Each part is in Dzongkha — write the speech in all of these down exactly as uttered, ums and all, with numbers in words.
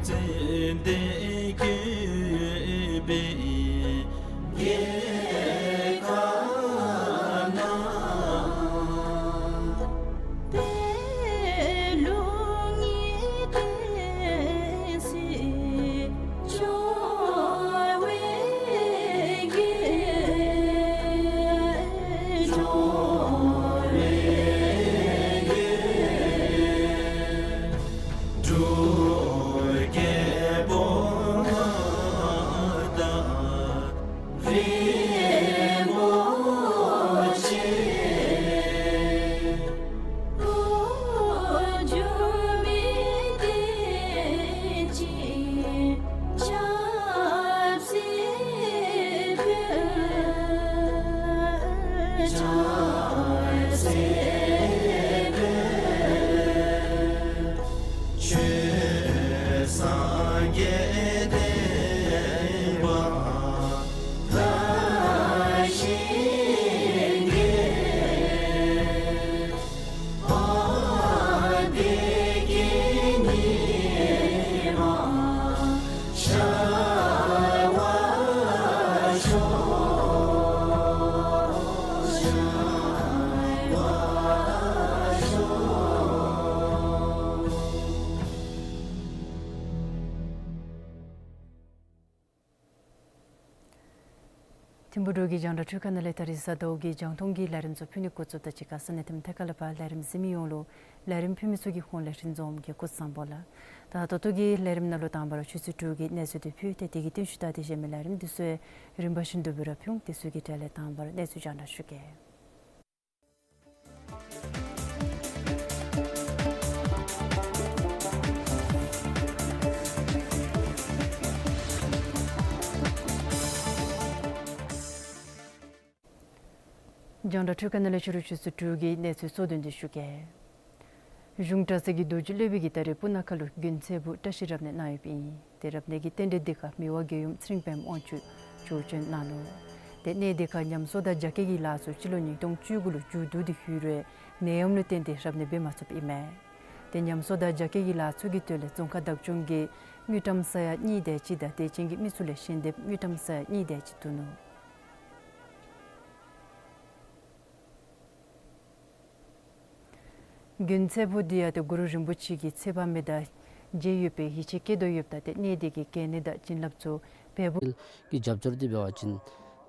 ཙན་དན་བཀོད་པའི་རྒྱལ་ཁབ་ན། པད་ལུང་གི་བསྟན་སྲིད་འབྱུང་བའི་རྒྱལ། འབྱུང་བའི་རྒྱལ། འབྲུག་རྒྱལ་པོ་དང་རིན་པོ་ཆེ། འོག་འཇུག་མི་བསྟན་ཅིང་ཆབ་སྲིད་འཕེལ། ཆབ་སྲིད་འཕེལ། ཆོས་སངས་རྒྱས་བསྟན་པ་དར་ཞིང་རྒྱས། དཔལ་བདེ་སྐྱིད་ཉི་མ་ཤར་བར་ཤོག། ཤར་བར་ཤོག། ཐིམ་ཕུག་འབྲུག་གི་རྒྱང་བསྒྲགས་འཕྲུལ་ཁང་ནང་ལས་ད་རིས་གཟའ་ཟླཝ་གི་རྒྱང་མཐོང་གི་ལས་རིམ་ཚུ་ཕུལ་ནི་འགོ་བཙུགསཔ་དང་གཅིག་ཁར་ས་གནས་དང་ཐད་ཀར་ལས་ཕར་ལས་རིམ་གཟིགས་མི་ཡོངས་ལུ་ལས་རིམ་ཕུལ་མི་ཚུ་གི་ཧོངས་ལས་རིན་འཛོམས་ཀྱིས་སྐུ་གཟུགས་བཟང་པོ་ལགས། ད་ད་ལྟོ་གི་ལས་རིམ་ནང་ལུ་དང་པ་ར་ཆུ་ཚོད་དྲུག་གི་གནས་ཚུལ་འདི་ཕུལ་ཏེ་དེ་གི་རྟིང་ཤུལ་ད་དེ་གཞན་མི་ལས་རིམ་འདི་ཚུ་ཡང་རིམ་པ་བཞིན་དུ་འབད་ར་ཕུལ་འོང་། དེ་ཚུ་གི་གྲས་ལས་དང་པ་ར་གནས་ཚུལ་རྒྱང་བསྒྲགས་ཞུ་གེ། རྒྱང་བསྒྲགས་འཕྲུལ་ཁང་ནང་ལས་ཕྱི་རུ་ཆུ་ཚོད་དྲུག་གི་གནས་ཚུལ་གཙོ་དོན་འདི་ཞུ་གེ། གཞུང་གྲྭ་ཚང་གི་རྡོ་རྗེ་སློབ་དཔོན་གྱིས་ད་རེས་སྤུ་ན་ཁ་ལུ་དགུན་ཚེས་པོ་བཀྲ་ཤིས་རབ་གནས་གནང་ཡོདཔ་ཨིན། ཏེ་རབ་གནས་ཀྱི་རྟེན་འབྲེལ་འདི་ཁར་མི་དབང་རྒྱལ་ཡུམ་ཚེ་རིང་པདྨ་དབང་ཕྱུག་ཞབས་བརྟན་གནང་ནུག། ཏེ་གནས་འདི་ཁར་ཉམས་གསོ་དང་རྒྱ་སྐྱེད་ཀྱི་ལཱ་ཚུ་སྤྱི་ལོ་ཉིས་སྟོང་བཅུ་དགུ་ལུ་མཇུག་བསྡུ་སྟེ་ཡོད་རུང་ནད་ཡམས་ལུ་བརྟེན་ཏེ་རབ་གནས་འབད་མ་ཚུགསཔ་ཨིན་མས། ཏེ་ཉམས་གསོ་དང་རྒྱ་སྐྱེད་ཀྱི་ལཱ་ཚུ་གི་དོན་ལས་རྫོང་ཁག་བདག་སྐྱོང་གིས་དངུལ་ཀྲམ་ས་ཡ་གཉིས་དེ་ཅིག་དང་དད་ཅན་གྱི་མི་ཚུ་ལས་ཞལ་འདེབས་དངུལ་ཀྲམ་ས་ཡ་གཉིས་དེ་ཅིག་བསྡུ་ནུག། དགུན་ཚེས་པོ་འདི་ཡང་ཏེ་གུ་རུ་རིན་པོ་ཆེ་གི་ཚེ་དཔག་མེད་དང་མཇལ་ཡོདཔ་སྦེ་ཡིད་ཆེས་བསྐྱེད་དོ་ཡོདཔ་ད་ཏེ་གནས་འདི་གི་གལ་གནད་དང་བྱིན་རླབས་ཚུ་བལ་པོ་གི་རྒྱབ་སྐྱོར་འདི་འབད་བ་ཅིན་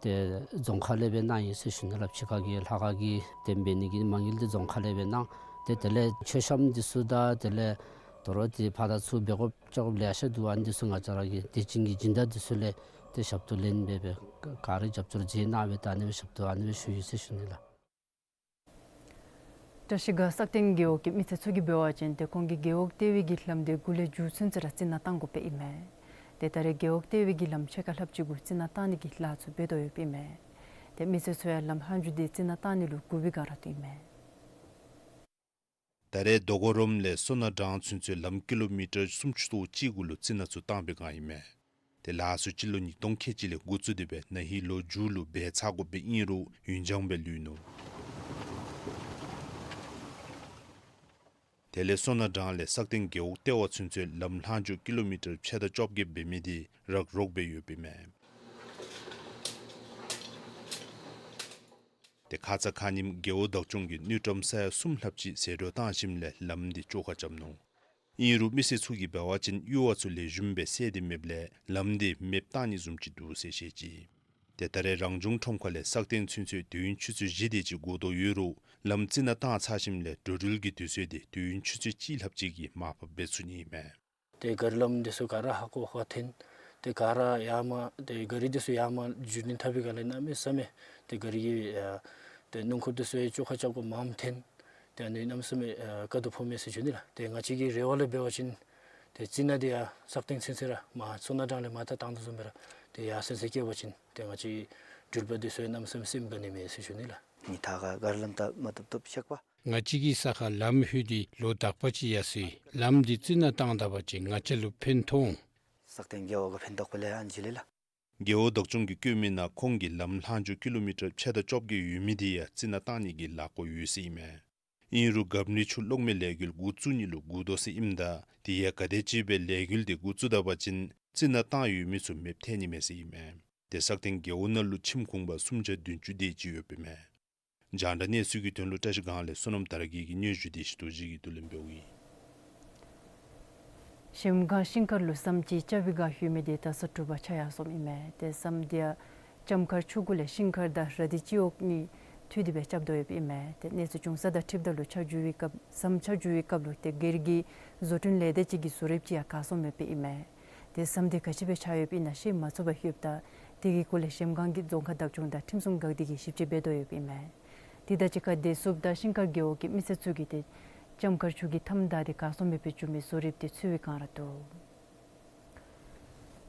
ཏེ་རྫོང་ཁག་ལས་སྦེ་གནང་ཡི་ཟེར་ཞུ་ནི་ལགས། ཕྱི་ཁ་གི་ལྷ་ཁང་གི་ཏེ་འབད་ནི་གི་མ་དངུལ་འདི་རྫོང་ཁག་ལས་སྦེ་གནང་། ཏེ་དེ་ལས་མཆོད་བཤམས་འདི་ཚུ་དང་དེ་ལས་དོ་རུང་ཏེ་ཕར་དང་ཚུར་འབད་དགོཔ་བཅོ་དགོཔ་ལེ་ཤ་འདུག། ཨ་ནི་འདི་ཚུ་ང་བཅས་ར་གི་དད་ཅན་གྱི་སྦྱིན་བདག་འདི་ཚུ་ལས་ཏེ་ཞབས་ཏོག་ལེན་སྦེ་སྦེ་ག་ར་རྒྱབ་སྐྱོར་མཛད་གནང་སྦེ་ད་ཨ་ནི་སྦེ་ཞབས་ཏོག་ཨ་ནི་སྦེ་ཞུ་ཡི་ཟེར་ཞུ་ནི་ལགས། བཀྲ་ཤིས་སྒང་སག་སྟེང་རྒེད་འོག་གི་མི་སེར་ཚུ་གིས་འབད་བ་ཅིན་ཏེ་ཁོང་གིས་རྒེད་འོག་ལྟེ་བའི་གི་ལམ་འདི་འགོ་ལས་མཇུག་ཚུན་ཚོད་ར་རྩི་ནག་བཏང་དགོཔ་ཨིན་མས། ཏེ་ད་རེས་རྒེད་འོག་ལྟེ་བའི་གི་ལམ་ཕྱེད་ཀ་ལྷགཔ་ཅིག་གུ་རྩི་ནག་བཏང་ནི་གི་ལཱ་ཚུ་འབད་དོ་ཡོདཔ་ཨིན་མས། ཏེ་མི་སེར་ཚུ་ཡང་ལམ་ལྷག་མཇུག་འདི་རྩི་ནག་བཏང་ནི་ལུ་སྒུག་པའི་བསྒང་ར་འདུག་ཨིན་མས། ད་རེས་རྡོ་སྒོ་རོམ་ལས་སོ་ན་འབྲང་ཚུན་ཚོད་ལམ་ཀི་ལོ་མི་ཊར་སུམ་ཅུ་སོ་གཅིག་གུ་ལུ་རྩི་ནག་ཚུ་བཏང་པའི་བསྒང་ཨིན་མས། ཏེ་ལཱ་ཚུ་སྤྱི་ལོ་ཉིས་སྟོང་ཁལ་གཅིག་ལས་འགོ་བཙུགས་ཏེ་སྦེ་ན་ཧིང་ལོ་མཇུག་ལུ་འབད་ཚར་དགོཔ་སྦེ་ཨིན་རུང་ཡུན་འགྱངས་སྦེ་ལུས་ནུག། དེ་ལས་སོ་ན་འབྲང་ལས་སག་སྟེང་རྒེད་འོག་ལྟེ་བ་ཚུན་ཚོད་ལམ་ལྷག་མཇུག་ཀི་ལོ་མི་ཊར་ཕྱེད་དང་བཅོ་བརྒྱད་འབད་མི་འདི་རག་རོག་སྦེ་ཡོདཔ་ཨིན་མས། ཏེ་ཁ་ཙ་ཁ་ཉིནམ་རྒེད་འོག་བདག་སྐྱོང་གིས་དངུལ་ཀྲམ་ས་ཡ་གསུམ་ལྷགཔ་ཅིག་ཟད་འགྲོ་བཏང་ཞིནམ་ལས་ལམ་འདི་བཅོ་ཁ་རྐྱབ་ནུག། ཨིན་རུང་མི་སེར་ཚུ་གིས་འབད་བ་ཅིན་གཡུར་བ་ཚུ་ལེགས་ཤོམ་སྦེ་བསལ་ཏེ་མེདཔ་ལས་ལམ་འདི་མེདཔ་བཏང་ནི་བཟུམ་ཅིག་འདུག་ཟེར་བཤད་ཅི། ཏེ་ད་རེས་རང་བྱུང་ཁྲོམ་ཁ་ལས་སག་སྟེང་ཚུན་ཚོད་དུས་ཡུན་ཆུ་ཚོད་བཞི་དེ་ཅིག་འགོར་དོ་ཡོད་རུང་ལམ་རྩི་ནག་བཏང་ཚར་ཞིནམ་ལས་འགྲོ་འགྲུལ་གྱི་དུས་ཚོད་འདི་དུས་ཡུན་ཆུ་ཚོད་གཅིག་ལྷགཔ་ཅིག་གིས་མར་ཕབ་འབད་ཚུགས་ནི་ཨིན་མས། ཏེ་ག་རི་ལམ་འདི་ཚུ་ག་ར་ཧ་ཁོ་ཧ་འཐོན། ཏེ་ག་ར་ཡར་མར་ཏེ་ག་རི་འདི་ཚུ་ཡར་མར་བརྒྱུད་ནི་འཐབ་པའི་བསྒང་ལས་གནམ་མེད་ས་མེད་ཏེ་ག་རི་གི་ཨ་ཏེ་སྣུམ་འཁོར་འདི་ཚུ་ཡང་བཅོ་ཁ་རྐྱབ་དགོཔ་མངམ་འཐོན། ཏེ་ཨ་ནི་གནམ་མེད་ས་མེད་ཨ་དཀའ་སྡུག་ཕོག་མས་ཟེར་ཞུ་ནི་ལགས། ཏེ་ང་བཅས་ཀྱི་རེ་བ་ལས་འབད་བ་ཅིན་ཏེ་རྩི་ནག་འདི་ཡང་སག་སྟེང་ཚུན་ཚོད་ར་མར་སོ་ན་འབྲང་ལས་མར་ད་བཏང་དོ་བཟུམ་སྦེ་ར་ཏེ་ཡར་ཚུན་ཚོད་བསྐྱལ་བ་ཅིན་ཏེ་ང་བཅས་འགྲུལ་པ་འདི་ཚུ་ཡང་གནམ་མེད་ས་མེད་སེམས་དགའ་ནི་མས་ཟེར་ཞུ་ནི་ལགས། ཉི་ཐག་ཁར་ག་རི་ལམ་བཏབ་མ་བཏབ་བཏུབ་ཤེས་པ། ང་བཅས་ཀྱི་ས་ཁར་ལམ་ལྷོད་དེ་ལོ་དག་པ་ཅིག་ཡར་སོ་ཡི། ལམ་འདི་རྩི་ནག་བཏང་ད་པ་ཅིན་ང་བཅས་ལུ་ཕན་ཐོགས་འོང་། སག་སྟེང་རྒེད་འོག་ག་ཕན་ཐོགས་པ་ལས་ཨ་ནི་ཅིག་ལས་ལགས། རྒེད་འོག་བདག་སྐྱོང་གིས་བཀོད་མི་ནང་ཁོང་གིས་ལམ་ལྷག་མཇུག་ཀི་ལོ་མི་ཊར་ཕྱེད་དང་བཅོ་བརྒྱད་ཡོད་མི་འདི་ཡང་རྩི་ནག་བཏང་ནི་གི་ལཱ་འགོ་ཡོད་ཟེར་ཨིན་མས། ཨིན་རུང་རྒཔོ་རི་ཆུ་གློག་མེ་ལས་འགུལ་འགོ་བཙུགས་ནི་ལུ་འགོར་དོ་ཟེར་ཨིནམ་ད་དེ་ཡང་ག་དེམ་ཅིག་སྦེ་ལས་འགུལ་དེ་འགོ་བཙུགས་ད་པ་ཅིན་རྩི་ནག་བཏང་ཡོད་མི་ཚུ་མེདཔ་ཐལ་ནི་མས་ཟེར་ཨིན་མས། དེ་སག་སྟེང་རྒེད་འོག་ནང་ལུ་ཁྱིམ་གུང་པ་སུམ་བརྒྱ་བདུན་ཅུ་དེ་ཅིག་ཡོདཔ་ཨིན་མས། རྒྱང་བསྒྲགས་གནས་ཚུལ་གྱི་དོན་ལུ་བཀྲ་ཤིས་སྒང་ལས་བསོད་ནམས་དར་རྒྱས་ཀྱིས་སྙན་ཞུ་དེ་ཞུ་དོ་ཅིག་གི་དུས་ལེན་འབདཝ་ཨིན། གཞལམ་སྒང་ཤིང་མཁར་ལུ་ཟམ་ཅིག་རྐྱབ་པའི་བསྒང་ལྷོད་མི་དེ་ད་ས་དྲོ་པ་ཆ་ཡར་སོངམ་ཨིན་མས། དེ་ཟམ་དེ་ཡང་ལྕམ་མཁར་ཆུ་གུ་ལས་ཤིང་མཁར་དང་ར་དྷི་སྤྱི་འོག་གཉིས་མཐུད་དེ་སྦེ་རྐྱབ་དོ་ཡོདཔ་ཨིན་མས། དེ་གནས་ཚུལ་བྱུང་ས་དང་འཁྲིལཝ་ད་ལུ་ཆ་འཇོག་པའི་སྐབས་ཟམ་ཆ་འཇོག་པའི་སྐབས་ལུ་དེ་སྒེར་གྱི་བཟོ་སྐྲུན་ལས་སྡེ་ཅིག་གི་བཟོ་རིགཔ་ཅིག་ཡང་གར་སོངམ་ཡོདཔ་ཨིན་མས། དེ་ཟམ་དེ་ག་ཅི་སྦེ་ཆགས་ཡོདཔ་ཨིན་ན་ཤེས་མ་ཚུགས་པར་ལྷོདཔ་ད་དེ་གི་སྐོར་ལས་གཞལམ་སྒང་གི་རྫོང་ཁ་བདག་སྐྱོང་དང་ཁྲིམས་སྲུང་འགག་སྡེ་གིས་ཞིབ་དཔྱད་འབད་དོ་ཡོདཔ་ཨིན་མས། དེ་དང་གཅིག་ཁར་དེ་བསུབ་ད་ཤིང་མཁར་རྒེད་འོག་གི་མི་སེར་ཚུ་གིས་དེ་ལྕམ་མཁར་ཆུ་གི་མཐའམ་བདའ་སྟེ་གར་སོངམ་ཡོད་པའི་རྒྱུ་མའི་བཟོ་རིགཔ་དེ་འཚོལ་བའི་བསྒང་ར་འདུག།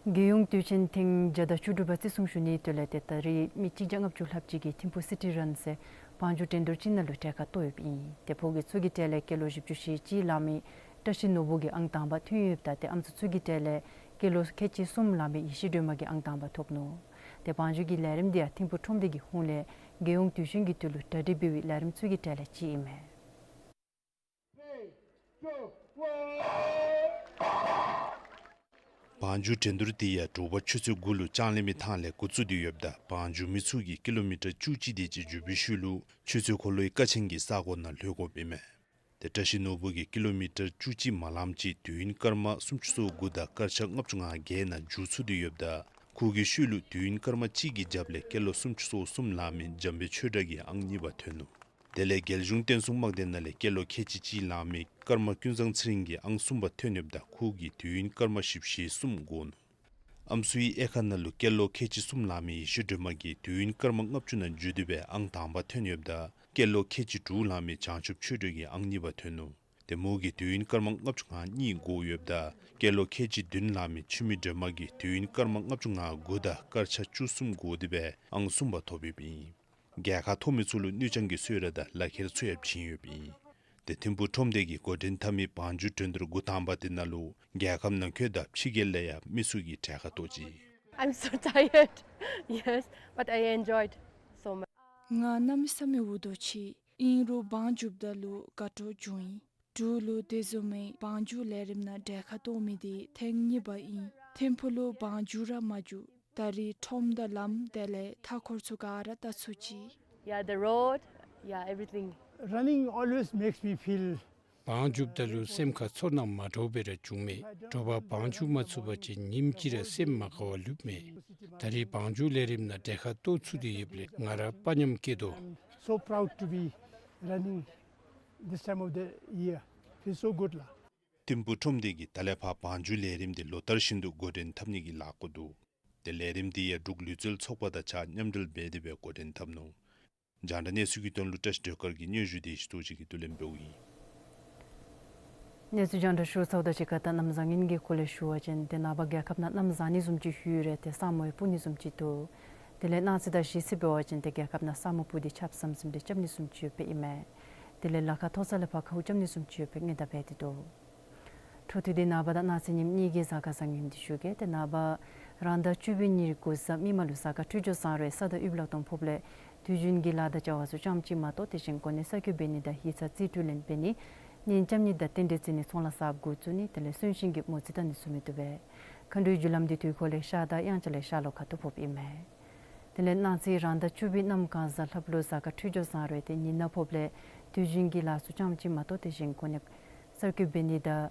རྒྱལ་ཡོངས་དུས་ཆེན་ཐེངས་བརྒྱ་དང་བཅུ་དྲུག་པ་བརྩི་སྲུང་ཞུ་ནིའི་དོན་ལས་དེ་ད་རེས་མི་གཅིག་བརྒྱ་ལྔ་བཅུ་ལྷགཔ་ཅིག་གིས་ཐིམ་ཕུ་སི་ཊི་རཱན་ཟེར་བང་རྒྱུག་འགྲན་བསྡུར་ཅིག་ནང་ལུ་གྲལ་ཁར་གཏོགས་ཡོདཔ་ཨིན། དེ་ཕོ་སྐྱེས་ཚུ་གི་གྲས་ལས་སྐྱེས་ལོ་བཞི་བཅུ་ཞེ་གཅིག་ལང་མི་བཀྲ་ཤིས་ནོར་བུ་གིས་ཨང་དང་པ་ཐོན་ཡོདཔ་ད་དེ་ཨམ་སྲུ་ཚུ་གི་གྲས་ལས་སྐྱེས་ལོ་ཁལ་གཅིག་གསུམ་ལང་མི་ཡེ་ཤེས་སྒྲོལ་མ་གིས་ཨང་དང་པ་ཐོབ་ནུག། དེ་བང་རྒྱུག་གི་ལས་རིམ་དེ་ཡང་ཐིམ་ཕུ་ཁྲོམ་སྡེ་གི་ཧོངས་ལས་རྒྱལ་ཡོངས་དུས་ཆེན་གྱི་དུས་ལུ་གྲ་སྒྲིག་འབད་བའི་ལས་རིམ་ཚུ་གི་གྲས་ལས་གཅིག་ཨིན་མས། བང་རྒྱུག་འགྲན་བསྡུར་དེ་ཡང་དྲོ་པ་ཆུ་ཚོད་དགུ་ལུ་ལྕང་གླིང་མའི་ཐང་ལས་འགོ་བཙུགས་ཏེ་ཡོདཔ་ད་བང་རྒྱུག་མི་ཚུ་གིས་ཀི་ལོ་མི་ཊར་བཅུ་གཅིག་དེ་ཅིག་རྒྱུག་པའི་ཤུལ་ལུ་ཆུ་ཚོད་འཁོར་ལོའི་ཀ་ཆེན་གྱི་ས་གོ་ནང་ལྷོད་དགོཔ་ཨིན་མས། དེ་བཀྲ་ཤིས་ནོར་བུ་གིས་ཀི་ལོ་མི་ཊར་བཅུ་གཅིག་མ་ལངམ་ཅིག་དུས་ཡུན་སྐར་མ་སུམ་ཅུ་སོ་དགུ་དང་སྐར་ཆ་ལྔ་བཅུ་ང་བརྒྱད་ནང་རྒྱུག་ཚུགས་ཏེ་ཡོདཔ་ད་ཁོ་གི་ཤུལ་ལུ་དུས་ཡུན་སྐར་མ་གཅིག་གི་རྒྱབ་ལས་སྐྱེས་ལོ་སུམ་ཅུ་སོ་གསུམ་ལང་མི་འཇམ་དཔལ་ཆོས་གྲགས་ཀྱིས་ཨང་གཉིས་པ་ཐོན་ནུག། དེ་ལས་རྒྱལ་གཞུང་བསྟན་སྲུང་དམག་སྡེ་ནང་ལས་སྐྱེས་ལོ་ཁལ་གཅིག་གཅིག་ལང་མི་ཀརྨ་ཀུན་བཟང་ཚེ་རིང་གིས་ཨང་གསུམ་པ་ཐོན་ཡོདཔ་ད་ཁོ་གིས་དུས་ཡུན་སྐར་མ་བཞི་བཅུ་ཞེ་གསུམ་འགོར་ནུག། ཨམ་སྲུའི་དབྱེ་ཁག་ནང་ལུ་སྐྱེས་ལོ་ཁལ་གཅིག་གསུམ་ལང་མི་ཡེ་ཤེས་སྒྲོལ་མ་གིས་དུས་ཡུན་སྐར་མ་ལྔ་བཅུ་ནང་རྒྱུག་སྟེ་སྦེ་ཨང་དང་པ་ཐོན་ཡོདཔ་ད་སྐྱེས་ལོ་ཁལ་གཅིག་དྲུག་ལང་མི་བྱང་ཆུབ་ཆོས་སྒྲོན་གྱིས་ཨང་གཉིས་པ་ཐོན་ནུག། དེ་མོ་གིས་དུས་ཡུན་སྐར་མ་ལྔ་བཅུ་ང་གཉིས་འགོར་ཡོདཔ་ད་སྐྱེས་ལོ་ཁལ་གཅིག་བདུན་ལང་མི་འཆི་མེད་སྒྲོལ་མ་གིས་དུས་ཡུན་སྐར་མ་ལྔ་བཅུ་ང་དགུ་དང་སྐར་ཆ་བཅུ་གསུམ་འགོར་ཏེ་སྦེ་ཨང་གསུམ་པ་ཐོབ་ཡོདཔ་ཨིན། རྒྱལ་ཁ་ཐོབ་མི་ཚུ་ལུ་དངུལ་རྐྱང་གི་གསོལ་རས་དང་ལག་ཁྱེར་ཚུ་ཡང་བྱིན་ཡོདཔ་ཨིན། དེ་ཐིམ་ཕུ་ཁྲོམ་སྡེ་གིས་འགོ་འདྲེན་འཐབ་མི་བང་རྒྱུག་འགྲན་བསྡུར་འགོ་དང་པ་དེ་ནང་ལུ་རྒྱལ་ཁབ་ནང་འཁོད་དང་ཕྱི་རྒྱལ་ལས་ཡང་མི་ཚུ་གིས་གྲལ་ཁར་གཏོགས་ཅི། I'm so tired. Yes, but I enjoyed so much. ང་གནམ་མེད་ས་མེད་འུ་སྡུག་ཅི། ཨིན་རུང་བང་རྒྱུགཔ་ད་ལུ་དགའ་སྤྲོ་བྱུང་ཡི། འབྲུག་ལུ་དེ་བཟུམ་མའི་བང་རྒྱུག་ལས་རིམ་ནང་གྲལ་ཁར་གཏོགས་མི་དེ་ཐེངས་གཉིས་པ་ཨིན། ཐིམ་ཕུ་ལུ་བང་རྒྱུག་ར་མ་རྒྱུག། ད་རེས་ཁྲོམ་དང་ལམ་དེ་ལས་མཐའ་འཁོར་ཚུ་ག་ར་བལྟ་ཚུགས་ཅི། Yeah, the road, yeah, everything. Running always makes me feel བང་རྒྱུགཔ་ད་ལུ་སེམས་ཁར་ཚོར་སྣང་མ་འདྲཝ་སྦེ་ར་བྱུང་མས། དྲོ་པ་བང་རྒྱུག་མ་ཚུགས་པ་ཅིན་ཉིནམ་གཅིག་ར་སེམས་མ་དགའ་བར་ལུས་མས། ད་རེས་བང་རྒྱུག་ལས་རིམ་ནང་གྲལ་ཁར་གཏོགས་ཚུགས་ཏེ་ཡོདཔ་ལས་ང་ར་དཔའ་ཉམས་སྐྱེས་དོ། So proud to be running this time of the year. Feels so good, la. ཐིམ་ཕུ་ཁྲོམ་སྡེ་གིས་ད་ལས་ཕར་བང་རྒྱུག་ལས་རིམ་དེ་ལོ་ལྟར་བཞིན་དུ་འགོ་འདྲེན་འཐབ་ནི་གི་ལཱ་འགོ་འདུག། དེ་ལས་རིམ་དེ་ཡང་འབྲུག་ལུས་རྩལ་ཚོགས་པ་དང་གཅིག་ཁར་མཉམ་འབྲེལ་འབད་དེ་སྦེ་འགོ་འདྲེན་འཐབ་ནུག། རྒྱང་བསྒྲགས་གནས་ཚུལ་གྱི་དོན་ལུ་བཀྲ་ཤིས་སྒྲོལ་དཀར་གྱིས་སྙན་ཞུ་དེ་ཞུ་དོ་ཅིག་གི་དུས་ལེན་འབདཝ་ཨིན། གནས་ཚུལ་རྒྱང་བསྒྲགས་ཞུ་ཚརཝ་དང་གཅིག་ཁར་ད་གནམ་བཟང་ངན་གྱི་སྐོར་ལས་ཞུ་བ་ཅིན་དེ་ནངས་པ་རྒྱལ་ཁབ་ནང་གནམ་བཟང་ནི་བཟུམ་ཅིག་ཧུ་རེ་དེ་ས་སྨུག་ཡང་སྤུབ་ནི་བཟུམ་ཅིག་འདུག། དེ་ལས་གནངས་ཚེ་དང་གཞེས་ཚེ་འབད་བ་ཅིན་དེ་རྒྱལ་ཁབ་ནང་ས་སྨུག་སྤུབ་སྟེ་ཆརཔ་ཟམ་ཟིམ་དེ་རྐྱབ་ནི་བཟུམ་ཅིག་ཡོདཔ་ཨིན་མས། དེ་ལས་ལ་ཁ་མཐོ་ས་ལས་ཕར་ཁཝ་རྐྱབ་ནི་བཟུམ་ཅིག་ཡོདཔ་སྦེ་སྔོན་བརྡ་འབད་དེ་འདུག། འཕྲོ་མཐུད་དེ་ནངས་པ་དང་གནངས་ཚེ་ཉིནམ་གཉིས་ཀྱི་གཟའ་སྐར་བཟང་ངན་དེ་ཞུ་གེ། དེ་ནངས་པ་རང་ཟླ་བཅུ་པའི་ཉེར་དགུ་གཟའ་མིག་དམར་ལུ་གཟའ་སྐར་འཕྲོད་སྦྱོར་བཟང་རུང་ས་དང་དབུས་ལུ་སྟོང་ཕོགཔ་ལས་དུས་རྒྱུན་གྱི་ལཱ་དང་བྱ་བ་ཚུ་ཙམ་ཅིག་མ་གཏོགས་དེ་བཞིན་གོ་གནས་གསར་བསྐོ་འབད་ནི་དང་ཡིག་ཚང་རྩིས་སྤྲོད་ལེན་འབད་ནི་གཉེན་རྐྱབ་ནི་དང་རྟེན་འབྲེལ་བརྩི་ནི་ཚོང་ལཱ་གསརཔ་འགོ་བཙུགས་ནི་དེ་ལས་གསོན་གཤིན་གྱི་མོ་རྩིས་བལྟ་ནི་ཚུ་མི་བཏུབ་པས། མཁའ་འགྲོའི་རྒྱུ་ལམ་དེ་དུས་འཁོར་ལས་ཤར་དང་དབྱངས་འཆར་ལས་ཤར་ལྷོ་ཁ་ཐུག་ཕོགཔ་ཨིན་མས། དེ་ལས་གནངས་ཚེ་རང་ཟླ་བཅུ་པའི་གནམ་གང་གཟའ་ལྷགཔ་ལུ་གཟའ་སྐར་འཕྲོད་སྦྱོར་བཟང་རུང་དེ་ཉིན་ནག་ཕོགཔ་ལས་དུས་རྒྱུན་གྱི་ལཱ་ཚུ་ཙམ་ཅིག་མ་གཏོགས་དེ་བཞིན་གོ་གནས་གསར་བསྐོ་འབད་ནི་དང་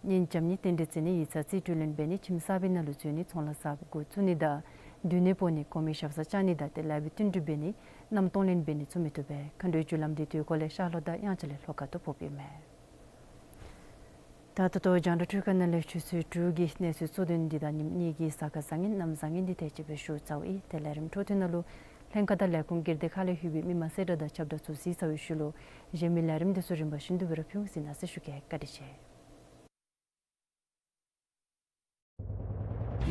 གཉེན་རྐྱབ་ནི་རྟེན་འབྲེལ་བརྩི་ནི་ཡིག་ཚང་རྩིས་སྤྲོད་ལེན་འབད་ནི་ཁྱིམ་གསར་པའི་ནང་ལུ་འཛུལ་ནི་ཚོང་ལཱ་གསརཔ་འགོ་བཙུགས་ནི་དང་སྡོད་གནས་སྤོ་ནི་གོང་མའི་ཞབས་སར་བཅར་ནི་དང་དེ་ལས་ལཱ་བའི་བསྟུན་གྲོས་འབད་ནི་གནམ་སྟོང་ལེན་འབད་ནི་ཚུ་མི་བཏུབ་པས། མཁའ་འགྲོའི་རྒྱུ་ལམ་དེ་དུས་འཁོར་ལས་ཤར་ལྷོ་དང་དབྱངས་འཆར་ལས་ལྷོ་ཁ་ཐུག་ཕོགཔ་ཨིན་མས། ད་ད་ལྟོ་རྒྱང་བསྒྲགས་འཕྲུལ་ཁང་ནང་ལས་ཆུ་ཚོད་དྲུག་གི་གནས་ཚུལ་གཙོ་དོན་འདི་དང་ཉིནམ་གཉིས་ཀྱི་གཟའ་སྐར་བཟང་ངན་གནམ་བཟང་ངན་འདི་དེ་ཅིག་སྦེ་ཞུ་ཚརཝ་ཨིན། དེ་ལས་རིམ་འཕྲོ་མཐུད་ནང་ལུ་ལྷན་ཁག་དང་ལས་ཁུངས་སྒེར་སྡེ་ཁག་ལས་ལྷོད་པའི་མི་མང་གསལ་བསྒྲགས་དང་ཁྱབ་བསྒྲགས་ཚུ་གཟིགས་ཚར་བའི་ཤུལ་ལུ་གཞན་མི་ལས་རིམ་དེ་ཚུ་རིམ་པ་བཞིན་དུ་སྦེ་ར་ཕུལ་ཟེར་གནང་ཟེར་ཞུ་གེ། བཀའ་དྲིན་ཆེ།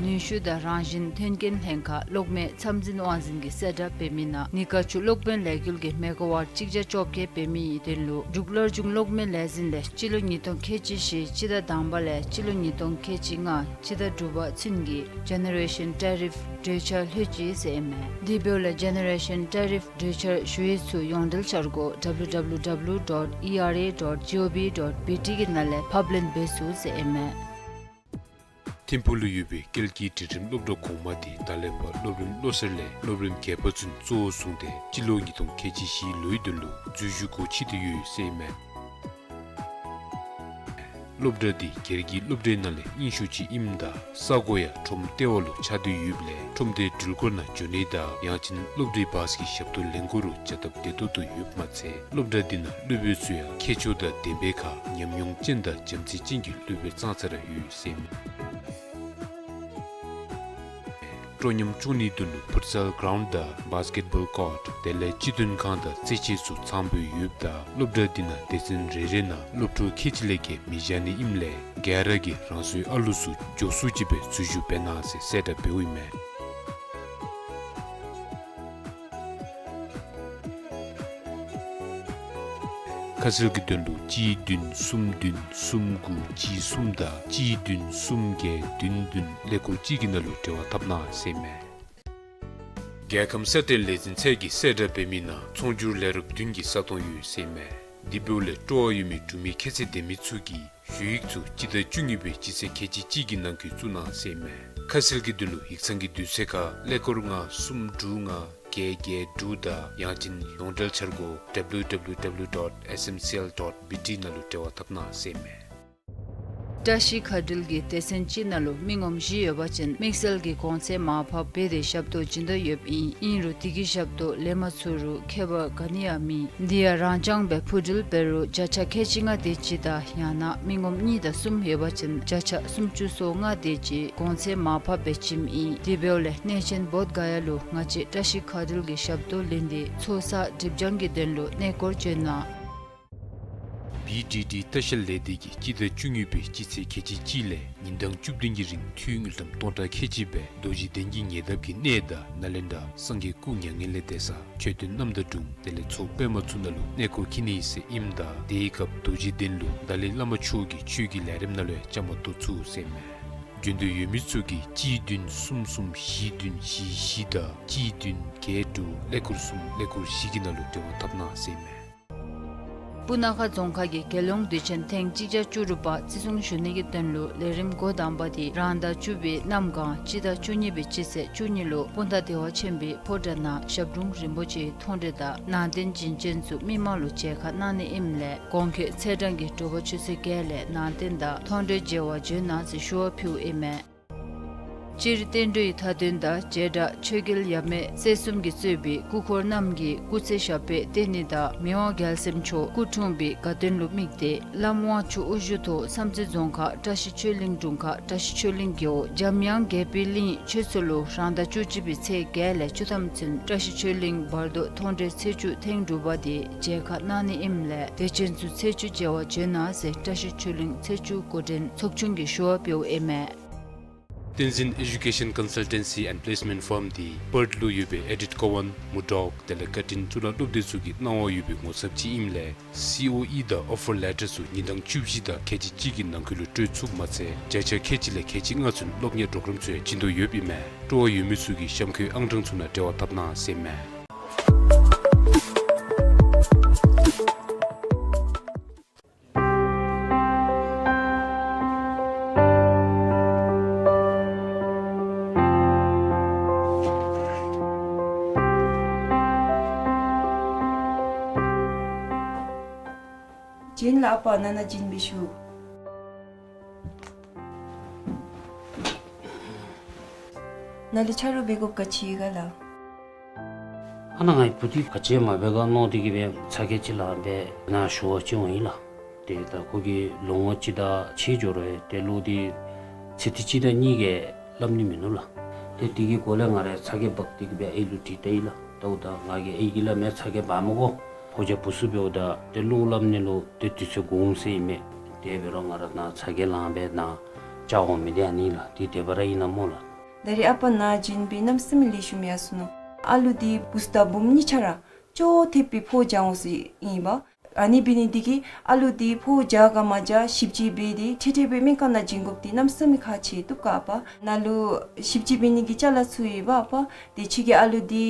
ནུས་ཤུགས་དང་རང་བཞིན་མཐུན་རྐྱེན་ལྷན་ཁག་གློག་མེ་ཚད་འཛིན་དབང་འཛིན་གྱིས་གསལ་བསྒྲགས་འབད་མི་ནང་གཉིས་ཀ་ཅུ་གློག་འཕེན་ལས་འགུལ་གྱི་མེ་ག་ཝཊ་གཅིག་བརྒྱ་བཅོ་བརྒྱད་འབད་མི་ཡི་དོན་ལུ་འབྲུག་སླར་འབྱུང་གློག་མེ་ལས་འཛིན་ལས་སྤྱི་ལོ་ཉིས་སྟོང་ཁལ་གཅིག་བཞི་སྤྱི་ཟླ་དང་པ་ལས་སྤྱི་ལོ་ཉིས་སྟོང་ཁལ་གཅིག་ལྔ་སྤྱི་ཟླ་དྲུག་པ་ཚུན་གྱི་ཇེ་ནེ་རེ་ཤཱན་ཊེ་རིཕ་གྲོས་འཆར་ལྷོད་ཅི་ཟེར་ཨིན་མས། དེ་འབདཝ་ལས་ཇེ་ནེ་རེ་ཤཱན་ཊེ་རིཕ་གྲོས་འཆར་ཞུ་ཡིག་ཚུ་ཡོངས་འབྲེལ་འཆར་སྒོ་W W W dot E R A dot G O V dot B T གི་ནང་ལས་ཕབ་ལེན་འབད་ཚུགས་ཟེར་ཨིན་མས། ཐིམ་ཕུག་ལུ་ཡོད་པའི་ཀལ་གྱི་སྒྲིག་ཁྲིམས་སློབ་གྲྭ་གོང་མ་དེ་ད་ལས་ཕར་སློབ་རིམ་བློ་གསར་ལས་སློབ་རིམ་བརྒྱད་པ་ཚུན་གཙོ་བོ་བཟུང་སྟེ་སྤྱི་ལོ་ཉིས་སྟོང་ཁལ་གཅིག་བཞི་ལོའི་དོན་ལུ་འཛུལ་ཞུགས་སྒོ་ཕྱེ་སྟེ་ཡོད་ཟེར་ཨིན་མས། སློབ་གྲྭ་འདི་སྒེར་གྱི་སློབ་གྲྭའི་ནང་ལས་རྙིང་ཤོས་ཅིག་ཨིནམ་ད་ས་གོ་ཡང་ཁྲོམ་ལྟེ་བ་ལུ་ཆགས་ཏེ་ཡོདཔ་ལས་ཁྲོམ་སྡེའི་འགྲུལ་འཁོར་ནང་འགྱོ་ནི་དང་ཡང་ཅིན་སློབ་གྲྭའི་བཱསི་གི་ཞབས་ཏོག་ལེན་དགོ་རུང་བྱ་སྟབས་བདེ་ཏོག་ཏོ་ཡོདཔ་མ་ཚད་སློབ་གྲྭ་འདི་ནང་སློབ་དཔོན་ཚུ་ཡང་མཁས་མཆོག་དང་ལྡན་པའི་ཁར་ཉམས་མྱོང་ཅན་དང་བྱམས་བརྩེ་ཅན་གྱི་སློབ་དཔོན་ཙང་ཙ་ར་ཡོད་ཟེར་ཨིན་མས། སྤྲོ་ཉམས་བཅུག་ནིའི་དོན་ལུ་ཕུཊ་སལ་གྲའུནཌ་དང་བཱསི་ཀེཊ་བཱོལ་ཀོརཊ་དེ་ལས་སྤྱི་མཐུན་ཁང་དང་རྩེད་ཆས་ཚུ་ཚངམ་སྦེ་ཡོདཔ་ད་སློབ་གྲྭ་འདི་ནང་སྡེ་ཚན་རེ་རེ་ནང་སློབ་ཕྲུག་ཁལ་གཅིག་ལས་བརྒལ་མི་བཞག་ནི་ཨིནམ་ལས་ག་ར་གིས་རང་སོའི་ཨ་ལུ་ཚུ་མགྱོགས་སུ་ཅིག་སྦེ་འཛུལ་ཞུགས་འབད་གནང་ཟེར་གསལ་བསྒྲགས་འབདཝ་ཨིན་མས། ཁ་གསལ་གྱི་དོན་ལུ་གཅིག་བདུན་གསུམ་བདུན་གསུམ་དགུ་གཅིག་གསུམ་དང་གཅིག་བདུན་གསུམ་བརྒྱད་བདུན་བདུན་ཀླད་ཀོར་གཅིག་གི་ནང་ལུ་འབྲེལ་བ་འཐབ་གནང་ཟེར་ཨིན་མས། རྒྱལ་ཁམས་སྲ་བརྟན་ལས་འཛིན་ཚད་ཀྱིས་གསལ་བསྒྲགས་འབད་མི་ནང་ཚོང་སྒྱུར་ལས་རོགས་བདུན་གྱི་ས་སྟོང་ཡོད་ཟེར་ཨིན་མས། དེ་འབདཝ་ལས་སྤྲོ་བ་ཡོད་མི་འབྲུག་མི་ཁྱད་ཚད་ལྡན་མི་ཚུ་གིས་ཞུ་ཡིག་ཚུ་སྤྱི་ཟླ་བཅུ་གཉིས་པའི་སྤྱི་ཚེས་ཁལ་གཅིག་གཅིག་གི་ནང་འཁོད་བཙུགས་གནང་ཟེར་ཨིན་མས། ཁ་གསལ་གྱི་དོན་ལུ་ཡིག་ཚང་གི་དུས་ཚོད་ཁར་ཀླད་ཀོར་ལྔ་གསུམ་དྲུག་ལྔ་བརྒྱད་བརྒྱད་དྲུག་དང་ཡང་ཅིན་ཡོངས་འབྲེལ་འཆར་སྒོ་W W W dot S M C L dot B T ནང་ལུ་འབྲེལ་བ་འཐབ་གནང་ཟེར་ཨིན་མས། བཀྲ་ཤིས་མཁའ་འགྲུལ་གྱིས་སྡེ་ཚན་གཅིག་ནང་ལུ་མི་ངོམ་བཞི་ཡོད་པ་ཅིན་དམིགས་བསལ་གྱི་གོང་ཚད་མར་ཕབ་འབད་དེ་ཞབས་ཏོག་བྱིན་དོ་ཡོདཔ་ཨིན། ཨིན་རུང་དེ་གི་ཞབས་ཏོག་ལེན་མ་ཚུགས་རུང་ཁྱད་པར་ག་ནི་ཡང་མེད། དེ་ཡང་རང་རྐྱང་སྦེ་འཕུར་འགྲུལ་འབད་རུང་བརྒྱ་ཆ་ཁལ་གཅིག་ལྔ་དེ་ཅིག་དང་ཡང་ན་མི་ངོམ་གཉིས་དང་གསུམ་ཡོད་པ་ཅིན་བརྒྱ་ཆ་སུམ་ཅུ་སོ་ལྔ་དེ་ཅིག་གོང་ཚད་མར་ཕབ་སྦེ་བྱིནམ་ཨིན། དེ་འབདཝ་ལས་གནས་ཆེན་བོདྷ་ག་ཡ་ལུ་ང་བཅས་བཀྲ་ཤིས་མཁའ་འགྲུལ་གྱི་ཞབས་ཏོག་ལེན་ཏེ་ཚོགས་བསགས་སྒྲིབ་སྦྱང་གི་དོན་ལུ་གནས་སྐོར་བྱོན་གནང་། B D D ལྟ་བཤལ་ལས་སྡེ་གིས་སྤྱི་ཟླ་བཅུ་གཉིས་པའི་སྤྱི་ཚེས་ཁལ་གཅིག་གཅིག་ལས་ཉིན་གྲངས་བཅུ་བདུན་གྱི་རིང་འཐུས་དངུལ་ཀྲམ་སྟོང་ཕྲག་ཁལ་གཅིག་སྦེ་རྡོ་རྗེ་གདན་གྱི་ཉེ་འདབས་ཀྱི་གནས་བདག་ནཱ་ལེནྡྲ་སངས་རྒྱས་སྐུ་མྱ་ངན་ལས་འདས་ས་མཆོད་རྟེན་རྣམ་དག་དྲུང་དེ་ལས་མཚོ་པདྨ་མཚོ་ནང་ལུ་གནས་སྐོར་འཁྱིད་ནི་ཟེར་ཨིནམ་ད་དེའི་སྐབས་རྡོ་རྗེ་གདན་ལུ་ཏཱ་ལའི་བླ་མ་མཆོག་གི་ཆོས་ཀྱི་ལས་རིམ་ནང་ལུ་ཡང་བཅའ་མར་གཏོགས་ཚུགས་ཟེར་ཨིན་མས། འབྱོན་འདོད་ཡོད་མི་ཚུ་གིས་གཅིག་བདུན་གསུམ་གསུམ་བཞི་བདུན་བཞི་བཞི་དང་གཅིག་བདུན་བརྒྱད་དྲུག་ཀླད་ཀོར་གསུམ་ཀླད་ཀོར་བཞི་གི་ནང་ལུ་འབྲེལ་བ་འཐབ་གནང་ཟེར་ཨིན་མས། སྤུ་ན་ཁ་རྫོང་ཁག་གིས་རྒྱལ་ཡོངས་དུས་ཆེན་ཐེངས་གཅིག་བརྒྱ་བཅུ་དྲུག་པ་བརྩི་སྲུང་ཞུ་ནི་གི་དོན་ལུ་ལས་རིམ་འགོ་དང་པ་དེ་རང་ཟླ་བཅུ་པའི་གནམ་གང་སྤྱི་ཟླ་བཅུ་གཉིས་པའི་སྤྱི་ཚེས་བཅུ་གཉིས་ལུ་སྤུངས་ཐང་བདེ་བ་ཆེན་པོའི་ཕོ་བྲང་ནང་ཞབས་དྲུང་རིན་པོ་ཆེའི་མཐོང་གྲོལ་དང་ནང་རྟེན་བྱིན་ཅན་ཚུ་མི་མང་ལུ་མཇལ་ཁ་གནང་ནི་ཨིནམ་ལས་གོང་འཁོད་ཚེས་གྲངས་ཀྱི་དྲོ་པ་ཆུ་ཚོད་བརྒྱད་ལས་ནང་རྟེན་དང་མཐོང་གྲོལ་མཇལ་བར་འབྱོན་གནང་ཟེར་ཞུ་བ་ཕུལཝ་ཨིན་མས། སྤྱིར་བསྟན་འགྲོའི་མཐའ་དོན་དང་བྱེ་བྲག་ཆོས་རྒྱལ་ཡབ་མེས་སྲས་གསུམ་གྱིས་གཙོས་པའི་སྐུ་འཁོར་རྣམས་ཀྱི་སྐུ་ཚེ་ཞབས་པད་བརྟན་ནི་དང་མི་དབང་རྒྱལ་སྲས་མཆོག་སྐུ་འཁྲུངས་པའི་དགའ་སྟོན་ལུ་དམིགས་ཏེ་བླམ་དབང་ཕྱུག་དབུ་བཞུགས་ཐོག་བསམ་རྩེ་རྫོང་ཁག་བཀྲ་ཤིས་ཆོས་གླིང་དྲུང་ཁག་བཀྲ་ཤིས་ཆོས་གླིང་རྒེད་འོག་འཇམ་དབྱངས་རྒྱལ་པོའི་གླིང་ཆོས་ཚོགས་ལུ་རང་ཟླ་བཅུ་གཅིག་པའི་ཚེས་བརྒྱད་ལས་བཅུ་ཐམ་ཚུན་བཀྲ་ཤིས་ཆོས་གླིང་བར་དོ་མཐོང་གྲོལ་ཚེས་བཅུ་ཐེངས་དྲུག་པ་དེ་མཇལ་ཁ་གནང་ནི་ཨིནམ་ལས་དད་ཅན་ཚུ་ཚེས་བཅུ་མཇལ་བར་འབྱོན་གནང་ཟེར་བཀྲ་ཤིས་ཆོས་གླིང་ཚེས་བཅུ་འགོ་འདྲེན་ཚོགས་ཆུང་གིས་ཞུ་བ་ཕུལཝ་ཨིན་མས། བསྟན་འཛིན་ཨེ་ཇུ་ཀེ་ཤཱན་ཀོན་སལ་ཊེན་སི་ཨེནཌ་པི་ལེསི་མེནཊ་ཕརམ་དེ་པརཐ་ལུ་ཡོད་པའི་ཨེ་ཌིཐ་ཀོ་ཝཱན་མུར་ཌོག་དེ་ལས་ཀར་ཊིན་གཙུག་ལག་སློབ་སྡེ་ཚུ་གིས་གནང་བ་ཡོད་པའི་ངོ་ཚབ་ཅིག་ཨིནམ་ལས་སི་ཨོ་ཨི་དང་ཨོ་ཕར་ལེ་ཊར་ཚུ་ཉིན་གྲངས་བཅུ་བཞི་དང་ཁལ་གཅིག་གཅིག་གི་ནང་འཁོད་ལུ་སྤྲོད་ཚུགསཔ་མ་ཚད་བརྒྱ་ཆ་ཁལ་གཅིག་ལས་ཁལ་གཅིག་ལྔ་ཚུན་སློབ་གཉེར་པྲོ་གྲམ་ཚུ་ཡང་བྱིན་དོ་ཡོདཔ་ཨིན་མས། སྤྲོ་བ་ཡོད་མི་ཚུ་གིས་གཤམ་འཁོད་ཨང་གྲངས་ཚུ་ནང་འབྲེལ་བ་འཐབ་གནང་ཟེར་ཨིན་མས། བྱིན་ལ་ཨ་པ་ནཱ་ནཱ་བྱིན་འབད་ཤོག། ནཱ་ལུ་ཆ་རོགས་འབད་དགོཔ་ག་ཅི་ཡོད་ག་ལགས། ཨ་ནཱ་ངེའི་བུ་འདི་ག་ཅི་མ་འབད་ག་མནོ་སྟེ་གིས་སྦེ་ཚ་གྱང་ཅིག་ལངམ་སྦེ་ནཱ་ཞུ་བར་བྱོན་ཡི་ལགས། ཏེ་ད་ཁོ་གིས་ལོ་ངོ་གཅིག་དང་ཕྱེད་འགྱོ་རུང་ཏེ་ལོག་སྟེ་ཚེ་ཐིག་གཅིག་དང་གཉིས་ཀྱི་སླབ་ནི་མིན་ནུག་ལགས། ཏེ་དེ་གི་སྒོ་ལས་ང་ར་ཚ་གྱང་འབག་སྟེ་གིས་སྦེ་ཨའི་ལུ་དྲིས་ལྟ་ཡི་ལགས། ད་འོ་ད་ང་གིས་ཨའི་གིས་སླབ་མས། ཚ་གྱང་འབག་མི་དགོ། ཕོ་རྒྱས་བུ་ཚུ་འབདཝ་ད་ཏེ་ལོག་སླབ་ནི་ལུ་ཏེ་དུས་ཚོད་འགོརཝ་ཟེར་ཨིན་མས། དེ་འབད་རུང་ང་ར་ནཱ་ཚ་གྱང་ལངམ་སྦེ་ནཱ་བཅར་འོང་མི་འདི་ཨ་ནི་ལགས། ཏེ་དེ་སྦེ་ར་ཨིན་ན་སྨོ་ལགས། ད་རེས་ཨ་པ་ནཱ་བྱོན་སྦེ་གནམ་མེད་ས་མེད་ལེགས་ཤོམ་ཡར་སོང་ནུག། ཨ་ལུ་འདི་བུཚ་དང་བུམོ་གཉིས་ཆ་ར་ཅོག་འཐདཔ་སྦེ་ཕོཝ་རྒྱག་འོང་ཟེར་ཨིན་པ། ཨ་ནི་འབད་ནི་འདི་གིས་ཨ་ལུ་འདི་ཕོཝ་རྒྱག་ག་མ་རྒྱག་ཞིབ་དཔྱད་འབད་དེ་འཕྲལ་འཕྲལ་སྦེ་སྨན་ཁང་ནང་བྱིན་དགོཔ་འདི་གནམ་མེད་ས་མེད་ཁག་ཆེ་བཏུབ་ག་ཨ་པ། ནཱ་ལུ་ཞིབ་དཔྱད་འབད་ནི་གི་ཅ་ལ་ཚུ་ཡོད་པ་ཨ་པ། དེ་ཁྱོད་ཀྱིས་ཨ་ལུ་འདི་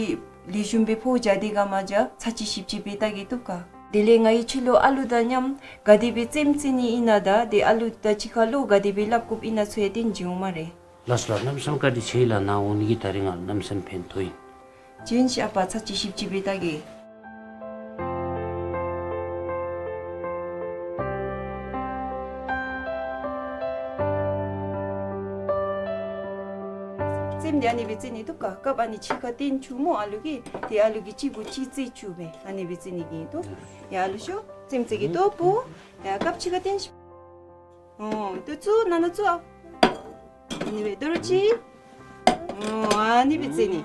ལེགས་ཤོམ་སྦེ་ཕོཝ་རྒྱག་སྟེ་ག་མ་རྒྱག་ཚར་གཅིག་ཞིབ་དཔྱད་འབད་བལྟ་གེ་བཏུབ་ག། དེ་ལས་ང་གིས་ཁྱོད་ལུ་ཨ་ལུ་དང་མཉམ་ག་དེ་སྦེ་རྩེདམོ་རྩེ་ནི་ཨིན་ན་དང་དེ་ཨ་ལུ་དང་གཅིག་ཁར་ལུ་ག་དེ་སྦེ་སླབ་དགོཔ་ཨིན་ན་ཚུ་ཡང་སྟོན་བྱིན་འོང་སྨ་རེ། ལགས་སོ་ལགས། གནམ་མེད་ས་མེད་བཀའ་དྲིན་ཆེ་ལགས། ནཱ་འོང་ནི་གིས་ད་རིས་ང་གནམ་མེད་ས་མེད་ཕན་ཐོགས་ཡི། བྱོན་ཤིག་ཨ་པ། ཚར་གཅིག་ཞིབ་དཔྱད་འབད་བལྟ་གེ། རྩེདམོ་འདི་ཨ་ནི་སྦེ་རྩེ་ནི་བཏུབ་ག། རྐངམ་ཨ་ནི་ཕྱི་ཁར་བཏོན་བཅུག་སྨོ་ཨ་ལུ་གིས། དེ་ཨ་ལུ་གིས་གཅིག་གུ་གཅིག་རྩེ་བཅུག་སྦེ་ཨ་ནི་སྦེ་རྩེ་ནི་གི་འདུག། ཡ་ཨ་ལུ་ཤོག། རྩེདམོ་རྩེ་གེ་ལྟོ་བུ། ཡ་རྐངམ་ཕྱི་ཁར་བཏོན་ཤིག། ཨོ་ཏེ་བཙུགས། ནང་ན་བཙུགས་ཨ། ཨ་ནི་སྦེ་དོ་རུང་གཅིག། ཨོ་ཨ་ནི་སྦེ་རྩེ་ནི།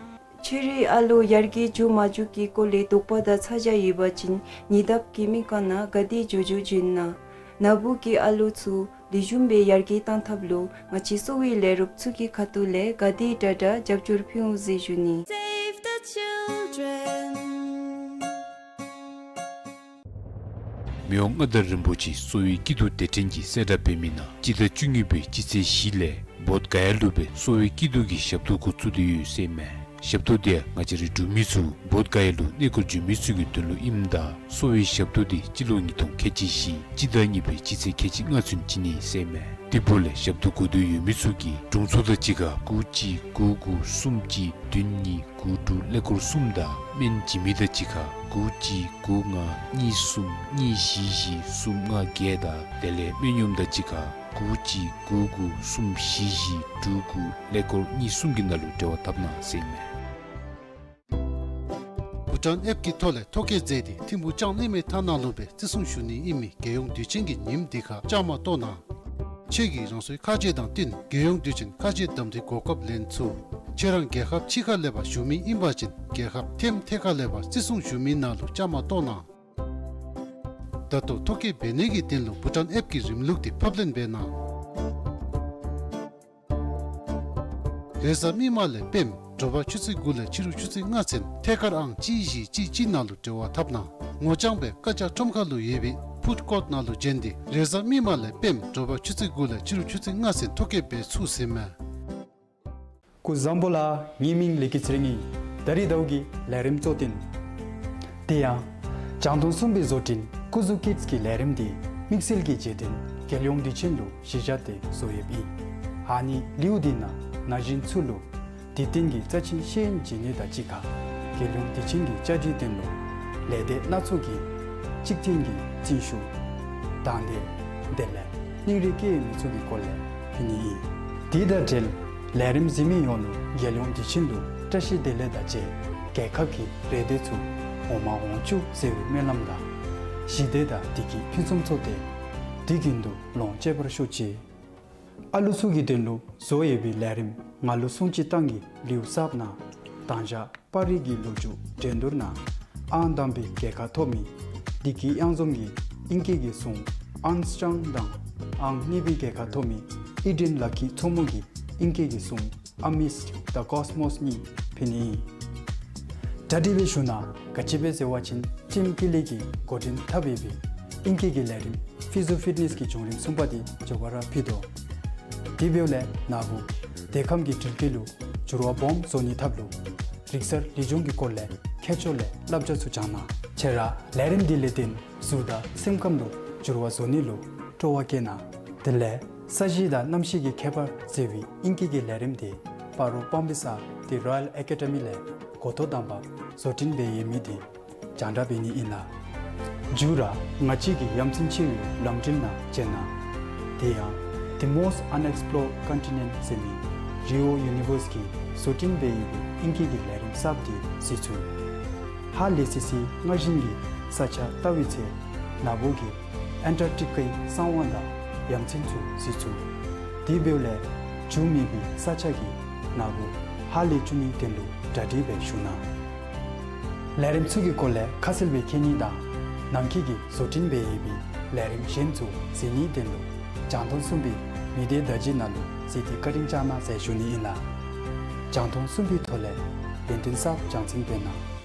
ཁྱོད་རའི་ཨ་ལུ་ཡར་རྒྱས་འགྱོ་མ་འགྱོ་གི་སྐོར་ལས་དོགས་པ་དང་ཚ་གྱང་ཡོད་པ་ཅིན་ཉེ་འདབས་ཀྱི་སྨན་ཁང་ནང་ག་དེ་མགྱོགས་མགྱོགས་བྱོན་གནང་། ནཱ་བུ་གི་ཨ་ལུ་ཚུ་ལེགས་ཤོམ་སྦེ་ཡར་རྒྱས་གཏང་ཐབས་ལུ་ང་བཅས་གསོ་བའི་ལས་རོགསཔ་ཚུ་གི་ཁ་ཐུག་ལས་ག་དེ་དྲག་དྲག་རྒྱབ་སྐྱོར་ཕུལ་འོང་ཟེར་ཞུ་ནི། Save the children. མི་དབང་མངའ་བདག་རིན་པོ་ཆེ་གསོ་བའི་སྐྱིད་སྡུག་སྡེ་ཕྲན་གྱིས་གསལ་བསྒྲགས་འབད་མི་ནང་སྤྱི་ཟླ་བཅུ་གཉིས་པའི་སྤྱི་ཚེས་བཞི་ལས་བོདྷ་ག་ཡ་ལུ་སྦེ་གསོ་བའི་སྐྱིད་སྡུག་གི་ཞབས་ཏོག་འགོ་བཙུགས་ཏེ་ཡོད་ཟེར་མས། ཞབས་ཏོག་འདི་ཡང་ང་བཅས་རའི་འབྲུག་མི་ཚུ་བོདྷ་ག་ཡ་ལུ་གནས་སྐོར་འབྱོན་མི་ཚུ་གི་དོན་ལུ་ཨིནམ་ད་གསོ་བའི་ཞབས་ཏོག་འདི་སྤྱི་ལོ་ཉིས་སྟོང་ཁལ་གཅིག་བཞི་སྤྱི་ཟླ་གཉིས་པའི་སྤྱི་ཚེས་ཁལ་གཅིག་ལྔ་ཚུན་བྱིན་ནི་ཟེར་མས། དེ་འབདཝ་ལས་ཞབས་ཏོག་དགོས་འདོད་ཡོད་མི་ཚུ་གིས་དྲུང་འཚོ་དང་གཅིག་ཁར་དགུ་གཅིག་དགུ་དགུ་གསུམ་གཅིག་བདུན་གཉིས་དགུ་དྲུག་ཀླད་ཀོར་གསུམ་དང་སྨན་བྱིན་མི་དང་གཅིག་ཁར་དགུ་གཅིག་དགུ་ལྔ་གཉིས་གསུམ་གཉིས་བཞི་བཞི་གསུམ་ལྔ་བརྒྱད་དང་དེ་ལས་སྨན་གཡོགམ་དང་གཅིག་ཁར་དགུ་གཅིག་དགུ་དགུ་གསུམ་བཞི་བཞི་དྲུག་དགུ་ཀླད་ཀོར་གཉིས་གསུམ་གྱི་ནང་ལུ་འབྲེལ་བ་འཐབ་གནང་ཟེར་མས། བྷུ་ཊཱན་ཨེཔ་ཀྱི་ཐོག་ལས་ཐོ་བཀོད་མཛད་དེ་ཐིམ་ཕུག་ལྕང་གླིང་མའི་ཐང་ནང་ལུ་སྦེ་བརྩི་སྲུང་ཞུ་ནི་ཨིན་མི་རྒྱལ་ཡོངས་དུས་ཆེན་གྱི་ཉིནམ་འདི་ཁར་བཅའ་མར་གཏོགས་གནང་། ཁྱོད་ཀྱིས་རང་སོའི་ཁ་རྗེ་དང་བསྟུན་རྒྱལ་ཡོངས་དུས་ཆེན་ཁ་རྗེ་གདམ་འཐུའི་གོ་སྐབས་ལེན་ཚུགས། ཁྱོད་རང་རྒྱལ་ཁབ་ཕྱི་ཁ་ལས་ཕར་བཞུགས་མི་ཨིན་པ་ཅིན་རྒྱལ་ཁབ་ཐེམ་ཐེ་ཁ་ལས་ཕར་བརྩི་སྲུང་ཞུ་མི་ནང་ལུ་བཅའ་མར་གཏོགས་གནང་། ད་ལྟོ་ཐོ་བཀོད་འབད་ནི་གི་དོན་ལུ་བྷུ་ཊཱན་ཨེཔ་ཀྱི་རིམ་ལུགས་འདི་ཕབ་ལེན་འབད་གནང་། རེས་གཟའ་མིག་དམར་ལས་སྤེནམ་དྲོ་པ་ཆུ་ཚོད་དགུ་ལས་ཕྱི་རུ་ཆུ་ཚོད་ལྔ་ཚུན་ཐད་ཀར་ཨང་གཅིག་བཞི་གཅིག་གཅིག་ནང་ལུ་འབྲེལ་བ་འཐབ་གནང་། ངོ་རྐྱང་སྦེ་བཀའ་རྒྱ་ཁྲོམ་ཁ་ལུ་ཡོད་པའི་ཕུཌ་ཀོརཊ་ནང་ལུ་བྱོན་ཏེ་རེས་གཟའ་མིག་དམར་ལས་སྤེནམ་དྲོ་པ་ཆུ་ཚོད་དགུ་ལས་ཕྱི་རུ་ཆུ་ཚོད་ལྔ་ཚུན་ཐོ་བཀོད་འབད་ཚུགས་ཟེར་མས། སྐུ་གཟུགས་བཟང་པོ་ལགས། ངེའི་མིང་ལི་ཀི་ཚེ་རིང་ཨིན། ད་རིས་ཟླཝ་གི་ལས་རིམ་གཙོ་དོན། དེ་ཡང་རྒྱང་མཐོང་གསུམ་པའི་བཟོ་སྐྲུན་སྐུ་གཟུགས་ཀིཌསི་གི་ལས་རིམ་འདི་དམིགས་བསལ་གྱི་རྗེས་དྲན་རྒྱལ་ཡོངས་དུས་ཆེན་ལུ་གཞི་བཞག་སྟེ་བཟོ་ཡོདཔ་ཨིན། ཨ་ནི་ལེའུ་འདི་ནང་ན་གཞོན་ཚུ་ལུ་དུས་སྟོན་གྱི་རྩ་ཆེན་ཤེས་ཡོན་སྦྱིན་ནི་དང་གཅིག་ཁར་རྒྱལ་ཡོངས་དུས་ཆེན་གྱི་བཅའ་སྒྲིག་དོན་ལུ་ལས་སྡེ་སྣ་ཚོགས་ཀྱི་གཅིག་མཐུན་གྱི་རྩིས་ཞུ་དང་འབྲེལ་དེ་ལས་སྙིང་རུས་བསྐྱེད་མི་ཚུ་གི་སྐོར་ལས་ཕུལ་ནི་ཨིན། དེ་དང་འབྲེལ་ལས་རིམ་གཟིགས་མི་ཡོངས་ལུ་རྒྱལ་ཡོངས་དུས་ཆེན་ལུ་བཀྲ་ཤིས་བདེ་ལེགས་དང་བཅས་རྒྱལ་ཁབ་ཀྱི་རེ་འདོད་ཚུ་འོང་མ་འོང་བཅུག་ཟེར་བའི་སྨོན་ལམ་དང་ཞི་བདེ་དང་བདེ་སྐྱིད་ཕུན་སུམ་ཚོགས་ཏེ་དུས་རྒྱུན་དུ་ལོངས་སྤྱོད་པར་ཤོག་ཅིག། ཨ་ལུ་ཚུ་གི་དོན་ལུ་བཟོ་ཡོད་པའི་ལས་རིམ་ང་ལུ་སྲུང་བརྩི་བཏང་གི་ལེའུ་གསརཔ་ནང་དང་ཞག་པར་རིས་ཀྱི་ལོ་རྒྱུས་འགྲན་བསྡུར་ནང་ཨང་དང་པའི་རྒྱལ་ཁ་ཐོབ་མི་བདེ་སྐྱིད་གཡང་འཛོམས་ཀྱིས་ཨིང་སྐད་ཀྱི་གཟུངས་ཨརམ་སི་ཊོང་དང་ཨང་གཉིས་པའི་རྒྱལ་ཁ་ཐོབ་མི་ཨི་ཌེན་ལ་ཀི་མཚོ་མོ་གིས་ཨིང་སྐད་ཀྱི་གཟུངས་Amidst the Cosmos གཉིས་ཕུལ་ནི་ཨིན། གྲ་སྒྲིག་འབད་ཞུ་ནི་ག་ཅི་སྦེ་ཟེར་བ་ཅིན་ཊིམ་ཀི་ལི་གིས་འགོ་འདྲེན་འཐབ་ཡོད་པའི་ཨིང་སྐད་ཀྱི་ལས་རིམ་ཕི་ཛོ་ཕིཊ་ནེསི་གི་བྱུང་རིམ་གསུམ་པ་འདི་མགྱོགས་པ་ར་ཕུལ་དོ། དེ་འབདཝ་ལས་ནཱ་བུ་དེ་ཁམས་ཀྱི་འགྲུལ་སྐྱེལ་ལུ་འགྱུར་བ་སྦོམ་བཟོ་ནི་འཐབ་ལུ་རིག་གསར་ལེགས་ཆུང་གི་སྐོར་ལས་མཁས་མཆོག་ལས་བསླབ་བྱ་ཚུ་སྦྱང་གནང་། ཁྱེད་ར་ལས་རིམ་འདི་ལས་བརྟེན་གཟུགས་དང་སེམས་ཁམས་ལུ་འགྱུར་བ་བཟོ་ནི་ལུ་སྤྲོ་བ་བསྐྱེད་གནང་། དེ་ལས་ས་གཞི་དང་གནམ་གཤིས་ཀྱི་ཁྱད་པར་ཟེར་བའི་ཨིང་སྐད་ཀྱི་ལས་རིམ་འདི་སྤ་རོ་པཱམ་པི་སར་ཏེ་རོ་ཡཱལ་ཨེ་ཀེ་ཌ་མི་ལས་འགོ་ཐོག་དང་པ་བཟོ་སྐྲུན་འབད་ཡོད་མི་འདི་རྒྱང་བསྒྲགས་འབད་ནི་ཨིན་ལགས། མཇུག་ར་ང་བཅས་ཀྱི་ཡ་མཚན་ཆེ་བའི་ལམ་འགྲུལ་ནང་མཇལ་གནང་། དེ་ཡང་The Most Unexplored Continent ཟེར་མི་རི་འོ་ཡུ་ནི་ཝརསི་གིས་བཟོ་སྐྲུན་འབད་ཡོད་པའི་ཨིང་སྐད་ཀྱི་ལས་རིམ་གསརཔ་འདི་གཟིགས་ཚུགས། ཧ་ལས་སི་སི་སྔར་བཞིན་གྱི་ས་ཆ་བལྟ་བའི་ཚེ་ནཱ་བུ་གིས་ཨན་ཊར་ཀི་ཊི་ཀའི་གསང་བ་དང་ཡ་མཚན་ཚུ་གཟིགས་ཚུགས། དེ་འབདཝ་ལས་འགྱུར་མེད་པའི་ས་ཆ་གི་ནཱ་བུ་ཧ་ལས་བཅུག་ནིའི་དོན་ལུ་གྲ་སྒྲིག་འབད་ཞུ་གནང་། ལས་རིམ་ཚུ་གི་སྐོར་ལས་ཁ་གསལ་སྦེ་མཁྱེན་ནི་དང་ནམ་འཁྱིད་ཀྱིས་བཟོ་སྐྲུན་འབད་ཡོད་པའི་ལས་རིམ་གཞན་ཚུ་གཟིགས་ནིའི་དོན་ལུ་རྒྱང་མཐོང་གསུམ་པའི་མི་སྡེ་བརྡ་བརྒྱུད་ནང་ལུ་གཟིགས་ཏེ་བཀའ་དྲིན་བསྐྱང་གནང་ཟེར་ཞུ་ནི་ཨིན་ལགས། རྒྱང་མཐོང་གསུམ་པའི་ཐོག་ལས་བདེན་དོན་གསརཔ་རྒྱང་སྲིང་སྤེལ་གནང་།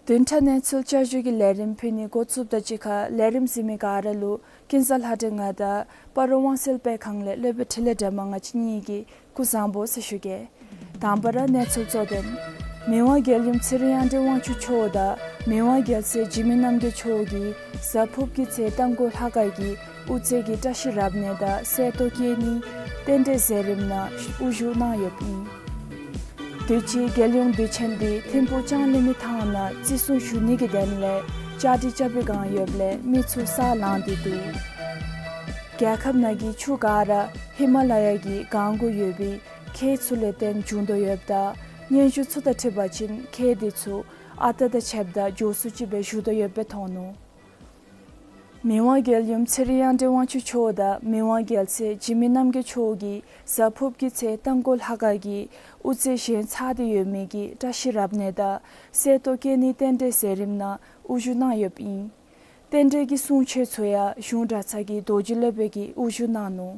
བདུན་ཕྲག་གནས་ཚུལ་བསྐྱར་ཞུའི་ལས་རིམ་ཕུལ་ནི་འགོ་བཙུགསཔ་དང་གཅིག་ཁར་ལས་རིམ་གཟིགས་མི་ག་ར་ལུ་ཀུན་བཟང་ལྷ་སྒྲོན་ང་དང་སྤ་རོ་དབང་གསལ་སྤེལ་ཁང་ལས་སློབ་དཔོན་འཕྲིན་ལས་སྒྲོལ་མ་ང་བཅས་གཉིས་ཀྱིས་སྐུ་གཟུགས་བཟང་པོ་ཟེར་ཞུ་གེ། དང་པ་ར་གནས་ཚུལ་གཙོ་དོན། མི་དབང་རྒྱལ་ཡུམ་ཚེ་རིང་དབྱངས་ཅན་དབང་ཕྱུག་མཆོག་དང་མི་དབང་རྒྱལ་སྲས་འཇིགས་མེད་རྣམ་རྒྱལ་མཆོག་གིས་གཟའ་ཕུརཔ་གི་ཚེ་རྟ་མགོ་ལྷ་ཁང་གི་དབུ་རྩེ་གི་བཀྲ་ཤིས་རབ་གནས་དང་གསེར་ཏོག་བཀལ་ནི་རྟེན་འབྲེལ་མཛད་རིམ་ནང་དབུ་བཞུགས་གནང་ཡོདཔ་ཨིན། དུས་ཅི་རྒྱལ་ཡོངས་དུས་ཆེན་འདི་ཐིམ་ཕུག་ལྕང་གླིང་མི་ཐང་ནང་བརྩི་སྲུང་ཞུ་ནི་གི་དོན་ལས་བཅའ་སྒྲིག་རྐྱབ་པའི་བསྒང་ཡོདཔ་ལས་མི་ཚུ་ས་ལངས་ཏེ་འདུག། རྒྱལ་ཁབ་ནང་གི་ཆུ་ག་ར་ཧི་མ་ལ་ཡ་གི་གངས་གུ་ཡོད་པའི་ཁྱེགས་ཚུ་ལས་བརྟེན་བྱུང་དོ་ཡོདཔ་ད་སྙན་ཞུ་ཚུ་དང་འཁྲིལ་བ་ཅིན་ཁྱེགས་འདི་ཚུ་ཨ་རྟག་དང་ཕྱདཔ་ད་མགྱོགས་སུ་ཅིག་སྦེ་ཞུ་དོ་ཡོདཔ་སྦེ་མཐོང་ནུག། མི་དབང་རྒྱལ་ཡུམ་ཚེ་རིང་དབྱངས་ཅན་དབང་ཕྱུག་མཆོག་དང་མི་དབང་རྒྱལ་སྲས་འཇིགས་མེད་རྣམ་རྒྱལ་མཆོག་གིས་གཟའ་ཕུརཔ་གི་ཚེ་རྟ་མགོ་ལྷ་ཁང་གི་དབུ་རྩེ་བཞེངས་ཚར་ཏེ་ཡོད་མི་གི་བཀྲ་ཤིས་རབ་གནས་དང་གསེར་ཏོག་བཀལ་ནི་རྟེན་འབྲེལ་མཛད་རིམ་ནང་དབུ་བཞུགས་གནང་ཡོདཔ་ཨིན། རྟེན་འབྲེལ་གྱི་གསུང་ཆོག་ཚུ་ཡང་གཞུང་གྲྭ་ཚང་གི་རྡོ་རྗེ་སློབ་དཔོན་གྱིས་དབུ་བཞུགས་གནང་ནུག།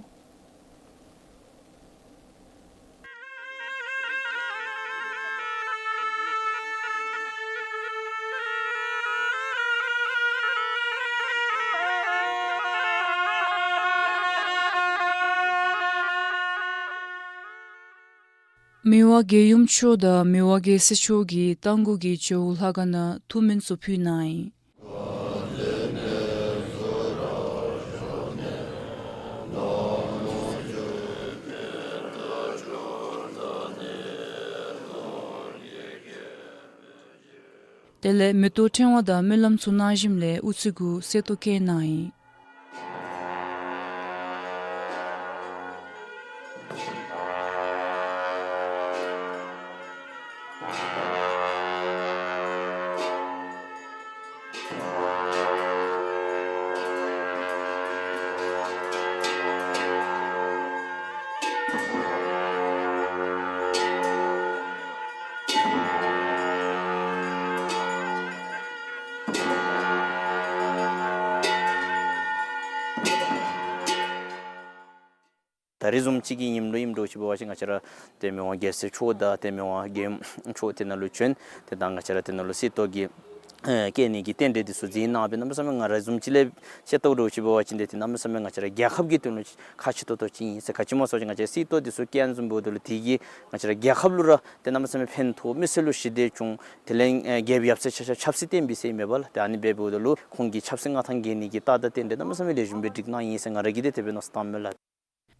མི་དབང་རྒྱལ་ཡུམ་མཆོག་དང་མི་དབང་རྒྱལ་སྲས་མཆོག་གིས་རྟ་མགོ་གི་ཇོ་བོ་ལྷ་ཁང་ནང་ཐུགས་སྨོན་ཚུ་ཕུལ་གནང་ཡི། དེ་ལས་མེ་ཏོག་ཕྲེང་བ་དང་སྨོན་ལམ་ཚུ་གནང་ཞིནམ་ལས་དབུ་རྩེ་གུ་གསེར་ཏོག་བཀལ་གནང་ཡི། ད་རེས་བཟུམ་ཅིག་གི་ཉིནམ་ལུ་ཨིནམ་འདྲཝ་ཅིག་འབད་བ་ཅིན་ང་བཅས་ར་ཏེ་མི་དབང་རྒྱལ་སྲས་མཆོག་དང་ཏེ་མི་དབང་རྒྱལ་ཡུམ་མཆོག་དེ་ནང་ལུ་བྱོན། ཏེ་ད་ང་བཅས་ར་དེ་ནང་ལུ་གསེར་ཏོག་གི་ཨེ་བཀལ་ནི་གི་རྟེན་འབྲེལ་འདི་ཚུ་མཛད་གནང་སྦེ་གནམ་མེད་ས་མེད་ང་ར་བཟུམ་ཅིག་ལས་ཤེས་ལྟཝ་འདྲཝ་ཅིག་འབད་བ་ཅིན་ཏེ་ཏེ་གནམ་མེད་ས་མེད་ང་བཅས་ར་རྒྱལ་ཁབ་ཀྱི་དོན་ལུ་ཁག་ཆེ་ཏོག་ཏོ་ཅིག་ཨིན་ཟེར། ག་ཅི་སྨོ་ཟེར་བ་ཅིན་ང་བཅས་གསེར་ཏོག་འདི་ཚུ་བཀལ་བཟུམ་འབདཝ་ད་ལུ་དེ་གིས་ང་བཅས་ར་རྒྱལ་ཁབ་ལུ་ར་ཏེ་གནམ་མེད་ས་མེད་ཕན་ཐོགས། མི་སེར་ལུ་ཞི་བདེ་འབྱུང་། དེ་ལས་ཨེ་རྒྱལཔོ་ཡབ་སྲས་ཆ་ཁྱབ་ཆབ་སྲིད་བརྟན་པའི་ཟེར་མས་པ་ལགས། ཏེ་ཨ་ནི་འབད་འབདཝ་ད་ལུ་ཁོང་གི་ཆབ་སྲིད་མངའ་ཐང་རྒྱས་ནི་གི་རྟགས་དང་རྟེན་འབྲེལ་གནམ་མེད་ས་མེད་ལེགས་ཤོམ་སྦེ་སྒྲིག་གནང་ཡི་ཟེར་ང་ར་གིས་ཏེ་དེ་སྦེ་མནོ་བསམ་བཏངམ་མས་ལགས།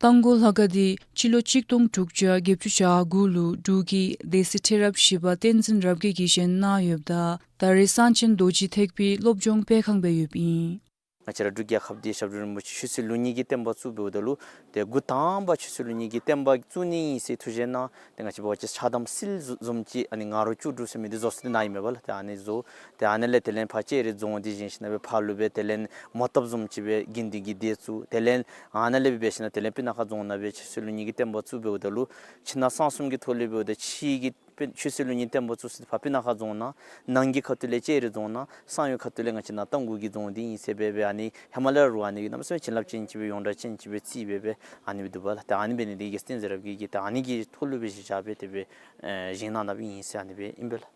རྟ་མགོ་ལྷ་ཁང་འདི་སྤྱི་ལོ་གཅིག་སྟོང་དྲུག་བརྒྱ་བརྒྱད་ཅུ་གྱ་དགུ་ལུ་འབྲུག་གི་སྡེ་སྲིད་ཁྲི་རབས་བཞི་པ་བསྟན་འཛིན་རབ་རྒྱས་ཀྱིས་བཞེངས་གནང་ཡོདཔ་ད་ད་རེས་གསང་ཆེན་རྡོ་རྗེ་ཐེག་པའི་སློབ་སྦྱོང་སྤེལ་ཁང་སྦེ་ཡོདཔ་ཨིན། ང་བཅས་ར་འབྲུག་རྒྱལ་ཁབ་འདི་ཞབས་དྲུང་རིན་པོ་ཆེ་ཆོས་སྲིད་ལུགས་གཉིས་ཀྱི་བསྟན་པ་བཙུགས་འབདཝ་ད་ལུ་ཏེ་འགོ་དང་པ་ཆོས་སྲིད་ལུགས་གཉིས་ཀྱི་བསྟན་པ་བཙུགས་ནི་ཨིན་ཟེར་ཐུགས་བཞེད་གནང་། ཏེ་ང་བཅས་འབད་བ་ཅིན་ཕྱག་དམ་སིལ་བཟུམ་ཅིག་ཨ་ནི་ང་རོ་བཅུ་དྲུག་ཟེར་མི་འདི་བཟོ་སྟེ་གནང་ཡི་མས་པ་ལགས། ཏེ་ཨ་ནི་བཟོ། ཏེ་ཨ་ནི་ལས་དེ་ལས་ཕར་ལྕགས་རི་རྫོང་འདི་བཞེངས་ཞིནམ་ལས་ཕར་ལུ་སྦེ་དེ་ལས་མོ་བཏབ་བཟུམ་ཅིག་སྦེ་དགེ་འདུན་གྱི་སྡེ་བཙུགས། དེ་ལས་ཨ་ནཱ་ལས་སྦེ་འབད་ཞིནམ་ལས་དེ་ལས་སྤུ་ན་ཁ་རྫོང་ནང་སྦེ་ཆོས་སྲིད་ལུགས་གཉིས་ཀྱི་བསྟན་པ་བཙུགས་འབདཝ་ད་ལུ་ཕྱི་ནང་གསང་གསུམ་གྱི་ཐོག་ལས་འབདཝ་ད་ཕྱི་གི་ཆོས་སྲིད་ལུགས་གཉིས་བསྟན་པ་བཙུགས་ས་འདི་ཕར་སྤུ་ན་ཁ་རྫོང་ནང་། ནང་གི་ཁ་ཐུག་ལས་ལྕགས་རི་རྫོང་ནང་། གསང་ཡུལ་ཁ་ཐུག་ལས་ང་བཅས་ནཱ་རྟ་མགོ་གི་རྫོང་འདི་ཨིན་ཟེར་སྦེ་སྦེ་ཨ་ནི་ཧེ་མ་ལས་ར་ཨ་ནི་གནམ་མེད་ས་མེད་བྱིན་རླབས་ཅན་ཅིག་སྦེ་ཡོངས་གྲགས་ཅན་ཅིག་སྦེ་བརྩིས་སྦེ་སྦེ་ཨ་ནི་སྦེ་འདུག་པ་ལགས། ཏེ་ཨ་ནི་འབད་ནི་འདི་གིས་བསྟན་འཛིན་རབ་རྒྱས་ཀྱིས་ཏེ་ཨ་ནི་གི་ཐོག་ལུ་སྦེ་གཞི་བཞག་སྦེ་དེ་སྦེ་ཨེ་བཞེངས་གནང་གནངམ་ཨིན་ཟེར་ཨ་ནི་སྦེ་ཨིན་པས་ལགས།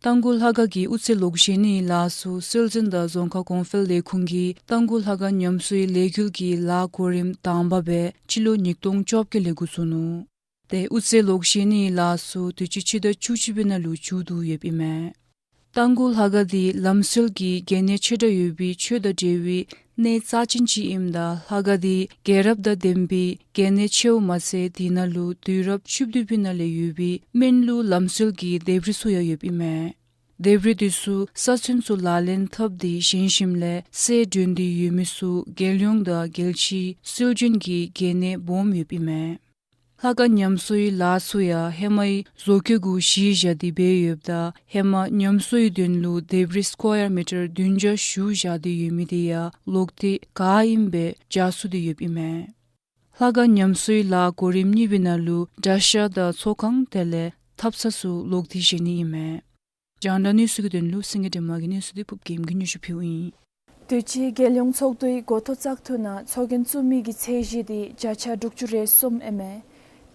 རྟ་མགོ་ལྷ་ཁང་གི་དབུ་རྩེ་ལོག་བཞེངས་ནི་ལ་སོགས་སྲོལ་འཛིན་དང་རྫོང་ཁ་གོང་འཕེལ་ལས་ཁུངས་ཀྱིས་རྟ་མགོ་ལྷ་ཁང་ཉམས་གསོའི་ལས་འགུལ་གྱི་ལཱ་གོ་རིམ་དང་པ་སྦེ་སྤྱི་ལོ་ཉིས་སྟོང་བཅོ་བརྒྱད་ལས་འགོ་བཙུགས་ནུག། ཏེ་དབུ་རྩེ་ལོག་བཞེངས་ནི་ལ་སོགས་དུས་ཅི་སྤྱི་ཟླ་བཅུ་གཅིག་པའི་ནང་ལུ་མཇུག་བསྡུ་ཡོདཔ་ཨིན་མས། རྟ་མགོ་ལྷ་ཁང་འདི་ལམ་སྲོལ་གྱི་གལ་གནད་ཆེ་དྲགས་ཡོད་པའི་ཆོས་དང་འབྲེལ་བའི་ གནས་རྩ་ཅན་ཅིག་ཨིནམ་ད་ལྷ་ཁང་འདི་རྒྱལ་རབས་དང་ལྡན་པའི་གལ་གནད་ཆེཝ་མ་ཚད་དེ་ནང་ལུ་དུས་རབས་བཅུ་བདུན་པའི་ནང་ལས་ཡོད་པའི་སྨན་བླུགས་ལམ་སྲོལ་གྱི་ལྡེབས་རིས་ཚུ་ཡང་ཡོདཔ་ཨིན་མས། ལྡེབས་རིས་འདི་ཚུ་ས་ཚོན་ཚུ་ལག་ལེན་འཐབ་སྟེ་བཞེངས་ཞིནམ་ལས་གསལ་སྒྲོན་ཏེ་ཡོད་མི་ཚུ་རྒྱལ་ཡོངས་དང་རྒྱལ་སྤྱིའི་སྲོལ་རྒྱུན་གྱི་གལ་གནད་སྦོམ་ཡོདཔ་ཨིན་མས། ལྷ་ཁང་ཉམས་གསོའི་ལཱ་ཚུ་ཡང་ཧེ་མའི་བཟོ་བཀོད་གུ་གཞི་བཞག་སྟེ་འབད་ཡོདཔ་ད་ཧེ་མ་ཉམས་གསོའི་དོན་ལུ་ལྡེབས་རིས་སྐོར་མི་ཊར་བདུན་བརྒྱ་བཞུགས་བཞག་སྟེ་ཡོད་མི་དེ་ཡང་ལོག་སྟེ་ག་ཨིནམ་སྦེ་འཇགས་ཚུགས་ཏེ་ཡོདཔ་ཨིན་མས། ལྷ་ཁང་ཉམས་གསོའི་ལཱ་གོ་རིམ་གཉིས་པའི་ནང་ལུ་གྲྭ་ཤག་དང་ཚོགས་ཁང་དེ་ལས་ཐབ་ཚང་ཚུ་ལོག་སྟེ་བཞེངས་ནི་ཨིན་མས། རྒྱང་བསྒྲགས་གནས་ཚུལ་གྱི་དོན་ལུ་སེང་གེ་སྒྲོལ་མ་གི་གནས་ཚུལ་འདི་ཕུབ་རྒྱལམོ་གིས་སྙན་ཞུ་ཕུལཝ་ཨིན། དུས་ཅི་རྒྱལ་ཡོངས་ཚོགས་འདུའི་འགོ་ཐོག་བཙག་འཐུ་ནང་ཚོགས་རྒྱན་བཙུགས་མི་གི་ཚད་གཞི་དེ་བརྒྱ་ཆ་དྲུག་ཅུ་རེ་གསུམ་ཨིན་མས།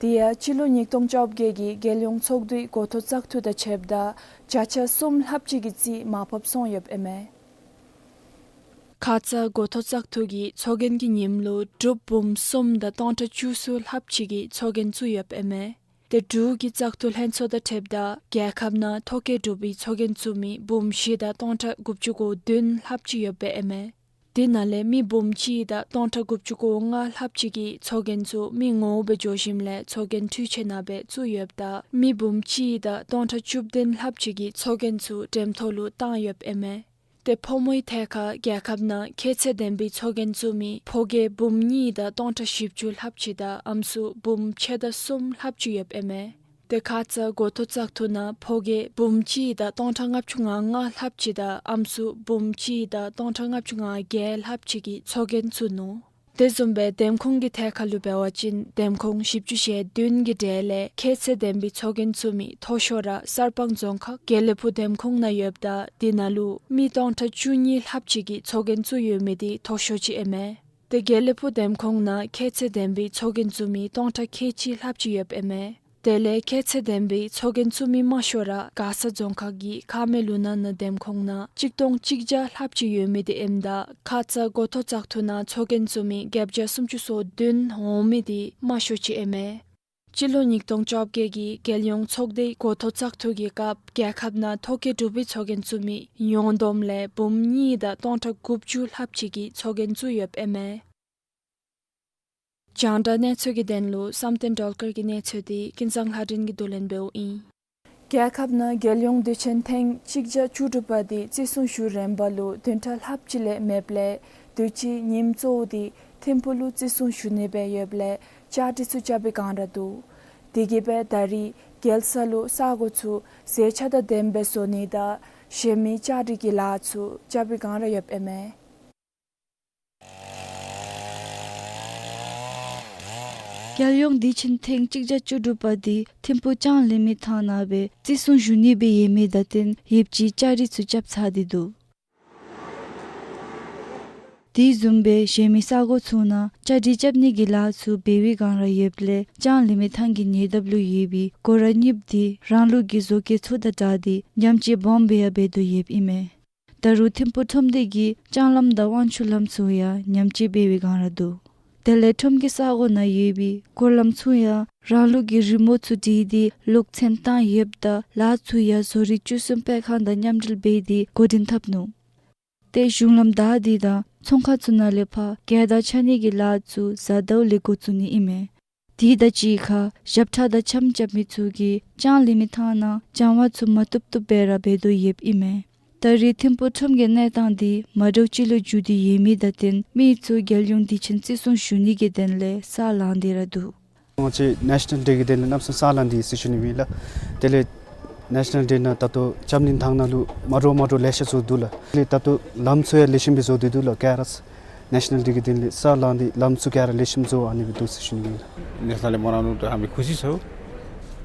དེ་ཡང་སྤྱི་ལོ་ཉིས་སྟོང་བཅོ་བརྒྱད་ཀྱི་རྒྱལ་ཡོངས་ཚོགས་འདུའི་འགོ་ཐོག་བཙག་འཐུ་དང་ཕྱདཔ་ད་བརྒྱ་ཆ་གསུམ་ལྷགཔ་ཅིག་གི་རྩིས་མར་ཕབ་སོང་ཡོདཔ་ཨིན་མས། ཁ་ཙ་འགོ་ཐོག་བཙག་འཐུ་གི་ཚོགས་རྒྱན་གྱི་ཉིནམ་ལུ་འབྲུགཔ་འབུམ་གསུམ་དང་སྟོང་ཕྲག་བཅུ་གསུམ་ལྷགཔ་ཅིག་གིས་ཚོགས་རྒྱན་བཙུགས་ཡོདཔ་ཨིན་མས། ཏེ་འབྲུག་གི་བཙག་འཐུ་ལྷན་ཚོགས་དང་ཕྱདཔ་ད་རྒྱལ་ཁབ་ནང་ཐོ་བཀོད་གྲུབ་པའི་ཚོགས་རྒྱན་བཙུགས་མི་འབུམ་བཞི་དང་སྟོང་ཕྲག་དགུ་བཅུ་གོ་བདུན་ལྷགཔ་ཅིག་ཡོདཔ་ཨིན་མས། དེ་ནང་ལས་མི་འབུམ་གཅིག་དང་སྟོང་ཕྲག་དགུ་བཅུ་གོ་ལྔ་ལྷགཔ་ཅིག་གིས་ཚོགས་རྒྱན་ཚུ་མི་ངོ་མ་སྦེ་འགྱོ་ཞིནམ་ལས་ཚོགས་རྒྱན་འཕྲུལ་ཆས་ནང་སྦེ་བཙུགས་ཡོདཔ་ད་མི་འབུམ་གཅིག་དང་སྟོང་ཕྲག་བཅུ་བདུན་ལྷགཔ་ཅིག་གིས་ཚོགས་རྒྱན་ཚུ་འགྲེམས་ཐོག་ལུ་བཏང་ཡོདཔ་ཨིན་མས། ཏེ་ཕོ་མོའི་ཐད་ཁར་རྒྱལ་ཁབ་ནང་ཁྱད་ཚད་ལྡན་པའི་ཚོགས་རྒྱན་བཙུགས་མི་ཕོ་རྒས་འབུམ་གཉིས་དང་སྟོང་ཕྲག་བཞི་བཅུ་ལྷགཔ་ཅིག་དང་ཨམ་སྲུ་འབུམ་ཕྱེད་དང་གསུམ་ལྷགཔ་ཅིག་ཡོདཔ་ཨིན་མས། ཏེ་ཁ་ཙ་འགོ་ཐོག་བཙག་འཐུ་ནང་ཕོ་རྒས་འབུམ་གཅིག་དང་སྟོང་ཕྲག་ལྔ་བཅུ་ང་ལྔ་ལྷགཔ་ཅིག་དང་ཨམ་སྲུ་འབུམ་གཅིག་དང་སྟོང་ཕྲག་ལྔ་བཅུ་ང་བརྒྱད་ལྷགཔ་ཅིག་གིས་ཚོགས་རྒྱན་བཙུགས་ནུག། དེ་བཟུམ་སྦེ་འདེམས་ཁོངས་ཀྱི་ཐད་ཁར་ལུ་འབད་བ་ཅིན་འདེམས་ཁོངས་བཞི་བཅུ་ཞེ་བདུན་གྱི་གྲས་ལས་ཁྱད་ཚད་ལྡན་པའི་ཚོགས་རྒྱན་བཙུགས་མི་མཐོ་ཤོས་ར་གསར་སྤང་རྫོང་ཁག་དགེ་ལེགས་ཕུག་འདེམས་ཁོངས་ནང་ཡོདཔ་ད་དེ་ནང་ལུ་མི་སྟོང་ཕྲག་བཅུ་གཉིས་ལྷགཔ་ཅིག་གིས་ཚོགས་རྒྱན་བཙུགས་ཡོད་མི་དེ་མཐོ་ཤོས་ཅིག་ཨིན་མས། ཏེ་དགེ་ལེགས་ཕུག་འདེམས་ཁོངས་ནང་ཁྱད་ཚད་ལྡན་པའི་ཚོགས་རྒྱན་བཙུགས་མི་སྟོང་ཕྲག་ཁལ་གཅིག་ལྷགཔ་ཅིག་ཡོདཔ་ཨིན་མས། དེ་ལས་ཁྱད་ཚད་ལྡན་པའི་ཚོགས་རྒྱན་བཙུགས་མི་དམའ་ཤོས་ར་མགར་ས་རྫོང་ཁག་གི་ཁ་སྨད་ལུང་ནག་ནང་འདེམས་ཁོངས་ནང་གཅིག་སྟོང་གཅིག་བརྒྱ་ལྷགཔ་ཅིག་ཡོད་མི་དེ་ཨིནམ་ད་ཁ་ཙ་འགོ་ཐོག་བཙག་འཐུ་ནང་ཚོགས་རྒྱན་བཙུགས་མི་བརྒྱད་བརྒྱ་སུམ་ཅུ་སོ་བདུན་འོང་མི་དེ་དམའ་ཤོས་ཅིག་ཨིན་མས། སྤྱི་ལོ་ཉིས་སྟོང་བཅོ་བརྒྱད་ཀྱི་རྒྱལ་ཡོངས་ཚོགས་སྡེའི་འགོ་ཐོག་བཙག་འཐུ་གི་སྐབས་རྒྱལ་ཁབ་ནང་ཐོ་བཀོད་གྲུབ་པའི་ཚོགས་རྒྱན་བཙུགས་མི་ཡོངས་བསྡོམས་ལས་འབུམ་གཉིས་དང་སྟོང་ཕྲག་དགུ་བཅུ་ལྷགཔ་ཅིག་གིས་ཚོགས་རྒྱན་བཙུགས་ཡོདཔ་ཨིན་མས། རྒྱང་བསྒྲགས་གནས་ཚུལ་གྱི་དོན་ལུ་བསམ་གཏན་སྒྲོལ་དཀར་གྱི་གནས་ཚུལ་དེ་ཀུན་བཟང་ལྷ་སྒྲོན་གྱིས་བསྡུ་ལེན་འབདཝ་ཨིན། རྒྱལ་ཁབ་ནང་རྒྱལ་ཡོངས་དུས་ཆེན་ཐེངས་གཅིག་བརྒྱ་བཅུ་དྲུག་པ་དེ་བརྩི་སྲུང་ཞུ་རན་པ་ལུ་བདུན་ཕྲག་ལྷགཔ་ཅིག་ལས་མེདཔ་ལས་དུས་ཅི་ཉིནམ་གཙོ་བོ་དེ་ཐིམ་ཕུག་ལུ་བརྩི་སྲུང་ཞུ་ནི་སྦེ་ཡོདཔ་ལས་བཅའ་སྒྲིག་ཚུ་རྐྱབ་པའི་བསྒང་ར་འདུག། དེ་གིས་སྦེ་ད་རིས་རྒྱལ་ས་ལུ་ས་གོ་ཚུ་མཛེས་ཆ་དང་ལྡནམ་སྦེ་བཟོ་ནི་དང་གཞན་མི་བཅའ་སྒྲིག་གི་ལཱ་ཚུ་རྐྱབ་པའི་བསྒང་ར་ཡོདཔ་ཨིན་མས། རྒྱལ་ཡོངས་དུས་ཆེན་ཐེངས་གཅིག་བརྒྱ་བཅུ་དྲུག་པ་དེ་ཐིམ་ཕུག་ལྕང་གླིང་མི་ཐང་ནང་སྦེ་བརྩི་སྲུང་ཞུ་ནི་སྦེ་ཡོད་མི་དང་བསྟུན་ཡོདཔ་ཅིག་བཅའ་སྒྲིག་ཚུ་རྐྱབ་ཚར་ཏེ་འདུག། དེ་བཟུམ་སྦེ་གཞན་མི་ས་གོ་ཚུ་ནང་བཅའ་སྒྲིག་རྐྱབ་ནི་གི་ལཱ་ཚུ་འབད་བའི་བསྒང་ར་ཡོདཔ་ལས་ལྕང་གླིང་མི་ཐང་གི་ཉེ་འདབས་ལུ་ཡོད་པའི་སྒོ་ར་གཉིསཔོ་དེ་རང་ལུགས་ཀྱི་བཟོ་བཀོད་ཚུ་དང་སྦྲགས་ཏེ་ཉམས་བཅོས་སྦོམ་སྦེ་ཡང་འབད་དོ་ཡོདཔ་ཨིན་མས། ད་རུང་ཐིམ་ཕུག་ཁྲོམ་སྡེ་གི་ལྕང་ལམ་དང་དབང་ཕྱུག་ལམ་ཚུ་ཡང་ཉམས་བཅོས་འབད་བའི་བསྒང་ར་འདུག། དེ་ལས་ཁྲོམ་གྱི་ས་གོ་ནང་ཡོད་པའི་སྐོར་ལམ་ཚུ་ཡང་རང་ལུགས་ཀྱི་རི་མོ་ཚུ་བྲིས་ཏེ་ལོག་མཚན་བཏང་ཡོདཔ་ད་ལཱ་ཚུ་ཡང་བཟོ་རིག་བཅུ་གསུམ་སྤེལ་ཁང་དང་མཉམ་འབྲེལ་འབད་དེ་འགོ་འདྲེན་འཐབ་ནུག། ཏེ་གཞུང་ལམ་བདའ་སྟེ་དང་ཚོང་ཁང་ཚུ་ནང་ལས་ཕར་རྒྱལ་དར་འཕྱར་ནི་གི་ལཱ་ཚུ་གཟའ་ཟླཝ་ལས་འགོ་བཙུགས་ནི་ཨིན་མས། དེ་དང་གཅིག་ཁར་ཞབས་ཁྲ་དང་འཆམ་རྐྱབ་མི་ཚུ་གིས་ལྕང་གླིང་མི་ཐང་ནང་སྦྱང་བ་ཚུ་མ་བཏུབ་བཏུབ་སྦེ་ར་འབད་དོ་ཡོདཔ་ཨིན་མས། ད་རེས་ཐིམ་ཕུག་ཁྲོམ་གྱི་གནས་སྟངས་དེ་མ་འདྲཝ་ཅིག་ལུ་འགྱུར་ཏེ་ཡོད་མི་དང་བསྟུན་མི་ཚུ་རྒྱལ་ཡོངས་དུས་ཆེན་བརྩི་སྲུང་ཞུ་ནི་གི་དོན་ལས་ས་ལངས་ཏེ་ར་འདུག། ང་བཅས་ནེ་ཤ་ནཱལ་ཌེ་གི་དོན་ལས་གནམ་མེད་ས་མེད་ས་ལངས་ཏེ་ཡོད་ཟེར་ཞུ་ནི་ཨིན་ལགས། དེ་ལས་ནེ་ཤ་ནཱལ་ཌེ་ནང་ད་ལྟོ་ལྕང་གླིང་ཐང་ནང་ལུ་མ་འདྲཝ་མ་འདྲཝ་ལེ་ཤ་བཟོ་དོ་ལགས། དེ་ལས་ད་ལྟོ་ལམ་ཚུ་ཡང་ལེགས་ཤོམ་སྦེ་བཟོ་སྟེ་འདུག་ལགས། ག་ར་ནེ་ཤ་ནཱལ་ཌེ་གི་དོན་ལས་ས་ལངས་ཏེ་ལམ་ཚུ་ག་ར་ལེགས་ཤོམ་བཟོ་ཨ་ནི་སྦེ་འདུག་ཟེར་ཞུ་ནི་ཨིན་ལགས། ནེ་ཤ་ནཱལ་ཌེ་མ་ལངས་ནུག་ད་ཧ་མི་ཁུ་སི་སོ།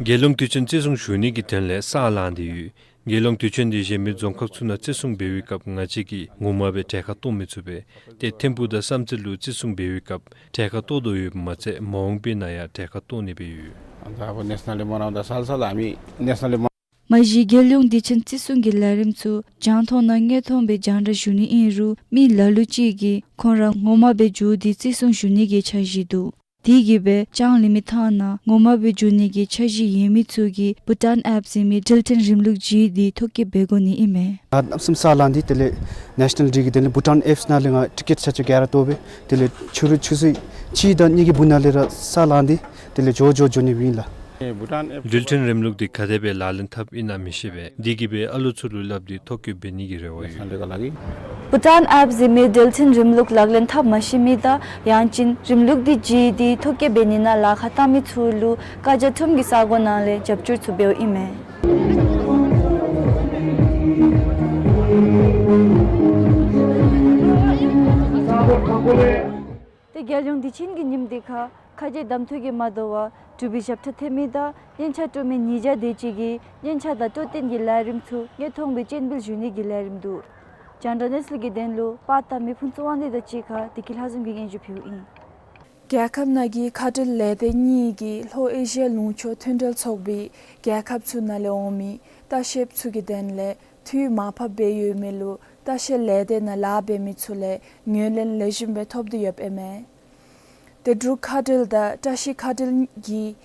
རྒྱལ་ཡོངས་དུས་ཆེན་བརྩི་སྲུང་ཞུ་ནི་གི་དོན་ལས་ས་ལངས་ཏེ་ཡོད། རྒྱལ་ཡོངས་དུས་ཆེན་འདི་གཞན་མི་རྫོང་ཁག་ཚུ་ནང་བརྩི་སྲུང་འབད་བའི་སྐབས་ང་བཅས་ཀྱིས་ངོ་མ་སྦེ་གྲལ་ཁར་གཏོགས་མི་ཚུགས་པས། ཏེ་ཐིམ་ཕུག་དང་བསམ་རྩེ་ལུ་བརྩི་སྲུང་འབད་བའི་སྐབས་གྲལ་ཁར་གཏོགས་དོ་ཡོདཔ་མ་ཚད་མ་འོངས་པའི་ནང་ཡང་གྲལ་ཁར་གཏོགས་ནི་སྦེ་ཡོད། ཨ་ནི་ད་ནེ་ཤ་ནཱལ་ཌེ་མ་ལངས་ད་ས་ལ་ས་ལ་ཨ་མི་ནེ་ཤ་ནཱལ་ཌེ་མ། མ་གཞི་རྒྱལ་ཡོངས་དུས་ཆེན་བརྩི་སྲུང་གི་ལས་རིམ་ཚུ་རྒྱང་མཐོང་ནང་དངོས་མཐོང་སྦེ་རྒྱང་བསྒྲགས་ཞུ་ནི་ཨིན་རུང་མི་ལ་ལུ་ཅིག་གིས་ཁོང་ར་ངོ་མ་སྦེ་འགྱོ་སྟེ་བརྩི་སྲུང་ཞུ་ནི་གི་འཆར་གཞི་འདུག། དེ་གིས་སྦེ་ཅང་ལི་མི་ཐང་ནང་ངོ་མ་སྦེ་འགྱོ་ནི་གི་འཆར་གཞི་ཡོད་མི་ཚུ་གིས་བྷུ་ཊཱན་ཨེབ་ཟེར་མི་འགྲུལ་འཕྲིན་རིམ་ལུགས་ཅིག་འདི་ཐོ་བཀོད་འབད་དགོ་ནི་ཨིན་མས། ད་གནམ་མེད་ས་མེད་ལངས་ཏེ་དེ་ལས་ནེ་ཤ་ནཱལ་ཌེ་གི་དེ་ལས་བྷུ་ཊཱན་ཨེབ་ནང་ལས་ང་ཊི་ཀེཊ་ཆ་ཆ་ག་ར་བཏོག་སྦེ་དེ་ལས་ཕྱི་རུ་ཆུ་ཚོད་གཅིག་དང་གཉིས་ཀྱི་སྦུག་ནང་ལས་ར་ས་ལངས་ཏེ་དེ་ལས་མགྱོགས་མགྱོགས་འགྱོ་ནི་ཨིན་ལགས། འགྲུལ་འཕྲིན་རིམ་ལུགས་འདི་ག་དེ་སྦེ་ལག་ལེན་འཐབ་ཨིན་ན་མི་ཤེས་པས། དེ་གིས་སྦེ་ཨ་ལོ་ཚུ་ལུ་སླབ་སྟེ་ཐོ་བཀོད་འབད་ནི་གི་རེ་བ་ཡོད། བྷུ་ཊཱན་ཨེབ་ཟེར་མི་འགྲུལ་འཕྲིན་རིམ་ལུགས་ལག་ལེན་འཐབ་མ་ཤེས་མི་དང་ཡང་ཅིན་རིམ་ལུགས་འདི་བརྗེད་དེ་ཐོ་བཀོད་འབད་ནི་ནང་ལཱ་ཁག་བཏང་མི་ཚུ་ལུ་བཀའ་རྒྱ་ཁྲོམ་གྱི་ས་གོ་ནང་ལས་རྒྱབ་སྐྱོར་ཚུ་འབདཝ་ཨིན་མས། ཏེ་རྒྱལ་ཡོངས་བདེ་ཆེན་གྱི་ཉིནམ་འདི་ཁར་ཁ་རྗེ་གདམ་འཐུ་གིས་མ་དོ་བར་འབྲུག་པའི་ཞབས་ཁྲ་འཐེན་མི་དང་སྙན་ཆ་དཀྲོལ་མི་ཉིས་བརྒྱ་དེ་ཅིག་གིས་སྙན་ཆ་དང་དཀྲོག་རྟེན་གྱི་ལས་རིམ་ཚུ་དངོས་མཐོང་སྦེ་སྤྱན་འབུལ་ཞུ་ནི་གི་ལས་རིམ་འདུག། རྒྱང་བསྒྲགས་གནས་ཚུལ་གྱི་དོན་ལུ་པར་བཏབ་མི་ཕུན་ཚོགས་དབང་འདུས་དང་གཅིག་ཁར་བདེ་སྐྱིད་ལྷ་འཛོམས་ཀྱིས་སྙན་ཞུ་ཕུལཝ་ཨིན། རྒྱལ་ཁབ་ནང་གི་མཁའ་འགྲུལ་ལས་སྡེ་གཉིས་ཀྱིས་ལྷོ་ཨེ་ཤི་ཡ་ལུང་ཕྱོགས་མཐུན་འབྲེལ་ཚོགས་པའི་རྒྱལ་ཁབ་ཚུ་ནང་ལས་འོང་མི་ལྟ་བཤལཔ་ཚུ་གི་དོན་ལས་འཐུས་མར་ཕབ་འབད་ཡོད་མི་ལུ་ལྟ་བཤལ་ལས་སྡེ་ནང་ལཱ་འབད་མི་ཚུ་ལས་ངོས་ལེན་ལེགས་ཤོམ་སྦེ་ཐོབ་སྟེ་ཡོདཔ་ཨིན་མས། ཏེ་འབྲུག་མཁའ་འགྲུལ་དང་བཀྲ་ཤིས་མཁའ་འགྲུལ་གྱིས་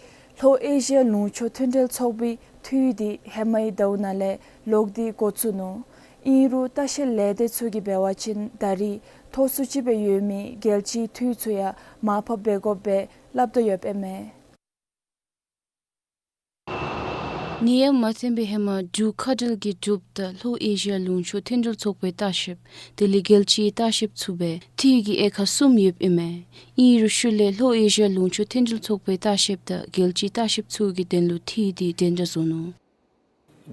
ལྷོ་ཨེ་ཤི་ཡ་ལུང་ཕྱོགས་མཐུན་འབྲེལ་ཚོགས་པའི་འཐུས་འདི་ཧེ་མའི་ཟླཝ་ནང་ལས་ལོག་སྟེ་འགོ་བཙུགས་ནུག། ཨིན་རུང་ལྟ་བཤལ་ལས་སྡེ་ཚུ་གིས་འབད་བ་ཅིན་ད་རེས་མཐོ་སུ་ཅིག་སྦེ་ཡོད་མི་རྒྱལ་སྤྱིའི་འཐུས་ཚུ་ཡང་མར་ཕབ་འབད་དགོཔ་སྦེ་སླབ་དོ་ཡོདཔ་ཨིན་མས། ནད་ཡམས་མ་ཐོན་པའི་ཧེ་མ་འབྲུག་མཁའ་འགྲུལ་གྱི་གྲུབ་མཐའ་ལྷོ་ཨེ་ཤི་ཡ་ལུང་ཕྱོགས་མཐུན་འབྲེལ་ཚོགས་པའི་ལྟ་བཤལཔ་དེ་ལས་རྒྱལ་སྤྱིའི་ལྟ་བཤལཔ་ཚུ་སྦེ་འཐུས་ཀྱི་དབྱེ་ཁག་གསུམ་ཡོདཔ་ཨིན་མས། ཨིན་རུང་ཤུལ་ལས་ལྷོ་ཨེ་ཤི་ཡ་ལུང་ཕྱོགས་མཐུན་འབྲེལ་ཚོགས་པའི་ལྟ་བཤལཔ་དང་རྒྱལ་སྤྱིའི་ལྟ་བཤལཔ་ཚུ་གི་དོན་ལུ་འཐུས་འདི་འདྲན་འདྲ་བཟོ་ནུག།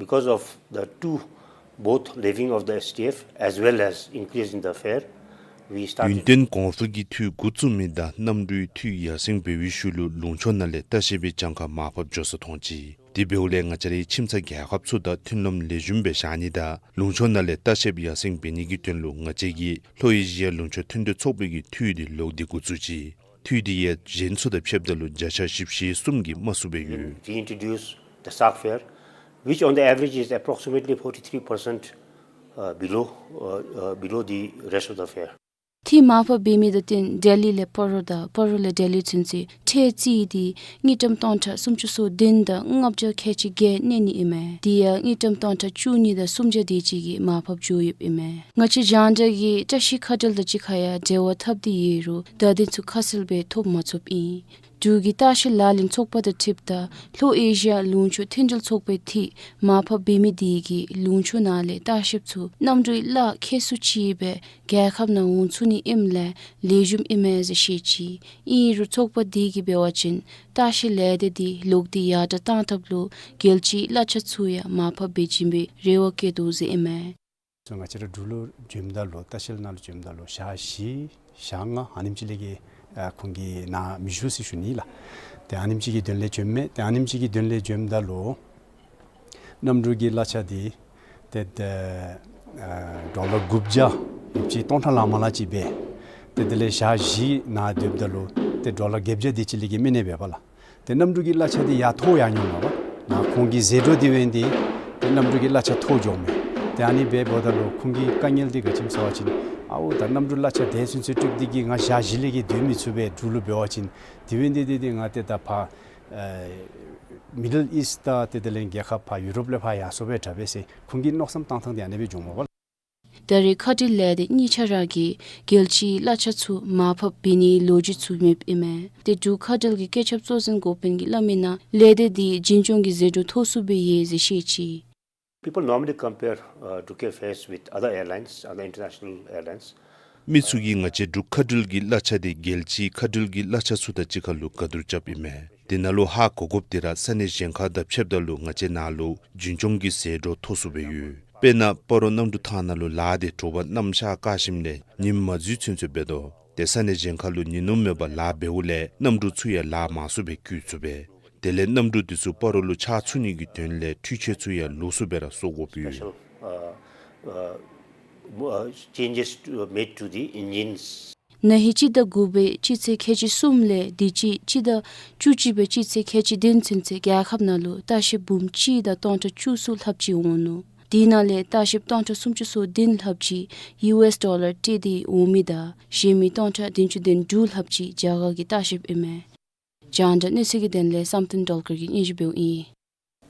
Because of the two, both levying of the S T F as well as increase in the fare, we started ཡུན་བརྟན་གོང་འཕེལ་གྱི་འཐུས་འགོ་བཙུགས་མི་དང་གནམ་གྲུའི་འཐུས་ཡར་སེང་འབད་བའི་ཤུལ་ལུ་ལུང་ཕྱོགས་ནང་ལས་ལྟ་བཤལ་པའི་གྱངས་ཁ་མར་ཕབ་འགྱོ་ས་མཐོང་ཅི། དེ་འབདཝ་ལས་ང་བཅས་རའི་ཁྱིམ་ཚང་རྒྱལ་ཁབ་ཚུ་དང་མཐུན་ལམ་ལེགས་ཤོམ་སྦེ་བཞག་ནི་དང་ལུང་ཕྱོགས་ནང་ལས་ལྟ་བཤལཔ་ཡར་སེང་འབད་ནི་གི་དོན་ལུ་ང་བཅས་ཀྱིས་ལྷོ་ཨེ་ཤི་ཡ་ལུང་ཕྱོགས་མཐུན་འབྲེལ་ཚོགས་པའི་གི་འཐུས་འདི་ལོག་སྟེ་འགོ་བཙུགས་ཅི། འཐུས་འདི་ཡང་གཞན་ཚུ་དང་ཕྱདཔ་ད་ལུ་བརྒྱ་ཆ་བཞི་བཅུ་ཞེ་གསུམ་གྱིས་དམའ་སུ་སྦེ་ཡོད། Reintroduce the SAC fare, which on the average is approximately forty-three percent, uh, below, uh, uh, below the rest of the fare. འཐུས་མར་ཕབ་འབད་མི་དང་བསྟུན་ལྡི་ལི་ལས་སྤ་རོ་དང་སྤ་རོ་ལས་ལྡི་ལི་ཚུན་ཚོད་ཁྲལ་རྩིས་འདི་དངུལ་ཀྲམ་སྟོང་ཕྲག་སུམ་ཅུ་སོ་བདུན་དང་ལྔ་བརྒྱ་ཁལ་གཅིག་བརྒྱད་གནས་ནི་ཨིན་མས། དེ་ཡང་དངུལ་ཀྲམ་སྟོང་ཕྲག་བཅུ་གཉིས་དང་སུམ་བརྒྱ་དེ་ཅིག་གིས་མར་ཕབ་འགྱོ་ཡོདཔ་ཨིན་མས། ང་བཅས་རྒྱང་བསྒྲགས་ཀྱིས་བཀྲ་ཤིས་མཁའ་འགྲུལ་དང་གཅིག་ཁར་ཡང་འབྲེལ་བ་འཐབ་སྟེ་ཡོད་རུང་བརྡ་དོན་ཚུ་ཁ་གསལ་སྦེ་ཐོབ་མ་ཚུགསཔ་ཨིན། འབྲུག་གི་ལྟ་བཤལ་ལག་ལེན་ཚོགས་པ་དང་འཁྲིལཝ་ད་ལྷོ་ཨེ་ཤི་ཡ་ལུང་ཕྱོགས་མཐུན་འབྲེལ་ཚོགས་པའི་འཐུས་མར་ཕབ་འབད་མི་དེ་གིས་ལུང་ཕྱོགས་ནང་ལས་ལྟ་བཤལཔ་ཚུ་གནམ་གྲུའི་གླ་ཁེ་སུ་ཅིག་སྦེ་རྒྱལ་ཁབ་ནང་འོང་ཚུགས་ནི་ཨིནམ་ལས་ལེགས་ཤོམ་ཨིན་མས་ཟེར་བཤད་ཅི། ཨིན་རུང་ཚོགས་པ་དེ་གིས་འབད་བ་ཅིན་ལྟ་བཤལ་ལས་སྡེ་འདི་ལོག་སྟེ་ཡར་དྲགས་གཏང་ཐབས་ལུ་རྒྱལ་སྤྱིའི་གླ་ཆ་ཚུ་ཡང་མར་ཕབ་འབད་བྱིན་པའི་རེ་བ་བསྐྱེད་དོ་ཟེར་ཨིན་མས། སོ་ང་བཅས་ར་འབྲུག་ལུ་འབྱོནམ་ད་ལུ་ལྟ་བཤལ་ནང་ལུ་འབྱོནམ་ད་ལུ་ཞག་བཞི་ཞག་ལྔ་ཨ་ནེམ་ཅིག་ལས་བརྒལ་ཨ་ཁོང་གིས་ནཱ་མི་བཞུགས་ཟེར་ཞུ་ནི་ལགས། ཏེ་ཨ་ནེམ་ཅིག་གི་དོན་ལས་འབྱོནམ་མས། ཏེ་ཨ་ནེམ་ཅིག་གི་དོན་ལས་འབྱོནམ་ད་ལུ་གནམ་གྲུ་གི་གླ་ཆ་འདི་ཏེ་ཏེ་ཨ་ཌོ་ལར་དགུ་བརྒྱ་ཡོདཔ་ཅིག་སྟོང་ཕྲག་ལང་མ་ལང་ཅིག་འབད། ཏེ་དེ་ལས་ཞག་བཞི་ནཱ་སྡོདཔ་ད་ལུ་ཏེ་ཌོ་ལར་བརྒྱད་བརྒྱ་དེ་ཅིག་ལས་བརྒལ་མི་གནས་པས་པ་ལགས། ཏེ་གནམ་གྲུ་གི་གླ་ཆ་འདི་ཡར་མཐོ་ཡར་འགྱོཝ་མས་པ། ནཱ་ཁོང་གི་ཟད་འགྲོ་འདི་འབད་ནི་འདི་ཏེ་གནམ་གྲུ་གི་གླ་ཆ་མཐོ་འགྱོཝ་མས། ཏེ་ཨ་ནི་འབདཝ་ད་ལུ་ཁོང་གི་དཀའ་ངལ་འདི་ག་ཅི་སྨོ་ཟེར་བ་ཅིན་ཨའུ་ད་གནམ་གྲུ་གླ་ཆ་དེ་ཚུན་ཚོད་སྤྲོད་དེ་གིས་ང་ཞག་བཞི་ལས་བརྒལ་སྡོད་མི་ཚུགས་པས་འབྲུག་ལུ་འབད་བ་ཅིན། དེ་འབད་ནི་འདི་ཏེ་ཏེ་ང་ཏེ་ད་ཕར་ཨེ་མི་ཌལ་ཨིསཊ་དང་ཏེ་དེ་ལས་རྒྱལ་ཁབ་ཕར་ཡུ་རོབ་ལས་ཕར་ཡར་སོང་པས་དྲག་པས་ཟེར་ཁོང་གི་མནོ་བསམ་བཏང་ཐངས་འདི་ཨ་ནི་སྦེ་འགྱོཝ་མས་པ་ལགས། ད་རེས་མཁའ་འགྲུལ་ལས་སྡེ་གཉིས་ཆ་ར་གིས་རྒྱལ་སྤྱིའི་གླ་ཆ་ཚུ་མར་ཕབ་འབད་ནིའི་ལོ་རྒྱུས་ཚུ་མེདཔ་ཨིན་མས། ཏེ་འབྲུག་མཁའ་འགྲུལ་གྱི་བཀོད་ཁྱབ་གཙོ་འཛིན་འགོ་དཔོན་གྱིས་སླབ་མིའི་ནང་ལས་སྡེ་འདི་འཛིན་སྐྱོང་གི་ཟད་འགྲོ་མཐོ་སུ་སྦེ་ཡོད་ཟེར་བཤད་ཅི། People normally compare, uh, Drukair fares with other airlines, other international airlines. མི་ཚུ་གིས་ང་བཅས་འབྲུག་མཁའ་འགྲུལ་གྱི་གླ་ཆ་འདི་རྒྱལ་སྤྱིའི་མཁའ་འགྲུལ་གྱི་གླ་ཆ་ཚུ་དང་གཅིག་ཁར་ལུ་ག་བསྡུར་རྐྱབ་ཨིན་མས། དེ་ནང་ལུ་ཧ་གོ་དགོཔ་འདི་ར་ས་གནས་གཞན་ཁར་དང་ཕྱདཔ་ད་ལུ་ང་བཅས་ནཱ་ལུ་འཛིན་སྐྱོང་གི་ཟད་འགྲོ་མཐོ་སུ་སྦེ་ཡོད། དཔེར་ན་སྤ་རོ་གནམ་གྲུ་ཐང་ནང་ལུ་ལཱ་འདི་དྲོ་པ་གནམ་ཤར་བཀག་ཞིནམ་ལས་ཉིམ་མ་འཛུལ་ཚུན་ཚོད་འབད་དོ། ཏེ་ས་གནས་གཞན་ཁར་ལུ་ཉིན་ནུབ་མེད་པར་ལཱ་འབདཝ་ལས་གནམ་གྲུ་ཚུ་ཡང་ལཱ་མང་སུ་སྦེ་བཀོལ་ཚུགས་པས། དེ་ལས་གནམ་གྲུ་འདི་ཚུ་སྤ་རོ་ལུ་ཆགས་ཚུགས་ནི་གི་དོན་ལས་འཕྲུལ་ཆས་ཚུ་ཡང་ལོགས་སུ་སྦེ་ར་བཟོ་དགོཔ་ཡོད། Special, uh, uh, uh, changes to, uh, made to the engines. ན་ཧིང་སྤྱི་ཟླ་དགུ་པའི་སྤྱི་ཚེས་ཁལ་གཅིག་གསུམ་ལས་དུས་ཅི་སྤྱི་ཟླ་བཅུ་གཅིག་པའི་སྤྱི་ཚེས་ཁལ་གཅིག་བདུན་ཚུན་ཚོད་རྒྱལ་ཁབ་ནང་ལུ་ལྟ་བཤལ་འབུམ་གཅིག་དང་སྟོང་ཕྲག་བཅུ་གསུམ་ལྷགཔ་ཅིག་འོང་ནུག། དེ་ནང་ལས་ལྟ་བཤལཔ་སྟོང་ཕྲག་སུམ་ཅུ་སོ་བདུན་ལྷགཔ་ཅིག་ཡུ་ཨེསི་ཌོ་ལར་སྤྲོད་དེ་འོང་མི་དང་གཞན་མི་སྟོང་ཕྲག་བདུན་ཅུ་དོན་དྲུག་ལྷགཔ་ཅིག་རྒྱ་གར་གྱི་ལྟ་བཤལཔ་ཨིན་མས། རྒྱང་བསྒྲགས་གནས་ཚུལ་གྱི་དོན་ལས་བསམ་གཏན་སྒྲོལ་དཀར་གྱིས་སྙན་ཞུ་འབདཝ་ཨིན།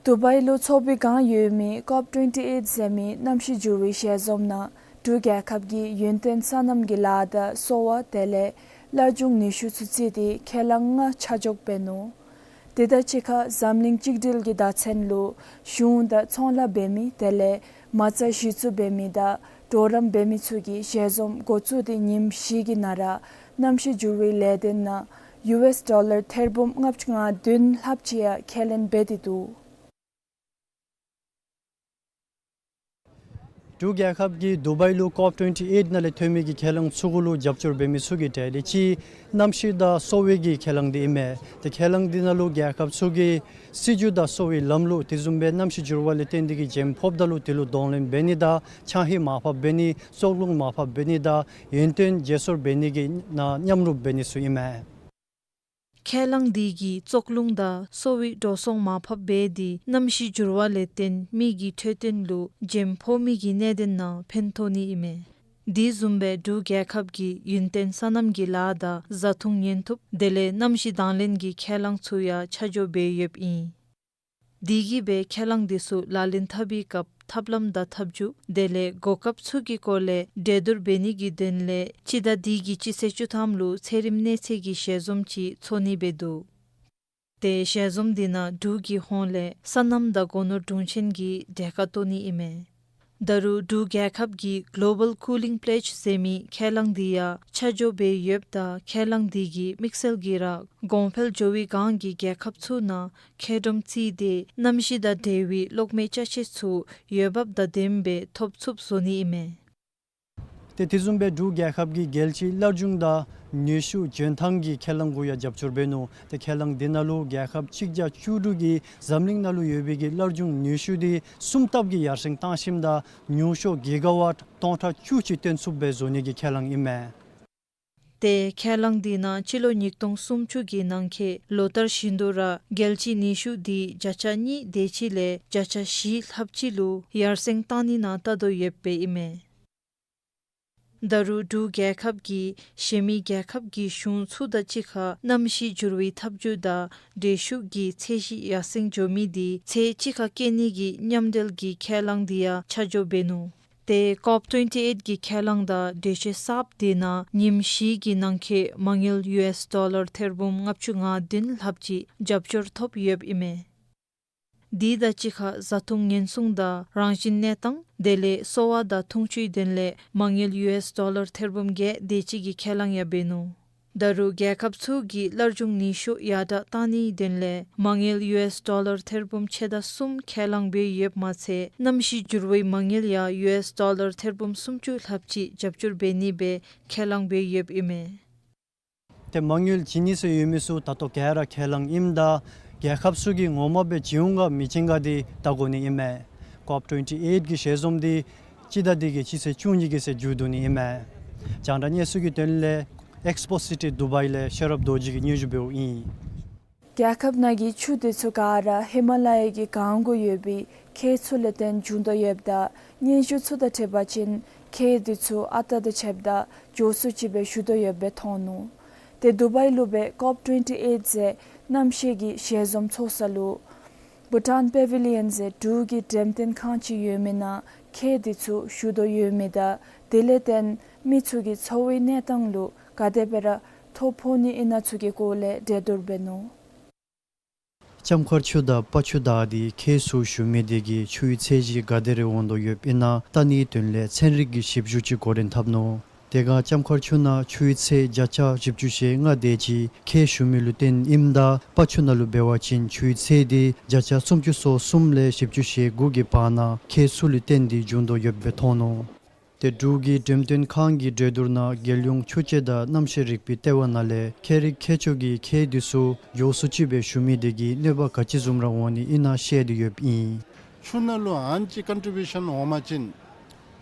དུ་བའི་ལུ་ཚོགས་པའི་སྒང་ཡོད་མི་ཀོབ་ཊུན་ཊི་ཨེཊ་ཟེར་མི་གནམ་གཤིས་འགྱུར་བའི་ཞལ་འཛོམས་ནང་འབྲུག་རྒྱལ་ཁབ་ཀྱི་ཡུན་བརྟན་སོ་ནམ་གྱི་ལཱ་དང་གསོ་བ་དེ་ལས་སླར་འབྱུང་ནུས་ཤུགས་ཚུ་བརྩིས་ཏེ་ཁས་བླངས་ལྔ་ཆ་འཇོག་འབད་ནུག། དེ་དང་གཅིག་ཁར་འཛམ་གླིང་གཅིག་སྒྲིལ་གྱི་བརྡ་མཚོན་ལུ་གཞུང་དང་ཚོང་ལཱ་འབད་མི་དེ་ལས་མ་རྩ་གཞི་བཙུགས་འབད་མི་དང་གྲོགས་རམ་འབད་མི་ཚུ་གིས་ཞལ་འཛོམས་འགོ་བཙུགས་ཏེ་ཉིནམ་བཞི་གི་ནང་ར་གནམ་གཤིས་འགྱུར་བའི་ལས་དོན་ནང་ཡུ་ཨེསི་ཌོ་ལར་ཐེར་འབུམ་ལྔ་བཅུ་ང་བདུན་ལྷགཔ་ཅིག་ཡང་ཁས་ལེན་འབད་དེ་འདུག། འབྲུག་རྒྱལ་ཁབ་ཀྱིས་དུ་བའི་ལུ་ཀོབ་ཊུན་ཊི་ཨེཊ་ནང་ལས་ཐོན་མི་གི་ཁས་བླངས་ཚུ་གུ་ལུ་རྒྱབ་སྐྱོར་འབད་མི་ཚུ་གི་གྲས་ལས་གཅིག་གནམ་གཤིས་དང་གསོ་བའི་གི་ཁས་བླངས་འདི་ཨིན་མས། ཏེ་ཁས་བླངས་འདི་ནང་ལུ་རྒྱལ་ཁབ་ཚུ་གིས་སྲིད་བྱུས་དང་གསོ་བའི་ལམ་ལུགས་དེ་བཟུམ་སྦེ་གནམ་གཤིས་འགྱུར་བ་ལས་བརྟེན་ཏེ་གི་བྱེམ་ཕོགཔ་ད་ལུ་དེ་ལུ་གདོང་ལེན་འབད་ནི་དང་ཆང་ཧེ་མར་ཕབ་འབད་ནི་བཙོག་རླུང་མར་ཕབ་འབད་ནི་དང་ཡུན་བརྟན་བརྗེ་སོར་འབད་ནི་གི་ནང་མཉམ་རུབ་འབད་ནི་ཚུ་ཨིན་མས། ཁས་བླངས་འདི་གིས་བཙོག་རླུང་དང་གསོ་བའི་འགྲོ་སོང་མར་ཕབ་འབད་དེ་གནམ་གཤིས་འགྱུར་བ་ལས་བརྟེན་མི་གི་འཕྲོད་བསྟེན་ལུ་བྱེམ་ཕོག་མི་གི་གནད་དོན་ནང་ཕན་ཐོགས་ནི་ཨིན་མས། དེ་བཟུམ་སྦེ་འབྲུག་རྒྱལ་ཁབ་ཀྱིས་ཡུན་བརྟན་སོ་ནམ་གྱི་ལཱ་དང་བཟའ་འཐུང་ཉེན་ཐུབ་དེ་ལས་གནམ་གཤིས་དང་ལེན་གྱི་ཁས་བླངས་ཚུ་ཡང་ཆ་འཇོག་འབད་ཡོདཔ་ཨིན། དེ་གིས་སྦེ་ཁས་བླངས་འདི་ཚུ་ལག་ལེན་འཐབ་པའི་སྐབས་ཐབས་ལམ་དང་ཐབས་བྱུས་དེ་ལས་གོ་སྐབས་ཚུ་གི་སྐོར་ལས་གྲོས་བསྡུར་འབད་ནི་གི་དོན་ལས་སྤྱི་ཟླ་འདི་གི་སྤྱི་ཚེས་བཅུ་ཐམ་ལུ་ཚད་རིམས་གནས་ཚད་ཀྱི་ཞལ་འཛོམས་ཅིག་ཚོགས་ནི་འབད་འདུག། ཏེ་ཞལ་འཛོམས་འདི་ནང་འབྲུག་གི་ཧོངས་ལས་སོ་ནམ་དང་སྒོ་ནོར་དྲུང་ཆེན་གྱིས་གྲལ་ཁར་གཏོགས་ནི་ཨིན་མས། ད་རུང་འབྲུག་རྒྱལ་ཁབ་ཀྱིས་གོ་ལོ་བཱལ་ཀུ་ལིང་པེ་ལེཇ་ཟེར་མི་ཁས་བླངས་འདི་ཡང་ཆ་འཇོག་འབད་ཡོདཔ་ད་ཁས་བླངས་འདི་གིས་དམིགས་བསལ་གྱིས་ར་གོང་འཕེལ་འགྱོ་བའི་སྒང་གི་རྒྱལ་ཁབ་ཚུ་ནང་མཁལ་རྡོགམ་བརྩིས་ཏེ་གནམ་གཤིས་དང་འབྲེལ་བའི་གློག་མེ་ཅ་ཆས་ཚུ་འོས་འབབ་དང་ལྡནམ་སྦེ་ཐོབ་ཚུགསཔ་བཟོ་ནི་ཨིན་མས། ཏེ་དེ་བཟུམ་སྦེ་འབྲུག་རྒྱལ་ཁབ་ཀྱིས་རྒྱལ་སྤྱིའི་སླར་འབྱུང་དང་ནུས་ཤུགས་འཇོན་ཐང་གི་ཁས་བླངས་གུ་ཡང་རྒྱབ་སྐྱོར་འབད་ནུག། ཏེ་ཁས་བླངས་འདི་ནང་ལུ་རྒྱལ་ཁབ་གཅིག་བརྒྱ་བཅུ་དྲུག་གིས་འཛམ་གླིང་ནང་ལུ་ཡོད་པའི་གི་སླར་འབྱུང་ནུས་ཤུགས་འདི་གསུམ་ལྟབ་ཀྱིས་ཡར་སེང་བཏང་ཞིནམ་ད་ཉུང་ཤོས་གི་ག་ཝཊ་སྟོང་ཕྲག་བཅུ་ཅིག་བཏོན་ཚུགསཔ་སྦེ་བཟོ་ནི་གི་ཁས་བླངས་ཨིན་མས། ཏེ་ཁས་བླངས་འདི་ནང་སྤྱི་ལོ་ཉིས་སྟོང་སུམ་ཅུ་གི་ནང་འཁོད་ལོ་ལྟར་བཞིན་དུ་ར་རྒྱལ་སྤྱིའི་ནུས་ཤུགས་འདི་བརྒྱ་ཆ་གཉིས་དེ་ཅིག་ལས་བརྒྱ་ཆ་བཞི་ལྷགཔ་ཅིག་ལུ་ཡར་སེང་བཏང་ནི་ནང་བལྟ་དོ་ཡོདཔ་ཨིན་མས། ད་རུང་འབྲུག་རྒྱལ་ཁབ་ཀྱིས་གཞན་མི་རྒྱལ་ཁབ་ཀྱི་གཞུང་ཚུ་དང་གཅིག་ཁར་གནམ་གཤིས་འགྱུར་བའི་ཐབས་བྱུས་དང་འགྲུལ་བཞུད་ཀྱི་ཚད་གཞི་ཡར་སེང་འགྱོ་མི་འདི་ཚད་གཅིག་ཁར་བསྐྱེད་ནི་གི་མཉམ་འབྲེལ་གྱི་ཁས་བླངས་འདི་ཡང་ཆ་འཇོག་འབད་ནུག། ཏེ་ཀོབ་ཊུན་ཊི་ཨེཊ་གི་ཁས་བླངས་དང་གྲོས་ཆོད་གསརཔ་འདི་ནང་ཉིནམ་བཞི་གི་ནང་འཁོད་མ་དངུལ་ཡུ་ཨེསི་ཌོ་ལར་ཐེར་འབུམ་ལྔ་བཅུ་ང་བདུན་ལྷགཔ་ཅིག་རྒྱབ་སྐྱོར་ཐོབ་ཡོདཔ་ཨིན་མས། དེ་དང་གཅིག་ཁར་བཟའ་འཐུང་ཉེན་སྲུང་དང་རང་བཞིན་གནས་སྟངས་དེ་ལས་གསོ་བ་དང་འཐུང་ཆུའི་དོན་ལས་མ་དངུལ་ཡུ་ཨེསི་ཌོ་ལར་ཐེར་འབུམ་བརྒྱད་དེ་ཅིག་གི་ཁས་བླངས་ཡང་འབད་ནུག། ད་རུང་རྒྱལ་ཁབ་ཚུ་གིས་སླར་འབྱུང་ནུས་ཤུགས་ཡར་དྲགས་བཏང་ནིའི་དོན་ལས་མ་དངུལ་ཡུ་ཨེསི་ཌོ་ལར་ཐེར་འབུམ་ཕྱེད་དང་གསུམ་ཁས་བླངས་འབད་ཡོདཔ་མ་ཚད་གནམ་གཤིས་འགྱུར་བའི་མ་དངུལ་ཡང་ཡུ་ཨེསི་ཌོ་ལར་ཐེར་འབུམ་སུམ་ཅུ་ལྷགཔ་ཅིག་རྒྱབ་སྐྱོར་འབད་ནི་སྦེ་ཁས་བླངས་འབད་ཡོདཔ་ཨིན་མས། ཏེ་མ་དངུལ་བྱིན་ནི་ཟེར་ཡོད་མི་ཚུ་ད་ལྟོ་ག་ར་ཁས་བླངས་ཨིནམ་ད་རྒྱལ་ཁབ་ཚུ་གིས་ངོ་མ་སྦེ་བྱིན་འོང་ག་མི་བྱིན་ག་འདི་བལྟ་དགོ་ནི་ཨིན་མས། ཀོབ་ཊུན་ཊི་ཨེཊ་གི་ཞལ་འཛོམས་འདི་སྤྱི་ཟླ་འདི་གི་སྤྱི་ཚེས་བཅུ་གཉིས་ཀྱི་ཚེ་མཇུག་བསྡུ་ནི་ཨིན་མས། རྒྱང་བསྒྲགས་གནས་ཚུལ་གྱི་དོན་ལས་ཨེགསི་པོ་སི་ཊི་དུ་བའི་ལས་ཤེས་རབ་རྡོ་རྗེ་གིས་སྙན་ཞུ་འབདཝ་ཨིན། རྒྱལ་ཁབ་ནང་གི་ཆུ་དེ་ཚུ་ག་ར་ཧི་མ་ལ་ཡ་གི་སྒང་གུ་ཡོད་པའི་ཁྱེགས་ཚུ་ལས་བརྟེན་འབྱུང་དོ་ཡོདཔ་ད་སྙན་ཞུ་ཚུ་དང་འཁྲིལ་བ་ཅིན་ཁྱེགས་དེ་ཚུ་ཨ་རྟག་དང་ཕྱདཔ་ད་མགྱོགས་སུ་ཅིག་སྦེ་ཞུ་དོ་ཡོདཔ་སྦེ་མཐོང་ནུག། ཏེ་དུ་བའི་ལུ་སྦེ་ཀོབ་ཊུན་ཊི་ཨེཊ་ཟེར་གནམ་གཤིས་ཀྱི་ཞལ་འཛོམས་ཚོགས་ས་ལུ་བྷུ་ཊཱན་པེ་བི་ལི་ཡཱན་ཟེར་འབྲུག་གི་འགྲེམས་སྟོན་ཁང་ཅིག་ཡོད་མི་ནང་ཁྱེགས་དེ་ཚུ་ཞུ་དོ་ཡོད་མི་དང་དེ་ལས་བརྟེན་མི་ཚུ་གི་འཚོ་བའི་གནས་སྟངས་ལུ་ག་དེ་སྦེ་ར་ཐོ་ཕོག་ནི་ཨིན་ན་ཚུ་གི་སྐོར་ལས་གྲོས་བསྡུར་འབད་ནུག། ལྕམ་མཁར་ཆུ་དང་སྤ་ཆུ་དག་སྟེ་ཁྱེགས་ཚུ་ཞུ་མི་དེ་གིས་ཆུའི་ཚད་གཞི་ག་དེ་རེ་འོང་དོ་ཡོདཔ་ཨིན་ན་བལྟ་ནིའི་དོན་ལས་ཚན་རིག་གི་ཞིབ་འཇུག་ཅིག་འགོ་འདྲེན་འཐབ་ནུག། དེ་སྒང་ལྕམ་མཁར་ཆུ་ནང་ཆུའི་ཚད་བརྒྱ་ཆ་བཞི་བཅུ་ཞེ་ལྔ་དེ་ཅིག་ཁྱེགས་ཞུ་མི་ལུ་བརྟེན་ཨིནམ་ད་སྤ་ཆུ་ནང་ལུ་འབད་བ་ཅིན་ཆུའི་ཚད་དེ་བརྒྱ་ཆ་སུམ་ཅུ་སོ་གསུམ་ལས་བཞི་བཅུ་ཞེ་དགུ་གི་བར་ན་ཁྱེགས་ཚུ་ལུ་བརྟེན་ཏེ་འབྱུང་དོ་ཡོདཔ་སྦེ་མཐོང་ནུག། ཏེ་འབྲུག་གི་འགྲེམས་སྟོན་ཁང་གི་གྲོས་བསྡུར་ནང་རྒྱལ་ཡོངས་ཆུ་དཔྱད་དང་གནམ་གཤིས་རིག་པའི་ལྟེ་བ་ནང་ལས་ཁྱད་རིག་ཁྱད་ཆོས་ཀྱི་ཁྱེགས་དེ་ཚུ་མགྱོགས་སུ་ཅིག་སྦེ་ཞུ་མི་དེ་གིས་གནོད་པ་ག་ཅི་བཟུམ་ར་འོང་ནི་ཨིན་ན་བཤད་དེ་ཡོདཔ་ཨིན། ཆུ་ནང་ལུ་ཨ་ནི་ཅིག་ཀོན་ཊི་བིའུ་ཤཱན་འོང་པ་ཅིན་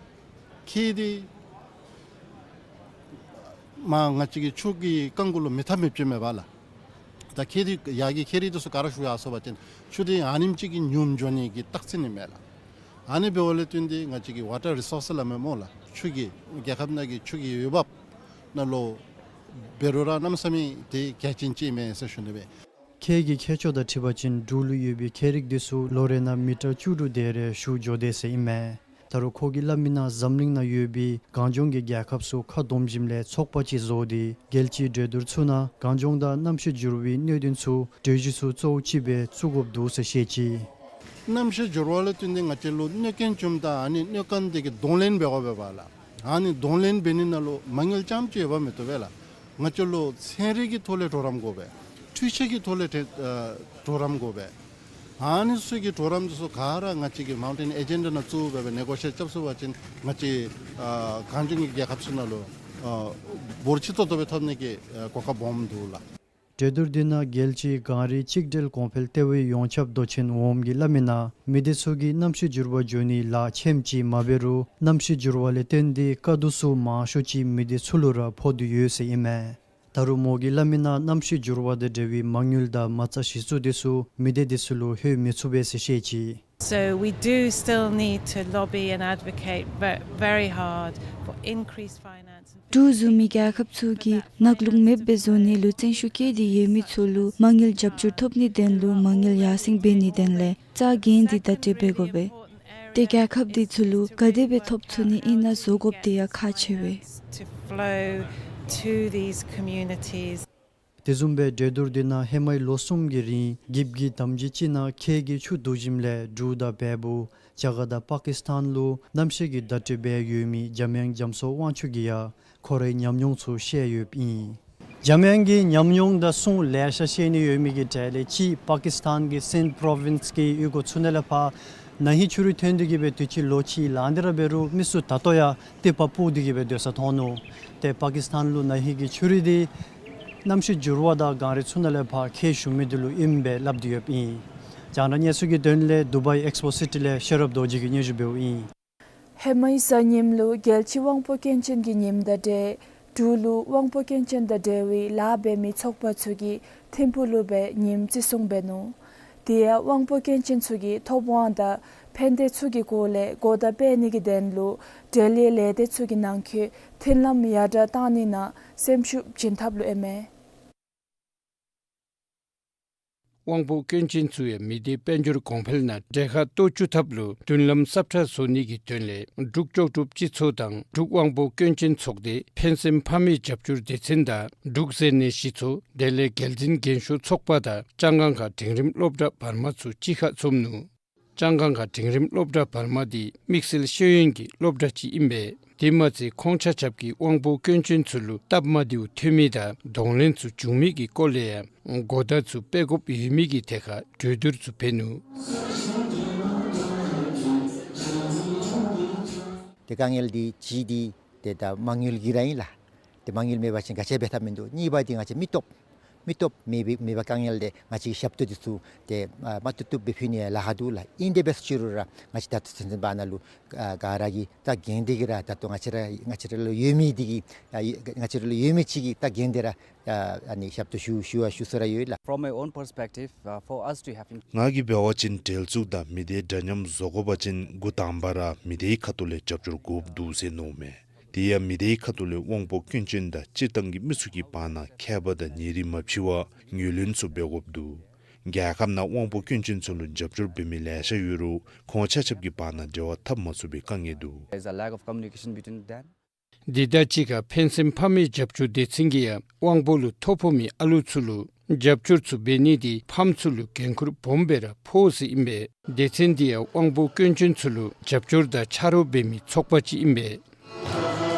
ཁྱེགས་དེ་མ་ང་བཅས་ཀྱི་ཆུ་གི་རྐང་གུ་ལུ་མི་འཐབ་མི་ཅིག་མེད་པ་ལགས། ད་ཁྱེགས་དེ་ཡར་གྱི་ཁྱེགས་རིགས་དེ་ཚུ་ག་ར་ཞུ་ཡར་སོང་པ་ཅིན་ཆུ་དེ་ཨ་ནེམ་ཅིག་གིས་ཉུངམ་འགྱོ་ནི་གི་རྟགས་མཚན་ཨིན་མས་ལགས། ཨ་ནི་འབདཝ་ལས་བརྟེན་ཏེ་ང་བཅས་ཀྱི་ཝ་ཊར་རི་སོར་སི་སླབ་མས་སྨོ་ལགས། ཆུ་གི་རྒྱལ་ཁབ་ནང་གི་ཆུ་གི་འོས་འབབ་ནང་ལུ་འབད་རུང་ར་གནམ་མེད་ས་མེད་དེ་གལ་ཆེན་ཅིག་ཨིན་མས་ཟེར་ཞུ་ནི་སྦེ། ཁལ་གྱི་ཁྱད་ཆོས་དང་འཁྲིལ་བ་ཅིན་འབྲུག་ལུ་ཡོད་པའི་ཁལ་རིགས་འདི་ཚུ་ལོ་རེ་ནང་མི་ཊར་བཅུ་དྲུག་དེ་རེ་ཞུ་འགྱོ་དེས་ཟེར་ཨིན་མས། ད་རུང་ཁོ་གིས་སླབ་མི་ནང་འཛམ་གླིང་ནང་ཡོད་པའི་གངས་ལྗོངས་ཀྱི་རྒྱལ་ཁབ་ཚུ་ཁ་བསྡོམས་ཞིནམ་ལས་ཚོགས་པ་ཅིག་བཟོ་སྟེ་རྒྱལ་སྤྱིའི་གྲོས་བསྡུར་ཚུ་ནང་གངས་ལྗོངས་དང་གནམ་གཤིས་འགྱུར་བའི་གནད་དོན་ཚུ་གྲོས་གཞི་ཚུ་གཙོ་བོ་ཅིག་སྦེ་བཙུགས་དགོཔ་འདུག་ཟེར་བཤད་ཅི། གནམ་གཤིས་འགྱུར་བ་ལུ་བརྟེན་ཏེ་ང་བཅས་ལུ་གནོད་རྐྱེན་བྱུངམ་ད་ཨ་ནི་གནོད་རྐྱེན་དེ་གི་གདོང་ལེན་འབད་དགོ་པས་ལགས། ཨ་ནི་གདོང་ལེན་འབད་ནི་ནང་ལུ་མ་དངུལ་རྐྱངམ་ཅིག་ཡོདཔ་མི་བཏུབ་པས་ལགས། ང་བཅས་ལུ་ཚན་རིག་གི་ཐོག་ལས་གྲོགས་རམ་དགོ་པས། འཕྲུལ་ཆས་ཀྱི་ཐོག་ལས་ཏེ་ཨ་གྲོགས་རམ་དགོ་པས། ཨ་ནི་ཚུ་གི་གྲོགས་རམ་འདི་ཚུ་ག་ར་ང་བཅས་ཀྱི་མའུན་ཊེན་ཨེ་ཇེན་ཌ་ནང་བཙུགས་སྦེ་ནེ་གོ་ཤི་ཨེཊ་རྐྱབ་ཚུགས་པ་ཅིན་ང་བཅས་ཨ་གངས་ལྗོངས་ཀྱི་རྒྱལ་ཁབ་ཚུ་ནང་ལུ་ཨ་འབོར་ཆེ་ཏོག་ཏོ་སྦེ་ཐོབ་ནི་གི་ཨ་གོ་སྐབས་སྦོམ་འདུག་ལགས། གྲོས་བསྡུར་འདི་ནང་རྒྱལ་སྤྱིའི་གངས་རིའི་གཅིག་སྒྲིལ་གོང་འཕེལ་ལྟེ་བའི་ཡོངས་ཁྱབ་མདོ་ཆེན་འོགམ་གིས་སླབ་མི་ནང་མི་སྡེ་ཚུ་གིས་གནམ་གཤིས་འགྱུར་བ་འགྱོ་ནིའི་ལཱ་ཁྱིམ་ཅིག་མ་འབད་རུང་གནམ་གཤིས་འགྱུར་བ་ལས་བརྟེན་ཏེ་དཀའ་སྡུག་ཚུ་མང་ཤོས་ཅིག་མི་སྡེ་ཚུ་ལུ་ར་ཕོག་སྟེ་ཡོད་ཟེར་ཨིན་མས། ད་རུང་མོ་གིས་སླབ་མི་ནང་གནམ་གཤིས་འགྱུར་བ་དང་འབྲེལ་བའི་མ་དངུལ་དང་མ་རྩ་གཞི་བཙུགས་འདི་ཚུ་མི་སྡེ་འདི་ཚུ་ལུ་ལྷོད་མི་ཚུགས་པས་ཟེར་བཤད་ཅི། So we do still need to lobby and advocate ve- very hard for increased finance and འབྲུག་བཟུམ་མའི་རྒྱལ་ཁབ་ཚུ་གིས་ནག་རླུང་མེདཔ་སྦེ་བཟོ་ནི་ལུ་བརྩོན་ཤུགས་བསྐྱེད་དེ་ཡོད་མི་ཚུ་ལུ་མ་དངུལ་རྒྱབ་སྐྱོར་ཐོབ་ནིའི་དོན་ལུ་མ་དངུལ་ཡར་སེང་འབད་ནིའི་དོན་ལས་རྩྭ་འགེངས་ཏེ་བརྡ་སྤྲོད་འབད་དགོ་པས། ཏེ་རྒྱལ་ཁབ་འདི་ཚུ་ལུ་ག་དེ་སྦེ་ཐོབ་ཚུགས་ནི་ཨིན་ན་བཟོ་དགོཔ་དེ་ཡང་ཁག་ཆེ་བས། To flow to these communities. དེ་བཟུམ་སྦེ་གྲོས་བསྡུར་འདི་ནང་ཧེ་མའི་ལོ་གསུམ་གྱི་རིང་གིབ་ཀྱི་དམ་སྦྱིས་ཅིག་ནང་ཁལ་གྱིས་ཆུ་བསྡུ་ཞིནམ་ལས་འབྲུག་དང་བལ་པོ་རྒྱ་གར་དང་པ་ཀིས་ཐན་ལུ་གནམ་གཤིས་ཀྱི་བརྡ་སྤྲོད་འབད་ཡོད་མི་འཇམ་དབྱངས་རྒྱ་མཚོ་དབང་ཕྱུག་གིས་ཡང་ཁོ་རའི་ཉམས་མྱོང་ཚུ་བཤད་ཡོདཔ་ཨིན། འཇམ་དབྱངས་ཀྱིས་ཉམས་མྱོང་དང་སྲུང་ལེ་ཤ་བཤད་ནི་ཡོད་མི་གི་གྲས་ལས་གཅིག་པ་ཀིས་ཐན་གྱི་སིནཌ་པྲོ་བིནསི་གི་གཡུས་སྒོ་ཚུ་ནང་ལས་ཕར་ན་ཧིང་ཆུ་རུད་ཐོན་ཏེ་གི་སྦེ་དུས་ཅི་ལོ་གཅིག་ལང་སྟེ་ར་འབད་རུང་མི་ཚུ་ད་ལྟོ་ཡང་ཏི་པ་སྤུབ་སྟེ་གི་སྦེ་སྡོད་ས་མཐོང་ནུག། ཏེ་པ་ཀིས་ཐན་ལུ་ན་ཧིང་གི་ཆུ་རུད་འདི་གནམ་གཤིས་འགྱུར་བ་དང་གངས་རི་ཚུ་ནང་ལས་ཕར་ཁལ་ཞུ་མི་འདི་ལུ་ཨིནམ་སྦེ་སླབ་སྟེ་ཡོདཔ་ཨིན། རྒྱང་བསྒྲགས་གནས་ཚུལ་གྱི་དོན་ལས་དུ་བའི་ཨེགསི་པོ་སི་ཊི་ལས་ཤེས་རབ་རྡོ་རྗེ་གིས་སྙན་ཞུ་འབདཝ་ཨིན། ཧེ་མའི་གཟའ་ཉིམ་ལུ་རྒྱལ་སྤྱི་དབང་པོ་སྐྱོན་ཅན་གྱི་ཉིནམ་དང་འབྲེལ་འབྲུག་ལུ་དབང་པོ་སྐྱོན་ཅན་དང་འབྲེལ་བའི་ལཱ་འབད་མི་ཚོགས་པ་ཚུ་གིས་ཐིམ་ཕུག་ལུ་སྦེ་ཉིམ་བརྩི་སྲུང་འབད་ནུག། དེ་ཡང་དབང་པོ་སྐྱོན་ཅན་ཚུ་གི་ཐོབ་དབང་དང་ཕན་བདེ་ཚུ་གི་སྐོར་ལས་གོ་བརྡ་སྤེལ་ནི་གི་དོན་ལུ་འབྲེལ་ཡོད་ལས་སྡེ་ཚུ་གི་ནང་འཁོད་མཐུན་ལམ་ཡར་དྲག་གཏང་ནི་ནང་སེམས་ཤུགས་བྱིན་ཐབས་ལུ་ཨིན་མས། དབང་པོ་སྐྱོན་ཅན་ཚུ་ཡང་མི་སྡེ་དཔལ་འབྱོར་གོང་འཕེལ་ནང་གྲལ་ཁར་གཏོགས་བཅུག་ཐབས་ལུ་མཐུན་ལམ་ཟབ་ཁྲ་བཟོ་ནི་གི་དོན་ལས་འབྲུག་ལྕོགས་གྲུབ་སྤྱི་ཚོགས་དང་འབྲུག་དབང་པོ་སྐྱོན་ཅན་ཚོགས་སྡེ་ཕན་སེམས་ཕ་མའི་རྒྱབ་སྐྱོར་སྡེ་ཚན་དང་འབྲུག་ཟེར་ནའི་གཞི་ཚོགས་དེ་ལས་རྒྱལ་བཙུན་རྒན་ཤོས་ཚོགས་པ་དང་ལྕང་སྒང་ཁ་འབྲིང་རིམ་སློབ་གྲྭ་བར་མ་ཚུ་གཅིག་ཁར་འཛོམས་ནུག། ལྕང་སྒང་ཁ་འབྲིང་རིམ་སློབ་གྲྭ་བར་མ་འདི་དམིགས་བསལ་ཤེས་ཡོན་གྱི་སློབ་གྲྭ་ཅིག་ཨིན་པས། དེ་མ་ཚད་ཁོང་ཆ་ཁྱབ་ཀྱིས་དབང་པོ་སྐྱོན་ཅན་ཚུ་ལུ་སྟབས་མ་བདེཝ་ཐོན་མི་དང་གདོང་ལེན་ཚུ་བྱུང་མི་གི་སྐོར་ལས་ཡང་གོ་བརྡ་ཚུ་སྤེལ་དགོཔ་ཡོད་མི་གི་ཐད་ཁར་གྲོས་བསྡུར་ཚུ་འབད་ནུག། ཏེ་དཀའ་ངལ་འདི་གཅིག་འདི་ཏེ་ད་མ་དངུལ་གྱི་ར་ཨིན་ལགས། ཏེ་མ་དངུལ་མེད་པ་ཅིན་ག་ཅི་འབད་ཐབས་མིན་འདུག། གཉིས་པ་འདི་ང་བཅས་མི་སྟོབས་མི་སྟོབས་མེད་པའི་མེད་པའི་དཀའ་ངལ་འདི་ང་བཅས་ཀྱིས་ཞབས་ཏོག་འདི་ཚུ་ཏེ་ཨ་མ་བཏུབ་བཏུབ་སྦེ་ཕུལ་ནི་ཡང་ལཱ་ཁག་འདུག་ལགས། ཨིན་དེ་འབད་ཟེར་ཅི་རུང་ར་ང་བཅས་ད་ལྟོ་ཚུན་ཚོད་བར་ན་ལུ་ཨ་ག་ར་གིས་རྩ་འགེངས་ཏེ་གི་ར་ད་ལྟོ་ང་བཅས་ར་ང་བཅས་ར་ལུ་ཡོད་མི་འདི་གིས་ཨ་ང་བཅས་ར་ལུ་ཡོད་མི་ཅིག་གིས་རྩ་འགེངས་ཏེ་ར་ཨ་ཨ་ནི་ཞབས་ཏོག་ཞུ་ཞུ་བ་ཞུ་སྲོལ་ར་ཡོད་ལགས། From my own perspective, uh, for us to have in- ང་གིས་འབད་བ་ཅིན་འབྲེལ་འཛུགས་དང་མི་སྡེ་འདྲ་མཉམ་བཟོ་དགོ་པ་ཅིན་འགོ་དང་པ་ར་མི་སྡེའི་ཁ་ཐུག་ལས་རྒྱབ་སྐྱོར་དགོཔ་འདུག་ཟེར་མནོཝ་མས། དེ་ཡང་མི་སྡེའི་ཁ་ཐུག་ལས་དབང་པོ་སྐྱོན་ཅན་དང་སྤྱིར་བཏང་གི་མི་ཚུ་གི་བར་ན་ཁྱད་པར་དང་ཉེ་རིང་མ་ཕྱེ་བར་ངོས་ལེན་ཚུ་འབད་དགོཔ་འདུག། རྒྱལ་ཁབ་ནང་དབང་པོ་སྐྱོན་ཅན་ཚུ་ལུ་རྒྱབ་སྐྱོར་འབད་མི་ལེ་ཤ་ཡོད་རུང་ཁོང་ཆ་ཁྱབ་ཀྱི་བར་ན་འབྲེལ་བ་འཐབ་མ་ཚུགས་པའི་དཀའ་ངལ་འདུག། There's a lack of communication between them. དེ་དང་གཅིག་ཁར་ཕན་སེམས་ཕ་མའི་རྒྱབ་སྐྱོར་སྡེ་ཚན་གྱིས་ཡང་དབང་པོ་ལུ་ཐོ་ཕོག་མི་ཨ་ལུ་ཚུ་ལུ་རྒྱབ་སྐྱོར་ཚུ་འབད་ནི་འདི་ཕམ་ཚུ་ལུ་འགན་ཁུར་སྦོམ་སྦེ་ར་ཕོག་ཟེར་ཨིན་པས། སྡེ་ཚན་འདི་ཡང་དབང་པོ་སྐྱོན་ཅན་ཚུ་ལུ་རྒྱབ་སྐྱོར་དང་ཆ་རོགས་འབད་མི་ཚོགས་པ་ཅིག་ཨིན་པས།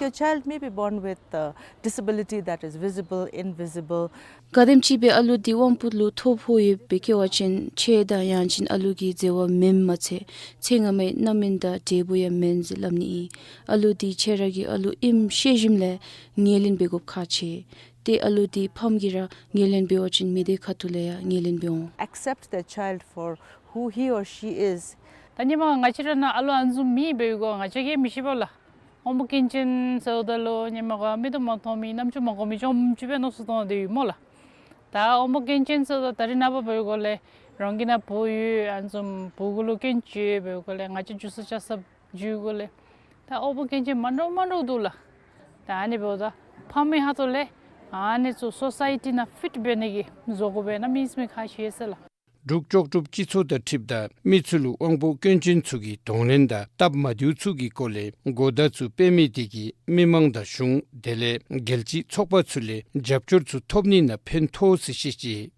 Your child may be born with a disability that is visible, invisible. ག་དེམ་ཅིག་སྦེ་ཨ་ལུ་འདི་དབང་པོ་ལུ་ཐོ་ཕོག་ཡོདཔ་སྦེ་སྐྱེ་བ་ཅིན་ཆེ་དང་ཡང་ཅིན་ཨ་ལུ་གི་མཛེས་པ་མེནམ་མ་ཚད་ཚེ་སྔ་མའི་རྣམ་སྨིན་དང་འབྲས་བུ་ཡང་མེན་ཟེར་སླབ་ནི་ཨིན། ཨ་ལུ་འདི་ཁྱེད་ར་གི་ཨ་ལུ་ཨིནམ་ཤེས་ཞིནམ་ལས་ངོས་ལེན་འབད་དགོཔ་ཁག་ཆེ། ཏེ་ཨ་ལུ་འདི་ཕམ་གིས་ར་ངོས་ལེན་འབད་བ་ཅིན་མི་སྡེ་ཁ་ཐུག་ལས་ཡང་ངོས་ལེན་འབད་འོང་། Accept their child for who he or she is. ད་ཧེ་མ་ང་བཅས་ར་ནང་ཨ་ལུ་ཨ་ནི་བཟུམ་མེད་པའི་སྒང་ང་བཅས་ཀྱིས་མི་ཤེས་པས་ལགས། དབང་པོ་སྐྱོན་ཅན་ཟེརཝ་ད་ལུ་ཧེ་མ་ག་མིག་ཏོ་མ་མཐོང་མི་རྣམ་ཅོ་མ་གོ་མི་བཟུམ་ཅིག་སྦེ་མནོ་བསམ་བཏང་སྟེ་ཡོད་སྨོ་ལགས། ད་དབང་པོ་སྐྱོན་ཅན་ཟེརཝ་ད་ད་རེས་ནངས་པ་འབད་བའི་སྒང་ལས་རང་གི་ནང་བུ་ཡོད་ཨ་ནི་བཟུམ་བུ་གུ་ལུ་སྐྱོན་ཅིག་ཡོད་པའི་སྒང་ལས་ང་བཅས་འགྱོ་ས་བཅར་ས་འགྱོ་བའི་སྒང་ལས་ད་དབང་པོ་སྐྱོན་ཅན་མ་འདྲཝ་མ་འདྲཝ་འདུག་ལགས། ད་ཨ་ནི་འབདཝ་ད་ཕམ་གྱི་ཁ་ཐུག་ལས་ ཨ་ནི་ཚུ་སོ་སའི་ཊི་ནང་ཕིཊ་འབད་ནི་གི་བཟོ་དགོ་པས་ན་མིང་མི་ཁ་ཤས་ཟེར་ལགས། འབྲུག་ལྕོགས་གྲུབ་སྤྱི་ཚོགས་དང་འཁྲིལཝ་ད་མི་ཚུ་ལུ་དབང་པོ་སྐྱོན་ཅན་ཚུ་གི་གདོང་ལེན་དང་སྟབས་མ་བདེཝ་ཚུ་གི་སྐོར་ལས་གོ་བརྡ་ཚུ་སྤེལ་མི་དེ་གིས་མི་མང་དང་གཞུང་དེ་ལས་རྒྱལ་སྤྱིའི་ཚོགས་པ་ཚུ་ལས་རྒྱབ་སྐྱོར་ཚུ་ཐོབ་ནི་ནང་ཕན་ཐོགས་ཟེར་བཤད་ཅི།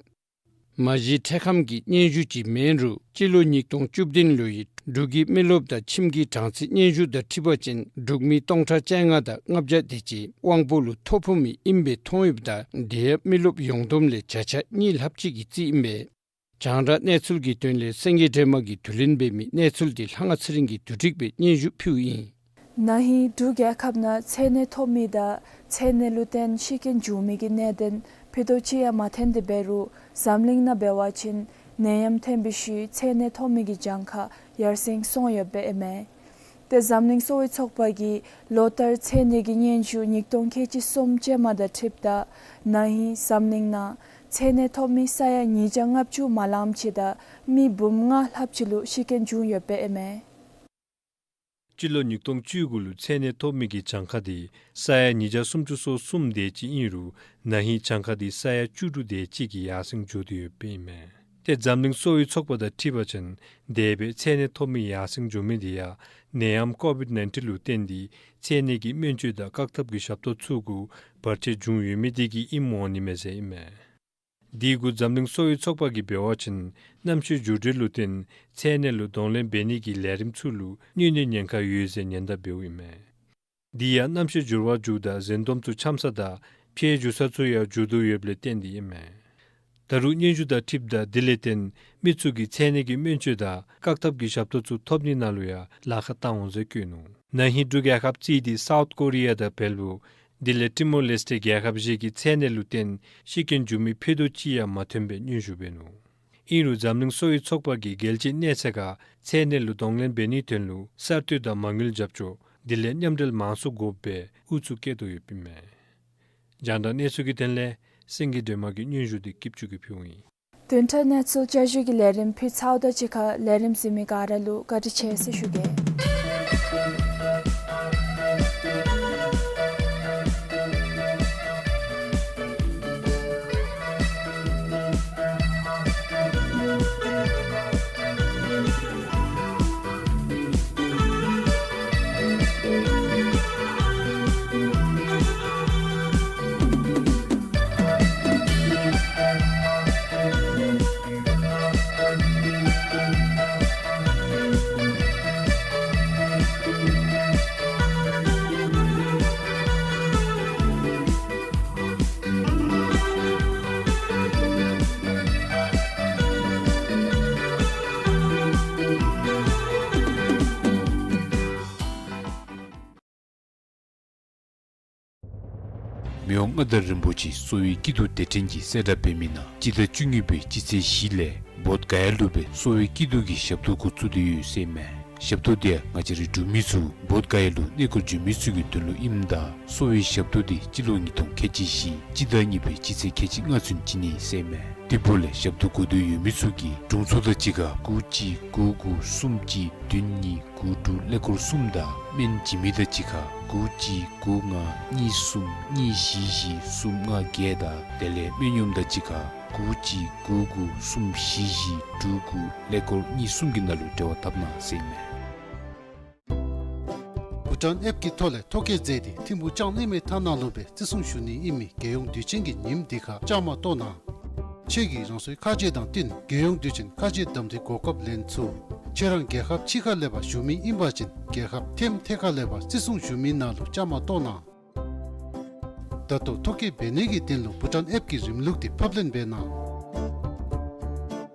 མ་གཞི་འཕྲལ་ཁམས་ཀྱི་སྙན་ཞུ་ཅིག་མེན་རུང་སྤྱི་ལོ་ཉིས་སྟོང་བཅུ་བདུན་ལོའི་འབྲུག་གི་མི་རློབས་དང་ཁྱིམ་གྱི་གྲངས་ཚད་སྙན་ཞུ་དང་འཁྲིལ་བ་ཅིན་འབྲུག་མི་སྟོང་ཕྲག་བཅོ་ལྔ་དང་ལྔ་བརྒྱ་དེ་ཅིག་དབང་པོ་ལུ་ཐོ་ཕོག་མི་ཨིན་པའི་མཐོང་ཡོདཔ་ད་དེ་ཡང་མི་རློབས་ཡོངས་བསྡོམས་ལས་བརྒྱ་ཆ་གཉིས་ལྷགཔ་ཅིག་གི་རྩིས་ཨིན་པས། རྒྱང་བསྒྲགས་གནས་ཚུལ་གྱི་དོན་ལས་སེང་གེ་སྒྲོལ་མ་གིས་བསྡུ་ལེན་འབད་མི་གནས་ཚུལ་དེ་ལྷ་དབང་ཚེ་རིང་གིས་བསྡུ་སྒྲིག་འབད་སྙན་ཞུ་ཕུལཝ་ཨིན། ན་ཧིང་འབྲུག་རྒྱལ་ཁབ་ནང་ཚད་ནད་ཐོབ་མི་དང་ཚད་ནད་ལུ་བརྟེན་ཤི་རྐྱེན་བྱུང་མི་གི་གནད་དོན་ཕུད་རྡོག་ཅིག་ཡང་མ་ཐོན་ཏེ་འབད་རུང་འཛམ་གླིང་ནང་འབད་བ་ཅིན་ནད་ཡམས་ཐོན་པའི་ཤུལ་ཚད་ནད་ཐོབ་མི་གི་གྱངས་ཁ་ཡར་སེང་སོང་ཡོདཔ་ཨིན་མས། ཏེ་འཛམ་གླིང་གསོ་བའི་ཚོགས་པ་གིས་ལོ་ལྟར་ཚད་ནད་ཀྱི་སྙན་ཞུ་ཉིས་སྟོང་ཁལ་གཅིག་གསུམ་ཅན་མ་དང་འཁྲིལཝ་ད་ན་ཧིང་འཛམ་གླིང་ནང་ཚད་ནད་ཐོབ་མི་ས་ཡ་ཉིས་བརྒྱ་ལྔ་བཅུ་མ་ལངམ་ཅིག་དང་མི་འབུམ་ལྔ་ལྷགཔ་ཅིག་ལུ་ཤི་རྐྱེན་བྱུང་ཡོདཔ་ཨིན་མས། སྤྱི་ལོ་ཉིས་སྟོང་བཅུ་དགུ་ལུ་ཚད་ནད་ཐོབ་མི་གི་གྱངས་ཁ་དེ་ས་ཡ་ཉིས་བརྒྱ་སུམ་ཅུ་སོ་གསུམ་དེ་ཅིག་ཨིན་རུང་ན་ཧིང་གྱངས་ཁ་དེ་ས་ཡ་བཅུ་དྲུག་དེ་ཅིག་གིས་ཡར་སེང་འགྱོ་སྟེ་ཡོདཔ་ཨིན་མས། ཏེ་འཛམ་གླིང་གསོ་བའི་ཚོགས་པ་དང་འཁྲིལ་བ་ཅིན་དེ་སྦེ་ཚད་ནད་ཐོབ་མི་ཡར་སེང་འགྱོ་མི་དེ་ཡང་ནད་ཡམས་ཀོ་བིཌ་ནའིན་ཊིན་ལུ་བརྟེན་ཏེ་ཚད་ནད་ཀྱི་སྨན་བཅོས་དང་བཀག་ཐབས་ཀྱི་ཞབས་ཏོག་ཚུ་གུ་བར་ཆད་བྱུང་ཡོད་མི་དེ་གིས་ཨིནམ་འོང་ནི་མས་ཟེར་ཨིན་མས། དེ་གུ་འཛམ་གླིང་གསོ་བའི་ཚོགས་པ་གིས་འབད་བ་ཅིན་གནམ་གཤིས་འགྱུར་འགྲོས་ལུ་བརྟེན་ཚད་ནད་ལུ་གདོང་ལེན་འབད་ནི་གི་ལས་རིམ་ཚུ་ལུ་གནོད་ནིའི་ཉེན་ཁ་ཡོད་ཟེར་ཉེན་བརྡ་འབདཝ་ཨིན་མས། དེ་ཡང་གནམ་གཤིས་འགྱུར་བ་འགྱོཝ་ད་ཟན་དོམ་ཚུ་འཁྱམ་ས་དང་ཕྱེ་འགྱུར་ས་ཚུ་ཡང་འགྱུར་དོ་ཡོདཔ་ལས་བརྟེན་ཏེ་ཨིན་མས། ད་རུང་སྙན་ཞུ་དང་འཁྲིལཝ་ད་དེ་ལས་བརྟེན་མི་ཚུ་གིས་ཚད་ནད་ཀྱི་སྨན་བཅོས་དང་བཀག་ཐབས་ཀྱི་ཞབས་ཏོག་ཚུ་ཐོབ་ནི་ནང་ལུ་ཡང་ལཱ་ཁག་བཏང་འོང་ཟེར་བཀོད་ནུག། ན་ཧིང་འབྲུག་རྒྱལ་ཁབ་རྩིས་ཏེ་སའུཐ་ཀོ་རི་ཡ་དང་བལ་པོ་དེ་ལས་ཊི་མོར་ལེསི་ཊེ་རྒྱལ་ཁབ་བཞི་གི་ཚད་ནད་ལུ་བརྟེན་ཤི་རྐྱེན་བྱུང་མི་ཕུད་རྡོག་ཅིག་ཡང་མ་ཐོན་པའི་སྙན་ཞུ་འབད་ནུག། ཨིན་རུང་འཛམ་གླིང་གསོ་བའི་ཚོགས་པ་གིས་རྒྱལ་སྤྱིའི་གནས་ཚད་ཁར་ཚད་ནད་ལུ་གདོང་ལེན་འབད་ནིའི་དོན་ལུ་གསར་གཏོད་དང་མ་དངུལ་རྒྱབ་སྐྱོར་དེ་ལས་མཉམ་འབྲེལ་མང་སུ་དགོཔ་སྦེ་ཨུ་ཚུགས་བསྐྱེད་དོ་ཡོདཔ་ཨིན་མས། རྒྱང་བསྒྲགས་གནས་ཚུལ་གྱི་དོན་ལས་སེང་གེ་སྒྲོལ་མ་གིས་སྙན་ཞུ་དེ་སྐྱིདཔ་ཅུ་གིས་ཕུལཝ་ཨིན། བདུན་ཕྲག་གནས་ཚུལ་བསྐྱར་ཞུའི་ལས་རིམ་ཕུལ་ཚརཝ་དང་གཅིག་ཁར་ལས་རིམ་གཟིགས་མི་ག་ར་ལུ་བཀའ་དྲིན་ཆེ་ཟེར་ཞུ་གེ། མི་དབང་མངའ་བདག་རིན་པོ་ཆེ་གསོ་བའི་སྐྱིད་སྡུག་སྡེ་ཕྲན་གྱིས་གསལ་བསྒྲགས་འབད་མི་ནང་སྤྱི་ཟླ་བཅུ་གཉིས་པའི་སྤྱི་ཚེས་བཞི་ལས་བོདྷ་ག་ཡ་ལུ་སྦེ་གསོ་བའི་སྐྱིད་སྡུག་གི་ཞབས་ཏོག་འགོ་བཙུགས་ཏེ་ཡོད་ཟེར་ཨིན་མས། ཞབས་ཏོག་དེ་ཡང་ང་བཅས་རའི་འབྲུག་མི་ཚུ་བོདྷ་ག་ཡ་ལུ་གནས་སྐོར་འབྱོན་མི་ཚུ་གི་དོན་ལུ་ཨིནམ་ད་གསོ་བའི་ཞབས་ཏོག་དེ་སྤྱི་ལོ་ཉིས་སྟོང་ཁལ་གཅིག་བཞི་སྤྱི་ཟླ་གཉིས་པའི་སྤྱི་ཚེས་ཁལ་གཅིག་ལྔ་ཚུན་བྱིན་ནི་ཟེར་ཨིན་མས། དེ་འབདཝ་ལས་ཞབས་ཏོག་དགོ་འདོད་ཡོད་མི་ཚུ་གིས་དྲུང་འཚོ་དང་གཅིག་ཁར་དགུ་གཅིག་དགུ་དགུ་གསུམ་གཅིག་བདུན་གཉིས་དགུ་དྲུག་ཀླད་ཀོར་གསུམ་དང་སྨན་བྱིན་མི་དང་གཅིག་ཁར་དགུ་གཅིག་དགུ་ལྔ་གཉིས་གསུམ་གཉིས་བཞི་བཞི་གསུམ་ལྔ་བརྒྱད་དང་དེ་ལས་སྨན་གཡོགམ་དང་གཅིག་ཁར་དགུ་གཅིག་དགུ་དགུ་གསུམ་བཞི་བཞི་དྲུག་དགུ་ཀླད་ཀོར་གཉིས་གསུམ་གྱི་ནང་ལུ་འབྲེལ་བ་འཐབ་གནང་ཟེར་ཨིན་མས། བྷུ་ཊཱན་ཨེཔ་ཀྱི་ཐོག་ལས་ཐོ་བཀོད་མཛད་དེ་ཐིམ་ཕུག་ལྕང་གླིང་མའི་ཐ་ནག་ལུ་སྦེ་བརྩི་སྲུང་ཞུ་ནི་ཨིན་མི་རྒྱལ་ཡོངས་དུས་ཆེན་གྱི་ཉིནམ་འདི་ཁར་བཅའ་མར་གཏོགས་གནང་། ཁྱེད་ཀྱིས་རང་སོའི་ཁ་རྗེ་དང་བསྟུན་རྒྱལ་ཡོངས་དུས་ཆེན་ཁ་རྗེ་གདམ་འཐུའི་གོ་སྐབས་ལེན་ཚུགས། ཁྱེད་རང་རྒྱལ་ཁབ་ཕྱི་ཁ་ལས་ཕར་བཞུགས་མི་ཨིན་པ་ཅིན་རྒྱལ་ཁབ་ཐེམ་ཐད་ཁ་ལས་ཕར་བརྩི་སྲུང་ཞུ་མི་ནང་ལུ་བཅའ་མར་གཏོགས་གནང་། ད་ལྟོ་ཐོ་བཀོད་འབད་ནི་གི་དོན་ལུ་བྷུ་ཊཱན་ཨེཔ་ཀྱི་རིམ་ལུགས་དེ་ཕབ་ལེན་འབད་གནང་།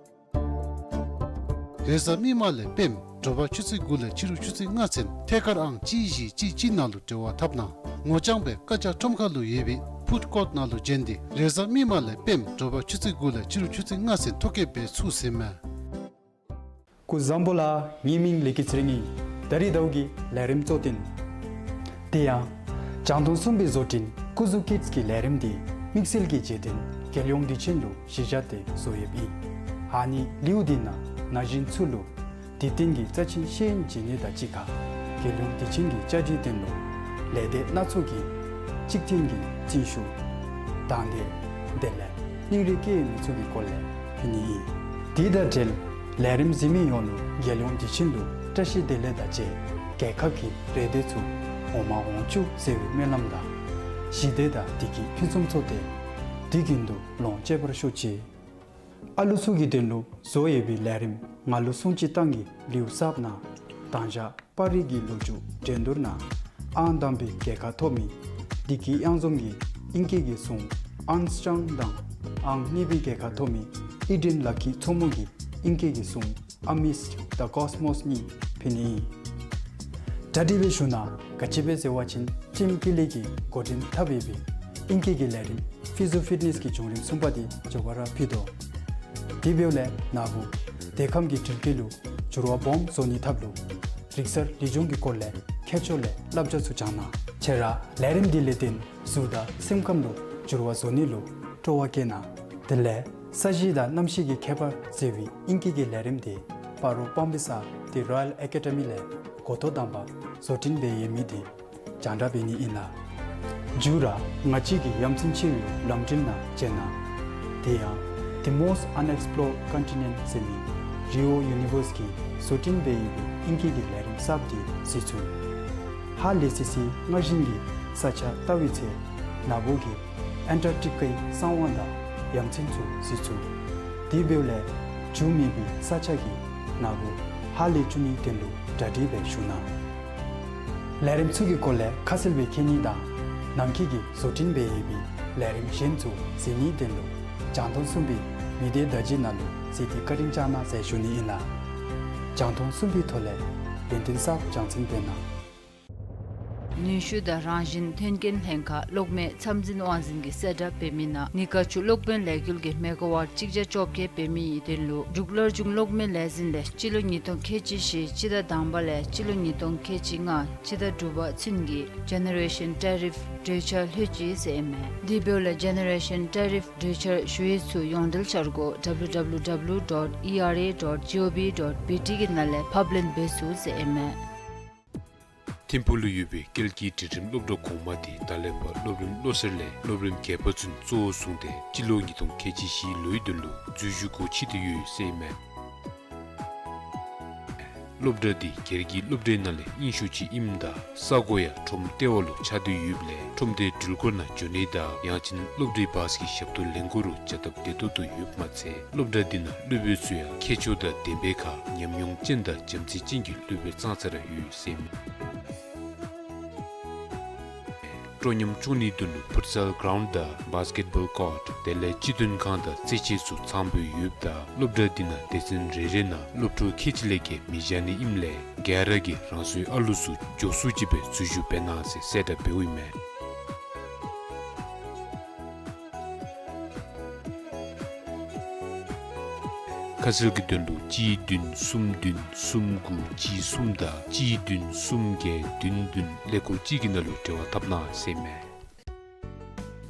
རེས་གཟའ་མིག་དམར་ལས་སྤེནམ་དྲོ་པ་ཆུ་ཚོད་དགུ་ལས་ཕྱི་རུ་ཆུ་ཚོད་ལྔ་ཚུན་ཐད་ཀར་ཨང་གཅིག་བཞི་གཅིག་གཅིག་ནང་ལུ་འབྲེལ་བ་འཐབ་གནང་། ངོ་རྐྱང་སྦེ་ཀ་ཅ་ཁྲོམ་ཁ་ལུ་ཡོད་པའི་ཕུཌ་ཀོརཊ་ནང་ལུ་བྱོན་ཏེ་རེས་གཟའ་མིག་དམར་ལས་སྤེནམ་དྲོ་པ་ཆུ་ཚོད་དགུ་ལས་ཕྱི་རུ་ཆུ་ཚོད་ལྔ་ཚུན་ཐོ་བཀོད་འབད་ཚུགས་ཟེར་ཨིན་མས། སྐུ་གཟུགས་བཟང་པོ་ལགས། ངེའི་མིང་ལེགས་སྐྱིད་ཚེ་རིང་ཨིན། ད་རིས་ཟླཝ་གི་ལས་རིམ་གཙོ་དོན། དེ་ཡང་རྒྱང་མཐོང་གསུམ་པའི་བཟོ་སྐྲུན་སྐུ་གཟུགས་ཀིཌསི་གི་ལས་རིམ་དེ་དམིགས་བསལ་གྱི་རྗེས་དྲན་རྒྱལ་ཡོངས་དུས་ཆེན་ལུ་གཞི་བཞག་སྟེ་བཟོ་ཡོདཔ་ཨིན། ཨ་ནི་ལེའུ་དེ་ནང་ན་གཞོན་ཚུ་ལུ་དུས་སྟོན་གྱི་རྩ་ཆེན་ཤེས་ཡོན་སྦྱིན་ནི་དང་གཅིག་ཁར་རྒྱལ་ཡོངས་དུས་ཆེན་གྱི་བཅའ་སྒྲིག་དོན་ལུ་ལས་སྡེ་སྣ་ཚོགས་ཀྱི་གཅིག་མཐུན་གྱི་རྩིས་ཞུ་ དང་འདོད་དེ་ལས་སྙིང་རུས་བསྐྱེད་ཡོད་མི་ཚུ་གི་སྐོར་ལས་ཕུལ་ནི་ཨིན། དེ་དང་འབྲེལ་ལས་རིམ་གཟིགས་མི་ཡོངས་ལུ་རྒྱལ་ཡོངས་དུས་ཆེན་ལུ་བཀྲ་ཤིས་བདེ་ལེགས་དང་བཅས་རྒྱལ་ཁབ་ཀྱི་རེ་འདོད་ཚུ་འོག་མ་འོང་བཅུག་ཟེར་བའི་སྨོན་ལམ་དང་ཞི་བདེ་དང་བདེ་སྐྱིད་ཕུན་སུམ་ཚོགས་ཏེ་དུས་རྒྱུན་དུ་ལོངས་སྤྱོད་པར་ཤོག་ཅིག། ཨ་ལུ་ཚུ་གི་དོན་ལུ་བཟོ་ཡོད་པའི་ལས་རིམ་ང་ལུ་སྲུང་བརྩི་བཏང་གི་ལེའུ་གསརཔ་ནང་དང་ཞག་པར་རིས་ཀྱི་ལོ་རྒྱུས་འགྲན་བསྡུར་ནང་ཨང་དང་པའི་རྒྱལ་ཁ་ཐོབ་མི་བདེ་སྐྱིད་གཡང་འཛོམས་ཀྱིས་ཨིང་སྐད་ཀྱི་གཟུངས་Armstrong དང་ཨང་གཉིས་པའི་རྒྱལ་ཁ་ཐོབ་མི་ཨི་ཌེན་ལ་ཁི་མཚོ་མོ་གིས་ཨིང་སྐད་ཀྱི་གཟུངས་Amidst the Cosmos གཉིས་ཕུལ་ནི་ཨིན། གྲ་སྒྲིག་འབད་ཞུ་ནི་ག་ཅི་སྦེ་ཟེར་བ་ཅིན་ཊིམ་ཀི་ལི་གིས་འགོ་འདྲེན་འཐབ་ཡོད་པའི་ཨིང་སྐད་ཀྱི་ལས་རིམ་Physiofitness གི་བྱུང་རིམ་གསུམ་པ་དེ་མཇུག་བསྒྲིལ་ཕུལ་དོ། དེ་འབདཝ་ལས་ན་བུ་དེ་ཁམས་ཀྱི་སྒྲིལ་སྐྱེད་ལུ་འགྱུར་བ་སྦོམ་བཟོ་ནིའི་ཐབས་ལུ་རིག་གསར་ལེགས་ཆུང་གི་སྐོར་ལས་མཁས་མཆོག་ལས་བསླབ་བྱ་ཚུ་སྦྱང་གནང་། ཁྱེད་ར་ལས་རིམ་དེ་ལས་བརྟེན་གཟུགས་དང་སེམས་ཁམས་ལུ་འགྱུར་བ་བཟོ་ནི་ལུ་སྤྲོ་བ་བསྐྱེད་གནང་། དེ་ལས་ས་གཞི་དང་གནམ་གཤིས་ཀྱི་ཁྱད་པར་ཟེར་བའི་ཨིང་སྐད་ཀྱི་ལས་རིམ་དེ་སྤ་རོ་སྤང་སྦིས་ས་ཏེ་Royal Academy ལས་འགོ་ཐོག་དང་པ་བཟོ་སྐྲུན་འབད་ཡོད་མི་དེ་རྒྱང་བསྒྲགས་འབད་ནི་ཨིན་ལགས། མཇུག་ར་ང་བཅས་ཀྱི་ཡ་མཚན་ཆེ་བའི་ལམ་འགྲུལ་ནང་བཅད་གནང་། དེ་ཡང་The Most Unexplored Continent ཟེར་མི་རི་ཨོ་ཡུ་ནི་ཝརསི་གིས་བཟོ་སྐྲུན་འབད་ཡོད་པའི་ཨིང་སྐད་ཀྱི་ལས་རིམ་གསརཔ་དེ་གཟིགས་ཚུགས། ཧ་ལས་སི་སི་སྔར་བཞིན་གྱི་ས་ཆ་བལྟ་བའི་ཚེ་ན་བུ་གིས་ཨན་ཊར་ཊི་ཀའི་གསང་བ་དང་ཡ་མཚན་ཚུ་གཟིགས་ཚུགས། དེ་འབདཝ་ལས་རྒྱུས་མེད་པའི་ས་ཆ་གི་ན་བུ་ཧ་ལས་བཅུག་ནིའི་དོན་ལུ་གྲ་སྒྲིག་འབད་ཞུ་གནང་། ལས་རིམ་ཚུ་གི་སྐོར་ལས་ཁ་གསལ་སྦེ་མཁྱེན་ནི་དང་ནང་འཁོད་ཀྱི་བཟོ་སྐྲུན་འབད་ཡོད་པའི་ལས་རིམ་གཞན་ཚུ་གཟིགས་ནིའི་དོན་ལུ་རྒྱང་མཐོང་གསུམ་པའི་མི་སྡེ་བརྡ་བརྒྱུད་ནང་ལུ་གཟིགས་ཏེ་བཀའ་དྲིན་བསྐྱང་གནང་ཟེར་ཞུ་ནི་ཨིན་ལགས། རྒྱང་མཐོང་གསུམ་པའི་ཐོག་ལས་ཡོན་ཏན་གསརཔ་སྦྱང་ཚུགས་པས་ན། ནུས་ཤུགས་དང་རང་བཞིན་མཐུན་རྐྱེན་ལྷན་ཁག་གློག་མེ་ཚབ་འཛིན་དབང་འཛིན་གྱིས་གསལ་བསྒྲགས་འབད་མི་ནང་གཉིས་ཀ་ཆུ་གློག་དཔོན་ལས་འགུལ་གྱིས་མེ་ག་ཝཊ་གཅིག་བརྒྱ་བཅོ་བརྒྱད་འབད་མི་ཡི་དོན་ལུ་འབྲུག་སླར་འབྱུང་གློག་མེ་ལས་འཛིན་ལས་སྤྱི་ལོ་ཉིས་སྟོང་ཁལ་གཅིག་བཞི་སྤྱི་ཟླ་དང་པ་ལས་སྤྱི་ལོ་ཉིས་སྟོང་ཁལ་གཅིག་ལྔ་སྤྱི་ཟླ་དྲུག་པ་ཚུན་གྱི་Generation Tariff གྲོས་འཆར་ལྷོད་ཅི་ཟེར་ཨིན་མས། དེ་འབདཝ་ལས་Generation Tariff གྲོས་འཆར་ཞུ་ཡིག་ཚུ་ཡོངས་འབྲེལ་འཆར་སྒོ་W W W dot E R A dot G O V dot B T གི་ནང་ལས་ཕབ་ལེན་འབད་ཚུགས་ཟེར་ཨིན་མས། ཐིམ་ཕུག་ལུ་ཡོད་པའི་ཀལ་ཀྱི་སྒྲིག་ཁྲིམས་སློབ་གྲྭ་གོང་མ་དེ་ད་ལས་ཕར་སློབ་རིམ་བློ་གསར་ལས་སློབ་རིམ་བརྒྱད་པ་ཚུན་གཙོ་བོར་བཟུང་སྟེ་སྤྱི་ལོ་ཉིས་སྟོང་ཁལ་གཅིག་བཞིའི་ལོའི་དོན་ལུ་འཛུལ་ཞུགས་སྒོ་ཕྱེ་སྟེ་ཡོད་ཟེར་ཨིན་མས། སློབ་གྲྭ་འདི་སྒེར་གྱི་སློབ་གྲྭའི་ནང་ལས་རྙིང་ཤོས་ཅིག་ཨིནམ་ད་ས་གོ་ཡང་ཁྲོམ་ལྟེ་བ་ལུ་ཆགས་ཏེ་ཡོདཔ་ལས་ཁྲོམ་སྡེའི་འགྲུལ་འཁོར་ནང་འགྱོ་ནི་དང་ཡང་ཅིན་སློབ་གྲྭའི་བཱསི་གི་ཞབས་ཏོག་ལེན་དགོ་རུང་བྱ་སྟབས་བདེ་ཏོག་ཏོ་ཡོདཔ་མ་ཚད་སློབ་གྲྭ་འདི་ནང་སློབ་དཔོན་ཚུ་ཡང་མཁས་མཆོག་དང་ལྡན་པའི་ཁར་ཉམས་མྱོང་ཅན་དང་བྱམས་བརྩེ་ཅན་གྱི་སློབ་དཔོན་ཙང་ཙ་ར་ཡོད་ཟེར་ཨིན་མས། སྤྲོ་ཉམས་སྐྱོང་ནིའི་དོན་ལུ་ཕུཊ་སཱལ་གྲའུནཌ་དང་བཱསི་ཀེཊ་བཱོལ་ཀོརཊ་དེ་ལས་སྤྱི་མཐུན་ཁང་དང་རྩེད་ཆས་ཚུ་ཚངམ་སྦེ་ཡོདཔ་ད་སློབ་གྲྭ་འདི་ནང་སྡེ་ཚན་རེ་རེ་ནང་སློབ་ཕྲུག་ཁལ་གཅིག་ལས་བརྒལ་མི་བཞག་ནི་ཨིནམ་ལས་ག་ར་གིས་རང་སོའི་ཨ་ལུ་ཚུ་མགྱོགས་སུ་ཅིག་སྦེ་འཛུལ་ཞུགས་འབད་གནང་ཟེར་གསལ་བསྒྲགས་འབདཝ་ཨིན་མས། ཁ་གསལ་གྱི་དོན་ལུ་གཅིག་བདུན་གསུམ་བདུན་གསུམ་དགུ་གཅིག་གསུམ་དང་གཅིག་བདུན་གསུམ་བརྒྱད་བདུན་བདུན་ཀླད་ཀོར་གཅིག་གི་ནང་ལུ་འབྲེལ་བ་འཐབ་གནང་ཟེར་ཨིན་མས།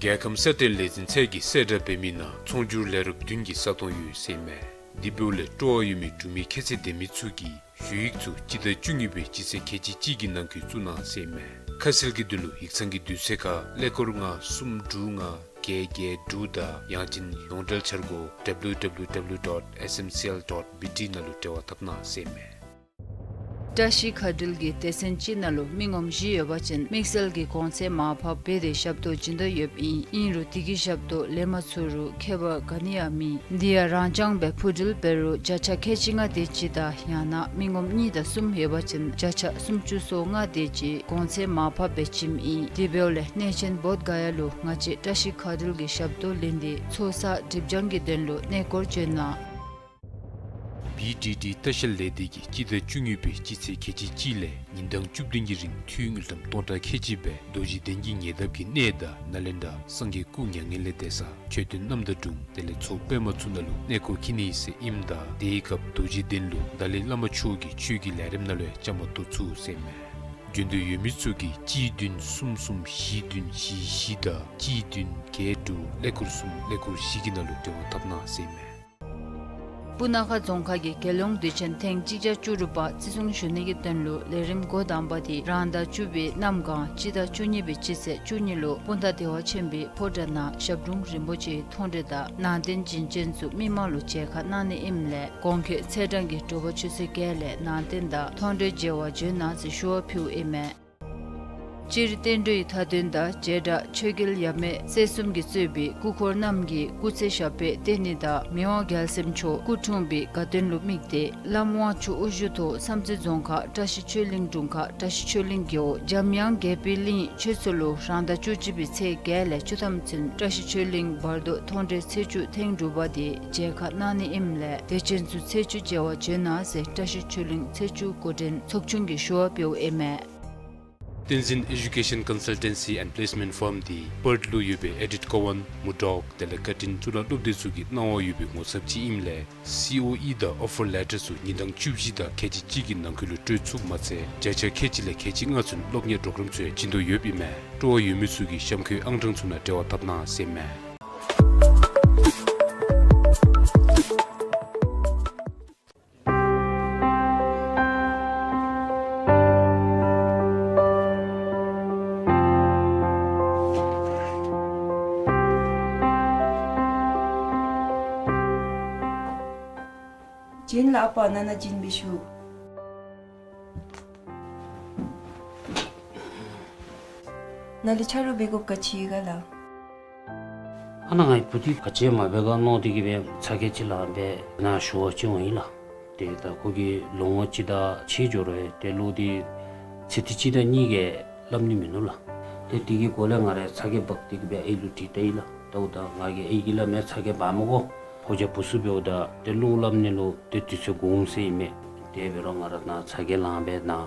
རྒྱལ་ཁམས་སྲ་བརྟན་ལས་འཛིན་ཚད་ཀྱིས་གསལ་བསྒྲགས་འབད་མི་ནང་ཚོང་སྒྱུར་ལས་རོགས་བདུན་གྱི་ས་སྟོང་ཡོད་ཟེར་ཨིན་མས། དེ་འབདཝ་ལས་སྤྲོ་བ་ཡོད་མི་འབྲུག་མི་ཁྱད་ཚད་ལྡན་མི་ཚུ་གིས་ཞུ་ཡིག་ཚུ་སྤྱི་ཟླ་བཅུ་གཉིས་པའི་སྤྱི་ཚེས་ཁལ་གཅིག་གཅིག་གི་ནང་འཁོད་བཙུགས་གནང་ཟེར་ཨིན་མས། ཁ་གསལ་གྱི་དོན་ལུ་ཡིག་ཚང་གི་དུས་ཚོད་ཁར་ཀླད་ཀོར་ལྔ་གསུམ་དྲུག་ལྔ་བརྒྱད་བརྒྱད་དྲུག་དང་ཡང་ཅིན་ཡོངས་འབྲེལ་འཆར་སྒོ་W W W dot S M C L dot B T ནང་ལུ་འབྲེལ་བ་འཐབ་གནང་ཟེར་ཨིན་མས། བཀྲ་ཤིས་མཁའ་འགྲུལ་གྱིས་སྡེ་ཚན་ཅིག་ནང་ལུ་མི་ངོམ་བཞི་ཡོད་པ་ཅིན་དམིགས་བསལ་གྱི་གོང་ཚད་མར་ཕབ་འབད་དེ་ཞབས་ཏོག་བྱིན་དོ་ཡོདཔ་ཨིན། ཨིན་རུང་དེ་གི་ཞབས་ཏོག་ལེན་མ་ཚུགས་རུང་ཁྱད་པར་ག་ནི་ཡང་མེད། དེ་ཡང་རང་རྐྱང་སྦེ་འཕུར་འགྲུལ་འབད་རུང་བརྒྱ་ཆ་ཁལ་གཅིག་ལྔ་དེ་ཅིག་དང་ཡང་ན་མི་ངོམ་གཉིས་དང་གསུམ་ཡོད་པ་ཅིན་བརྒྱ་ཆ་སུམ་ཅུ་སོ་ལྔ་དེ་ཅིག་གོང་ཚད་མར་ཕབ་སྦེ་བྱིནམ་ཨིན། དེ་འབདཝ་ལས་གནས་ཆེན་བོདྷ་ག་ཡ་ལུ་ང་བཅས་བཀྲ་ཤིས་མཁའ་འགྲུལ་གྱི་ཞབས་ཏོག་ལེན་ཏེ་ཚོགས་བསགས་སྒྲིབ་སྦྱང་གི་དོན་ལུ་གནས་སྐོར་བྱོན་གནང་། བི་ཌི་ཌི་ལྟ་བཤལ་ལས་སྡེ་གིས་སྤྱི་ཟླ་བཅུ་གཉིས་པའི་སྤྱི་ཚེས་ཁལ་གཅིག་གཅིག་ལས་ཉིན་གྲངས་བཅུ་བདུན་གྱི་རིང་འཐུས་དངུལ་ཀྲམ་སྟོང་ཕྲག་ཁལ་གཅིག་སྦེ་རྡོ་རྗེ་གདན་གྱི་ཉེ་འདབས་ཀྱི་གནས་དང་ནཱ་ལེནྡྲ་སངས་རྒྱས་སྐུ་མྱ་ངན་ལས་འདས་ས་མཆོད་རྟེན་རྣམ་དག་དྲུང་དེ་ལས་མཚོ་པདྨ་ཚུ་ནང་ལུ་གནས་སྐོར་འཁྱིད་ནི་ཟེར་ཨིནམ་ད་དེའི་སྐབས་རྡོ་རྗེ་གདན་ལུ་ཏཱ་ལའི་བླ་མ་མཆོག་གི་ཆོས་ཀྱི་ལས་རིམ་ནང་ལུ་ཡང་བཅའ་མར་གཏོགས་ཚུགས་ཟེར་ཨིན་མས། འགྱོ་འདོད་ཡོད་མི་ཚུ་གིས་གཅིག་བདུན་གསུམ་གསུམ་བཞི་བདུན་བཞི་བཞི་དང་གཅིག་བདུན་བརྒྱད་དྲུག་ཀླད་ཀོར་གསུམ་ཀླད་ཀོར་བཞི་གི་ནང་ལུ་འབྲེལ་བ་འཐབ་གནང་ཟེར་ཨིན་མས། སྤུ་ན་ཁ་རྫོང་ཁག་གི་རྒྱལ་ཡོངས་དུས་ཆེན་ཐེངས་གཅིག་བརྒྱ་བཅུ་དྲུག་པ་བརྩི་སྲུང་ཞུ་ནི་གི་དོན་ལུ་ལས་རིམ་འགོ་དང་པ་དེ་རང་ཟླ་བཅུ་པའི་གནམ་གང་སྤྱི་ཟླ་བཅུ་གཉིས་པའི་སྤྱི་ཚེས་བཅུ་གཉིས་ལུ་སྤུངས་ཐང་བདེ་བ་ཆེན་པོའི་ཕོ་བྲང་ནང་ཞབས་དྲུང་རིན་པོ་ཆེའི་མཐོང་གྲོལ་དང་ནང་རྟེན་བྱིན་ཅན་ཚུ་མི་མང་ལུ་མཇལ་ཁ་གནང་ནི་ཨིནམ་ལས་གོང་འཁོད་ཚེས་གྲངས་ཀྱི་དྲོ་པ་ཆུ་ཚོད་བརྒྱད་ལས་ནང་རྟེན་དང་མཐོང་གྲོལ་མཇལ་བར་འབྱོན་གནང་ཟེར་ཞུ་བ་ཕུལཝ་ཨིན་མས། སྤྱིར་བསྟན་འགྲོའི་མཐའ་དོན་དང་བྱེ་བྲག་ཆོས་རྒྱལ་ཡབ་མེས་སྲས་གསུམ་གྱིས་གཙོས་པའི་སྐུ་འཁོར་རྣམས་ཀྱིས་སྐུ་ཚེ་ཞབས་པད་བརྟན་ནི་དང་མི་དབང་རྒྱལ་སྲས་མཆོག་སྐུ་འཁྲུངས་པའི་དགའ་སྟོན་ལུ་དམིགས་ཏེ་བླམ་དབང་ཕྱུག་དབུ་བཞུགས་ཐོག་བསམ་རྩེ་རྫོང་ཁག་བཀྲ་ཤིས་ཆོས་གླིང་དྲུང་ཁག་བཀྲ་ཤིས་ཆོས་གླིང་རྒེད་འོག་འཇམ་དབྱངས་དགྱེས་པའི་གླིང་ཆོས་ཚོགས་ལུ་རང་ཟླ་བཅུ་གཅིག་པའི་ཚེས་བརྒྱད་ལས་བཅུ་ཐམ་ཚུན་བཀྲ་ཤིས་ཆོས་གླིང་བར་དོ་མཐོང་གྲོལ་ཚེས་བཅུ་ཐེངས་དྲུག་པ་དེ་མཇལ་ཁ་གནང་ནི་ཨིནམ་ལས་དད་ཅན་ཚུ་ཚེས་བཅུ་མཇལ་བར་འབྱོན་གནང་ཟེར་བཀྲ་ཤིས་ཆོས་གླིང་ཚེས་བཅུ་འགོ་འདྲེན་ཚོགས་ཆུང་གིས་ཞུ་བ་ཕུལཝ་ཨིན་མས། བསྟན་འཛིན་Education Consultancy and Placement Firm འདི་པརཐ་ལུ་ཡོད་པའི་ཨེ་ཌིཐ་ཀོ་ཝན་མུར་ཌོག་དེ་ལས་ཀར་ཊིན་གཙུག་ལག་སློབ་སྡེ་ཚུ་གིས་གནང་བ་ཡོད་པའི་ངོ་ཚབ་ཅིག་ཨིནམ་ལས་སི་ཨོ་ཨི་དང་ཨོ་ཕར་ལེ་ཊར་ཚུ་ཉིན་གྲངས་བཅུ་བཞི་དང་ཁལ་གཅིག་གཅིག་གི་ནང་འཁོད་ལུ་སྤྲོད་ཚུགསཔ་མ་ཚད་བརྒྱ་ཆ་ཁལ་གཅིག་ལས་ཁལ་གཅིག་ལྔ་ཚུན་སློབ་གཉེར་གྲོགས་རམ་ཚུ་ཡང་བྱིན་དོ་ཡོདཔ་ཨིན་མས། སྤྲོ་བ་ཡོད་མི་ཚུ་གིས་གཤམ་འཁོད་ཨང་གྲངས་ཚུ་ནང་འབྲེལ་བ་འཐབ་གནང་ཟེར་ཨིན་མས། བྱིན་ལ་ཨ་པ་ནང་ན་བྱིན་འབད་ཞུ། ནཱ་ལུ་ཆ་རོགས་འབད་དགོཔ་ག་ཅི་ག་ལགས། ཨ་ནཱ་ངེའི་བུ་འདི་ག་ཅི་མ་འབད་ག་མནོ་སྟེ་གིས་སྦེ་ཚ་གྱང་ཅིག་ལང་སྦེ་ནཱ་ཞུ་བར་བྱོན་འོང་ཡི་ལགས། ཏེ་ད་ཁོ་གིས་ལོ་ངོ་གཅིག་དང་ཕྱེད་འགྱོ་རུང་ཏེ་ལོ་འདི་ཚེ་འདི་གཅིག་དང་གཉིས་ཀྱིས་སླབ་ནི་མིན་ནུག་ལགས། ཏེ་དེ་གི་སྒོ་ལས་ང་ར་ཚ་གྱང་འབག་སྟེ་གིས་སྦེ་ཨའི་ལུ་དྲིས་ལྟ་ཡི་ལགས། ད་འོ་ད་ང་གིས་ཨའི་གིས་སླབ་མས། ཚ་གྱང་འབག་མི་དགོ། ཕོ་རྒྱས་བུ་ཚུ་འབདཝ་ད་ཏེ་བློ་སླབ་ནི་ལུ་ཏེ་དུས་ཚོད་འགོར་འོང་ཟེར་ཨིན་མས། དེ་འབད་རུང་ང་ར་ནཱ་ཚ་གྱང་ལང་སྦེ་ནཱ་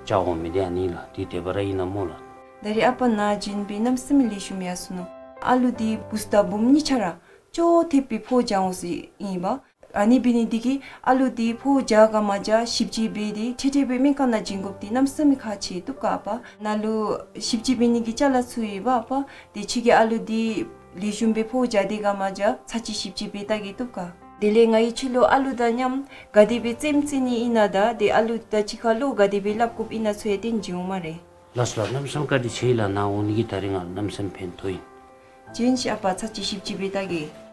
བཅར་འོང་མི་འདི་ཨ་ནི་ལགས། འདི་དེ་སྦེ་ར་ཨིན་ན་སྨོ་ལགས། ད་རིས་ཨ་པ་ནཱ་བྱིན་འབད་གནམ་མེད་ས་མེད་ལེགས་ཤོམ་ཡར་སོ་ནུག། ཨ་ལུ་འདི་བུཚ་དང་བུམོ་གཉིས་ཆ་ར་ཅོག་འཐདཔ་སྦེ་ཕོཝ་རྒྱག་འོང་ཟེར་ཨིན་པ། ཨ་ནི་འབད་ནི་འདི་གིས་ཨ་ལུ་འདི་ཕོཝ་རྒྱག་ག་མ་རྒྱག་ཞིབ་དཔྱད་འབད་དེ་ཁྲིག་ཁྲི་སྦེ་སྨན་ཁང་ནང་བྱིན་དགོཔ་འདི་གནམ་མེད་ས་མེད་ཁག་ཆེ་བཏུབ་ག་ཨ་པ། ནཱ་ལུ་ཞིབ་དཔྱད་འབད་ནི་གི་ཅ་ལ་ཚུད་ཡི་པ་ཨ་པ། ཏེ་ཁྱོད་ཀྱིས་ཨ་ལུ་འདི་ལེགས་ཤོམ་སྦེ་ཕོཝ་རྒྱག་དེས་ག་མ་རྒྱག་ཚར་གཅིག་ཞིབ་དཔྱད་འབད་བལྟ་གེ་བཏུབ་ག། དེ་ལས་ང་གིས་ཁྱོད་ལུ་ཨ་ལུ་དང་མཉམ་ག་དེ་སྦེ་རྩེདམོ་རྩེ་ནི་ཨིན་ན་དང་ཏེ་ཨ་ལུ་དང་གཅིག་ཁར་བློ་ག་དེ་སྦེ་སླབ་དགོཔ་ཨིན་ན་ཚུ་ཡང་སྟོན་བྱིན་འོང་སྨ་རེ། ལགས་སོ་ལགས། གནམ་མེད་ས་མེད་བཀའ་དྲིན་ཆེ་ལགས། ནཱ་འོང་ནི་གིས་ད་རིས་ང་གནམ་མེད་ས་མེད་ཕན་ཐོགས་ཡི། བྱིན་ཤིག་ཨ་པ། ཚར་གཅིག་ཞིབ་དཔྱད་འབད་བལྟ་གེ།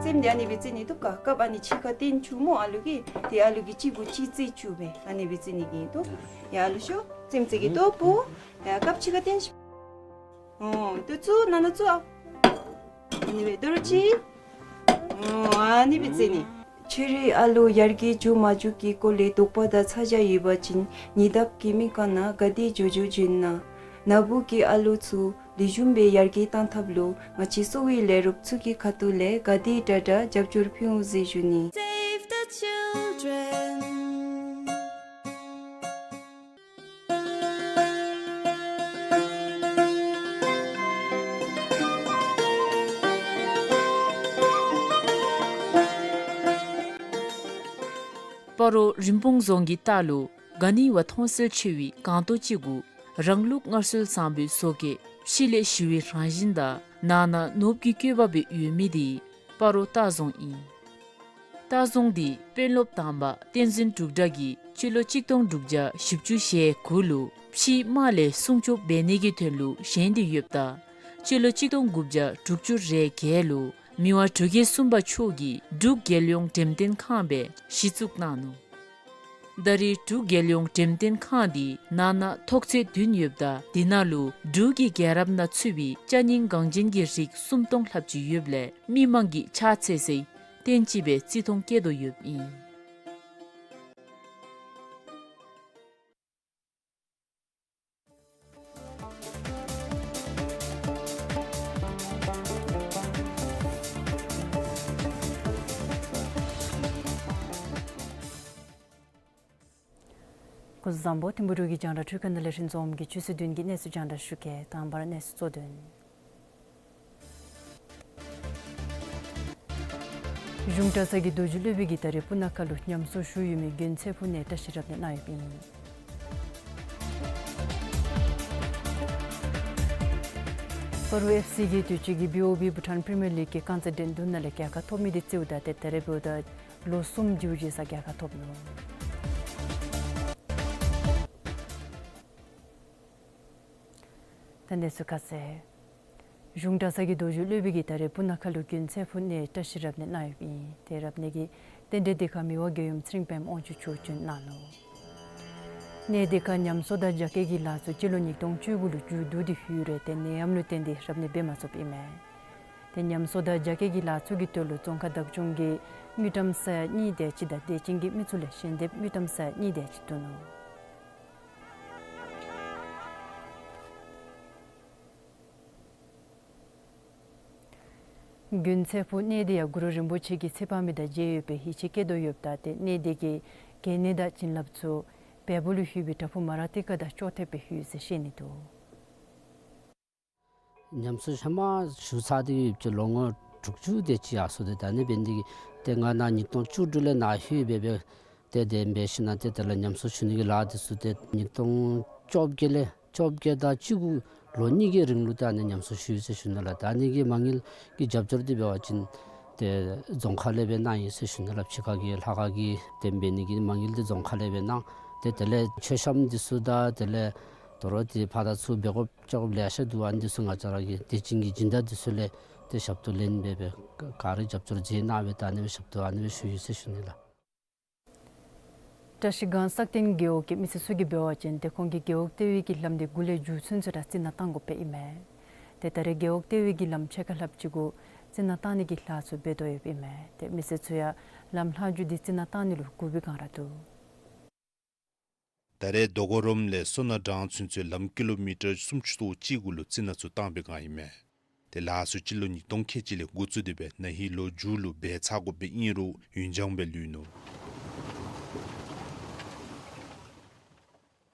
རྩེདམོ་འདི་ཨ་ནི་སྦེ་རྩེ་ནི་བཏུབ་ག། སྐབས་ཨ་ནི་ཕྱི་ཁར་སྟོན་བཅུག་སྨོ་ཨ་ལུ་གིས། ཏེ་ཨ་ལུ་གིས་གཅིག་གུ་གཅིག་རྩེ་བཅུག་སྦེ་ཨ་ནི་སྦེ་རྩེ་ནི་གི་བཏུབ། ཡ་ཨ་ལུ་ཤོག། རྩེདམོ་རྩེ་གེ་བཏུབ་པོ། ཡ་སྐབས་ཕྱི་ཁར་སྟོན་ཤིག། ཨོ་ཏེ་བཙུགས་ནང་ན་བཙུགས་ཨ། ཨ་ནི་སྦེ་དོ་རུང་གཅིག། ཨོ་ཨ་ནི་སྦེ་རྩེ་ནི། ཁྱོད་རའི་ཨ་ལུ་ཡར་རྒྱས་འགྱོ་མ་འགྱོ་གི་སྐོར་ལས་དོགས་པ་དང་ཚ་གྱང་ཡོད་པ་ཅིན་ཉེ་འདབས་ཀྱི་སྨན་ཁང་ནང་ག་དེ་མགྱོགས་མགྱོགས་བྱོན་གནང་། ནཱ་བུ་གི་ཨ་ལུ་ཚུ་ལེགས་ཤོམ་སྦེ་ཡར་རྒྱས་གཏང་ཐབས་ལུ་ང་བཅས་གསོ་བའི་ལས་རོགསཔ་ཚུ་གི་ཁ་ཐུག་ལས་ག་དེ་དྲག་དྲག་རྒྱབ་སྐྱོར་ཕུལ་འོང་ཟེར་ཞུ་ནི། Save the children. སྤ་རོ་རིན་སྤུངས་རྫོང་གི་ལྟག་ལུ་ག་ནི་བ་མཐོང་གསལ་ཆེ་བའི་སྒང་ཏོག་ཅིག་གུ་རང་ལུགས་སྔར་སྲོལ་བཟང་པོའི་བཟོ་བཀོད་ཕྱི་ལས་ཞི་བའི་རང་བཞིན་དང་ནང་ན་ནོར་བུ་གི་བཀོད་པ་སྦེ་ཡོད་མི་འདི་སྤ་རོ་ལྟ་རྫོང་ཨིན། ལྟ་རྫོང་འདི་དཔོན་སློབ་དང་པ་བསྟན་འཛིན་འབྲུག་གྲགས་ཀྱིས་སྤྱི་ལོ་གཅིག་སྟོང་དྲུག་བརྒྱ་བཞི་བཅུ་ཞེ་དགུ་ལུ་ཕྱིའི་དམག་ལས་སྲུང་སྐྱོབ་འབད་ནི་གི་དོན་ལུ་བཞེངས་ཏེ་ཡོདཔ་ད་སྤྱི་ལོ་གཅིག་སྟོང་དགུ་བརྒྱ་དྲུག་ཅུ་རེ་བརྒྱད་ལུ་མི་དབང་འབྲུག་རྒྱལ་གསུམ་པ་མཆོག་གིས་འབྲུག་རྒྱལ་ཡོངས་འགྲེམས་སྟོན་ཁང་སྦེ་གཞི་བཙུགས་གནང་ནུག། ད་རེས་འབྲུག་རྒྱལ་ཡོངས་འགྲེམས་སྟོན་ཁང་འདི་ནང་ན་ཐོག་ཚད་བདུན་ཡོདཔ་ད་དེ་ནང་ལུ་འབྲུག་གི་རྒྱལ་རབས་ནང་ཚུད་པའི་ཅ་རྙིང་འགངས་ཅན་གྱི་རིགས་སུམ་སྟོང་ལྷགཔ་ཅིག་ཡོདཔ་ལས་མི་མང་གིས་ཕྱག་འཚལ་སའི་རྟེན་ཅིག་སྦེ་བརྩི་མཐོང་བསྐྱེད་དོ་ཡོདཔ་ཨིན། སྐུ་གཟུགས་བཟང་པོ། ཐིམ་ཕུ་འབྲུག་གི་རྒྱང་བསྒྲགས་འཕྲུལ་ཁང་ནང་ལས་རིན་འཛོམས་ཀྱིས་ཆུ་ཚོད་བདུན་གྱི་གནས་ཚུལ་རྒྱང་བསྒྲགས་ཞུ་གེ། དང་པ་ར་གནས་ཚུལ་གཙོ་དོན། གཞུང་གྲྭ་ཚང་གི་རྡོ་རྗེ་སློབ་དཔོན་གྱིས་ད་རེས་སྤུ་ན་ཁ་ལུ་ཉམས་གསོ་ཞུ་ཡོད་མི་དགོན་ཚེ་ཕུག་ནང་བཀྲ་ཤིས་རབ་གནས་གནང་ཡོདཔ་ཨིན། པ་རུ་ཨེཕ་སི་གིས་དུས་ཅི་གི་བི་ཨོ་བི་བྷུ་ཊཱན་པི་རི་མི་ཡར་ལིག་གི་རྐང་རྩེད་འགྲན་བསྡུར་ནང་ལས་རྒྱལ་ཁ་ཐོབ་མི་དེ་རྩིཝ་ད་ཏེ་ད་རེས་འབདཝ་ད་ལོ་གསུམ་རྗེས་རྗེས་ས་རྒྱལ་ཁ་ཐོབ་ནུག། ད་གནས་ཚུལ་ཁ་གསལ། གཞུང་གྲྭ་ཚང་གི་རྡོ་རྗེ་སློབ་དཔོན་གྱིས་ད་རེས་སྤུ་ན་ཁ་ལུ་དགུན་ཚེ་ཕུག་གནས་བཀྲ་ཤིས་རབ་གནས་གནང་ཡོདཔ་ཨིན། ཏེ་རབ་གནས་ཀྱི་རྟེན་འབྲེལ་དེ་ཁར་མི་དབང་རྒྱལ་ཡུམ་ཚེ་རིང་པདྨ་དབང་ཕྱུག་མཆོག་བྱོན་གནང་ནུག། གནས་དེ་ཁར་ཉམས་གསོ་དང་རྒྱ་སྐྱེད་ཀྱི་ལཱ་ཚུ་སྤྱི་ལོ་ཉིས་སྟོང་བཅུ་དགུ་ལུ་མཇུག་བསྡུ་སྟེ་ལྷོད་རུང་ཏེ་ནད་ཡམས་ལུ་བརྟེན་ཏེ་རབ་གནས་འབད་མ་ཚུགསཔ་ཨིན་མས། ཏེ་ཉམས་གསོ་དང་རྒྱ་སྐྱེད་ཀྱི་ལཱ་ཚུ་གི་དོན་ལུ་རྫོང་ཁག་བདག་སྐྱོང་གིས་དངུལ་ཀྲམ་ས་ཡ་གཉིས་དེ་ཅིག་དང་དད་ཅན་གྱི་མི་ཚུ་ལས་ཞལ་འདེབས་དངུལ་ཀྲམ་ས་ཡ་གཉིས་དེ་ཅིག་བསྡུ་ནུག། དགུན་ཚེ་ཕུག་གནས་དེ་ཡང་གུ་རུ་རིན་པོ་ཆེ་གི་ཚེ་དཔག་མེད་དང་མཇལ་ཡོད་པའི་ཡིད་ཆེས་བསྐྱེད་དོ་ཡོདཔ་ད་ཏེ་གནས་དེ་གི་གལ་གནད་དང་བྱིན་རླབས་ཚུ་བལ་པོ་ལུ་ལྷོད་པའི་བྲག་ཕུག་མ་ར་ཏི་ཀ་དང་ཅོག་འཐདཔ་སྦེ་ལྷོད་ཟེར་བཤད་ནི་འདུག། ཉམས་གསོ་ཧེ་མ་ཞུ་ཚར་ཏེ་ཡོདཔ་ཅིག་ལོ་ངོ་དྲུག་ཅུ་དེ་ཅིག་ཡར་སོ་སྟེ་ད་ནི་འབད་ནི་དེ་གིས་ཏེ་ང་ནཱ་ཉིས་སྟོང་བཅུ་དྲུག་ལས་ནཱ་ལྷོད་སྦེ་སྦེ་ཏེ་དེ་འབད་ཞིནམ་ཏེ་དེ་ལས་ཉམས་གསོ་ཞུ་ནི་གི་ལཱ་དེ་ཚུ་ཏེ་ཉིས་སྟོང་བཅོ་བརྒྱད་ལས་བཅོ་བརྒྱད་དང་བཅུ་དགུ་ལོ་གཉིས་ཀྱི་རིང་ལུ་ཏེ་ཨ་ནི་ཉམས་གསོ་ཞུ་ཡི་ཟེར་ཞུ་ནི་ལགས། ད་ཨ་ནི་གི་མ་དངུལ་གྱི་རྒྱབ་སྐྱོར་དེ་འབད་བ་ཅིན་ཏེ་རྫོང་ཁག་ལས་སྦེ་གནང་ཡི་ཟེར་ཞུ་ནི་ལགས། ཕྱི་ཁ་གི་ལྷ་ཁང་གི་དེ་འབད་ནི་གི་མ་དངུལ་དེ་རྫོང་ཁག་ལས་སྦེ་གནང་། ཏེ་དེ་ལས་མཆོད་བཤམས་འདི་ཚུ་དང་དེ་ལས་དོ་རུང་ཏེ་ཕར་དང་ཚུར་འབད་དགོཔ་ལྕོགས་ལེ་ཤ་འདུག། ཨ་ནི་ཚུ་ང་བཅས་ར་གི་དད་ཅན་གྱི་སྦྱིན་བདག་འདི་ཚུ་ལས་ཏེ་ཞབས་ཏོག་ལེན་སྦེ་སྦེ་ག་ར་རྒྱབ་སྐྱོར་མཛད་གནང་སྦེ་ད་ཨ་ནི་སྦེ་ཞབས་ཏོག་ཨ་ནི་སྦེ་ཞུ་ཡི་ཟེར་ཞུ་ནི་ལགས། བཀྲ་ཤིས་སྒང་སག་སྟེང་རྒེད་འོག་གི་མི་སེར་ཚུ་གིས་འབད་བ་ཅིན་ཏེ་ཁོང་གིས་རྒེད་འོག་ལྟེ་བའི་གི་ལམ་དེ་འགོ་ལས་མཇུག་ཚུན་ཚོད་ར་རྩི་ནག་བཏང་དགོཔ་སྦེ་ཨིན་མས། ཏེ་ད་རེས་རྒེད་འོག་ལྟེ་བའི་གི་ལམ་ཕྱེད་ཀ་ལྷགཔ་ཅིག་གུ་རྩི་ནག་བཏང་ནི་གི་ལཱ་ཚུ་འབད་དོ་ཡོདཔ་ཨིན་མས། ཏེ་མི་སེར་ཚུ་ཡང་ལམ་ལྷག་མཇུག་དེ་རྩི་ནག་བཏང་ནི་ལུ་སྒུག་པའི་སྒང་ར་འདུག། ད་རེས་རྡོ་གོ་རོམ་ལས་སོ་ན་འབྲང་ཚུན་ཚོད་ལམ་ཀི་ལོ་མི་ཊར་སུམ་ཅུ་སོ་གཅིག་གུ་ལུ་རྩི་ནག་ཚུ་བཏང་པའི་སྒང་ཨིན་མས། ཏེ་ལཱ་ཚུ་སྤྱི་ལོ་ཉིས་སྟོང་ཁལ་གཅིག་ལས་འགོ་བཙུགས་ཏེ་སྦེ་ན་ཧིང་ལོ་མཇུག་ལུ་འབད་ཚར་དགོཔ་སྦེ་ཨིན་རུང་ཡུན་འགྱངས་སྦེ་ལུས་ནུག།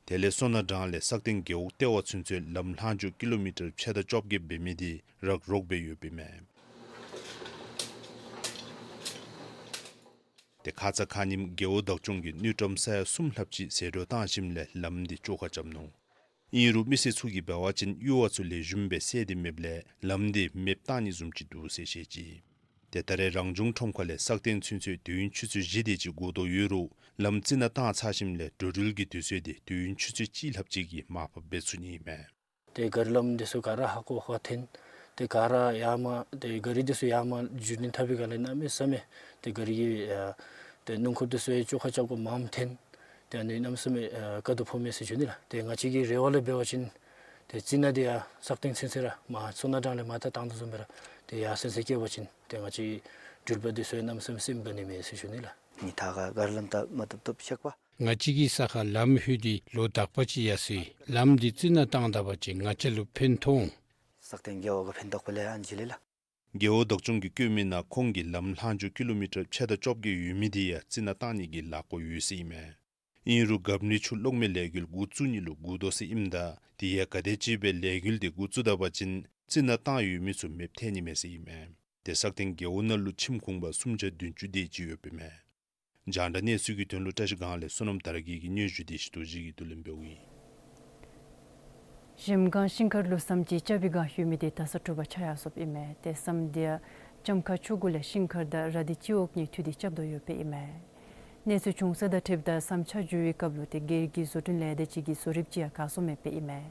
དེ་ལས་སོ་ན་འབྲང་ལས་སག་སྟེང་རྒེད་འོག་ལྟེ་བ་ཚུན་ཚོད་ལམ་ལྷག་མཇུག་ཀི་ལོ་མི་ཊར་ཕྱེད་དང་བཅོ་བརྒྱད་འབད་མི་དེ་རག་རོག་སྦེ་ཡོདཔ་ཨིན་མས། ཏེ་ཁ་ཙ་ཁ་ཉིནམ་རྒེད་འོག་བདག་སྐྱོང་གིས་དངུལ་ཀྲམ་ས་ཡ་གསུམ་ལྷགཔ་ཅིག་ཟད་འགྲོ་བཏང་ཞིནམ་ལས་ལམ་དེ་བཅོ་ཁ་རྐྱབ་ནུག། ཨིན་རུང་མི་སེར་ཚུ་གིས་འབད་བ་ཅིན་གཡུར་བ་ཚུ་ལེགས་ཤོམ་སྦེ་བསལ་ཏེ་མེདཔ་ལས་ལམ་དེ་མེདཔ་བཏང་ནི་བཟུམ་ཅིག་འདུག་ཟེར་བཤད་ཅི། ཏེ་ད་རེས་རང་བྱུང་ཁྲོམ་ཁ་ལས་སག་སྟེང་ཚུན་ཚོད་དུས་ཡུན་ཆུ་ཚོད་བཞི་དེ་ཅིག་འགོར་དོ་ཡོད་རུང་ལམ་རྩི་ནག་བཏང་ཚར་ཞིནམ་ལས་འགྲོ་འགྲུལ་གྱི་དུས་ཚོད་དེ་དུས་ཡུན་ཆུ་ཚོད་གཅིག་ལྷགཔ་ཅིག་གིས་མར་ཕབ་འབད་ཚུགས་ནི་ཨིན་མས། ཏེ་ག་རི་ལམ་འདི་ཚུ་ག་ར་ཧ་གོ་ཧ་ཐོན། ཏེ་ག་ར་ཡར་མར་ཏེ་ག་རི་འདི་ཚུ་ཡར་མར་འགྱོ་ནི་འཐབ་པའི་སྒང་ལས་གནམ་མེད་ས་མེད་ཏེ་ག་རི་གི་ཨ་ཏེ་སྣུམ་འཁོར་འདི་ཚུ་ཡང་བཅོ་ཁ་རྐྱབ་དགོཔ་མངམ་ཐོན། ཏེ་ཨ་ནི་གནམ་མེད་ས་མེད་ཨ་དཀའ་སྡུག་ཕོག་མས་ཟེར་ཞུ་ནི་ལགས། ཏེ་ང་བཅས་ཀྱི་རེ་བ་ལས་འབད་བ་ཅིན་ཏེ་རྩི་ནག་འདི་ཡང་སག་སྟེང་ཚུན་ཚོད་ར་མར་སོ་ན་འབྲང་ལས་མར་ད་བཏང་དོ་བཟུམ་སྦེ་ར་ཏེ་ཡར་སོན་ས་བསྐྱལ་བ་ཅིན་ཏེ་ང་བཅས་འགྲུལ་པ་འདི་ཚུ་ཡང་གནམ་མེད་ས་མེད་སེམས་དགའ་ནི་མས་ཟེར་ཞུ་ནི་ལགས། ཉི་ཐག་ཁར་ག་རི་ལམ་བཏབ་མ་བཏབ་བཏུབ་ཤེས་པ། ང་བཅས་ཀྱི་ས་ཁར་ལམ་ལྷོད་དེ་ལོ་དག་པ་ཅིག་ཡར་སོ་ཡི། ལམ་འདི་རྩི་ནག་བཏང་ད་པ་ཅིན་ང་བཅས་ལུ་ཕན་ཐོགས་འོང་། སག་སྟེང་རྒེད་འོག་ག་ཕན་ཐོགས་པ་ལས་ཨ་ནི་ཅིག་ལས་ལགས། རྒེད་འོག་བདག་སྐྱོང་གིས་བཀོད་མི་ནང་ཁོང་གིས་ལམ་ལྷག་མཇུག་ཀི་ལོ་མི་ཊར་ཕྱེད་དང་བཅོ་བརྒྱད་ཡོད་མི་དེ་ཡང་རྩི་ནག་བཏང་ནི་གི་ལཱ་འགོ་ཡོད་ཟེར་ཨིན་མས། ཨིན་རུང་གབ་ནི་ཆུ་གློག་མེ་ལས་འགུལ་འགོ་བཙུགས་ནི་ལུ་འགོར་དོ་ཟེར་ཨིནམ་ད་དེ་ཡང་ག་དེ་ཅིག་སྦེ་ལས་འགུལ་དེ་འགོ་བཙུགས་ད་པ་ཅིན་རྩི་ནག་བཏང་ཡོད་མི་ཚུ་མེདཔ་ཐལ་ནི་མས་ཟེར་ཨིན་མས། ཏེ་སག་སྟེང་རྒེད་འོག་ནང་ལུ་ཁྱིམ་གུང་པ་སུམ་བརྒྱ་བདུན་ཅུ་དེ་ཅིག་ཡོདཔ་ཨིན་མས། རྒྱང་བསྒྲགས་གནས་ཚུལ་གྱི་དོན་ལུ་བཀྲ་ཤིས་སྒང་ལས་བསོད་ནམས་དར་རྒྱས་ཀྱིས་སྙན་ཞུ་དེ་ཅིག་རྡོ་རྗེ་གིས་བསྡུ་ལེན་འབདཝ་ཨིན། གཞལམ་སྒང་ཤིང་མཁར་ལུ་ཟམ་ཅིག་རྐྱབ་པའི་སྒང་ལྷོད་མི་དེ་ད་ས་དྲོ་པ་ཆགས་ཡར་སོཔ་ཨིན་མས། ཏེ་ཟམ་དེ་ཡང་ལྕམ་མཁར་ཆུ་འགོ་ལས་ཤིང་མཁར་དང་ར་དྷི་སྤྱི་འོག་གཉིས་མཐུད་དེ་རྐྱབ་དོ་ཡོདཔ་ཨིན་མས། གནས་ཚུལ་བྱུང་ས་དང་འཁྲིལཝ་ད་ཟམ་ཆག་འགྱོ་བའི་སྐབས་ལུ་ཏེ་སྒེར་གྱི་བཟོ་སྐྲུན་ལས་སྡེ་ཅིག་གི་བཟོ་རིགཔ་ཅིག་ཡང་གར་སོངམ་མེདཔ་ཨིན་མས།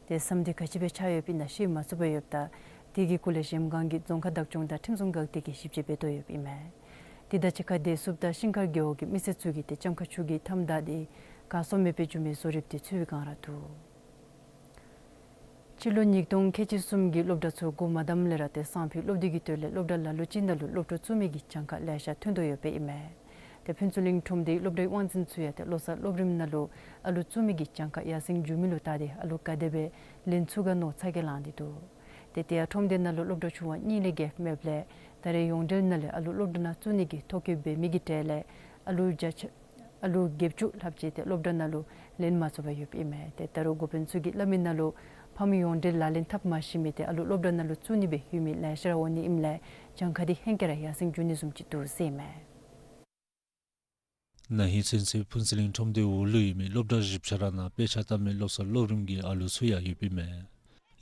ཏེ་ཟམ་དེ་ག་ཅི་སྦེ་ཆགས་ཡོདཔ་ཨིན་ན་ཤེས་མ་ཚུགས་པར་ཡོདཔ་ད་དེ་གི་སྐོར་ལས་གཞལམ་སྒང་གི་རྫོང་ཁག་བདག་སྐྱོང་དང་ཁྲིམས་སྲུང་འགག་སྡེ་གིས་ཞིབ་དཔྱད་འབད་དོ་ཡོདཔ་ཨིན་མས། དེ་དང་གཅིག་ཁར་དེ་བསུབ་ད་ཤིང་མཁར་རྒེད་འོག་གི་མི་སེར་ཚུ་གིས་ཏེ་ལྕམ་མཁར་ཆུ་གི་མཐའམ་བདའ་སྟེ་གར་སོང་མེད་པར་འགྱོ་མི་བཟོ་རིགཔ་དེ་འཚོལ་བའི་སྒང་ར་འདུག། སྤྱི་ལོ་ཉིས་སྟོང་ཁལ་གཅིག་གསུམ་གྱི་སློབ་གྲྭ་ཚུ་འགོ་མ་བདམ་ལས་ར་ཏེ་སང་ཕོད་སློབ་དུས་ཀྱི་དོན་ལས་སློབ་གྲྭ་ལ་ལུ་ཅིག་ནང་ལུ་སློབ་གྲྭ་བཙུགས་མི་གི་གྱངས་ཁ་ལེ་ཤ་ཐོན་དོ་ཡོདཔ་ཨིན་མས། ཏེ་ཕུན་ཚོགས་གླིང་ཁྲོམ་སྡེའི་སློབ་གྲྭའི་དབང་འཛིན་ཚུ་ཡང་ཏེ་བློ་གསར་སློབ་རིམ་ནང་ལུ་ཨ་ལུ་བཙུགས་མི་གི་གྱངས་ཁ་ཡར་སེང་འགྱོ་མི་ལུ་བལྟ་སྟེ་ཨ་ལུ་ག་དེ་སྦེ་ལེན་ཚུགས་ག་མནོ་ཚ་གྱང་ལངས་ཏེ་འདུག། ཏེ་དེ་ཡང་ཁྲོམ་སྡེ་ནང་ལུ་སློབ་གྲྭ་ཆུང་བ་གཉིས་ལས་བརྒལ་མེདཔ་ལས་ད་རེས་ཡོངས་འབྲེལ་ནང་ལས་ཨ་ལུ་སློབ་གྲྭ་ནང་བཙུགས་ནི་གི་ཐོ་བཀོད་འབད་མི་གི་གྲས་ལས་ཨ་ལུ་བརྒྱ་ཆ་ཨ་ལུ་བརྒྱད་ཅུ་ལྷགཔ་ཅིག་ཏེ་སློབ་གྲྭ་ནང་ལུ་ལེན་མ་ཚུགས་པར་ཡོདཔ་ཨིན་མས། ཏེ་ད་རུང་འགོ་དཔོན་ཚུ་གིས་སླབ་མི་ནང་ལུ་ཕམ་ཡོངས་འབྲེལ་ལག་ལེན་འཐབ་མ་ཤེས་མི་ཏེ་ཨ་ལུ་སློབ་གྲྭ་ནང་ལུ་བཙུགས་ནི་སྦེ་ལྷོད་མི་ལེ་ཤ་ར་འོང་ནི་ཨིནམ་ལས་གྱངས་ཁ་དེ་ཧེང་སྐལ་ར་ཡར་སེང་འགྱོ་ནི་བཟུམ་ཅིག་འདུག་ཟེར་ཨིན་མས། ན་ཧིང་ཚུན་ཚོད་ཕུན་ཚོགས་གླིང་ཁྲོམ་སྡེ་འོག་ལུ་ཡོད་མི་སློབ་གྲྭ་བཞི་ཆ་ར་ནང་དཔེ་ཆ་ལྟ་མི་བློ་གསར་སློབ་རིམ་གྱི་ཨ་ལུ་ཚུ་ཡང་ཡོདཔ་ཨིན་མས།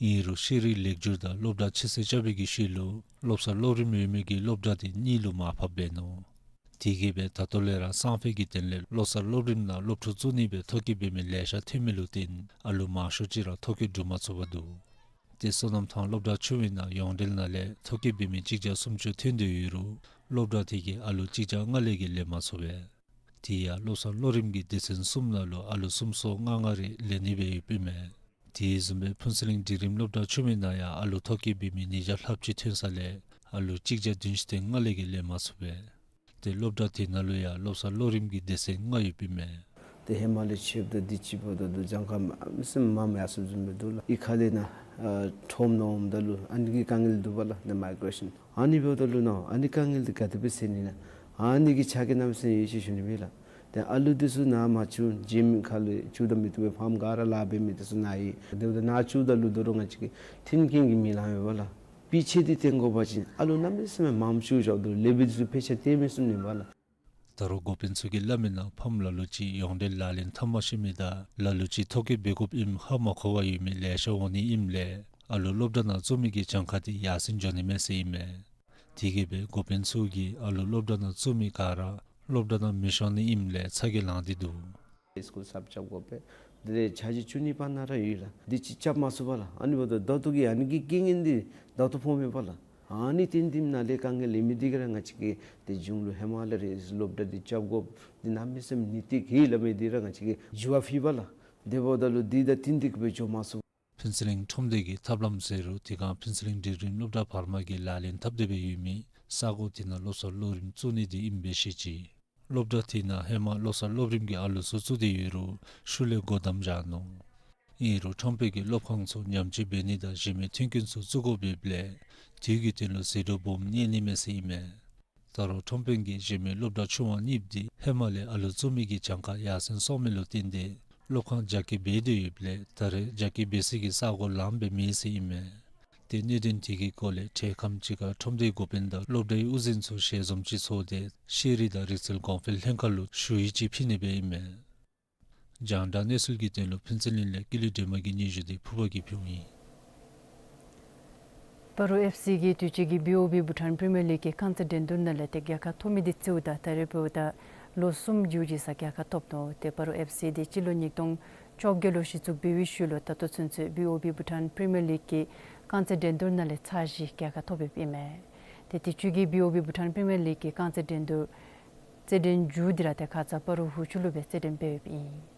ཨིན་རུང་ཤེས་རིག་ལེགས་སྒྱུར་དང་སློབ་གྲྭ་ཕྱི་སེལ་རྐྱབ་པའི་གི་ཤུལ་ལུ་སློབ་གསར་སློབ་རིམ་ཡོད་མི་གི་སློབ་གྲྭ་དེ་གཉིས་ལུ་མར་ཕབ་འབད་ནུག། དེ་གིས་སྦེ་ད་ལྟོ་ལས་ར་སང་ཕོད་ཀྱི་དོན་ལས་སློབ་གསར་སློབ་རིམ་ནང་སློབ་ཕྲུག་བཙུགས་ནི་སྦེ་ཐོ་བཀོད་འབད་མི་ལེ་ཤ་ཐོན་མི་ལུ་བརྟེན་ཨ་ལུ་མང་ཤོས་ཅིག་ར་ཐོ་བཀོད་གྲུབ་མ་ཚུགས་པར་འདུག། ཏེ་སོ་ནམ་ཐང་སློབ་གྲྭ་ཆུང་བའི་ནང་ཡོངས་འབྲེལ་ནང་ལས་ཐོ་བཀོད་འབད་མི་གཅིག་བརྒྱ་སུམ་ཅུ་ཐོན་ཏེ་ཡོད་རུང་སློབ་གྲྭ་དེ་གིས་ཨ་ལུ་གཅིག་བརྒྱ་ལྔ་ལས་བརྒལ་ལེན་མ་ཚུགས་པས། དེ་ཡང་སློབ་གསར་སློབ་རིམ་གྱི་སྡེ་ཚན་གསུམ་ནང་ལུ་ཨ་ལུ་སུམ་སོ་ལྔ་ལྔ་རེ་ལེན་ནི་སྦེ་ཡོདཔ་ཨིན་མས། དེ་བཟུམ་སྦེ་ཕུན་ཚོགས་གླིང་འབྲིང་རིམ་སློབ་གྲྭ་ཆུང་བའི་ནང་ཡང་ཨ་ལུ་ཐོ་བཀོད་འབད་མི་ཉིས་བརྒྱ་ལྷགཔ་ཅིག་ཐོན་ས་ལས་ཨ་ལུ་གཅིག་བརྒྱ་བདུན་ཅུ་དོན་ལྔ་ལས་བརྒལ་ལེན་མ་ཚུགས་པས། ཏེ་སློབ་གྲྭ་དེ་ནང་ལུ་ཡང་སློབ་གསར་སློབ་རིམ་གྱི་སྡེ་ཚན་ལྔ་ཡོདཔ་ཨིན་མས། ཏེ་ཧེ་མ་ལས་ཕྱདཔ་ད་དུས་ཅི་འབདཝ་ད་ལུ་གྱངས་ཁ་མངམ་ཡར་སོངམ་བཟུམ་སྦེ་འདུག་ལགས། གཡུས་ཁ་ལས་ནཱ་ཨ་ཁྲོམ་ནང་འོངམ་ད་ལུ་ཨ་ནི་གི་དཀའ་ངལ་འདུག་པ་ལགས། ཏེ་མའི་གྲེ་ཤཱན་ཨ་ནི་འབདཝ་ད་ལུ་ནཱ་ཨ་ནི་དཀའ་ངལ་འདི་ག་དེ་སྦེ་སེལ་ནི་ཨིན་ན། ཨ་ནི་གི་ཆ་རྐྱེན་གནམ་མེད་ས་མེད་ཡོད་ཅི་ཞུ་ནི་མས་ལགས། ཏེ་ཨ་ལུ་འདི་ཚུ་ནཱ་མ་བཙུགས་རྗེས་མའི་ཁར་ལུ་བཙུགས་ད་མི་བཏུབ་པས། ཕམ་ག་ར་ལཱ་འབད་མི་འདི་ཚུ་ནཱ་ཡོད། དེ་འབདཝ་ད་ནཱ་བཙུགསཔ་ད་ལུ་ད་རུང་ང་བཅས་ཀྱི་མཐུན་རྐྱེན་གྱི་མི་ལང་ཡོད་པ་ལགས། དཔེ་ཆ་འདི་སྟོན་དགོ་པ་ཅིན་ཨ་ལུ་གནམ་མེད་ས་མེད་མངམ་བཙུགས་བཞགཔ་ད་ལུ་ལེགས་པའི་འདི་ཚུ་ཕལ་ཆེར་སྟོན་མི་ཚུགས་ནི་པ་ལགས། ད་རུང་འགོ་དཔོན་ཚུ་གིས་སླབ་མིའི་ནང་ཕམ་ལ་ལུ་ཅིག་ཡོངས་འབྲེལ་ལག་ལེན་འཐབ་མ་ཤེས་མི་དང་ལ་ལུ་ཅིག་ཐོ་བཀོད་འབད་དགོཔ་ཨིནམ་ཧ་མ་གོ་བར་ཡོད་མི་ལེ་ཤ་འོང་ནི་ཨིནམ་ལས་ཨ་ལུ་སློབ་གྲྭ་ནང་བཙུགས་མི་གི་གྱངས་ཁ་དེ་ཡར་སེང་འགྱོ་ནི་མས་ཟེར་ཨིན་མས། དེ་གིས་སྦེ་འགོ་དཔོན་ཚུ་གིས་ཨ་ལུ་སློབ་གྲྭ་ནང་བཙུགས་མི་ག་ར་སློབ་གྲྭ་ནང་མི་ཤོང་ནི་ཨིནམ་ལས་ཚ་གྱང་ལང་སྟེ་འདུག། སི་ཀུལ་གསརཔ་རྐྱབ་དགོ་པས། དེ་ལས་འཆར་གཞི་བཅུ་གཉིས་པ་ནང་ར་ཡོད་ལགས། འདི་ཅིག་རྐྱབ་མ་ཚུགས་པ་ལགས། ཨ་ནི་འབདཝ་ད་ད་ལྟོ་གི་ཨ་ནི་གི་རྐྱེན་ངན་འདི་ད་ལྟོ་ཕོགཔ་མས་པ་ལགས། ཨ་ནི་བརྟེན་ཏེ་ནཱ་ལས་དཀའ་ངལ་ལས་མི་འདི་གིས་ར་ང་བཅས་ཀྱིས་ཏེ་གཞུང་ལུ་ཧེ་མ་ལས་ར་སློབ་གྲྭ་འདི་རྐྱབ་དགོཔ་འདི་གནམ་མེད་ས་མེད་ནན་ཏིག་ཨིན་སླབ་མི་འདི་ར་ང་བཅས་ཀྱིས་འགྱུར་བ་ཕུལ་བ་ལགས། དེ་འབདཝ་ད་ལུ་འདི་དང་བསྟུན་ཏེ་གིས་སྦེ་འགྱོ་མ་ཚུགས། ཕུན་ཚོགས་གླིང་ཁྲོམ་སྡེ་གི་ཐབས་ལམ་ཟེར་རུང་དེ་སྒང་ཕུན་ཚོགས་གླིང་འབྲིང་རིམ་སློབ་གྲྭ་བར་མ་གི་ལག་ལེན་འཐབ་སྟེ་སྦེ་ཡོད་མི་ས་གོ་དེ་ནང་སློབ་གསར་སློབ་རིམ་བཙུགས་ནི་དེ་ཨིནམ་སྦེ་བཤད་ཅི། སློབ་གྲྭ་དེ་ནང་ཧེ་མ་སློབ་གསར་སློབ་རིམ་གྱི་ཨ་ལུ་ཚུ་བཙུགས་ཏེ་ཡོད་རུང་ཤུལ་ལས་སྒོ་བསྡམས་བཞག་ནུག། ཨིན་རུང་ཁྲོམ་དཔོན་གྱིས་སློབ་ཁང་ཚུ་ཉམས་བཅོས་འབད་ནི་དང་གཞན་མི་མཐུན་རྐྱེན་ཚུ་བཙུགས་དགོཔ་ཡོདཔ་ལས་དེ་གི་དོན་ལུ་ཟད་འགྲོ་སྦོམ་རྙེད་ནི་མས་ཟེར་ཨིན་མས། ད་རུང་ཁྲོམ་དཔོན་གྱིས་གཞན་མི་སློབ་གྲྭ་ཆུང་བ་གཉིས་འདི་ཧེ་མ་ལས་ཨ་ལུ་བཙུགས་མི་གི་གྱངས་ཁ་ཡར་སེང་སོང་མི་ལུ་བརྟེན་ཏེ་སློབ་ཁང་རྒྱ་སྐྱེད་འབད་དེ་ཡོདཔ་ལས་ད་རེས་རྒྱ་སྐྱེད་འབད་སའི་གི་ས་གོ་ལངམ་སྦེ་མེད་ཟེར་ཨིན་མས། ཏེ་གནད་དོན་དེ་གི་སྐོར་ལས་འཕྲལ་ཁམས་ཅིག་ཁར་ཁྲོམ་སྡེའི་འགོ་དཔོན་དང་སློབ་གྲྭའི་དབུ་འཛིན་ཚུ་ཞལ་འཛོམས་ཅིག་ཚོགས་ཏེ་ཤེས་རིག་དང་རིག་རྩལ་གོང་འཕེལ་ལྷན་ཁག་ལུ་ཞུ་ཡིག་ཅིག་ཕུལ་ནི་སྦེ་ཨིན་མས། རྒྱང་བསྒྲགས་གནས་ཚུལ་གྱི་དོན་ལུ་ཕུན་ཚོགས་གླིང་ལས་ཀུན་ལེགས་སྒྲོལ་མ་གི་སྙན་ཞུ་དེ་ཕུརཔ་གིས་ཕུལཝ་ཨིན། སྤ་རོ་ཨེཕ་སི་གིས་དུས་ཅི་གི་བི་ཨོ་བི་བྷུ་ཊཱན་པི་རི་མི་ཡར་ལིག་གི་རྐང་རྩེད་འགྲན་བསྡུར་ནང་ལས་ཏེ་རྒྱལ་ཁ་ཐོབ་མི་འདི་རྩིཝ་ད་ད་རེས་འབདཝ་ད་ལོ་གསུམ་རྒྱུན་རིང་ས་རྒྱལ་ཁ་ཐོབ་ནུག། ཏེ་སྤ་རོ་ཨེཕ་སི་འདི་སྤྱི་ལོ་ཉིས་སྟོང་བཅོ་བརྒྱད་ལུ་གཞི་བཙུགས་འབད་བའི་ཤུལ་ལུ་ད་ལྟོ་ཚུན་ཚོད་བི་ཨོ་བི་བྷུ་ཊཱན་པི་རི་མི་ཡར་ལིག་གི་རྐང་རྩེད་འགྲན་བསྡུར་ནང་ལས་ཚར་བཞི་རྒྱལ་ཁ་ཐོབ་ཡོདཔ་ཨིན་མས། ཏེ་དུས་ཅི་གི་བི་ཨོ་བི་བྷུ་ཊཱན་པི་རི་མི་ཡར་ལིག་གི་རྐང་རྩེད་འགྲན་བསྡུར་རྩེད་འགྲན་མཇུག་འདི་ར་ཏེ་ཁ་ཙ་སྤ་རོ་ཝུ་ཆུ་ལུ་སྦེ་རྩེད་འགྲན་འབད་ཡོདཔ་ཨིན།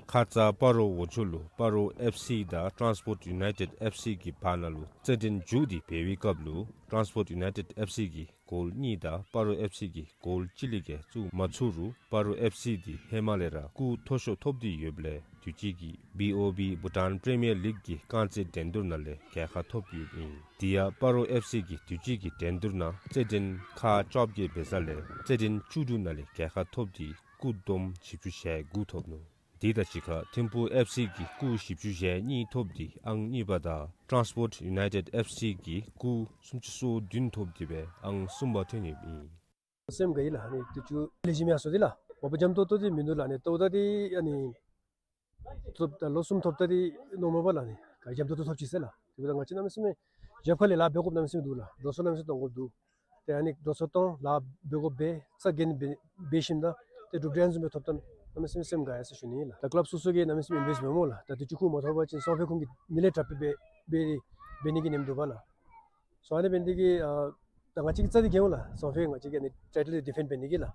ཁ་ཙ་སྤ་རོ་ཝུ་ཆུ་ལུ་སྤ་རོ་ཨེཕ་སི་དང་ཊཱནསི་པོརཊ་ཡུ་ནའི་ཊེཌ་ཨེཕ་སི་གི་བར་ན་ལུ་རྩེད་འགྲན་མཇུག་འདི་འབད་བའི་སྐབས་ལུ་ཊཱནསི་པོརཊ་ཡུ་ནའི་ཊེཌ་ཨེཕ་སི་གིས་གོལ་གཉིས་དང་སྤ་རོ་ཨེཕ་སི་གིས་གོལ་གཅིག་ལས་བརྒལ་བཙུགས་མ་ཚུགས་རུང་སྤ་རོ་ཨེཕ་སི་འདི་ཧེ་མ་ལས་ར་སྐུགས་མཐོ་ཤོས་ཐོབ་སྟེ་ཡོདཔ་ལས་དུས་ཅི་གི་བི་ཨོ་བི་བྷུ་ཊཱན་པི་རི་མི་ཡར་ལིག་གི་རྐང་རྩེད་འགྲན་བསྡུར་ནང་ལས་རྒྱལ་ཁ་ཐོབ་ཡོདཔ་ཨིན། དེ་ཡང་སྤ་རོ་ཨེཕ་སི་གིས་དུས་ཅི་གི་འགྲན་བསྡུར་ནང་རྩེད་འགྲན་ཁག་བཅོ་བརྒྱད་འབད་ས་ལས་རྩེད་འགྲན་བཅུ་དྲུག་ནང་ལས་རྒྱལ་ཁ་ཐོབ་སྟེ་སྐུགས་བསྡོམས་བཞི་བཅུ་ཞེ་དགུ་ཐོབ་ནུག། དེ་དང་གཅིག་ཁར་ཐིམ་ཕུག་ཨེཕ་སི་གིས་སྐུགས་བཞི་བཅུ་ཞེ་གཉིས་ཐོབ་སྟེ་ཨང་གཉིས་པ་དང་ཊཱནསི་པོརཊ་ཡུ་ནའི་ཊེཌ་ཨེཕ་སི་གིས་སྐུགས་སུམ་ཅུ་སོ་བདུན་ཐོབ་སྟེ་སྦེ་ཨང་གསུམ་པ་ཐོན་ཡོདཔ་ཨིན། སེམས་དགའ་ཡི་ལགས། ཨ་ནི་དུས་ཅི་ལེགས་ཤོམ་ཡར་སོང་སྟེ་ལགས། མ་པ་འཇམ་ཏོང་ཏོ་འདི་མིན་འདུག་ལགས། ཨ་ནི་ལྟཝ་ད་འདི་ཨ་ནི་ཐོབ་ད་ལོ་གསུམ་ཐོབ་ད་འདི་ནོར་མལ་པ་ལགས། ཨ་ནི་ག་འཇམ་ཏོང་ཏོ་ཐོབ་ཅི་ཟེར་ལགས། དེ་འབདཝ་ད་ང་བཅས་གནམ་མེད་ས་མེད་རྒྱབ་ཁ་ལས་ལཱ་འབད་དགོཔ་གནམ་མེད་ས་མེད་འདུག་ལགས། འགྲོ་སོང་གནམ་མེད་ས་མེད་གཏང་དགོཔ་འདུག། ཏེ་ཨ་ནི་འགྲོ་སོང་གཏང་ལཱ་འབད་དགོཔ་འབད་རྩ་འགེངས་འབད་འབད་ཞིནམ་ད་ཏེ་གྲུབ་འབྲས་ཨ་ནི་བཟུམ་སྦེ་ཐོབ་ད་གནམ་མེད་ས་མེད་སེམས་དགའ་ཡི་ཟེར་ཞུ་ནི་ཨིན་ལགས། ད་ཀ་ལབ་སོ་སོ་གིས་གནམ་མེད་ས་མེད་ཨིན་བེསཊ་འབད་སྨོ་ལགས། ད་དུས་ཅི་ཁུངས་མ་ཐོབ་པ་ཅིན་སང་ཕོད་ཁོང་གིས་ཨ་ནི་ལས་དྲགཔ་སྦེ་འབད་འབད་ནི་གི་ཉམས་འདུག་པ་ལགས། སོ་ཨ་ནི་འབད་ནི་དེ་གིས་ཨ་ད་ང་བཅས་ཀྱིས་རྩ་འདི་འགེངས་འོང་ལགས། སང་ཕོད་ང་བཅས་ཀྱིས་ཨ་ནི་ཊའི་ཊལ་འདི་ཌི་ཕེནཌ་འབད་ནི་གི་ལགས།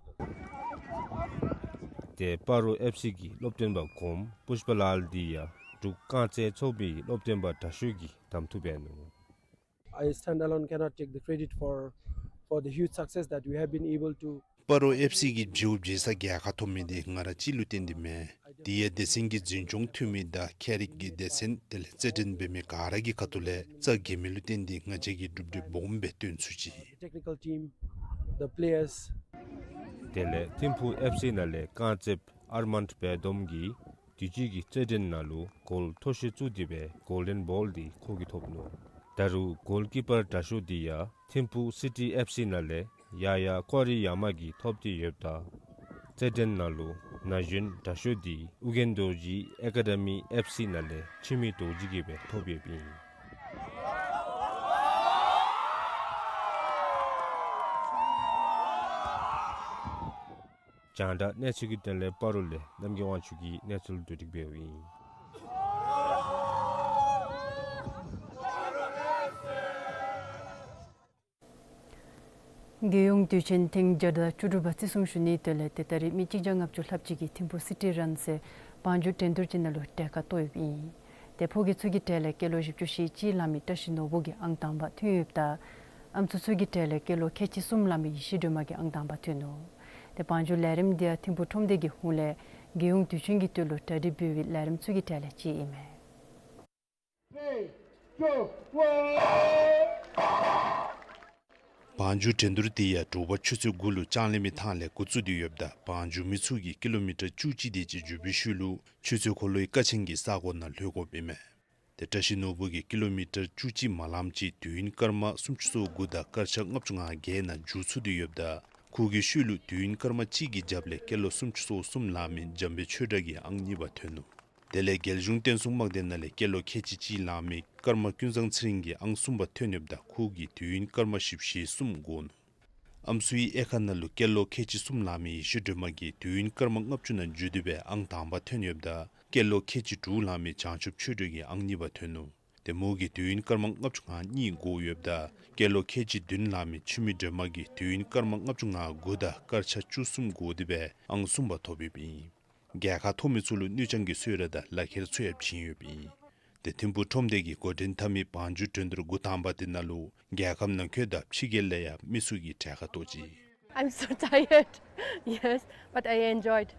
ཏེ་སྤ་རོ་ཨེཕ་སི་གི་སློབ་སྟོན་པ་གོངམ་པུཥྤ་ལཱལ་འདི་ཡང་འབྲུག་རྐང་རྩེད་ཚོགས་པའི་སློབ་སྟོན་པ་དྲག་ཤོས་ཀྱི་གདམ་འཐུ་འབད་ནུག། I stand alone cannot take the credit for, for the huge success that we have been able to. སྤ་རོ་ཨེཕ་སི་གིས་མཇུག་བསྒྲིལ་ས་རྒྱལ་ཁ་ཐོབ་མི་འདི་ང་ར་གཅིག་ལུ་བརྟེན་ཏེ་མེན། དེ་ཡང་སྡེ་ཚན་གྱི་འཛིན་སྐྱོང་འཐུས་མི་དང་ཁྱད་རིག་གི་སྡེ་ཚན་དེ་ལས་རྩེད་འགྲན་འབད་མི་ག་ར་གི་ཁ་ཐུག་ལས་རྩ་འགེངས་མི་ལུ་བརྟེན་ཏེ་ང་བཅས་ཀྱིས་གྲུབ་འབྲས་སྦོམ་སྦེ་སྟོན་ཚུགས་ཅི། The technical team, the players. དེ་ལས་ཐིམ་ཕུག་ཨེཕ་སི་ནང་ལས་རྐང་རྩེདཔ་ཨར་མཱནཌ་བེ་དོམ་གྱིས་དུས་ཅི་གི་རྩེད་འགྲན་ནང་ལུ་གོལ་མཐོ་ཤོས་བཙུགས་ཏེ་སྦེ་གོལ་ཌེན་བཱོལ་འདི་ཁོ་གིས་ཐོབ་ནུག། ད་རུང་གོལ་ཀི་པར་དྲག་ཤོས་འདི་ཡང་ཐིམ་ཕུག་སི་ཊི་ཨེཕ་སི་ནང་ལས་ཡ་ཡ་ཀོ་རི་ཡ་མ་གིས་ཐོབ་སྟེ་ཡོདཔ་ད་ རྩེད་འགྲན་ནང་ལུ་ན་གཞོན་དྲག་ཤོས་འདི་ཨོ་རྒྱན་རྡོ་རྗེ་ཨེ་ཀ་ཌ་མི་ཨེཕ་སི་ནང་ལས་འཆི་མེད་རྡོ་རྗེ་གིས་སྦེ་ཐོབ་ཡོདཔ་ཨིན། རྒྱང་བསྒྲགས་གནས་ཚུལ་གྱི་དོན་ལས་སྤ་རོ་ལས་རྣམ་རྒྱལ་དབང་ཕྱུག་གིས་གནས་ཚུལ་བསྡུ་སྒྲིག་འབདཝ་ཨིན། རྒྱལ་ཡོངས་དུས་ཆེན་ཐེངས་བརྒྱ་དང་བཅུ་དྲུག་པ་བརྩི་སྲུང་ཞུ་ནིའི་དོན་ལས་ཏེ་ད་རིས་མི་གཅིག་བརྒྱ་ལྔ་བཅུ་ལྷགཔ་ཅིག་གིས་ཐིམ་ཕུག་སི་ཊི་རན་ཟེར་བང་རྒྱུག་འགྲན་བསྡུར་ཅིག་ནང་ལུ་གྲལ་ཁར་གཏོགས་ཡོདཔ་ཨིན། ཏེ་ཕོ་སྐྱེས་ཚུ་གི་གྲས་ལས་སྐྱེས་ལོ་བཞི་བཅུ་ཞེ་གཅིག་ལང་མི་བཀྲ་ཤིས་ནོར་བུ་གིས་ཨང་དང་པ་ཐོན་ཡོདཔ་ད་ཨམ་སྲུ་ཚུ་གི་གྲས་ལས་སྐྱེས་ལོ་ཁལ་གཅིག་གསུམ་ལང་མི་ཡེ་ཤེས་སྒྲོལ་མ་གིས་ཨང་དང་པ་ཐོན་ནུག། ཏེ་བང་རྒྱུག་ལས་རིམ་འདི་ཡང་ཐིམ་ཕུག་ཁྲོམ་སྡེ་གི་ཧོངས་ལས་རྒྱལ་ཡོངས་དུས་ཆེན་གྱི་དོན་ལུ་གྲ་སྒྲིག་འབད་བའི་ལས་རིམ་ཚུ་གི་གྲས་ལས་གཅིག་ཨིན་མས། བང་རྒྱུག་འགྲན་བསྡུར་འདི་ཡང་དྲོ་པ་ཆུ་ཚོད་དགུ་ལུ་ལྕང་གླིང་མི་ཐང་ལས་འགོ་བཙུགས་ཏེ་ཡོདཔ་ད་བང་རྒྱུག་མི་ཚུ་གིས་ཀི་ལོ་མི་ཊར་བཅུ་གཅིག་དེ་ཅིག་རྒྱུག་པའི་ཤུལ་ལུ་ཆུ་ཚོད་འཁོར་ལོའི་ཀ་ཆེན་གྱི་ས་གོ་ནང་ལྷོད་དགོཔ་ཨིན་མས། ཏེ་བཀྲ་ཤིས་ནོར་བུ་གིས་ཀི་ལོ་མི་ཊར་བཅུ་གཅིག་མ་ལངམ་ཅིག་དུས་ཡུན་སྐར་མ་སུམ་ཅུ་སོ་དགུ་དང་སྐར་ཆ་ལྔ་བཅུ་ང་བརྒྱད་ནང་རྒྱུག་ཚུགས་ཏེ་ཡོདཔ་ད་ཁོ་གི་ཤུལ་ལུ་དུས་ཡུན་སྐར་མ་གཅིག་གི་རྒྱབ་ལས་སྐྱེས་ལོ་སུམ་ཅུ་སོ་གསུམ་ལང་མི་འཇམ་དཔལ་ཆོས་གྲགས་ཀྱིས་ཨང་གཉིས་པ་ཐོན་ནུག། དེ་ལས་རྒྱལ་གཞུང་བསྟན་སྲུང་དམག་སྡེ་ནང་ལས་སྐྱེས་ལོ་ཁལ་གཅིག་གཅིག་ལང་མི་ཀརྨ་ཀུན་བཟང་ཚེ་རིང་གིས་ཨང་གསུམ་པ་ཐོན་ཡོདཔ་ད་ཁོ་གིས་དུས་ཡུན་སྐར་མ་བཞི་བཅུ་ཞེ་གསུམ་འགོར་ནུག། ཨམ་སྲུའི་དབྱེ་ཁག་ནང་ལུ་སྐྱེས་ལོ་ཁལ་གཅིག་གསུམ་ལང་མི་ཡེ་ཤེས་སྒྲོལ་མ་གིས་དུས་ཡུན་སྐར་མ་ལྔ་བཅུ་ནང་རྒྱུག་སྟེ་སྦེ་ཨང་དང་པ་ཐོན་ཡོདཔ་ད་སྐྱེས་ལོ་ཁལ་གཅིག་དྲུག་ལང་མི་བྱང་ཆུབ་ཆོས་སྒྲོན་གྱིས་ཨང་གཉིས་པ་ཐོན་ནུག། ཏེ་མོ་གིས་དུས་ཡུན་སྐར་མ་ལྔ་བཅུ་ང་གཉིས་འགོར་ཡོདཔ་ད་སྐྱེས་ལོ་ཁལ་གཅིག་བདུན་ལང་མི་འཆི་མེད་སྒྲོལ་མ་གིས་དུས་ཡུན་སྐར་མ་ལྔ་བཅུ་ང་དགུ་དང་སྐར་ཆ་བཅུ་གསུམ་འགོར་ཏེ་སྦེ་ཨང་གསུམ་པ་ཐོབ་ཡོདཔ་ཨིན། རྒྱལ་ཁ་ཐོབ་མི་ཚུ་ལུ་དངུལ་རྐྱང་གི་གསོལ་རས་དང་ལག་ཁྱེར་ཚུ་ཡང་བྱིན་ཡོདཔ་ཨིན། ཏེ་ཐིམ་ཕུག་ཁྲོམ་སྡེ་གིས་འགོ་འདྲེན་འཐབ་མི་བང་རྒྱུག་འགྲན་བསྡུར་འགོ་དང་པ་དེ་ནང་ལུ་རྒྱལ་ཁབ་ནང་འཁོད་དང་ཕྱི་རྒྱལ་ལས་ཡང་མི་ཚུ་གིས་གྲལ་ཁར་གཏོགས་ཅི། I'm so tired. Yes, but I enjoyed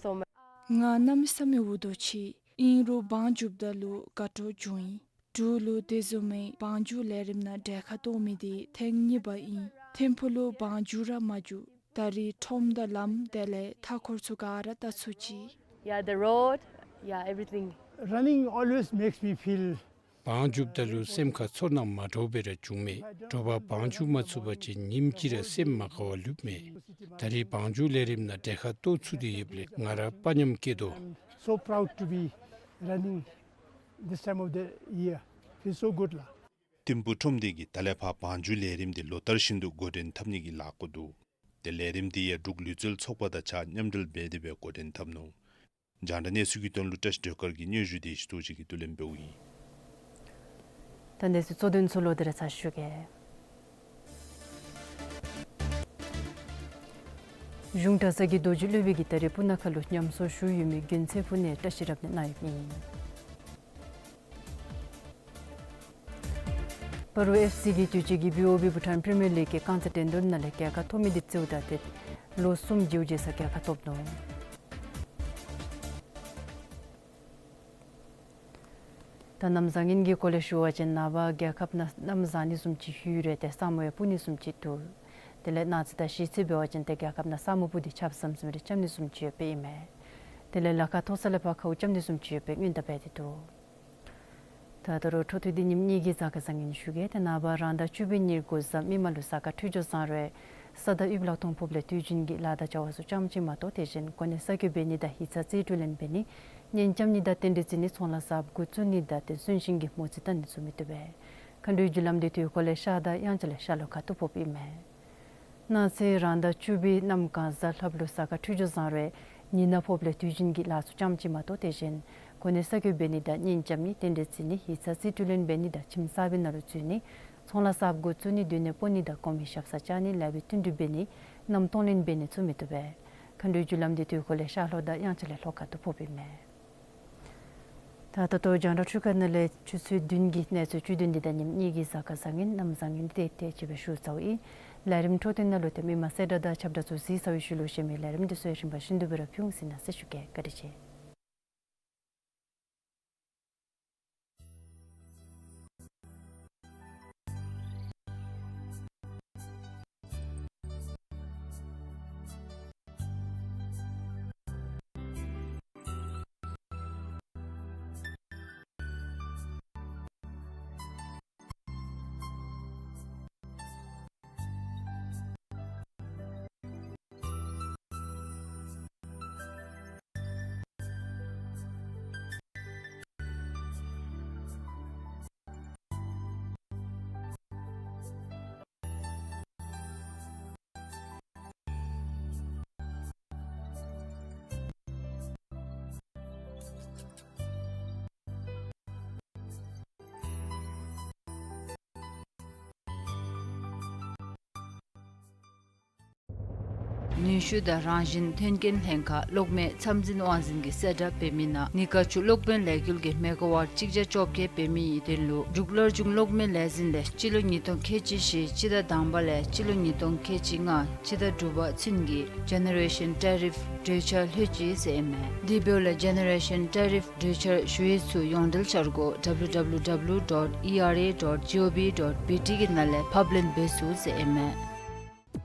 so much. ང་གནམ་མེད་ས་མེད་འུ་སྡུག་ཅི། ཨིན་རུང་བང་རྒྱུགཔ་ད་ལུ་དགའ་སྤྲོ་བྱུང་ཡི། འབྲུག་ལུ་དེ་བཟུམ་མའི་བང་རྒྱུག་ལས་རིམ་ནང་གྲལ་ཁར་གཏོགས་མི་འདི་ཐེངས་གཉིས་པ་ཨིན། ཐིམ་ཕུག་ལུ་བང་རྒྱུག་ར་མ་རྒྱུག། ད་རིས་ཁྲོམ་དང་ལམ་དེ་ལས་མཐའ་འཁོར་ཚུ་ག་ར་བལྟ་ཚུགས་ཅི། Yeah, the road, yeah, everything. Running always makes me feel. བང་རྒྱུགཔ་ད་ལུ་སེམས་ཁར་ཚོར་སྣང་མ་འདྲཝ་སྦེ་ར་བྱུངམ་མས། དྲོ་པ་བང་རྒྱུག་མ་ཚུགས་པ་ཅིན་ཉིནམ་གཅིག་ར་སེམས་མ་དགའ་བར་ལུསཔ་མས། ད་རིས་བང་རྒྱུག་ལས་རིམ་ནང་གྲལ་ཁར་གཏོགས་ཚུགས་ཏེ་ཡོདཔ་ལས་ང་ར་དཔའ་ཉམས་སྐྱེས་དོ། So proud to be running this time of the year. Feels so good, la. ཐིམ་ཕུག་ཁྲོམ་སྡེ་གིས་ད་ལས་ཕར་བང་རྒྱུག་ལས་རིམ་འདི་ལོ་ལྟར་བཞིན་དུ་འགོ་འདྲེན་འཐབ་ནི་གི་ལཱ་འགོ་འདུག། ཏེ་ལས་རིམ་འདི་ཡང་འབྲུག་ལུས་རྩལ་ཚོགས་པ་དང་གཅིག་ཁར་མཉམ་འབྲེལ་འབད་དེ་སྦེ་འགོ་འདྲེན་འཐབ་ནུག། རྒྱང་བསྒྲགས་གནས་ཚུལ་གྱི་དོན་ལུ་བཀྲ་ཤིས་སྒྲོལ་དཀར་གྱི་སྙན་ཞུ་དེ་ཞུ་དོ་ཅིག་གིས་བསྡུ་ལེན་འབདཝ་ཨིན། ད་གནས་ཚུལ་གཙོ་དོན་ཚུ་ལོག་སྟེ་ར་ཚར་ཞུ་གེ། གཞུང་གྲྭ་ཚང་གི་རྡོ་རྗེ་སློབ་དཔོན་གྱིས་ད་རིས་སྤུ་ན་ཁ་ལུ་ཉམས་གསོ་ཞུ་ཡོད་མི་རྒྱུན་ཚད་ཕུལ་ནི་བཀྲ་ཤིས་རབ་གནས་གནང་ཡོདཔ་ཨིན། སྤ་རོ་ཨེཕ་སི་གིས་དུས་ཅི་གི་བི་ཨོ་བི་བྷུ་ཊཱན་པི་རི་མི་ཡར་ལིག་གི་རྐང་རྩེད་འགྲན་བསྡུར་ནང་ལས་རྒྱལ་ཁ་ཐོབ་མི་འདི་རྩིཝ་ད་ཏེ་ལོ་གསུམ་རྒྱུན་རིང་ས་རྒྱལ་ཁ་ཐོབ་ནུག། ད་གནམ་བཟང་ངན་གྱི་སྐོར་ལས་ཞུ་བ་ཅིན་ནངས་པ་རྒྱལ་ཁབ་ནང་གནམ་བཟང་ནི་བཟུམ་ཅིག་ཡོད་རུང་ཏེ་ས་སྨུག་ཡང་སྤུབས་ནི་བཟུམ་ཅིག་འདུག། དེ་ལས་གནངས་ཚེ་དང་གཞེས་ཚེ་འབད་བ་ཅིན་ཏེ་རྒྱལ་ཁབ་ནང་ས་སྨུག་སྤུབས་ཏེ་ཆརཔ་ཟམ་ཟིམ་རེ་རྐྱབ་ནི་བཟུམ་ཅིག་ཡོདཔ་ཨིན་མས། དེ་ལས་ལ་ཁ་མཐོ་ས་ལས་ཕར་ཁཝ་རྐྱབ་ནི་བཟུམ་ཅིག་ཡོདཔ་སྔོན་བརྡ་འབད་དེ་འདུག། ད་ད་རུང་འཕྲོ་མཐུད་དེ་ཉིནམ་གཉིས་ཀྱི་གཟའ་སྐར་བཟང་ངན་ཞུ་གེ། ཏེ་ནངས་པ་རང་ཟླ་བཅུ་པའི་ཉེར་དགུ་གཟའ་མིག་དམར་ལུ་གཟའ་སྐར་འཕྲོད་སྦྱོར་བཟང་རུང་ས་དང་དབུས་ལག་སྟོང་ཕོགཔ་ལས་དུས་རྒྱུན་གྱི་ལཱ་དང་བྱ་བ་ཚུ་ཙམ་ཅིག་མ་གཏོགས་དེ་བཞིན་གོ་གནས་གསར་བསྐོ་འབད་ནི་དང་ཡིག་ཚང་རྩིས་སྤྲོད་ལེན་འབད་ནི་གཉེན་རྐྱབ་ནི་དང་རྟེན་འབྲེལ་བརྩི་ནི་ཚོང་ལཱ་གསརཔ་འགོ་བཙུགས་ནི་དང་ཏེ་གསོན་གཤིན་གྱི་མོ་རྩིས་བལྟ་ནི་ཚུ་མི་བཏུབ་པས། མཁའ་འགྲོའི་རྒྱུ་ལམ་འདི་དུས་འཁོར་ལས་ཤར་དང་དབྱངས་འཆར་ལས་ཤར་ལྷོ་ཁ་ཐུག་ཕོགཔ་ཨིན་མས། གནངས་ཚེ་རང་ཟླ་བཅུ་པའི་གནམ་གང་གཟའ་ལྷགཔ་ལུ་གཟའ་སྐར་འཕྲོད་སྦྱོར་བཟང་རུང་ཉི་ནག་ཕོགཔ་ལས་དུས་རྒྱུན་གྱི་ལཱ་ཚུ་ཙམ་ཅིག་མ་གཏོགས་དེ་བཞིན་གོ་གནས་གསར་བསྐོ་འབད་ནི་དང་གཉེན་རྐྱབ་ནི་རྟེན་འབྲེལ་བརྩི་ནི་ཡིག་ཚང་རྩིས་སྤྲོད་ལེན་འབད་ནི་དང་ཁྱིམ་གསར་པའི་ནང་ལུ་འཛུལ་ནི་ཚོང་ལཱ་གསརཔ་འགོ་བཙུགས་ནི་སྡོད་གནས་སྤོ་ནི་དང་གོང་མའི་ཞབས་སར་བཅར་ནི་ལཱ་འབད་བསྟུན་གྲོས་འབད་ནི་མནའམ་གཏོང་ལེན་འབད་ནི་ཚུ་མི་བཏུབ་པས། མཁའ་འགྲོའི་རྒྱུ་ལམ་འདི་དུས་འཁོར་ལས་ཤར་ལྷོ་དང་དབྱངས་འཆར་ལས་ལྷོ་ཁ་ཐུག་ཕོགཔ་ཨིན་མས། ད་ད་ལྟོ་རྒྱང་བསྒྲགས་འཕྲུལ་ཁང་ནང་ལས་ཆུ་ཚོད་བདུན་གྱི་གནས་ཚུལ་བཅུད་དོན་འདི་དང་ཉིནམ་གཉིས་ཀྱི་གཟའ་སྐར་བཟང་ངན་གནམ་བཟང་ངན་འདི་དེ་ཅིག་སྦེ་ཞུ་ཚརཝ་ཨིན། ལས་རིམ་འཕྲོ་མཐུད་ནང་ལུ་ཏེ་མི་མང་གསལ་བསྒྲགས་དང་ཁྱབ་བསྒྲགས་ཚུ་གཟིགས་ཚར་བའི་ཤུལ་ལུ་གཞན་མི་ལས་རིམ་འདི་ཚུ་ཡང་རིམ་པ་བཞིན་དུ་སྦེ་ར་ཕུལ་འོང་ཟེར་གནང་ཟེར་ཞུ་གེ། བཀའ་དྲིན་ཆེ། ནུས་ཤུགས་དང་རང་བཞིན་མཐུན་རྐྱེན་ལྷན་ཁག་གློག་མེ་ཚད་འཛིན་དབང་འཛིན་གྱིས་གསལ་བསྒྲགས་འབད་མི་ནང་ནི་ཀ་ཆུ་གློག་དཔོན་ལས་འགུལ་གྱིས་མེ་ག་ཝཊ་གཅིག་བརྒྱ་བཅོ་བརྒྱད་འབད་མི་ཡི་དོན་ལུ་འབྲུག་སླར་འབྱུང་གློག་མེ་ལས་འཛིན་ལས་སྤྱི་ལོ་ཉིས་སྟོང་ཁལ་གཅིག་བཞི་སྤྱི་ཟླ་དང་པ་ལས་སྤྱི་ལོ་ཉིས་སྟོང་ཁལ་གཅིག་ལྔ་སྤྱི་ཟླ་དྲུག་པ་ཚུན་གྱི་ཇེ་ནེ་རེ་ཤཱན་ཊ་རིཕ་གྲོས་འཆར་ལྷོད་ཅི་ཟེར་ཨིན་མས། དེ་འབདཝ་ལས་ཇེ་ནེ་རེ་ཤཱན་ཊ་རིཕ་གྲོས་འཆར་ཞུ་ཡིག་ཚུ་ཡོངས་འབྲེལ་འཆར་སྒོ་W W W dot E R A dot G O V dot B T གི་ནང་ལས་ཕབ་ལེན་འབད་ཚུགས་ཟེར་ཨིན་མས།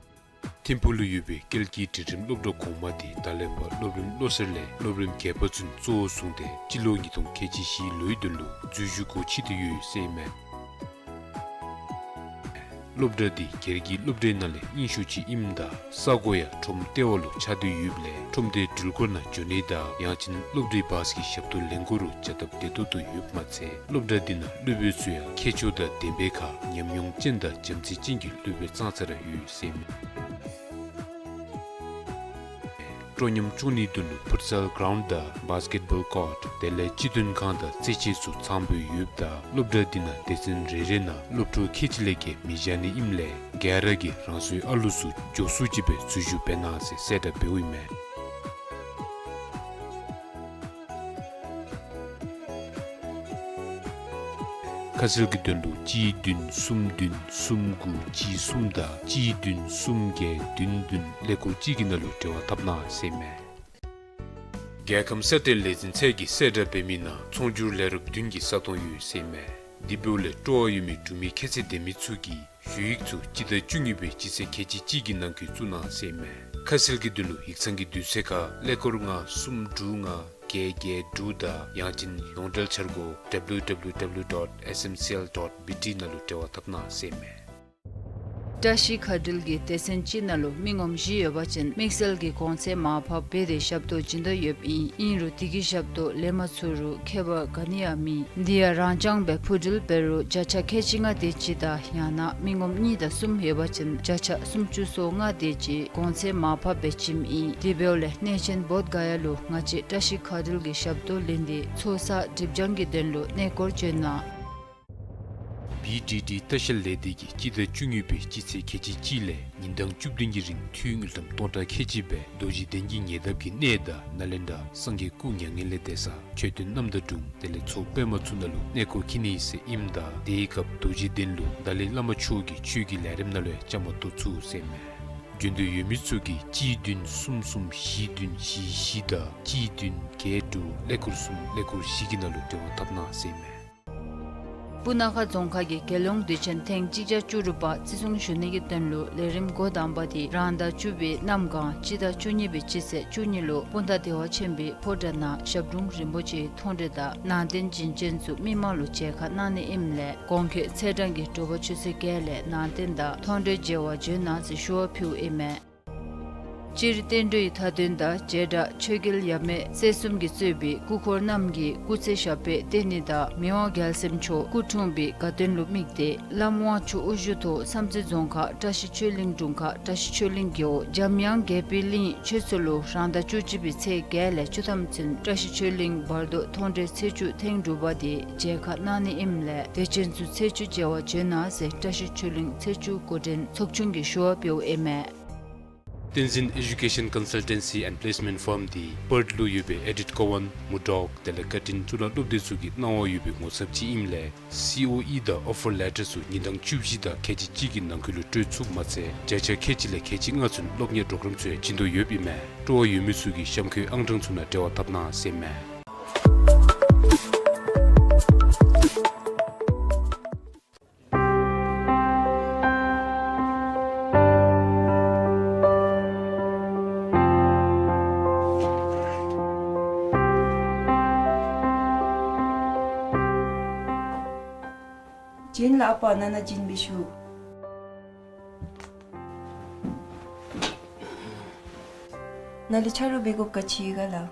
ཐིམ་ཕུག་ལུ་ཡོད་པའི་སྐྱེལ་སྐྱི་འབྲིང་རིམ་སློབ་གྲྭ་གོང་མ་དེ་ད་ལས་ཕར་སློབ་རིམ་བློ་གསར་ལས་སློབ་རིམ་བརྒྱད་པ་ཚུན་གཙོ་བོ་བཟུང་སྟེ་སྤྱི་ལོ་ཉིས་སྟོང་ཁལ་གཅིག་བཞིའི་ལོའི་དོན་ལུ་འཛུལ་ཞུགས་སྒོ་ཕྱེ་སྟེ་ཡོད་ཟེར་ཨིན་མས། སློབ་གྲྭ་འདི་སྒེར་གྱི་སློབ་གྲྭའི་ནང་ལས་རྙིང་ཤོས་ཅིག་ཨིནམ་ད་ས་གོ་ཡང་ཁྲོམ་ལྟེ་བ་ལུ་ཆགས་ཏེ་ཡོདཔ་ལས་ཁྲོམ་སྡེའི་འགྲུལ་འཁོར་ནང་འགྱོ་ནི་དང་ཡང་ཅིན་སློབ་གྲྭའི་བཱས་ཀྱི་ཞབས་ཏོག་ལེན་དགོ་རུང་བྱ་སྟབས་བདེ་ཏོག་ཏོ་ཡོདཔ་མ་ཚད་སློབ་གྲྭ་འདི་ནང་སློབ་དཔོན་ཚུ་ཡང་མཁས་མཆོག་དང་ལྡན་པའི་ཁར་ཉམས་མྱོང་ཅན་དང་བྱམས་བརྩེ་ཅན་གྱི་སློབ་དཔོན་ཙང་ཙ་ར་ཡོད་ཟེར་ཨིན་མས། སྤྲོ་ཉམས་བཅུག་ནིའི་དོན་ལུ་ཕུཊ་སལ་གྲའུནཌ་དང་བཱསི་ཀེཊ་བཱོལ་ཀོརཊ་དེ་ལས་སྤྱི་མཐུན་ཁང་དང་རྩེད་ཆས་ཚུ་ཚངམ་སྦེ་ཡོདཔ་ད་སློབ་གྲྭ་འདི་ནང་སྡེ་ཚན་རེ་རེ་ནང་སློབ་ཕྲུག་ཁལ་གཅིག་ལས་བརྒལ་མི་བཞག་ནི་ཨིནམ་ལས་ག་ར་གིས་རང་སོའི་ཨ་ལུ་ཚུ་མགྱོགས་སུ་ཅིག་སྦེ་འཛུལ་ཞུགས་འབད་གནང་ཟེར་གསལ་བསྒྲགས་འབདཝ་ཨིན་མས། ཁ་གསལ་གྱི་དོན་ལུ་གཅིག་བདུན་གསུམ་བདུན་གསུམ་དགུ་གཅིག་གསུམ་དང་གཅིག་བདུན་གསུམ་བརྒྱད་བདུན་བདུན་ཀླད་ཀོར་གཅིག་གི་ནང་ལུ་འབྲེལ་བ་འཐབ་གནང་ཟེར་ཨིན་མས། རྒྱལ་ཁམས་སྲ་བརྟན་ལས་འཛིན་ཚད་ཀྱིས་གསལ་བསྒྲགས་འབད་མི་ནང་ཚོང་སྒྱུར་ལས་རོགས་བདུན་གྱི་ས་སྟོང་ཡོད་ཟེར་ཨིན་མས། དེ་འབདཝ་ལས་སྤྲོ་བ་ཡོད་མི་འབྲུག་མི་ཁྱད་ཚད་ལྡན་མི་ཚུ་གིས་ཞུ་ཡིག་ཚུ་སྤྱི་ཟླ་བཅུ་གཉིས་པའི་སྤྱི་ཚེས་ཁལ་གཅིག་གཅིག་གི་ནང་འཁོད་བཙུགས་གནང་ཟེར་ཨིན་མས། ཁ་གསལ་གྱི་དོན་ལུ་ཡིག་ཚང་གི་དུས་ཚོད་ཁར་ཀླད་ཀོར་ལྔ་གསུམ་དྲུག་ལྔ་བརྒྱད་བརྒྱད་དྲུག་དང་ཡང་ཅིན་ཡོངས་འབྲེལ་འཆར་སྒོ་W W W dot S M C L dot B T ནང་ལུ་འབྲེལ་བ་འཐབ་གནང་ཟེར་ཨིན་མས། བཀྲ་ཤིས་མཁའ་འགྲུལ་གྱིས་སྡེ་ཚན་གཅིག་ནང་ལུ་མི་ངོམ་བཞི་ཡོད་པ་ཅིན་དམིགས་བསལ་གྱི་གོང་ཚད་མར་ཕབ་འབད་དེ་ཞབས་ཏོག་བྱིན་དོ་ཡོདཔ་ཨིན། ཨིན་རུང་དེ་གི་ཞབས་ཏོག་ལེན་མ་ཚུགས་རུང་ཁྱད་པར་ག་ནི་ཡང་མེད། དེ་ཡང་རང་རྐྱང་སྦེ་འཕུར་འགྲུལ་འབད་རུང་བརྒྱ་ཆ་ཁལ་གཅིག་ལྔ་དེ་ཅིག་དང་ཡང་ན་མི་ངོམ་གཉིས་དང་གསུམ་ཡོད་པ་ཅིན་བརྒྱ་ཆ་སུམ་ཅུ་སོ་ལྔ་དེ་ཅིག་གོང་ཚད་མར་ཕབ་སྦེ་བྱིནམ་ཨིན། དེ་འབདཝ་ལས་གནས་ཆེན་བོདྷ་ག་ཡ་ལུ་ང་བཅས་བཀྲ་ཤིས་མཁའ་འགྲུལ་གྱི་ཞབས་ཏོག་ལེན་ཏེ་ཚོགས་བསགས་སྒྲིབ་སྦྱང་གི་དོན་ལུ་གནས་སྐོར་འབྱོན་གནང་། བི་ཌི་ཌི་ལྟ་བཤལ་ལས་སྡེ་གིས་སྤྱི་ཟླ་བཅུ་གཉིས་པའི་སྤྱི་ཚེས་ཁལ་གཅིག་གཅིག་ལས་ཉིན་གྲངས་བཅུ་བདུན་གྱི་རིང་འཐུས་དངུལ་ཀྲམ་སྟོང་ཕྲག་ཁལ་གཅིག་སྦེ་རྡོ་རྗེ་གདན་གྱི་ཉེ་འདབས་ཀྱི་གནས་དང་ནཱ་ལེནྡྲ་སངས་རྒྱས་སྐུ་མྱ་ངན་ལས་འདས་ས་མཆོད་རྟེན་རྣམ་དག་སྒྲུང་དེ་ལས་མཚོ་པདྨ་ཚུ་ནང་ལུ་གནས་སྐོར་འཁྱིད་ནི་ཟེར་ཨིནམ་ད་དེའི་སྐབས་རྡོ་རྗེ་གདན་ལུ་ཏཱ་ལའི་བླ་མ་མཆོག་གི་ཆོས་ཀྱི་ལས་རིམ་ནང་ལུ་ཡང་བཅའ་མར་གཏོགས་ཚུགས་ཟེར་ཨིན་མས། འབྱོན་འདོད་ཡོད་མི་ཚུ་གིས་གཅིག་བདུན་གསུམ་གསུམ་བཞི་བདུན་བཞི་བཞི་དང་གཅིག་བདུན་བརྒྱད་དྲུག་ཀླད་ཀོར་གསུམ་ཀླད་ཀོར་བཞི་གི་ནང་ལུ་འབྲེལ་བ་འཐབ་གནང་ཟེར་ཨིན་མས། སྤུ་ན་ཁ་རྫོང་ཁག་གིས་རྒྱལ་ཡོངས་དུས་ཆེན་ཐེངས་གཅིག་བརྒྱ་བཅུ་དྲུག་པ་བརྩི་སྲུང་ཞུ་ནི་གི་དོན་ལུ་ལས་རིམ་འགོ་དང་པ་དེ་རང་ཟླ་བཅུ་པའི་གནམ་གང་སྤྱི་ཟླ་བཅུ་གཉིས་པའི་སྤྱི་ཚེས་བཅུ་གཉིས་ལུ་སྤུངས་ཐང་བདེ་བ་ཆེན་པོའི་ཕོ་བྲང་ནང་ཞབས་དྲུང་རིན་པོ་ཆེའི་མཐོང་གྲོལ་དང་ནང་རྟེན་བྱིན་ཅན་ཚུ་མི་མང་ལུ་མཇལ་ཁ་གནང་ནི་ཨིནམ་ལས་གོང་འཁོད་ཚེས་གྲངས་ཀྱི་དྲོ་པ་ཆུ་ཚོད་བརྒྱད་ལས་ནང་རྟེན་དང་མཐོང་གྲོལ་མཇལ་བར་འབྱོན་གནང་ཟེར་ཞུ་བ་ཕུལཝ་ཨིན་མས། སྤྱིར་བསྟན་འགྲོའི་མཐའ་དོན་དང་བྱེ་བྲག་ཆོས་རྒྱལ་ཡབ་མེས་སྲས་གསུམ་གྱིས་གཙོས་པའི་སྐུ་འཁོར་རྣམས་ཀྱི་སྐུ་ཚེ་ཞབས་པད་བརྟན་ནི་དང་མི་དབང་རྒྱལ་སྲས་མཆོག་སྐུ་འཁྲུངས་པའི་དགའ་སྟོན་ལུ་དམིགས་ཏེ་བླམ་དབང་ཕྱུག་དབུ་བཞུགས་ཐོག་བསམ་རྩེ་རྫོང་ཁག་བཀྲ་ཤིས་ཆོས་གླིང་དྲུང་ཁག་བཀྲ་ཤིས་ཆོས་གླིང་རྒེད་འོག་འཇམ་དབྱངས་རྒྱལ་པོའི་གླིང་ཆོས་ཚོགས་ལུ་རང་ཟླ་བཅུ་གཅིག་པའི་ཚེས་བརྒྱད་ལས་བཅུ་ཐམ་ཚུན་བཀྲ་ཤིས་ཆོས་གླིང་བར་དོ་མཐོང་གྲོལ་ཚེས་བཅུ་ཐེངས་དྲུག་པ་དེ་མཇལ་ཁ་གནང་ནི་ཨིནམ་ལས་དད་ཅན་ཚུ་ཚེས་བཅུ་མཇལ་བར་འབྱོན་གནང་ཟེར་བཀྲ་ཤིས་ཆོས་གླིང་ཚེས་བཅུ་འགོ་འདྲེན་ཚོགས་ཆུང་གིས་ཞུ་བ་ཕུལཝ་ཨིན་མས། བསྟན་འཛིན་ཨེ་ཌུ་ཀེ་ཤཱན་ཀོན་སལ་ཊེན་སི་ཨེནཌ་པི་ལེསི་མེནཊ་ཕརམ་དེ་པརཐ་ལུ་ཡོད་པའི་ཨེ་ཌིཐ་ཀོ་ཝཱན་མུར་ཌོག་དེ་ལས་ཀར་ཊིན་གཙུག་ལག་སློབ་སྡེ་ཚུ་གིས་གནང་བ་ཡོད་པའི་ངོ་ཚབ་ཅིག་ཨིནམ་ལས་སི་ཨོ་ཨི་དང་ཨོ་ཕར་ལེ་ཊར་ཚུ་ཉིན་གྲངས་བཅུ་བཞི་དང་ཁལ་གཅིག་གཅིག་གི་ནང་འཁོད་ལུ་སྤྲོད་ཚུགསཔ་མ་ཚད་བརྒྱ་ཆ་ཁལ་གཅིག་ལས་ཁལ་གཅིག་ལྔ་ཚུན་སློབ་གཉེར་གྲོགས་རམ་ཚུ་ཡང་བྱིན་དོ་ཡོདཔ་ཨིན་མས། སྤྲོ་བ་ཡོད་མི་ཚུ་གིས་གཤམ་འཁོད་ཨང་གྲངས་ཚུ་ནང་འབྲེལ་བ་འཐབ་གནང་ཟེར་ཨིན་མས། བྱིན་ལ་ཨ་པ་ནཱ་ནཱ་བྱིན་འབད་ཤོག། ནཱ་ལུ་ཆ་རོགས་འབད་དགོཔ་ག་ཅི་ཡོད་ག་ལགས།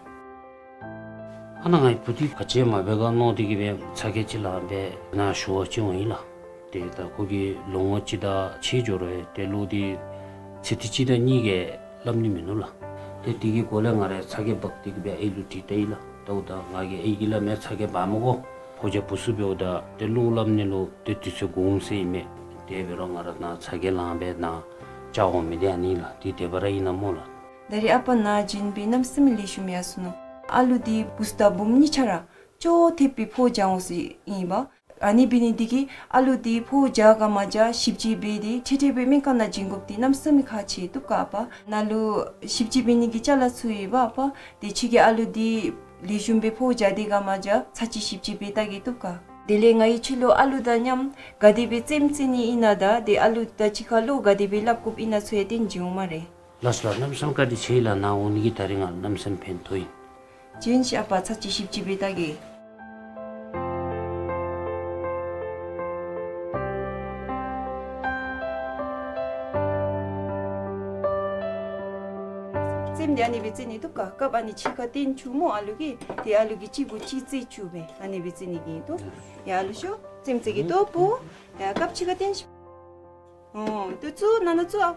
ཨ་ནཱ་ངེའི་བུ་འདི་ག་ཅི་མ་འབད་ག་མནོ་སྟེ་གིས་སྦེ་ཚ་གྱང་ཅིག་ལངམ་སྦེ་ནཱ་ཞུ་བར་བྱོན་ཡི་ལགས། ཏེ་ད་ཁོ་གིས་ལོ་ངོ་གཅིག་དང་ཕྱེད་འགྱོ་རུང་ཏེ་ལོག་སྟེ་ཚེ་ཐིག་གཅིག་དང་གཉིས་ཀྱི་སླབ་ནི་མིན་ནུག་ལགས། ཏེ་དེ་གི་སྒོ་ལས་ང་ར་ཚ་གྱང་འབག་སྟེ་གིས་སྦེ་ཨའི་ལུ་དྲིས་ལྟ་ཡི་ལགས། ད་འོ་ད་ང་གིས་ཨའི་གིས་སླབ་མས། ཚ་གྱང་འབག་མི་དགོ། ཕོ་རྒྱས་བུ་ཚུ་འབདཝ་ད་ཏེ་བློ་སླབ་ནི་ལུ་ཏེ་དུས་ཚོད་འགོར་འོང་ཟེར་ཨིན་མས། དེ་འབད་རུང་ང་ར་ནཱ་ཚ་གྱང་ལངམ་སྦེ་ནཱ་ བཅའ་འོང་མི་འདི་ཨ་ནི་ལགས། འདི་དེ་སྦེ་ར་ཨིན་ན་སྨོ་ལགས། ད་རེས་ཨ་པ་ནཱ་བྱོན་སྦེ་གནམ་མེད་ས་མེད་ལེགས་ཤོམ་ཡར་སོ་ནུག། ཨ་ལུ་འདི་བུཚ་དང་བུམོ་གཉིས་ཆ་ར་ཅོག་འཐདཔ་སྦེ་ཕོཝ་འཇག་འོང་ཟེར་ཨིན་པ། ཨ་ནི་འབད་ནི་འདི་གིས་ཨ་ལུ་འདི་ཕོཝ་འཇག་ག་མ་འཇག་ཞིབ་དཔྱད་འབད་དེ་ཁྲིག་ཁྲི་སྦེ་སྨན་ཁང་ནང་བྱིན་དགོཔ་འདི་གནམ་མེད་ས་མེད་ཁག་ཆེ་བཏུབ་ག་ཨ་པ། ནཱ་ལུ་ཞིབ་དཔྱད་འབད་ནི་གི་ཅ་ལ་ཚུ་ཡོད་པ་ཨ་པ། དེ་ཁྱོད་ཀྱིས་ཨ་ལུ་འདི་ལེགས་ཤོམ་སྦེ་ཕོཝ་འཇག་དེ་ག་མ་འཇག་ཚར་གཅིག་ཞིབ་དཔྱད་འབད་བལྟ་གེ་བཏུབ་ག། དེ་ལས་ང་གིས་ཁྱོད་ལུ་ཨ་ལུ་དང་མཉམ་ག་དེ་སྦེ་རྩེདམོ་རྩེ་ནི་ཨིན་ན་དང་དེ་ཨ་ལུ་དང་གཅིག་ཁར་བློ་ག་དེ་སྦེ་སླབ་དགོཔ་ཨིན་ན་ཚུ་ཡང་སྟོན་བྱིན་འོང་སྨ་རེ། ལགས་སོ་ལགས། གནམ་མེད་ས་མེད་བཀའ་དྲིན་ཆེ་ལགས། ནཱ་འོང་ནི་གི་ད་རིས་ང་གནམ་མེད་ས་མེད་ཕན་ཐོགས་ཡི། བྱོན་ཤིག་ཨ་པ། ཚར་གཅིག་ཞིབ་དཔྱད་འབད་བལྟ་གེ། རྩེདམོ་འདི་ཨ་ནི་སྦེ་རྩེ་ནི་བཏུབ་ག། རྐངམ་ཨ་ནི་གཅིག་ཁར་བཏོན་བཅུག་སྨོ་ཨ་ལུ་གིས། དེ་ཨ་ལུ་གིས་གཅིག་གུ་གཅིག་རྩེ་བཅུག་སྦེ་ཨ་ནི་སྦེ་རྩེ་ནི་གི་ཨིན་དོ། ཡ་ཨ་ལུ་ཤོག། རྩེདམོ་རྩེ་གེ་ལྟོ་བུ། ཡ་རྐངམ་གཅིག་ཁར་བཏོན་ཤིག། འོ་ཏེ་བཙུགས། ནང་ན་བཙུགས་ཨ།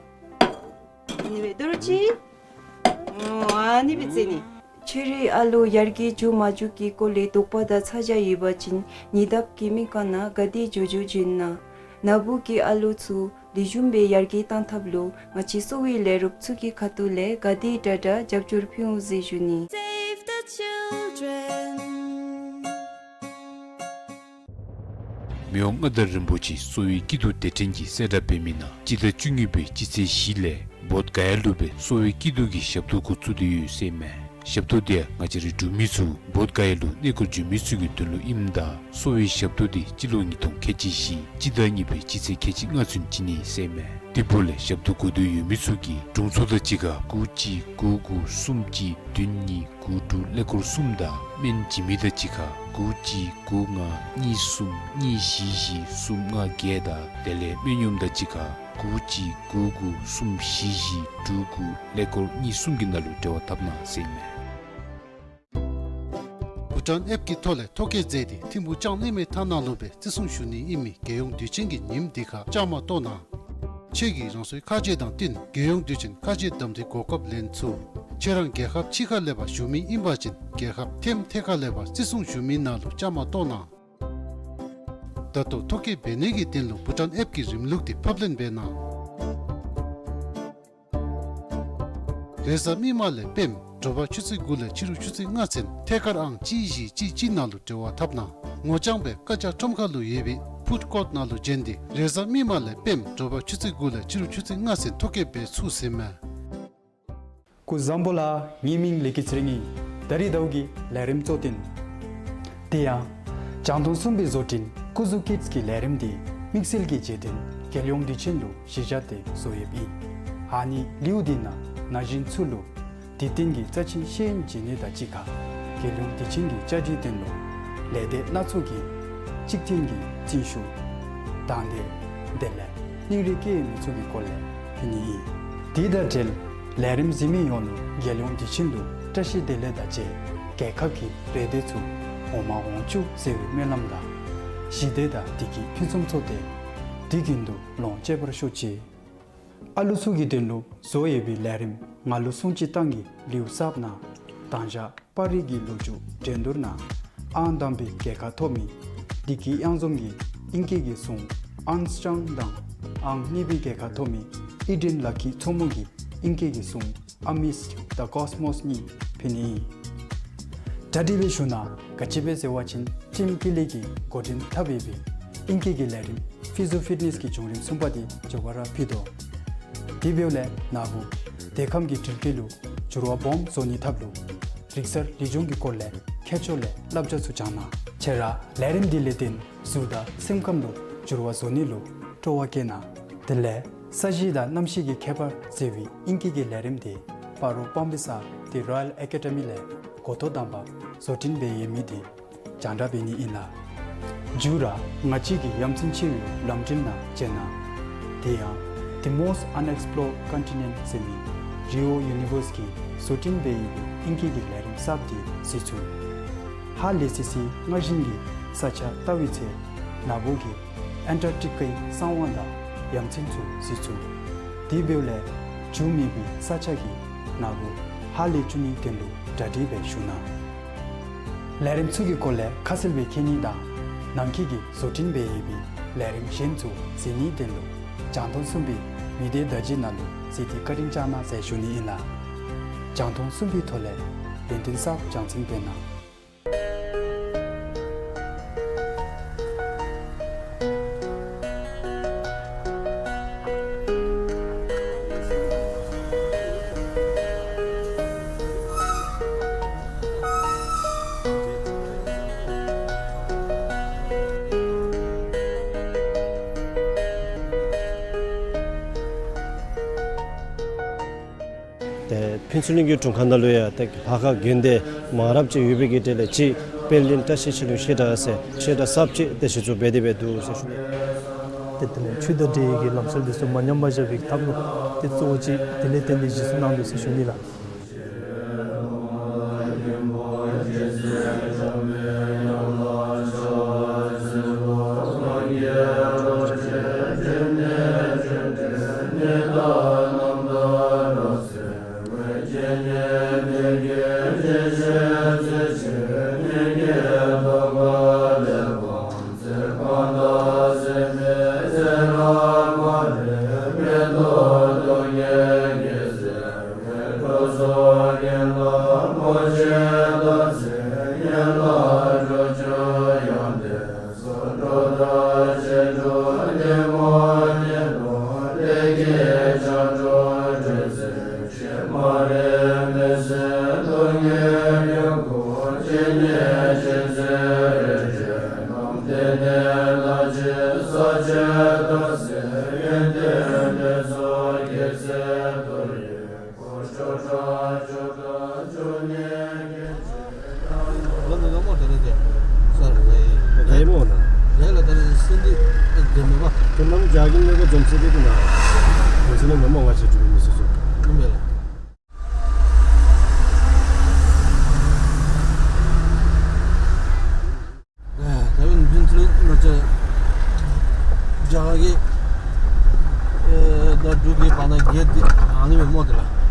ཨ་ནི་སྦེ་དོ་རུང་གཅིག། འོ་ཨ་ནི་སྦེ་རྩེ་ནི། ཁྱོད་རའི་ཨ་ལུ་ཡར་རྒྱས་འགྱོ་མ་འགྱོ་གི་སྐོར་ལས་དོགས་པ་དང་ཚ་གྱང་ཡོད་པ་ཅིན་ཉེ་འདབས་ཀྱི་སྨན་ཁང་ནང་ག་དེ་མགྱོགས་མགྱོགས་བྱོན་གནང་། ནཱ་བུ་གི་ཨ་ལུ་ཚུ་ལེགས་ཤོམ་སྦེ་ཡར་རྒྱས་གཏང་ཐབས་ལུ་ང་བཅས་གསོ་བའི་ལས་རོགསཔ་ཚུ་གི་ཁ་ཐུག་ལས་ག་དེ་དྲག་དྲག་རྒྱབ་སྐྱོར་ཕུལ་འོང་ཟེར་ཞུ་ནི། Save the children. མི་དབང་མངའ་བདག་རིན་པོ་ཆེ་གསོ་བའི་སྐྱིད་སྡུག་སྡེ་ཕྲན་གྱིས་གསལ་བསྒྲགས་འབད་མི་ནང་སྤྱི་ཟླ་བཅུ་གཉིས་པའི་སྤྱི་ཚེས་བཞི་ལས་བོདྷ་ག་ཡ་ལུ་སྦེ་གསོ་བའི་སྐྱིད་སྡུག་གི་ཞབས་ཏོག་འགོ་བཙུགས་ཏེ་ཡོད་ཟེར་མས། ཞབས་ཏོག་འདི་ཡང་ང་བཅས་རའི་འབྲུག་མི་ཚུ་བོདྷ་ག་ཡ་ལུ་གནས་སྐོར་འབྱོན་མི་ཚུ་གི་དོན་ལུ་ཨིནམ་ད་གསོ་བའི་ཞབས་ཏོག་འདི་སྤྱི་ལོ་ཉིས་སྟོང་ཁལ་གཅིག་བཞི་སྤྱི་ཟླ་གཉིས་པའི་སྤྱི་ཚེས་ཁལ་གཅིག་ལྔ་ཚུན་བྱིན་ནི་ཟེར་མས། དེ་འབདཝ་ལས་ཞབས་ཏོག་དགོ་འདོད་ཡོད་མི་ཚུ་གིས་དྲུང་འཚོ་དང་གཅིག་ཁར་དགུ་གཅིག་དགུ་དགུ་གསུམ་གཅིག་བདུན་གཉིས་དགུ་དྲུག་ཀླད་ཀོར་གསུམ་དང་སྨན་བྱིན་མི་དང་གཅིག་ཁར་དགུ་གཅིག་དགུ་ལྔ་གཉིས་གསུམ་གཉིས་བཞི་བཞི་གསུམ་ལྔ་བརྒྱད་དང་དེ་ལས་སྨན་གཡོགམ་དང་གཅིག་ཁར་དགུ་གཅིག་དགུ་དགུ་གསུམ་བཞི་བཞི་དྲུག་དགུ་ཀླད་ཀོར་གཉིས་གསུམ་གྱི་ནང་ལུ་འབྲེལ་བ་འཐབ་གནང་ཟེར་མས། བྷུ་ཊཱན་ཨེཔ་གི་ཐོག་ལས་ཐོ་བཀོད་མཛད་དེ་ཐིམ་ཕུག་ལྕང་གླིང་མའི་ཐ་ནག་ལུ་སྦེ་བརྩི་སྲུང་ཞུ་ནི་ཨིན་མི་རྒྱལ་ཡོངས་དུས་ཆེན་གྱི་ཉིནམ་འདི་ཁར་བཅའ་མར་གཏོགས་གནང་། ཁྱོད་ཀྱིས་རང་སོའི་ཁ་རྗེ་དང་བསྟུན་རྒྱལ་ཡོངས་དུས་ཆེན་ཁ་རྗེ་གདམ་འཐེན་གོ་སྐབས་ལེན་ཚུགས། ཁྱོད་ར་རྒྱལ་ཁབ་ཕྱི་ཁ་ལས་ཕར་བཞུགས་མི་ཨིན་པ་ཅིན་རྒྱལ་ཁབ་ཐེམ་ཐེ་ཁ་ལས་ཕར་བརྩི་སྲུང་ཞུ་མི་ནང་ལུ་བཅའ་མར་གཏོགས་གནང་། ད་ལྟོ་ཐོ་བཀོད་འབད་ནི་གི་དོན་ལུ་བྷུ་ཊཱན་ཨེཔ་གི་རིམ་ལུགས་འདི་ཕབ་ལེན་འབད་གནང་། རེས་གཟའ་མིག་དམར་ལས་སྤེནམ་དྲོ་པ་ཆུ་ཚོད་དགུ་ལས་ཕྱི་རུ་ཆུ་ཚོད་ལྔ་ཚུན་ཐད་ཀར་ཨང་གཅིག་བཞི་གཅིག་གཅིག་ནང་ལུ་འབྲེལ་བ་འཐབ་གནང་། ངོ་རྐྱང་སྦེ་བཀའ་རྒྱ་ཁྲོམ་ཁ་ལུ་ཡོད་པའི་ཕུཌ་ཀོརཊ་ནང་ལུ་བྱོན་ཏེ་རེས་གཟའ་མིག་དམར་ལས་སྤེནམ་དྲོ་པ་ཆུ་ཚོད་དགུ་ལས་ཕྱི་རུ་ཆུ་ཚོད་ལྔ་ཚུན་ཐོ་བཀོད་འབད་ཚུགས་ཟེར་མས། སྐུ་གཟུགས་བཟང་པོ་ལགས། ངེའི་མིང་ལེགས་སྐྱིད་ཚེ་རིང་ཨིན། ད་རིས་ཟླཝ་གི་ལས་རིམ་གཙོ་དོན། དེ་ཡང་རྒྱང་མཐོང་གསུམ་པའི་བཟོ་སྐྲུན་སྐུ་གཟུགས་ཀིཌསི་གི་ལས་རིམ་འདི་དམིགས་བསལ་གྱི་རྗེས་དྲན་རྒྱལ་ཡོངས་དུས་ཆེན་ལུ་གཞི་བཞག་སྟེ་བཟོ་ཡོདཔ་ཨིན། ཨ་ནི་ལེའུ་འདི་ནང་ན་གཞོན་ཚུ་ལུ་དུས་སྟོན་གྱི་རྩ་ཆེན་ཤེས་ཡོན་སྦྱིན་ནི་དང་གཅིག་ཁར་རྒྱལ་ཡོངས་དུས་ཆེན་གྱི་བཅའ་སྒྲིག་དོན་ལུ་ལས་སྡེ་སྣ་ཚོགས་ཀྱི་གཅིག་མཐུན་གྱི་བརྩོན་ཤུགས་དང་འདོད་དེ་ལས་སྙིང་རུས་བསྐྱེད་མི་ཚུ་གི་སྐོར་ལས་ཕུལ་ནི་ཨིན། དེ་དང་འབྲེལ་ལས་རིམ་གཟིགས་མི་ཡོངས་ལུ་རྒྱལ་ཡོངས་དུས་ཆེན་ལུ་བཀྲ་ཤིས་བདེ་ལེགས་དང་བཅས་རྒྱལ་ཁབ་ཀྱི་རེ་འདོད་ཚུ་འོང་མ་འོང་བཅུག་ཟེར་བའི་སྨོན་ལམ་དང་ཞི་བདེ་དང་བདེ་སྐྱིད་ཕུན་སུམ་ཚོགས་ཏེ་དུས་རྒྱུན་དུ་ལོངས་སྤྱོད་པར་ཤོག་ཅིག། ཨ་ལུ་ཚུ་གི་དོན་ལུ་བཟོ་ཡོད་པའི་ལས་རིམ་ང་ལུ་སྲུང་ཅིག་བཏང་གི་ལེའུ་གསརཔ་ནང་དང་ཞག་པར་རིས་ཀྱི་ལོ་རྒྱུས་འགྲན་བསྡུར་ནང་ཨང་དང་པའི་རྒྱལ་ཁ་ཐོབ་མི་བདེ་སྐྱིད་གཡང་འཛོམས་ཀྱིས་ཨིང་སྐད་ཀྱི་སྲུང་ཨརམ་སི་ཊོང་དང་ཨང་གཉིས་པའི་རྒྱལ་ཁ་ཐོབ་མི་ཨི་ཌེན་ལ་ཁི་མཚོ་མོ་གིས་ཨིང་སྐད་ཀྱི་སྲུང་Amidst the Cosmos གཉིས་ཕུལ་ནི་ཨིན། གྲ་སྒྲིག་སྦེ་ཞུ་ན་ག་ཅི་སྦེ་ཟེར་བ་ཅིན་ཊིམ་ཀི་ལི་གིས་འགོ་འདྲེན་འཐབ་ཡོད་པའི་ཨིང་སྐད་ཀྱི་ལས་རིམ་ཕི་ཛོ་ཕིཊ་ནེསི་གི་བྱུང་རིམ་གསུམ་པ་འདི་མགྱོགས་པ་ར་ཕུལ་དོ། དེ་འབདཝ་ལས་ནཱ་བུ་འདོད་ཁམས་ཀྱི་སྒྲིལ་སྐྱེད་ལུ་འགྱུར་བ་སྦོམ་བཟོ་ནི་ཐབས་ལུ་རིག་གསར་ལེགས་ཆུང་གི་སྐོར་ལས་མཁས་མཆོག་ལས་བསླབ་བྱ་ཚུ་སྦྱང་གནང་། ཁྱོད་ར་ལས་རིམ་འདི་ལས་བརྟེན་གཟུགས་དང་སེམས་ཁམས་ལུ་འགྱུར་བ་བཟོ་ནི་ལུ་སྤྲོ་བ་བསྐྱེད་གནང་། དེ་ལས་ས་གཞི་དང་གནམ་གཤིས་ཀྱི་ཁྱད་པར་ཟེར་བའི་ཨིང་སྐད་ཀྱི་ལས་རིམ་འདི་སྤ་རོ་སྤང་སྦིས་ས་ཏེ་རོ་ཡལ་ཨེ་ཀེ་ཌ་མི་ལས་འགོ་ཐོག་དང་པ་བཟོ་སྐྲུན་འབད་ཡོད་མི་འདི་རྒྱང་བསྒྲགས་འབད་ནི་ཨིན་ལགས། མཇུག་ར་ང་བཅས་ཀྱི་ཡ་མཚན་ཆེ་བའི་ལམ་འགྲུལ་ནང་བཅར་གནང་། དེ་ཡང་The Most Unexplored Continent ཟེར་མི་རི་ཨོ་ཡུ་ནི་ཝརསི་གིས་བཟོ་སྐྲུན་འབད་ཡོད་པའི་ཨིང་སྐད་ཀྱི་ལས་རིམ་གསརཔ་འདི་གཟིགས་ཚུགས། ཧ་ལས་སི་སི་སྔར་བཞིན་གྱི་ས་ཆ་བལྟ་བའི་ཚེ་ནཱ་བུ་གིས་ཨེན་ཊར་ཊི་ཀའི་གསང་བ་དང་ཡ་མཚན་ཚུ་གཟིགས་ཚུགས། དེ་འབདཝ་ལས་རྒྱུས་མེད་པའི་ས་ཆ་གིས་ནཱ་བུ་ཧ་ལས་བཅུག་ནིའི་དོན་ལུ་གྲ་སྒྲིག་སྦེ་བཞུགས་གནང་། ལས་རིམ་ཚུ་གི་སྐོར་ལས་ཁ་གསལ་སྦེ་མཁྱེན་ནི་དང་ནང་འཁོད་ཀྱི་བཟོ་སྐྲུན་འབད་ཡོད་པའི་ལས་རིམ་གཞན་ཚུ་གཟིགས་ནིའི་དོན་ལུ་རྒྱང་མཐོང་གསུམ་པའི་ མི་སྡེ་བརྡ་བརྒྱུད་ནང་ལུ་གཟིགས་ཏེ་བཀའ་དྲིན་བསྐྱང་གནང་ཟེར་ཞུ་ནི་ཨིན་ལགས། རྒྱང་མཐོང་གསུམ་པའི་ཐོག་ལས་ཡོན་ཏན་གསརཔ་རྒྱང་སྲིང་འབད་གནང་། ཏེ་ཕུན་ཚོགས་གླིང་གི་དྲུང་ཁག་ནང་ལུ་ཡང་ཏེ་ལྷ་ཁང་དགོན་སྡེ་མང་རབས་ཅིག་ཡོད་པའི་གི་གྲས་ལས་གཅིག་དཔལ་ལྡན་བཀྲ་ཤིས་ཆོས་གླིང་བཤད་གྲྭ་ཟེར་བཤད་གྲྭ་གསརཔ་ཅིག་ཏེ་གཞི་བཙུགས་འབད་དེ་སྦེ་འདུག་ཟེར་ཞུ་ནི། ཏེ་དེ་ལས་ཆོས་དང་འབྲེལ་བའི་གི་ལམ་སྲོལ་འདི་ཚུ་མ་ཉམས་པར་བཞག་པའི་ཐབས་ལུ་ཏེ་གཙོ་བོ་ཅིག་དེ་ལས་བརྟེན་ཏེ་གཞི་བཙུགས་གནང་ནུག་ཟེར་ཞུ་ནི་ལགས། ལོ་ནི་ལོ་མོ་དེ་ནི་དེ་སར་རེད། རེད་མོ་ན། རེད་ལ་དེ་ནི་སེམས་འདི་ཨ་འཛོམས་མེད་པ། དེ་ནམ་རྒྱ་གི་ནི་གོ་འཛོམས་སེ་དེ་གི་ན། འཛོམས་སེ་ནི་ནམ་མོ་ང་ཆེ་གྲུབ་མི་སྲིད་སོ། ཨ་མེད་ལ། ཨ་ད་རུང་ཕུན་ཚོགས་གླིང་ང་བཅས་རྒྱ་གར་གྱི་ཨེ་ད་འབྲུག་གི་བར་ན་བརྒལ་ཏེ་ཨ་ནི་མེད་མོ་དེ་ལ།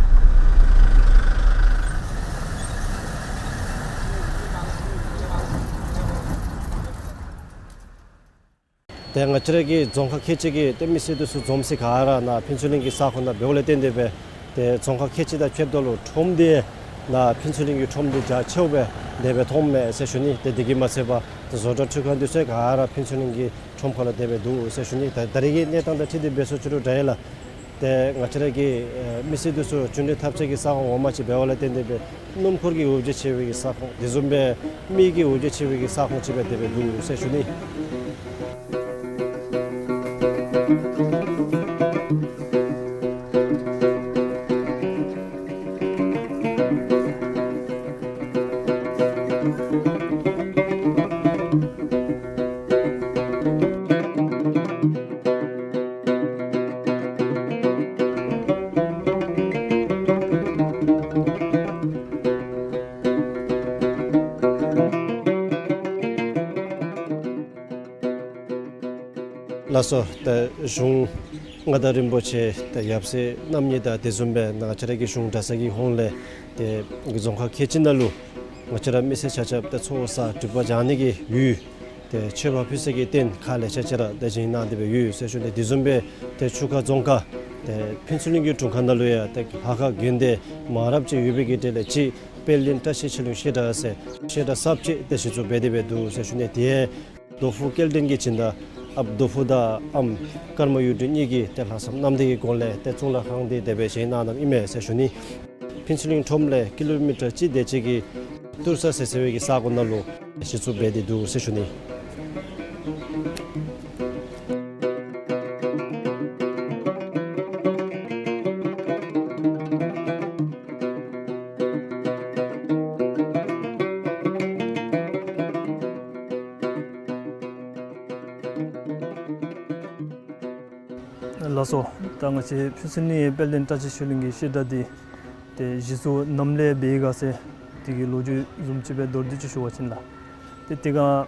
ཏེ་ང་བཅས་ར་གི་རྫོང་ཁག་ཁལ་གཅིག་གི་ཏེ་མི་སེར་འདི་ཚུ་འཛོམས་སའི་ག་ར་ནཱ་ཕུན་ཚོགས་གླིང་གི་ས་ཁོངས་ནང་འབདཝ་ལས་བརྟེན་ཏེ་སྦེ་ཏེ་རྫོང་ཁག་ཁལ་གཅིག་དང་ཕྱདཔ་ད་ལུ་ཁྲོམ་འདི་ནཱ་ཕུན་ཚོགས་གླིང་གི་ཁྲོམ་འདི་རྒྱ་ཆེཝ་སྦེ་དེ་སྦེ་མཐོངམ་མས་ཟེར་ཞུ་ནི། ཏེ་དེ་གིས་མ་ཚད་པར་ཏེ་བཟོ་གྲྭ་འཕྲུལ་ཁང་འདི་ཚུ་ག་ར་ཕུན་ཚོགས་གླིང་གི་ཁྲོམ་ཁ་ལུ་དེ་སྦེ་འདུག་ཟེར་ཞུ་ནི། ད་ད་རེས་ཀྱི་གནས་སྟངས་དང་འཁྲིལ་ཏེ་འབད་སོང་ཅི་རུང་འདྲ་ཡི་ལགས། ཏེ་ང་བཅས་ར་གི་ཨེ་མི་སེར་འདི་ཚུ་གཞུང་འབྲེལ་འཐབ་རྩོད་ཀྱི་ས་ཁོངས་ངོ་མ་ཅིག་འབདཝ་ལས་བརྟེན་ཏེ་སྦེ་སྣུམ་འཁོར་གྱི་འོ་བརྒྱལ་ཆེ་བའི་གི་ས་ཁོངས་དེ་བཟུམ་སྦེ་མི་གི་འོ་བརྒྱལ་ཆེ་བའི་གི་ས་ཁོངས་ཅིག་སྦེ་དེ་སྦེ་འདུག་ཟེར་ཞུ་ནི། ལགས་སོ། ད་གཞུང་མངའ་བདག་རིན་པོ་ཆེ་ད་ཡབ་སྲས་རྣམ་གཉིས་དང་དེ་བཟུམ་སྦེ་ང་བཅས་ར་གི་གཞུང་གྲྭ་ཚང་གི་ཧོངས་ལས་ཏེ་རྫོང་ཁག་ཁལ་གཅིག་ནང་ལུ་ང་བཅས་ར་མི་སེར་ཆ་ཁྱབ་ད་ཚོགས་བསགས་སྒྲིབ་པ་སྦྱང་ནི་གི་ཡུལ་ཏེ་མཆོད་པ་ཕུལ་སའི་གི་རྟེན་ཁག་ལེ་ཤ་ཅིག་ར་ཏེ་བཞེངས་གནང་སྟེ་སྦེ་ཡོད་ཟེར་ཞུ་ནི། དེ་བཟུམ་སྦེ་ཏེ་ཆུ་ཁ་རྫོང་ཁག་ཏེ་ཕུན་ཚོགས་གླིང་གི་དྲུང་ཁག་ནང་ལུ་ཡང་ཏེ་ལྷ་ཁང་དགོན་སྡེ་མང་རབས་ཅིག་ཡོད་པའི་གི་གྲས་ལས་གཅིག་དཔལ་ལྡན་བཀྲ་ཤིས་ཆོས་གླིང་བཤད་གྲྭ་ཟེར་བཤད་གྲྭ་གསརཔ་ཅིག་ཏེ་གཞི་བཙུགས་འབད་དེ་སྦེ་འདུག་ཟེར་ཞུ་ནི། དེ་རྡོ་ཕུག་སྐལ་ལྡན་གྱི་སྦྱིན་བདག་ཨཔ་རྡོ་ཕུག་དང་ཨམ་ཀརྨ་གཡུ་སྒྲོན་གཉིས་ཀྱིས་ཏེ་ལྷག་བསམ་རྣམ་དག་གི་སྒོ་ལས་ཏེ་གཙུག་ལག་ཁང་འདི་དེ་སྦེ་བཞེངས་གནང་གནངམ་ཨིན་མས་ཟེར་ཞུ་ནི། ཕུན་ཚོགས་གླིང་ཁྲོམ་ལས་ཀི་ལོ་མི་ཊར་གཅིག་དེ་ཅིག་གི་ཏུར་ས་ཟེར་ཟེར་བའི་གི་ས་གོ་ནང་ལུ་གཞི་བཙུགས་འབད་དེ་འདུག་ཟེར་ཞུ་ནི། ལགས་སོ། ད་ང་བཅས་ཕུན་ཚོགས་གླིང་དཔལ་ལྡན་བཀྲ་ཤིས་ཆོས་གླིང་གི་བཤད་གྲྭ་འདི་ཏེ་གཞི་བཙུགས་ནམ་ལས་འབད་ཡི་ག་ཟེར་དེ་གི་ལོ་རྒྱུས་བཟུམ་ཅིག་སྦེ་མདོར་བསྡུས་ཅིག་ཞུ་བ་ཅིན་ལགས། ཏེ་དེ་སྒང་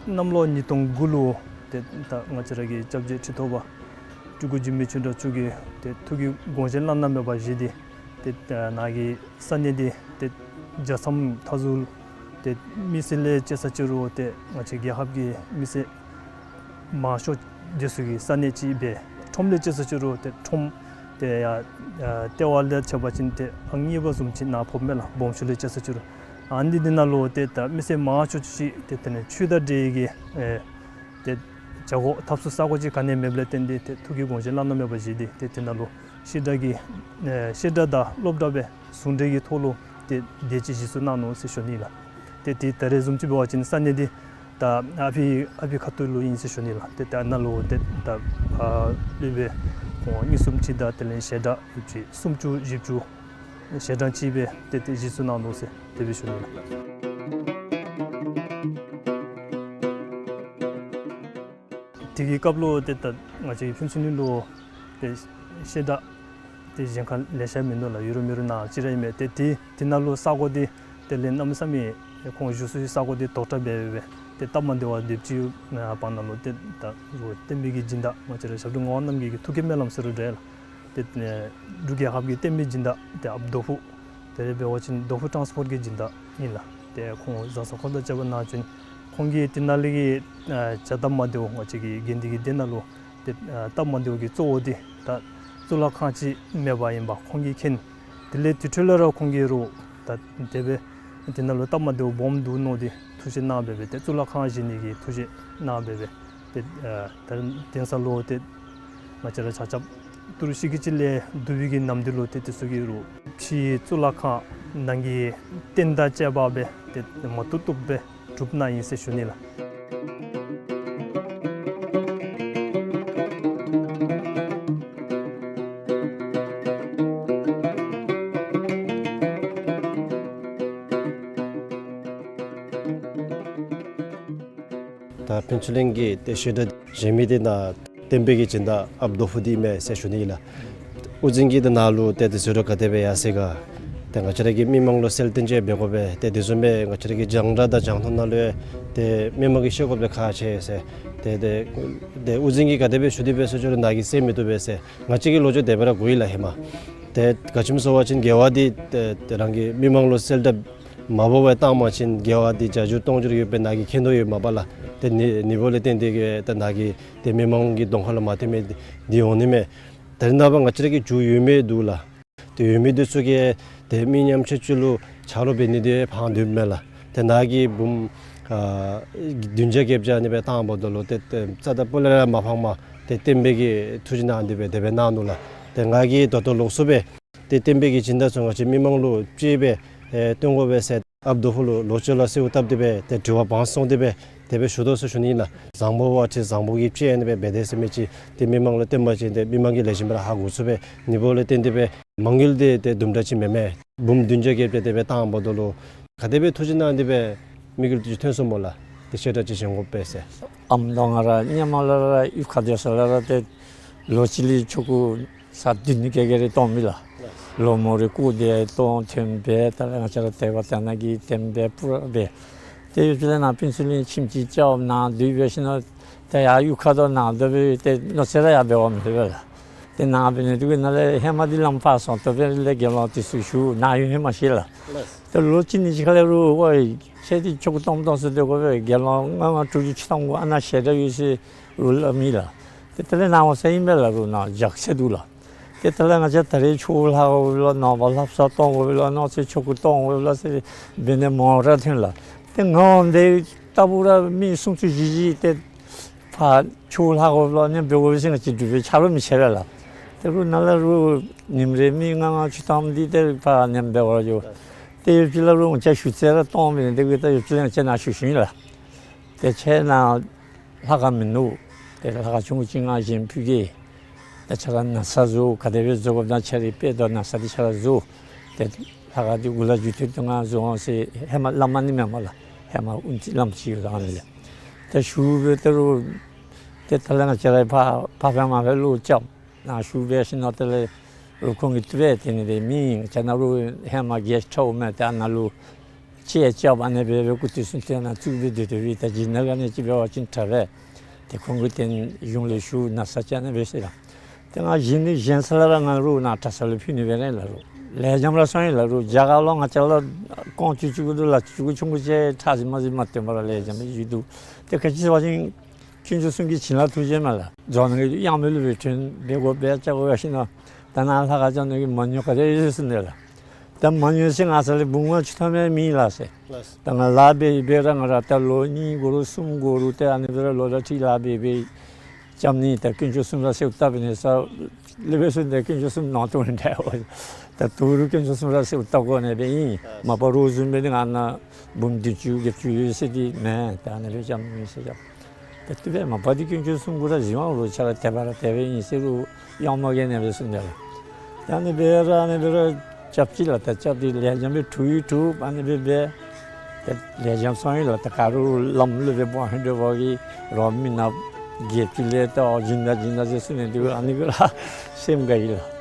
གནམ་ལོ་ཉིས་སྟོང་དགུ་ལུ་ཏེ་ད་ང་བཅས་ར་གི་སྐྱབས་རྗེ་ཁྲི་ཐོག་པ་སྤྲུལ་སྐུ་འཇིགས་མེད་ཆོས་གྲགས་མཆོག་གིས་ཏེ་ཐུགས་ཀྱི་དགོངས་བཞེད་བླ་ན་མེད་པ་བཞེས་ཏེ་ཏེ་ནཱ་གི་ས་གནས་འདི་ཏེ་རྒྱལ་མཚམས་མཐའ་ཟུར་ཏེ་མི་སེར་ལས་བཅད་ས་ཅི་རུང་ཏེ་ང་བཅས་རྒྱལ་ཁབ་ཀྱི་མི་སེར་མང་ཤོས་འདི་ཚུ་གི་ས་གནས་ཅིག་སྦེ་ཁྲོམ་ལས་བཅད་ས་ཅི་རུང་ཏེ་ཁྲོམ་ ཏེ་ཡ་ཨ་ལྟེ་བ་ལས་ཕྱེ་བ་ཅིན་ཏེ་ཨང་གཉིས་པ་བཟུམ་ཅིག་ནཱ་ཕོགཔ་མས་ལགས། སྦོམ་ཆུ་ལས་བཅད་ས་ཅིག་རུང་། ཨ་ནི་འདི་ནང་ལུ་ཏེ་ད་མི་སེར་མང་ཆེ་ཤོས་ཅིག་ཏེ་དེ་ལས་ཆོས་དང་འབྲེལ་གྱི་ཨེ་ཏེ་བྱ་སྒོ་འཐབ་ས་ས་གོ་ཅིག་ག་ནི་མེདཔ་ལས་བརྟེན་ཏེ་ཏེ་ཐུགས་ཀྱི་དགོངས་བཞེད་བླ་ན་མེད་པ་བཞེས་ཏེ་ཏེ་དེ་ནང་ལུ་བཤད་གྲྭ་གི་ཨེ་བཤད་གྲྭ་དང་སློབ་གྲྭ་སྦེ་ཟུང་འབྲེལ་གྱི་ཐོག་ལུ་ཏེ་དེ་ཅིག་གཞི་བཙུགས་གནང་ནུག་ཟེར་ཞུ་ནི་ལགས། ཏེ་དེ་ད་རེས་བཟུམ་ཅིག་འབད་བ་ཅིན་ས་གནས་འདི་ད་ཨ་ཕི་ཨ་ཕི་ཁ་ཐུག་ལུ་ཨིན་ཟེར་ཞུ་ནི་ལགས། ཏེ་ད་ནཱ་ལུ་ཏེ་ད་ཨ་སློབ་དཔོན་ཁོང་གཉིས་གསུམ་ཅིག་དང་དེ་ལས་བཤད་གྲྭ་ཡོད་ཅིག་སུམ་ཅུ་བཞི་བཅུ་བཤད་གྲྭ་ཅིག་སྦེ་ཏེ་ཏེ་གཞི་བཙུགས་གནང་ནུག་ཟེར་དེ་སྦེ་ཞུ་ནི་ལགས། དེ་གི་སྐབས་ལུ་ཏེ་ད་ང་བཅས་ཕུན་ཚོགས་གླིང་ལུ་ཏེ་བཤད་གྲྭ་ཏེ་གཞན་ཁར་ལེ་ཤ་མིན་འདུག་ལགས། ཡོད་རུང་མེད་རུང་ནཱ་གཅིག་ར་ཨིན་མས། ཏེ་དེ་དེ་ནང་ལུ་ས་གོ་འདི་དེ་ལས་གནམ་མེད་ས་མེད་ཁོང་བཞུགས་ས་ས་གོ་འདི་དོག་དྲགས་འབད་འབད་ཏེ་སྟབས་མ་བདེཝ་དེ་ཅིག་ཡོད་པ་ནང་ལུ་ཏེ་ད་བསྟན་པའི་གི་སྦྱིན་བདག་ང་བཅས་ར་ཞབས་དྲུང་ངག་དབང་རྣམ་རྒྱལ་གྱི་ཐུགས་བསྐྱེད་སྨོན་ལམ་ཟེར་རུང་འདྲ་ལགས། ཏེ་འབྲུག་རྒྱལ་ཁབ་ཀྱི་བསྟན་པའི་སྦྱིན་བདག་ཏེ་ཨཔ་རྡོ་ཕུ་དེ་ལས་འབད་བ་ཅིན་རྡོ་ཕུ་ཊཱནསི་པོརཊ་གི་སྦྱིན་བདག་ཨིན་ལགས། ཏེ་ཁོང་བཟའ་ཚང་འཁོར་དང་བཅས་པ་ནང་བྱོན། ཁོང་གིས་དེ་ནང་ལས་ཀྱི་ཨ་བྱ་སྟབས་མ་བདེཝ་ང་བཅས་ཀྱི་དགེ་འདུན་གྱི་སྡེ་ནང་ལུ་ཏེ་ཨ་སྟབས་མ་བདེཝ་གི་གཙོ་བོ་འདི་ད་གཙུག་ལག་ཁང་ཅིག་མེདཔ་ཨིནམ་ཁོང་གིས་མཁྱེན། དེ་ལས་དེ་འཕྲོ་ལས་ར་ཁོང་གིས་རུང་ད་དེ་སྦེ་དེ་ནང་ལུ་སྟབས་མ་བདེཝ་སྦོམ་འདུག་མནོ་སྟེ་ཐུགས་བཞེད་གནང་འབད་འབད་ཏེ་གཙུག་ལག་ཁང་བཞེངས་ནི་གི་ཐུགས་བཞེད་གནང་འབད་འབད་ཏེ་ཨ་ད་དེང་སང་ལུ་ཏེ་ང་བཅས་ར་ཆ་ཁྱབ་ཏི་རུ་ཤི་གི་ཅིག་ལས་བསྡུ་བའི་གི་ནམ་དུས་ལུ་ཏེ་དེ་ཚུ་གིས་རུང་ཕྱི་གཙུག་ལག་ཁང་ནང་གི་རྟེན་དང་བཅས་པ་སྦེ་ཏེ་མ་བཏུབ་བཏུབ་སྦེ་གྲུབ་ནི་ཨིན་ཟེར་ཞུ་ནི་ལགས། ད་ཕུན་ཚོགས་གླིང་གི་ཏེ་བཤད་གྲྭ་བཞེངས་མི་འདི་ནཱ་བསྟན་པའི་གི་སྦྱིན་བདག་ཨཔ་རྡོ་ཕུ་འདི་མས་ཟེར་ཞུ་ནི་ལགས། དབུ་འཛིན་གྱིས་ཏེ་ནཱ་ལུ་ཏེ་དེ་ཟེར་རུང་ག་དེ་སྦེ་ཡར་སོང་ག་ཏེ་ང་བཅས་ར་གི་མི་མང་ལུ་གསལ་སྟོན་ཅིག་འབད་དགོ་པས། ཏེ་དེ་བཟུམ་སྦེ་ང་བཅས་ར་གི་རྒྱང་བསྒྲགས་དང་རྒྱང་མཐོང་ནང་ལུ་ཏེ་མི་མང་གིས་ཤེས་དགོཔ་ཁག་ཆེ་ཟེར། ཏེ་ཏེ་ཏེ་དབུ་འཛིན་གྱིས་ག་དེ་སྦེ་ཞུ་དེ་སྦེ་ཟེར་ཞུ་རུང་ནཱ་གིས་གསན་མི་བཏུབ་པས་ཟེར། ང་བཅས་ཀྱི་ལོ་རྒྱུས་དེ་སྦེ་ར་གོ་ཡི་ལགས་ཧེ་མ། ཏེ་ག་ཅི་སྨོ་ཟེར་བ་ཅིན་རྒྱལ་བ་འདི་ཏེ་ཏེ་རང་གི་མི་མང་ལུ་གསལ་བསྒྲགས་མ་འབད་བར་བཏང་པ་ཅིན་རྒྱལ་བ་འདི་བརྒྱ་འགྱུར་སྟོང་འགྱུར་ཡོད་པའི་ནཱ་གིས་མཁྱེན་དོ་ཡོདཔ་མས་པ་ལགས། ཏེ་ནི་ནི་འབདཝ་ལས་བརྟེན་ཏེ་གིས་ཏེ་ནཱ་གིས་ཏེ་མི་མང་གི་གདོང་ཁ་ལུ་མ་ཐོན་མི་འདི་འོང་ནི་མས། ད་རེས་ནངས་པ་ང་བཅས་ར་གི་རྒྱུ་ཡོད་མི་འདུག་ལགས། ཏེ་ཡོད་མི་འདི་ཚུ་གིས་ཏེ་མི་ཉམས་ཆག་ཅིག་ལུ་ཆ་རོགས་འབད་ནི་འདི་ཕངས་འདུག་མས་ལགས། ཏེ་ནཱ་གིས་འབུམ་ཨ་བདུན་བརྒྱ་བརྒྱད་བརྒྱ་ཨ་ནི་སྦེ་བཏངམ་ད་ལུ་ཏེ་ཏེ་རྩ་དང་སྤུ་ལས་ར་མ་ཕངས་པར་ཏེ་བསྟན་པའི་གི་ཐུགས་རྗེ་གནང་སྟེ་སྦེ་དེ་སྦེ་གནང་ནུག་ལགས། ཏེ་ང་གིས་ད་ལྟོ་ལོགས་སུ་སྦེ་ཏེ་བསྟན་པའི་གི་སྦྱིན་བདག་ཚུ་ང་བཅས་མི་མང་ལུ་ཅིག་སྦེ་ཨེ་སྟོན་དགོ་པས་ཟེར་ཨཔ་རྡོ་ཕུ་ལུ་ལོགས་ཅིག་ལུ་གསོལཝ་བཏབ་སྟེ་སྦེ་ཏེ་དྲི་བ་དཔང་སོང་སྟེ་སྦེ་དེ་སྦེ་ཞུ་དོ་ཟེར་ཞུ་ནི་ཨིན་ལགས། བཟང་པོ་བ་ཅིན་བཟང་པོ་གི་ཅིག་ཨ་ནི་སྦེ་འབད་དེས་ཟེར་མི་ཅིག་ཏེ་མི་མང་ལུ་སྟོན་པ་ཅིན་ཏེ་མི་མང་གིས་ལེགས་ཤོམ་སྦེ་ར་ཧ་གོ་ཚུགས་པས། ནི་འབདཝ་ལས་བརྟེན་ཏེ་སྦེ་མ་དངུལ་འདི་ཏེ་དུམ་གྲ་ཅིག་མེན་མས། འབུམ་བདུན་བརྒྱ་བརྒྱད་བརྒྱ་དེ་སྦེ་བཏངམ་ད་ལུ་ག་དེ་སྦེ་ཐུགས་རྗེ་གནང་སྟེ་སྦེ་དམིགས་ཡུལ་འདི་ཐོན་སོང་སྨོ་ལགས། ཏེ་བཤད་གྲྭ་ཅིག་བཞེངས་དགོ་པས་ཟེར། ཨམ་ད་ང་ར་ཧེ་མ་ལས་ར་གཡུས་ཁར་སྡོད་ས་ལས་ར་ཏེ་ལོ་གཅིག་ལས་ཆོ་ག་ས་བདུན་ནི་ག་ག་ར་གཏང་མི་ལགས། ལོ་མོ་རེ་སྐུ་དེ་གཏང་ཐོན་སྦེ་ད་ལས་ང་བཅས་ར་དད་པ་དད་ན་གི་བསྟན་པའི་སྤུ་ར་འབད། ཏེ་ཡུལ་ལས་ནཱ་ཕུན་ཚོགས་གླིང་ཁྱིམ་ཅིག་རྐྱབ་ནཱ་སྡོད་སྦེ་ཞིནམ་ལས་ཏེ་ཡར་གཡུས་ཁར་དང་ནཱ་སྡོད་སྦེ་ཏེ་མནོ་ཚད་ར་ཡར་འབད་བ་མེད་པས་ལགས། ཏེ་ནཱ་འབད་ནི་འདི་གིས་ནཱ་ལས་ཧེ་མ་འདི་ལམ་ཕར་སོང་སྟེ་སྦེ་ལས་དགེ་སློང་འདི་ཚུ་ཞུ་ནཱ་ཡོད་ཧེ་མ་ཤེས་ལགས། ཏེ་ལོ་གཅིག་གཉིས་ཅིག་ཁ་ལས་རུང་ཝའེ་ཁྱེད་འདི་ཆོ་ག་གཏང་གཏང་ས་སྡོད་དགོ་པས། དགེ་སློང་ལྔ་ལྔ་དྲུག་ཅུ་ཐམ་གུ་ཨ་ནཱ་ཞལ་གྲངས་ཡོད་ཟེར་རུང་སླབ་མི་ལགས། ཏེ་དེ་ལས་ནཱ་འོང་ས་ཨིན་པས་ལགས། རུང་ནཱ་རྒྱགས་ཚད་འདུག་ལགས། ཏེ་དེ་ལས་ང་བཅས་ད་རེས་ཆོས་ལྷག་དགོ་པས་ལགས། ནངས་པ་ལྷ་བསངས་གཏང་དགོ་པས་ལགས། གནངས་ཚེ་ཆོ་ག་གཏང་དགོ་པས་ལགས་ཟེར་འབད་ནི་མང་ར་ཐོན་ལགས། ཏེ་ང་འོང་དེ་ལྟ་བུ་ར་མི་སུམ་ཅུ་བཞི་བཞི་ཏེ་ཕར་ཆོས་ལྷག་དགོ་པས་ལགས་ཨ་ནི་འབད་དགོ་པས་ཟེར་ང་བཅས་འབྲུག་པའི་ཆ་རོགས་མི་ཆེ་བས་ལགས། ཏེ་རུང་ནཱ་ལས་རུང་ཉིནམ་རེ་མི་ལྔ་ལྔ་བཅུ་ཐམ་འདི་ཏེ་ཕར་ཨ་ནི་འབད་བར་འགྱོ། ཏེ་ཡུལ་ལས་རུང་ང་བཅས་ཞུ་ཚད་ར་གཏང་མི་འདི་གིས་ད་ཡུལ་ལས་ང་བཅས་ནཱ་ཞུ་ཞུ་ཡི་ལགས། ཏེ་ཁྱེད་ནཱ་ལྷ་ཁང་མིན་འདུག། ཏེ་ལྷ་ཁང་ཆུང་ཀུ་ཅིག་ང་བཞེངས་ཕུལ་གེ། ཏེ་ཁྱེད་ར་ན་བཟའ་བཟོ། ག་དེ་སྦེ་བཟོ་དགོཔ་ད་ཁྱེད་རའི་དཔེ་དང་ན་བཟའ་འདི་ཁྱེད་ར་བཟོ། ཏེ་ལྷ་ཁང་འདི་འགོ་ལས་མཇུག་མཐུད་དེ་ང་བཟོ་འོང་ཟེར་ཧེ་མ་སླབ་མ་ནི་མེན་མས་ལགས། ཧེ་མ་དབུ་མཛད་བླམ་ཅིག་ཡོད་ད་ཨ་ནི་ལས། ཏེ་ཞུ་སྦེ་ཏེ་རུང་ཏེ་ད་ལས་ང་བཅས་ར་ཕར་ཕར་སྦེ་མར་སྦེ་ལོག་རྐྱབ། ནཱ་ཞུ་སྦེ་ཞིནམ་ལས་དེ་ལས་རུང་ཁོང་གིས་དེ་སྦེ་དེ་ནི་དེ་མི་ང་བཅས་ནཱ་རུང་ཧེ་མ་གེསཊ་ཧའུསི་མས། ཏེ་ཨ་ནཱ་ལུ་ཅིག་རྐྱབ་ཨ་ནི་སྦེ་སྦེ་སྐུ་དུས་སུ་ཏེ་ནཱ་བཙུགས་སྦེ་སྡོད་སྡོད་པའི་ད་ཇི་ནང་ག་ནི་ཅིག་འབད་བ་ཅིན་དྲག་པས། ཏེ་ཁོང་གིས་ཏེ་གཞུང་ལས་ཞུ་ན་བཟའ་ཅིག་ཨ་ནི་སྦེ་ཟེར་ལགས། ཏེ་ང་བཞེངས་ནི་བཞེངས་ས་ལས་ར་ང་རུང་ནཱ་གྲྭ་ས་ལུ་ཕུལ་ནི་སྦེ་ར་ཨིན་ལགས། རུང་ལེགས་ཤོམ་ར་སོང་ཡི་ལགས། རུང་རྒྱ་གར་ལུ་ང་བཅས་ལུ་རྐང་བཅུ་གཅིག་གུ་དང་ལག་བཅུ་གཅིག་གུ་ཆུང་ཀུ་ཅིག་ཁྲག་ཟེར་མ་ཟེར་མ་སྟོན་པར་ལེགས་ཤོམ་སྦེ་བཞུགས་འདུག། ཏེ་ག་ཅི་ཟེར་བ་ཅིན་ཆོས་རྗེ་གསུམ་གྱི་བྱིན་རླབས་ཐུགས་རྗེ་མས་ལགས། རྫོང་ནང་གི་གཡང་མེ་ལུ་སྦེ་ཐོན་སྦེ་དགོ་སྦེ་བཅའ་དགོ་པས་ཞིནམ་ལས་ ད་ནཱ་ལྷ་ཁང་རྐྱབ་ནི་གི་མ་དངུལ་ག་དེ་ཡོད་ཟེར་ཞུ་ནི་ལགས། ད་མ་དངུལ་ཅིག་ང་བཅས་ལུ་འབུམ་ལྔ་བཅུ་ཐམ་ཡང་མེད་ལགས་ཟེར། ལགས། ད་ང་ལཱ་འབད་འབད་ར་ང་ར་ད་ལོ་གཉིས་འགོར་རུང་གསུམ་འགོར་རུང་ཏེ་ཨ་ནི་སྦེ་ར་ལོ་ཟླ་ཁྲི་ལཱ་འབད་འབད་རྐྱབ་ནི། ད་དཀོན་མཆོག་གསུམ་ར་གསོལཝ་བཏབ་ནི་ཟེར་སླབ་པས་ཟེར། ད་དཀོན་མཆོག་གསུམ་ནང་དོན་འདྲ་བ། ད་ད་རུང་དཀོན་མཆོག་གསུམ་ར་གསོལཝ་བཏབ་དགོ་ནི་སྦེ་ཨིན། མ་པ་རོགས་བཟུམ་སྦེ་ནི་ང་ནཱ་འབུམ་བདུན་ཅུ་བརྒྱད་ཅུ་ཡོད་ཟེར་འདི་མེན། ད་ཨ་ནི་སྦེ་རྐྱབ་ནི་ཟེར་རྐྱབ། ད་དེ་སྦེ་མ་པ་འདི་དཀོན་མཆོག་གསུམ་གུ་ར་གཞན་མ་རོགས་ཆ་ར་དེ་སྦེ་ར་དེ་སྦེ་ཨིན་ཟེར་རུང་ཡང་མ་གི་ནི་སྦེ་གསུངས་ཏེ་ལགས། ད་ཨ་ནི་སྦེ་ར་ཨ་ནི་སྦེ་ར་རྐྱབ་ཅི་ལགས། ད་རྐྱབ་སྟེ་ལེགས་ཤོམ་སྦེ་གྲུབ་ཡང་གྲུབ། ཨ་ནི་སྦེ་འབད་ད་ལེགས་ཤོམ་སོང་ཡི་ལགས། ད་ག་རུང་ལམ་ལུ་སྦེ་འབད་ཧིང་འདོད་པ་གིས་རོགས་མི་ནགཔ་བརྒྱད་ཅུ་ལས་ད་བྱིན་ད་བྱིན་ད་ཟེར་གསུངས་ནི་འདུག། ཨ་ནི་གུ་ར་སེམས་དགའ་ཡི་ལགས།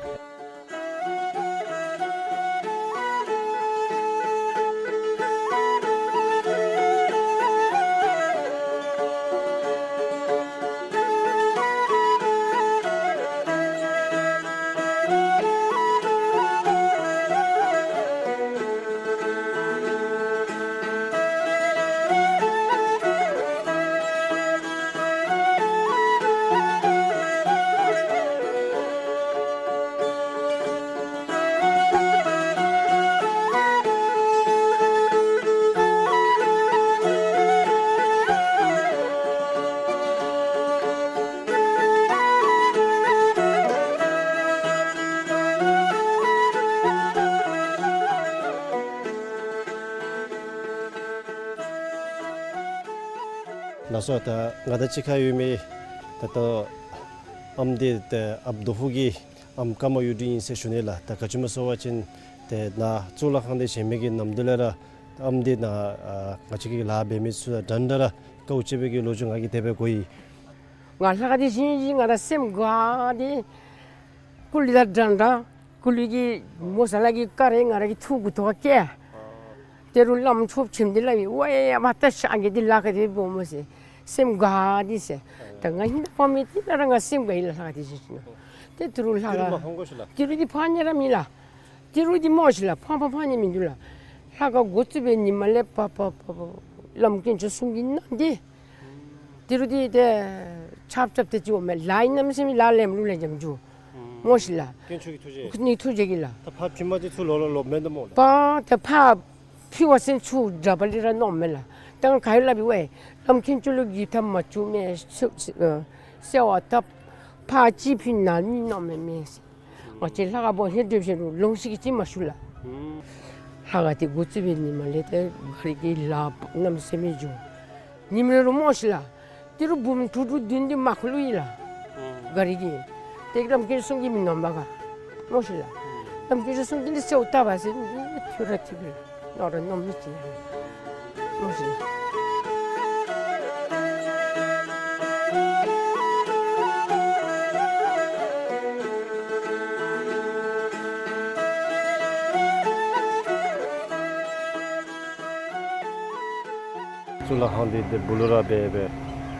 ལགས་སོ། ད་ང་དང་གཅིག་ཁར་ཡོད་མི་ད་ལྟོ་ཨམ་འདི་ཏེ་ཨཔ་རྡོ་ཕུག་གི་ཨམ་ཀརྨ་གཡུ་སྒྲོན་ཨིན་ཟེར་ཞུ་ནི་ལགས། ད་ག་ཅི་སྨོ་ཟེར་བ་ཅིན་ཏེ་ནཱ་གཙུག་ལག་ཁང་འདི་བཞེངས་མི་གི་ནམ་དུས་ལས་ར་ཨམ་འདི་ནཱ་ཨ་ང་བཅས་ཀྱི་ལཱ་འབད་མི་ཚུ་དང་འདྲན་འདྲ་ར་དཀའཝ་སྤྱད་པའི་གི་ལོ་རྒྱུས་ང་གིས་དེ་སྦེ་གོ་ཡི། ང་ལྷ་ཁང་འདི་བཞེངས་བཞེངས་ང་ར་སེམས་དགའ་སྟེ་སྐུ་ལུས་དང་འདྲན་འདྲ། སྐུ་ལུས་ཀྱི་མོ་ས་ལ་གི་ཀ་རེ་ང་ར་གི་ཐུགས་གུ་ཐོག་ཁར་བཀལ། དེ་རུང་བླམ་ཆོསཔ་ཆེན་པོ་འདི་སླབ་ཡི། ཝའེ་ཨ་པ་ད་ཤ་གི་འདི་ལཱ་ག་དེ་སྦོམ་སྨོ་ཟེར། སེམས་དགའ་སྟེ་ཟེར། ད་ང་ཧིང་ད་ཕ་མེད་དེ་ན་ར་ང་སེམས་དགའ་ཡི་ལགས། ལྷ་ཁང་འདི་བཞེངས་བཞེངས་ནུག། ཏེ་དེ་རུང་ལྷ་ཁང་དེ་རུང་མ་ཕངས་དགོ་ཤིག་ལགས། དེ་རུང་འདི་ཕངས་ནི་ར་མེད་ལགས། དེ་རུང་འདི་སྨོ་ཤིག་ལགས། ཕངས་པ་ཕངས་ནི་མིན་འདུག་ལགས། ལྷ་ཁང་འགོ་བཙུགས་པའི་ཉིནམ་ལས་ཕར་ཕར་ཕར་ཕར་བླམ་དཀོན་མཆོག་གསུམ་གྱི་ནང་འདི་དེ་རུང་འདི་ཏེ་ཆབ་ཆབ་ཏེ་ཅིག་འོང་མས། ལཱ་གནམ་མེད་ས་མེད་ལཱ་ལེན་ལུ་ལེན་འཇམ་འགྱོ་སྨོ་ཤིག་ལགས། དཀོན་མཆོག་གི་ཐུགས་རྗེ། ནི་ཐུགས་རྗེ་གིས་ལགས། ད་ཕར་བྱིན་མི་འདི་ཚུ་ལོག་ལོག་ལོགཔ་མས་ད་སྨོ་ལགས། པ་ད་ཕར་ཕུལ་བ་ཟེར་ཚུར་དགྲ་པ་ལས་ར་མནོཝ་མས་ལགས། ད་ང་ག་ཡོད་སླབ་ཡི་ཝའེ། བླམ་དཀོན་མཆོག་ལུ་གི་ཐ་མ་བཅུག་མས། གསོལ་ཨ་གསོལ་བ་བཏབ། ཕར་གཅིག་ཕུལ་ནཱ་གཉིས་མནོཝ་མས་མས་ཟེར། ང་བཅས་ལྷ་ཁང་སྦོམ་ཧེ་འདྲོག་ཤེས་རུང་ལོང་ཤེས་ཀྱི་ཅིག་མ་ཞུ་ལགས། ལྷ་ཁང་འདི་འགོ་བཙུགས་པའི་ཉིནམ་ལས་ཏེ་ག་རི་གི་ལཱ་གནམ་མེད་ས་མེད་འགྱོ། ཉིནམ་རེ་རུ་སྨོ་ཤིག་ལགས། དེ་རུང་འབུམ་དྲུག་དྲུག་བདུན་བདུན་མ་ཁུག་ལུ་ཡི་ལགས། ག་རི་གི། ཏེ་བླམ་དཀོན་མཆོག་གསུམ་གྱི་མི་ནོམ་པ་ག་སྨོ་ཤིག་ལགས། བླམ་དཀོན་མཆོག་གསུམ་འདི་ལུ་གསོལཝ་བཏབ་པ་ཟེར་ཐོས་ར་ཐོས་པས། ནོར་ར་ནོར་མི་ཅིག་ལགས། གཙུག་ལག་ཁང་འདི་ཏེ་སྦུག་ལུ་ར་སྦེ་སྦེ་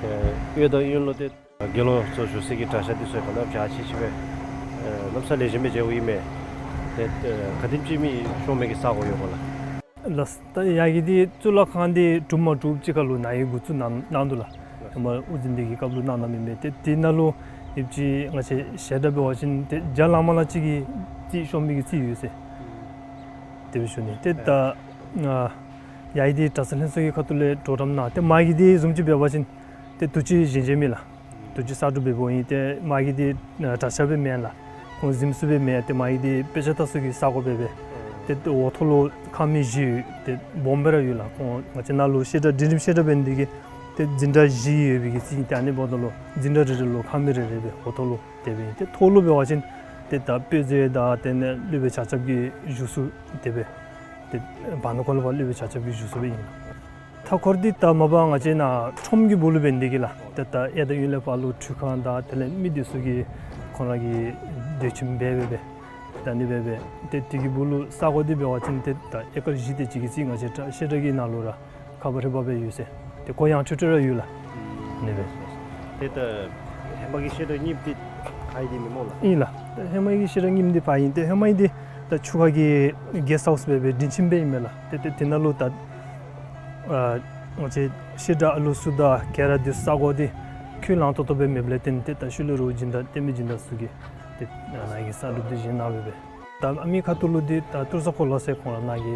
ཨེ་གཡས་དང་གཡོན་ལུ་ཏེ་དགེ་སློང་ཚུ་བཞུགས་སའི་གི་གྲྭ་ཤག་འདི་ཚུ་གནམ་མེད་ས་མེད་ཅིག་སྦེ་ཨེ་གནམ་མེད་ས་མེད་ལེགས་ཤོམ་སྦེ་མཇལཝ་ཨིན་མས། ཏེ་ཨེ་ག་དེམ་ཅིག་མི་ཤོང་མི་གི་ས་གོ་ཡོད་ག་ལགས། ལགས། ད་ཡ་གི་འདི་གཙུག་ལག་ཁང་འདི་གྲུབ་མ་གྲུབ་ཅིག་ཁར་ལུ་ནཱ་གིས་འགོ་བཙུགས་གནང་གནང་འདུག་ལགས། ཧེ་མ་དབུ་འཛིན་འདི་གི་སྐབས་ལུ་གནང་གནངམ་ཨིན་མས། ཏེ་དེ་ནང་ལུ་ཡོདཔ་ཅིག་ང་བཅས་ཞལ་གྲངས་འབད་བ་ཅིན་ཏེ་བརྒྱ་ལང་མ་ལང་ཅིག་གི་རྩིས་ཤོང་མི་གི་རྩིས་ཡོད་ཟེར་དེ་སྦེ་ཞུ་ནི། ཏེ་ད་ང་ཡ་གི་འདི་གྲྭ་ཚང་ལྷན་ཚོགས་ཀྱི་ཁ་ཐུག་ལས་གྲོགས་རམ་གནང་། ཏེ་མ་གི་འདི་བཟུམ་ཅིག་འབད་བ་ཅིན་ཏེ་དུས་ཅི་བཞེངས་བཞེངསམ་ཨིན་ལགས། དུས་ཅི་གསར་སྒྲུབ་འབདཝ་ཨིན། ཏེ་མ་གི་འདི་གྲྭ་ཤག་སྦེ་མེན་ལགས། ཁོང་གཟིམ་ས་སྦེ་མེན། ཏེ་མ་གི་འདི་དཔེ་ཆ་ལྟ་ས་གི་ས་གོ་སྦེ་སྦེ། ཏེ་འོག་ཐོག་ལུ་ཁང་མིག་བཞི་ཡོད། ཏེ་སྦོམ་སྦེ་ར་ཡོད་ལགས། ཁོང་ང་བཅས་ནཱ་ལུ་བཤད་གྲྭ་སྒྲིག་རིམ་བཤད་གྲྭ་འབད་ནི་འདི་གིས་ཏེ་འཛིན་གྲྭ་བཞི་ཡོད་པའི་གི་རྩིས་ཨིན། ཏེ་ཨ་ནི་འབདཝ་ད་ལུ་འཛིན་གྲྭ་རེ་རེ་ལུ་ཁང་མིག་རེ་རེ་སྦེ་འོག་ཐོག་ལུ་དེ་སྦེ་ཨིན། ཏེ་ཐོག་ལུ་འབད་བ་ཅིན་ཏེ་ད་དཔེ་མཛོད་དང་དེ་ལས་སློབ་དཔོན་ཆ་ཁྱབ་ཀྱི་བཞུགས་ས་དེ་སྦེ་ཏེ་བར་ན་ཁོ་ལུ་ཕར་སློབ་དཔོན་ཆ་ཁྱབ་ཀྱི་བཞུགས་ས་སྦེ་ཨིན། མཐའ་འཁོར་འདི་ད་མ་པ་ང་བཅས་ནཱ་ཁྲོམ་གྱི་སྦུག་ལུ་འབད་ནི་འདི་གིས་ལགས། ཏེ་ད་གཡས་དང་གཡོན་ལས་ཕར་ལུ་ཁྲུས་ཁང་དང་དེ་ལས་མི་སྡོད་ས་གི་ཁོང་ར་གི་སྡོད་ཁྱིམ་སྦེ་སྦེ་སྦེ་ད་ཨ་ནི་སྦེ་སྦེ་ཏེ་དེ་གི་སྦུག་ལུ་ས་གོ་འདི་འབད་བ་ཅིན་ཏེ་ད་ཨེ་ཀར་བཞི་དེ་ཅིག་གི་རྩིས་ང་བཅས་གྲྭ་བཤད་གྲྭ་གི་ནང་ལུ་ར་ཁ་པར་ཧེ་བ་སྦེ་ཡོད་ཟེར། ཏེ་གོ་ཡངས་ཁྲོལ་ཁྲོལ་ར་ཡོད་ལགས། ཨ་ནི་སྦེ། ཏེ་ད་ཧེ་མ་གི་བཤད་གྲྭ་རྙིངམ་འདི་ཕར་ཨིན་ཏེ་མེན་སྨོ་ལགས། ཨིན་ལགས། ཏེ་ཧེ་མ་གི་བཤད་གྲྭ་རྙིངམ་འདི་ཕར་ཨིན། ཏེ་ཧེ་མ་ཨིན་འདི་ད་ཆུ་ཁ་གི་གེསཊ་ཧའུསི་སྦེ་སྦེ་སྒྲིང་ཁྱིམ་སྦེ་ཨིན་མས་ལགས། ཏེ་ཏེ་དེ་ནང་ལུ་ད་ཨ་ང་བཅས་བཤད་གྲྭ་ཨ་ལུ་ཚུ་དང་ག་ར་འདི་ས་གོ་འདི་ཁོད་ལང་ཏོག་ཏོ་སྦེ་མེདཔ་ལས་བརྟེན་ཏེ་ད་ཤུལ་ལས་རོགས་སྦྱིན་བདག་ཏེ་མི་སྦྱིན་བདག་ཚུ་གིས་ ཏེ་ནཱ་གི་གསར་སྒྲུབ་འདི་བཞེངས་གནང་སྦེ་སྦེ། ད་ཨ་མི་ཁ་ཐུག་ལུ་འདི་ད་ཏུར་ས་གོ་ལ་ཟེར་ཁོང་ར་ནཱ་གི་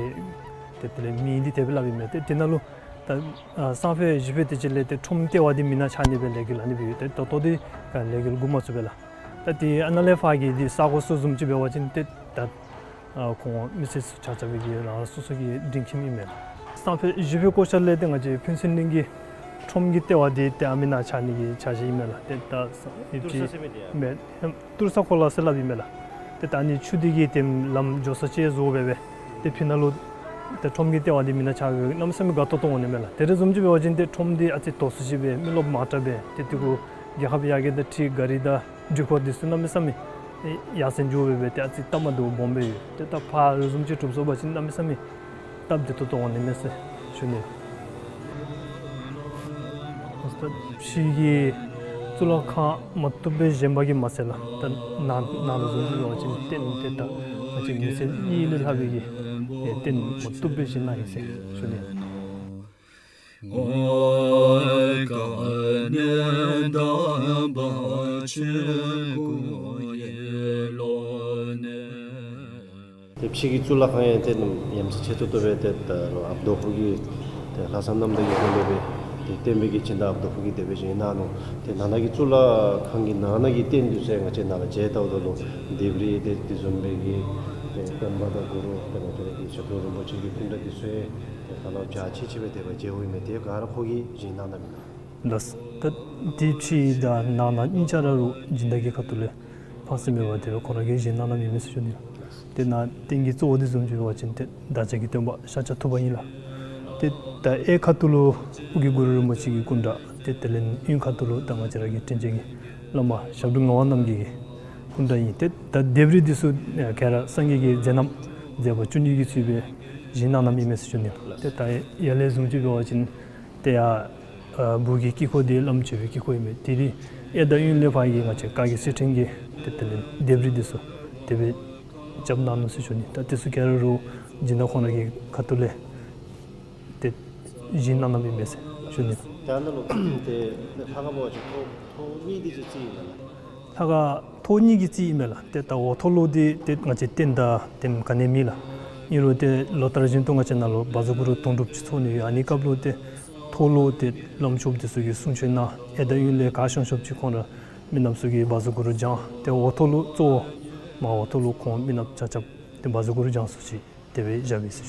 ཏེ་དེ་ལས་མིང་འདི་དེ་སྦེ་སླབ་ཨིན་མས། ཏེ་དེ་ནང་ལུ་ད་ཨ་སང་ཕོད་གཞེས་ཕོད་དེ་ཅིག་ལས་ཏེ་ཁྲོམ་ལྟེ་བ་འདི་མེན་ན་ཆགས་ནི་སྦེ་ལས་འགུལ་ཨ་ནི་སྦེ་ཡོད། ཏེ་ད་ལྟོ་འདི་ག་ལས་འགུལ་འགོ་མ་བཙུགས་པས་ལགས། ད་ཏེ་ཨ་ནཱ་ལས་ཕར་གྱི་འདི་ས་གོ་ཚུ་བཟུམ་ཅིག་འབད་བ་ཅིན་ཏེ་ད་ཨ་ཁོང་མི་སེར་ཚུ་ཆ་ཁྱབ་ཀྱིས་རང་སོ་སོ་གི་སྒྲིང་ཁྱིམ་ཨིན་མས་ལགས། སང་ཕོད་གཞེས་ཕོད་སྐོར་ཆ་ལས་ཏེ་ང་བཅས་ཕུན་ཚོགས་གླིང་གི་ཁྲོམ་གྱི་ལྟེ་བ་འདི་ཏེ་ཨ་མི་ནང་ཆགས་ནི་གི་འཆར་གཞི་ཨིན་མས་ལགས། ཏེ་ད་ས་ཨེ་ཏུར་ས་ཅིག་ཟེར་མི་འདི་ཡང་མེན། ཏུར་ས་གོ་ལ་ཟེར་སླབ་ཨིན་མས་ལགས། ཏེ་ད་ཨ་ནི་ཆུ་འདི་གིས་ཏེ་ལམ་འགྱོ་ས་ཅིག་བཟོ་སྦེ་སྦེ་ཏེ་ཕི་ནང་ལུ་ཏེ་ཁྲོམ་གྱི་ལྟེ་བ་འདི་མེན་ན་ཆགས་སྦེ་གནམ་མེད་ས་མེད་དགའ་ཏོག་ཏོ་འོང་ནི་མས་ལགས། དེ་རེ་བཟུམ་ཅིག་འབད་བ་ཅིན་ཏེ་ཁྲོམ་འདི་ཨ་ཙི་དོག་སུ་ཅིག་སྦེ་མི་རློབས་མང་དྲགས་སྦེ་ཏེ་དེ་གུ་རྒྱལ་ཁབ་ཡར་རྒྱས་དང་འཁྲིལ་གཱ་རི་དང་འགྲུལ་འཁོར་འདི་ཚུ་གནམ་མེད་ས་མེད་ཡར་སེང་འགྱོ་སྦེ་སྦེ་ཏེ་ཨ་ཙི་སྟབས་མ་བདེཝ་སྦོམ་སྦེ་ཡོད། ཏེ་ད་ཕར་རེ་བཟུམ་ཅིག་གྲུབ་སོང་པ་ཅིན་གནམ་མེད་ས་མེད་སྟབས་བདེ་ཏོག་ཏོ་འོང་ནི་མས་ཟེར་ཞུ་ནི། ད་ཕྱི་གི་གཙུག་ལག་ཁང་མ་བཏུབ་སྦེ་བཞེངས་པ་གིས་མ་ཚད་ལགས། ད་ནང་ནང་ལུ་བཟུམ་ཅིག་འབད་བ་ཅིན་རྟེན་ཏེ་ད་ང་བཅས་མི་སེར་གཉིས་ལས་ལྷག་པའི་གི་རྟེན་མ་བཏུབ་སྦེ་བཞེངས་གནང་ཡི་ཟེར་ཞུ་ནི། ཏེ་ཕྱི་གི་གཙུག་ལག་ཁང་ཡང་ཏེ་ཡ་མཚན་ཆེ་ཏོག་ཏོ་སྦེ་ཏེ་ད་རུང་ཨཔ་རྡོ་ཕུ་གིས་ཏེ་ལྷག་བསམ་རྣམ་དག་གི་སྒོ་ལས་སྦེ་ཏེ་བརྟེན་པའི་གི་སྦྱིན་བདག་ཨཔ་རྡོ་ཕུ་གིས་དེ་སྦེ་བཞེངས་གནང་ནུག། ཏེ་ནང་ན་གི་གཙུག་ལག་ཁང་གི་ནང་ན་གི་རྟེན་འདི་ཚུ་ཡང་ང་བཅས་ནཱ་ལུ་མཇལ་བལྟཝ་ད་ལུ་ལྡེབས་རིས་ཏེ་དེ་བཟུམ་སྦེ་གི་ཏེ་སྟོན་པ་དང་གུ་རུ་ཏེ་ང་བཅས་ར་གི་ཞབས་དྲུང་རིན་པོ་ཆེ་གི་སྐུ་འདྲ་འདི་ཚུ་ཡང་ཏེ་ཧ་ལམ་འཇའ་ཆི་ཆི་སྦེ་དེ་སྦེ་མཇལཝ་ཨིན་མས། དེ་ག་ར་ཁོ་གིས་བཞེངས་གནང་གནངམ་ཨིན་ལགས། ད་ཏེ་ཕྱི་དང་ནང་ན་གཉིས་ཆ་ར་རུང་སྦྱིན་བདག་གི་ཁ་ཐུག་ལས་ཕངས་སེམས་མེད་པར་དེ་སྦེ་ཁོང་ར་གིས་བཞེངས་གནང་གནངམ་ཨིན་མས་ཟེར་ཞུ་ནི། ཏེ་ནཱ་རྟེན་གྱི་གཙོ་བོ་འདི་བཟུམ་ཅིག་འབད་བ་ཅིན་ཏེ་བདག་ཅག་གི་སྟོན་པ་ཤཱཀྱ་ཐུབ་པ་ཨིན་ལགས། ཏེ་ད་གཡས་ཁ་ཐུག་ལུ་ཨོ་རྒྱན་གུ་རུ་རིན་པོ་ཆེ་གི་སྐུ་འདྲ། ཏེ་དེ་ལས་གཡོན་ཁ་ཐུག་ལུ་ད་ང་བཅས་ར་གི་དྲིན་ཅན་གྱི་བླ་མ་ཞབས་དྲུང་ངག་དབང་རྣམ་རྒྱལ་གྱི་སྐུ་འདྲ་ཨིན། ཏེ་ད་ལྡེབས་རིས་འདི་ཚུ་ཨེ་ག་ར་སངས་རྒྱས་ཀྱི་མཛད་རྣམ་མཛད་པ་བཅུ་གཉིས་ཀྱི་ཚུལ་སྦེ་བཞེངས་གནང་གནངམ་ཨིན་མས་ཟེར་ཞུ་ནི། ཏེ་ད་ཡར་ལས་བཟུམ་ཅིག་འབད་བ་ཅིན་ཏེ་ཡར་ཨ་སྦུག་གི་དཀྱིལ་འཁོར་འདི་བླམ་མཆོད་པའི་དཀྱིལ་འཁོར་ཨིན་མས། དེ་རིང་གཡས་དང་གཡོན་ལས་ཕར་གྱི་ང་བཅས་བཀའ་བརྒྱུད་ཚུལ་ཁྲིམས་ཀྱི་ཏེ་དེ་ལས་ལྡེབས་རིས་འདི་ཚུ་དེ་སྦེ་རྐྱབ་གནང་ནུག་ཟེར་ཞུ་ནི། ད་འདི་ཚུ་ག་ར་རུང་སྦྱིན་བདག་ཁོང་ར་གི་ཁ་ཐུག་ལས་ཏེ་བཞེངས་གནང་གནངམ་ཨིན་མས་ཟེར་ཞུ་ནི། ད་ནཱ་ལུ་ཏེ་ལྷ་ཁང་འབད་བ་ཅིན་ཐོག་ཐོག་གཉིས་འདི་ཅིག་རྩིས་ཨིན་ན་ལགས། ལྷ་ཁང་ཐོག་གཉིས་ཀྱིས་རྩིས་ཨིན་མས་ལགས། ཏེ་ད་འོག་ཐོག་ལུ་འདི་ཏེ་ང་བཅས་རྟེན་དང་ཏེ་ག་ནི་མེད་ལགས། ཨིན་རུང་ཏེ་ལོ་ལྟར་བཞིན་དུ་ང་བཅས་ནཱ་ལུ་བཛྲ་གུ་རུ་དུང་སྒྲུབ་ཅིག་ཚོགས་ནི་ཡོད། ཨ་ནི་སྐབས་ལུ་ཏེ་ཐོག་ལུ་ཏེ་བླམ་ཆོསཔ་འདི་ཚུ་གིས་གསུང་ཆོག་གནང་། གཡས་དང་གཡོན་ལས་ག་ཤོང་ཤོངམ་ཅིག་ཁོང་ར་མི་ནགཔ་ཚུ་གིས་བཛྲ་གུ་རུ་བགྱང་། ཏེ་འོག་ཐོག་ལུ་གཙོ་བོ་མར་འོག་ཐོག་ལུ་ཁོང་མི་ནགཔ་ཆ་ཁྱབ་ཏེ་བཛྲ་གུ་རུ་བགྱང་ས་ཅིག་དེ་སྦེ་བཞགཔ་ཨིན་ཟེར་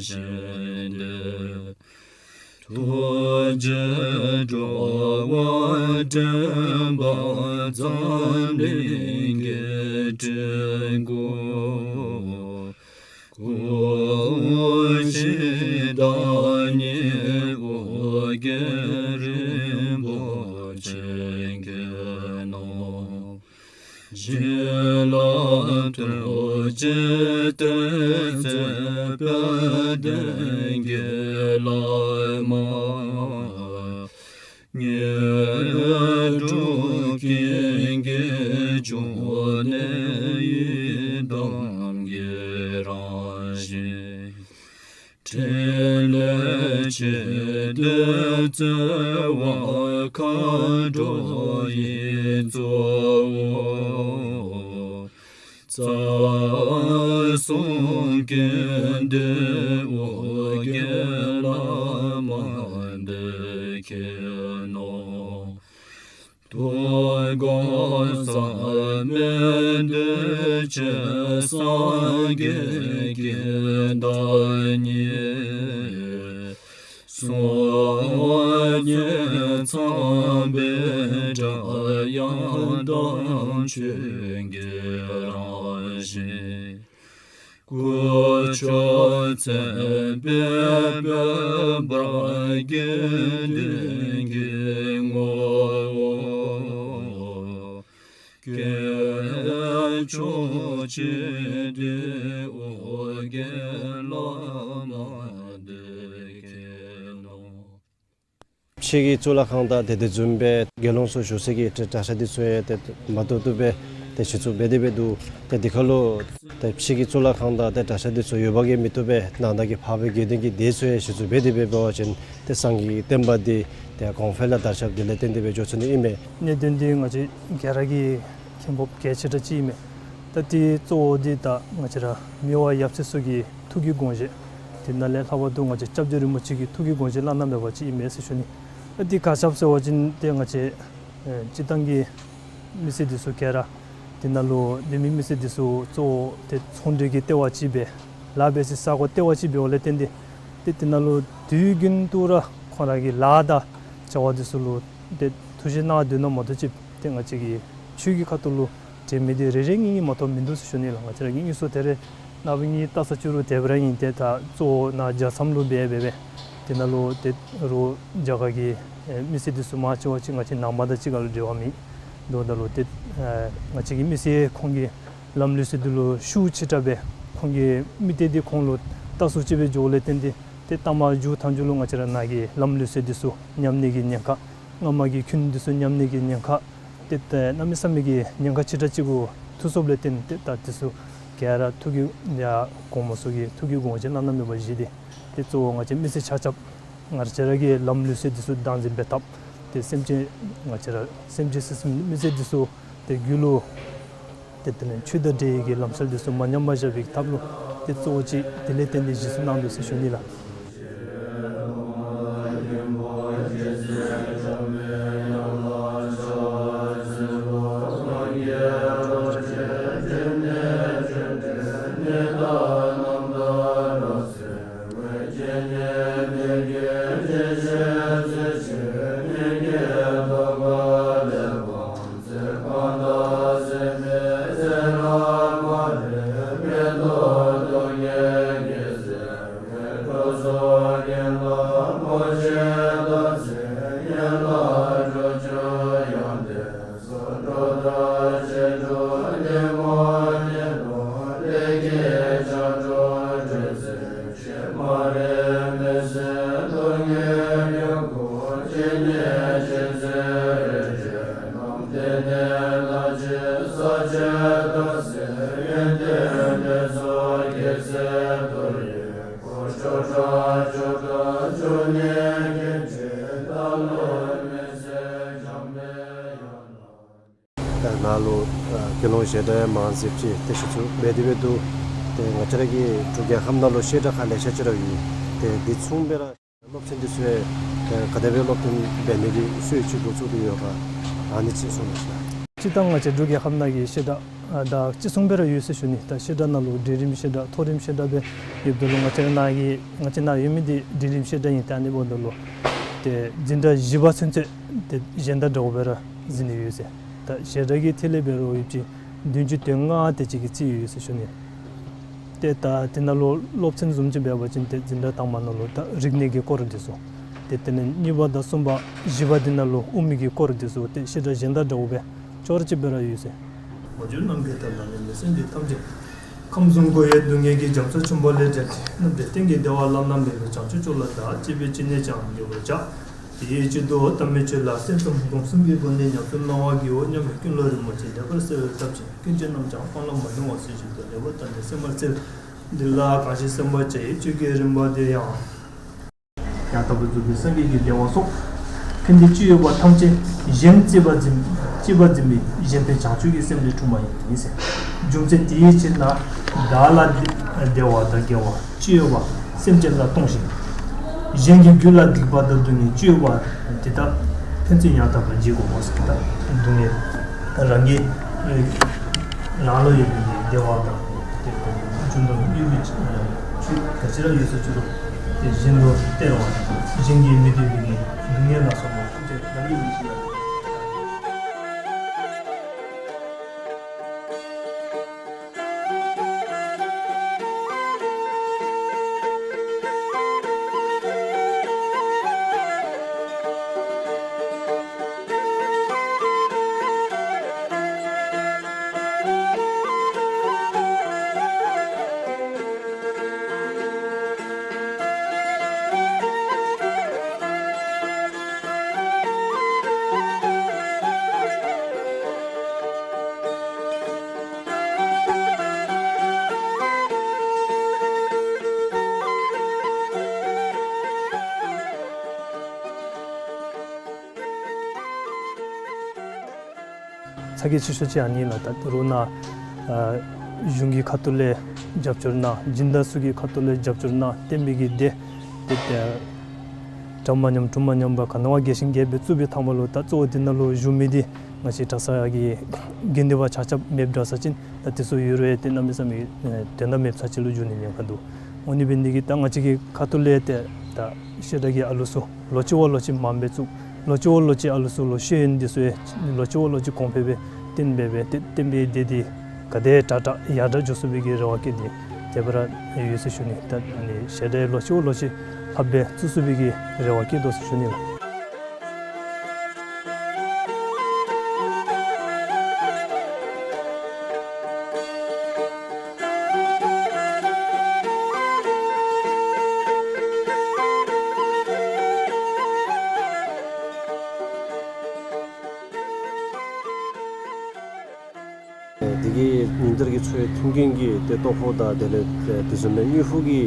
ཞུ་ནི། ཐུགས་རྗེས་འགྲོ་བ་འདྲེན་པ་འཛམ་གླིང་གི་སྤྲུལ་སྐུ། སྐུ་གཅིག་བདག་ཉིད་ཨོ་རྒྱན་རིན་པོ་ཆེ་མཁྱེན་ནོ། བྱིན་རླབས་ཐུགས་རྗེའི་གཏེར་མཛོད་དཔལ་ལྡན་གྱི་བླ་མ། དངོས་གྲུབ་ཀུན་གྱི་འབྱུང་གནས་ཡི་དམ་གྱི་རང་བཞིན། ཕྲིན་ལས་ཆེ་འདོད་བརྩེ་བ་མཁའ་འགྲོ་ཡི་གཙོ་བོ། རྩ་གསུམ་ཀུན་འདུས་ཨོ་རྒྱན་བླ་མ་འདི་མཁྱེན་ནོ། རྡོ་སྐུ་བཟང་པོའི་གདུལ་བྱ་སངས་རྒྱས་ཀྱི་བདག་ཉིད། སྲོག་བསྙེན་ཚངས་པའི་སྒྲ་དབྱངས་དང་ཆོས་ཀྱི་རང་བཞིན། སྐུ་མཆོག་མཛད་པའི་བོད་འབངས་དགེ་འདུན་གྱི་ངོ་བོ་སྐྱེས་མཆོག་ཅིག་འདི་ཨོ་རྒྱན་བླ་མ་འདི་མཁྱེན་ནོ། ཕྱི་གི་གཙུག་ལག་ཁང་དང་ཏེ་དེ་བཟུམ་སྦེ་དགེ་སློང་ཚུ་བཞུགས་ས་གི་ཏེ་གྲྭ་ཤག་འདི་ཚུ་ཡང་ཏེ་མ་ཏོག་ཏོ་སྦེ་ཏེ་གཞི་བཙུགས་འབད་དེ་སྦེ་འདུག། ཏེ་འདི་ཁར་ལུ་ཏེ་ཕྱི་གི་གཙུག་ལག་ཁང་དང་ཏེ་གྲྭ་ཤག་འདི་ཚུ་ཡོདཔ་གིས་མི་བཏུབ་པས། ནང་ན་གི་འཕགས་པའི་དགེ་འདུན་གྱི་སྡེ་ཚུ་ཡང་གཞི་བཙུགས་འབད་དེ་སྦེ་འབད་བ་ཅིན་ཏེ་སངས་རྒྱས་ཀྱི་བསྟན་པ་འདི་ཏེ་གོང་འཕེལ་ལུ་དར་ཁྱབ་འདི་ལས་བརྟེན་ཏེ་སྦེ་འགྱོ་ཚུགས་ནི་ཨིན་མས། གནད་དོན་འདི་ང་བཅས་ག་ར་གིས་མཁྱེན་དགོཔ་གལ་ཆེ་དྲགས་ཅིག་ཨིན་མས། ད་འདི་གཙོ་བོ་འདི་ད་ང་བཅས་ར་མི་དབང་ཡབ་སྲས་ཚུ་གི་ཐུགས་ཀྱི་དགོངས་བཞེད། དེ་ནང་ལས་ལྷག་པར་དུ་ང་བཅས་སྐྱབས་རྗེ་རིན་པོ་ཆེ་གི་ཐུགས་ཀྱི་དགོངས་བཞེད་བླ་ན་མེད་པ་ཅིག་ཨིན་མས་ཟེར་ཞུ་ནི། ཨ་འདི་ག་ཅི་སྦེ་ཟེར་བ་ཅིན་ཏེ་ང་བཅས་ཨེ་སྤྱིར་བཏང་གི་མི་སེར་འདི་ཚུ་ག་ར་དེ་ནང་ལུ་བོད་མི་མི་སེར་འདི་ཚུ་གཙོ་བོ་ཏེ་ཚོང་འབྲེལ་གྱི་ལྟེ་བ་ཅིག་སྦེ་ལཱ་འབད་སའི་ས་གོ་ལྟེ་བ་ཅིག་འབདཝ་ལས་བརྟེན་ཏེ་ཏེ་དེ་ནང་ལུ་དུས་རྒྱུན་དུ་ར་ཁོང་ར་གི་ལཱ་དང་བྱ་བ་འདི་ཚུ་ལུ་ཏེ་ཐུགས་བཞེད་གནང་སྡོད་ནི་མ་གཏོགས་ཅིག་ཏེ་ང་བཅས་ཀྱི་ཆོས་ཀྱི་ཁ་ཐུག་ལུ་འབྲེལ་མི་འདི་རེ་རེ་གཉིས་གཉིས་མ་གཏོགས་མིན་འདུག་ཟེར་ཞུ་ནི་ལགས། ང་བཅས་ར་གི་དངོས་སུ་ཏེ་རེ་ནངས་པ་གཉིས་སྟག་ཚང་བཅུ་དྲུག་དེ་སྦེ་ར་ཨིན། ཏེ་ད་གཙོ་བོ་ནཱ་རྒྱལ་མཚམས་ལུ་འབད་འབད་འབད་དེ་ནང་ལུ་ཏེ་རོགས་རྒྱ་གར་གྱི་ཨེ་མི་སེར་འདི་ཚུ་མང་ཆེ་བ་ཅིག་ང་བཅས་ནང་པ་དང་གཅིག་ཁར་ལུ་འབྲེལ་བ་མེད། འདུག་ད་ལུ་ཏེ་ཨེ་ང་བཅས་ཀྱི་མི་སེར་ཁོང་གི་ལམ་ལུགས་སྲོལ་འདི་ལུ་ཤུགས་ཆེ་དྲགས་སྦེ་ཁོང་གི་མི་སྡེ་འདི་ཁོང་ལུ་ལྟ་སུ་ཅིག་སྦེ་འགྱོཝ་ལས་བརྟེན་ཏེ་ཏེ་ལྟ་མ་འགྱོ་ཐངས་འགྱོ་ལུ་ང་བཅས་ར་ནཱ་གི་ལམ་ལུགས་སྲོལ་འདི་ཚུ་ཉམས་ནི་གི་ཉེན་ཁ། སྔ་མ་གི་ཁུངས་འདི་ཚུ་ཉམས་ནི་གི་ཉེན་ཁ། ཏེ་ཏེ་གནམ་མེད་ས་མེད་ཀྱི་ཉེན་ཁ་ཆེ་དྲགས་ཅིག་གུ་ཐུག་སོཔ་ལས་བརྟེན་ཏེ་ད་འདི་ཚུ་ག་ར་ཐུགས་ཀྱི་ཡ་གོང་མ་ཚུ་གི་ཐུགས་ཀྱི་དགོངས་བཞེད་བླ་ན་མེད་པ་བཞེས་ཏེ་ཏེ་གཙོ་བོ་ང་བཅས་མི་སེར་ཆ་ཁྱབ་ང་བཅས་ར་གི་ལམ་ལུགས་སྲོལ་འདི་ཚུ་བདག་འཛིན་འབད་ཐབས། ཏེ་སེམས་ཅན་ང་བཅས་ར་སེམས་ཅན་སེམས་ཅན་མི་སེར་འདི་ཚུ་ཏེ་རྒྱུད་ལུ་ཏེ་དེ་ལས་ཆོས་དང་འབྲེལ་བའི་གི་ལམ་སྲོལ་འདི་ཚུ་མ་ཉམས་པར་བཞག་པའི་ཐབས་ལུ་ཏེ་གཙོ་བོ་ཅིག་དེ་ལས་བརྟེན་ཏེ་གཞི་བཙུགས་གནང་དོ་ཟེར་ཞུ་ནི་ལགས། ད་ནཱ་ལུ་ཨ་དགེ་སློང་བཤད་གྲྭ་ཡང་མང་སུ་ཅིག་ཏེ་གཞི་བཙུགས་འབད་དེ་སྦེ་འདུག། ཏེ་ང་བཅས་ར་གི་འབྲུག་རྒྱལ་ཁབ་ནང་ལུ་བཤད་གྲྭ་ཁག་ལེ་ཤ་ཅིག་ར་ཡོད། ཏེ་དེ་མཚུངས་སྦེ་ར་སློབ་ཚན་འདི་ཚུ་ཡང་ཏེ་ག་དེ་སྦེ་སློབ་སྟོན་འབད་ནི་གི་སྲོལ་ཅིག་འགོ་བཙུགས་ཏེ་ཡོད་ག། ཨ་ནི་ཅིག་གསུང་གནང་ཞུ་ལགས། སྤྱིར་བཏང་ང་བཅས་འབྲུག་རྒྱལ་ཁབ་ནང་གི་བཤད་གྲྭ་ཨ་ད་ཅི་གསུངས་པ་ར་ཡོད་ཟེར་ཞུ་ནི། ད་བཤད་གྲྭ་ནང་ལུ་འབྲིང་རིམ་བཤད་གྲྭ་མཐོ་རིམ་བཤད་གྲྭ་སྦེ་ཡོདཔ་ད་ལུ་ང་བཅས་ནཱ་གི་ང་བཅས་ནཱ་ཡོད་མི་འདི་འབྲིང་རིམ་བཤད་གྲྭ་ཨིན། ད་ཨ་ནི་འབདཝ་ད་ལུ་ཏེ་འཛིན་གྲྭ་བཞི་པ་ཚུན་ཚོད་ཏེ་གཞན་དང་འདྲཝ་སྦེ་ར་འཛིན་ནི་ཡོད་ཟེར། ད་བཤད་གྲྭ་གི་ཐད་ལས་འབད་རུང་ཡོདཔ་ཅིག་བདུན་ཅུ་དོན་ལྔ་དེ་ཅིག་གི་རྩིས་ཡོད་ཟེར་ཞུ་ནི། ཏེ་ད་དེ་ནང་ལུ་སློབ་ཚན་བཟུམ་ཅིག་འབད་བ་ཅིན་ཏེ་འཛིན་གྲྭ་དང་པ་ནང་ལུ་ད་རིག་གནས་ཀྱི་སྐོར་འདི་ཚུ། ཏེ་དེ་ལས་གཉིས་པ་དང་གསུམ་པ་བཞི་པ་འདི་ནང་ལུ་དབུ་མའི་གི་སྐོར་འདི་ཚུ་ཏེ་བཤད་གྲྭ་གཞན་དང་འདྲཝ་སྦེ་ཅོག་ར་གཅིག་སྦེ་ར་ཡོད་ཟེར། མ་གྱུར་ནམ་མཁའི་མཐའ་ལ་གནས་པའི་སེམས་ཅན་ཐམས་ཅད། ཁམས་གསུམ་འཁོར་བའི་སྡུག་བསྔལ་གྱི་རྒྱ་མཚོ་ཆེན་པོ་ལས་བསྒྲལ་ཏེ། རྣམ་གྲོལ་གཏན་གྱི་བདེ་བ་བླ་ན་མེད་པ་བྱང་ཆུབ་མཆོག་ལ་བདག་གཅེས་པའི་སྤྱན་ནས་ཀྱང་འགོད་པར་བྱ། དེའི་ཕྱིར་དུ་དམ་པའི་ཆོས་ལ་སེམས་ཙམ་སྒོམ་གསུམ་གྱི་སྒོ་ནས་ཉམས་སུ་བླང་བར་བགྱིའོ་སྙམ་པའི་ཀུན་སློང་རིན་པོ་ཆེ་ལེགས་པར་གསལ་བའི་སྟབས་ཀྱིས་ཀུན་མཁྱེན་རྣམས་ཀྱང་སྤང་བླང་མ་ལྡང་བ་ཟེར་བཞིན་དུ་ལེགས་པར་བརྟགས་ནས་སེམས་པར་འཚལ། འདི་ལ་གང་ཞིག་སེམས་པར་བྱ་ཡི་ཆོས་ཀྱི་རིམ་པ་དེ་ཡང་། ཡང་དག་པར་རྫོགས་པའི་སངས་རྒྱས་ཀྱི་བདེ་བ་སོགས། ཕན་བདེ་ཅི་ཡོད་པ་ཐམས་ཅད་གཞན་གཅེས་པར་འཛིན་གཅེས་པར་འཛིན་པའི་གཞན་ཕན་བྱང་ཆུབ་ཀྱི་སེམས་ལས་འཁྲུངས་པ་ཡིན་ཟེར། རྒྱུ་མཚན་དེའི་ཕྱིར་ན་བདག་ལ་བདེ་བ་དང་དགེ་བ་ཅི་ཡོད་པ་སེམས་ཅན་ལ་གཏོང་ཞིང་། གཞན་གྱི་རྒྱུད་ལ་སྡིག་པ་དང་སྡུག་བསྔལ་ཅི་ཡོད་པ་དེ་དག་ཕན་ཚུན་ཡང་དག་པར་བརྗེ་དགོ་ཟེར། ད་སྡུག་བསྔལ་རང་གི་རང་ལུ་ཡོད་པའི་བདེ་བ་དང་དེ་རྒྱུ་ནོར་ཡོད་པའི་ཆོས་ག་ཅི་ར་ཡོད་ཟེར་ཅི་རུང་དེ་གཞན་ལུ་སྟེར་བ་དང་གཞན་གྱིས་མི་བདེ་བའི་སྡུག་བསྔལ་ལ་སོགས་པ་ཐམས་ཅད་རང་གི་ལུས་ཤིག་ལ། ཁག་ཆེ་ཤོས་ཅིག་ཨ་ནི་ལགས། ད་རུང་ནཱ་ཨ་གཞུང་གི་ཁ་ཐུག་ལས་རྒྱབ་སྐྱོར་གནང་། སྦྱིན་བདག་ཚུ་གི་ཁ་ཐུག་ལས་རྒྱབ་སྐྱོར་གནང་། བསྟན་པའི་གི་སྡེ་ཏེ་ཏེ་གྲངས་མ་ཉམས་གྲངས་མ་ཉམས་པར་ག་ནི་བ་རྒྱས་ཤིང་རྒྱས་པའི་བཙུགས་པའི་ཐ་མ་ལུ་ད་གཙོ་བོ་འདི་ནང་ལུ་བཞུགས་མི་འདི་ང་བཅས་གྲྭ་ཚང་གི་དགེ་འདུན་པ་ཆ་ཁྱབ་མེདཔ་འདྲ་ས་ཅིན་ད་དེ་ཚུ་ཡོད་རུང་ཏེ་གནམ་མེད་ས་མེད་དོན་དག་མེདཔ་ས་ཅིག་ལུ་འགྱུར་ནི་ཉེན་ཁ་འདུག། འོ་ནི་འབད་ནི་འདི་གིས་ད་ང་བཅས་ཀྱི་ཁ་ཐུག་ལས་ཏེ་ད་བཤད་གྲྭ་གི་ཨ་ལུ་ཚུ་ལོ་གཅིག་བ་ལོ་གཅིག་མངམ་སྦེ་བཙུགས། ལོ་གཅིག་བ་ལོ་གཅིག་ཨ་ལུ་ཚུ་ལུ་ཤེས་ཡོན་འདི་ཚུ་ཡང་ལོ་གཅིག་བ་ལོ་གཅིག་གོང་འཕེལ་སྦེ་བརྟན་སྦེ་སྦེ་ཏེ་བསྟན་པའི་སྡེ་འདི་ག་དེ་དྲག་དྲག་ཡར་དྲག་འགྱོ་ཚུགས་པའི་གི་རེ་བ་བསྐྱེད་དེ་དེ་སྦེ་ར་ཡོད་ཟེར་ཞུ་ནི། ད་ཨ་ནི་བཤད་གྲྭ་ལོ་གཅིག་བ་ལོ་གཅིག་ལྷགཔ་སྦེ་བཙུགས་ཚུགས་པའི་གི་རེ་བ་བསྐྱེད་དོ་ཟེར་ཞུ་ནི་ལགས། དེ་གི་ཉིན་ལྟར་གྱི་འཚོ་བའི་མཐུན་རྐྱེན་གྱི་ཏེ་ལྟོ་ཕོགས་དང་དེ་ལས་ཏེ་དེ་བཟུམ་མའི་དངུལ་ཕོགས་ཀྱི་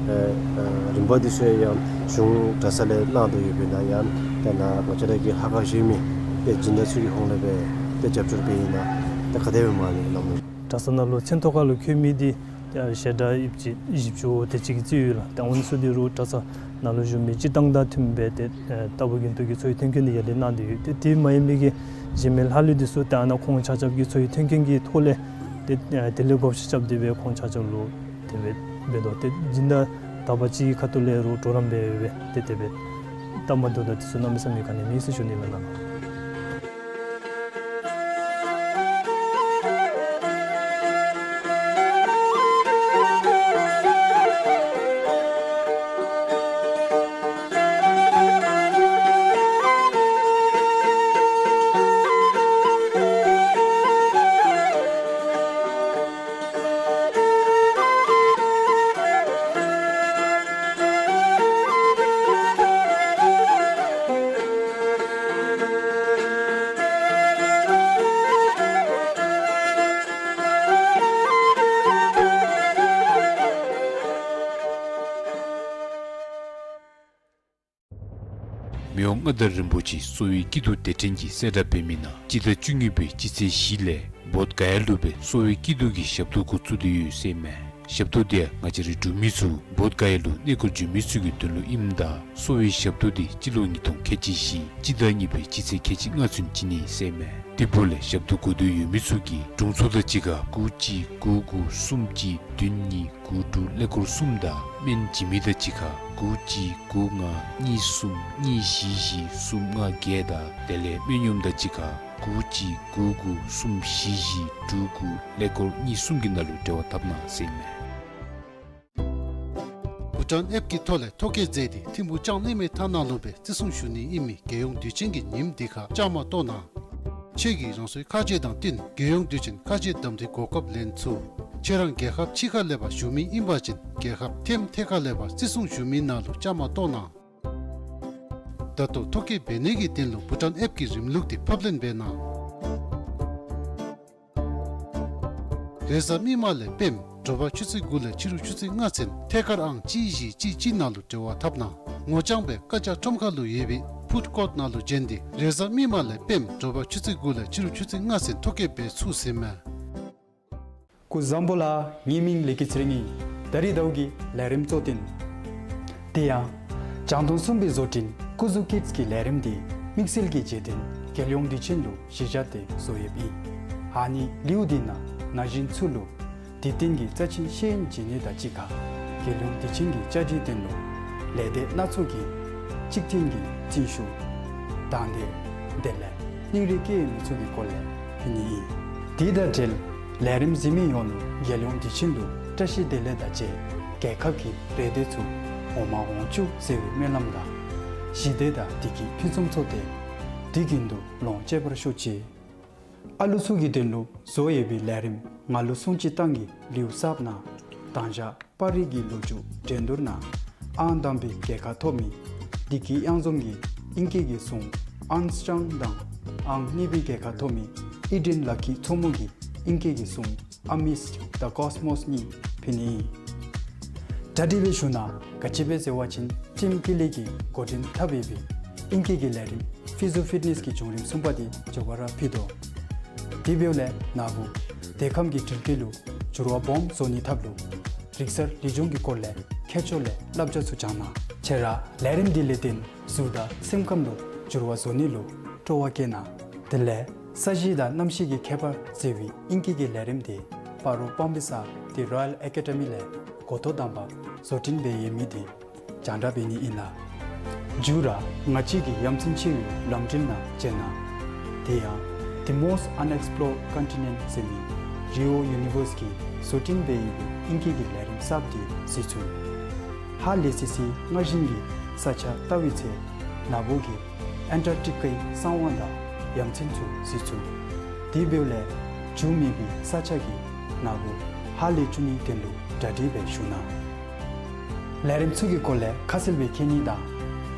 ཨ་ཨ་རིམ་པ་འདི་ཚུ་ཡང་གཞུང་གྲྭ་ཚང་ལས་གནང་དོ་ཡོདཔ་ཨིན་ན་ཡང་ཏེ་ནཱ་ང་བཅས་ར་གི་ལྷ་ཁང་གཞན་མི་ཏེ་སྦྱིན་བདག་ཚུ་གི་ཧོངས་ལས་སྦེ་ཏེ་རྒྱབ་སྐྱོར་འབད་ཨིན་ན་ཏེ་ག་དེ་སྦེ་མ་ལས་གནང་མས། གྲྭ་ཚང་ནང་ལུ་མཚན་ཐོ་ཁ་ལུ་འཁོད་མི་འདི་ཏེ་བཤད་གྲྭ་ཡིབ་ཅིག་བཞི་བཅུ་དེ་ཅིག་གི་རྩིས་ཡོད་ལགས། ཏེ་འོ་ནི་ཚུ་འདི་རུང་གྲྭ་ཚང་ནང་ལུ་བཞུགས་མི་སྤྱིར་བཏང་དང་མཐུནམ་སྦེ་ཏེ་ཨེ་ལྟ་བུ་དགེ་འདུན་གྱི་འཚོ་བའི་མཐུན་རྐྱེན་འདི་ཡར་ལས་གནང་སྟེ་ཡོད། ཏེ་དེ་མ་ཡིན་མི་གི་གཞན་མི་ལྷག་ལུས་འདི་ཚུ་ཏེ་ཨ་ནཱ་ཁོང་ཆ་ཁྱབ་ཀྱི་འཚོ་བའི་མཐུན་རྐྱེན་གྱི་ཐོག་ལས་ཏེ་ཨེ་དེ་ལས་བགོ་བཤའ་རྐྱབ་སྟེ་སྦེ་ཁོང་ཆ་ཁྱབ་ལུ་དེ་སྦེ་འབད་དོ། ཏེ་སྦྱིན་བདག་དག་པ་ཅིག་གི་ཁ་ཐུག་ལས་རུང་གྲོགས་རམ་འབད་སྦེ་ཏེ་དེ་སྦེ་སྟབས་མ་བདེཝ་དང་དེ་ཚུ་གནམ་མེད་ས་མེད་ག་ནི་མེད་ཟེར་ཞུ་ནི་ལགས་ནཱ་ལུ། མི་དབང་མངའ་བདག་རིན་པོ་ཆེ་གསོ་བའི་སྐྱིད་སྡུག་སྡེ་ཕྲན་གྱིས་གསལ་བསྒྲགས་འབད་མི་ནང་སྤྱི་ཟླ་བཅུ་གཉིས་པའི་སྤྱི་ཚེས་བཞི་ལས་བོདྷ་ག་ཡ་ལུ་སྦེ་གསོ་བའི་སྐྱིད་སྡུག་གི་ཞབས་ཏོག་འགོ་བཙུགས་ཏེ་ཡོད་ཟེར་མས། ཞབས་ཏོག་འདི་ཡང་ང་བཅས་རའི་འབྲུག་མི་ཚུ་བོདྷ་ག་ཡ་ལུ་གནས་སྐོར་འབྱོན་མི་ཚུ་གི་དོན་ལུ་ཨིནམ་ད་གསོ་བའི་ཞབས་ཏོག་འདི་སྤྱི་ལོ་ཉིས་སྟོང་ཁལ་གཅིག་བཞི་སྤྱི་ཟླ་གཉིས་པའི་སྤྱི་ཚེས་ཁལ་གཅིག་ལྔ་ཚུན་བྱིན་ནི་ཟེར་མས། དེ་འབདཝ་ལས་ཞབས་ཏོག་དགོ་འདོད་ཡོད་མི་ཚུ་གིས་དྲུང་འཚོ་དང་གཅིག་ཁར་དགུ་གཅིག་དགུ་དགུ་གསུམ་གཅིག་བདུན་གཉིས་དགུ་དྲུག་ཀླད་ཀོར་གསུམ་དང་སྨན་བྱིན་མི་དང་གཅིག་ཁར་དགུ་གཅིག་དགུ་ལྔ་གཉིས་གསུམ་གཉིས་བཞི་བཞི་གསུམ་ལྔ་བརྒྱད་དང་དེ་ལས་སྨན་གཡོགམ་དང་གཅིག་ཁར་དགུ་གཅིག་དགུ་དགུ་གསུམ་བཞི་བཞི་དྲུག་དགུ་ཀླད་ཀོར་གཉིས་གསུམ་གྱི་ནང་ལུ་འབྲེལ་བ་འཐབ་གནང་ཟེར་མས། བྷུ་ཊཱན་ཨེཔ་གི་ཐོག་ལས་ཐོ་བཀོད་མཛད་དེ་ཐིམ་ཕུག་ལྕང་གླིང་མའི་ཐང་ནང་ལུ་སྦེ་བརྩི་སྲུང་ཞུ་ནི་ཨིན་མི་རྒྱལ་ཡོངས་དུས་ཆེན་གྱི་ཉིནམ་འདི་ཁར་བཅའ་མར་གཏོགས་གནང་། ཁྱོད་ཀྱིས་རང་སོའི་ཁ་རྗེ་དང་བསྟུན་རྒྱལ་ཡོངས་དུས་ཆེན་ཁ་རྗེ་གདམ་འཐུའི་གོ་སྐབས་ལེན་ཚུགས། ཁྱོད་རང་རྒྱལ་ཁབ་ཕྱི་ཁ་ལས་ཕར་བཞུགས་མི་ཨིན་པ་ཅིན་རྒྱལ་ཁབ་ཐེམ་ཐེ་ཁ་ལས་ཕར་བརྩི་སྲུང་ཞུ་མི་ནང་ལུ་བཅའ་མར་གཏོགས་གནང་། ད་ལྟོ་ཐོ་བཀོད་འབད་ནི་གི་དོན་ལུ་བྷུ་ཊཱན་ཨེཔ་གི་རིམ་ལུགས་འདི་ཕབ་ལེན་འབད་གནང་། རེས་གཟའ་མིག་དམར་ལས་སྤེནམ་དྲོ་པ་ཆུ་ཚོད་དགུ་ལས་ཕྱི་རུ་ཆུ་ཚོད་ལྔ་ཚུན་ཐད་ཀར་ཨང་གཅིག་བཞི་གཅིག་གཅིག་ནང་ལུ་འབྲེལ་བ་འཐབ་གནང་། ངོ་རྐྱང་སྦེ་བཀའ་རྒྱ་ཁྲོམ་ཁ་ལུ་ཡོད་པའི་ཕུཌ་ཀོརཊ་ནང་ལུ་བྱོན་ཏེ་རེས་གཟའ་མིག་དམར་ལས་སྤེནམ་དྲོ་པ་ཆུ་ཚོད་དགུ་ལས་ཕྱི་རུ་ཆུ་ཚོད་ལྔ་ཚུན་ཐོ་བཀོད་འབད་ཚུགས་ཟེར་མས། སྐུ་གཟུགས་བཟང་པོ་ལགས། ངེའི་མིང་ལེགས་སྐྱིད་ཚེ་རིང་ཨིན། ད་རིས་ཟླཝ་གི་ལས་རིམ་གཙོ་དོན། དེ་ཡང་རྒྱང་མཐོང་གསུམ་པའི་བཟོ་སྐྲུན་སྐུ་གཟུགས་ཀིཌསི་གི་ལས་རིམ་འདི་དམིགས་བསལ་གྱི་རྗེས་དྲན་རྒྱལ་ཡོངས་དུས་ཆེན་ལུ་གཞི་བཞག་སྟེ་བཟོ་ཡོདཔ་ཨིན། ཨ་ནི་ལེའུ་འདི་ནང་ན་གཞོན་ཚུ་ལུ་དུས་སྟོན་གྱི་རྩ་ཆེན་ཤེས་ཡོན་སྦྱིན་ནི་དང་གཅིག་ཁར་རྒྱལ་ཡོངས་དུས་ཆེན་གྱི་བཅའ་སྒྲིག་དོན་ལུ་ལས་སྡེ་སྣ་ཚོགས་ཀྱི་གཅིག་མཐུན་གྱི་བརྩོན་ཤུགས་དང་དེ་དེ་ལས་སྙིང་རུས་བསྐྱེད་མི་ཚུ་གི་སྐོར་ལས་ཕུལ་ནི་ཨིན། དེ་དང་འབྲེལ་ལས་རིམ་གཟིགས་མི་ཡོངས་ལུ་རྒྱལ་ཡོངས་དུས་ཆེན་ལུ་བཀྲ་ཤིས་བདེ་ལེགས་དང་བཅས་རྒྱལ་ཁབ་ཀྱི་རེ་འདོད་ཚུ་འོང་མ་འོང་བཅུག་ཟེར་བའི་སྨོན་ལམ་དང་ཞི་བདེ་དང་བདེ་སྐྱིད་ཕུན་སུམ་ཚོགས་ཏེ་དུས་རྒྱུན་དུ་ལོངས་སྤྱོད་པར་ཤོག་ཅིག། ཨ་ལུ་ཚུ་གི་དོན་ལུ་བཟོ་ཡོད་པའི་ལས་རིམ་ང་ལུ་སྲུང་བརྩི་བཏང་གི་ལེའུ་གསརཔ་ནང་དང་ཞག་པར་རིས་ཀྱི་ལོ་རྒྱུས་འགྲན་བསྡུར་ནང་ཨང་དང་པའི་རྒྱལ་ཁ་ཐོབ་མི་བདེ་སྐྱིད་གཡང་འཛོམས་ཀྱིས་ཨིང་སྐད་ཀྱི་གཟུངས་ཨརམ་སི་ཊོང་དང་ཨང་གཉིས་པའི་རྒྱལ་ཁ་ཐོབ་མི་ཨི་ཌེན་ལ་ཁི་མཚོ་མོ་གིས་ཨིང་སྐད་ཀྱི་གཟུངས་Amidst the Cosmos གཉིས་ཕུལ་ནི་ཨིན། གྲ་སྒྲིག་འབད་ཞུ་ནི་ག་ཅི་སྦེ་ཟེར་བ་ཅིན་ཊིམ་ཀི་ལི་གིས་འགོ་འདྲེན་འཐབ་ཡོད་པའི་ཨིང་སྐད་ཀྱི་ལས་རིམ་ཕི་ཛོ་ཕིཊ་ནེསི་གི་བྱུང་རིམ་གསུམ་པ་འདི་མགྱོགས་པ་ར་ཕུལ་དོ། དེ་འབདཝ་ལས་ནཱ་བུ་དེ་ཁམས་ཀྱི་འགྲུལ་སྐྱེལ་ལུ་འགྱུར་བ་སྦོམ་བཟོ་ནིའི་ཐབས་ལུ་རིག་གསར་ལི་སྦྱོང་གི་སྐོར་ལས་ཁྱད་ཆོས་ལས་བསླབ་བྱ་ཚུ་སྦྱང་གནང་། ཁྱེད་ར་ལས་རིམ་འདི་ལས་བརྟེན་གཟུགས་དང་སེམས་ཁམས་ལུ་འགྱུར་བ་བཟོ་ནི་ལུ་སྤྲོ་བ་བསྐྱེད་གནང་། དེ་ལས་ས་གཞི་དང་གནམ་གཤིས་ཀྱི་ཁྱད་པར་ཟེར་བའི་ཨིང་སྐད་ཀྱི་ལས་རིམ་འདི་སྤ་རོ་སྤང་སྦིས་ས་ཏེ་རོ་ཡལ་ཨེ་ཀེ་ཌ་མི་ལས་འགོ་ཐོག་དང་པ་བཟོ་སྐྲུན་འབད་ཡོད་མི་འདི་རྒྱང་བསྒྲགས་འབད་ནི་ཨིན་ལགས། མཇུག་ར་ང་བཅས་ཀྱི་ཡ་མཚན་ཆེ་བའི་ལམ་འགྲུལ་ནང་མཇལ་གནང་། དེ་ཡང་The Most Unexplored Continent ཟེར་མི་རི་ཨོ་ཡུ་ནི་ཝརསི་གིས་བཟོ་སྐྲུན་འབད་ཡོད་པའི་ཨིང་སྐད་ཀྱི་ལས་རིམ་གསརཔ་འདི་གཟིགས་ཚུགས། ཧ་ལས་སི་སི་སྔར་བཞིན་གྱི་ས་ཆ་བལྟ་བའི་ཚེ་ནཱ་བུ་གིས་ཨན་ཊར་ཊི་ཀའི་གསང་བ་དང་ཡ་མཚན་ཚུ་གཟིགས་ཚུགས། དེ་འབདཝ་ལས་འགྱུར་མེད་པའི་ས་ཆ་གིས་ནཱ་བུ་ཧ་ལས་བཅུག་ནིའི་དོན་ལུ་གྲ་སྒྲིག་འབད་བཞུགས་གནང་། ལས་རིམ་ཚུ་གི་སྐོར་ལས་ཁ་གསལ་སྦེ་མཁྱེན་ནི་དང་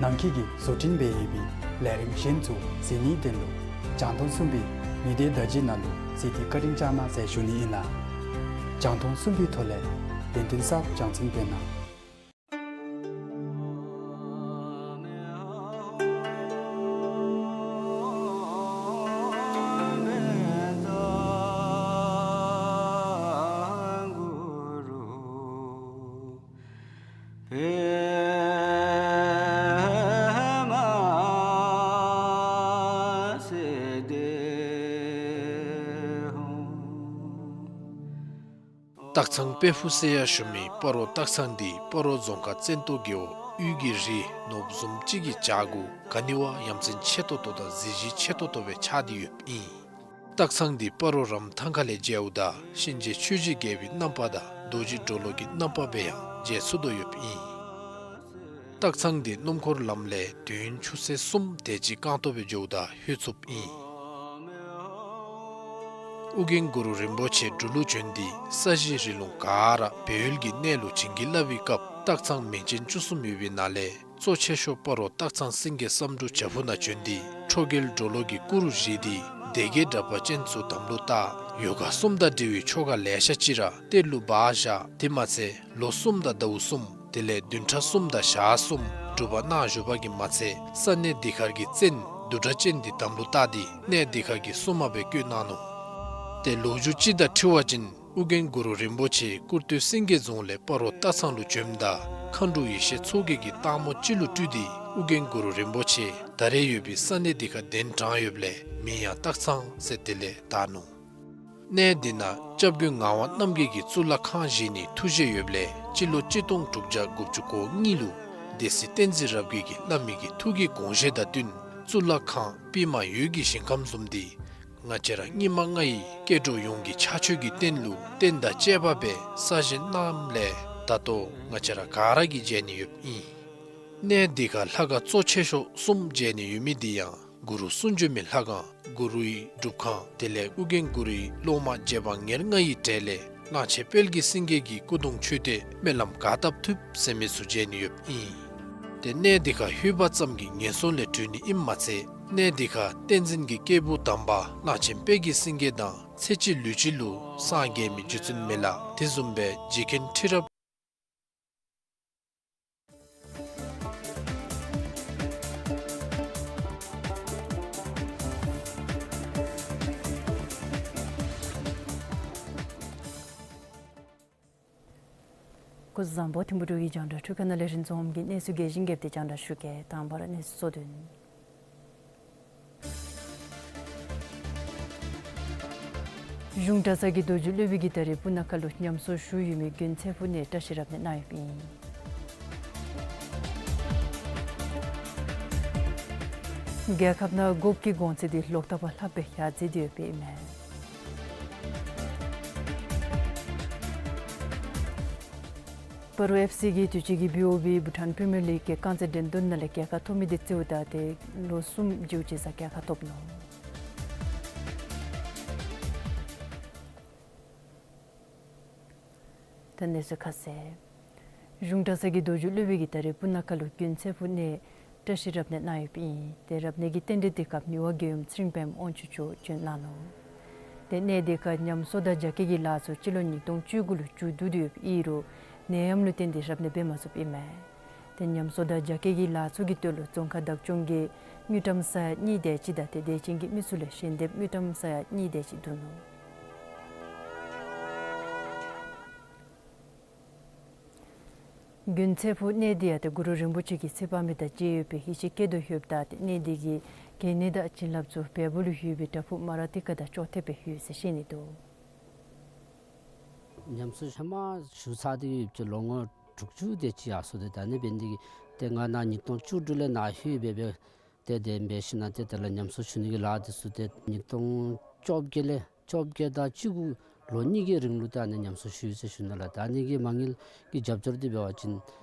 ནང་འཁོད་ཀྱི་བཟོ་སྐྲུན་འབད་ཡོད་པའི་ལས་རིམ་གཞན་ཚུ་གཟིགས་ནིའི་དོན་ལུ་རྒྱང་མཐོང་གསུམ་པའི་མི་སྡེ་བརྡ་བརྒྱུད་ནང་ལུ་གཟིགས་ཏེ་བཀའ་དྲིན་བསྐྱང་གནང་ཟེར་ཞུ་ནི་ཨིན་ལགས། རྒྱང་མཐོང་གསུམ་པའི་ཐོག་ལས་ཡོན་ཏན་གསརཔ་སྦྱང་ཚུགས་པས་ན། སྟག་ཚང་དཔལ་ཕུག་ཟེར་ཡང་ཞུ་མི་སྤ་རོ་སྟག་ཚང་འདི་སྤ་རོ་རྫོང་ཁག་བཙན་ཏོ་རྒེད་འོག་དབུས་ཀྱི་རི་ནོར་བུ་བཟུམ་ཅིག་གི་བྱག་གུ་ག་ནི་བ་ཡ་མཚན་ཆེ་ཏོག་ཏོ་དང་གཟི་བརྗིད་ཆེ་ཏོག་ཏོ་སྦེ་ཆགས་ཏེ་ཡོདཔ་ཨིན། སྟག་ཚང་འདི་སྤ་རོ་རམ་ཐང་ཁ་ལས་མཇལཝ་ད་གཤིན་རྗེ་ཆོས་ཀྱི་རྒྱལ་པོའི་རྣམ་པ་དང་རྡོ་རྗེ་གྲོ་ལོད་ཀྱི་རྣམ་པ་སྦེ་ཡང་མཇལ་ཚུགས་དོ་ཡོདཔ་ཨིན། སྟག་ཚང་འདི་སྣུམ་འཁོར་ལམ་ལས་དུས་ཡུན་ཆུ་ཚོད་གསུམ་དེ་ཅིག་རྐང་ཐང་སྦེ་འགྱོཝ་ད་ལྷོད་ཚུགསཔ་ཨིན། ཨོ་རྒྱན་གུ་རུ་རིན་པོ་ཆེ་འབྲུག་ལུ་བྱོན་ཏེ་ས་གཞི་རི་ལུང་ག་ར་བོད་ཡུལ་གྱི་གནས་ལུ་བྱིན་གྱིས་བརླབས་པའི་སྐབས་སྟག་ཚང་མིང་ཅན་བཅུ་གསུམ་ཡོད་པའི་ནང་ལས་གཙོ་ཆེ་ཤོས་སྤ་རོ་སྟག་ཚང་སེང་གེ་བསམ་འགྲུབ་བྱག་ཕུག་ནང་བྱོན་ཏེ་ཁྲོ་རྒྱལ་གྲོ་ལོད་ཀྱི་སྐུ་རུ་བཞེངས་ཏེ་སྡེ་བརྒྱད་དྲེགས་པ་ཅན་ཚུ་དམ་ལུ་བཏགས། ཡོ་ག་གསུམ་དང་འབྲེལ་བའི་ཆོ་ག་ལེ་ཤ་ཅིག་ར་གཏེར་ལུ་སྦ་བཞག། དེ་མ་ཚད་ལོ་གསུམ་དང་ཟླཝ་གསུམ་དེ་ལས་བདུན་ཕྲག་གསུམ་དང་ཞག་གསུམ་སྒྲུབ་པ་གནང་བཞུགས་པ་གིས་མ་ཚད་ས་གནས་འདི་ཁར་གྱི་བཙན་བདུད་དྲེགས་ཅན་འདི་དམ་ལུ་བཏགས་ཏེ་གནས་འདི་ཁར་གྱི་སྲུང་མ་སྦེ་བསྐོས་གནང་ནུག། ཏེ་ལོ་རྒྱུས་ཅིག་དང་འཁྲིལ་བ་ཅིན་ཨོ་རྒྱན་གུ་རུ་རིན་པོ་ཆེ་ཀུར་སྟོད་སེང་གེ་རྫོང་ལས་སྤ་རོ་སྟག་ཚང་ལུ་བྱོནམ་ད་མཁའ་འགྲོ་ཡེ་ཤེས་མཚོ་རྒྱལ་གྱིས་སྟག་མོ་ཅིག་ལུ་སྤྲུལ་ཏེ་ཨོ་རྒྱན་གུ་རུ་རིན་པོ་ཆེ་ད་རེས་ཡོད་པའི་ས་གནས་འདི་ཁར་གདན་དྲངས་ཡོདཔ་ལས་མིང་ཡང་སྟག་ཚང་ཟེར་དེ་ལས་བཏགས་ནུག། གནས་འདི་ནང་སྐྱབས་མགོན་ངག་དབང་རྣམ་རྒྱལ་གྱིས་གཙུག་ལག་ཁང་བཞེངས་ནིའི་ཐུགས་བཞེད་ཡོདཔ་ལས་སྤྱི་ལོ་གཅིག་སྟོང་དྲུག་བརྒྱ་དགུ་བཅུ་གོ་གཉིས་ལུ་སྡེ་སྲིད་བསྟན་འཛིན་རབ་རྒྱས་ཀྱིས་བླ་མའི་གི་ཐུགས་ཀྱི་དགོངས་བཞེད་དང་བསྟུན་གཙུག་ལག་ཁང་པདྨ་འོད་ཀྱི་ཞིང་ཁམས་བཟུམ་འདི་ང་བཅས་ར་སྙིགས་མ་ལྔའི་སྐྱེ་འགྲོ་ཡོངས་ཀྱི་ཕྱག་མཆོད་ཀྱི་རྟེན་ལུ་རྟེན་དང་བཅས་པ་སྦེ་གསར་བཞེངས་གནངམ་ལས་ད་ལྟོ་ང་བཅས་ར་ག་ར་གིས་མཇལ་ནི་ཡོདཔ་ཨིན། གནས་འདི་ཁར་ལྷ་ཁང་གཙོ་ཆེ་ཤོས་གསུམ་མཇལ་ནི་ཡོད་མི་འདི་ཡང་གུ་རུ་གསུང་བྱོན་མའི་ལྷ་ཁང་གུ་རུའི་སྒྲུབ་ཁང་དེ་ལས་ཨོ་རྒྱན་གུ་རུའི་སློབ་མ་རྗེ་འབངས་ཉེར་ལྔའི་གྲས་ལས་གླང་ཆེན་དཔལ་གྱི་སེང་གེ་གི་སྐུ་གདུང་མཆོད་རྟེན་སྨོན་ལམ་ག་བཏབ་ཐུབ་ཟེར་མི་ཚུ་མཇལ་ནི་ཡོདཔ་ཨིན། ཏེ་གནས་འདི་ཁར་ལྷོད་པ་ཙམ་གྱིས་ངན་སོང་ལས་གྲོལ་ནི་ཨིནམ་མ་ཚད་གནས་འདི་ཁར་བསྟན་འཛིན་གྱི་སྐྱེས་བུ་དམ་པ་གླང་ཆེན་དཔལ་གྱི་སེང་གེ་དང་ཚེ་གཅིག་ལུས་གཅིག་ལུ་སངས་རྒྱས་མི་རྗེ་བཙུན་མི་ལ་དེ་བཟུམ་སྦེ་རྗེ་མཁན་ཁྲི་རབས། སྐུ་གཟུགས་བཟང་པོ། ཐིམ་ཕུ་འབྲུག་གི་རྒྱང་བསྒྲགས་ཁྲུ་ཁ་ནང་ལས་རིན་འཛོམས་ཀྱིས་གནས་ཚུལ་རྒྱས་ཤིང་རྒྱསཔ་དེ་རྒྱང་བསྒྲགས་ཞུ་གེ། དང་པ་ར་གནས་ཚུལ་གཙོ་དོན། གཞུང་གྲྭ་ཚང་གི་མདོ་རྒྱུད་སློབ་དཔོན་གྱིས་ད་རེས་སྤུ་ན་ཁ་ལུ་ཉམས་གསོ་ཞུ་ཡོད་མི་དགོན་ཚེ་ཕུག་ནང་བཀྲིས་རབ་གནས་གནང་ཡོདཔ་ཨིན། རྒྱལ་ཁབ་ནང་སྒོག་གི་གོང་ཚད་འདི་ལོག་ལྟབ་ལྷགཔ་སྦེ་ཡར་འཛེགས་ཏེ་ཡོདཔ་ཨིན་མས། སྤ་རོ་ཨེཕ་སི་གིས་དུས་ཅི་གི་བི་ཨོ་བི་བྷུ་ཊཱན་པི་རི་མི་ཡར་ལིག་གི་རྐང་རྩེད་འགྲན་བསྡུར་ནང་ལས་རྒྱལ་ཁ་ཐོབ་མི་འདི་རྩིསཝ་ད་ཏེ་ལོ་གསུམ་བཞི་བཅུ་ཙམ་རྒྱལ་ཁ་ཐོབ་ནུག། ད་གནས་ཚུལ་ཁ་གསལ། གཞུང་གྲྭ་ཚང་གི་མདོ་རྒྱུད་སློབ་དཔོན་གྱིས་ད་རེས་སྤུ་ན་ཁ་ལུ་དགོན་ཚེ་ཕུག་ནང་བཀྲིས་རབ་གནས་གནང་ཡོདཔ་ཨིན། ཏེ་རབ་གནས་ཀྱི་རྟེན་འབྲེལ་དེ་སྐབས་མི་དབང་རྒྱལ་ཡུམ་ཚེ་རིང་པདྨ་དབང་ཕྱུག་མཆོག་བྱོན་གནང་ནུག། ཏེ་གནས་དེ་ཁར་ཉམས་གསོ་དང་རྒྱ་སྐྱེད་ཀྱི་ལཱ་ཚུ་སྤྱི་ལོ་ཉིས་སྟོང་བཅུ་དགུ་ལུ་མཇུག་བསྡུ་སྟེ་ཡོདཔ་ཨིན་རུང་ནད་ཡམས་ལུ་བརྟེན་ཏེ་རབ་གནས་འབད་མ་ཚུགསཔ་ཨིན་མས། ཏེ་ཉམས་གསོ་དང་རྒྱ་སྐྱེད་ཀྱི་ལཱ་ཚུ་གི་དོན་ལུ་རྫོང་ཁག་བདག་སྐྱོང་གིས་ དངུལ་ཀྲམ་ས་ཡ་གཉིས་དེ་ཅིག་དང་ཏེ་དད་ཅན་གྱི་མི་ཚུ་ལས་ཞལ་འདེབས་དངུལ་ཀྲམ་ས་ཡ་གཉིས་དེ་ཅིག་བསྡུ་ནུག། དགོན་ཚེ་ཕུག་གནས་འདི་ཡང་ཏེ་གུ་རུ་རིན་པོ་ཆེ་གི་ཚེ་དཔག་མེད་དང་མཇལ་ཡོད་པའི་ཡིད་ཆེས་བསྐྱེད་དོ་ཡོདཔ་ད་ཏེ་གནས་འདི་གི་གལ་གནད་དང་བྱིན་རླབས་ཚུ་བལ་པོ་ལུ་ཡོད་པའི་བྲག་ཕུག་མ་ར་ཏི་ཀ་དང་ཅོག་འཐདཔ་སྦེ་ཡོད་ཟེར་བཤད་ནི་འདུག། ཉམས་གསོ་ཧེ་མ་ཞུ་ཚར་ཏེ་ཡོདཔ་ཅིག་ལོ་ངོ་དྲུག་ཅུ་དེ་ཅིག་ཡར་སོང་སྟེ་ད་ཨ་ནི་འབད་ནི་དེ་གིས་ཏེ་ང་ནཱ་ཉིས་སྟོང་བཅུ་དྲུག་ལས་ནཱ་ལྷོད་སྦེ་སྦེ་ཏེ་དེ་སྦེ་ཞིནམ་ཏེ་དེ་ལས་ཉམས་གསོ་ཞུ་ནི་གི་ལཱ་འདི་ཚུ་ཏེ་ཉིས་སྟོང་བཅོ་བརྒྱད་ལས་བཅོ་བརྒྱད་དང་བཅུ་དགུ་ལོ་གཉིས་ཀྱི་རིང་ལུ་ཏེ་ཨ་ནི་ཉམས་གསོ་ཞུ་ཡི་ཟེར་ཞུ་ནི་ལགས། ད་ཨ་ནི་གི་མ་དངུལ་གྱི་རྒྱབ་སྐྱོར་འདི་འབད་བ་ཅིན་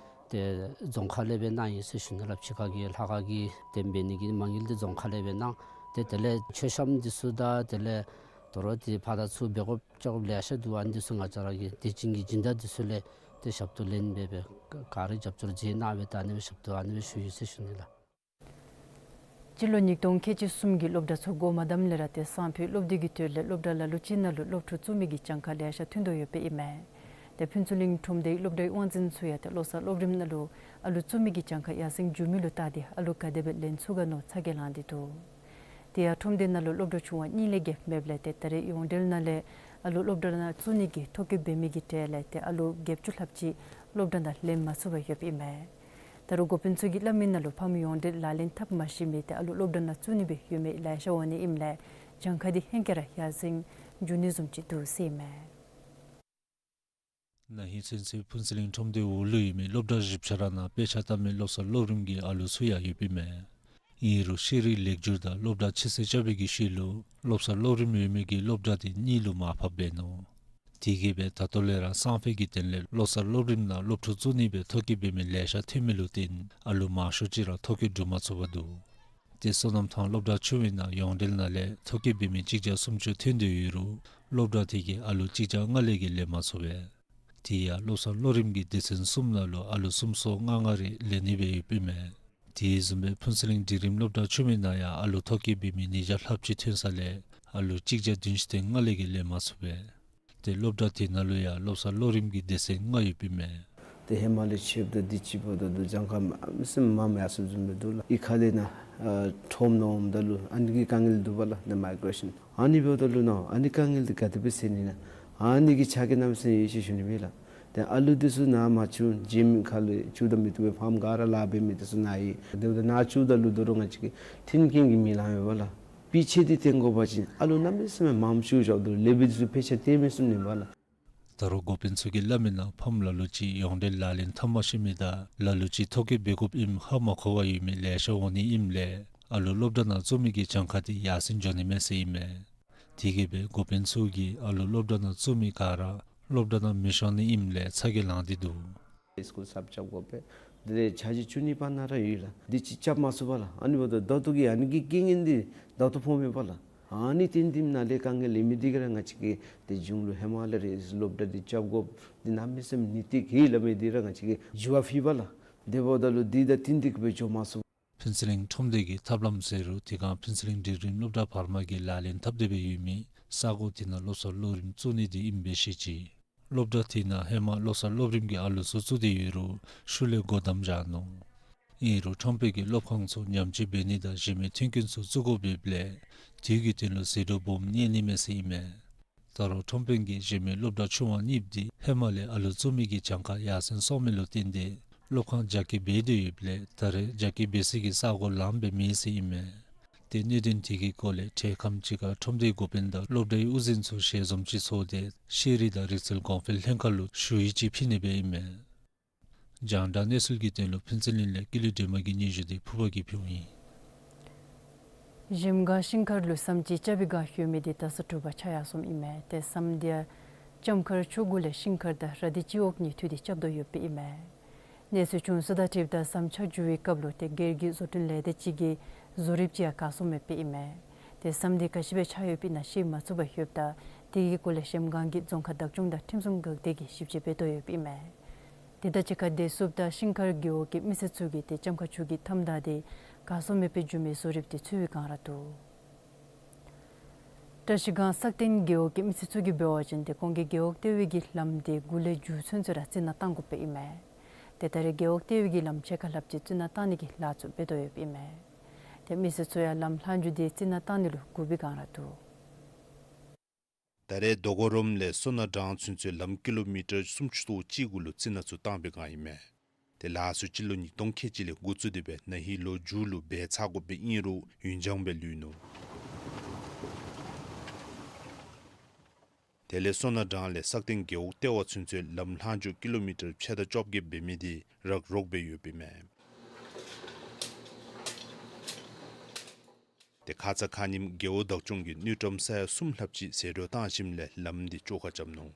ཏེ་རྫོང་ཁ་ལས་སྦེ་གནང་ཡི་ཟེར་ཞུ་ནི་ལགས། ཕྱི་ཁ་གི་ལྷ་ཁང་གི་ཏེ་འབད་ནི་གི་མ་དངུལ་འདི་རྫོང་ཁ་ལས་སྦེ་གནང་། ཏེ་དེ་ལས་མཆོད་བཤམས་འདི་ཚུ་དང་དེ་ལས་དོ་རུང་ཏེ་ཕར་དང་ཚུར་འབད་དགོཔ་རྐྱབ་དགོཔ་ལེ་ཤ་འདུག། ཨ་ནི་འདི་ཚུ་ང་བཅས་ར་གི་དད་ཅན་གྱི་སྦྱིན་བདག་འདི་ཚུ་ལས་ཏེ་ཞབས་ཏོག་ལེན་སྦེ་སྦེ་ག་ར་རྒྱབ་སྐྱོར་མཛད་གནང་སྦེ་ད་ཨ་ནི་སྦེ་ཞབས་ཏོག་ཨ་ནི་སྦེ་ཞུ་ཡི་ཟེར་ཞུ་ནི་ལགས། སྤྱི་ལོ་ཉིས་སྟོང་ཁལ་གཅིག་གསུམ་གྱི་སློབ་གྲྭ་ཚུ་འགོ་མ་དམ་ལས་ར་ཏེ་སང་ཕོད་སློབ་དུས་ཀྱི་དུས་ལས་སློབ་གྲྭ་ལ་ལུ་ཅིག་ནང་ལུ་སློབ་ཕྲུག་བཙུགས་མི་གི་གྱངས་ཁ་ལེ་ཤ་ཐོན་དོ་ཡོདཔ་ཨིན་མས། ཏེ་ཕུན་ཚོགས་གླིང་ཁྲོམ་སྡེའི་སློབ་གྲྭའི་དབང་འཛིན་ཚུ་ཡང་ཏེ་བློ་གསར་སློབ་རིམ་ནང་ལུ་ཨ་ལུ་བཙུགས་མི་གི་གྱངས་ཁ་ཡར་སེང་འགྱོ་མི་ལུ་བལྟ་སྟེ་ཨ་ལུ་ག་དེ་སྦེ་ལེན་ཚུགས་ག་མནོ་ཚ་གྱང་ལང་སྟེ་འདུག། དེ་ཡང་ཁྲོམ་སྡེ་ནང་ལུ་སློབ་གྲྭ་ཆུང་བ་གཉིས་ལས་བརྒལ་མེདཔ་ལས་ཏེ་ད་རེས་ཡོངས་འབྲེལ་ནང་ལས་ཨ་ལུ་སློབ་གྲྭ་ནང་བཙུགས་ནི་གི་ཐོ་བཀོད་འབད་མི་གི་གྲས་ལས་ཏེ་ཨ་ལུ་བརྒྱད་ཅུ་ལྷགཔ་ཅིག་སློབ་གྲྭ་ནང་ལེན་མ་ཚུགས་པར་ཡོདཔ་ཨིན་མས། ད་རུང་འགོ་དཔོན་ཚུ་གིས་སླབ་མི་ནང་ལུ་ཕམ་ཡོངས་འབྲེལ་ལག་ལེན་འཐབ་མ་ཤེས་མི་ཏེ་ཨ་ལུ་སློབ་གྲྭ་ནང་བཙུགས་ནི་སྦེ་ཡོད་མི་ལེ་ཤ་འོང་ནི་ཨིནམ་ལས་གྱངས་ཁ་འདི་ཧེང་སྐལ་ར་ཡར་སེང་འགྱོ་ནི་བཟུམ་ཅིག་འདུག་ཟེར་ཨིན་མས། ན་ཧིང་ཚུན་ཚོད་ཕུན་ཚོགས་གླིང་ཁྲོམ་སྡེའི་འོག་ལུ་ཡོད་མི་སློབ་གྲྭ་བཞི་ཆ་ར་ནང་དཔེ་ཆ་ལྟ་མི་བློ་གསར་སློབ་རིམ་གྱི་ཨ་ལུ་ཚུ་ཡང་ཡོདཔ་ཨིན་མས། ཨིན་རུང་ཤེས་རིག་ལེགས་བསྒྱུར་དང་སློབ་གྲྭ་ཕྱི་སེལ་རྐྱབ་པའི་གི་ཤུལ་ལུ་བློ་གསར་སློབ་རིམ་ཡོད་མི་གི་སློབ་གྲྭ་དེ་གཉིས་ལུ་མར་ཕབ་འབད་ནུག། དེ་གིས་སྦེ་ད་ལྟོ་ལས་ར་སང་ཕོད་ཀྱི་དོན་ལས་བློ་གསར་སློབ་རིམ་ནང་སློབ་ཕྲུག་བཙུགས་ནི་སྦེ་ཐོ་བཀོད་འབད་མི་ལེ་ཤ་ཐོན་མི་ལུ་བརྟེན་ཨ་ལུ་མང་ཤོས་ཅིག་ར་ཐོ་བཀོད་གྲུབ་མ་ཚུགས་པར་འདུག། ཏེ་སོ་ནམ་ཐང་སློབ་གྲྭ་ཆུང་བའི་ནང་ཡོངས་འབྲེལ་ནང་ལས་ཐོ་བཀོད་འབད་མི་གཅིག་བརྒྱ་སུམ་ཅུ་ཐོན་ཏེ་ཡོད་རུང་སློབ་གྲྭ་དེ་གིས་ཨ་ལུ་གཅིག་བརྒྱ་ལྔ་ལས་བརྒལ་ལེན་མ་ཚུགས་པས། དེ་ཡང་བློ་གསར་སློབ་རིམ་གྱི་སྡེ་ཚན་གསུམ་ནང་ལུ་ཨ་ལུ་གསུམ་སོ་ལྔ་ལྔ་རེ་ལེན་ནི་སྦེ་ཡོདཔ་ཨིན་མས། དེ་བཟུམ་སྦེ་ཕུན་ཚོགས་གླིང་སྒྲིག་རིམ་སློབ་གྲྭ་ཆུང་བའི་ནང་ཡང་ཨ་ལུ་ཐོ་བཀོད་འབད་མི་ཉིས་བརྒྱ་ལྷགཔ་ཅིག་ཐོན་ས་ལས་ཨ་ལུ་གཅིག་བརྒྱ་བདུན་ཅུ་དོན་ལྔ་ལས་བརྒལ་ལེན་མ་ཚུགས་པས། ཏེ་སློབ་གྲྭ་དེ་ནང་ལུ་ཡང་བློ་གསར་སློབ་རིམ་གྱི་སྡེ་ཚན་ལྔ་ཡོདཔ་ཨིན་མས། ཏེ་ཧེ་མ་ལས་ཕྱདཔ་ད་དུས་ཅི་འབདཝ་ད་ལུ་གྱངས་ཁ་མ་སེམས་མ་མ་ཡར་སོངམ་བཟུམ་སྦེ་འདུག་ལགས། གཡུས་ཁ་ལས་ནཱ་ཨ་ཁྲོམ་ནང་འོངམ་ད་ལུ་ཨ་ནི་གི་དཀའ་ངལ་འདུག་པ་ལགས། ནཱ་མའི་གེ་རེ་ཤཱན་ཨ་ནི་འབདཝ་ད་ལུ་ནཱ་ཨ་ནི་དཀའ་ངལ་འདི་ག་དེ་སྦེ་སེལ་ནི་ན་ཨ་ནི་གི་ཕྱག་ལཱ་གནམ་མེད་ས་མེད་ཡོད་ཟེར་ཞུ་ནི་མས་ལགས། ཏེ་ཨ་ལུ་འདི་ཚུ་ནཱ་མ་བཅུག་གཞན་མི་ཁ་ལུ་བཅུག་ད་མི་བཏུབ་པས། ཕམ་ག་ར་ལཱ་འབད་མི་འདི་ཚུ་ནཱ་ཡོད། དེ་འབདཝ་ད་ནཱ་བཅུགཔ་ད་ལུ་དོ་རུང་ང་བཅས་ཀྱི་མཐུན་རྐྱེན་གྱི་མི་ལང་ཡོད་པ་ལགས། དཔེ་ཆ་འདི་སྟོན་དགོ་པ་ཅིན་ཨ་ལུ་གནམ་མེད་ས་མེད་མངམ་བཅུག་བཞགཔ་ད་ལས་བྱེདཔ་འདི་ཚུ་དཔེ་ཆ་སྟོན་མི་ཚུགས་ནི་པ་ལགས། ད་རུང་འགོ་དཔོན་ཚུ་གིས་སླབ་མི་ནང་ཕམ་ལ་ལུ་ཅིག་ཡོངས་འབྲེལ་ལག་ལེན་འཐབ་མ་ཤེས་མི་དང་ལ་ལུ་ཅིག་ཐོ་བཀོད་འབད་དགོཔ་ཨིནམ་ཧ་མ་གོ་བར་ཡོད་མི་ལེ་ཤ་འོང་ནི་ཨིནམ་ལས་ཨ་ལུ་སློབ་གྲྭ་ནང་བཙུགས་མི་གི་གྱངས་ཁ་དེ་ཡར་སེང་འགྱོ་ནི་མས་ཟེར་ཨིན་མས། དེ་གིས་སྦེ་འགོ་དཔོན་ཚུ་གིས་ཨ་ལུ་སློབ་གྲྭ་ནང་བཙུགས་མི་ག་ར་སློབ་གྲྭ་ནང་མི་ཤོང་ནི་ཨིནམ་ལས་ཚ་གྱང་ལང་སྟེ་འདུག། སི་ཀུལ་གསརཔ་རྐྱབ་དགོ་པས། དེ་ལས་འཆར་གཞི་བཅུ་གཉིས་པ་ནང་ར་ཡོད་ལགས། འདི་ཅིག་རྐྱབ་མ་ཚུགས་པ་ལགས། ཨ་ནི་འབདཝ་ད་ད་ལྟོ་གི་ཨ་ནི་གི་རྐྱེན་ངན་འདི་ད་ལྟོ་ཕོགཔ་མས་པ་ལགས། ཨ་ནི་བརྟེན་ཏེ་ནཱ་ལས་དཀའ་ངལ་ལས་མི་འདི་གིས་ར་ང་བཅས་ཀྱིས་ཏེ་གཞུང་ལུ་ཧེ་མ་ལས་ར་སློབ་གྲྭ་འདི་རྐྱབ་དགོཔ་འདི་གནམ་མེད་ས་མེད་ནི་ཏིག་ཧེ་ལགས་མི་འདི་ར་ང་བཅས་ཀྱིས་འགྱུར་བ་ཕུལ་བ་ལགས། དེ་འབདཝ་ད་ལུ་འདི་དང་བསྟུན་ཏེ་གི་སྦེ་འགྱོ་མ་ཚུགས། ཕུན་ཚོགས་གླིང་ཁྲོམ་སྡེ་གི་ཐབས་ལམ་ཟེར་རུང་དེ་སྒང་ཕུན་ཚོགས་གླིང་སྒྲིག་རིམ་སློབ་གྲྭ་བར་མ་གི་ལག་ལེན་འཐབ་སྟེ་སྦེ་ཡོད་མི་ས་གོ་དེ་ནང་བློ་གསར་སློབ་རིམ་བཙུགས་ནི་དེ་ཨིནམ་སྦེ་བཤད་ཅི། སློབ་གྲྭ་དེ་ནང་ཧེ་མ་བློ་གསར་སློབ་རིམ་གྱི་ཨ་ལུ་ཚུ་བཙུགས་ཏེ་ཡོད་རུང་ཤུལ་ལས་སྒོ་བསྡམས་བཞག་ནུག། ཨིན་རུང་ཁྲོམ་དཔོན་གྱིས་སློབ་ཁང་ཚུ་ཉམས་བཅོས་འབད་ནི་དང་གཞན་མི་མཐུན་རྐྱེན་ཚུ་བཙུགས་དགོཔ་ཡོདཔ་ལས་དུས་ཀྱི་དོན་ལུ་ཟད་འགྲོ་སྦོམ་རྙེད་ནི་མས་ཟེར་ཨིན་མས། ད་རུང་ཁྲོམ་དཔོན་གྱིས་གཞན་མི་སློབ་གྲྭ་ཆུང་བ་གཉིས་འདི་ཧེ་མ་ལས་ཨ་ལུ་བཙུགས་མི་གི་གྱངས་ཁ་ཡར་སེང་སོང་མི་ལུ་བརྟེན་ཏེ་སློབ་ཁང་རྒྱ་སྐྱེད་འབད་དེ་ཡོདཔ་ལས་ད་རེས་རྒྱ་སྐྱེད་འབད་སའི་གི་ས་གོ་ལངམ་སྦེ་མེད་ཟེར་ཨིན་མས། ཏེ་གནད་དོན་དེ་གི་སྐོར་ལས་འཕྲལ་ཁམས་ཅིག་ཁར་ཁྲོམ་སྡེའི་འགོ་དཔོན་དང་སློབ་གྲྭའི་དབུ་འཛིན་ཚུ་ཞལ་འཛོམས་ཅིག་ཚོགས་ཏེ་ཤེས་རིག་དང་རིག་རྩལ་གོང་འཕེལ་ལྷན་ཁག་ལུ་ཞུ་ཡིག་ཅིག་ཕུལ་ནི་སྦེ་ཨིན་མས། རྒྱང་བསྒྲགས་གནས་ཚུལ་གྱི་དོན་ལུ་ཕུན་ཚོགས་གླིང་ལས་ཀུན་ལེགས་སྒྲོལ་མ་གི་སྙན་ཞུ་དེ་ཕུར་པ་གིས་ཕུལཝ་ཨིན། གཞལམ་སྒང་ཤིང་མཁར་ལུ་ཟམ་ཅིག་རྐྱབ་པའི་བསྒང་ཡོད་མི་དེ་ད་ས་དྲོ་པ་ཆ་ཡར་སོངམ་ཨིན་མས། ཏེ་ཟམ་དེ་ཡང་ལྕམ་མཁར་ཆུ་གུ་ལས་ཤིང་མཁར་དང་ར་དྷི་སྤྱི་འོག་གཉིས་མཐུད་དེ་རྐྱབ་དོ་ཡོདཔ་ཨིན་མས། གནས་ཚུལ་བྱུང་ས་དང་འཁྲིལཝ་ད་ཟམ་ཆག་འགྱོ་བའི་སྐབས་ལུ་ཏེ་སྒེར་གྱི་བཟོ་སྐྲུན་ལས་སྡེ་ཅིག་གིས་བཟོ་རིགཔ་ཅིག་ཡང་གར་སོངམ་ཡོདཔ་ཨིན་མས། ཏེ་ཟམ་དེ་ག་ཅི་སྦེ་ཆག་ཡོདཔ་ཨིན་ན་ཤེས་མ་ཚུགས་པར་ཡོདཔ་ད་དེ་གི་སྐོར་ལས་གཞལམ་སྒང་གི་རྫོང་ཁག་བདག་སྐྱོང་དང་ཁྲིམས་སྲུང་འགག་སྡེ་གིས་ཞིབ་དཔྱད་འབད་དོ་ཡོདཔ་ཨིན་མས། དེ་དང་གཅིག་ཁར་ཏེ་སུབ་ད་ཤིང་མཁར་རྒེད་འོག་གི་མི་སེར་ཚུ་གིས་ཏེ་ལྕམ་མཁར་ཆུ་གི་མཐའམ་བདའ་སྟེ་གར་སོངམ་མེདཔ་སྦེ་འགྱོ་མི་བཟོ་རིགཔ་དེ་འཚོལ་བའི་བསྒང་ར་འདུག། བཀྲ་ཤིས་སྒང་སག་སྟེང་རྒེད་འོག་གི་མི་སེར་ཚུ་གིས་འབད་བ་ཅིན་ཏེ་ཁོང་གིས་རྒེད་འོག་ལྟེ་བའི་གི་ལམ་དེ་གུ་ལས་མཇུག་ཚུན་ཚོད་ར་རྩི་ནག་བཏང་དགོཔ་ཨིན་མས། ཏེ་ད་རེས་རྒེད་འོག་ལྟེ་བའི་གི་ལམ་ཕྱེད་ཀ་ལྷགཔ་ཅིག་རྩི་ནག་བཏང་ནི་གི་ལཱ་ཚུ་འབད་དོ་ཡོདཔ་ཨིན་མས། ཏེ་མི་སེར་ཚུ་ཡང་ལམ་ལྷག་འགྱོ་སྟེ་རྩི་ནག་བཏང་ནི་ལུ་སྒུག་པའི་བསྒང་ར་འདུག། ད་རེས་རྡོ་གོ་རོམ་ལས་སོ་ན་འབྲང་ཚུན་ཚོད་ལམ་ཀི་ལོ་མི་ཊར་སུམ་ཅུ་སོ་གཅིག་གུ་ལུ་རྩི་ནག་ཚུ་བཏང་པའི་བསྒང་ཨིན་མས། ཏེ་ལཱ་ཚུ་སྤྱི་ལོ་ཉིས་སྟོང་ཁལ་གཅིག་ལས་འགོ་བཙུགས་ཏེ་སྦེ་ན་ཧིང་ལོ་མཇུག་ལུ་འབད་ཚར་དགོཔ་སྦེ་ཨིན་རུང་ཡུན་འགྱངས་སྦེ་ལུས་ནུག། དེ་ལས་སོ་ན་འབྲང་ལས་སག་སྟེང་རྒེད་འོག་ལྟེ་བ་ཚུན་ཚོད་ལམ་ལྷག་འགྱོ་ཀི་ལོ་མི་ཊར་ཕྱེད་དང་བཅོ་བརྒྱད་འབད་མི་དེ་རག་རོག་སྦེ་ཡོདཔ་ཨིན་མས། ཏེ་ཁ་ཙ་ཁ་ཉིནམ་རྒེད་འོག་བདག་སྐྱོང་གིས་དངུལ་ཀྲམ་ས་ཡ་གསུམ་ལྷགཔ་ཅིག་ཟད་འགྲོ་བཏང་ཞིནམ་ལས་ལམ་དེ་བཅོ་ཁ་རྐྱབ་ནུག།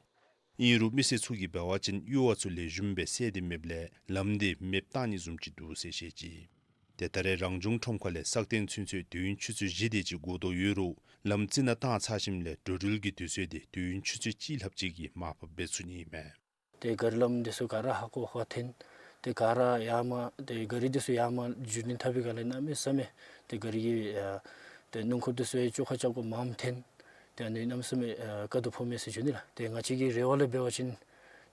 ཨིན་རུང་མི་སེར་ཚུ་གིས་འབད་བ་ཅིན་གཡུར་བ་ཚུ་ལེགས་ཤོམ་སྦེ་སེལ་ཏེ་མེདཔ་ལས་ལམ་དེ་མེདཔ་བཏང་ནི་བཟུམ་ཅིག་འདུག་ཟེར་བཤད་ཅི། ཏེ་ད་རེས་རང་བྱུང་ཁྲོམ་ཁ་ལས་སག་སྟེང་ཚུན་ཚོད་དུས་ཡུན་ཆུ་ཚོད་བཞི་དེ་ཅིག་འགོར་དོ་ཡོད་རུང་ལམ་རྩི་ནག་བཏང་ཚར་ཞིནམ་ལས་འགྲོ་འགྲུལ་གྱི་དུས་ཚོད་དེ་དུས་ཡུན་ཆུ་ཚོད་གཅིག་ལྷགཔ་ཅིག་གིས་མར་ཕབ་འབད་ཚུགས་ནི་ཨིན་མས། ཏེ་ག་རི་ལམ་འདི་ཚུ་ག་ར་ཧ་གོ་ཧ་འཐོན། ཏེ་ག་ར་ཡར་མར་ཏེ་ག་རི་འདི་ཚུ་ཡར་མར་འགྱོ་ནི་འཐབ་པའི་སྒང་ལས་གནམ་མེད་ས་མེད་ཏེ་ག་རི་གི་ཨ་ཏེ་སྣུམ་འཁོར་འདི་ཚུ་ཡང་བཅོ་ཁ་རྐྱབ་དགོཔ་མངམ་འཐོན། ཏེ་ཨ་ནི་གནམ་མེད་ས་མེད་ཨ་དཀའ་སྡུག་ཕོག་མས་ཟེར་ཞུ་ནི་ལགས། ཏེ་ང་བཅས་ཀྱི་རེ་བ་ལས་འབད་བ་ཅིན་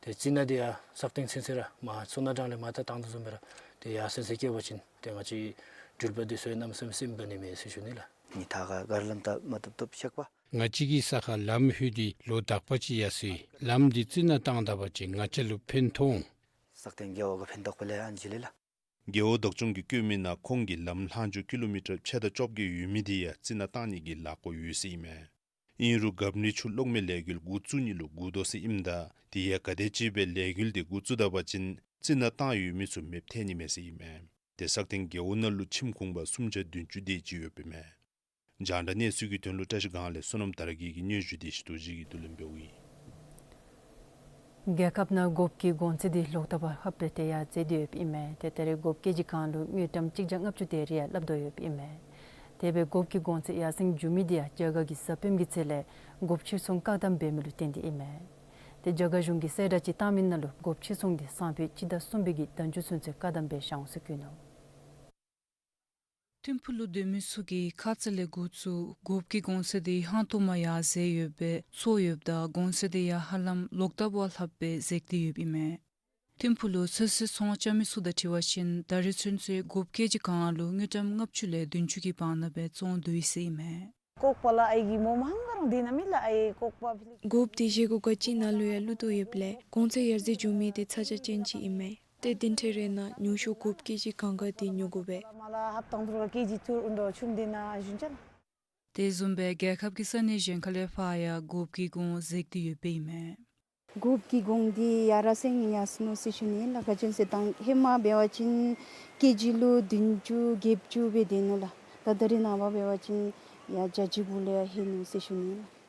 ཏེ་རྩི་ནག་འདི་ཡང་སག་སྟེང་ཚུན་ཚོད་ར་མར་སོ་ན་འབྲང་ལས་མར་ད་བཏང་དོ་བཟུམ་སྦེ་ར་ཏེ་ཡར་སོན་སོན་བསྐྱལ་བ་ཅིན་ཏེ་ང་བཅས་འགྲུལ་པ་འདི་ཚུ་ཡང་གནམ་མེད་ས་མེད་སེམས་དགའ་ནི་མས་ཟེར་ཞུ་ནི་ལགས། ནི་ད་ག་ག་རི་ལམ་ད་མ་བཏུབ་བཏུབ་ཤག་པ། ང་བཅས་ཀྱི་ས་ཁར་ལམ་ལྷོད་དེ་ལོ་དག་པ་ཅིག་ཡར་སོ་ཡི། ལམ་འདི་རྩི་ནག་བཏང་ད་པ་ཅིན་ང་བཅས་ལུ་ཕན་ཐོགས་འོང་། སག་སྟེང་རྒེད་འོག་ག་ཕན་ཐོགས་པ་ལས་ཨ་ནི་ཅིག་ལས་ལགས། རྒེད་འོག་བདག་སྐྱོང་གིས་བཀོད་མི་ནང་ཁོང་གིས་ལམ་ལྷག་འགྱོ་ཀི་ལོ་མི་ཊར་ཕྱེད་དང་བཅོ་བརྒྱད་ཡོད་མི་དེ་ཡང་རྩི་ནག་བཏང་ནི་གི་ལཱ་འགོ་ཡོད་ཟེར་ཨིན་མས། ཨིན་རུང་རྒཔོ་རི་ཆུ་གློག་མེ་ལས་འགུལ་འགོ་བཙུགས་ནི་ལུ་འགོར་དོ་ཟེར་ཨིནམ་ད་དེ་ཡང་ག་དེ་ཅིག་སྦེ་ལས་འགུལ་དེ་འགོ་བཙུགས་ད་པ་ཅིན་རྩི་ནག་བཏང་ཡོད་མི་ཚུ་མེདཔ་ཐལ་ནི་མས་ཟེར་ཨིན་མས། ཏེ་སག་སྟེང་རྒེད་འོག་ནང་ལུ་ཁྱིམ་གུང་པ་སུམ་བརྒྱ་བདུན་ཅུ་དེ་ཅིག་ཡོདཔ་ཨིན་མས། རྒྱང་བསྒྲགས་གནས་ཚུལ་གྱི་དོན་ལུ་བཀྲ་ཤིས་སྒང་ལས་བསོད་ནམས་དར་རྒྱས་ཀྱི་སྙན་ཞུ་དེ་ཞིག་རྡོ་རྗེ་གིས་བསྡུ་ལེན་འབདཝ་ཨིན། རྒྱལ་ཁབ་ནང་སྒོགཔ་གི་གོང་ཚད་དེ་ལོག་ལྟབ་ལྷགཔ་སྦེ་ཏེ་ཡར་འཛེགས་ཏེ་ཡོདཔ་ཨིན་མས། ཏེ་ད་རེས་སྒོགཔ་ཀེ་ཇི་གང་ལུ་དངུལ་ཀྲམ་གཅིག་བརྒྱ་ལྔ་བཅུ་དེ་རེ་ཡང་སླབ་དོ་ཡོདཔ་ཨིན་མས། དེ་སྦེ་སྒོགཔ་གི་གོང་ཚད་ཡར་སེང་འགྱོ་མི་དེ་ཡང་རྒྱ་གར་གྱི་ཟ་ཕེམ་གྱི་ཚད་ལས་སྒོགཔ་ཕྱིར་ཚོང་བཀག་དམ་འབད་མི་ལུ་བརྟེན་ཏེ་ཨིན་མས། ཏེ་རྒྱ་གར་གཞུང་གིས་གསལ་བསྒྲགས་ཅིག་བཏང་མི་ནང་ལུ་སྒོགཔ་ཕྱིར་ཚོང་དེ་སང་ཕོད་སྤྱི་ཟླ་གསུམ་པའི་གི་ཟླ་མཇུག་ཚུན་ཚོད་བཀག་དམ་འབད་བཞག་འོང་ཟེར་བཀོད་ནུག། ཐིམ་ཕུག་ལུ་སྡོད་མི་ཚུ་གིས་ཁ་ཙ་ལས་འགོ་བཙུགས་སྒོགཔ་གི་གོང་ཚད་དེ་ཧང་སྟོང་མ་ཡར་འཛེགས་ཡོདཔ་སྦེ་ཚོར་ཡོདཔ་ད་གོང་ཚད་དེ་ཡང་ཧ་ལམ་ལོག་ལྟབ་ལྷགཔ་སྦེ་འཛེགས་ཏེ་ཡོདཔ་ཨིན་མས། ཐིམ་ཕུག་ལུ་ཚོད་བསྲེ་ཚོང་རྐྱབ་མི་ཚུ་དང་འཁྲིལ་བ་ཅིན་ད་རེས་ཚུན་ཚོད་སྒོགཔ་ཀེ་ཇི་གང་ལུ་དངུལ་ཀྲམ་ལྔ་བཅུ་ལས་བདུན་ཅུ་གི་བར་ན་སྦེ་བཙོང་དོ་ཡོད་ཟེར་ཨིན་མས། ཀོག་པ་ལགས་ཨའི་གི་མོ་མ་ཧང་ག་རང་དེ་ན་མི་ལགས་ཨའི་ཀོག་པ་ཕི་ལི། སྒོགཔ་དེ་བཞེས་སྒོ་ག་ཅི་ནང་ལུ་ཡང་བླུག་དོ་ཡོདཔ་ལས་གོང་ཚད་ཡར་འཛེགས་འགྱོ་མི་དེ་ཚ་གྱང་ཅན་ཅིག་ཨིན་མས། ཏེ་དེ་འཕྲལ་རེ་ནང་ཉུང་ཤོས་སྒོགཔ་ཀེ་ཇི་གང་ག་དེ་ཉོ་དགོ་པས། མ་ལགས་ཧབ་ཏང་དུར་ག་ཀེ་ཇི་ཐུར་འུན་དོ་ཆུམ་དེ་ན་ཞུན་ཅ་ལགས། དེ་བཟུམ་སྦེ་རྒྱལ་ཁབ་ཀྱི་ས་གནས་གཞན་ཁ་ལས་ཕར་ཡང་སྒོགཔ་གི་གོང་འཛེགས་ཏེ་ཡོདཔ་ཨིན་མས། སྒོགཔ་གི་གོང་དེ་ཡར་ར་སེང་ཡར་སོ་ནུག་ཟེར་ཞུ་ནི་ལགས། ག་ཅི་སྨོ་ཟེར་ད་ཧེ་མ་འབད་བ་ཅིན་ཀེ་ཇི་ལུ་བདུན་ཅུ་བརྒྱད་ཅུ་སྦེ་སྡོད་ནུག་ལགས། ད་ད་རེས་ནངས་པ་འབད་བ་ཅིན་ཡར་བརྒྱ་ཅིག་གུ་ལུ་ཡང་ལྷོད་ནུག་ཟེར་ཞུ་ནི་ལགས།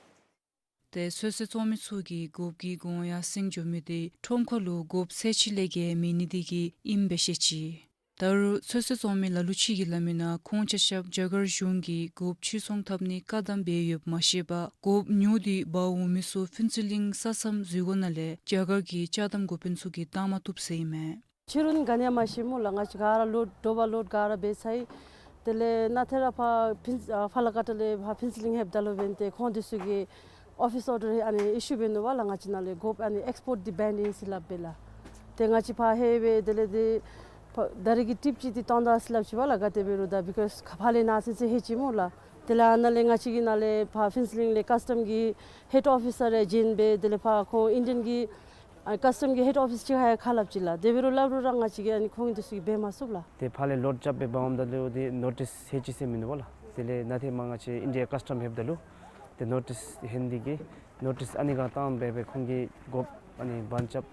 ཏེ་ཚོད་བསྲེ་བཙོང་མི་ཚུ་གིས་སྒོགཔ་གི་གོང་ཡར་སེང་འགྱོ་མི་དེ་ཁྲོམ་ཁ་ལུ་སྒོགཔ་ཚད་ཅིག་ལས་བརྒལ་མེད་ནི་དེ་གིས་ཨིནམ་སྦེ་བཤད་ཅི། ད་རུང་ཚོད་བསྲེ་བཙོང་མི་ལ་ལུ་ཅིག་གིས་སླབ་མི་ནང་ཁོང་ཆ་ཁྱབ་རྒྱ་གར་གཞུང་གིས་སྒོགཔ་ཕྱིར་ཚོང་འཐབ་ནི་བཀག་དམ་འབད་ཡོདཔ་མ་ཤེས་པར་སྒོགཔ་ཉོ་སྟེ་འབག་འོང་མི་ཚུ་ཕུན་ཚོགས་གླིང་ས་མཚམས་འཛུལ་སྒོ་ནང་ལས་རྒྱ་གར་གྱི་ཅ་དམ་འགོ་དཔོན་ཚུ་གིས་བཏང་མ་བཏུབ་ཟེར་ཨིན་མས། ཕྱི་རུ་ནི་ག་ནི་ཡང་མ་ཤེས་སྨོ་ལགས། ང་བཅས་ག་ར་ལོཌ་དོ་བ་ལོཌ་ག་ར་འབད་ཚར་ཡི། དེ་ལས་ནཱ་ཐད་ར་ཕར་ཕུན་ཨ་ཕ་ལ་ཀ་ཊ་ལས་ཕར་ཕུན་ཚོགས་གླིང་ལྷོདཔ་ད་ལུ་འབདན་ཏེ་ཁོང་འདི་ཚུ་གིས་ཨོ་ཕིས་ཨོར་ཌར་ཨ་ནི་ཨི་ཤུ་འབད་ནུག་པ་ལགས། ང་བཅས་ནང་ལས་སྒོགཔ་ཨ་ནི་ཨེགསི་པོརཊ་འདི་བེན་ཨིན་ཟེར་སླབ་པས་ལགས། ཏེ་ང་བཅས་ཕར་ལྷོད་སྦེ་དེ་ལས་ཏེ་ཕར་ད་རེས་ཀྱི་ཊིརིཔ་ཅིག་འདི་བཏང་ད་ཟེར་སླབ་ཅི་པ་ལགས། ག་དེ་འབད་རུང་ད་བི་ཀོས་ཕར་ལས་ནཱ་ཚུན་ཚོད་ལྷོད་ཅི་སྨོ་ལགས། དེ་ལས་ཨ་ནཱ་ལས་ང་བཅས་ཀྱི་ནཱ་ལས་ཕར་ཕུན་ཚོགས་གླིང་ལས་ཀཱས་ཊམ་གྱི་ཧེཌ་ཨོ་ཕི་སར་རེ་བྱོན་སྦེ་དེ་ལས་ཕར་ཁོང་ཨིན་ཌི་ཡན་གྱི་ཨ་ཀཱས་ཊམ་གྱི་ཧེཌ་ཨོ་ཕིས་ཅིག་ཁར་ཡང་ཁ་སླབ་ཅི་ལགས། དེ་འབད་རུང་སླབ་རུང་ར་ང་བཅས་ཀྱིས་ཨ་ནི་ཁོང་འདི་ཚུ་གིས་འབད་མ་ཚུགས་ལགས། ཏེ་ཕར་ལས་ལོཌ་རྐྱབ་སྦེ་འབག་འོངམ་ད་ལུ་ཏེ་ནོ་ཊིས་ལྷོད་ཅི་ཟེར་མིན་འདུག་པ་ལགས། དེ་ལས་ནཱ་ཐད་མར་ང་བཅས་ཨིན་ཌི་ཡ་ཀཱས་ཊམ་ལྷོདཔ་ད་ལུ་ཏེ་ནོ་ཊིས་ལྷོད་ནི་དེ་གིས་ནོ་ཊིས་ཨ་ནི་སྒང་བཏང་སྦེ་སྦེ་ཁོང་གིས་སྒོགཔ་ཨ་ནི་བན་རྐྱབ་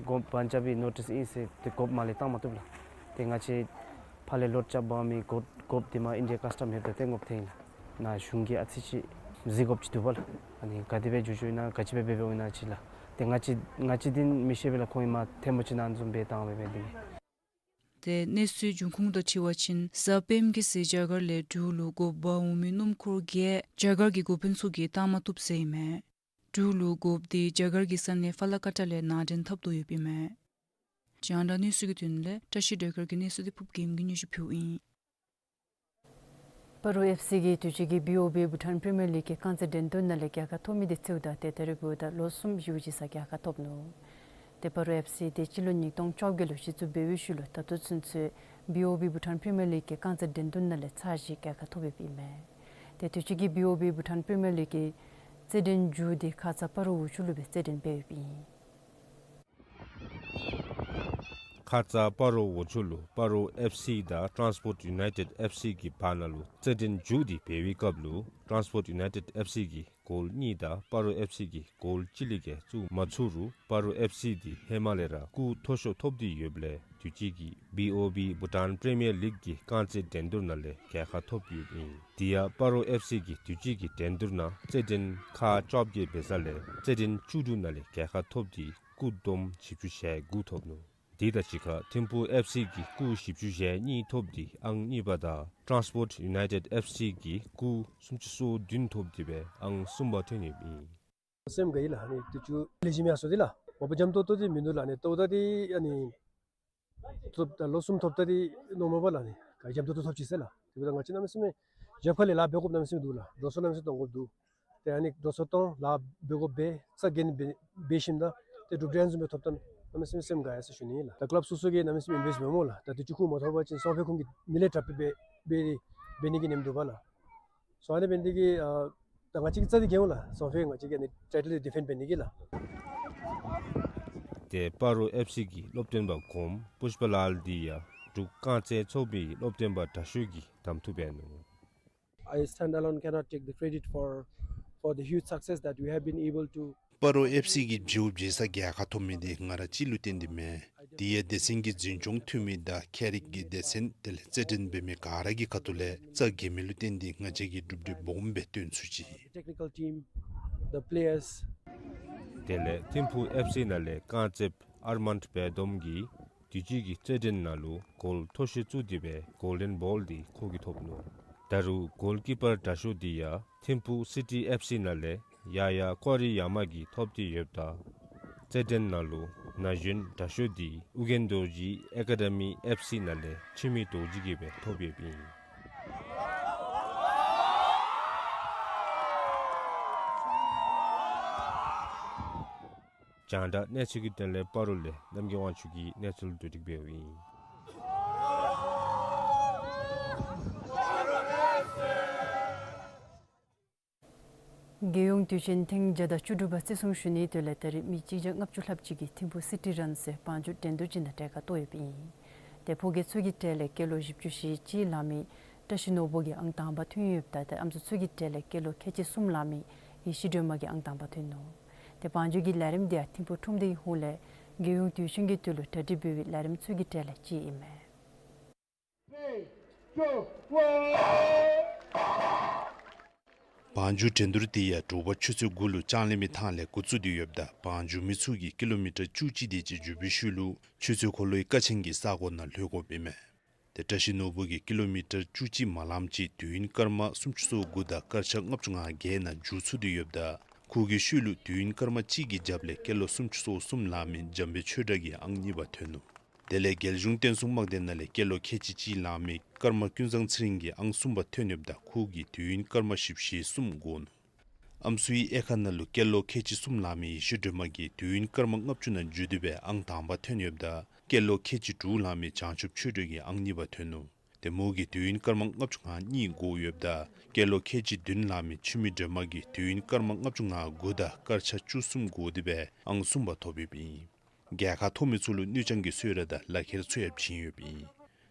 སྒོགཔ་བན་རྐྱབ་པའི་ནོ་ཊིས་ཨིན་ཟེར་ཏེ་སྒོགཔ་མར་ལས་བཏང་མ་བཏུབ་ལགས། ཏེ་ང་བཅས་ཕར་ལས་ལོཌ་རྐྱབ་འབག་མི་སྒོགཔ་སྒོགཔ་དེ་མར་ཨིན་ཌི་ཡ་ཀཱས་ཊམ་ལྷོདཔ་ད་བཏོན་དགོཔ་ཐོན་ཡི་ལགས། ནཱ་གཞུང་གིས་ཨ་ཙི་ཅིག་གཟིགས་དགོཔ་ཅིག་འདུག་པ་ལགས། ཨ་ནི་ག་དེ་སྦེ་འགྱོ་འགྱོཝ་ཨིན་ན་ག་ཅི་སྦེ་འབད་འབདཝ་ཨིན་ན་ཅིག་ལགས། ཏེ་ང་བཅས་ང་བཅས་འདི་མི་ཤེས་པས་ལགས། ཁོང་གིས་མར་ཐེངས་མ་ཅིག་ནཱ་བཟུམ་སྦེ་བཏང་སྦེ་སྦེ་འདི་གིས། ཏེ་གནས་ཚུལ་འབྱུང་ཁུངས་དང་འཁྲིལ་བ་ཅིན་ཟ་ཕེམ་གྱི་ཟེར་རྒྱ་གར་ལས་འབྲུག་ལུ་སྒོགཔ་འབག་འོང་མི་སྣུམ་འཁོར་བརྒྱད་རྒྱ་གར་གྱི་འགོ་དཔོན་ཚུ་གིས་བཏང་མ་བཏུབ་ཟེར་ཨིན་མས། འབྲུག་ལུ་སྒོགཔ་དེ་རྒྱ་གར་གྱི་ས་གནས་ཕ་ལ་ཀ་ཊ་ལས་ནང་འདྲེན་འཐབ་དོ་ཡོདཔ་ཨིན་མས། རྒྱང་བསྒྲགས་གནས་ཚུལ་གྱི་དོན་ལས་བཀྲ་ཤིས་སྒྲོལ་དཀར་གྱི་གནས་ཚུལ་དེ་ཕུབ་རྒྱལམོ་གིས་སྙན་ཞུ་ཕུལཝ་ཨིན། སྤ་རོ་ཨེཕ་སི་གིས་དུས་ཅི་གི་བི་ཨོ་བི་བྷུ་ཊཱན་པི་རི་མི་ཡར་ལིག་གི་རྐང་རྩེད་འགྲན་བསྡུར་ནང་ལས་རྒྱལ་ཁ་ཐོབ་མི་དེ་གཙོ་བོ་ད་ཏེ་ད་རེས་འབདཝ་ད་ལོ་གསུམ་བཞི་པོ་ཅིག་ས་རྒྱལ་ཁ་ཐོབ་ནུག། ཏེ་སྤ་རོ་ཨེཕ་སི་དེ་སྤྱི་ལོ་ཉིས་སྟོང་བཅོ་བརྒྱད་ལུ་གཞི་བཙུགས་འབད་བའི་ཤུལ་ལུ་ད་ལྟོ་ཚུན་ཚོད་ བི་ཨོ་བི་བྷུ་ཊཱན་པི་རི་མི་ཡར་ལིག་གི་རྐང་རྩེད་འགྲན་བསྡུར་ནང་ལས་ཚར་བཞི་རྒྱལ་ཁ་ཐོབ་ཡོདཔ་ཨིན་མས། ཏེ་དུས་ཅི་གི་བི་ཨོ་བི་བྷུ་ཊཱན་པི་རི་མི་ཡར་ལིག་གི་རྩེད་འགྲན་མཇུག་འདི་ཁ་ཙ་སྤ་རོ་ཝུ་ཆུ་ལུ་སྦེ་རྩེད་འགྲན་འབད་ཡོདཔ་ཨིན། ཁ་ཙ་སྤ་རོ་ཝུ་ཆུ་ལུ་སྤ་རོ་ཨེཕ་སི་དང་ཊཱནསི་པོརཊ་ཡུ་ནའི་ཊེཌ་ཨེཕ་སི་གི་བར་ན་ལུ་རྩེད་འགྲན་མཇུག་འདི་འབད་བའི་སྐབས་ལུ་ཊཱནསི་པོརཊ་ཡུ་ནའི་ཊེཌ་ཨེཕ་སི་གིས་གོལ་གཉིས་དང་སྤ་རོ་ཨེཕ་སི་གིས་གོལ་གཅིག་ལས་བརྒལ་བཙུགས་མ་ཚུགས་རུང་སྤ་རོ་ཨེཕ་སི་འདི་ཧེ་མ་ལས་ར་སྐུགས་མཐོ་ཤོས་ཐོབ་སྟེ་ཡོདཔ་ལས་དུས་ཅི་གི་བི་ཨོ་བི་བྷུ་ཊཱན་པི་རི་མི་ཡར་ལིག་གི་རྐང་རྩེད་འགྲན་བསྡུར་ནང་ལས་རྒྱལ་ཁ་ཐོབ་ཡོདཔ་ཨིན། དེ་ཡང་སྤ་རོ་ཨེཕ་སི་གིས་དུས་ཅི་གི་འགྲན་བསྡུར་ནང་རྩེད་འགྲན་ཁག་བཅོ་བརྒྱད་འབད་ས་ལས་རྩེད་འགྲན་བཅུ་དྲུག་ནང་ལས་རྒྱལ་ཁ་ཐོབ་སྟེ་སྐུགས་བསྡོམས་བཞི་བཅུ་ཞེ་དགུ་ཐོབ་ནུག། དེ་དང་གཅིག་ཁར་ཐིམ་ཕུག་ཨེཕ་སི་གིས་སྐུགས་བཞི་བཅུ་ཞེ་གཉིས་ཐོབ་སྟེ་ཨང་གཉིས་པ་དང་ཊཱནསི་པོརཊ་ཡུ་ནའི་ཊེཌ་ཨེཕ་སི་གིས་སྐུགས་སུམ་ཅུ་སོ་བདུན་ཐོབ་སྟེ་སྦེ་ཨང་གསུམ་པ་ཐོན་ཡོདཔ་ཨིན། སེམས་དགའ་ཡི་ལགས། ཨ་ནི་དུས་ཅི་ལེགས་ཤོམ་ཡར་སོང་སྟེ་ལགས། མ་པ་འཇམ་ཏོང་ཏོ་འདི་མིན་འདུག་ལགས། ཨ་ནི་ཏོག་ཏོ་འདི་ཨ་ནི་ཐོབ་ད་ལོ་གསུམ་ཐོབ་ད་འདི་ནོར་མ་པ་ལགས། ཨ་ནི་ག་འཇམ་ཏོང་ཏོ་ཐོབ་ཅི་ཟེར་ལགས། དེ་འབདཝ་ད་ང་བཅས་གནམ་མེད་ས་མེད་རྒྱབ་ཁ་ལས་ལཱ་འབད་དགོཔ་གནམ་མེད་ས་མེད་འདུག་ལགས། འགྲོ་སོང་གནམ་མེད་ས་མེད་གཏང་དགོཔ་འདུག། ཏེ་ཨ་ནི་འགྲོ་སོང་གཏང་ལཱ་འབད་དགོཔ་འབད་ཚ་གྱང་འབད་འབད་ཞིནམ་ད་ཏེ་གྲུབ་འབྲས་བཟུམ་སྦེ་ཐོབ་ད་གནམ་མེད་ས་མེད་སེམས་དགའ་ཡི་ཟེར་ཞུ་ནི་ལགས། ད་ཀ་ལབ་སོ་སོ་གིས་གནམ་མེད་ས་མེད་ཨིན་བེསཊ་འབད་སྨོ་ལགས། ད་དུས་ཅི་ཁུངས་མ་ཐོབ་པ་ཅིན་སང་ཕོད་ཁོང་གིས་མི་ལས་དྲགཔ་སྦེ་འབད་འབད་ནི་གི་ཉམས་འདུག་པ་ལགས། སོ་ཨ་ནི་འབད་ནི་དེ་གིས་ཨ་ད་ང་བཅས་ཀྱི་རྩ་འདི་རྒྱལ་འོང་ལགས། སང་ཕོད་ང་བཅས་ཀྱིས་ཨ་ནི་ཊའི་ཊལ་འདི་ཌི་ཕེནཌ་འབད་ནི་གི་ལགས། ཏེ་སྤ་རོ་ཨེཕ་སི་གི་སློབ་སྟོན་པ་གོངམ་པུཥྤ་ལཱལ་འདི་ཡང་འབྲུག་རྐང་རྩེད་ཚོགས་པའི་སློབ་སྟོན་པ་དྲག་ཤོས་ཀྱི་གདམ་འཐུ་འབད་ནུག། I stand alone cannot take the credit for, for the huge success that we have been able to. སྤ་རོ་ཨེཕ་སི་གིས་མཇལཝ་མཇལ་ས་རྒྱལ་ཁ་ཐོབ་མི་འདི་ང་ར་གཅིག་ལུ་བརྟེན་ཏེ་མེན། དེ་ཡང་སྡེ་ཚན་གྱི་འཛིན་སྐྱོང་འཐུས་མི་དང་ཁྱད་རིག་གི་སྡེ་ཚན་དེ་ལས་རྩེད་འགྲན་འབད་མི་ག་ར་གི་ཁ་ཐུག་ལས་རྩ་རྒྱས་མི་ལུ་བརྟེན་ཏེ་ང་བཅས་ཀྱིས་གྲུབ་འབྲས་སྦོམ་སྦེ་སྟོན་ཚུགས་ཅི། The technical team, the players. དེ་ལས་ཐིམ་ཕུག་ཨེཕ་སི་ནང་ལས་རྐང་རྩེདཔ་ཨར་མཱནཌ་བེ་དོམ་གྱིས་དུས་ཅི་གི་རྩེད་འགྲན་ནང་ལུ་གོལ་མཐོ་ཤོས་བཙུགས་ཏེ་སྦེ་གོལ་ཌེན་བཱོལ་འདི་ཁོ་གིས་ཐོབ་ནུག། ད་རུང་གོལ་ཀི་པར་དྲག་ཤོས་འདི་ཡང་ཐིམ་ཕུག་སི་ཊི་ཨེཕ་སི་ནང་ལས་ཡ་ཡ་ཀོ་རི་ཡ་མ་གིས་ཐོབ་སྟེ་ཡོདཔ་ད་རྩེད་འགྲན་ནང་ལུ་ན་གཞོན་དྲག་ཤོས་འདི་ཨུ་རྒྱན་རྡོ་རྗེ་ཨེ་ཀ་ཌ་མི་ཨེཕ་སི་ནང་ལས་འཆི་མེད་རྡོ་རྗེ་གིས་སྦེ་ཐོབ་ཡོདཔ་ཨིན། རྒྱང་བསྒྲགས་གནས་ཚུལ་གྱི་དོན་ལས་སྤ་རོ་ལས་རྣམ་རྒྱལ་དབང་ཕྱུག་གིས་གནས་ཚུལ་བསྡུ་སྒྲིག་འབདཝ་ཨིན། རྒྱལ་ཡོངས་དུས་ཆེན་ཐེངས་བརྒྱ་དང་བཅུ་དྲུག་པ་བརྩི་སྲུང་ཞུ་ནིའི་དོན་ལས་ད་རིས་མི་གཅིག་བརྒྱ་ལྔ་བཅུ་ལྷགཔ་ཅིག་གིས་ཐིམ་ཕུག་སི་ཊི་རཱན་ཟེར་བང་རྒྱུག་འགྲན་བསྡུར་ཅིག་ནང་གྲལ་ཁར་གཏོགས་ཡོདཔ་ཨིན། ཏེ་ཕོ་སྐྱེས་ཚུ་གི་གྲས་ལས་སྐྱེས་ལོ་བཞི་བཅུ་ཞེ་གཅིག་ལང་མི་བཀྲ་ཤིས་ནོར་བུ་གིས་ཨང་དང་པ་ཐོན་ཡོདཔ་ད་ཏེ་ཨམ་སྲུ་ཚུ་གི་གྲས་ལས་སྐྱེས་ལོ་ཁལ་གཅིག་གསུམ་ལང་མི་ཡེ་ཤེས་སྒྲོལ་མ་གིས་ཨང་དང་པ་ཐོན་ནུག། ཏེ་བང་རྒྱུག་གི་ལས་རིམ་འདི་ཡང་ཐིམ་ཕུག་ཁྲོམ་སྡེ་གི་ཧོངས་ལས་རྒྱལ་ཡོངས་དུས་ཆེན་གྱི་དུས་ལུ་གྲ་སྒྲིག་འབད་བའི་ལས་རིམ་ཚུ་གི་གྲས་ལས་གཅིག་ཨིན་མས། བང་རྒྱུག་འགྲན་བསྡུར་འདི་ཡང་དྲོ་པ་ཆུ་ཚོད་དགུ་ལུ་ལྕང་གླིང་མི་ཐང་ལས་འགོ་བཙུགས་ཏེ་ཡོདཔ་ད་བང་རྒྱུག་མི་ཚུ་གིས་ཀི་ལོ་མི་ཊར་བཅུ་གཅིག་དེ་ཅིག་རྒྱུག་པའི་ཤུལ་ལུ་ཆུ་ཚོད་འཁོར་ལོའི་ཀ་ཆེན་གྱི་ས་གོ་ནང་ལྷོད་དགོཔ་ཨིན་མས། ཏེ་བཀྲ་ཤིས་ནོར་བུ་གིས་ཀི་ལོ་མི་ཊར་བཅུ་གཅིག་མ་ལངམ་ཅིག་དུས་ཡུན་སྐར་མ་སུམ་ཅུ་སོ་དགུ་དང་སྐར་ཆ་ལྔ་བཅུ་ང་བརྒྱད་ནང་རྒྱུག་ཚུགས་ཏེ་ཡོདཔ་ད་ཁོ་གི་ཤུལ་ལུ་དུས་ཡུན་སྐར་མ་གཅིག་གི་རྒྱབ་ལས་སྐྱེས་ལོ་སུམ་ཅུ་སོ་གསུམ་ལང་མི་འཇམ་དཔལ་ཆོས་གྲགས་ཀྱིས་ཨང་གཉིས་པ་ཐོན་ནུག། དེ་ལས་རྒྱལ་གཞུང་བསྟན་སྲུང་དམག་སྡེ་ནང་ལས་སྐྱེས་ལོ་ཁལ་གཅིག་གཅིག་ལང་མི་ཀརྨ་ཀུན་བཟང་ཚེ་རིང་གིས་ཨང་གསུམ་པ་ཐོན་ཡོདཔ་ད་ཁོ་གིས་དུས་ཡུན་སྐར་མ་བཞི་བཅུ་ཞེ་གསུམ་འགོར་ནུག། ཨམ་སྲུའི་དབྱེ་ཁག་ནང་ལུ་སྐྱེས་ལོ་ཁལ་གཅིག་གསུམ་ལང་མི་ཡེ་ཤེས་སྒྲོལ་མ་གིས་དུས་ཡུན་སྐར་མ་ལྔ་བཅུ་ནང་རྒྱུག་སྟེ་སྦེ་ཨང་དང་པ་ཐོན་ཡོདཔ་ད་སྐྱེས་ལོ་ཁལ་གཅིག་དྲུག་ལང་མི་བྱང་ཆུབ་ཆོས་སྒྲོན་གྱིས་ཨང་གཉིས་པ་ཐོན་ནུག། ཏེ་མོ་གིས་དུས་ཡུན་སྐར་མ་ལྔ་བཅུ་ང་གཉིས་འགོར་ཡོདཔ་ད་སྐྱེས་ལོ་ཁལ་གཅིག་བདུན་ལང་མི་འཆི་མེད་སྒྲོལ་མ་གིས་དུས་ཡུན་སྐར་མ་ལྔ་བཅུ་ང་དགུ་དང་སྐར་ཆ་བཅུ་གསུམ་འགོར་ཏེ་སྦེ་ཨང་གསུམ་པ་ཐོབ་ཡོདཔ་ཨིན། རྒྱལ་ཁ་ཐོབ་མི་ཚུ་ལུ་དངུལ་རྐྱང་གི་གསོལ་རས་དང་ལག་ཁྱེར་ཚུ་ཡང་བྱིན་ཡོདཔ་ཨིན།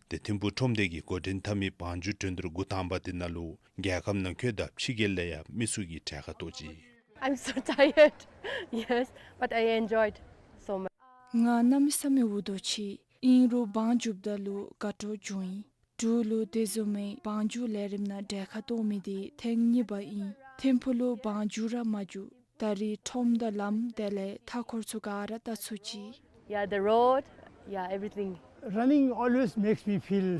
ཏེ་ཐིམ་ཕུག་ཁྲོམ་སྡེ་གིས་འགོ་འདྲེན་འཐབ་མི་བང་རྒྱུག་འགྲན་བསྡུར་འགོ་དང་པ་འདི་ནང་ལུ་རྒྱལ་ཁབ་ནང་འཁོད་དང་ཕྱི་རྒྱལ་ལས་ཡང་མི་ཚུ་གིས་གྲལ་ཁར་གཏོགས་ཅི། I'm so tired. Yes, but I enjoyed so much. ང་གནམ་མེད་ས་མེད་འུ་སྡུག་ཅི། ཨིན་རུང་བང་རྒྱུགཔ་ད་ལུ་དགའ་སྤྲོ་བྱུང་ཡི། འབྲུག་ལུ་དེ་བཟུམ་མའི་བང་རྒྱུག་ལས་རིམ་ནང་གྲལ་ཁར་གཏོགས་མི་འདི་ཐེངས་གཉིས་པ་ཨིན། ཐིམ་ཕུག་ལུ་བང་རྒྱུག་ར་མ་རྒྱུག། ད་རིས་ཁྲོམ་དང་ལམ་དེ་ལས་མཐའ་འཁོར་ཚུ་ག་ར་བལྟ་ཚུགས་ཅི། Yeah, the road, yeah, everything. Running always makes me feel.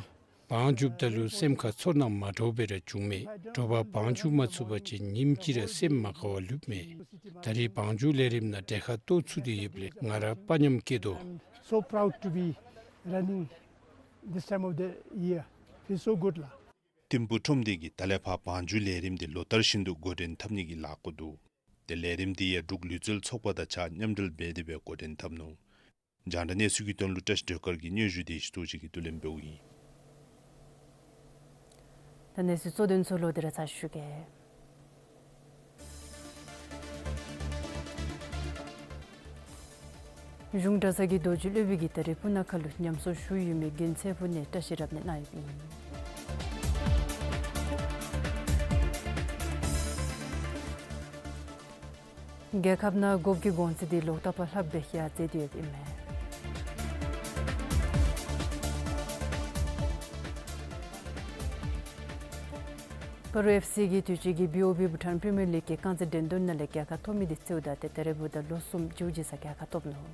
བང་རྒྱུགཔ་ད་ལུ་སེམས་ཁར་ཚོར་སྣང་མ་འདྲཝ་སྦེ་ར་བྱུངམ་མས། དྲོ་པ་བང་རྒྱུག་མ་ཚུགས་པ་ཅིན་ཉིནམ་གཅིག་ར་སེམས་མ་དགའ་བར་ལུསཔ་མས། ད་རིས་བང་རྒྱུག་ལས་རིམ་ནང་གྲལ་ཁར་གཏོགས་ཚུགས་ཏེ་ཡོདཔ་ལས་ང་ར་དཔའ་ཉམས་སྐྱེས་དོ། I'm so proud to be running this time of the year. Feels so good, la. ཐིམ་ཕུག་ཁྲོམ་སྡེ་གིས་ད་ལས་ཕར་བང་རྒྱུག་ལས་རིམ་འདི་ལོ་ལྟར་བཞིན་དུ་འགོ་འདྲེན་འཐབ་ནི་གི་ལཱ་འགོ་འདུག། ཏེ་ལས་རིམ་འདི་ཡང་འབྲུག་ལུས་རྩལ་ཚོགས་པ་དང་གཅིག་ཁར་མཉམ་འབྲེལ་འབད་དེ་སྦེ་འགོ་འདྲེན་འཐབ་ནུག། རྒྱང་བསྒྲགས་གནས་ཚུལ་གྱི་དོན་ལུ་བཀྲ་ཤིས་སྒྲོལ་དཀར་གྱིས་སྙན་ཞུ་དེ་ཞུ་དོ་ཅིག་གིས་བསྡུ་ལེན་འབདཝ་ཨིན། ད་གནས་ཚུལ་གཙོ་དོན་ཚུ་ལོག་སྟེ་ར་ཚར་ཞུ་གེ། གཞུང་གྲྭ་ཚང་གི་རྡོ་རྗེ་སློབ་དཔོན་གྱིས་ད་རིས་སྤུ་ན་ཁ་ལུ་ཉམས་གསོ་ཞུ་ཡོད་མི་དགོན་ཚན་ཕུད་ནས་བཀྲ་ཤིས་རབ་གནས་གནང་ཡོདཔ་ཨིན། རྒྱལ་ཁབ་ནང་སྒོག་གི་གོང་ཚད་འདི་ལོག་ལྟབ་ལྷགཔ་སྦེ་ཡར་འཛེགས་ཏེ་ཡོདཔ་ཨིན་མས། སྤ་རོ་ཨེཕ་སི་གིས་དུས་ཅི་གི་བི་ཨོ་བི་བྷུ་ཊཱན་པི་རི་མི་ཡར་ལིག་གི་རྐང་རྩེད་འགྲན་བསྡུར་ནང་ལས་རྒྱལ་ཁ་ཐོབ་མི་འདི་རྩིཝ་ད་ཏེ་ད་རེས་འབདཝ་ད་ལོ་གསུམ་མཇུག་བསྡུ་ས་རྒྱལ་ཁ་ཐོབ་ནུག།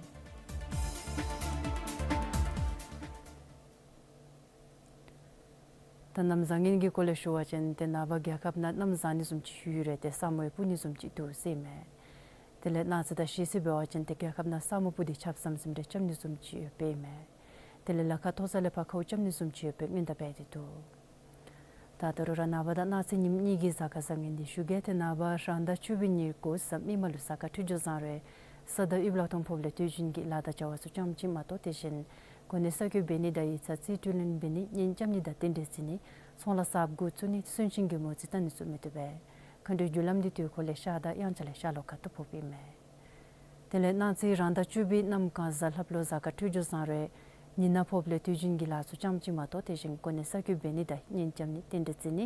ད་གནམ་བཟང་ངན་གྱི་སྐོར་ལས་ཞུ་བ་ཅིན་ཏེ་ནངས་པ་རྒྱལ་ཁབ་ནང་གནམ་བཟང་ནི་བཟུམ་ཅིག་ཞུ་ཡི་རུང་ཏེ་ས་སྨུག་སྤུབ་ནི་བཟུམ་ཅིག་འདུག་ཟེར་ཨིན་མས། དེ་ལས་གནངས་ཚེ་དང་གཞེས་ཚེ་འབད་བ་ཅིན་ཏེ་རྒྱལ་ཁབ་ནང་ས་སྨུག་སྤུབ་སྟེ་ཆརཔ་ཟམ་ཟིམ་རེ་རྐྱབ་ནི་བཟུམ་ཅིག་ཡོདཔ་ཨིན་མས། དེ་ལས་ལ་ཁ་མཐོ་ས་ལས་ཕར་ཁཝ་རྐྱབ་ནི་བཟུམ་ཅིག་ཡོདཔ་སྦེ་སྔོན་བརྡ་འབད་དེ་འདུག། ད་ད་རུང་ར་ནངས་པ་དང་གནངས་ཚེ་ཉིནམ་གཉིས་ཀྱི་གཟའ་སྐར་བཟང་ངན་འདི་ཞུ་གེ། ཏེ་ནངས་པ་རང་ཟླ་བཅུ་པའི་ཉེར་དགུ་གཟའ་མིག་དམར་ལུ་གཟའ་སྐར་འཕྲོད་སྦྱོར་བཟང་རུང་ས་དང་དབུས་གླང་མཐོང་ཕོགཔ་ལས་དུས་རྒྱུན་གྱི་ལ་དང་བྱ་བ་ཚུ་ཙམ་ཅིག་མ་གཏོགས་དེ་བཞིན་གོ་གནས་གསར་བསྐོ་འབད་ནི་དང་ཡིག་ཚང་རྩིས་སྤྲོད་ལེན་འབད་ནི་གཉེན་རྐྱབ་ནི་དང་རྟེན་འབྲེལ་བརྩི་ནི་ཚོང་ལཱ་གསརཔ་འགོ་བཙུགས་ནི་གསོན་ཅིང་གི་མོ་རྩིས་བལྟ་ནི་ཚུ་མི་བཏུབ་པས། མཁའ་འགྲོའི་རྒྱུ་ལམ་འདི་དུས་འཁོར་ལས་ཤར་དང་དབྱངས་འཆར་ལས་ཤར་ལྷོ་ཁ་ཐུག་ཕོགཔ་ཨིན་མས། དེ་ལས་གནངས་ཚེ་རང་ཟླ་བཅུ་པའི་གནམ་གང་གཟའ་ལྷགཔ་ལུ་གཟའ་སྐར་འཕྲོད་སྦྱོར་བཟང་རུང་ཉི་ནག་ཕོགཔ་ལས་དུས་རྒྱུན་གྱི་ལཱ་ཚུ་ཙམ་ཅིག་མ་གཏོགས་དེ་བཞིན་གོ་གནས་གསར་བསྐོ་འབད་ནི་དང་གཉེན་རྐྱབ་ནི་རྟེན་འབྲེལ་བརྩི་ནི་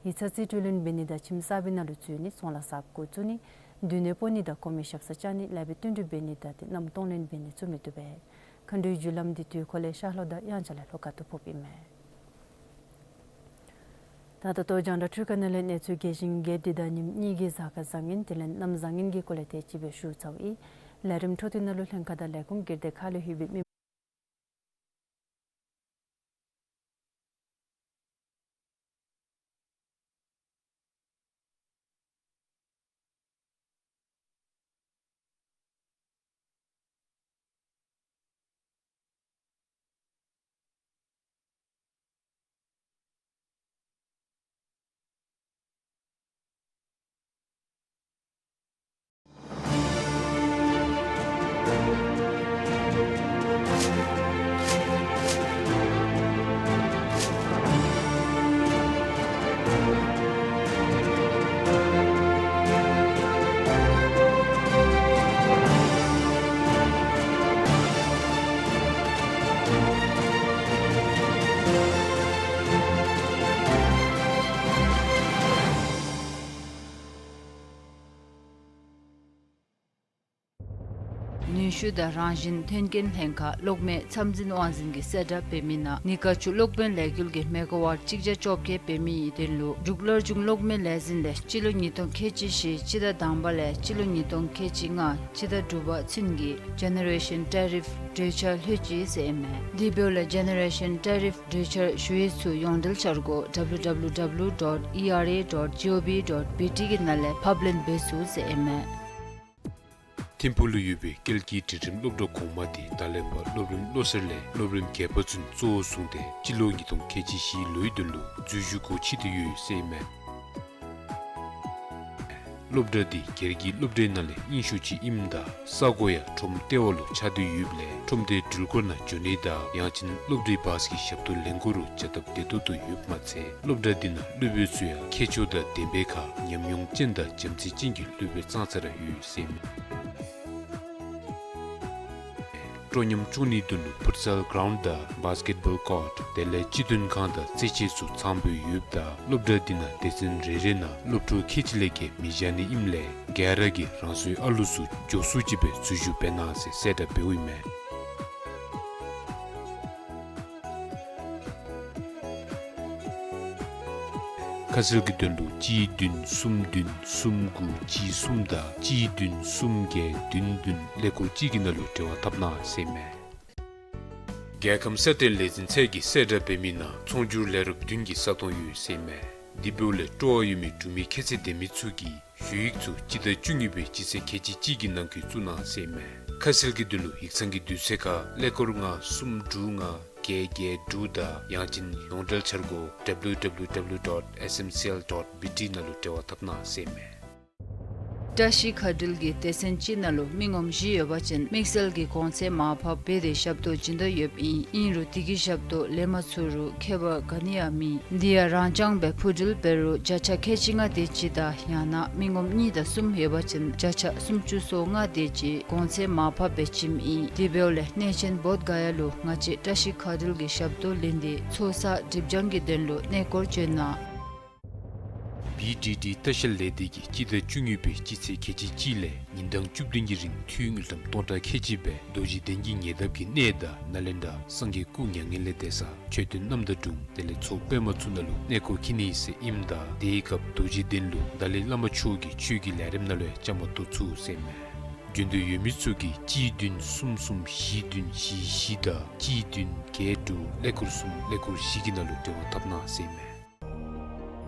ཡིག་ཚང་རྩིས་སྤྲོད་ལེན་འབད་ནི་དང་ཁྱིམ་གསར་པའི་ནང་ལུ་འཛུལ་ནི་ཚོང་ལཱ་གསརཔ་འགོ་བཙུགས་ནི་མདུན་ནོར་སྤོ་ནི་དང་གོང་མའི་ཞབས་སར་བཅར་ནི་ལེགས་པའི་བསྟུན་གྲོས་འབད་ནི་དང་ཏེ་མནའམ་གཏོང་ལེན་འབད་ནི་ཚུ་མི་བཏུབ་པས། མཁའ་འགྲོའི་རྒྱུ་ལམ་འདི་དུས་འཁོར་ལས་ཤར་ལྷོ་དང་དབྱངས་འཆར་ལས་ལྷོ་ཁ་ཐུག་ཕོགཔ་ཨིན་མས། ད་ད་ལྟོ་རྒྱང་བསྒྲགས་འཕྲུལ་ཁང་ནང་ལས་གནས་ཚུལ་རྒྱས་ཤིང་རྒྱས་བསྡུས་དང་ཉིནམ་གཉིས་ཀྱི་གཟའ་སྐར་བཟང་ངན་དེ་ལས་གནམ་བཟང་ངན་གྱི་སྐོར་ལས་དེ་ཅིག་སྦེ་ཞུ་ཚརཝ་ཨིན། ལས་རིམ་འཕྲོ་མཐུད་ནང་ལུ་ལྷན་ཁག་དང་ལས་ཁུངས་སྒེར་སྡེ་ཁག་ལས་ལྷོད་པའི་མི་ནུས་ཤུགས་དང་རང་བཞིན་མཐུན་རྐྱེན་ལྷན་ཁག་གློག་མེ་ཚབ་འཛིན་དབང་འཛིན་གྱིས་གསལ་བསྒྲགས་འབད་མི་ནང་ཉིན་དཀར་ཆུ་གློག་དཔོན་ལས་འགུལ་གྱིས་མེ་ག་ཝཊ་གཅིག་བརྒྱ་བཅོ་བརྒྱད་འབད་མི་ཡི་དོན་ལུ་འབྲུག་སླར་འབྱུང་གློག་མེ་ལས་འཛིན་ལས་སྤྱི་ལོ་ཉིས་སྟོང་ཁལ་གཅིག་བཞི་སྤྱི་ཟླ་དང་པ་ལས་སྤྱི་ལོ་ཉིས་སྟོང་ཁལ་གཅིག་ལྔ་སྤྱི་ཟླ་དྲུག་པ་ཚུན་གྱི་ཇེ་ནེ་རེ་ཤཱན་ཊེ་རིཕ་གྲོས་འཆར་ལྷོད་ཅི་ཟེར་ཨིན་མས། དེ་འབདཝ་ལས་ཇེ་ནེ་རེ་ཤཱན་ཊེ་རིཕ་གྲོས་འཆར་ཞུ་ཡིག་ཚུ་ཡོངས་འབྲེལ་འཆར་སྒོ་W W W dot E R A dot G O V dot B T གི་ནང་ལས་ཕབ་ལེན་འབད་ཚུགས་ཟེར་ཨིན་མས། ཐིམ་ཕུག་ལུ་ཡོད་པའི་ཀལ་ཀི་འབྲིང་རིམ་སློབ་གྲྭ་གོང་མ་འདི་ད་ལས་ཕར་སློབ་རིམ་བློ་གསར་ལས་སློབ་རིམ་བརྒྱད་པ་ཚུན་གཙོ་བོར་བཟུང་སྟེ་སྤྱི་ལོ་ཉིས་སྟོང་ཁལ་གཅིག་བཞི་ལོའི་དོན་ལུ་འཛུལ་ཞུགས་སྒོ་ཕྱེ་སྟེ་ཡོད་ཟེར་ཨིན་མས། སློབ་གྲྭ་འདི་སྒེར་གྱི་སློབ་གྲྭའི་ནང་ལས་རྙིང་ཤོས་ཅིག་ཨིནམ་ད་ས་གོ་ཡང་ཁྲོམ་ལྟེ་བ་ལུ་ཆགས་ཏེ་ཡོདཔ་ལས་ཁྲོམ་སྡེའི་འགྲུལ་འཁོར་ནང་འགྱོ་ནི་དང་ཡང་ཅིན་སློབ་གྲྭའི་བཱས་ཀྱི་ཞབས་ཏོག་ལེན་དགོ་རུང་བྱ་སྟབས་བདེ་ཏོག་ཏོ་ཡོདཔ་མ་ཚད་སློབ་གྲྭ་འདི་ནང་སློབ་དཔོན་ཚུ་ཡང་མཁས་མཆོག་དང་ལྡན་པའི་ཁར་ཉམས་མྱོང་ཅན་དང་བྱམས་བརྩེ་ཅན་གྱི་སློབ་དཔོན་ཙང་ཙ་ར་ཡོད་ཟེར་ཨིན་མས། སྤྲོ་ཉམས་བཅུག་ནིའི་དོན་ལུ་ཕུཊ་སལ་གྲའུནཌ་དང་བཱས་ཀེཊ་བཱོལ་ཀོརཊ་དེ་ལས་སྤྱི་མཐུན་ཁང་དང་རྩེད་ཆས་ཚུ་ཚངམ་སྦེ་ཡོདཔ་ད་སློབ་གྲྭ་འདི་ནང་སྡེ་ཚན་རེ་རེ་ནང་སློབ་ཕྲུག་ཁལ་གཅིག་ལས་བརྒལ་མི་བཞག་ནི་ཨིནམ་ལས་ག་ར་གིས་རང་སོའི་ཨ་ལུ་ཚུ་མགྱོགས་སུ་ཅིག་སྦེ་འཛུལ་ཞུགས་འབད་གནང་ཟེར་གསལ་བསྒྲགས་འབདཝ་ཨིན་མས། ཁ་གསལ་གྱི་དོན་ལུ་གཅིག་བདུན་གསུམ་བདུན་གསུམ་དགུ་གཅིག་གསུམ་དང་གཅིག་བདུན་གསུམ་བརྒྱད་བདུན་བདུན་ཀླད་ཀོར་གཅིག་གི་ནང་ལུ་འབྲེལ་བ་འཐབ་གནང་ཟེར་ཨིན་མས། རྒྱལ་ཁམས་ས་གཏེར་ལས་འཛིན་ཚད་ཀྱིས་གསལ་བསྒྲགས་འབད་མི་ནང་ཚོང་སྒྱུར་ལས་རོགས་བདུན་གྱི་ས་སྟོང་ཡོད་ཟེར་ཨིན་མས། དེ་འབདཝ་ལས་སྤྲོ་བ་ཡོད་མི་འབྲུག་མི་ཁྱད་ཚད་ལྡན་མི་ཚུ་གིས་ཞུ་ཡིག་ཚུ་སྤྱི་ཟླ་བཅུ་གཉིས་པའི་སྤྱི་ཚེས་ཁལ་གཅིག་གཅིག་གི་ནང་འཁོད་བཙུགས་གནང་ཟེར་ཨིན་མས། ཁ་གསལ་གྱི་དོན་ལུ་ཡིག་ཚང་གི་དུས་ཚོད་ཁར་ཀླད་ཀོར་ལྔ་གསུམ་དྲུག་ལྔ་བརྒྱད་བརྒྱད་དྲུག་དང་ཡང་ཅིན་ཡོངས་འབྲེལ་འཆར་སྒོ་W W W dot S M C L dot B T ནང་ལུ་འབྲེལ་བ་འཐབ་གནང་ཟེར་ཨིན་མས། བཀྲ་ཤིས་མཁའ་འགྲུལ་གྱི་སྡེ་ཚན་ཅིག་ནང་ལུ་མི་ངོམ་བཞི་ཡོད་པ་ཅིན་དམིགས་བསལ་གྱི་གོང་ཚད་མར་ཕབ་འབད་དེ་ཞབས་ཏོག་བྱིན་དོ་ཡོདཔ་ཨིན། ཨིན་རུང་དེ་གི་ཞབས་ཏོག་ལེན་མ་ཚུགས་རུང་ཁྱད་པར་ག་ནི་ཡང་མེད། དེ་ཡང་རང་རྐྱང་སྦེ་འཕུར་འགྲུལ་འབད་རུང་བརྒྱ་ཆ་ཁལ་གཅིག་ལྔ་དེ་ཅིག་དང་ཡང་ན་མི་ངོམ་གཉིས་དང་གསུམ་ཡོད་པ་ཅིན་བརྒྱ་ཆ་སུམ་ཅུ་སོ་ལྔ་དེ་ཅིག་གོང་ཚད་མར་ཕབ་སྦེ་བྱིནམ་ཨིན། དེ་འབདཝ་ལས་གནས་ཆེན་བོདྷ་ག་ཡ་ལུ་ང་བཅས་བཀྲ་ཤིས་མཁའ་འགྲུལ་གྱི་ཞབས་ཏོག་ལེན་ཏེ་ཚོགས་བསགས་སྒྲིབ་སྦྱང་གི་དོན་ལུ་གནས་སྐོར་བྱོན་གནང་། བི་ཌི་ཌི་ལྟ་བཤལ་ལས་སྡེ་གིས་སྤྱི་ཟླ་བཅུ་གཉིས་པའི་སྤྱི་ཚེས་ཁལ་གཅིག་གཅིག་ལས་ཉིན་གྲངས་བཅུ་བདུན་གྱི་རིང་འཐུས་དངུལ་ཀྲམ་སྟོང་ཕྲག་ཁལ་གཅིག་སྦེ་རྡོ་རྗེ་གདན་གྱི་ཉེ་འདབས་ཀྱི་གནས་དང་ནཱ་ལེནྡྲ་སངས་རྒྱས་སྐུ་མྱ་ངན་ལས་འདས་ས་མཆོད་རྟེན་རྣམ་དག་དྲུང་དེ་ལས་མཚོ་པདྨ་མཚོ་ནང་ལུ་གནས་སྐོར་འཁྱིད་ནི་ཟེར་ཨིནམ་ད་དེའི་སྐབས་རྡོ་རྗེ་གདན་ལུ་ཏཱ་ལའི་བླ་མ་མཆོག་གི་ཆོས་ཀྱི་ལས་རིམ་ནང་ལུ་ཡང་བཅའ་མར་གཏོགས་ཚུགས་ཟེར་མས། འབྱོན་འདོད་ཡོད་མི་ཚུ་གིས་གཅིག་བདུན་གསུམ་གསུམ་བཞི་བདུན་བཞི་བཞི་དང་གཅིག་བདུན་བརྒྱད་དྲུག་ཀླད་ཀོར་གསུམ་ཀླད་ཀོར་བཞི་གི་ནང་ལུ་འབྲེལ་བ་འཐབ་གནང་ཟེར་མས།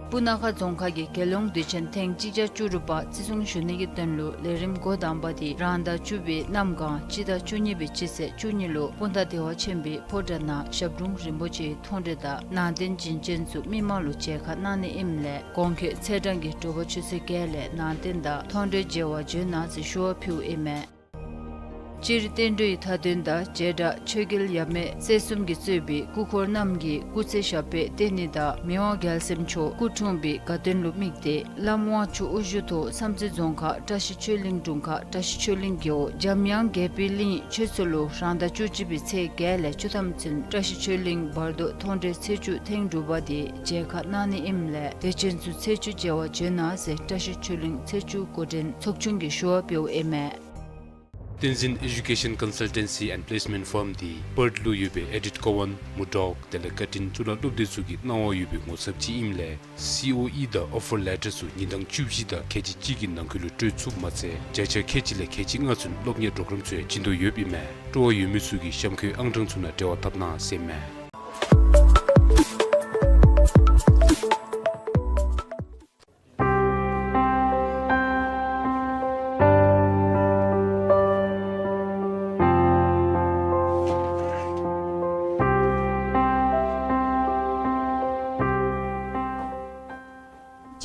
སྤུ་ན་ཁ་རྫོང་ཁག་གི་རྒྱལ་ཡོངས་དུས་ཆེན་ཐེངས་གཅིག་བརྒྱ་བཅུ་དྲུག་པ་བརྩི་སྲུང་ཞུ་ནི་གི་དོན་ལུ་ལས་རིམ་འགོ་དང་པ་དེ་རང་ཟླ་བཅུ་པའི་གནམ་གང་སྤྱི་ཟླ་བཅུ་གཉིས་པའི་སྤྱི་ཚེས་བཅུ་གཉིས་ལུ་སྤུངས་ཐང་བདེ་བ་ཆེན་པོའི་ཕོ་བྲང་ནང་ཞབས་དྲུང་རིན་པོ་ཆེའི་མཐོང་གྲོལ་དང་ནང་རྟེན་བྱིན་ཅན་ཚུ་མི་མང་ལུ་མཇལ་ཁ་གནང་ནི་ཨིནམ་ལས་གོང་འཁོད་ཚེས་གྲངས་ཀྱི་དྲོ་པ་ཆུ་ཚོད་བརྒྱད་ལས་ནང་རྟེན་དང་མཐོང་གྲོལ་མཇལ་བར་འབྱོན་གནང་ཟེར་ཞུ་བ་ཕུལཝ་ཨིན་མས། སྤྱིར་བསྟན་འགྲོའི་མཐའ་དོན་དང་བྱེ་བྲག་ཆོས་རྒྱལ་ཡབ་མེས་སྲས་གསུམ་གྱིས་གཙོས་པའི་སྐུ་འཁོར་རྣམས་ཀྱིས་སྐུ་ཚེ་ཞབས་པད་བརྟན་ནི་དང་མི་དབང་རྒྱལ་སྲས་མཆོག་སྐུ་འཁྲུངས་པའི་དགའ་སྟོན་ལུ་དམིགས་ཏེ་བླམ་དབང་ཕྱུག་དབུ་བཞུགས་ཐོག་བསམ་རྩེ་རྫོང་ཁག་བཀྲ་ཤིས་ཆོས་གླིང་དྲུང་ཁག་བཀྲ་ཤིས་ཆོས་གླིང་རྒེད་འོག་འཇམ་དབྱངས་དགྱེས་པའི་གླིང་ཆོས་ཚོགས་ལུ་རང་ཟླ་བཅུ་གཅིག་པའི་ཚེས་བརྒྱད་ལས་བཅུ་ཐམ་ཚུན་བཀྲ་ཤིས་ཆོས་གླིང་བར་དོ་མཐོང་གྲོལ་ཚེས་བཅུ་ཐེངས་དྲུག་པ་དེ་མཇལ་ཁ་གནང་ནི་ཨིནམ་ལས་དད་ཅན་ཚུ་ཚེས་བཅུ་མཇལ་བར་འབྱོན་གནང་ཟེར་བཀྲ་ཤིས་ཆོས་གླིང་ཚེས་བཅུ་འགོ་འདྲེན་ཚོགས་ཆུང་གིས་ཞུ་བ་ཕུལཝ་ཨིན་མས། བསྟན་འཛིན་Education Consultancy and Placement Firm དེ་པརཐ་ལུ་ཡོད་པའི་ཨེ་ཌིཐ་ཀོ་ཝཱན་མུར་ཌོག་དེ་ལས་ཀར་ཊིན་གཙུག་ལག་སློབ་སྡེ་ཚུ་གིས་གནང་བ་ཡོད་པའི་ངོ་ཚབ་ཅིག་ཨིནམ་ལས་སི་ཨོ་ཨི་དང་ཨོ་ཕར་ལེ་ཊར་ཚུ་ཉིན་གྲངས་བཅུ་བཞི་དང་ཁལ་གཅིག་གཅིག་གི་ནང་འཁོད་ལུ་སྤྲོད་ཚུགསཔ་མ་ཚད་བརྒྱ་ཆ་ཁལ་གཅིག་ལས་ཁལ་གཅིག་ལྔ་ཚུན་སློབ་གཉེར་གྲོགས་རམ་ཚུ་ཡང་བྱིན་དོ་ཡོདཔ་ཨིན་མས། སྤྲོ་བ་ཡོད་མི་ཚུ་གིས་གཤམ་འཁོད་ཨང་གྲངས་ཚུ་ནང་འབྲེལ་བ་འཐབ་གནང་ཟེར་མས།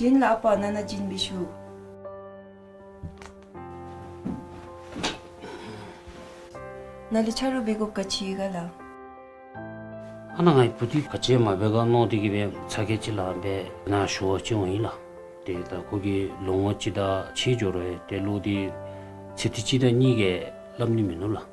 བྱིན་ལ་ཨ་པ་ནཱ་ནཱ་བྱིན་འབད་ཤོག། ནཱ་ལུ་ཆ་རོགས་འབད་དགོཔ་ག་ཅི་ཡོད་ག་ལགས། ཨ་ནཱ་ངེའི་བུ་འདི་ག་ཅི་མ་འབད་ག་མནོ་སྟེ་གིས་སྦེ་ཚ་གྱང་ཅིག་ལང་སྦེ་ནཱ་ཞུ་བར་བྱོན་འོང་ཡི་ལགས། ཏེ་ད་ཁོ་གིས་ལོ་ངོ་གཅིག་དང་ཕྱེད་འགྱོ་རུང་ཏེ་གླུ་འདི་ཚིག་དེ་གཅིག་དང་གཉིས་ཀྱིས་སླབ་ནི་མིན་ནུག་ལགས།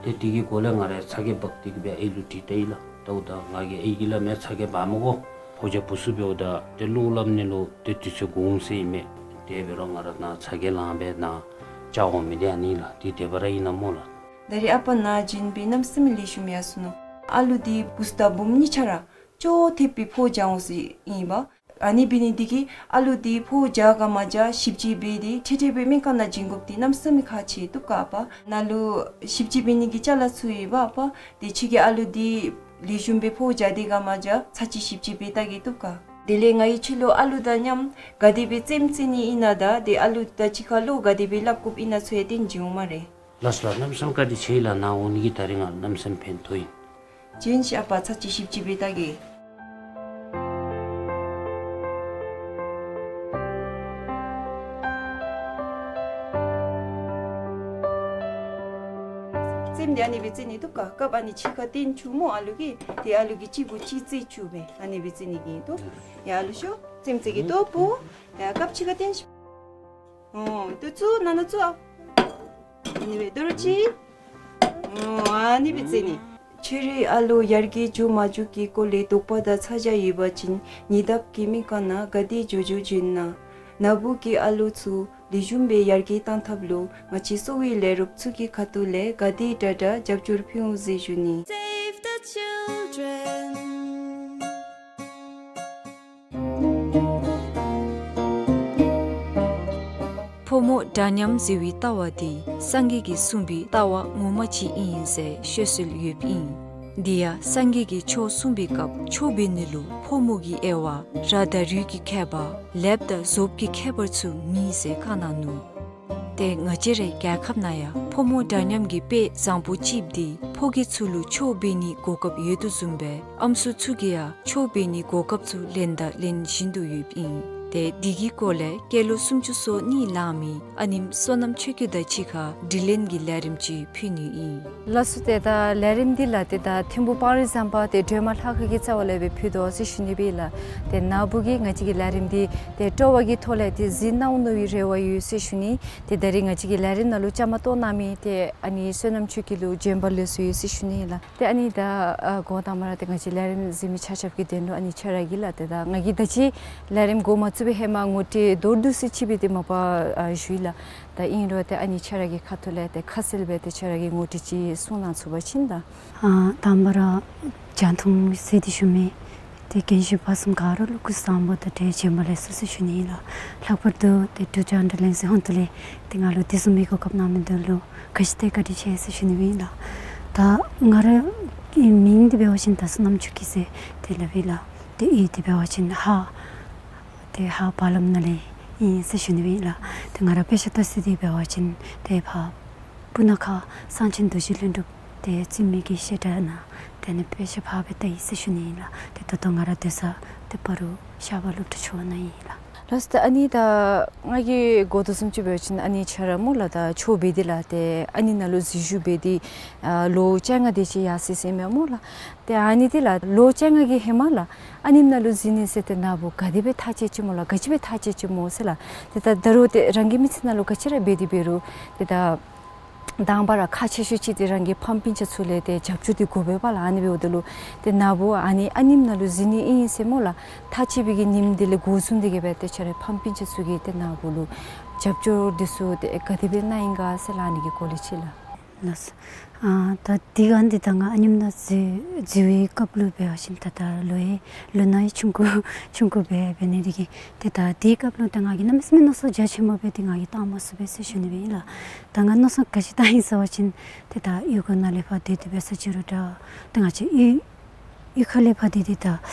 ཏེ་དེ་གི་སྒོ་ལས་ང་ར་ཚ་གྱང་འབག་སྟེ་གིས་སྦེ་ཨའི་ལུ་དྲིས་ལྟ་ཡི་ལགས། ད་འོ་ད་ང་གིས་ཨའི་གིས་སླབ་མས། ཚ་གྱང་འབག་མི་དགོ། ཕོ་རྒྱས་བུ་ཚུ་འབདཝ་ད་ཏེ་གླུ་སླབ་ནི་ལུ་ཏེ་དུས་ཚོད་འགོར་འོང་ཟེར་ཨིན་མས། དེ་འབད་རུང་ང་ར་ནཱ་ཚ་གྱང་ལང་སྦེ་ནཱ་བཅར་འོང་མི་འདི་ཨ་ནི་ལགས། ཏེ་དེ་སྦེ་ར་ཨིན་ན་སྨོ་ལགས། ད་རེས་ཨ་པ་ནཱ་བྱིན་སྦེ་གནམ་མེད་ས་མེད་ལེགས་ཤོམ་ཡར་སོ་ནུག། ཨ་ལུ་འདི་བུཚ་དང་བུམོ་གཉིས་ཆ་ར་ཅོག་འཐདཔ་སྦེ་ཕོཝ་རྒྱག་འོང་ཟེར་ཨིན་པ། ཨ་ནི་འབད་ནི་འདི་གིས་ཨ་ལུ་འདི་ཕོཝ་རྒྱག་ག་མ་རྒྱག་ཞིབ་དཔྱད་འབད་དེ་འཕྲལ་འཕྲལ་སྦེ་སྨན་ཁང་ནང་བྱིན་དགོཔ་འདི་གནམ་མེད་ས་མེད་ཁག་ཆེ་བཏུབ་ག་ཨ་པ། ནཱ་ལུ་ཞིབ་དཔྱད་འབད་ནི་གི་ཅ་ལ་ཚུ་ཡོད་པ་ཨ་པ། ཏེ་ཁྱོད་ཀྱིས་ཨ་ལུ་འདི་ལེགས་ཤོམ་སྦེ་ཕོཝ་རྒྱག་དེས་ག་མ་རྒྱག་ཚར་གཅིག་ཞིབ་དཔྱད་འབད་བལྟ་གེ་བཏུབ་ག། དེ་ལས་ང་གིས་ཁྱོད་ལུ་ཨ་ལུ་དང་མཉམ་ག་དེ་སྦེ་རྩེདམོ་རྩེ་ནི་ཨིན་ན་དང་ཏེ་ཨ་ལུ་དང་གཅིག་ཁར་བློ་ག་དེ་སྦེ་སླབ་དགོཔ་ཨིན་ན་ཚུ་ཡང་སྟོན་བྱིན་འོང་སྨ་རེ། ལགས་སོ་ལགས། གནམ་མེད་ས་མེད་བཀའ་དྲིན་ཆེ་ལགས། ནཱ་འོང་ནི་གིས་ད་རིས་ང་གནམ་མེད་ས་མེད་ཕན་ཐོགས་ཡི། བྱིན་ཤིག་ཨ་པ། ཚར་གཅིག་ཞིབ་དཔྱད་འབད་བལྟ་གེ། རྩེདམོ་འདི་ཨ་ནི་སྦེ་རྩེ་ནི་བཏུབ་ག། རྐངམ་ཨ་ནི་ཕྱི་ཁར་བཏོན་བཅུག་སྨོ་ཨ་ལུ་གིས། ཏེ་ཨ་ལུ་གིས་གཅིག་གུ་གཅིག་རྩེ་བཅུག་སྦེ་ཨ་ནི་སྦེ་རྩེ་ནི་གི་ཨིན་ཏོ། ཡ་ཨ་ལུ་ཤོག། རྩེདམོ་རྩེ་གེ་ཏོ་བུ། ཡ་རྐངམ་ཕྱི་ཁར་བཏོན་ཤིག། ཨོ་ཏེ་བཙུགས། ནང་ན་བཙུགས་ཨ། ཨ་ནི་སྦེ་དོ་རུང་ཅིག། ཨོ་ཨ་ནི་སྦེ་རྩེ་ནི། ཁྱོད་རའི་ཨ་ལུ་ཡར་རྒྱས་འགྱོ་མ་འགྱོ་གི་སྐོར་ལས་དོགས་པ་དང་ཚ་གྱང་ཡོད་པ་ཅིན་ཉེ་འདབས་ཀྱི་སྨན་ཁང་ནང་ག་དེ་མགྱོགས་མགྱོགས་བྱོན་གནང་། ནཱ་བུ་གི་ཨ་ལུ་ཚུ་ལེགས་ཤོམ་སྦེ་ཡར་རྒྱས་གཏང་ཐབས་ལུ་ང་བཅས་གསོ་བའི་ལས་རོགསཔ་ཚུ་གི་ཁ་ཐུག་ལས་ག་དེ་དྲག་དྲག་རྒྱབ་སྐྱོར་ཕུལ་འོང་ཟེར་ཞུ་ནི། Save the children. ཕོ་མོ་འདྲ་མཉམ་ཟེར་བའི་ལྟ་བ་འདི་སངས་རྒྱས་ཀྱིས་གསུངས་པའི་ལྟ་བ་ངོ་མ་ཅིག་ཨིན་ཟེར་བཤད་སྲོལ་ཡོདཔ་ཨིན། དེ་ཡང་སངས་རྒྱས་ཀྱིས་ཆོས་གསུངས་པའི་སྐབས་ཆོས་འབད་ནི་ལུ་ཕོ་མོ་གི་དབྱེ་བ་ར་དང་རུས་ཀྱི་ཁྱད་པར་ལེབ་དང་གཟུགས་ཀྱི་ཁྱད་པར་ཚུ་མེད་ཟེར་བཀའ་གནང་ནུག། ཏེ་ང་བཅས་རའི་རྒྱལ་ཁབ་ནང་ཡང་ཕོ་མོ་འདྲ་མཉམ་གྱི་དཔེ་བཟང་པོ་ཅིག་འདི་ཕོ་སྐྱེས་ཚུ་ལུ་ཆོས་འབད་ནི་གོ་སྐབས་ཡོད་དོ་བཟུམ་སྦེ་ཨམ་སྲུ་ཚུ་གིས་ཡང་ཆོས་འབད་ནི་གོ་སྐབས་ཚུ་ལེན་དང་ལེན་བཞིན་དུ་ཡོདཔ་ཨིན། ཏེ་འདི་གི་སྐོར་ལས་སྐྱེས་ལོ་སུམ་ཅུ་སོ་གཉིས་ལང་མི་ཨ་ནེམོ་བསོད་ནམས་ཆོས་སྐྱིད་དང་གཅིག་ཁར་དྲི་ལན་གྱི་ལས་རིམ་ཅིག་ཕུལ་ནི་ཨིན། ལགས་སོ། ཏེ་ད་ལས་རིམ་འདི་ལགས་ཏེ་ད་ཐིམ་ཕུག་སྤང་རི་ཟམ་པ་ཏེ་སྒྲོལ་མ་ལྷ་ཁང་གི་རྩ་བ་ལས་སྦེ་ཕུལ་དོ་ཟེར་ཞུ་ནི་སྦེ་ལགས། ཏེ་ན་བུ་གིས་ང་བཅས་ཀྱི་ལས་རིམ་འདི་ཏེ་སྤྲོ་བ་གི་ཐོག་ལས་ཏེ་གཟིགས་གནང་ནི་གི་རེ་བ་ཡོད་ཟེར་ཞུ་ནི། ཏེ་ད་རིས་ང་བཅས་ཀྱི་ལས་རིམ་ནང་ལུ་བཅའ་མར་གཏོགས་གནང་མི་ཏེ་ཨ་ནི་བསོད་ནམས་ཆོས་སྐྱིད་ལུ་བྱོན་པ་ལེགས་སོ་ཡོད་ཟེར་ཞུ་ནི་ལགས། ཏེ་ཨ་ནི་ད་ཨ་འགོ་དང་པ་ར་ཏེ་ང་བཅས་ལས་རིམ་གཟིགས་མི་ཆ་ཁྱབ་ཀྱི་དོན་ལུ་ཨ་ནི་ཁྱོད་ར་གིས་ལགས་ཏེ་ད་ང་གིས་ད་ཅི་ལས་རིམ་འགོ་མ་བཙུགས་པའི་ཧེ་མ་ངོ་སྤྲོད་མདོར་བསྡུས་ཅིག་སྦེ་ཏེ་མ་པ་ཨ་ཞུ་ཡི་ལགས། ད་ཨིན་རུང་ཏེ་ཨ་ནི་ཁྱོད་ར་གི་ཁ་ཐུག་ལས་ཏེ་ཁ་གསལ་སྦེ་ཏེ་ཁྱོད་ར་གི་ངོ་སྤྲོད་ཅིག་གསུང་གནང་ཚུགས་པ་ཅིན་ད། ཨ་དང་པ་ར་རྒྱང་མཐོང་གཟིགས་ཏེ་བཞུགས་མི་ཏེ་རྒན་གཞོན་བར་གསུམ་ག་ར་ལུ་སྐུ་གཟུགས་བཟང་པོ་དང་འབྲེལ་བྱོན་པ་ལེགས་སོ་ཟེར་ཞུ་ནི་ཨིན་ལགས། ལྷག་པར་དུ་ཏེ་འབྲུག་རྒྱང་བསྒྲགས་ལས་འཛིན་ཧོངས་ཏོ་ལས་ཏེ་ང་ལུ་དེ་བཟུམ་མའི་གོ་སྐབས་གནང་མི་འདི་ལུ་ག་ཅི་ཏེ་བཀའ་དྲིན་ཆེ་ཟེར་ཞུ་ནི་ཨིན་ལགས། ད་ང་རའི་མིང་འདི་འབད་བ་ཅིན་ད་བསོད་ནམས་ཆོས་སྐྱིད་ཟེར་ཏེ་སླབ་ཨིན་ལགས། ཏེ་གཡུས་འདི་འབད་བ་ཅིན་ཧཱ་ཏེ་ཧཱ་བ་ལམ་ནང་ལས་ཨིན་ཟེར་ཞུ་ནི་ཨིན་ལགས། ཏེ་ང་ར་དཔེ་ཆ་ལྟ་ས་འདི་འབད་བ་ཅིན་ཏེ་ཕར་སྤུ་ན་ཁ་གསང་ཆེན་རྡོ་རྗེ་ལྷུན་གྲུབ་ཏེ་བཙུན་མའི་གི་བཤད་གྲྭ་ནང་ཏེ་ཨ་ནི་དཔེ་ཆ་ཕར་སྦེ་ལྟ་ཡི་ཟེར་ཞུ་ནི་ཨིན་ལགས། ཏེ་ད་ལྟོ་ང་ར་སྡོད་ས་ཏེ་སྤ་རོ་ཤར་པ་སློབ་གྲྭ་ཆུ་ནང་ཨིན་ལགས། ལགས་སོ། ད་ཨ་ནི་ད་ང་གིས་གོ་དོ་བཟུམ་ཅིག་འབད་བ་ཅིན་ཨ་ནི་ཁྱོད་ར་སྨོ་ལགས་ད་ཆོས་འབད་དེ་ལགས་ཏེ་ཨ་ནི་ནང་ལུ་འཛུལ་ཞུགས་འབད་དེ་ཨ་ལོ་བཅོ་ལྔ་དེ་ཅིག་ཡར་སོ་ཡི་ཟེར་མས་སྨོ་ལགས། ཏེ་ཨ་ནི་འདི་ལགས་ལོ་བཅོ་ལྔ་གི་ཧེ་མ་ལགས་ཨ་ནེམོ་ནང་ལུ་འཛུལ་ནི་ཟེར་ཏེ་ན་བུ་ག་དེ་སྦེ་ཐག་བཅད་ཅི་སྨོ་ལགས། ག་ཅི་སྦེ་ཐག་བཅད་ཅི་སྨོ་ཟེར་ལགས། ཏེ་ད་ད་རུང་ཏེ་རང་གི་མི་ཚེ་ནང་ལུ་ག་ཅི་ར་འབད་དེ་འབད་རུང་ཏེ་ད་དང་པ་ར་ཁག་ཆེ་ཤོས་ཅིག་འདི་རང་གི་ཕམ་སྤུན་ཆ་ཚུ་ལས་ཏེ་རྒྱབ་སྐྱོར་འདི་དགོ་པས་པ་ལགས། ཨ་ནི་འབདཝ་ད་ལུ་ཏེ་ན་བུ་ཨ་ནི་ཨ་ནེམོ་ནང་ལུ་འཛུལ་ནི་ཨིན་ཟེར་སྨོ་ལགས། ཐག་བཅད་པའི་གི་ཉིནམ་འདི་ལས་འགོ་བཟུང་སྟེ་གི་སྦེ་ཏེ་ཁྱོད་རའི་ཕམ་སྤུན་ཆ་ཚུ་གིས་ཏེ་ན་བུ་ལུ་རྒྱབ་སྐྱོར་འདི་ཚུ་ཏེ་ག་དེ་སྦེ་གནང་ཡི་ག་ཟེར་ལགས་ཨ་ནི་གི་སྐོར་ལས་ཅིག་ལགས། ལགས་སོ། ཨ་ད་དེ་སྒང་འདི་ད་ང་ཨ་ནེམོ་ནང་འཛུལ་འཛུལ་བའི་སྐབས་ལུ་འབད་བ་ཅིན་ད་ད་ལོ་ཡང་ལོ་ན་ཡང་ཆུང་ཀུ་ཆུང་ཀུ་སྦེ་འབད་ནི་དེ་གིས་ཏེ་ད་དེའི་སྐབས་ལུ་ད་ང་གིས་གནམ་མེད་ས་མེད་མནོ་བསམ་རྒྱ་ཆེན་པོ་སྦེ་ཏེ་ང་གིས་བཏང་མ་ཚུགས་པས་ཟེར་ཞུ་ནི་སྦེ་ཨིན་ལགས། ད་ང་མནོ་བསམ་ག་ཅི་བཏང་ཡི་ཟེར་བ་ཅིན་ཏེ་ད་གཡུས་སྒོ་ནང་ལས་ཕར་སྡོད་དེ་འབད་ས་ཅིག་རུང་འདྲ་ཏེ་ང་བཅས་གཡུས་གཡུས་ཁ་ལས་ཕར་ཏེ་ཏེ་ད་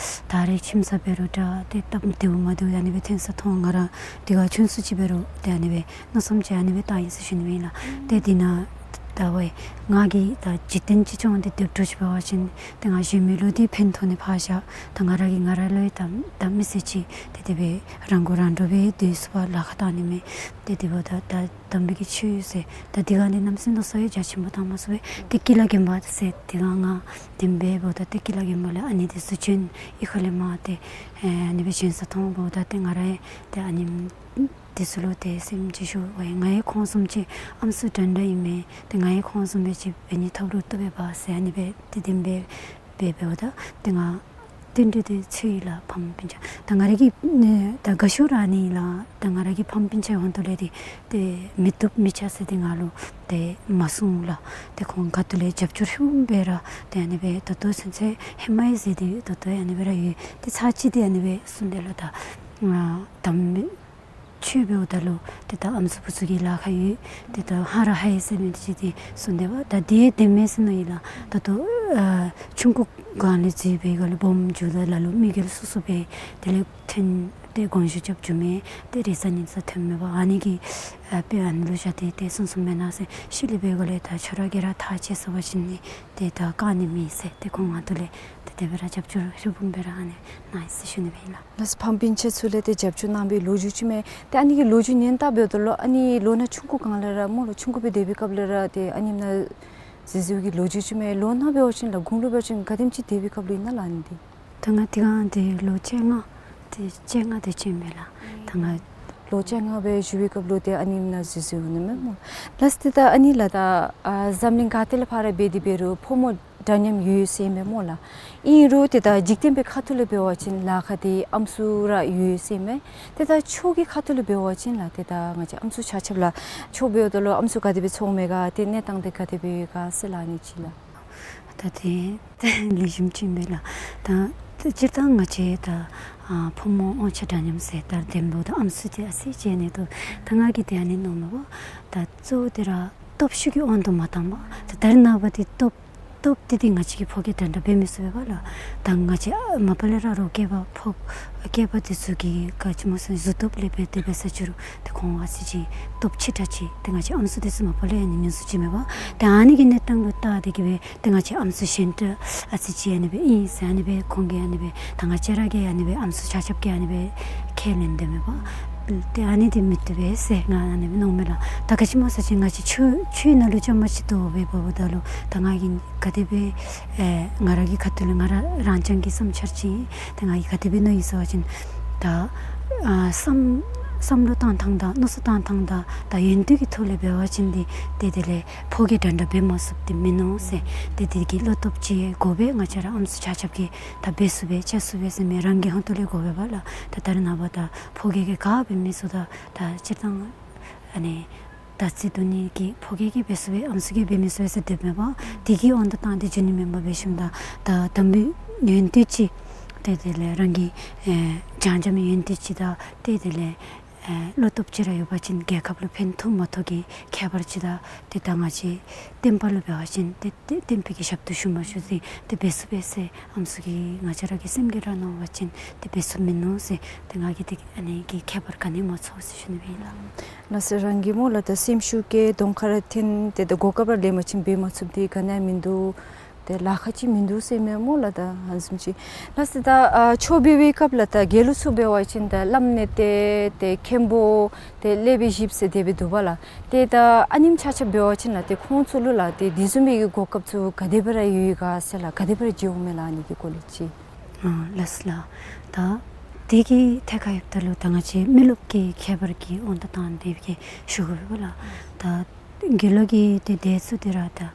ད་རེས་ཁྱིམ་ཚང་འབད་རུང་འདྲ་ཏེ་སྟབས་བདེཝ་མ་བདེཝ་ཨ་ནི་སྦེ་ཐོན་ས་མཐོང་། ང་ར་དེ་སྒང་ཆུང་སུ་ཅིག་འབད་རུང་ཏེ་ཨ་ནི་སྦེ་མནོ་བསམ་ཅིག་ཨ་ནི་སྦེ་བཏང་ཡི་ཟེར་ཞུ་ནི་སྦེ་ཨིན་ལགས། ཏེ་དེ་ནང་ད་ཝའི་ང་གིས་ད་འཇིག་རྟེན་སྤྱི་ཚོགས་འདི་སྡོད་འགྱོ་ཅི་འབད་བ་ཅིན་ཏེ་ང་གཞན་མི་ལུ་འདི་ཕན་ཐོགས་ནི་ཕར་བཞག་ད་ང་ར་གིས་ང་ར་ལུ་ཡང་ད་ད་མི་ཚེ་ཅིག་ཏེ་དེ་སྦེ་རང་མགོ་རང་འདྲོངས་སྦེ་སྡོད་ཚུགས་པར་ལཱ་ཁག་བཏང་ནི་མས། ཏེ་དེ་འབདཝ་ད་ད་དམ་པའི་གི་ཆོས་ཟེར་ད་དེ་སྒང་འདི་གནམ་མེད་ས་མེད་མནོ་བསམ་ཡང་རྒྱ་ཆེན་པོ་བཏང་མ་ཚུགས་པས། ཏེ་སྐྱིད་ལ་རྒན་པ་ཟེར་དེ་སྒང་ང་དེ་སྦེ་འབདཝ་ད་ཏེ་སྐྱིད་ལ་རྒན་པ་ལས་ཨ་ནི་འདི་ཚུ་བྱོན་གཡུས་ཁ་ལས་མར་ཏེ་ཨ་ནི་སྦེ་བྱོན་ས་མཐོང་འབདཝ་ད་ཏེ་ང་ར་ཡང་ཏེ་ཨ་ནི་འདི་ཚུ་ལུ་ཏེ་སེམས་ཅིག་ཞུ་བའི་ང་ཡང་ཁོང་བཟུམ་ཅིག་ཨམ་སྲུ་འདྲན་འདྲ་ཨིན་མས། ཏེ་ང་ཡང་ཁོང་བཟུམ་སྦེ་ཅིག་འབད་ནི་ཐོབ་རུང་བཏུབ་པས་པ་ཟེར་ཨ་ནི་སྦེ་ཏེ་དེ་སྦེ་འབད་འབདཝ་ད་ཏེ་ང་རྟེན་འབྲེལ་འདི་ཚུ་ཡི་ལགས་ཕམ་སྤུན་ཆ། ད་ང་ར་གི་ཨེ་ད་དགའ་ཤོས་ར་ཨ་ནི་ལགས། ད་ང་ར་གི་ཕམ་སྤུན་ཆ་ཧོང་ཏོ་ལས་འདི་ཏེ་མི་བཏུབ་མི་བྱ་ཟེར་འདི་ང་ལུ་ཏེ་མ་གསུངས་ལགས། ཏེ་ཁོང་ག་ཏེ་ལས་རྒྱབ་སྐྱོར་ཧྲིལ་བུམ་སྦེ་ར་ཏེ་ཨ་ནི་སྦེ་ད་ལྟོ་ཚུན་ཚོད་ཧེ་མ་ཡང་ཟེར་འདི་ད་ལྟོ་ཡང་ཨ་ནི་སྦེ་ར་ཡོད། ཏེ་ཚར་གཅིག་འདི་ཨ་ནི་སྦེ་གསུངས་དེས་ལགས། ད་ཨ་དམ་ཆོས་འབདཝ་ད་ལུ་ཏེ་ད་ཨམ་སྲུ་བུ་ཚུ་གི་ལཱ་ཁག་ཡོད། ཏེ་ད་ཧ་ར་ཧ་ཡི་ཟེར་མི་འདི་ཅིག་འདི་གསུངས་དེས་པ། ད་འདི་བདེན་མས་ཟེར་མནོ་ཡི་ལགས། ད་ལྟོ་ཨ་ཆུང་ཀུ་སྒང་ལས་འཛུལ་བའི་སྒང་ལས་སྦོམ་འགྱོཝ་ད་ལ་ལུ་དམིགས་ཡུལ་སོ་སོ་སྦེ་དེ་ལས་ཐོན་ཏེ་དགོངས་ཞུ་རྐྱབ་འགྱོ་མི་ཏེ་རེས་གཟའ་ཉི་གུ་ཐོན་མི་པ་ཨ་ནི་གི་ཨ་དཔེ་ཨ་ནི་ལུ་བཞག་སྟེ་ཏེ་གསུངས་གསུངསམ་མེན་ན་ཟེར། ཤུལ་ལས་འབད་སྒང་ལས་ད་ཁྱོད་ར་གིས་ར་ཐག་བཅད་ཟེར་བ་ཅིན་ནི་ཏེ་ད་བཀག་ནི་མེད་ཟེར་ཏེ་ཁོང་ང་ཐུགས་ལས་ཏེ་དེ་སྦེ་ར་རྒྱབ་སྐྱོར་ཧྲིལ་བུམ་སྦེ་ར་ཨ་ནི་གནང་ཡི་ཟེར་ཞུ་ནི་སྦེ་ཨིན་ལགས། ལགས་སོ། ཕམ་སྤུན་ཆ་ཚུ་ལས་ཏེ་རྒྱབ་སྐྱོར་གནང་བའི་ལོ་རྒྱུས་ཅིག་མས། ཏེ་ཨ་ནི་གི་ལོ་རྒྱུས་ཉན་བལྟ་འབདཝ་ད་ལུ་ཨ་ནི་ལོ་ན་ཆུང་ཀུ་སྒང་ལས་ར་སྨོ་ལགས། ཆུང་ཀུ་སྦེ་སྡོད་པའི་སྐབས་ལས་ར་ཏེ་ཨ་ནེམ་ནང་འཛུལ་འཛུལཝ་གི་ལོ་རྒྱུས་ཅིག་མས། ལོ་ན་འབད་བ་ཅིན་ལགས་དགུང་ལོ་འབད་བ་ཅིན་ག་དེམ་ཅིག་སྡོད་པའི་སྐབས་ལུ་ཨིན་ན་ལགས་ཨ་ནི་འདི། ད་ང་དེ་སྒང་འདི་ལོ་བཅོ་ལྔ་ཏེ་བཅོ་ལྔ་དེ་ཅིག་མས་ལགས། ད་ང་ལོ་བཅོ་ལྔ་སྦེ་བཞུགས་པའི་སྐབས་ལུ་ཏེ་ཨ་ནེམ་ནང་འཛུལ་འཛུལཝ་ཨིན་མས་སྨོ། ལགས་སོ། ཏེ་ད་ཨ་ནི་ལགས་ད་ཨ་འཛམ་གླིང་ག་ཏེ་ལས་ཕར་འབད་དེ་འབད་རུང་ཕོ་མོ་འདྲ་མཉམ་ཡོད་ཟེར་མས་སྨོ་ལགས། ཨིན་རུང་ཏེ་ད་འཇིག་རྟེན་པའི་ཁ་ཐུག་ལས་འབད་བ་ཅིན་ལཱ་ཁག་འདི་ཨམ་སྲུ་ར་ཡོད་ཟེར་མས། ཏེ་ད་ཆོས་ཀྱི་ཁ་ཐུག་ལས་འབད་བ་ཅིན་ལགས་ཏེ་ད་ང་བཅས་ཨམ་སྲུ་ཆ་ཁྱབ་ལགས་ཆོས་འབདཝ་ད་ལུ་ཨམ་སྲུ་ག་དེ་སྦེ་ཚོརཝ་མས་ག་ཏེ་གནས་སྟངས་འདི་ག་དེ་སྦེ་ཡོད་ག་ཟེར་ལགས་ཨ་ནི་ཅིག་ལགས། ད་དེ་ལེགས་ཤོམ་ཅིག་མས་ལགས། ད་སྤྱིར་བཏང་ང་བཅས་ད་ཨ་ཕོ་མོ་དབང་ཆ་འདྲ་མཉམ་ཟེར་ད་བདེན་པོ་ད་ཨམ་སྲུ་འདི་ཨ་ཙི་བྱས་ནི་འདུག། ད་ང་གིས་ཏེ་ཨ་ནི་མནོཝ་མས་པ། ད་གཙོ་བོ་འདི་ར་སྟོབས་ཤུགས་ཀྱི་དབང་དུ་མ་བཏང་པར་ད་ད་རེས་ནངས་པ་འདི་སྟོབས་ སྟོབས་འདི་ཏེ་ང་བཅས་ཀྱིས་ཕོ་སྐྱེས་འདྲན་འདྲ་འབད་མི་ཚུགས་པས་པ་ལགས། ད་ང་བཅས་མ་པ་ལས་ར་རོགས་སྐྱེས་པ་ཕོ་སྐྱེས་པ་འདི་ཚུ་གིས་ག་ཅི་སྨོ་ཟེར་གཟུགས་སྟོབས་ལེགས་པས། དེ་འབད་ས་ཅིག་རུང་ཏེ་ཁོང་ཨ་ཙི་ཅིག་སྟོབས་ཆེ་དྲགས་ཅིག་ཏེ་ང་བཅས་ཨམ་སྲུ་འདི་ཚུ་མ་པ་ལས་ཨ་ནི་ཉུང་སུ་ཅིག་མས་པ། ཏེ་ཨ་ནི་གི་གནས་སྟངས་ལུ་བལྟ་སྟེ་གིས་སྦེ་ཏེ་ང་བཅས་ཨམ་སྲུ་གཞན་དག་ཨ་ཙི་ཅིག་ཨ་ནི་སྦེ་ཨིན་ཟེར་ཨ་ནི་སྦེ་ཁོང་གིས་ཨ་ནི་སྦེ་ད་ང་བཅས་ར་གིས་ཨ་ནི་སྦེ་ཨམ་སྲུ་ཆ་ཁྱབ་ཀྱིས་ཨ་ནི་སྦེ་ཁས་ལེན་དོ་མས་པ། ཏེ་ཨ་ནི་འདི་མི་བཏུབ་པས་ཟེར་ང་ཨ་ནི་སྦེ་མནོཝ་མས་ལགས། ད་ག་ཅི་སྨོ་ཟེར་བ་ཅིན་ང་བཅས་ཆོས་ཆོས་ནང་ལུ་བཅའ་མར་གཏོགས་སྦེ་འབདཝ་ད་ལུ་ད་ང་གིས་ག་དེ་སྦེ་ཨེ་ང་ར་གི་ཁ་ཐུག་ལས་ང་ར་རང་རྐྱང་གི་བསམ་འཆར་ཅིག་ཏེ་ང་གིས་ག་དེ་སྦེ་མནོ་ཡི་ཟེར་བ་ཅིན་ད་ཨ་བསམ་བསམ་བློ་བཏང་ཐངས་དང་མནོ་བསམ་བཏང་ཐངས་དང་ད་ཡོན་ཏན་གྱི་ཐོག་ལས་འབད་བ་ཅིན་འདི་ཏེ་དེ་ལས་ཕོ་སྐྱེས་འདྲན་འདྲ་འབད་མ་ཚུགསཔ་འདི་མིན་ནུག་ཟེར། ཏེ་དེ་གི་བློ་སྟོབས་ཅིག་དགོ་པས། ང་བཅས་ར་ཨམ་སྲུ་ཆ་ཁྱབ་ཀྱིས་ད་འབད་ཚུགས་པས་བྱ་ཚུགས་པས་ཟེར་མི་རང་གི་ཧོངས་ཏོ་ལས་དགོ་པས་པ་ལགས། ད་ད་རེས་ནངས་པ་ད་ཕོ་སྐྱེས་ཀྱིས་ག་འབད་མི་ཚུགས། ད་ད་སྤྱིར་བཏང་ཨ་ནི་ད་རྩིས་བསྡུ་ནི་གི་ཕོ་སྐྱེས་ཀྱིས་འབད་ཚུགས་པས་ཨམ་སྲུ་གིས་འབད་མི་ཚུགས་པས་ཟེར་སྡོདཔ་མས་པ། དེ་གི་དབང་དུ་བཏང་སྟེ་འགྱོ་ནི་མེན་པར་འབད་ཞིནམ་ད་ད་དམ་པའི་ཡོན་ཏན་ཅིག་ཏེ་དེ་ལས་རང་གི་ཨེ་བྱང་བྱམས་ཡོན་ཏན་ཅིག་དང་ཏེ་དེ་ལས་ཨེ་བློ་སྟོབས་ཅིག་ར་ཡོད་པ་ཅིན་རྒྱལ་ཁབ་ལུ་ཕན་ཐོགས་མ་ཐོགས་ཀྱི་ཁྱད་པར་ཅིག་དང་ཏེ་ད་ང་བཅས་བསྟན་པ་ལུ་འབད་བ་ཅིན་ཏེ་ཏེ་བསྟན་པའི་གི་ཞབས་ཏོག་ཞུ་མ་ཞུ་ཟེར་ཏེ་འབད་ཚུགས་པས་ཟེར་ཨམ་སྲུ་གིས་ང་བཅས་ར་གི་སེམས་ཀྱིས་ར་མནོ་བ་ཅིན་ཏེ་འབད་ཚུགསཔ་མིན་ནུག་ཟེར། ཏེ་ང་གིས་ཏེ་ཨ་ནི་གི་ཁྱད་པར་ག་ནི་མ་ཚོར་ཟེར་ཞུ་ནི་སྦེ་ཨིན་ལགས། ལགས་སོ། རང་གིས་སྨོ་ལགས་ད་སེམས་ཤུགས་ཀྱིས་གདོང་ཁར་འཐོན་ཏེ་ད་གོ་སྐབས་ར་ལེན་པ་ཅིན་འབད་མ་ཚུགསཔ་འདི་ག་ནི་ཡང་མིན་འདུག། ཏེ་ལཱ་ཁག་ཅིག་མིན་འདུག་ཟེར་མས་སྨོ་ལགས། ད་ཨ་ནི་བཟུམ་ཅིག་ལགས་སོ། ད་ཨ་ཆོས་འབད་བའི་སྐབས་ལུ་ད་དགེ་སློང་ཚུ་འབད་བ་ཅིན་ད་བླམ་མནལ་ཏེ་ཏེ་མཁན་པོ་ཏེ་སློབ་དཔོན་བཞིཔོ་ཟེར་དེ་སྦེ་འདུག་པ་ལགས། ཏེ་ད་ཨ་ནེམོ་ཆ་ཁྱབ་འབད་བ་ཅིན་ལགས་ཏེ་ཁོང་ཚུ་ལུ་ལགས་ཏེ་དེ་བཟུམ་མའི་གི་གོ་སྐབས་ཚུ་ག་དེ་སྦེ་ར་ཡོད་ག་ཟེར་ལགས། ག་དེ་སྦེ་ར་མཇལཝ་མས་ལགས་ཨ་ནི་གི་སྐོར་ལས་ཅིག། ཨ་ལགས་སོ་ལགས། ད་དེ་གི་ཐད་ཁར་ཡོདཔ་ད་ལུ་ད་ང་བཅས་མི་རློབས་ཀྱི་ཁྱད་པར་གྱི་དབང་དུ་བཏང་སྟེ་གིས་ཞུ་དགོ་པས་ལགས། ད་དགེ་སློང་གི་ཏེ་སྡེ་ཚུ་འདི་ར་ད་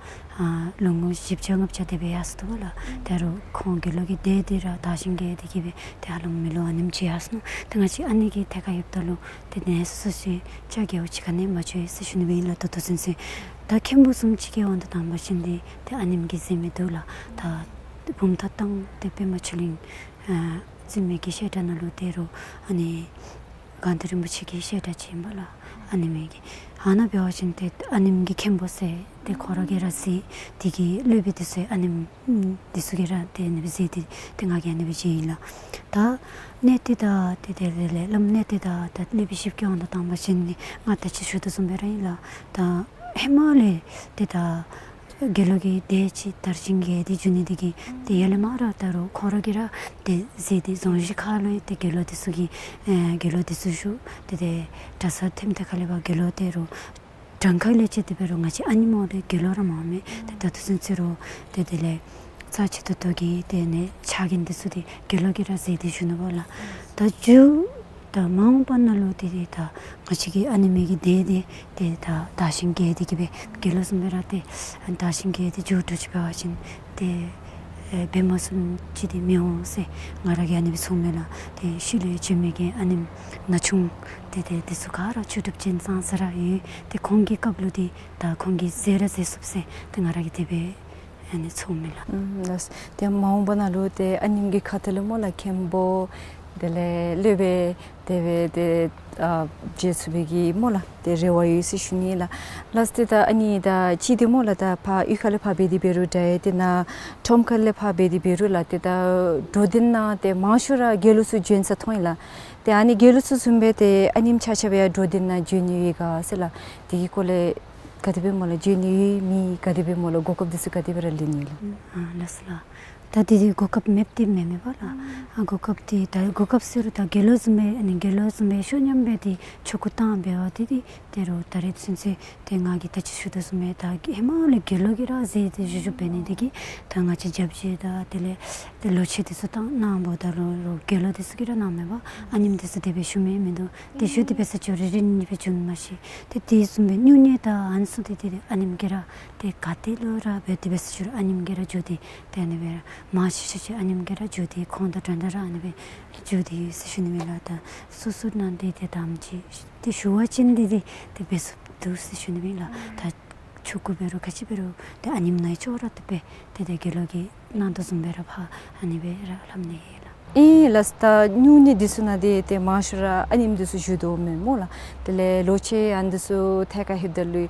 ཨ་ལོ་ངོ་བཞི་བརྒྱ་ལྔ་བརྒྱ་དེ་སྦེ་ཡར་སོ་དོ་པ་ལགས། ད་རུང་ཁོང་དགེ་སློང་གི་སྡེ་འདི་ར་དར་ཞིང་རྒྱས་ཏེ་གིས་སྦེ་ཏེ་ཧ་ལམ་མི་ལོ་ཨ་ནེམ་ཅིག་ཡར་སོ་ནུག། ད་ང་བཅས་ཨ་ནི་གི་ཐད་ཁར་ཡོདཔ་ད་ལུ་ཏེ་གནས་ཚུལ་ཚུ་ཅིག་བཅར་དགོཔ་ཅིག་ག་ནི་མ་བྱུང་ཡི་ཟེར་ཞུ་ནི་སྦེ་ཨིན་ལགས། ད་ལྟོ་ཚུན་ཚོད་ད་མཁན་པོ་བཟུམ་ཅིག་གི་དབང་དུ་བཏང་བ་ཅིན་འདི་ཏེ་ཨ་ནེམོ་གི་ཟེར་མི་འདུག་ལགས། ད་བུམ་ཐང་བཏང་སྟེ་པདྨ་ཆོས་གླིང་ཨ་བཙུན་མའི་གི་བཤད་གྲྭ་ནང་ལུ་ཏེ་རུང་ཨ་ནི་དགའ་ལྡན་རིན་པོ་ཆེ་གི་བཤད་གྲྭ་ཅིག་ཨིན་པ་ལགས། ཨ་ནེམོ་གི་ཨ་ནཱ་འབད་བ་ཅིན་ཏེ་ཨ་ནེམོ་གི་མཁན་པོ་ཟེར་ཏེ་ཁོང་ར་གིས་ར་ཟེར། དེ་གི་སློབ་དཔོན་འདི་ཚུ་ཨ་ནེམོ་འདི་ཚུ་གིས་ར་ཏེ་ཨ་ནི་སྦེ་ཟེར་ཏེ་ཏེ་ང་གིས་ཨ་ནི་སྦེ་མཇལ་ཡི་ལགས། ད་མནལ་ཏེ་དང་ཏེ་དེ་ལས་བླམ་མནལ་ཏེ་དང་ད་སློབ་དཔོན་བཞིཔོ་གི་དབང་དུ་བཏང་བ་ཅིན་ནི་ང་ད་ཅི་ཞུ་དོ་བཟུམ་སྦེ་ར་ཨིན་ལགས། ད་ཧེ་མ་ལས་ཏེ་ད་དགེ་སློང་གི་སྡེ་ཅིག་དར་ཞིང་རྒྱས་ཏེ་འགྱོ་ནི་འདི་གིས་ཏེ་ཡར་ལས་མར་ར་ད་རུང་ཁོང་ར་གིས་ར་ཏེ་ཟེར་ཏེ་རྫོང་གཞི་ཁ་ལུ་ཏེ་དགེ་སློང་འདི་ཚུ་གིས་ཨེ་དགེ་སློང་འདི་ཚུ་བཞུགས། ཏེ་ཏེ་གྲྭ་ས་ཐིམ་ཏེ་ཁ་ལས་འབད་དགེ་སློང་ཏེ་རུང་གྲངས་ཀ་ལས་ཅིག་དེ་འབད་རུང་ང་བཅས་ཨ་ནེམོ་ལས་དགེ་སློང་ར་མང་མས། ཏེ་ད་ལྟོ་ཚུན་ཚོད་རུང་ཏེ་དེ་ལས་རྩ་ཆེ་ཏོག་ཏོ་གི་ཏེ་ཨ་ནི་ཕྱག་འགན་འདི་ཚུ་འདི་དགེ་སློང་གིས་ར་ཟེར་ཏེ་བཞུགས་ནུག་པ་ལགས། ད་མཇུག་ད་མ་འོངས་པ་ནང་ལུ་ཏེ་ཏེ་ད་ང་བཅས་ཀྱི་ཨ་ནེམོ་གི་སྡེ་འདི་ཏེ་ད་དར་ཞིང་རྒྱས་ཏེ་གིས་སྦེ་དགེ་སློང་བཟུམ་སྦེ་ར་ཏེ་དར་ཞིང་རྒྱས་ཏེ་མཇུག་བསྡུ་ཅིག་འབད་བ་ཅིན་ཏེ་ཨེ་འབད་མ་ཚུགསཔ་ཅིག་འདི་མི་འོང་ཟེར་ང་ར་གིས་ཨ་ནི་སྦེ་ཚོརཝ་མས་ལགས། ཏེ་ཤུལ་ལས་བྱོན་མི་གི་ཨ་ནེམོ་ན་ཆུང་ཏེ་ཏེ་འདི་ཚུ་ག་ར་ཆོས་གྲུབ་རྒྱན་བཟང་ཟེར་ར་ཡོད། ཏེ་ཁོང་གི་སྐབས་ལུ་འདི་ད་ཁོང་གིས་མཛད་ར་མཛད་ཚུགས་ཟེར་ཏེ་ང་ར་གིས་དེ་སྦེ་ཨ་ནི་ཚོརཝ་མས་ལགས། ཨུམ་ལགས། ཏེ་མ་འོངས་པ་ནང་ལུ་ཏེ་ཨ་ནེམོ་གི་ཁ་ཐུག་ལས་སྨོ་ལགས་མཁན་པོ་དེ་ལས་སློབ་དཔོན་དེ་སྦེ་ཏེ་ཨ་མཇལ་ཚུགས་པའི་གི་སྨོ་ལགས་ཏེ་རེ་བ་ཡོད་ཟེར་ཞུ་ནི་ལགས། ལགས་ཏེ་ད་ཨ་ནི་ད་ཅི་ཏེ་སྨོ་ལགས་ད་ཕར་གཡུས་ཁ་ལས་ཕར་འབད་དེ་འབད་རུང་འདྲ་ཡི་ཏེ་ནཱ་ཁྲོམ་ཁ་ལས་ཕར་འབད་དེ་འབད་རུང་ལགས་ཏེ་ད་འགྲོ་དོན་ནང་ཏེ་མང་ཤོས་ར་དགེ་སློང་ཚུ་བྱོན་ས་མཐོང་ཡི་ལགས། ཏེ་ཨ་ནི་དགེ་སློང་ཚུ་བཟུམ་སྦེ་ཏེ་ཨ་ནེམོ་ཆ་ཁྱབ་ཡང་འགྲོ་དོན་ནང་བྱོན་ནི་ཡོད་ག་ཟེར་ལགས། དེ་གི་སྐོར་ལས་ག་དེ་སྦེ་སྨོ་ལགས་བྱོན་ནི་ཡོད་མེད་ག་དེ་སྦེ་སྨོ་ལགས་གོ་སྐབས་འདི་ཚུ་ག་དེ་སྦེ་ར་ལེན་ནི་ལགས། ཨ་ལགས་སོ་ལགས། ད་དེ་འདི་གོ་སྐབས་མེདཔ་འདི་མེན་མས་པ་ལགས། ཨ་གོ་སྐབས་འདི་ད་གོ་སྐབས་ཟེར་རུང་ད་དགེ་སློང་བཟུམ་སྦེ་ཨ་ནི་དགེ་སློང་བཟུམ་སྦེ་ཤོ་ཉམས་སྦེ་ཏེ་ཆོ་ག་བཏང་འབད་བ་འདི་འདི་ཏེ་རུང་ད་རེས་ཚུན་ཚོད་ཏེ་ང་གིས་ད་ཅི་ཞུ་དོ་བཟུམ་སྦེ་ད་ཧེ་མ་ལས་དགེ་སློང་གིས་ར་མཛད་དེ་བཞུགས་བཞུགསཔ་འབད་ནི་འདི་གིས་ད་ང་བཅས་རྒྱབ་བྱེད་དང་དེ་ལས་ཏེ་ལོ་ཆེ་འདི་ཚུ་བཏང་གནང་འབདཝ་ད་རུང་རུང་དགེ་སློང་འདི་ཚུ་གིས་ར་གནངམ་མས་པ། ཨ་ནེམོ་འདི་ཚུ་དེ་སྦེ་བཞུགས་མི་མིན་འདུག། ཏེ་བཞུགས་ཏེ་འབད་ས་ཅིག་རུང་རེ་རེ་གཉིས་གཉིས་སྦེ་བྱོན་མ་ཤེས། ཏེ་དེ་བཟུམ་སྦེ་སྨྱུང་གནས་དང་ཨ་ནི་ཚུ་འདི་ཏེ་ཨ་ནེམོ་གིས་ར་ཏེ་ག་ཏེ་ལུ་ར་འབད་དེ་འབད་ས་ཅིག་རུང་ཨ་ནེམོ་གིས་ར་འགྱོ་སྟེ་ཏེ་ཨ་ནི་སྦེ་ར་མང་ཆེ་ཤོས་ཅིག་ཨ་ནེམོ་གིས་ར་འགྱོ་སྟེ་ཁོང་དང་འདྲན་འདྲ་ར་ཨ་ནི་སྦེ་འགྱོ་སྟེ་ཡོད་ཟེར་ཞུ་ནི་མས་ལགས། ད་སོ་སོ་ནང་འདི་ཏེ་དམ་ཅིག་ཏེ་ཞུ་བ་ཅིན་འདི་འདི་ཏེ་འབད་ཚུགསཔ་འདུག་ཟེར་ཞུ་ནི་མས་ལགས། ད་ཆོ་ག་འབད་རུང་ག་ཅི་འབད་རུང་ཏེ་ཨ་ནེམོ་ནང་ཅོག་ར་ཏེ་འབད་ཏེ་ཏེ་དགེ་སློང་གིས་གནང་དོ་བཟུམ་སྦེ་ར་ཕར་ཨ་ནི་སྦེ་ར་ལྷབ་ནི་ལགས། ཨིན་ལགས། ད་སྨྱུང་གནས་འདི་ཚུ་ནང་འདི་ཏེ་མང་ཤོས་ར་ཨ་ནེམོ་འདི་ཚུ་བཞུགས་དོ་མས་སྨོ་ལགས། དེ་ལས་ལོ་ཆེ་ཨ་ནི་འདི་ཚུ་ཐད་ཁར་ལྷོདཔ་ད་ལུ་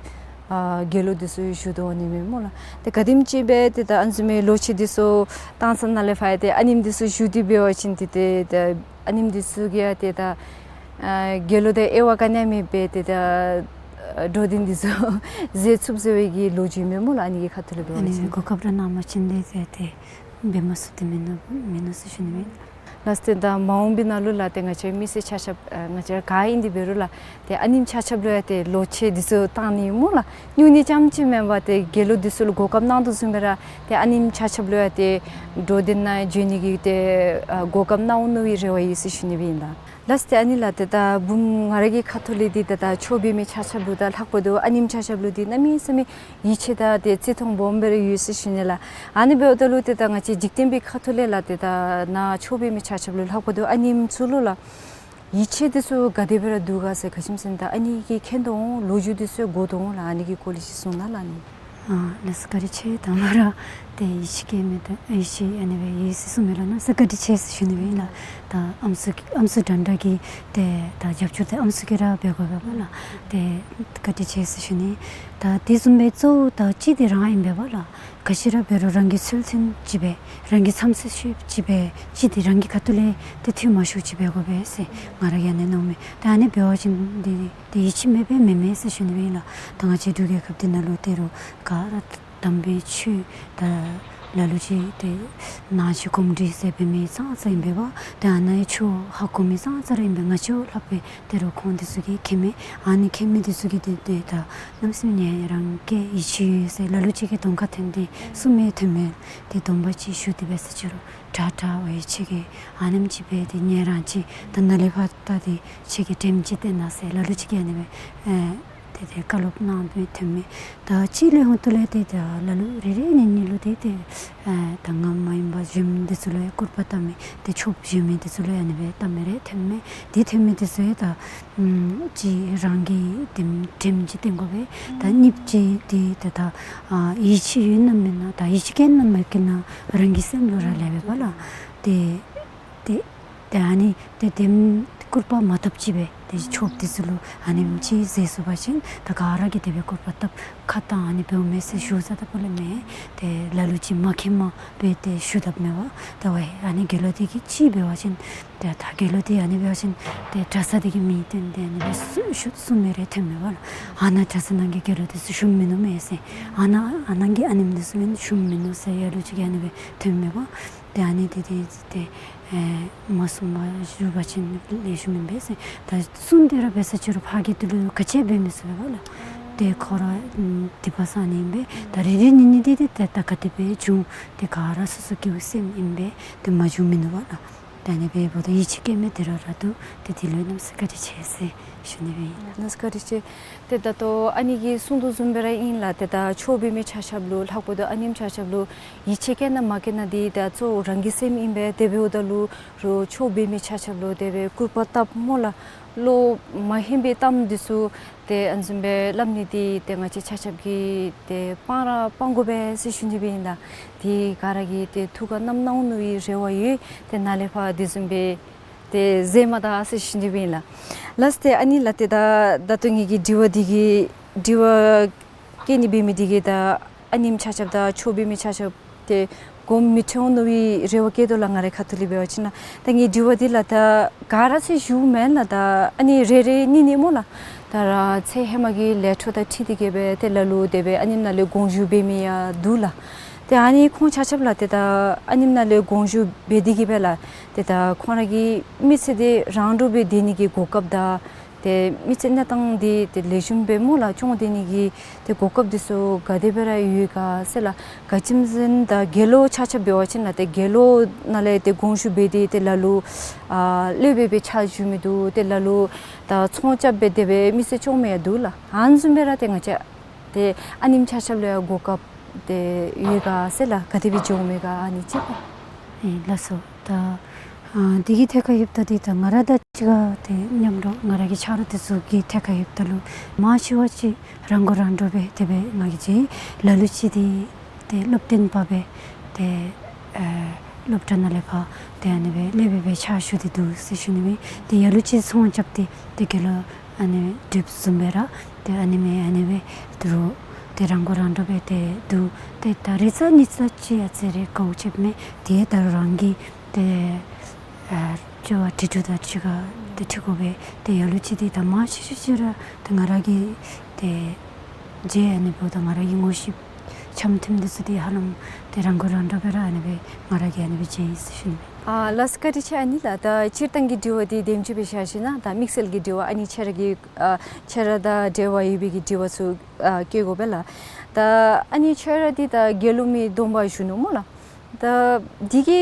ཨ་དགེ་སློང་འདི་ཚུ་བཞུགས་དོ་ནི་མས་སྨོ་ལགས། ཏེ་ག་དེམ་ཅིག་སྦེ་ཏེ་ད་ཨ་ནི་བཟུམ་མའི་ལོ་ཕྱེད་འདི་ཚུ་བཏང་ས་ནང་ལས་ཕར་ཏེ་ཨ་ནེམོ་འདི་ཚུ་བཞུགས་ཏེ་འབད་བ་ཅིན་ཏེ་ཏེ་ད་ཨ་ནེམོ་འདི་ཚུ་གིས་ཡང་ཏེ་ད་ཨ་དགེ་སློང་འདི་དབྱེ་བ་ག་ནི་ཡང་མེད་པར་ཏེ་ད་ཨ་འགྲོ་དོན་འདི་ཚུ་མཛད་ཚུགས་ཟེར་བའི་གི་ལོ་རྒྱུས་མས་སྨོ་ལགས། ཨ་ནི་གི་ཁ་ཐུག་ལས་འབད་ཨ་བ་ནི་ཅིན་གོ་སྐབས་ར་གནང་པ་ཅིན་ཏེ་ཏེ་ཏེ་འབད་མ་ཚུགས་ཏེ་མིན་ནུག་མིན་ནུག་ཟེར་ཞུ་ནི་མས། ལགས་ཏེ་ད་མ་འོངས་པའི་ནང་ལུ་ལགས་ཏེ་ང་བཅས་མི་སེར་ཆ་ཁྱབ་ཨ་ང་བཅས་ག་ཨིན་ཏེ་འབད་རུང་ལགས་ཏེ་ཨ་ནེམོ་ཆ་ཁྱབ་ལུ་ཡང་ཏེ་ལོ་ཕྱེད་འདི་ཚུ་བཏང་ནི་སྨོ་ལགས། སྨྱུང་གནས་རྐྱངམ་ཅིག་མེན་པར་ཏེ་དགེ་སློང་འདི་ཚུ་ལུ་གོ་སྐབས་གནང་དོ་བཟུམ་སྦེ་ར་ཏེ་ཨ་ནེམོ་ཆ་ཁྱབ་ལུ་ཡང་ཏེ་འགྲོ་དོན་ནང་འགྱོ་ནི་གི་ཏེ་ཨ་གོ་སྐབས་གནང་འོང་མནོ་བའི་རེ་བ་ཡོད་ཟེར་ཞུ་ནི་སྦེ་ཨིན་ལགས། ལགས་ཏེ་ཨ་ནི་ལགས་ཏེ་ད་བུམོ་ང་ར་གི་ཁ་ཐུག་ལས་འདི་ཏེ་ད་ཆོས་འབད་མི་ཆ་ཁྱབ་ལུ་དང་ལྷག་པར་དུ་ཨ་ནེམོ་ཆ་ཁྱབ་ལུ་འདི་གནམ་མེད་ས་མེད་ཡིད་ཆེས་དང་ཏེ་བརྩི་མཐོང་སྦོམ་སྦེ་ར་ཡོད་ཟེར་ཞུ་ནི་ལགས། ཨ་ནི་འབདཝ་ད་ལུ་ཏེ་ད་ང་བཅས་འཇིག་རྟེན་པའི་ཁ་ཐུག་ལས་ལགས་ཏེ་ད་ནཱ་ཆོས་འབད་མི་ཆ་ཁྱབ་ལུ་ལྷག་པར་དུ་ཨ་ནེམོ་ཚུ་ལུ་ལགས་ཡིད་ཆེས་འདི་ཚུ་ག་དེ་སྦེ་ར་འདུག་ག་ཟེར། ག་ཅི་སྨོ་ཟེར་ན་ད་ཨ་ནི་གིས་མཁྱེན་དོ་འོང་། ལོ་རྒྱུས་འདི་ཚུ་གོ་དོ་འོང་ལགས། ཨ་ནི་གི་སྐོར་ལས་ཅིག་གསུང་གནང་ལགས། ཨ་ནི་ཨ་ལགས་སོ་བཀའ་དྲིན་ཆེ། དང་པ་ར་ཏེ་ཡིད་ཆེས་སྐྱེས་མི་ད་ཡིད་ཆེས་ཨ་ནི་སྦེ་ཡོད་ཟེར་གསུངས་མི་ལུ་གནམ་མེད་ས་མེད་བཀའ་དྲིན་ཆེ་ཟེར་ཞུ་ནི་སྦེ་ཨིན་ལགས། ད་ཨམ་སྲུ་ཨམ་སྲུ་འདྲན་འདྲ་གི་ཏེ་ད་རྒྱབ་སྐྱོར་འདི་ཨམ་སྲུ་གིས་ར་འབད་དགོ་པས་པ་ལགས། ཏེ་བཀའ་དྲིན་ཆེ་ཟེར་ཞུ་ནི། ད་དེ་བཟུམ་སྦེ་གཙོ་བོ་ད་གཅིག་འདི་རང་ཨིན་པས་པ་ལགས། ག་ཅི་ར་འབད་རུང་རང་གི་ཚུལ་མཐུན་ཅིག་སྦེ་རང་གི་བསམ་ཚུལ་ཤེས་ཅིག་སྦེ་གཅིག་འདི་རང་གི་ཁ་ཐུག་ལས་ཏེ་འཐུས་མ་ཤོར་ཅིག་འབད་དགོ་པས་ཟེར་ང་ར་གིས་ཨ་ནི་མནོཝ་མས། ད་ཨ་ནི་འབད་བ་ཅིན་འདི་ཏེ་ཡིད་ཆེས་མེད་པས་མེན་མས་ཟེར་ཞུ་ནི་སྦེ་ཨིན་ལགས། ད་ང་བཅས་འབྲུག་རྒྱལ་ཁབ་འདི་ནང་ལུ་ད་རུང་ག་ར་དམ་པའི་ཆོས་ད་ལ་ལུ་ཅིག་ཏེ་ནང་ཆོས་གོམས་འདྲིས་ཟེར་འབད་མི་ཙང་ཙ་ཨིན་པས་པ། ཏེ་ཨ་ནཱ་ཡང་ཆོས་ཧ་གོ་མི་ཙང་ཙ་ར་ཨིན་པས། ང་བཅས་ལྷག་པའི་ད་རུང་ཁོང་འདི་ཚུ་གིས་མཁྱེན་མས། ཨ་ནི་མཁྱེན་མི་འདི་ཚུ་གིས་ཏེ་ཏེ་ད་གནམ་མེད་ས་མེད་ངེ་རང་གིས་ཡིད་ཆེས་ཡོད་ཟེར། ལ་ལུ་ཅིག་གིས་གདོང་ཁར་ཐོན་ཏེ་གསུང་མི་ཐོན་མས། ཏེ་སྡོམ་པ་ཅིག་ཞུ་སྟེ་འབད་ས་ཅིག་རུང་དྲག་དྲག་འོ་ཡི་ཁྱོད་ཀྱིས་ཨ་ནེམ་ཅིག་འབད་དེ་ངེ་རང་ཅིག་ད་ནཱ་ལས་ཕར་ད་ཏེ་ཁྱོད་ཀྱིས་དྲནམ་ཅིག་བཏོན་གནང་ཟེར་ལ་ལུ་ཅིག་གིས་ཨ་ནི་སྦེ་ཨེ་ཏེ་ཏེ་བཀའ་སློབ་གནང་མི་ཐོན་མས། ད་གཅིག་ལས་ཧོང་ཏོ་ལས་ཏེ་ད་ལ་ལུ་རེ་རེ་གཉིས་གཉིས་ལུ་ཏེ་ཏེ་ཨེ་ད་ང་མ་ཡིན་པ་གཞན་འདི་ཚུ་ལུ་ཡང་སྐུར་པ་བཏབ་མི་ཏེ་ཆོསཔ་གཞན་མི་འདི་ཚུ་ལུ་ཡང་ཨ་ནི་སྦེ་བཏབ་མི་རེ་ཐོན་མས། ཏེ་ཐོན་མི་འདི་ཚུ་ཡང་ད་ཨམ་གཅིག་རང་གིས་ཏེ་དྲནམ་ཅིག་བཏོན་དགོ་པས། ད་གཉིས་པ་ཅིག་འདི་ད་ད་ཨ་ཡིད་ཆེས་ཡོད་ན་མེད་ན་ད་ཡིད་ཆེས་སྐྱེས་ན་མ་སྐྱེས་ན་རང་གི་སེམས་ལུ་ར་ལུས་པས་པ་ལགས། ཏེ་ཏེ་ཏེ་ཨ་ནི་ཏེ་དེམ་སྐུར་པ་མ་བཏབ་ཅིག་སྦེ་ཏེ་ཆོསཔ་འདི་ཚུ་ལུ་ཨ་ནེམ་ཅིག་མཛད་ཚུགས་པ་ཅིན་ད་ག་ར་གིས་དེ་སྦེ་སྐུར་པ་བཏབ་ཁ་བཏང་ཨ་ནི་འབདཝ་མས་ཟེར་ཞུ་ས་ད་པོ་ལས་མེན། ཏེ་ལ་ལུ་ཅིག་མ་མཁྱེནམ་སྦེ་ཏེ་ཞུ་དཔ་མས་པ། ད་ཝའི་ཨ་ནི་དགེ་སློང་འདི་གིས་ཅིག་འབད་བ་ཅིན་ཏེ་ད་དགེ་སློང་འདི་ཨ་ནི་འབད་བ་ཅིན་ཏེ་གྲྭ་ཚང་འདི་གི་མིང་བཏོན་ཏེ་ཨ་ནི་སྦེ་གསུ་གསུ་གསུང་མི་རེ་ཐོན་མས་པ་ལགས། ཨ་ནཱ་གྲྭ་ཚང་ནང་གི་དགེ་སློང་འདི་ཚུ་ཞུམ་མིན་ནུག་མས་ཟེར། ཨ་ནཱ་ཨ་ནཱ་གི་ཨ་ནེམ་འདི་ཚུ་མེན་ཞུམ་མིན་ནུག་ཟེར་ཡ་ལུ་ཅིག་གིས་ཨ་ནི་སྦེ་ཐོན་མས་པ། ཏེ་ཨ་ནི་འདི་ཏེ་ཏེ་ཨེ་མ་གསུངས་པར་བཞུགས་པ་ཅིན་ལེགས་ཤོམ་ཨིན་པས་ཟེར། ད་གསུངས་ཏེ་ར་འབད་ས་ཅིག་རུང་ཕར་གྱི་འདི་ལུ་ག་ཅི་འབད་མི་ཚུགས་པས་པ་ལགས། ཏེ་ཁོ་ར་ཨམ་སྡིག་པ་བསག་ནི་ཨིན་པས། ད་རེ་རེ་གཉིས་གཉིས་འདི་ཏེ་ད་ག་དེ་སྦེ་འབྱུང་། ཏེ་ག་ར་སོ་སོ་སྐྱེ་བོའི་སེམས་ཨིན་པས། ཏེ་མ་འབྱུང་མིན་འདུག་པ་ལགས། ད་ཨ་ནི་སྦེ་འབདཝ་ད་ཡིད་ཆེས་སྐྱེ་མི་འདི་ར་ར་འདུག། ཏེ་འདི་ལུ་གནམ་མེད་ས་མེད་བཀའ་དྲིན་ཆེ་ཟེར་ཞུ་ནི་སྦེ་ཨིན། གནམ་མེད་ས་མེད་བཀའ་དྲིན་ཆེ། ཏེ་ད་ལྟོ་ཨ་ནི་གིས་གསུངས་དོ་བཟུམ་སྦེ་ར་ཨིན་ལགས། ཏེ་ད་ཆོས་འབད་མི་ཆ་ཁྱབ་ལུ་ལྷག་པར་དུ་ཨ་ནེམ་ཆ་ཁྱབ་ལུ་ཡིད་ཆེས་སྐྱེ་ན་མ་སྐྱེ་ན་འདི་ད་གཙོ་བོ་རང་གི་སེམས་ཨིན་པས། དེ་འབདཝ་ད་ལུ་རོགས་ཆོས་འབད་མི་ཆ་ཁྱབ་ལུ་དེ་སྦེ་སྐུར་པ་བཏབ་སྨོ་ལགས། བློ་མ་ཧན་པའི་གཏམ་འདི་ཚུ་ཏེ་ཨ་ནི་བཟུམ་སྦེ་སླབ་ནི་འདི་ཏེ་ང་བཅས་ཆ་ཁྱབ་ཀྱིས་ཏེ་སྤང་ར་སྤང་དགོ་པས་ཟེར་ཞུ་ནི་སྦེ་ཨིན་ལགས། ཏེ་ག་ར་གིས་ཏེ་ཐུགས་ཁར་བསྣམ་གནང་འོང་མནོ་བའི་རེ་བ་ཡོད། ཏེ་ནཱ་ལས་ཕར་དེ་བཟུམ་སྦེ་ཏེ་མཛད་མ་ད་ཟེར་ཞུ་ནི་སྦེ་ཨིན་ལགས། ལགས་ཏེ་ཨ་ནི་ལགས། ཏེ་ད་ད་ལྟོ་ངེ་གི་དྲི་བ་འདི་གི་དྲི་བ་བཀོད་ནི་འབད་མི་འདི་གིས་ད་ཨ་ནེམ་ཆ་ཁྱབ་དང་ཆོས་འབད་མི་ཆ་ཁྱབ་ཏེ་དགོངསམ་མི་ཁྲེལ་འོང་མནོ་བའི་རེ་བ་བསྐྱེད་དོ་ལགས། ང་རའི་ཁ་ཐུག་ལས་འབད་བ་ཅིན་ལགས། ད་ངེའི་དྲི་བ་འདི་ལགས་ད་ག་ར་ཟེར་ཞུཝ་མེན་ལགས། ད་ཨ་ནི་རེ་རེ་གཉིས་གཉིས་སྨོ་ལགས། ད་ར་ཚེ་ཧེ་མ་གི་ལས་འཕྲོ་དང་འཁྲིལ་ཏེ་གི་སྦེ་ཏེ་ལ་ལུ་དེ་སྦེ་ཨ་ནེམ་ནང་ལས་དགོངས་ཞུ་འབད་མི་ཡང་འདུག་ལགས། ཏེ་ཨ་ནི་ཁོང་ཆ་ཁྱབ་ལགས་ཏེ་ད་ཨ་ནེམ་ནང་ལས་དགོངས་ཞུ་འབད་དེ་གི་སྦེ་ལགས། ཏེ་ད་ཁོང་ར་གི་མི་ཚེ་འདི་རང་གྲོལ་སྦེ་སྡོད་ནི་གི་གོ་སྐབས་དང་ཏེ་མི་ཚེ་གནས་སྟངས་འདི་ཏེ་ལེགས་ཤོམ་སྦེ་སྨོ་ལགས་སྐྱོང་སྡོད་ནི་གི་ཏེ་གོ་སྐབས་འདི་ཚུ་ག་དེ་སྦེ་ར་ཡོད་ག་ཟེར་ལགས། ག་ཅི་སྨོ་ཟེར་ན་ད་དགེ་སློང་ཆ་ཁྱབ་འབད་བ་ཅིན་ལགས་ཏེ་དགེ་སློང་ནང་ལས་ཏེ་དགོངས་ཞུ་འབད་དེ་ཏེ་ལ་ལུ་ཨ་སློབ་དཔོན་སྦེ་ཕྱག་ཞུ་མི་འདུག། ཏེ་ལ་ལུ་ད་ཚོང་རྐྱབ་སྦེ་དེ་སྦེ་མི་ཚེ་སྐྱོང་མི་ཡང་འདུག་ལགས། ཨ་ནི་བཟུམ་སྦེ་ར་ཏེ་ང་བཅས་ཏེ་ཨ་ནེམ་ཆ་ཁྱབ་ལུ་ཡང་གོ་སྐབས་ཏེ་ཡོད་ག་ཟེར་ལགས། ག་དེ་སྦེ་འགྱོཝ་མས་ག་ཨ་ནི་ཅིག་པ། ཨེ་ལགས་སོ། ད་ཨ་འདི་གི་ཐད་ཁར་ཡོདཔ་ད་འདི་ད་ང་ར་ད་ཅི་ག་ཏེ་མཉམ་རོགས་ང་ར་གི་ཆ་རོགས་འདི་ཚུ་གི་ཐད་ཁར་ཡོདཔ་ད་ལུ་མང་ཆེ་བ་ཅིག་རང་མགོ་རང་འདྲོངས་སྦེ་དེ་སྦེ་ང་གིས་ཅིག་ལ་ལུ་ཅིག་འདི་ཏེ་སློབ་སྟོན་པ་སྦེ་ཏེ་ཨེ་སློབ་གྲྭ་ནང་ལས་ཕར་ཏེ་ཨ་ནི་སྦེ་སློབ་དཔོན་སྦེ་ཕྱག་ཞུ་སྟེ་འདུག་ཟེར་ཞུ་ནི་སྦེ། ཏེ་ལ་ལུ་ཅིག་ཚོང་རྐྱབ་སྟེ་ཏེ་དགེ་སློང་ ཨ་ནི་སྦེ་སྒྲིགཔ་བཟུམ་སྦེ་ར་ཏེ་ཨ་ནི་མས་ཨ་ནི་སྦེ་དོ་རུང་ཏེ་རང་མགོ་རང་འདྲོངས་སྦེ་ཏེ་འདུག། ཏེ་ད་རེས་གཟའ་ཉི་ཤུ་ཅིག་ཨ་ཙི་རེ་དཀའཝ་སྤྱདཔ་མས། ཏེ་ད་རུང་རང་གིས་ཏེ་ཨ་ཅོག་འཐུ་འཐུཝ་ད་ཅིག་ཁར་ཏེ་འཐུ་དགོ་པས། ཏེ་ལ་ལུ་ཅིག་ཏེ་ད་མང་ཤོས་ཤོས་ཅིག་ར་ཏེ་ང་ར་གིས་ཏེ་མཇལ་ཨ་ནི་འབདཝ་ད་ང་ར་གིས་ངོ་ཤེས་འཆམ་མཐུན་འདི་ཚུ་ཏེ་ཧ་ལམ་ཏེ་རང་མགོ་རང་འདྲོངས་སྦེ་ར་ཨ་ནི་སྦེ་ང་ར་གིས་ཨ་ནི་སྦེ་མཇལ་ཡི་ཟེར་ཞུ་ནི། ཨ་ལགས་སོ། བཀའ་དྲིན་ཆེ། ཨ་ནི་ལགས་ད་སྤྱིར་བཏང་གི་དྲི་བ་འདི་དེམ་ཅིག་སྦེ་བཞག་ཞིན་ན་ད་དམིགས་བསལ་གྱི་དྲི་བ་ཨ་ནི་ཁྱེད་ར་གི་ཨ་ཁྱེད་ར་དང་འབྲེལ་བ་ཡོད་པའི་གི་དྲི་བ་ཚུ་ཨ་བཀོད་དགོ་པས་ལགས། ད་ཨ་ནི་ཁྱེད་ར་འདི་ད་དགེ་སློང་མའི་སྡོམ་པ་ཞུ་ནུག་སྨོ་ལགས། ད་འདི་གི་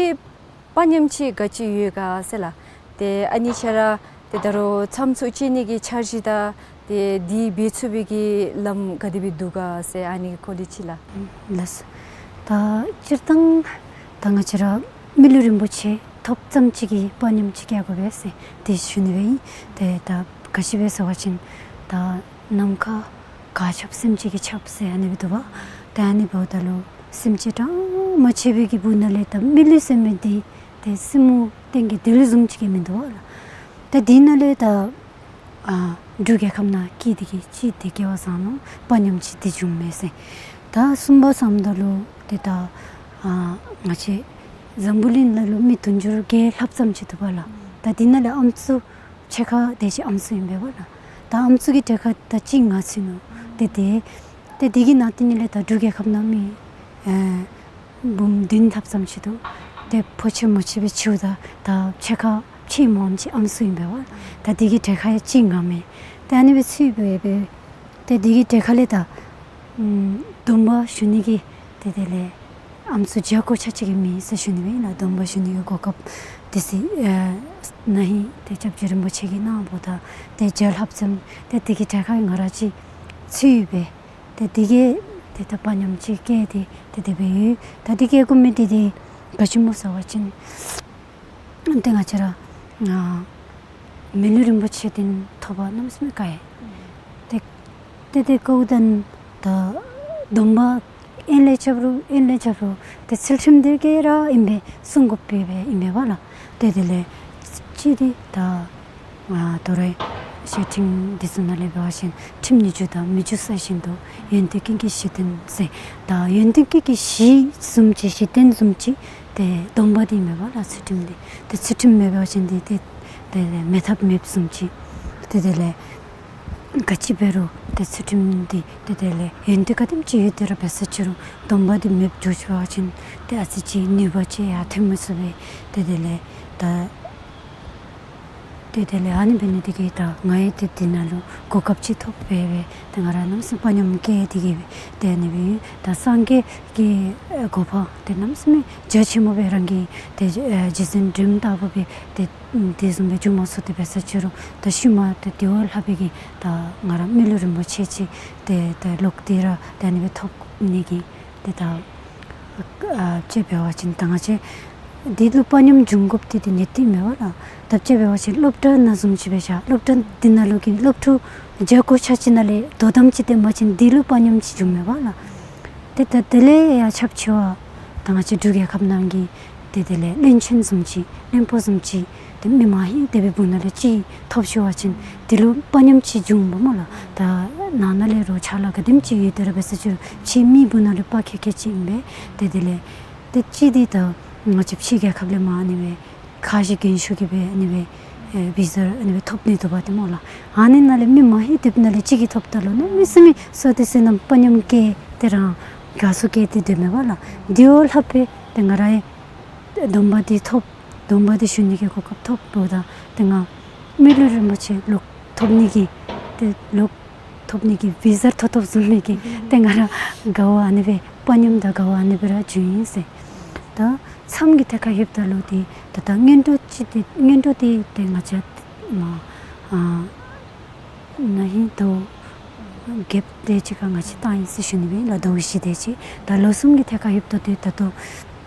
དཔའ་ཉམས་ཅིག་ག་ཅི་ཡོད་ག་ཟེར་ལགས། ཏེ་ཨ་ནི་ཁྱེད་ར་ཏེ་ད་རུང་མཚམས་ཚུ་བཅད་ནི་གི་འཆར་གཞི་དང་ཏེ་འདི་འབད་ཚུགས་པའི་གི་ལམ་ག་དེ་སྦེ་འདུག་ག་ཟེར་ཨ་ནི་སྐོར་ལས་ཅིག་ལགས། ལགས་སོ། ད་སྤྱིར་བཏང་ད་ང་བཅས་ར་མི་ལུས་རིན་པོ་ཆེ་ཐོབ་ཙམ་ཅིག་གིས་དཔའ་ཉམས་ཅིག་སྐྱེ་དགོ་པས་ཟེར་དེ་ཞུ་ནི་སྦེ་ཨིན། ཏེ་ད་ག་ཅི་སྦེ་ཟེར་བ་ཅིན་ད་ནམ་མཁའ་གར་ཁྱབ་སེམས་ཅན་གྱིས་ཁྱབ་ཟེར་ཨ་ནི་སྦེ་འདུག་པ། ཏེ་ཨ་ནི་འབདཝ་ད་ལུ་སེམས་ཅན་གྲངས་མང་ཆེ་བའི་གི་སྦུག་ན་ལས་ད་མི་ལུས་ཟེར་མི་འདི་ཏེ་སྲིན་མོ་སྟེང་གི་དུད་ལུ་བཟུམ་ཅིག་གིས་མི་འདུག་པ་ལགས། ད་འདི་ནང་ལས་ད་ཨ་འབྲུག་རྒྱལ་ཁབ་ནང་སྐྱེས་ཏེ་གི་ཅིག་ཏེ་སྐྱེ་བ་བཟང་ནུག། དཔའ་ཉམས་ཅིག་འདི་བྱུངམ་མས་ཟེར། ད་གསུམ་པ་བསམ་ད་ལུ་ཏེ་ད་ཨ་ང་བཅས་འཛམ་བུ་གླིང་ནང་ལུ་མི་དུང་ཕྱུར་བརྒྱད་ལྷགཔ་ཙམ་ཅིག་འདུག་པ་ལགས། ད་འདི་ནང་ལས་ཨམ་སྲུ་ཕྱེད་ཀ་དེ་ཅིག་ཨམ་སྲུ་ཨིན་པས་པ་ལགས། ད་ཨམ་སྲུ་གི་གྲས་ཁར་ད་གཅིག་ང་ཚུད་ནུག། ཏེ་དེ་ཏེ་འདི་གི་ནང་དེ་ནང་ལས་ད་འབྲུག་རྒྱལ་ཁབ་ནང་མི་ཨེ་འབུམ་བདུན་ལྷགཔ་ཙམ་ཅིག་འདུག། ཏེ་ཕོ་ཆེན་མོ་ཆེན་སྦེ་ཕྱེཝ་ད་ད་ཕྱེད་ཀ་ཕྱེད་མ་ཙམ་ཅིག་ཨམ་སྲུ་ཨིན་པས་པ། ད་འདི་གི་གྲས་ཁར་ཡང་གཅིག་ང་མས། ཏེ་ཨ་ནི་སྦེ་ཚུད་སྦེ་སྦེ་ཏེ་འདི་གི་གྲས་ཁ་ལས་ད་ཨམ་སྡོམ་པ་ཞུ་ནི་གི་ཏེ་དེ་ལས་ཨམ་སྲུ་བརྒྱ་གོ་ཆ་ཅིག་གི་མེད་ཟེར་ཞུ་ནི་སྦེ་ཨིན་ལགས། སྡོམ་པ་ཞུ་ནི་གི་གོ་སྐབས་དེ་ཚེ་ཨེ་ན་ཧིང་ཏེ་སྐྱབས་རྗེ་རིན་པོ་ཆེ་གིས་གནངམ་ད་ཏེ་བརྒྱ་ལྷགཔ་ཙམ་ཏེ་འདི་གི་གྲས་ཁར་ང་ར་ཅིག་ཚུད་སྦེ་ཏེ་འདི་གིས་ཏེ་ད་དཔའ་ཉམས་ཅིག་སྐྱེས་ཏེ་ཏེ་དེ་སྦེ་ཡོད། ད་འདི་སྐྱེ་དགོ་མི་འདི་ཏེ་ག་ཅི་སྨོ་ཟེར་བ་ཅིན་ཏེ་ང་བཅས་ར་ཨ་མི་ལུས་རིན་པོ་ཆེ་འདི་ཐོབ་པར་གནམ་མེད་ས་མེད་དཀའ་ཡི། ཏེ་ཏེ་ཏེ་ཀོ་དན་ད་སྡོམ་པ་ཨིན་ལས་རྐྱབ་རུང་ཨིན་ལས་རྐྱབ་རུང་ཏེ་ཚུལ་ཁྲིམས་འདི་གིས་ར་ཨིན་པས་སྲུང་དགོཔ་སྦེ་ཨིན་པས་པ་ལགས། ཏེ་དེ་ལས་ཅིག་འདི་ད་ཨ་དོ་རུང་བཤད་ཁྲིམས་འདི་ཚུ་ནང་ལས་འབད་བ་ཅིན་ཁྲིམས་མི་འཇུག་དང་མི་འཇུག་ས་བཞིན་དུ་ཡོན་ཏན་ཀུན་གྱི་གཞི་རྟེན་ཟེར། ད་ཡོན་ཏན་ཀུན་གྱི་གཞི་བཟུམ་ཅིག་གཞི་རྟེན་བཟུམ་ཅིག་ཏེ་སྡོམ་པ་འདི་ཨིན་པས་པ་ལགས། ཚུལ་ཁྲིམས་འདི་ཏེ་ཚུལ་ཁྲིམས་མེད་པ་ཅིན་འདི་ཏེ་ཏེ་མེད་ཐབས་མེདཔ་བཟུམ་ཅིག། ཏེ་དེ་ལས་ག་ཅི་འབད་རུང་ཏེ་ཚུལ་ཁྲིམས་འདི་ཏེ་དེ་ལས་ཡོན་ཏན་ག་དེམ་ཅིག་ཡོད་དེ་ར་འབད་ས་ཅི་རུང་སྡོམ་པ་འདི་མེདཔ་འགྱོ་ཚུགས་པ་ཅིན་ཏེ་ཨ་ཙི་ཅིག་ནུས་པ་ཅིག་ཡང་ཐོན་མི་ཚུགས་པས། ཏེ་དེ་ལས་ད་ཏེ་དེ་ལས་ཨ་ནི་འབད་ནི་འདི་གིས་ད་ང་ཡང་ཏེ་འདི་ནང་ལུ་གོ་སྐབས་ཅིག་ཐོབ་སྦེ་སྦེ་ཏེ་ང་ར་གནམ་མེད་ས་མེད་དཔའ་ཉམས་སྐྱེས་ཏེ་གི་སྦེ་ཏེ་ཨ་ནི་སྦེ་ད་སངས་རྒྱས་ཀྱི་ཨེ་གོ་འཕང་འདི་གནམ་མེད་ས་མེད་རྒྱ་ཆེན་པོ་སྦེ་རང་གིས་ཏེ་ཨེ་རྗེ་བཙུན་སྒྲོལ་མ་ལྟ་བུ་སྦེ་ཏེ་དེ་བཟུམ་སྦེ་འགྱོ་མ་ཚུགས་ཏེ་འབད་ས་ཅི་རུང་ད་ཤུལ་མ་ཏེ་དེ་བ་ལྷག་པའི་གི་ད་ང་ར་མི་ལུས་རིན་པོ་ཆེ་ཅིག་ཏེ་ཏེ་ལོག་སྟེ་ར་ཏེ་ཨ་ནི་སྦེ་ཐོབ་ནི་གི་ཏེ་ད་ཨ་ཅིག་འབད་བ་ཅིན་ད་ང་བཅས་འདི་ལུ་དཔའ་ཉམས་འབྱུང་དགོཔ་འདི་ཏེ་ནི་ཏེ་མེད་པ་ལགས། ད་ཅིག་འབད་བ་ཅིན་སློབ་གྲྭ་ནང་བཟུམ་ཅིག་འབད་བཞག། སློབ་གྲྭ་འདི་ནང་ལུ་གི་སློབ་ཕྲུག་བརྒྱ་གོ་ཆ་ཅིག་ནང་ལས་དོ་དམ་ཅིག་བསྟེན་པ་ཅིན་འདི་ལུ་དཔའ་ཉམས་ཅིག་འབྱུང་མེད་པ་ལགས། ཏེ་ད་དེ་ལས་ཡང་ཁྱབ་ཆེ་བ་ད་ང་བཅས་འབྲུག་རྒྱལ་ཁབ་ནང་གི་ཏེ་དེ་ལས་བློན་ཆེན་བཟུམ་ཅིག་བློན་པོ་བཟུམ་ཅིག་ཏེ་མི་མང་ཧིང་དེ་སྦེ་སྦུག་ན་ལས་ཅིག་ཐོབ་ཤོར་བ་ཅིན་དེ་ལུ་དཔའ་ཉམས་ཅིག་འབྱུང་འོང་སྨོ་ལགས། ད་ནང་ན་ལས་རོགས་ཕྱག་ལཱ་ག་དེམ་ཅིག་ཡོད་དེ་ར་འབད་ས་ཅི་རུང་ཕྱི་མི་སྦུག་ན་ལས་དཔའ་ཁེ་ཁེ་ཅིག་ཨིན་པས། ཏེ་དེ་ལས་ཏེ་ཅིག་འདི་ད་ང་བཅས་ཕྱི་རྒྱལ་ཁབ་ལས་མར་ཨ་ནི་སྦེ་ཁ་བཞེས་རྒྱན་ཞུ་གི་སྦེ་ཨ་ནི་སྦེ་ཨེ་བི་ཟ་ཨ་ནི་སྦེ་ཐོབ་ནི་འདུག་པ་ཏེ་སྨོ་ལགས། ཨ་ནི་ནང་ལས་མི་མང་ཧིང་དེ་ནང་ལས་ཅིག་གིས་ཐོབ་ད་ལུ་གནམ་མེད་ས་མེད་བསོད་བདེ་བསོད་ནམས་དཔའ་ཉམས་སྐྱེས་ཏེ་རང་དགའ་བསུ་སྐྱེས་ཏེ་སྡོདཔ་མས་པ་ལགས། དེ་བ་ལྷག་སྦེ་ཏེ་ང་ར་ཡང་སྡོམ་པ་འདི་ཐོབ། སྡོམ་པ་འདི་ཞུ་ནི་གི་གོ་སྐབས་ཐོབ་འབདཝ་ད་ཏེ་ང་མི་ལུས་རིན་པོ་ཆེ་ལོག་ཐོབ་ནི་གི་ཏེ་ལོག་ཐོབ་ནི་གི་བི་ཟ་ཐོབ་ཐོབ་བཟུམ་མའི་གི་ཏེ་ང་ར་དགའ་བ་ཨ་ནི་སྦེ་དཔའ་ཉམས་དང་དགའ་བ་ཨ་ནི་སྦེ་ར་བྱུང་ཡི་ཟེར། ད་མཚམས་ཀྱི་ཐད་ཁར་ལྷོདཔ་ད་ལུ་ཏེ་ད་ད་སྔོན་འགྲོ་ཅིག་ཏེ་སྔོན་འགྲོ་འདི་ཏེ་ང་བཅས་མ་ཨ་ན་ཧིང་ཟླཝ་བརྒྱད་དེ་ཅིག་ཁར་ང་བཅས་བཏང་ཡི་ཟེར་ཞུ་ནི་སྦེ་ལགས། ཟླཝ་བཞི་དེ་ཅིག། ད་ལོ་གསུམ་གྱི་ཐད་ཁར་ལྷོདཔ་ད་ཏེ་ད་ལྟོ་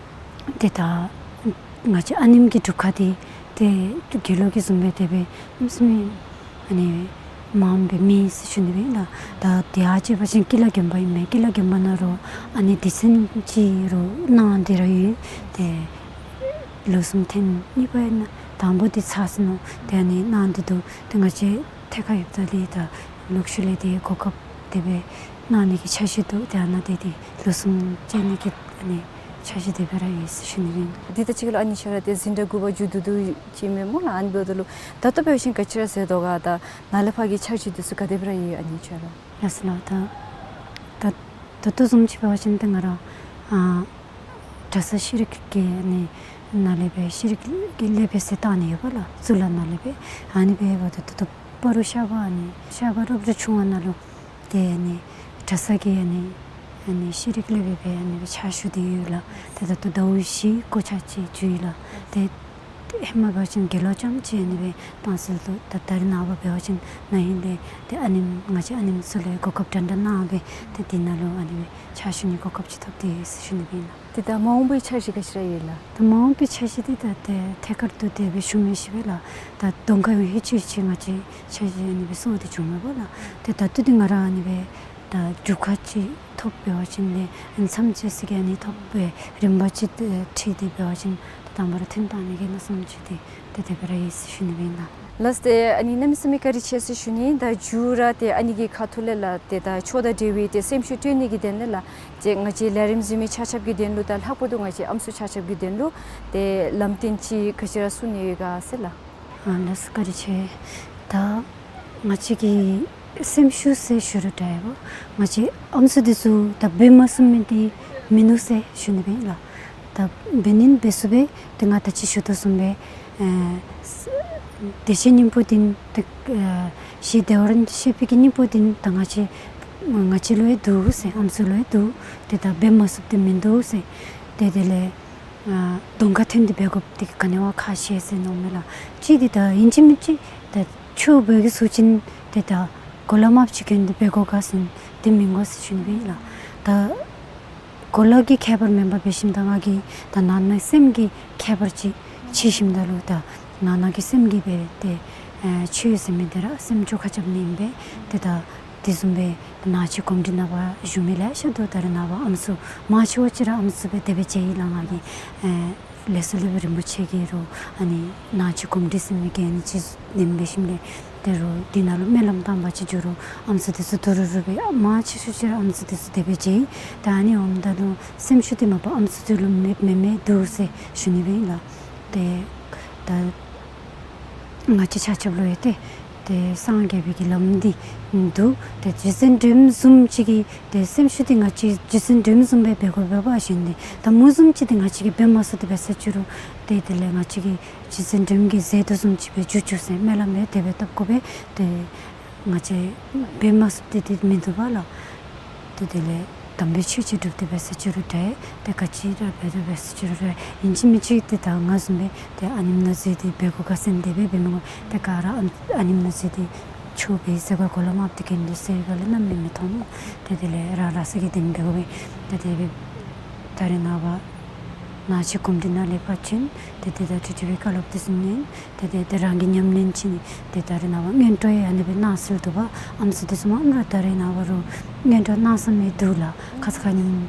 ཏེ་ད་ང་བཅས་ཨ་ནེམ་གྱི་སྒྲུབ་ཁང་འདི་ཏེ་དགེ་སློང་གི་བཟུམ་སྦེ་དེ་སྦེ་གནམ་མེད་ས་མེད་ཨ་ནི་མངམ་སྦེ་མེད་ཟེར་ཞུ་ནི་སྦེ་ལགས། ད་དེ་ཨ་ཅེ་འབད་བ་ཅིན་ཀི་ལ་དགོན་པ་ཨིན་མས། ཀི་ལ་དགོན་པ་ནང་རོགས་ཨ་ནི་སྡེ་ཚན་ཅིག་རོགས་གནང་སྟེ་ར་ཡོད། ཏེ་ལོ་གསུམ་ཐེངས་གཉིས་པ་ཨིན་ན་དང་པོ་འདི་ཚར་སོ་ནུག། ཏེ་ཨ་ནི་གནང་སྟེ་འདུག། ཏེ་ང་བཅས་ ཐད་ཁར་ཡོདཔ་ད་ལས་ད་ལོག་ཤུལ་ལས་དེ་གོ་སྐབས་དེ་སྦེ་གནང་ནི་གི་འཆར་གཞི་འདུག། ཏེ་ཨ་ནཱ་དེ་དེ་ལོ་གསུམ་བཅད་ནི་གི་ཨ་ནི་འཆར་གཞི་དེ་སྦེ་ར་ཡོད་ཟེར་ཞུ་ནི་ཨིན། དེ་ད་ཅི་ལོ་ཨ་ནི་ཁྱོད་ར་དེ་འཛིན་གྲྭ་དགུ་པ་མཇུག་བསྡུ་བསྡུ་ཅི་མེན་སྨོ་ལགས། ཨ་ནི་འབདཝ་ད་ལུ་ད་ལྟོ་འབད་བ་ཅིན་ག་ཅི་ར་ཟེར་དོ་ག། ད་ནཱ་ལས་ཕར་གྱི་འཆར་གཞི་དེ་ཚུ་ག་དེ་སྦེ་ར་ཡོད་ཨ་ནི་ཁྱོད་ར། ལགས་སོ་ལགས། ད་ད་ད་ལྟོ་བཟུམ་ཅིག་འབད་བ་ཅིན་ད་ང་ར་ཨ་གྲྭ་ས་ཤེས་རིག་གི་ཨ་ནི་ནང་ལས་སྦེ་ཤེས་རིག་གི་སློབ་དཔོན་ཟེར་བཏང་ནི་ཡོད་པ་ལགས། གཙུག་ལག་ནང་ལས་སྦེ། ཨ་ནི་སྦེ་འབདཝ་ད་ད་ལྟོ་སྤ་རོ་ཤར་པ་ཨ་ནི་ཤར་པ་སློབ་གྲྭ་ཆུང་བ་ནང་ལུ་ཏེ་ཨ་ནི་གྲྭ་ས་གི་ཨ་ནི་ཨ་ནི་ཤེས་རིག་སློབ་དཔོན་སྦེ་ཨ་ནི་སྦེ་ཕྱག་ཞུ་སྟེ་ཡོད་ལགས། ཏེ་ད་ལྟོ་ཟླཝ་བཞི་གོ་ཆ་ཅིག་བཅུག་ཡི་ལགས། ཏེ་ཧེ་མ་འབད་བ་ཅིན་དགེ་སློང་རྐྱངམ་ཅིག་ཨ་ནི་སྦེ་བཏང་སྲོལ་འདུག། ད་ད་རེས་ནངས་པ་འབད་བ་ཅིན་ན་ཧིང་ལས་ཏེ་ཨ་ནེམོ་ང་བཅས་ཨ་ནེམོ་ཚུ་ལུ་གོ་སྐབས་འདྲ་འདྲ་གནང་སྦེ་ཏེ་དེ་ནང་ལུ་ཨ་ནི་སྦེ་ཕྱག་ཞུ་ནི་གོ་སྐབས་ཅིག་ཐོབ་སྟེ་ཡོད་ཟེར་ཞུ་ནི་ཨིན་ལགས། ཏེ་ད་མ་འོངས་པའི་འཆར་གཞི་ག་ཅི་ར་ཡོད་ལགས། ད་མ་འོངས་པའི་འཆར་གཞི་འདི་ད་ཏེ་ཐད་ཀར་དུ་དེ་སྦེ་ཞུ་མི་ཤེས་པས་ལགས། ད་གདོང་ཁར་ཡོད་ཧེ་ཅིག་ཅིག་ང་བཅས་འཆར་གཞི་ཨ་ནི་སྦེ་བཟོ་སྟེ་བྱུང་མེད་པ་ལགས། ཏེ་ད་ལྟོ་འདི་ང་ར་ཨ་ནི་སྦེ་ད་རྒྱུ་ཁ་ཅིག་ཐོབ་འབད་བ་ཅིན་ལས་ཨ་ནི་མཚམས་བཅད་ས་གི་ཨ་ནི་ཐོབ་སྦེ་རིམ་པ་ཅིག་ཨེ་ཁྲིད་དེ་འབད་བ་ཅིན་ད་དང་པ་ར་ཐོན་བཏང་ནི་གི་མནོ་བསམ་ཅིག་འདི་ཏེ་དེ་སྦེ་ར་ཡོད་ཟེར་ཞུ་ནི་ཨིན་ལགས། ལགས་ཏེ་ཨ་ནི་གནམ་མེད་ས་མེད་བཀའ་དྲིན་ཆེ་ཟེར་ཞུ་ནི། ད་མཇུག་ར་ཏེ་ཨ་ནི་གི་ཁ་ཐུག་ལས་ལགས་ཏེ་ད་ཆོས་དང་འབྲེལ་བའི་ཏེ་སེམས་ཤུགས་སྤྲོད་ནི་གི་དོན་ལས་ལགས་ཏེ་ང་བཅས་ལས་རིམ་གཟིགས་མི་ཆ་ཁྱབ་ཀྱི་དོན་ལུ་ད་ལྷག་པར་དུ་ང་བཅས་ཨམ་སྲུ་ཆ་ཁྱབ་ཀྱི་དོན་ལུ་ཏེ་ལམ་སྟོན་ཅིག་ག་ཅི་ར་གསུང་ནི་ཡོད་ག་ཟེར་ལགས། ཨ་ལགས་སོ་བཀའ་དྲིན་ཆེ། ད་ང་བཅས་ཀྱི་སེམས་ཤུགས་ཟེར་ཞུ་རུང་འདྲ་ཡོདཔ་ང་བཅས་ཨམ་སྲུ་འདི་ཚུ་ད་འབད་མ་ཚུགས་མི་འདི་མིན་འདུག་ཟེར་ཞུ་ནི་ཨིན་ལགས། ད་འབད་ནི་འབད་ཚུགས་པས། ཏེ་ང་ད་ཅི་ཞུ་དོ་བཟུམ་སྦེ་ཨེ་བདེ་གཤེགས་སྙིང་པོ་འདི་ཏེ་ཨེ་ཞེ་བདེ་བར་གཤེགས་པའི་གི་སྙིང་པོ་འདི་ད་ང་བཅས་ང་བཅས་ལུ་ཡང་འདུག་ཟེར། ཨམ་སྲུ་ལུ་ཡང་འདུག། ཏེ་ད་འབད་མ་ཚུགསཔ་འདི་མིན་འདུག་ཟེར། ཏེ་དེ་ལས་ཨ་གདོང་ཁར་ཐོན་ཏེ་འབད་དགོཔ་འདི་ག་ནི་བ་ཁག་ཆེ་ཟེར་མནོཝ་མས་ལགས། གཅིག་འདི་ད་ཨིན་ཅི་མིན་ཅི་ད་ཆོས་འབད་གི་ཚུགས་ཅིན་ཏེ་ད་གོ་ལ་མར་ཅིག་གྱོན་ཏེ་འབད་དགོ་ག་ཟེར་འདི་མི་དགོ་ཟེར་ཞུ་ནི་ཨིན་ལགས། ད་གོ་ལ་གི་ཁྱད་པར་མེན་པར་འབད་ཞིནམ་ད་ང་གི་ད་ནང་ན་སེམས་ཀྱི་ཁྱད་པར་ཅིག་ཕྱེ་ཞིནམ་ད་ལུ་ད་ནང་ན་གི་སེམས་ཀྱིས་འབད་དེ་ཨེ་ཆོས་ཟེར་མི་འདི་ར་སེམས་བཅོས་ཁ་རྐྱབ་ནི་ཨིན་པས། ཏེ་ད་དེ་བཟུམ་སྦེ་ནང་ཆོས་གོམས་འདྲིས་ནང་པ་བཞུགས་མི་ལེ་ཤ་འདུག། ད་རེས་ནངས་པ་ཨམ་སྲུ་མང་ཆེ་བ་ཅིག་ར་ཨམ་སྲུ་སྦེ་དེ་སྦེ་མཇལ་ཡི་ལགས། ང་གི་ཨེ་ལས་ཚོགས་སློབ་དཔོན་རིན་པོ་ཆེ་གིས་རུང་ཨ་ནི་ནང་ཆོས་གོམས་འདྲིས་ཟེར་མི་གི་ཨ་ནི་ཅིག་ལེན་འབད་ཞིནམ་ལས་དེ་རུང་དེ་ནང་ལུ་སྨོན་ལམ་བཏབ་པ་ཅིན་འགྱོ་རུང་ཨམ་སྲུ་དེ་ཚུ་ཐུ་རུ་རུ་སྦེ་མང་ཆེ་ཤོས་ཅིག་ར་ཨམ་སྲུ་དེ་ཚུ་དེ་སྦེ་མཇལ་ཡི། ད་ཨ་ནི་འོངམ་ད་ལུ་སེམས་ཤུགས་འདི་མ་པ་ཨམ་སྲུ་དེ་ལུ་མེདཔ་མེན་མས་འདུག་ཟེར་ཞུ་ནི་ཨིན་ལགས། ཏེ་ད་ང་བཅས་ཆ་ཁྱབ་ལུ་ཡང་ཏེ་ཏེ་སངས་རྒྱས་པའི་གི་ལམ་འདི་འདུག། ཏེ་རྗེ་བཙུན་སྒྲོལ་མ་བཟུམ་ཅིག་གིས་ཏེ་སེམས་ཤུགས་འདི་ང་བཅས་རྗེ་བཙུན་སྒྲོལ་མ་བཟུམ་སྦེ་འབད་དགོ་པས་པ་ཞུ་ནི། ད་མོ་བཟུམ་ཅིག་འདི་ང་བཅས་ཀྱིས་འབད་མ་ཚུགས་ཏེ་འབད་ས་ཅིག་རུང་ཏེ་དེ་ལས་ང་བཅས་ཀྱིས་རྗེ་བཙུན་སྒྲོལ་མ་གིས་མཛད་དོ་བཟུམ་ཅིག་སྦེ་འགྱོ་འགྱོ་ཟེར་སྨོན་ལམ་འབད་དེ་སྦེ་བཏབ་དགོ་པས། ཏེ་ང་བཅས་འབད་མ་ཚུགསཔ་འདི་འདི་མིན་འདུག་པ་ལགས། ཏེ་དེ་ལས་དམ་པའི་ཆོས་ཅིག་སྒྲུབ་སྟེ་འབད་ས་ཅིག་རུང་འདྲ། ཏེ་ག་ཅི་ར་འབད་དེ་འབད་ས་ཅིག་རུང་འདྲ། ཨིན་ཅི་མིན་ཅི་ཏེ་ད་ང་བཟུམ་སྦེ་ཏེ་ཨ་ནེམ་ནང་འཛུལ་ཏེ་འབད་དགོ་ག་ཟེར་དེ་སྦེ་འབད་མི་དགོ། ཏེ་ག་ར་ཨ་ཨ་ནེམ་ནང་འཛུལ་ཏེ་ཆོས་འབད་ཟེར་ག་གོ་ལ་མར་ཏེ་གྱོན་ཏེ་ཟེར་ག་ལས་གནམ་མེད་མི་མཐོང་སྨོ། ཏེ་དེ་ལས་རང་རང་སོ་གི་དེམ་འབད་དགོ་པས། ཏེ་དེ་སྦེ་ད་རེས་ནངས་པ་ནང་ཆོས་གོམས་འདྲིས་ནང་ལས་ཕར་བྱོན་ཏེ་ཏེ་ད་ཁྲིད་ཁྲིད་པའི་བཀའ་སློབ་དེ་ཚུ་ཉན། ཏེ་ཏེ་ཏེ་རང་གིས་ཉམས་ལེན་བྱིན། ཏེ་ད་རེས་ནངས་པ་སྔོན་འགྲོ་ཡང་ཨ་ནི་སྦེ་གནང་སྲོལ་འདུག་པ། ཨམ་སྲུ་དེ་ཚུ་མ་ཨིནམ་ར་ད་རེས་ནངས་པ་རུང་སྔོན་འགྲོ་གནང་ས་མི་འདུག་ལགས། ཁ་ཙ་ཁ་ཉིནམ་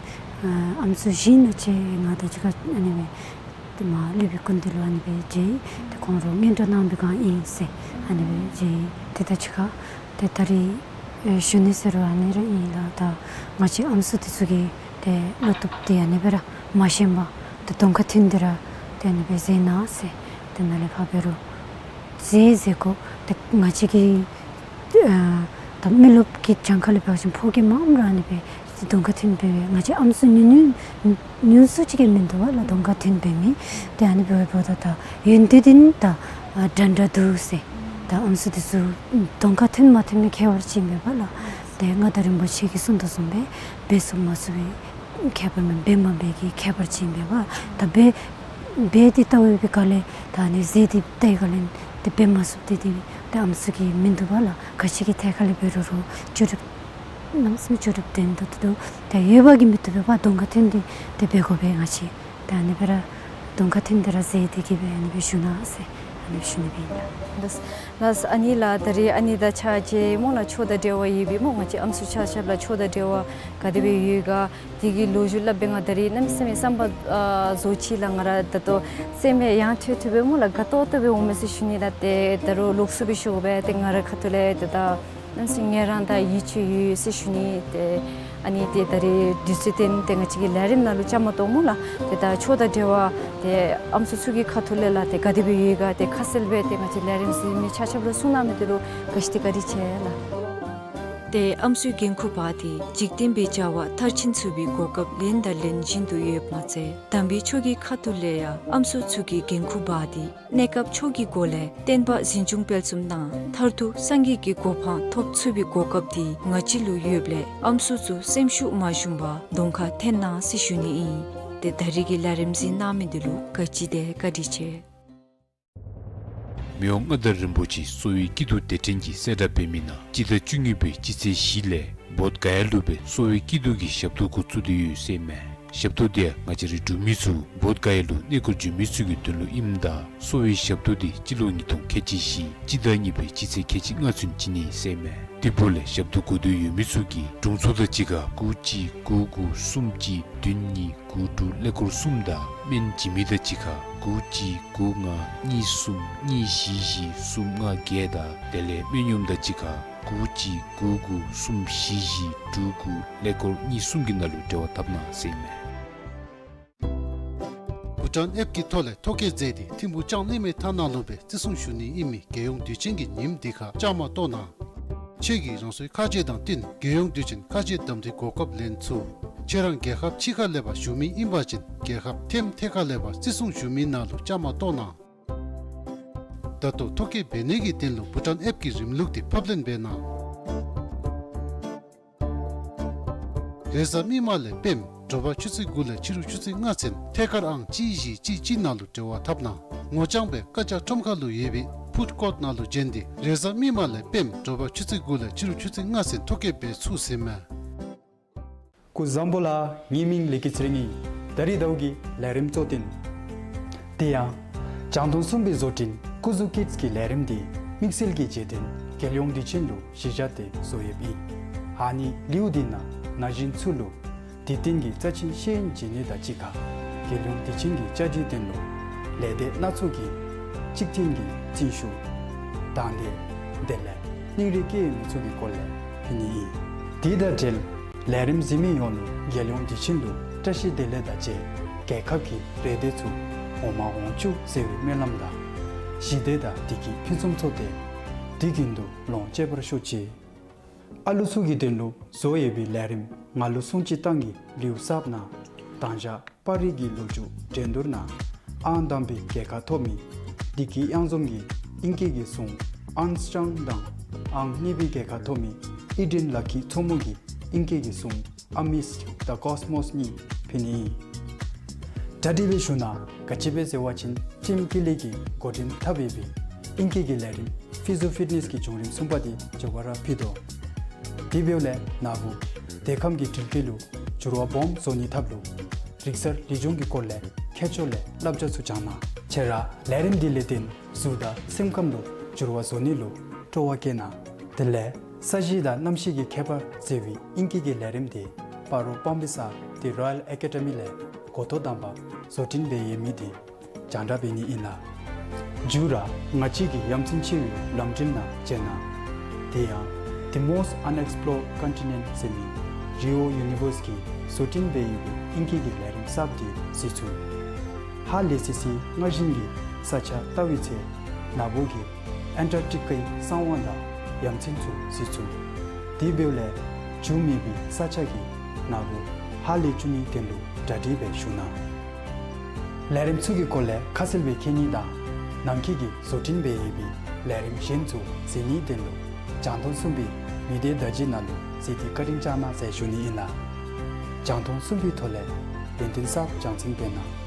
ཨ་ཨམ་སྲུ་བཞི་ཨིན་ན་ཅིག་ང་དང་གཅིག་ཁར་ཨ་ནི་སྦེ་ཏེ་མར་སློབ་དཔོན་སྐུ་མདུན་ལུ་ཨ་ནི་སྦེ་མཇལ་ཡི། ཏེ་ཁོང་ར་སྔོན་འགྲོ་གནང་བའི་སྒང་ཨིན་ཟེར་ཨ་ནི་སྦེ་མཇལ་ཡི། ཏེ་ད་གཅིག་ཁར་ཏེ་ད་རེས་ཨེ་ཞུ་ནི་ཟེར་རུང་ཨ་ནི་ར་ཨིན་ལགས། ད་ང་བཅས་ཨམ་སྲུ་དེ་ཚུ་གིས་ཏེ་བློ་སྟོབས་འདི་ཨ་ནི་སྦེ་ར་མ་ཞན་པར་ཏེ་གདོང་ཁར་ཐོན་ཏེ་ར་ཏེ་ཨ་ནི་སྦེ་མཛད་གནང་ཟེར། ཏེ་ནཱ་ལས་ཕར་འབད་རུང་མཛད་མཛད་དགོ། ཏེ་ང་བཅས་ཀྱི་ཨ་ད་མི་རློབས་ཀྱི་གྱངས་ཁ་ལས་འབད་བ་ཅིན་ཕོ་སྐྱེས་མ་ཨིནམ་ར་ཨ་ནི་སྦེ་ཏེ་གདོང་ཁར་ཐོན་འབད་བས། ང་བཅས་ཨམ་སྲུ་ཉུང་ཉུང་ཉུང་སུ་ཅིག་གིས་མིན་འདུག་པ་ལགས། གདོང་ཁར་ཐོན་འབད་མི་ཏེ་ཨ་ནི་འབདཝ་ད་ད་ཡོན་ཏན་འདི་ད་ཨ་འདྲ་འདྲ་འདུག་ཟེར། ད་ཨམ་སྲུ་དེ་ཚུ་གདོང་ཁར་ཐོན་མ་ཐོན་མི་ཁྱད་པར་ཅིག་མེད་པ་ལགས། ཏེ་མངའ་བདག་རིན་པོ་ཆེ་གིས་གསུངས་དོ་བཟུམ་སྦེ་འབད་ཚུགས་མ་ཚུགས་པའི་ཁྱད་པར་མེན། འབད་མ་འབད་ཀྱི་ཁྱད་པར་ཅིག་མེད་པ། ད་འབད་འབད་དེ་ལྟ་བའི་སྒང་ལས་ད་ཨ་ནི་མཛད་དེ་ལྟ་བའི་སྒང་ལས་ཏེ་འབད་མ་ཚུགསཔ་འདི་འདི་ཏེ་ཨམ་སྲུ་གི་མིན་འདུག་པ་ལགས། ག་ཅི་གི་ཐད་ཁར་ལས་འབད་རུང་རུང་ལྕོགས་གྲུབ་གནམ་མེད་ས་མེད་ལྕོགས་གྲུབ་ལྡན་ཏོག་ཏོ་འདུག། ད་ཡོད་པ་གིས་མི་བཏུབ་པས་པ། གདོང་ཁར་ཐོན་ཏེ་ཏེ་འབད་དགོ་པས། ང་བཅས་ད་ཨ་ནི་སྦེ་ར་གདོང་ཁར་ཐོན་ཏེ་ར་མཛད་དེ་གི་སྦེ་ཨ་ནི་སྦེ་བཞུགས་གནང་ཟེར་ ཞུ་ནི་སྦེ་ཨིན་ལགས། ལགས་ལགས། ཨ་ནི་ལགས་ད་རིས་ཨ་ནི་དང་ཆ་བཞག་སྨོ་ལགས་ཆོས་དང་འབྲེལ་བ་ཡོད་པའི་སྨོ་ང་བཅས་ཨམ་སྲུ་ཆ་ཁྱབ་ལགས་ཆོས་དང་འབྲེལ་བ་ག་དེ་སྦེ་ཡོད་ག་དེ་གི་ལོ་རྒྱུས་སླབ་སྦེ་ང་ད་རིས་གནམ་མེད་ས་མེད་བསམ་པ་ཨ་རྫོགས་ཅི་ལགས། ང་ར་ད་ལྟོ་སེམས་ཡང་ཐོས་ཐོས་སྦེ་སྨོ་ལགས་དགའ་ཏོག་ཏོ་སྦེ་འོང་མས་ཟེར་ཞུ་ནི་ལགས། ཏེ་ད་རུང་ལོགས་སུ་སྦེ་ཞུ་དགོ་པས། ཏེ་ང་རའི་ཁ་ཐུག་ལས་ཏེ་ད་གནམ་མེད་ས་མེད་རང་ད་ཡིད་ཆེས་ཡོད་ཟེར་ཞུ་ནི། ཏེ་ཨ་ནི་ཏེ་ད་རིས་དུས་ཚོད་བཏོན་ཏེ་ང་བཅས་ཀྱི་ལས་རིམ་ནང་ལུ་བཅའ་མར་གཏོགས་སྨོ་ལགས། ཏེ་ད་ཆོས་དང་འབྲེལ་བ་ཏེ་ཨམ་སྲུ་ཚུ་གི་ཁ་ཐུག་ལས་ལགས་ཏེ་ག་དེ་སྦེ་ཡོད་ག་ཏེ་ཁ་གསལ་སྦེ་ཏེ་ང་བཅས་ལས་རིམ་གཟིགས་མི་ཆ་ཁྱབ་ལུ་གསུང་གནང་མི་དེ་ལུ་བཀའ་དྲིན་བཀའ་དྲིན་ཆེ་ལགས། ཏེ་ཨམ་སྲུའི་འགན་ཁུར་པ་དེ་འཇིག་རྟེན་པའི་བྱ་བ་མཐར་ཕྱིན་ཚུགས་པའི་གོ་སྐབས་ལེན་དང་ལེན་བཞིན་དུ་ཡོདཔ་མ་ཚད་དམ་པའི་ཆོས་ཀྱི་ཁ་ཐུག་ལས་ཡང་ཨམ་སྲུ་ཚུ་གི་འགན་ཁུར་པ་དེ་གནས་སྐབས་ཆོས་ཀྱི་སྒོ་ལས་བསྟན་པ་འཛིན་སྐྱོང་སྤེལ་གསུམ་དང་མཐར་ཐུག་སངས་རྒྱས་ཀྱི་གོ་འཕང་ཐོབ་ཚུགས་པའི་གོ་སྐབས་དེ་ང་བཅས་ལུ་ཡོདཔ་ལས་ཨམ་སྲུ་ཚུ་སེམས་ཤུགས་མ་ཞུམ་པར་གདོང་ཁར་འཐོན་གནང་ཟེར་ཞུ་ནི་ཨིན། ཏེ་ད་རིས་ཀྱི་ལས་རིམ་གཟིགས་གནང་མི་དེ་ལུ་བཀའ་དྲིན་དང་བཀའ་དྲིན་ཆེ། མི་དབང་མངའ་བདག་རིན་པོ་ཆེ་གསོ་བའི་སྐྱིད་སྡུག་སྡེ་ཕྲན་གྱིས་གསལ་བསྒྲགས་འབད་མི་ནང་སྤྱི་ཟླ་བཅུ་གཉིས་པའི་སྤྱི་ཚེས་བཞི་ལས་བོདྷ་ག་ཡ་ལུ་སྦེ་གསོ་བའི་སྐྱིད་སྡུག་གི་ཞབས་ཏོག་འགོ་བཙུགས་ཏེ་ཡོད་ཟེར་མས། ཞབས་ཏོག་དེ་ཡང་ང་བཅས་རའི་འབྲུག་མི་ཚུ་བོདྷ་ག་ཡ་ལུ་གནས་སྐོར་འགྱོ་མི་ཚུ་གི་དོན་ལུ་ཨིནམ་ད་གསོ་བའི་ཞབས་ཏོག་དེ་སྤྱི་ལོ་ཉིས་སྟོང་ཁལ་གཅིག་བཞི་སྤྱི་ཟླ་གཉིས་པའི་སྤྱི་ཚེས་ཁལ་གཅིག་ལྔ་ཚུན་བྱིན་ནི་ཟེར་མས། དེ་འབདཝ་ལས་ཞབས་ཏོག་དགོས་འདོད་ཡོད་མི་ཚུ་གིས་དྲུང་འཚོ་དང་གཅིག་ཁར་དགུ་གཅིག་དགུ་དགུ་གསུམ་གཅིག་བདུན་གཉིས་དགུ་དྲུག་ཀླད་ཀོར་གསུམ་དང་སྨན་བྱིན་མི་དང་གཅིག་ཁར་དགུ་གཅིག་དགུ་ལྔ་གཉིས་གསུམ་གཉིས་བཞི་བཞི་གསུམ་ལྔ་བརྒྱད་དང་དེ་ལས་སྨན་གཡོགམོ་དང་གཅིག་ཁར་དགུ་གཅིག་དགུ་དགུ་གསུམ་བཞི་བཞི་དྲུག་དགུ་ཀླད་ཀོར་གཉིས་གསུམ་གྱི་ནང་ལུ་འབྲེལ་བ་འཐབ་གནང་ཟེར་མས། བྷུ་ཊཱན་ཨེཔ་ཀྱི་ཐོག་ལས་ཐོ་བཀོད་མཛད་དེ་ཐིམ་ཕུག་ལྕང་གླིང་མའི་མཐའ་ནང་ལུ་སྦེ་བརྩི་སྲུང་ཞུ་ནི་ཨིན་མི་རྒྱལ་ཡོངས་དུས་ཆེན་གྱི་ཉིནམ་དེ་ཁར་བཅའ་མར་གཏོགས་གནང་། ཁྱེད་ཀྱིས་རང་སོའི་ཁ་རྗེ་དང་བསྟུན་རྒྱལ་ཡོངས་དུས་ཆེན་ཁ་རྗེ་གདམ་འཐུའི་གོ་སྐབས་ལེན་ཚུགས། ཁྱེད་རང་རྒྱལ་ཁབ་ཕྱི་ཁ་ལས་ཕར་བཞུགས་མི་ཨིན་པ་ཅིན་རྒྱལ་ཁབ་ཐེམ་ཐེ་ཁ་ལས་ཕར་བརྩི་སྲུང་ཞུ་མི་ནང་ལུ་བཅའ་མར་གཏོགས་གནང་། ད་ལྟོ་ཐོ་བཀོད་འབད་ནི་གི་དོན་ལུ་བྷུ་ཊཱན་ཨེཔ་ཀྱི་རིམ་ལུགས་དེ་ཕབ་ལེན་འབད་གནང་། རེས་གཟའ་མིག་དམར་ལས་སྤེནམ་དྲོ་པ་ཆུ་ཚོད་དགུ་ལས་ཕྱི་རུ་ཆུ་ཚོད་ལྔ་ཚུན་ཐད་ཀར་ཨང་གཅིག་བཞི་གཅིག་གཅིག་ནང་ལུ་འབྲེལ་བ་འཐབ་གནང་། ངོ་རྐྱང་སྦེ་བཀའ་རྒྱ་ཁྲོམ་ཁ་ལུ་ཡོད་པའི་ཕུཌ་ཀོརཊ་ནང་ལུ་བྱོན་ཏེ་རེས་གཟའ་མིག་དམར་ལས་སྤེནམ་དྲོ་པ་ཆུ་ཚོད་དགུ་ལས་ཕྱི་རུ་ཆུ་ཚོད་ལྔ་ཚུན་ཐོ་བཀོད་འབད་ཚུགས་ཟེར་མས། སྐུ་གཟུགས་བཟང་པོ་ལགས། ངེའི་མིང་ལེགས་སྐྱིད་ཚེ་རིང་ཨིན། ད་རིས་ཟླཝ་གི་ལས་རིམ་གཙོ་དོན། དེ་ཡང་རྒྱང་མཐོང་གསུམ་པའི་བཟོ་སྐྲུན་སྐུ་གཟུགས་ཀིཌསི་གི་ལས་རིམ་དེ་དམིགས་བསལ་གྱི་རྗེས་དྲན་རྒྱལ་ཡོངས་དུས་ཆེན་ལུ་གཞི་བཞག་སྟེ་བཟོ་ཡོདཔ་ཨིན། ཨ་ནི་ལེའུ་དེ་ནང་ན་གཞོན་ཚུ་ལུ་དུས་སྟོན་གྱི་རྩ་ཆེན་ཤེས་ཡོན་སྦྱིན་ནི་དང་གཅིག་ཁར་རྒྱལ་ཡོངས་དུས་ཆེན་གྱི་བཅའ་སྒྲིག་དོན་ལུ་ལས་སྡེ་སྣ་ཚོགས་ཀྱི་གཅིག་མཐུན་གྱི་རྩིས་ཞུ་དང་འདོད་དེ་ལས་སྙིང་རུས་སྐྱེད་ཡོད་མི་ཚུ་གི་སྐོར་ལས་ཕུལ་ནི་ཨིན། དེ་དང་འབྲེལ་ལས་རིམ་གཟིགས་མི་ཡོངས་ལུ་རྒྱལ་ཡོངས་དུས་ཆེན་ལུ་བཀྲ་ཤིས་བདེ་ལེགས་དང་བཅས་རྒྱལ་ཁབ་ཀྱི་རེ་འདོད་ཚུ་འོང་མ་འོང་བཅུག་ཟེར་བའི་སྨོན་ལམ་དང་ཞི་བདེ་དང་བདེ་སྐྱིད་ཕུན་སུམ་ཚོགས་ཏེ་དུས་རྒྱུན་དུ་ལོངས་སྤྱོད་པར་ཤོག་ཅིག། ཨ་ལུ་ཚུ་གི་དོན་ལུ་བཟོ་ཡོད་པའི་ལས་རིམ་ང་ལུ་སྲུང་བརྩི་བཏང་གི་ལེའུ་གསརཔ་ནང་དང་ཞག་པར་རིས་ཀྱི་ལོ་རྒྱུས་འགྲན་བསྡུར་ནང་ཨང་དང་པའི་རྒྱལ་ཁ་ཐོབ་མི་བདེ་སྐྱིད་གཡང་འཛོམས་ཀྱིས་ཨིང་སྐད་ཀྱི་གཞུང་ཨརམ་སི་ཊོང་དང་ཨང་གཉིས་པའི་རྒྱལ་ཁ་ཐོབ་མི་ཨི་ཌེན་ལ་ཁི་མཚོ་མོ་གིས་ཨིང་སྐད་ཀྱི་གཞུང་Amidst the Cosmos གཉིས་ཕུལ་ནི་ཨིན། གྲ་སྒྲིག་སྦེ་ཞུ་གནང་། ག་ཅི་སྦེ་ཟེར་བ་ཅིན་ཊིམ་ཀུ་ལི་གིས་འགོ་འདྲེན་འཐབ་ཡོད་པའི་ཨིང་སྐད་ཀྱི་ལས་རིམ་ཕི་ཟུ་ཕིཊ་ནེསི་གི་བྱུང་རིམ་གསུམ་པ་དེ་མཇུག་བར་ཕུལ་དོ། དེ་འབདཝ་ལས་ནཱ་བུ་དེ་ཁམས་ཀྱི་འགྲུལ་སྐྱེལ་ལུ་འགྱུར་བ་སྦོམ་བཟོ་ནིའི་ཐབས་ལུ་རིག་གསར་ལེགས་ཆུང་གི་སྐོར་ལས་མཁས་མཆོག་ལས་བསླབ་བྱ་ཚུ་སྦྱང་གནང་། ཁྱེད་ར་ལས་རིམ་འདི་ལས་བརྟེན་གཟུགས་དང་སེམས་ཁམས་ལུ་འགྱུར་བ་བཟོ་ནི་ལུ་སྤྲོ་བ་བསྐྱེད་གནང་། དེ་ལས་ས་གཞི་དང་གནམ་གཤིས་ཀྱི་ཁྱད་པར་ཟེར་བའི་ཨིང་སྐད་ཀྱི་ལས་རིམ་དེ་སྤ་རོ་པཱམ་བི་སར་དི་རོ་ཡཱལ་ཨེ་ཀེ་ཌ་མི་ལས་འགོ་ཐོག་དང་པ་བཟོ་སྐྲུན་འབད་ཡོད་མི་དེ་རྒྱང་བསྒྲགས་འབད་ནི་ཨིན་ལགས། མཇུག་ར་ང་བཅས་ཀྱི་ཡ་མཚན་ཆེ་བའི་ལམ་འགྲུལ་ནང་མཇལ་གནང་། དེ་ཡང་The Most Unexplored Continent ཟེར་མི་རི་ཨོ་ཡུ་ནི་ཝརསི་གིས་བཟོ་སྐྲུན་འབད་ཡོད་པའི་ཨིང་སྐད་ཀྱི་ལས་རིམ་གསརཔ་དེ་གཟིགས་ཚུགས། ཧ་ལས་སི་སི་སྔར་བཞིན་གྱི་ས་ཆ་བལྟ་བའི་ཚེ་ནཱ་བུ་གིས་ཨན་ཊར་ཀི་ཀའི་གསང་བ་དང་ཡ་མཚན་ཚུ་གཟིགས་ཚུགས། དེ་འབདཝ་ལས་འགྱུར་མེད་པའི་ས་ཆ་གི་ནཱ་བུ་ཧ་ལས་བཅུག་ནིའི་དོན་ལུ་གྲ་སྒྲིག་འབད་ཞུ་གནང་། ལས་རིམ་ཚུ་གི་སྐོར་ལས་ཁ་གསལ་སྦེ་མཁྱེན་ནི་དང་ནང་འཁོད་ཀྱི་བཟོ་སྐྲུན་འབད་ཡོད་པའི་ལས་རིམ་གཞན་ཚུ་གཟིགས་ནིའི་དོན་ལུ་རྒྱང་མཐོང་གསུམ་པའི་མི་སྡེ་བརྡ་བརྒྱུད་ནང་ལུ་གཟིགས་ཏེ་བཀའ་དྲིན་བསྐྱང་གནང་ཟེར་ཞུ་ནི་ཨིན་ལགས། རྒྱང་མཐོང་གསུམ་པའི་ཐོག་ལས་ཡོན་ཏན་གསརཔ་སྦྱང་ཚུགས་པའི་ནང་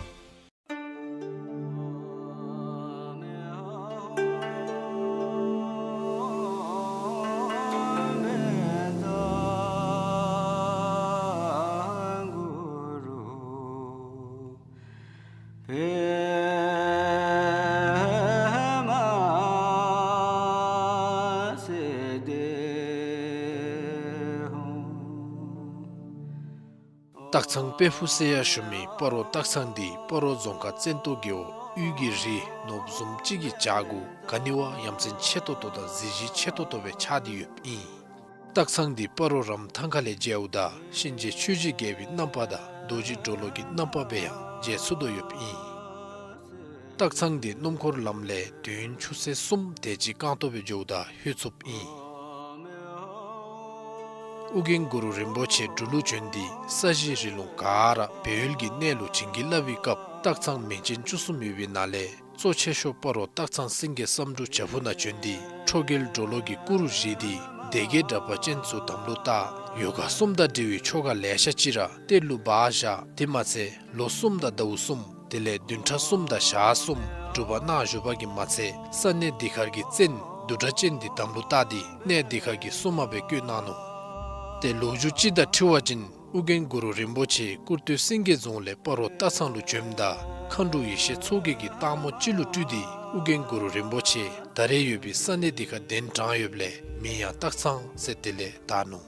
སྟག་ཚང་དཔལ་ཕུག་ཟེར་ཡང་ཞུ་མི་སྤ་རོ་སྟག་ཚང་འདི་སྤ་རོ་རྫོང་ཁག་བཙན་ཏོ་རྒེད་འོག་དབུས་ཀྱི་རི་ནོར་བུ་བཟུམ་ཅིག་གི་བྱག་གུ་ག་ནི་བ་ཡ་མཚན་ཆེ་ཏོག་ཏོ་དང་གཟི་བརྗིད་ཆེ་ཏོག་ཏོ་སྦེ་ཆགས་ཏེ་ཡོདཔ་ཨིན། སྟག་ཚང་འདི་སྤ་རོ་རམ་ཐང་ཁ་ལས་མཇལཝ་ད་གཤིན་རྗེ་ཆོས་ཀྱི་རྒྱལ་པོའི་རྣམ་པ་དང་རྡོ་རྗེ་གྲོ་ལོད་ཀྱི་རྣམ་པ་སྦེ་ཡང་མཇལ་ཚུགས་དོ་ཡོདཔ་ཨིན། སྟག་ཚང་འདི་སྣུམ་འཁོར་ལམ་ལས་དུས་ཡུན་ཆུ་ཚོད་གསུམ་དེ་ཅིག་རྐང་སྟོང་སྦེ་འགྱོཝ་ད་ལྷོད་ཚུགསཔ་ཨིན། ཨོ་རྒྱན་གུ་རུ་རིན་པོ་ཆེ་འབྲུག་ལུ་བྱོན་ཏེ་ས་གཞི་རི་ལུང་ག་ར་སྦས་ཡུལ་གྱི་གནས་ལུ་བྱིན་གྱིས་བརླབས་པའི་སྐབས་སྟག་ཚང་མིང་ཅན་བཅུ་གསུམ་ཡོད་པའི་ནང་ལས་གཙོ་ཆེ་ཤོས་སྤ་རོ་སྟག་ཚང་སེང་གེ་བསམ་འགྲུབ་བྱག་ཕུག་ནང་བྱོན་ཏེ་ཁྲོ་རྒྱལ་གྲོ་ལོད་ཀྱི་སྐུ་རུ་བཞེངས་ཏེ་སྡེ་བརྒྱད་དྲེགས་པ་ཅན་ཚུ་དམ་ལུ་བཏགས། ཡོ་ག་གསུམ་དང་འབྲེལ་བའི་ཆོ་ག་ལེ་ཤ་ཅིག་ར་གཏེར་ལུ་སྦ་བཞག། དེ་མ་ཚད་ལོ་གསུམ་དང་ཟླཝ་གསུམ་དེ་ལས་བདུན་ཕྲག་གསུམ་དང་ཞག་གསུམ་སྒྲུབ་པ་གནང་བཞུགས་པ་གིས་མ་ཚད་ས་གནས་འདི་ཁར་གྱི་བཙན་བདུད་དྲེགས་ཅན་འདི་དམ་ལུ་བཏགས་ཏེ་གནས་འདི་ཁར་གྱི་སྲུང་མ་སྦེ་བསྐོས་གནང་ནུག། ཏེ་ལོ་རྒྱུས་ཅིག་དང་འཁྲིལ་བ་ཅིན་ཨོ་རྒྱན་གུ་རུ་རིན་པོ་ཆེ་ཀུར་སྟོད་སེང་གེ་རྫོང་ལས་སྤ་རོ་སྟག་ཚང་ལུ་བྱོནམ་ད་མཁའ་འགྲོ་ཡེ་ཤེས་མཚོ་རྒྱལ་གྱིས་སྟག་མོ་ཅིག་ལུ་སྤྲུལ་ཏེ་ཨོ་རྒྱན་གུ་རུ་རིན་པོ་ཆེ་ད་རེས་ཡོད་པའི་ས་གནས་འདི་ཁར་གདན་དྲངས་ཡོདཔ་ལས་མིང་ཡང་སྟག་ཚང་ཟེར་དེ་ལས་བཏགས་ནུག།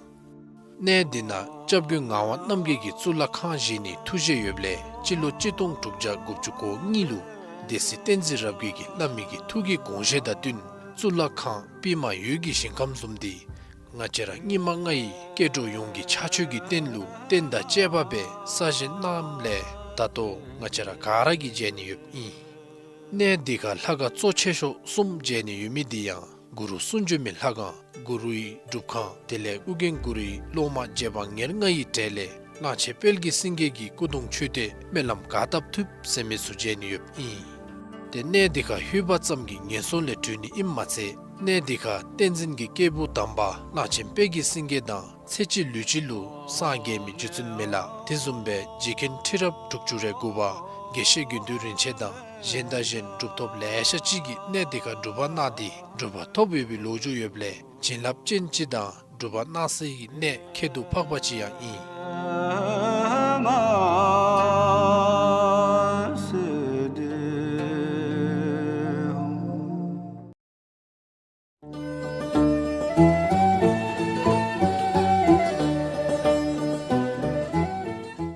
གནས་འདི་ནང་སྐྱབས་མགོན་ངག་དབང་རྣམ་རྒྱལ་གྱིས་གཙུག་ལག་ཁང་བཞེངས་ནིའི་ཐུགས་བཞེད་ཡོདཔ་ལས་སྤྱི་ལོ་གཅིག་སྟོང་དྲུག་བརྒྱ་དགུ་བཅུ་གོ་གཉིས་ལུ་སྡེ་སྲིད་བསྟན་འཛིན་རབ་རྒྱས་ཀྱིས་བླ་མའི་གི་ཐུགས་ཀྱི་དགོངས་བཞེད་དང་བསྟུན་གཙུག་ལག་ཁང་པདྨ་འོད་ཀྱི་ཞིང་ཁམས་བཟུམ་འདི་ང་བཅས་ར་སྙིགས་མ་ལྔ་ཡི་སྐྱེ་འགྲོ་ཡོངས་ཀྱི་ཕྱག་མཆོད་ཀྱི་རྟེན་ལུ་རྟེན་དང་བཅས་པ་སྦེ་གསར་བཞེངས་གནངམ་ལས་ད་ལྟོ་ང་བཅས་ར་ག་ར་གིས་མཇལ་ནི་ཡོདཔ་ཨིན། གནས་འདི་ཁར་ལྷ་ཁང་གཙོ་ཆེ་ཤོས་གསུམ་མཇལ་ནི་ཡོད་མི་འདི་ཡང་གུ་རུ་གསུང་བྱོན་མའི་ལྷ་ཁང་གུ་རུའི་སྒྲུབ་ཁང་དེ་ལས་ཨོ་རྒྱན་གུ་རུའི་སློབ་མ་རྗེ་འབངས་ཉེར་ལྔ་ཡི་གྲས་ལས་གླང་ཆེན་དཔལ་གྱི་སེང་གེ་གི་སྐུ་གདུང་མཆོད་རྟེན་སྨོན་ལམ་ག་བཏབ་ཐུབ་ཟེར་མི་ཚུ་མཇལ་ནི་ཡོདཔ་ཨིན། ཏེ་གནས་འདི་ཁར་ལྷོད་པ་ཙམ་གྱིས་ངན་སོང་ལས་གྲོལ་ནི་ཨིནམ་མ་ཚད་གནས་འདི་ཁར་བསྟན་འཛིན་གྱི་སྐྱེས་བུ་དམ་པ་གླང་ཆེན་དཔལ་གྱི་སེང་གེ་དང་ཚེ་གཅིག་ལུས་གཅིག་ལུ་སངས་རྒྱས་མི་རྗེ་བཙུན་མི་ལ་དེ་བཟུམ་སྦེ་རྗེ་མཁན་ཁྲི་རབས་དྲུག་ཅུ་རེ་དགུ་པ་དགེ་བཤེས་དགེ་འདུན་རིན་ཆེན་དང་གཞན་དང་གཞན་གྲུབ་ཐོབ་ལེ་ཤ་ཅིག་གིས་གནས་འདི་ཁར་སྒྲུབ་པ་གནང་སྟེ་གྲུབ་པ་ཐོབ་ཡོད་པའི་ལོ་རྒྱུས་ཡོདཔ་ལས་བྱིན་རླབས་ཅན་ཅིག་དང་སྒྲུབ་པ་གནང་སའི་གནས་ཁྱད་དུ་འཕགས་པ་ཅིག་ཡང་ཨིན།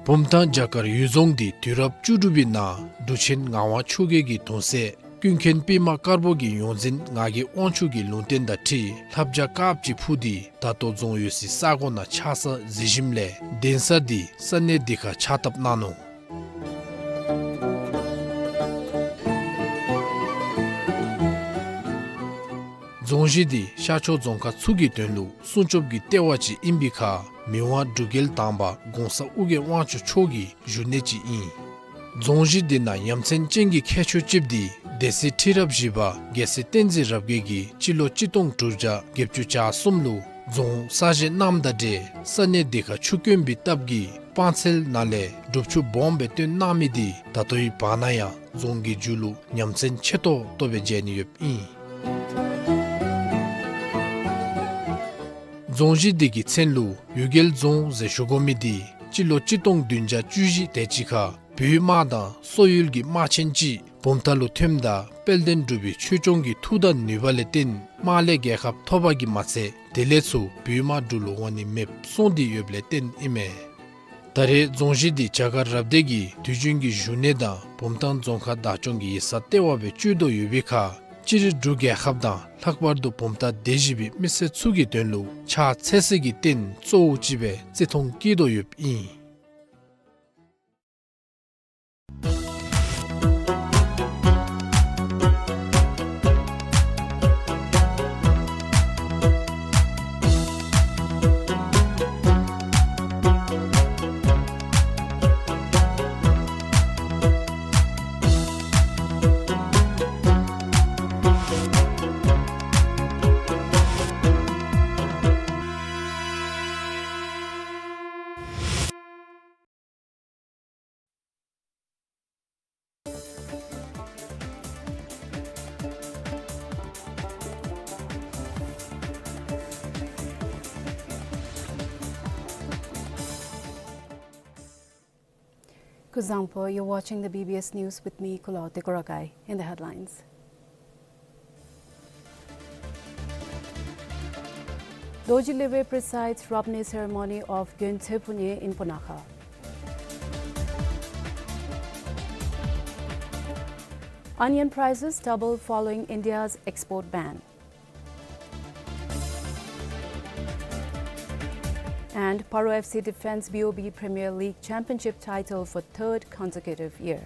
བུམ་ཐང་བྱ་དཀར་འོད་རྫོང་འདི་དུས་རབས་བཅུ་དྲུག་པའི་ནང་འབྲུག་ཆེན་ངག་དབང་ཆོས་རྒྱལ་གྱི་གདུང་སྲས་ཀུན་མཁྱེན་པདྨ་དཀར་པོ་གི་ཡོངས་འཛིན་ངག་གི་དབང་ཕྱུག་གི་ལུང་བསྟན་དང་འཁྲིལ་ལྷ་བྱ་དཀརཔོ་ཅིག་འཕུར་ཏེ་ད་ལྟོ་རྫོང་ཡོད་སའི་ས་གོ་ནང་ཆགས་ས་གཟིགས་ཞིནམ་ལས་གདན་ས་འདི་ས་གནས་འདི་ཁར་ཕྱག་བཏབ་གནང་ནུག། རྫོང་གཞི་འདི་ཤར་ཕྱོགས་རྫོང་ཁག་ཚུ་གི་དོན་ལུ་སྲུང་སྐྱོབ་ཀྱི་ལྟེ་བ་ཅིག་ཨིན་པའི་ཁར་མི་དབང་འབྲུག་རྒྱལ་དང་པ་གོང་ས་ཨོ་རྒྱན་དབང་ཕྱུག་མཆོག་གི་བཞུགས་གནས་ཅིག་ཨིན། རྫོང་གཞི་འདི་ནང་ཡ་མཚན་ཅན་གྱི་ཁྱད་ཆོས་ཅིག་འདི་སྡེ་སྲིད་ཁྲི་རབས་བཞི་པ་རྒྱལ་སྲས་བསྟན་འཛིན་རབ་རྒྱས་ཀྱིས་སྤྱི་ལོ་གཅིག་སྟོང་དྲུག་བརྒྱ་བརྒྱད་ཅུ་གྱ་གསུམ་ལུ་རྫོང་གསར་བཞེངས་གནངམ་དང་འབྲེལ་ས་གནས་འདི་ཁར་ཆུ་དཀོན་པའི་སྟབས་ཀྱིས་སྤང་ཚལ་ནང་ལས་སྒྲུབ་ཆུ་སྦོམ་སྦེ་བཏོན་གནང་མི་འདི་ད་ལྟོའི་བར་ན་ཡང་རྫོང་གི་མཇུག་ལུ་ཡ་མཚན་ཆེ་ཏོག་ཏོ་སྦེ་མཇལ་ནི་ཡོདཔ་ཨིན། རྫོང་གཞི་འདི་གི་མཚན་ལུ་འོད་རྒྱལ་རྫོང་ཟེར་ཞུ་དགོ་མི་འདི་སྤྱི་ལོ་གཅིག་སྟོང་བདུན་བརྒྱ་བཅུ་བཞི་དེ་ཅིག་ཁར་བོད་དམག་དང་སོག་ཡུལ་གྱི་དམག་ཆེན་ཅིག་བུམ་ཐང་ལུ་ཐོནམ་ད་དཔལ་ལྡན་འབྲུག་པའི་ཆོས་སྐྱོང་གི་མཐུ་དང་ནུས་པ་ལས་བརྟེན་དམག་ལས་རྒྱལ་ཁ་ཐོབ་པ་གིས་མ་ཚད་དེ་ལས་ཚུར་བོད་དམག་འབྲུག་ལུ་འོང་ནི་མེདཔ་སོང་སྟེ་ཡོདཔ་ལས་བརྟེན་ཨིན་མས། ད་རེས་རྫོང་གཞི་འདི་བྱ་དཀར་རབ་སྡེ་གི་དུས་རྒྱུན་གྱི་བཞུགས་གནས་དང་བུམ་ཐང་རྫོང་ཁག་བདག་སྐྱོང་གི་ཡིག་ཚང་ལྟེ་བ་སྦེ་སྤྱོད་དོ་ཡོད་པའི་ཁར་སྤྱིར་འབྲུག་རྒྱལ་ཁབ་དང་ལྷག་པར་དུ་བུམ་ཐང་སྡེ་བཞི་པའི་མི་སེར་ཚུ་གི་དོན་ལུ་ཕྱག་འཚལ་སའི་གི་རྟེན་གཙོ་བོ་ཅིག་སྦེ་བརྩི་མཐོང་བསྐྱེད་དོ་ཡོདཔ་ཨིན། Kuzuzangpo, you're watching the B B S News with me, Kulaw Tekorakai. In the headlines. Dorji Lewe presides Rabney ceremony of Gyeonchepunye in Punakha. Onion prices double following India's export ban. And Paro F C defends B O B Premier League championship title for third consecutive year.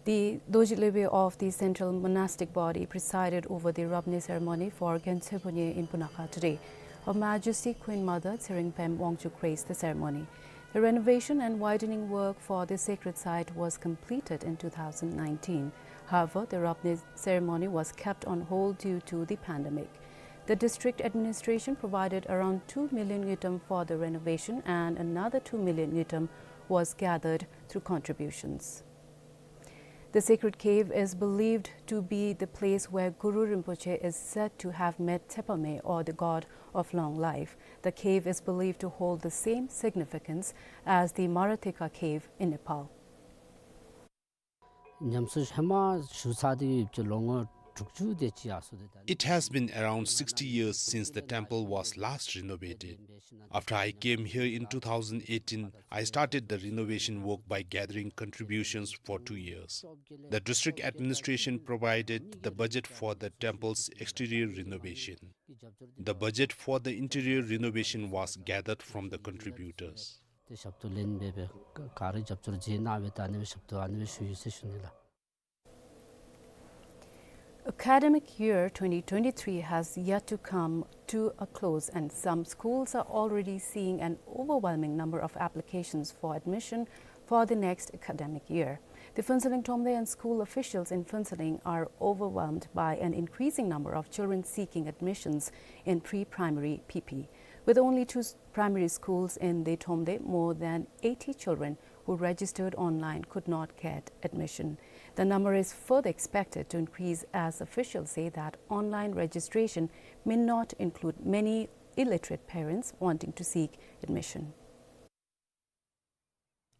The Dorji Lwebe of the Central Monastic Body presided over the Rabney ceremony for Gentshe Bunye in Punakha today. Her Majesty Queen Mother Tshering Pem Wangchuck graced the ceremony. The renovation and widening work for the sacred site was completed in two thousand nineteen. However, the Rabney ceremony was kept on hold due to the pandemic. The district administration provided around two million ngultrum for the renovation, and another two million ngultrum was gathered through contributions. The sacred cave is believed to be the place where Guru Rinpoche is said to have met Tsepa Me, or the god of long life. The cave is believed to hold the same significance as the Maratheka cave in Nepal. ཉམས་གསོ་ཧེ་མ་ཞུ་ཚར་ཏེ་ཡོད་ཅི། ལོ་ངོ་དྲུག་ཅུ་དེ་ཅིག་ཡར་སོང་སྟེ་ད། It has been around sixty years since the temple was last renovated. After I came here in two thousand eighteen, I started the renovation work by gathering contributions for two years. The district administration provided the budget for the temple's exterior renovation. The budget for the interior renovation was gathered from the contributors. ཏེ་ཞབས་ཏོག་ལེན་འབད་འབད་ག་ར་རྒྱབ་སྐྱོར་མཛད་གནང་སྦེ་ད་ཨ་ནི་སྦེ་ཞབས་ཏོག་ཨ་ནི་སྦེ་ཞུ་ཡི་ཟེར་ཞུ་ནི་ལགས། Academic year twenty twenty-three has yet to come to a close, and some schools are already seeing an overwhelming number of applications for admission for the next academic year. The Phuentsholing Thromde and school officials in Phuentsholing are overwhelmed by an increasing number of children seeking admissions in pre-primary P P. With only two s-, primary schools in the Thromde, more than eighty children who registered online could not get admission. The number is further expected to increase, as officials say that online registration may not include many illiterate parents wanting to seek admission.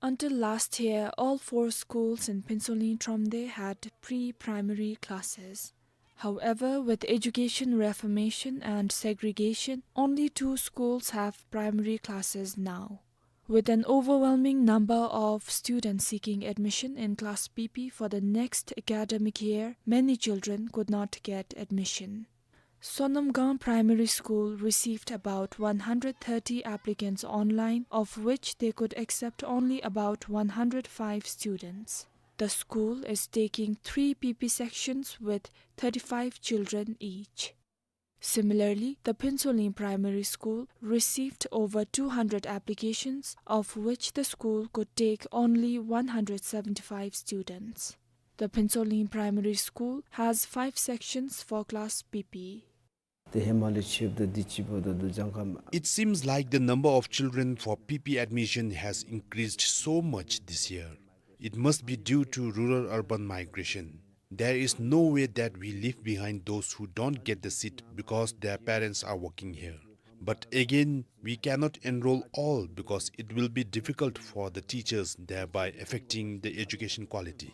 Until last year, all four schools in Phuentsholing Thromde had pre-primary classes. However, with education reformation and segregation, only two schools have primary classes now. With an overwhelming number of students seeking admission in class P P for the next academic year, many children could not get admission. Sonamgang Primary School received about one hundred thirty applicants online, of which they could accept only about one hundred five students. The school is taking three P P sections with thirty-five children each. Similarly, the Phuentsholing Primary School received over two hundred applications, of which the school could take only one hundred seventy-five students. The Phuentsholing Primary School has five sections for class P P. ཏེ་ཧེ་མ་ལས་ཆེཝ་ད་འདི་ཅིག་འབདཝ་ད་འདུག། གྱངས་ཁ་མ། It seems like the number of children for P P admission has increased so much this year. It must be due to rural-urban migration. There is no way that we leave behind those who don't get the seat because their parents are working here. But again, we cannot enroll all because it will be difficult for the teachers, thereby affecting the education quality.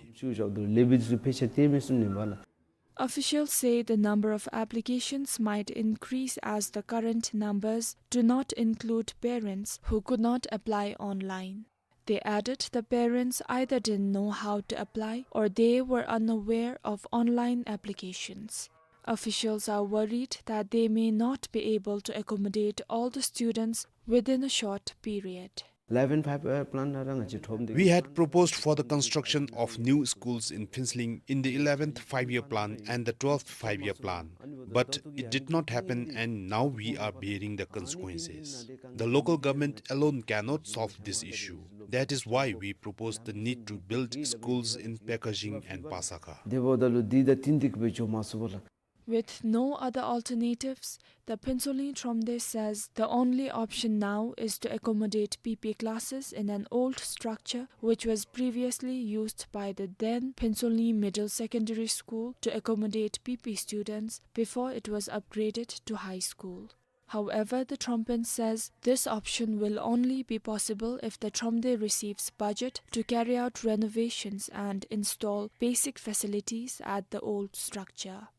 Officials say the number of applications might increase as the current numbers do not include parents who could not apply online. They added the parents either didn't know how to apply or they were unaware of online applications. Officials are worried that they may not be able to accommodate all the students within a short period. Eleven five-year plan ནང་ར་ང་བཅས་ཁྲོམ་སྡེ། We had proposed for the construction of new schools in Phuentsholing in the eleventh five-year plan and the twelfth five-year plan, but it did not happen, and now we are bearing the consequences. The local government alone cannot solve this issue. That is why we propose the need to build schools in Pekajing and Pasakha. དེ་འབདཝ་ད་ལུ་འདི་དང་བསྟུན་ཏེ་གི་སྦེ་འགྱོ་མ་ཚུགས་པས་ལགས། With no other alternatives, the Phuentsholing Thromde says the only option now is to accommodate P P classes in an old structure which was previously used by the then Phuentsholing Middle Secondary School to accommodate P P students before it was upgraded to high school. However, the Thrompen says this option will only be possible if the Thromde receives budget to carry out renovations and install basic facilities at the old structure.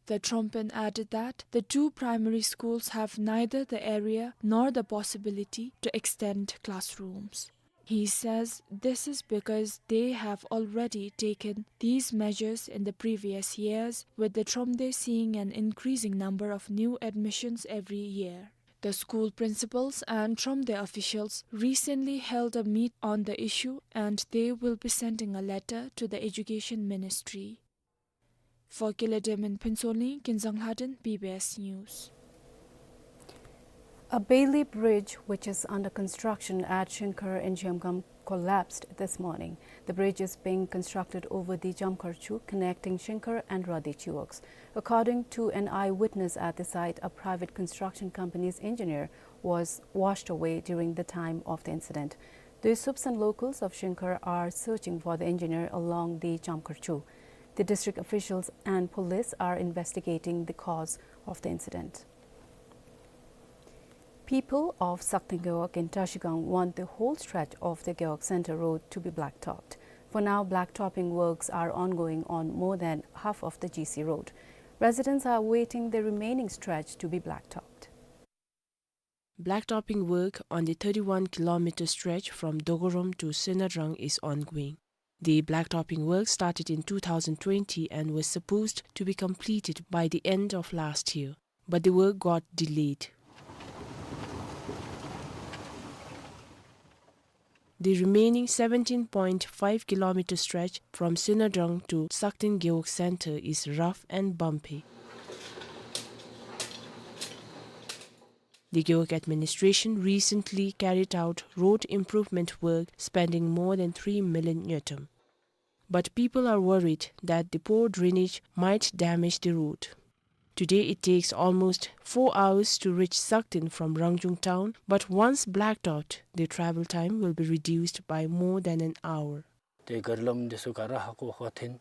The Trompen added that the two primary schools have neither the area nor the possibility to extend classrooms. He says this is because they have already taken these measures in the previous years, with the Tromde seeing an increasing number of new admissions every year. The school principals and Tromde officials recently held a meet on the issue, and they will be sending a letter to the Education Ministry. For Killer Damon Pinsolin, Kinzang Lhaden, B B S News. A Bailey bridge, which is under construction at Shingkhar in Zhemgam, collapsed this morning. The bridge is being constructed over the Jamkharchu, connecting Shingkhar and Radhichiwaks. According to an eyewitness at the site, a private construction company's engineer was washed away during the time of the incident. The Sups and locals of Shingkhar are searching for the engineer along the Jamkharchu. The district officials and police are investigating the cause of the incident. People of Sakteng Gewog in Trashigang want the whole stretch of the Gewog Center Road to be blacktopped. For now, blacktopping works are ongoing on more than half of the G C road. Residents are waiting the remaining stretch to be blacktopped. Blacktopping work on the thirty-one kilometer stretch from Dogorom to Senadrang is ongoing. The blacktopping work started in two thousand twenty and was supposed to be completed by the end of last year, but the work got delayed. The remaining seventeen point five kilometer stretch from Senadrang to Sakteng Gewog Center is rough and bumpy. The Gewog administration recently carried out road improvement work spending more than three million ngultrum. But people are worried that the poor drainage might damage the road. Today it takes almost four hours to reach Sakteng from Rangjung town, but once blacktopped, the travel time will be reduced by more than an hour. ཏེ་ག་རི་ལམ་འདི་ཚུ་ག་ར་ཧ་གོ་ཧ་འཐེན།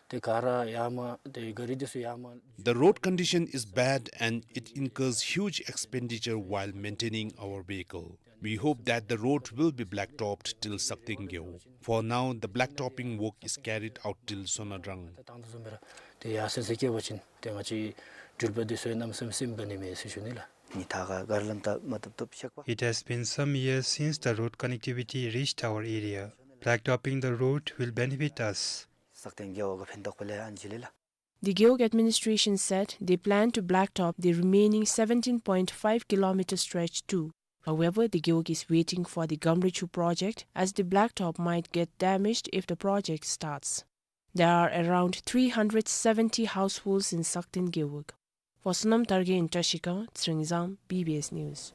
ཏེ་ག་ར་ཡར་མར་ཏེ་ག་རི་འདི་ཚུ་ཡར་མར། The road condition is bad and it incurs huge expenditure while maintaining our vehicle. We hope that the road will be blacktopped till Sakteng Gewog. For now, the blacktopping work is carried out till Senadrang. ད་དང་དུ་བཟུམ་སྦེ་ར་ཏེ་ཡར་སེ་ཟེར་སྐྱེལ་བ་ཅིན་ཏེ་ང་བཅས་འགྲུལ་པ་འདི་ཚུ་གནམ་མེད་ས་མེད་སེམས་དགའ་ནི་མས་ཟེར་ཞུ་ནི་ལགས། ཉིས་སྟོང་ག་རི་ལམ་ད་མ་བཏུབ་བཏུབ་ཤེས་པ། It has been some years since the road connectivity reached our area. Blacktopping the road will benefit us. Sakteng Gewog ག་ཕན་ཐོགས་པ་ལས་ཨན་ཇི་ལི་ལགས། The Gewog administration said they plan to blacktop the remaining seventeen point five kilometer stretch too. However, the Gewog is waiting for the Gamrechu project, as the blacktop might get damaged if the project starts. There are around three hundred seventy households in Sakteng Gewog. For Sonam Targe in Trashigang, Tshering Zam, B B S News.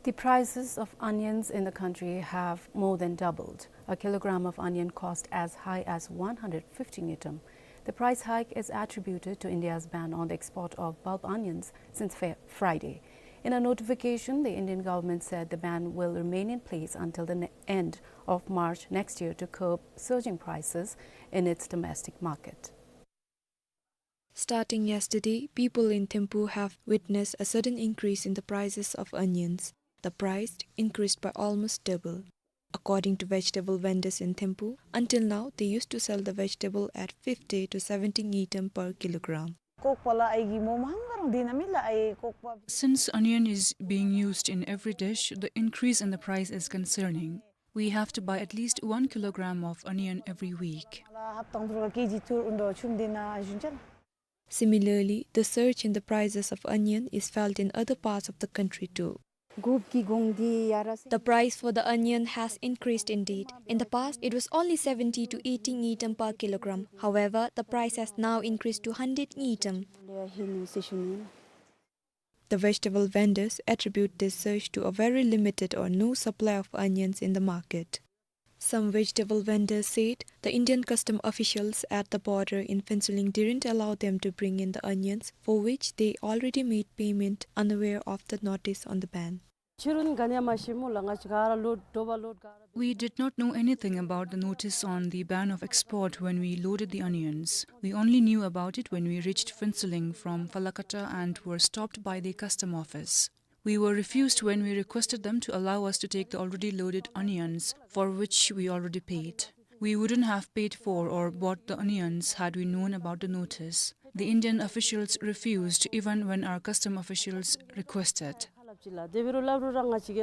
The prices of onions in the country have more than doubled. A kilogram of onion cost as high as one hundred fifty ngultrum. The price hike is attributed to India's ban on the export of bulb onions since Fa-, Friday. In a notification, the Indian government said the ban will remain in place until the ne-, end of March next year to curb surging prices in its domestic market. Starting yesterday, people in Thimphu have witnessed a sudden increase in the prices of onions. The price increased by almost double. According to vegetable vendors in Thimphu, until now they used to sell the vegetable at fifty to seventy ngultrum per kilogram. ꯀꯣꯛꯄ ꯂ ꯑꯩꯒꯤ ꯃꯣ ꯃꯍꯪ ꯉꯔꯥꯡ ꯗꯤꯅ ꯃꯤ ꯂ ꯑꯩ ꯀꯣꯛꯄ꯫ Since onion is being used in every dish, the increase in the price is concerning. We have to buy at least one kilogram of onion every week. ꯃ ꯂ ꯍꯥꯞ་ꯇꯪ་ꯇꯔꯨꯛ ꯀꯦ ꯖꯤ ꯇꯔꯨꯛ ꯎꯟꯗꯣ ꯆꯨꯝ ꯗꯤꯅ ꯖꯨꯟ ꯆꯜ꯫ Similarly, the surge in the prices of onion is felt in other parts of the country too. ꯒꯨꯞꯀꯤ ꯒꯣꯡꯗꯤ ꯌꯥꯔꯁꯦ꯫ The price for the onion has increased indeed. In the past, it was only seventy to eighty ngultrum per kilogram. However, the price has now increased to hundred ngultrum. ꯍꯦꯟꯅ ꯁꯤꯁꯨꯅꯤ꯫ The vegetable vendors attribute this surge to a very limited or no supply of onions in the market. Some vegetable vendors said the Indian custom officials at the border in Phuentsholing didn't allow them to bring in the onions, for which they already made payment, unaware of the notice on the ban. ཕྱི་རུ་ག་ནི་མ་ཤེས་མོ་ལ་ང་ཅི་ག་ར་ལོཌ་ཌོ་བ་ལོཌ་ག་ར། We did not know anything about the notice on the ban of export when we loaded the onions. We only knew about it when we reached Phuentsholing from Phalakata and were stopped by the custom office. We were refused when we requested them to allow us to take the already loaded onions, for which we already paid. We wouldn't have paid for or bought the onions had we known about the notice. The Indian officials refused even when our custom officials requested. ཏེ་ཕར་ལས་ལོཌ་རྐྱབ་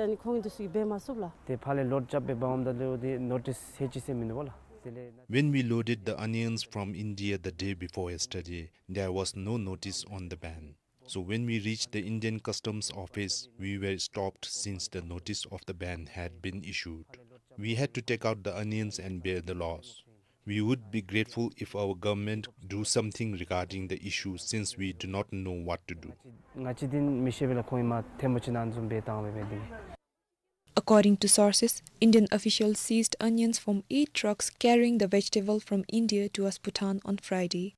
སྦེ་འབག་འོངམ་ད་ལུ་ཏེ་ནོ་ཊིསི་ཧེ་ཅི་ཟེར་མིན་འདུག་པ་ལགས། དེ་ལས་When we loaded the onions from India the day before yesterday, there was no notice on the ban. So when we reached the Indian Customs Office, we were stopped since the notice of the ban had been issued. We had to take out the onions and bear the loss. We would be grateful if our government do something regarding the issue since we do not know what to do. ང་བཅས་འདི་མི་ཤེས་པས་ལགས། ཁོང་གིས་མར་ཐལ་མོ་ཅིག་ནང་བཟུམ་སྦེ་བཏང་སྦེ་འབད་དེ། According to sources, Indian officials seized onions from eight trucks carrying the vegetable from India towards Bhutan on Friday.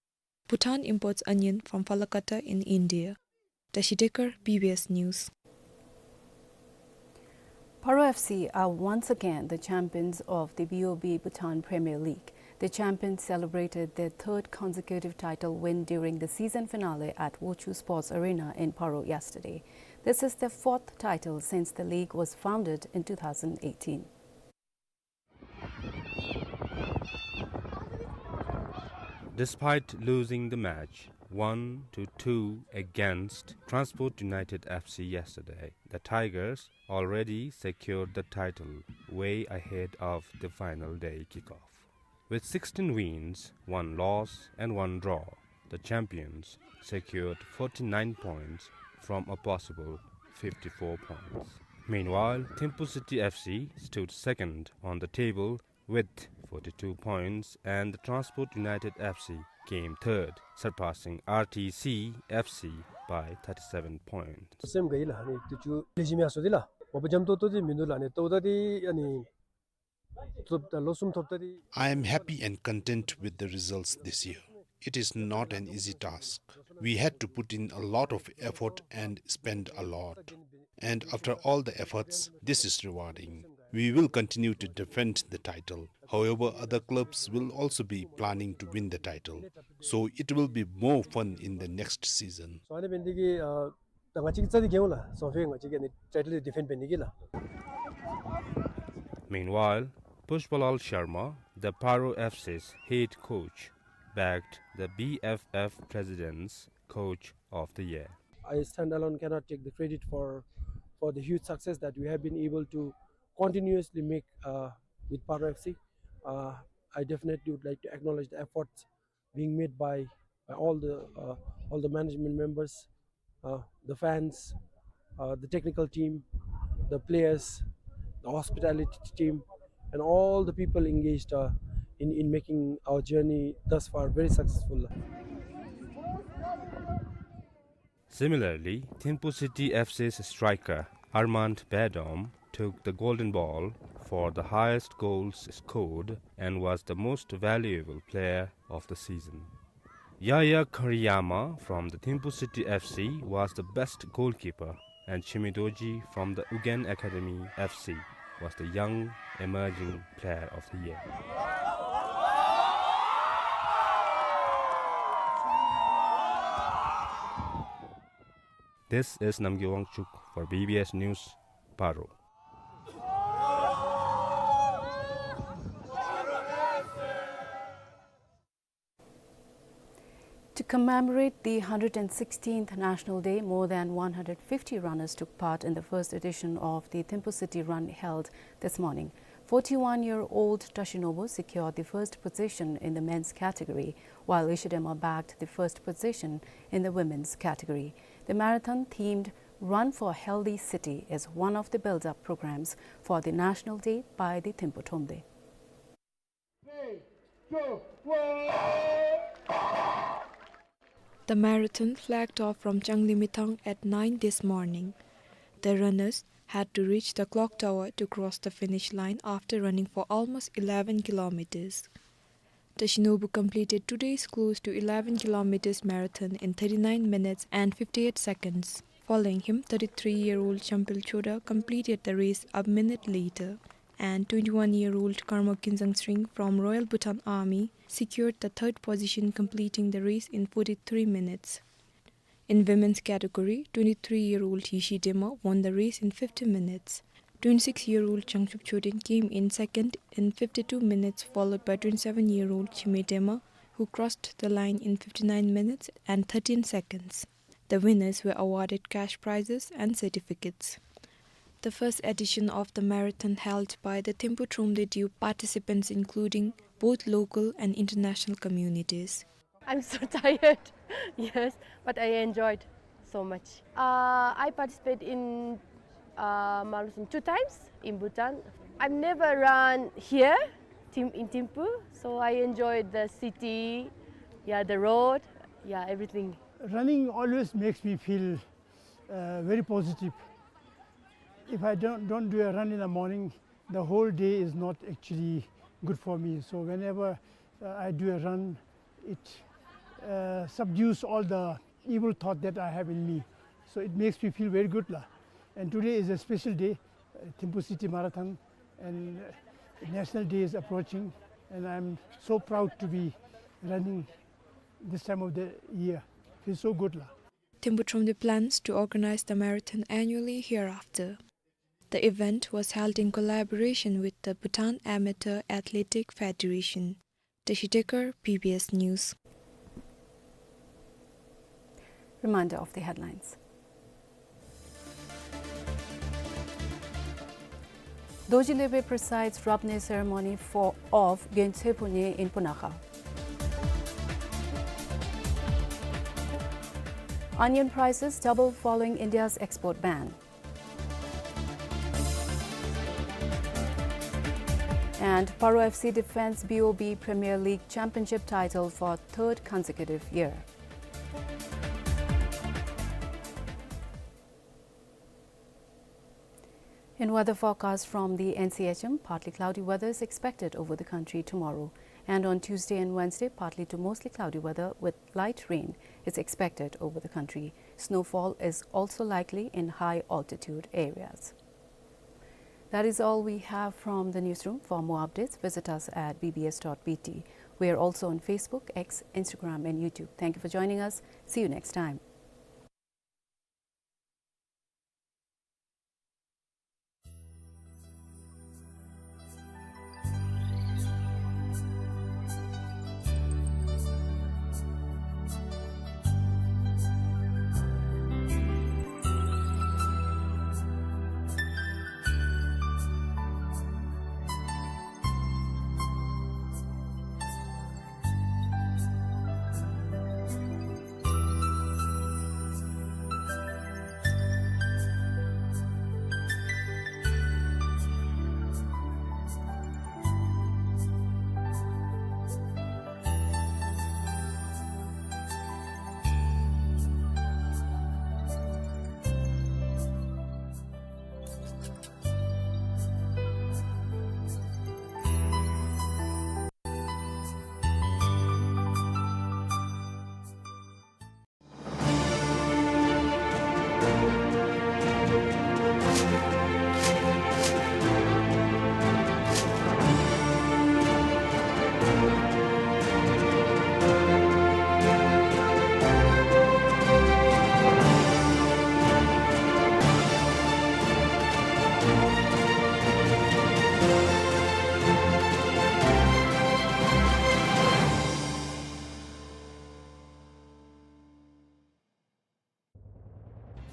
Bhutan imports onion from Falakata in India. Tashi Dekar, B B S News. Paro F C are once again the champions of the B O B Bhutan Premier League. The champions celebrated their third consecutive title win during the season finale at Wochu Sports Arena in Paro yesterday. This is their fourth title since the league was founded in two thousand eighteen. Despite losing the match one to two against Transport United F C yesterday, the Tigers already secured the title way ahead of the final day kickoff. With sixteen wins, one loss and one draw, the champions secured forty-nine points from a possible fifty-four points. Meanwhile, Thimphu City F C stood second on the table with forty-two points, and the Transport United F C came third, surpassing R T C F C by thirty-seven points. སེམས་དགའ་ཡི་ལགས། ཨ་ནི་དུས་ཅི་ལེགས་ཤོམ་ཡར་སོང་སྟེ་ལགས། མ་པ་འཇམ་ཏོང་ཏོ་འདི་མིན་འདུག་ལགས། ཨ་ནི་ཏོག་ཏོ་འདི་ཨ་ནི་ཐོབ་ད་ལོ་གསུམ་ཐོབ་ད་འདི། I am happy and content with the results this year. It is not an easy task. We had to put in a lot of effort and spend a lot. And after all the efforts, this is rewarding. We will continue to defend the title. However, other clubs will also be planning to win the title. So it will be more fun in the next season. སོ་ཨ་ནི་འབད་ནི་འདི་གིས་ཨ་ད་ང་བཅས་ཀྱིས་རྩ་འདི་འགེངས་འོང་ལགས། སོ་ཕེ་ང་བཅས་ཀྱི་ཨ་ནི་ཊའི་ཊལ་འདི་ཌི་ཕེནཌ་འབད་ནི་གི་ལགས། Meanwhile, Pushpalal Sharma, the Paro F C's head coach, bagged the B F F President's Coach of the Year. I stand alone cannot take the credit for, for the huge success that we have been able to continuously make, uh, with Paro F C. Uh, I definitely would like to acknowledge the efforts being made by, by all the, uh, all the management members, uh, the fans, uh, the technical team, the players, the hospitality team, and all the people engaged, uh, in, in making our journey thus far very successful. Similarly, Thimphu City F C's striker Armand Badom took the golden ball for the highest goals scored and was the most valuable player of the season. Yaya Kariyama from the Thimphu City F C was the best goalkeeper, and Chimidoji from the Ugyen Academy F C was the young emerging player of the year. This is Namgay Wangchuk for B B S News, Paro. To commemorate the hundred and sixteenth National Day, more than one hundred fifty runners took part in the first edition of the Thimphu City Run held this morning. Forty-one-year-old Tashinobu secured the first position in the men's category, while Ishidema bagged the first position in the women's category. The marathon themed Run for a Healthy City is one of the build-up programs for the National Day by the Thimphu Thromde. Three, two, one. The marathon flagged off from Changlimithang at nine this morning. The runners had to reach the clock tower to cross the finish line after running for almost eleven kilometers. Tashinobu completed today's close to eleven kilometers marathon in thirty-nine minutes and fifty-eight seconds. Following him, thirty-three-year-old Champil Choda completed the race a minute later, and twenty-one-year-old Karma Kinzang Sring from Royal Bhutan Army secured the third position, completing the race in forty-three minutes. In women's category, twenty-three-year-old Yishi Dema won the race in fifty minutes. Twenty-six-year-old Jangchup Choding came in second in fifty-two minutes, followed by twenty-seven-year-old Chime Dema, who crossed the line in fifty-nine minutes and thirteen seconds. The winners were awarded cash prizes and certificates. The first edition of the marathon held by the Thimphu Thromde Deyu participants, including both local and international communities. I'm so tired, yes, but I enjoyed so much. Uh, I participate in, uh, marathon two times in Bhutan. I've never run here, Thim-, in Thimphu, so I enjoyed the city, yeah, the road, yeah, everything. Running always makes me feel, uh, very positive. If I don't, don't do a run in the morning, the whole day is not actually good for me. So whenever, uh, I do a run, it, uh, subdues all the evil thought that I have in me. So it makes me feel very good, la. And today is a special day. Uh, Thimphu City Marathon, and, uh, National Day is approaching, and I'm so proud to be running this time of the year. Feels so good, la. Thimphu Thromde plans to organize the marathon annually hereafter. The event was held in collaboration with the Bhutan Amateur Athletic Federation. Tashi Dekar, B B S News. Reminder of the headlines. Dorji Lebe presides Rabneh ceremony for of Gentse Pune in Punakha. Onion prices double following India's export ban. And Paro F C defends B O B Premier League Championship title for third consecutive year. In weather forecast from the N C H M, partly cloudy weather is expected over the country tomorrow. And on Tuesday and Wednesday, partly to mostly cloudy weather with light rain is expected over the country. Snowfall is also likely in high altitude areas. That is all we have from the newsroom. For more updates, visit us at B B S dot B T. We are also on Facebook, X, Instagram, and YouTube. Thank you for joining us. See you next time.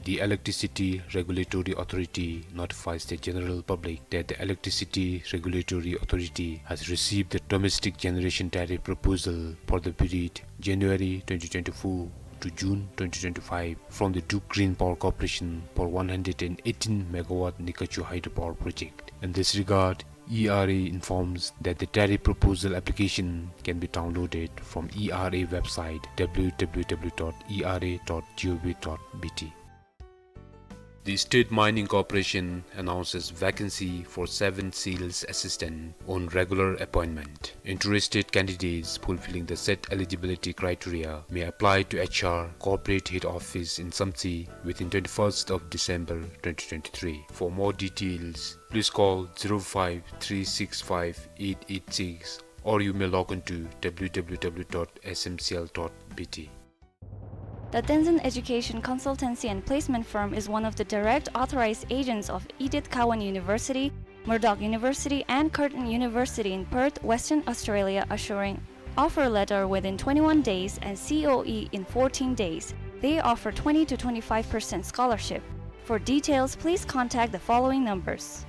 The Electricity Regulatory Authority notifies the general public that the Electricity Regulatory Authority has received the domestic generation tariff proposal for the period January twenty twenty-four to June twenty twenty-five from the Druk Green Power Corporation for one hundred and eighteen megawatt Nikachu hydropower project. In this regard, E R A informs that the tariff proposal application can be downloaded from E R A website, W W W dot E R A dot gov dot B T. The State Mining Corporation announces vacancy for seven sales assistant on regular appointment. Interested candidates fulfilling the set eligibility criteria may apply to H R, Corporate Head Office in Samtse, within twenty-first of December twenty twenty-three. For more details, please call zero five three six five eight eight six, or you may log on to W W W dot S M C L dot B T. The Tenzin Education Consultancy and Placement Firm is one of the direct authorized agents of Edith Cowan University, Murdoch University, and Curtin University in Perth, Western Australia, assuring offer letter within twenty-one days and C O E in fourteen days. They offer twenty to twenty-five percent scholarship. For details, please contact the following numbers.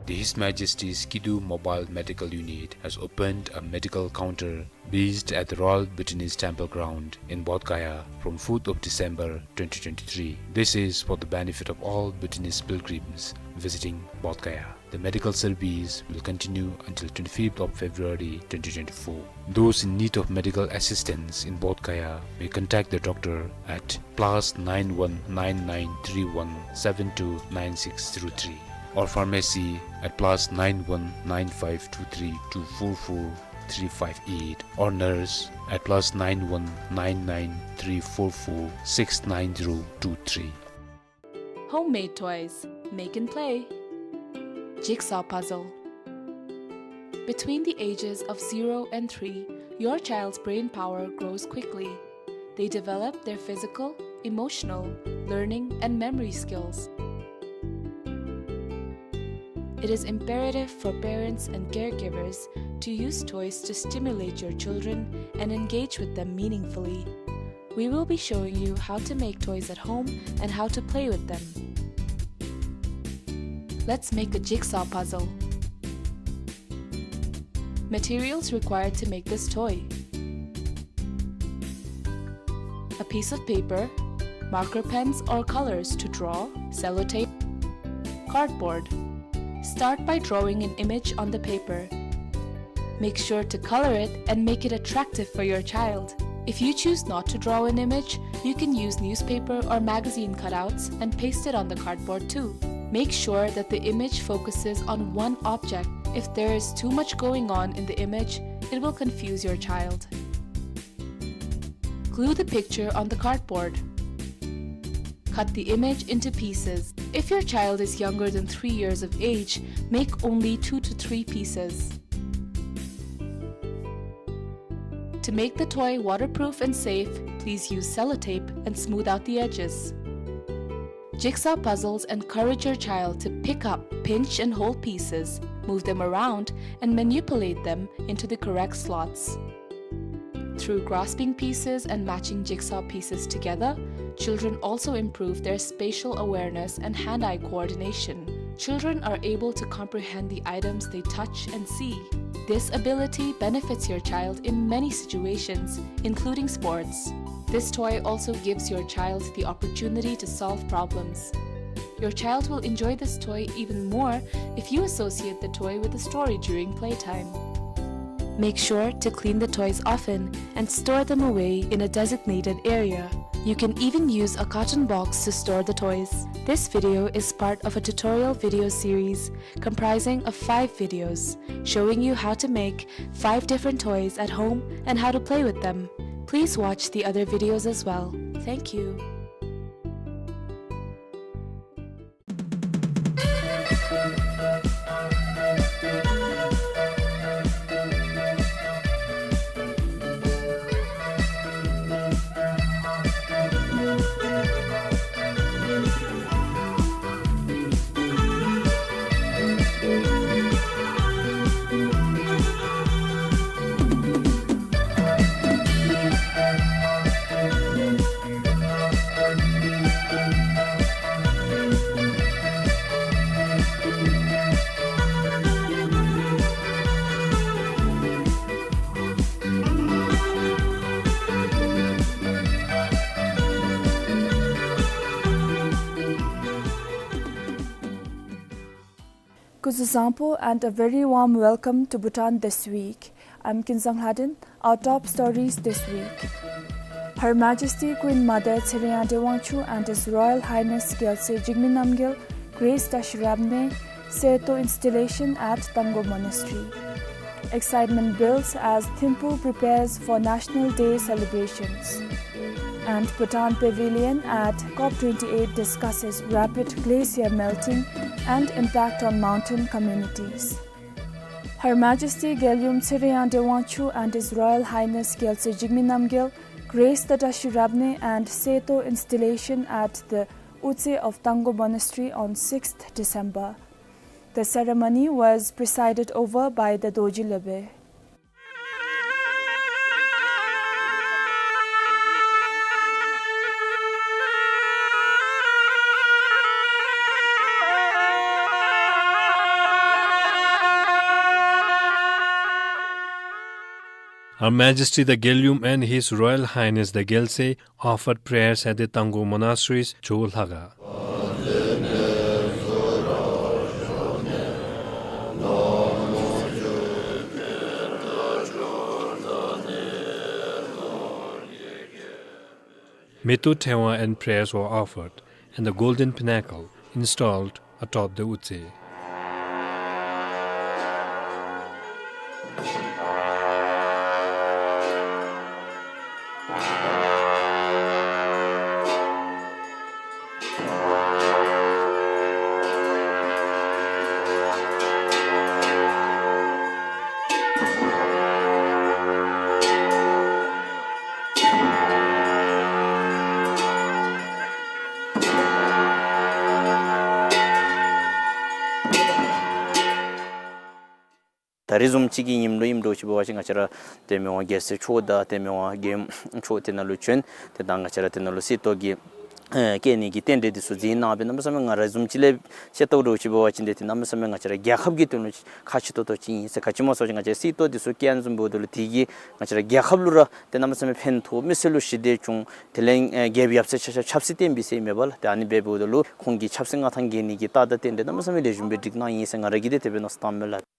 The His Majesty's Kidu Mobile Medical Unit has opened a medical counter based at the Royal Bhutanese Temple Ground in Bodh Gaya from fourth of December twenty twenty-three. This is for the benefit of all Bhutanese pilgrims visiting Bodh Gaya. The medical service will continue until twenty-fifth of February twenty twenty-four. Those in need of medical assistance in Bodh Gaya may contact the doctor at plus nine one nine nine three one seven two nine six zero three, or pharmacy at plus nine one nine five two three two four four three five eight, or nurse at plus nine one nine nine three four four six nine zero two three. Homemade toys. Make and play. Jigsaw puzzle. Between the ages of zero and three, your child's brain power grows quickly. They develop their physical, emotional, learning, and memory skills. It is imperative for parents and caregivers to use toys to stimulate your children and engage with them meaningfully. We will be showing you how to make toys at home and how to play with them. Let's make a jigsaw puzzle. Materials required to make this toy: a piece of paper, marker pens or colors to draw, sellotape, cardboard. Start by drawing an image on the paper. Make sure to color it and make it attractive for your child. If you choose not to draw an image, you can use newspaper or magazine cutouts and paste it on the cardboard too. Make sure that the image focuses on one object. If there is too much going on in the image, it will confuse your child. Glue the picture on the cardboard. Cut the image into pieces. If your child is younger than three years of age, make only two to three pieces. To make the toy waterproof and safe, please use sellotape and smooth out the edges. Jigsaw puzzles encourage your child to pick up, pinch, and hold pieces, move them around, and manipulate them into the correct slots. Through grasping pieces and matching jigsaw pieces together, children also improve their spatial awareness and hand-eye coordination. Children are able to comprehend the items they touch and see. This ability benefits your child in many situations, including sports. This toy also gives your child the opportunity to solve problems. Your child will enjoy this toy even more if you associate the toy with a story during playtime. Make sure to clean the toys often and store them away in a designated area. You can even use a carton box to store the toys. This video is part of a tutorial video series comprising of five videos showing you how to make five different toys at home and how to play with them. Please watch the other videos as well. Thank you. བཟང་པོ and a very warm welcome to Bhutan this week. I'm Kinzang Lhadin. Our top stories this week. Her Majesty Queen Mother Tshiriang Drewang Chu and His Royal Highness Gyaltsey Jigme Namgyal grace Dashu Rabne, Seyto installation at Tanggo Monastery. Excitement builds as Thimphu prepares for National Day celebrations. And Bhutan Pavilion at COP twenty-eight discusses rapid glacier melting and impact on mountain communities. Her Majesty Gyaltsey Tshiriang Drewang Chu and His Royal Highness Gyaltsey Jigme Namgyal grace the Dashu Rabne and Seyto installation at the Utse of Tanggo Monastery on sixth December. The ceremony was presided over by the Dorji Lopen. Her Majesty the Gyaltsey and His Royal Highness the Gyaltsey offered prayers at the Tanggo Monastery's Cho Lhaga. Metu Thewa and prayers were offered, and the golden pinnacle installed atop the Utse. ད་རེས་བཟུམ་ཅིག་གི་ཉིནམ་ལུ་ཨིནམ་འདྲཝ་ཅིག་འབད་བ་ཅིན་ང་བཅས་ར་ཏེ་མི་དབང་རྒྱལ་སྲས་མཆོག་དང་ཏེ་མི་དབང་རྒྱལ་ཡུམ་མཆོག་དེ་ནང་ལུ་བྱོན། ཏེ་ད་ང་བཅས་ར་དེ་ནང་ལུ་གསེར་ཏོག་གི་ཨེ་བཀལ་ནི་གི་རྟེན་འབྲེལ་འདི་ཚུ་མཛད་གནང་སྦེ་གནམ་མེད་ས་མེད་ང་ར་བཟུམ་ཅིག་ལས་ཤེས་ལྟཝ་འདྲཝ་ཅིག་འབད་བ་ཅིན་ཏེ་ཏེ་གནམ་མེད་ས་མེད་ང་བཅས་ར་རྒྱལ་ཁབ་ཀྱི་དོན་ལུ་ཁག་ཆེ་ཏོག་ཏོ་ཅིག་ཨིན་ཟེར། ག་ཅི་སྨོ་ཟེར་བ་ཅིན་ང་བཅས་གསེར་ཏོག་འདི་ཚུ་བཀལ་བཟུམ་འབདཝ་ད་ལུ་དེ་གིས་ང་བཅས་ར་རྒྱལ་ཁབ་ལུ་ར་ཏེ་གནམ་མེད་ས་མེད་ཕན་ཐོགས། མི་སེར་ལུ་ཞི་བདེ་འབྱུང་། དེ་ལས་ཨེ་རྒྱལ་པོའི་ཡབ་སྲས་ཆ་ཁྱབ་ཆབ་སྲིད་བརྟན་པའི་ཟེར་ཨིན་མས་པ་ལགས། ཏེ་ཨ་ནི་སྦེ་འབདཝ་ད་ལུ་ཁོང་གི་ཆབ་སྲིད་མངའ་ཐང་རྒྱས་ནི་གི་རྟགས་དང་རྟེན་འབྲེལ་གནམ་མེད་ས་མེད་ལེགས་ཤོམ་སྦེ་བསྒྲིགས་གནང་ཡི་ཟེར་ང་ར་གིས་ཏེ་དེ་སྦེ་མནོ་བསམ་བཏངམ་མས་ལགས།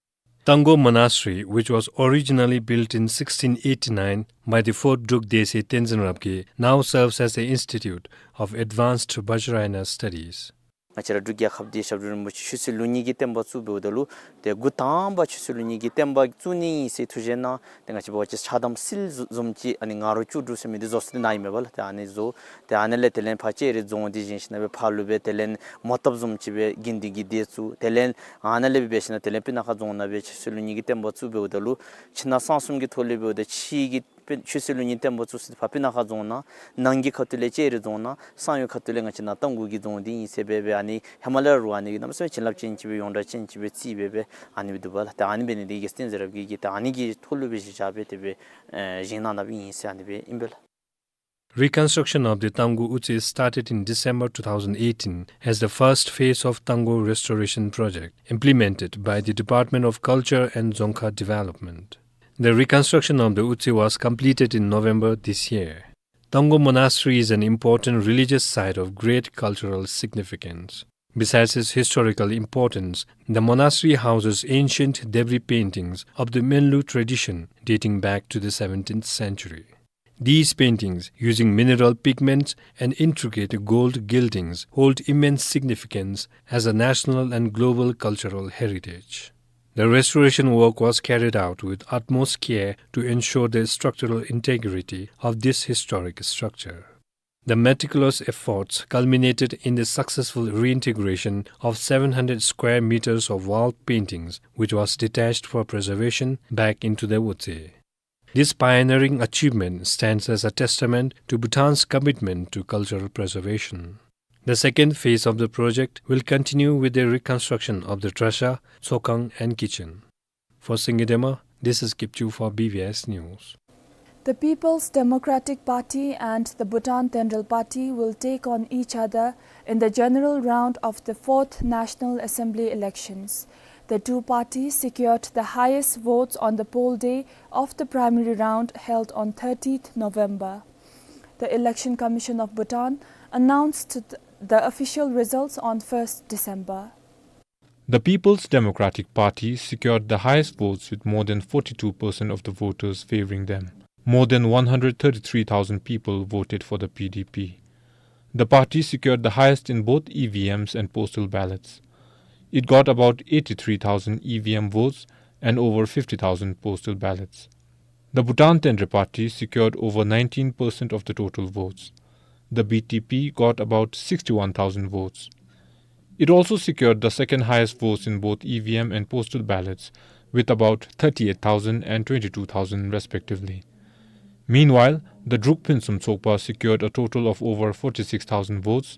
Tanggo Monastery, which was originally built in sixteen eighty-nine by the fourth Druk Dese Tenzin Rabgye, now serves as the Institute of Advanced Vajrayana Studies. ང་བཅས་ར་འབྲུག་རྒྱལ་ཁབ་འདི་ཞབས་དྲུང་རིན་པོ་ཆེ་ཆོས་སྲིད་ལུགས་གཉིས་ཀྱི་བསྟན་པ་བཙུགས་འབདཝ་ད་ལུ་ཏེ་འགོ་དང་པ་ཆོས་སྲིད་ལུགས་གཉིས་ཀྱི་བསྟན་པ་བཙུགས་ནི་ཨིན་ཟེར་ཐུགས་བཞེད་གནང་། ཏེ་ང་བཅས་འབད་བ་ཅིན་ཕྱག་དམ་སིལ་བཟུམ་ཅིག་ཨ་ནི་ང་རོ་བཅུ་དྲུག་ཟེར་མི་འདི་བཟོ་ས་འདི་ནཱ་ཨིན་མས་པ་ལགས། ཏེ་ཨ་ནི་བཟོ། ཏེ་ཨ་ནི་ལས་དེ་ལས་ཕར་ལྕགས་རི་རྫོང་འདི་བཞེངས་ཞིནམ་སྦེ་ཕར་ལུ་སྦེ་དེ་ལས་མོ་བཏབ་བཟུམ་ཅིག་སྦེ་དགེ་འདུན་གྱི་སྡེ་བཙུགས། དེ་ལས་ཨ་ནཱ་ལས་སྦེ་འབད་ཞིནམ་དེ་ལས་སྤུ་ན་ཁ་རྫོང་ནང་སྦེ་ཆོས་སྲིད་ལུགས་གཉིས་ཀྱི་བསྟན་པ་བཙུགས་འབདཝ་ད་ལུ་ཕྱི་ནང་གསང་གསུམ་གྱི་ཐོག་ལས་འབདཝ་ད་ཕྱི་གི་དཔེ་ཆོས་སྲིད་ལུགས་གཉིས་བསྟན་པ་བཙུགས་ས་འདི་ཕར་སྤུ་ན་ཁ་རྫོང་ནང་། ནང་གི་ཁ་ཐུག་ལས་ལྕགས་རི་རྫོང་ནང་། གསང་ཡུལ་ཁ་ཐུག་ལས་ང་བཅས་ནཱ་རྟ་མགོ་གི་རྫོང་འདི་ཨིན་ཟེར་སྦེ་སྦེ་ཨ་ནི་ཧེ་མ་ལས་ར་ཨ་ནི་གི་གནམ་མེད་ས་མེད་བྱིན་རླབས་ཅན་ཅིག་སྦེ་ཡོངས་གྲགས་ཅན་ཅིག་སྦེ་བརྩིས་སྦེ་སྦེ་ཨ་ནི་སྦེ་འདུག་པ་ལགས། ཏེ་ཨ་ནི་འབད་ནི་འདི་རྒྱལ་སྲས་བསྟན་འཛིན་རབ་རྒྱས་ཀྱིས་ཏེ་ཨ་ནི་གི་ཐོག་ལུ་སྦེ་གཞི་བཞག་སྦེ་དེ་སྦེ་ཨེ་བཞེངས་གནང་གནངམ་ཨིན་ཟེར་ཨ་ནི་སྦེ་ཨིན་པས་ལགས། Reconstruction of the Tanggo Utse started in December two thousand eighteen as the first phase of Tanggo Restoration Project implemented by the Department of Culture and Dzongkha Development. The reconstruction of the Utse was completed in November this year. Tanggo Monastery is an important religious site of great cultural significance. Besides its historical importance, the monastery houses ancient debris paintings of the Menlu tradition dating back to the seventeenth century. These paintings, using mineral pigments and intricate gold gildings, hold immense significance as a national and global cultural heritage. The restoration work was carried out with utmost care to ensure the structural integrity of this historic structure. The meticulous efforts culminated in the successful reintegration of seven hundred square meters of wall paintings, which was detached for preservation, back into the Utse. This pioneering achievement stands as a testament to Bhutan's commitment to cultural preservation. The second phase of the project will continue with the reconstruction of the trasha, tsokhang, and kitchen. For Singye Dema, this is Kipchu for B B S News. The People's Democratic Party and the Bhutan Tenrel Party will take on each other in the general round of the fourth National Assembly elections. The two parties secured the highest votes on the poll day of the primary round held on thirtieth November. The Election Commission of Bhutan announced th-, the official results on first December. The People's Democratic Party secured the highest votes with more than forty-two percent of the voters favoring them. More than one hundred thirty-three thousand people voted for the P D P. The party secured the highest in both E V Ms and postal ballots. It got about eighty-three thousand E V M votes and over fifty thousand postal ballots. The Bhutan Tenre Party secured over nineteen percent of the total votes. The B T P got about sixty-one thousand votes. It also secured the second highest votes in both E V M and postal ballots, with about thirty-eight thousand and twenty-two thousand respectively. Meanwhile, the Druk Phuentsum Tsokpa secured a total of over forty-six thousand votes,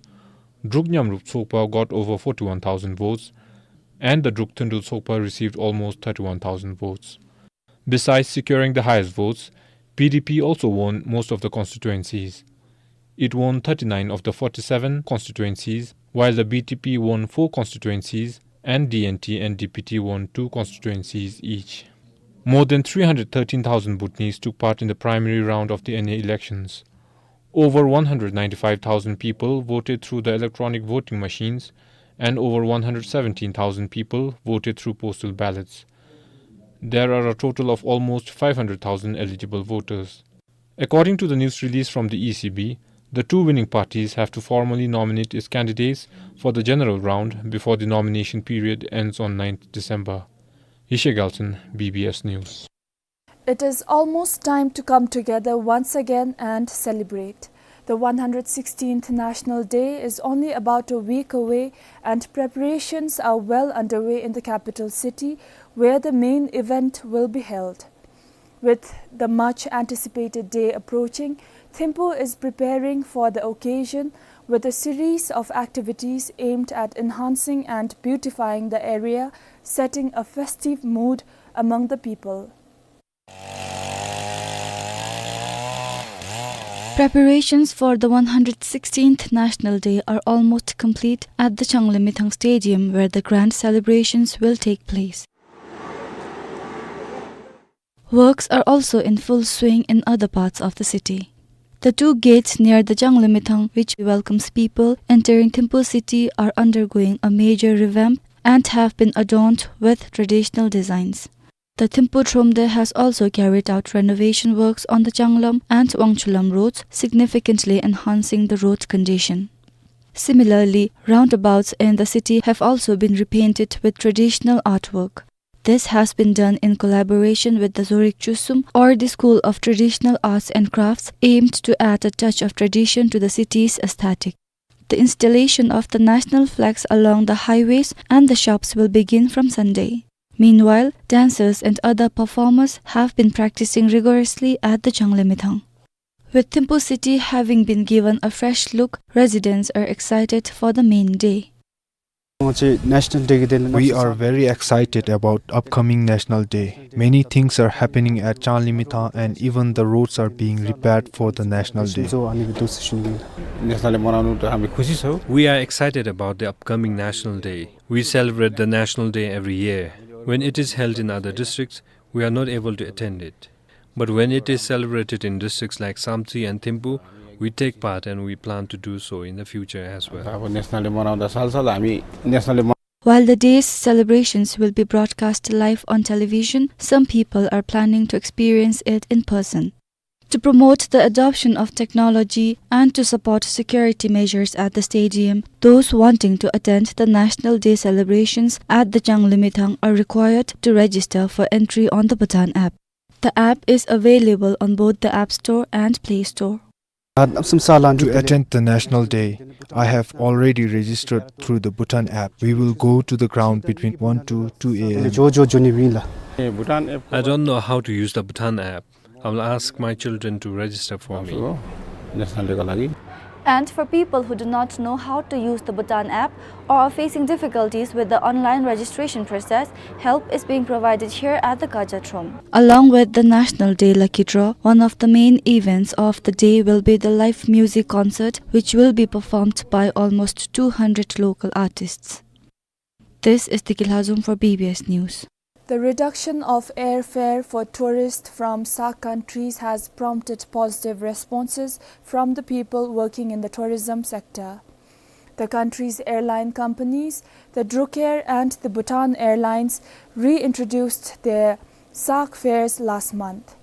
Druk Nyamrup Tsokpa got over forty-one thousand votes, and the Druk Thundul Tsokpa received almost thirty-one thousand votes. Besides securing the highest votes, P D P also won most of the constituencies. It won thirty-nine of the forty-seven constituencies, while the B T P won four constituencies and D N T and D P T won two constituencies each. More than three hundred thirteen thousand Bhutanese took part in the primary round of the N A elections. Over one hundred ninety-five thousand people voted through the electronic voting machines and over one hundred seventeen thousand people voted through postal ballots. There are a total of almost five hundred thousand eligible voters. According to the news release from the E C B, the two winning parties have to formally nominate its candidates for the general round before the nomination period ends on ninth December. Yeshe Gyaltshen, B B S News. It is almost time to come together once again and celebrate. The one hundred sixteenth National Day is only about a week away, and preparations are well underway in the capital city, where the main event will be held. With the much anticipated day approaching, Thimphu is preparing for the occasion with a series of activities aimed at enhancing and beautifying the area, setting a festive mood among the people. Preparations for the one hundred sixteenth National Day are almost complete at the Changlimithang Stadium, where the grand celebrations will take place. Works are also in full swing in other parts of the city. The two gates near the Changlimithang, which welcomes people entering Thimphu city, are undergoing a major revamp and have been adorned with traditional designs. The Thimphu Thromde has also carried out renovation works on the Changlam and Wangchulam roads, significantly enhancing the road condition. Similarly, roundabouts in the city have also been repainted with traditional artwork. This has been done in collaboration with the Zorik Chusum, or the School of Traditional Arts and Crafts, aimed to add a touch of tradition to the city's aesthetic. The installation of the national flags along the highways and the shops will begin from Sunday. Meanwhile, dancers and other performers have been practicing rigorously at the Changlimithang. With Thimphu city having been given a fresh look, residents are excited for the main day. We are very excited about upcoming National Day. Many things are happening at Changlimithang and even the roads are being repaired for the National Day. We are excited about the upcoming National Day. We celebrate the National Day every year. When it is held in other districts, we are not able to attend it. But when it is celebrated in districts like Samtse and Thimphu, we take part and we plan to do so in the future as well. अब national day मनाउँदा साल साल हामी national day While the day's celebrations will be broadcast live on television, some people are planning to experience it in person. To promote the adoption of technology and to support security measures at the stadium, those wanting to attend the National Day celebrations at the Changlimithang are required to register for entry on the Bhutan app. The app is available on both the App Store and Play Store. To attend the National Day, I have already registered through the Bhutan app. We will go to the ground between one to two a m. I don't know how to use the Bhutan app. I will ask my children to register for me. National deco लागि And for people who do not know how to use the Bhutan app or are facing difficulties with the online registration process, help is being provided here at the Kaja Throm. Along with the National Day Lucky Draw, one of the main events of the day will be the live music concert, which will be performed by almost two hundred local artists. This is Tiki Lhazom for B B S News. The reduction of airfare for tourists from SAARC countries has prompted positive responses from the people working in the tourism sector. The country's airline companies, the Drukair and the Bhutan Airlines, reintroduced their Saakh fares last month.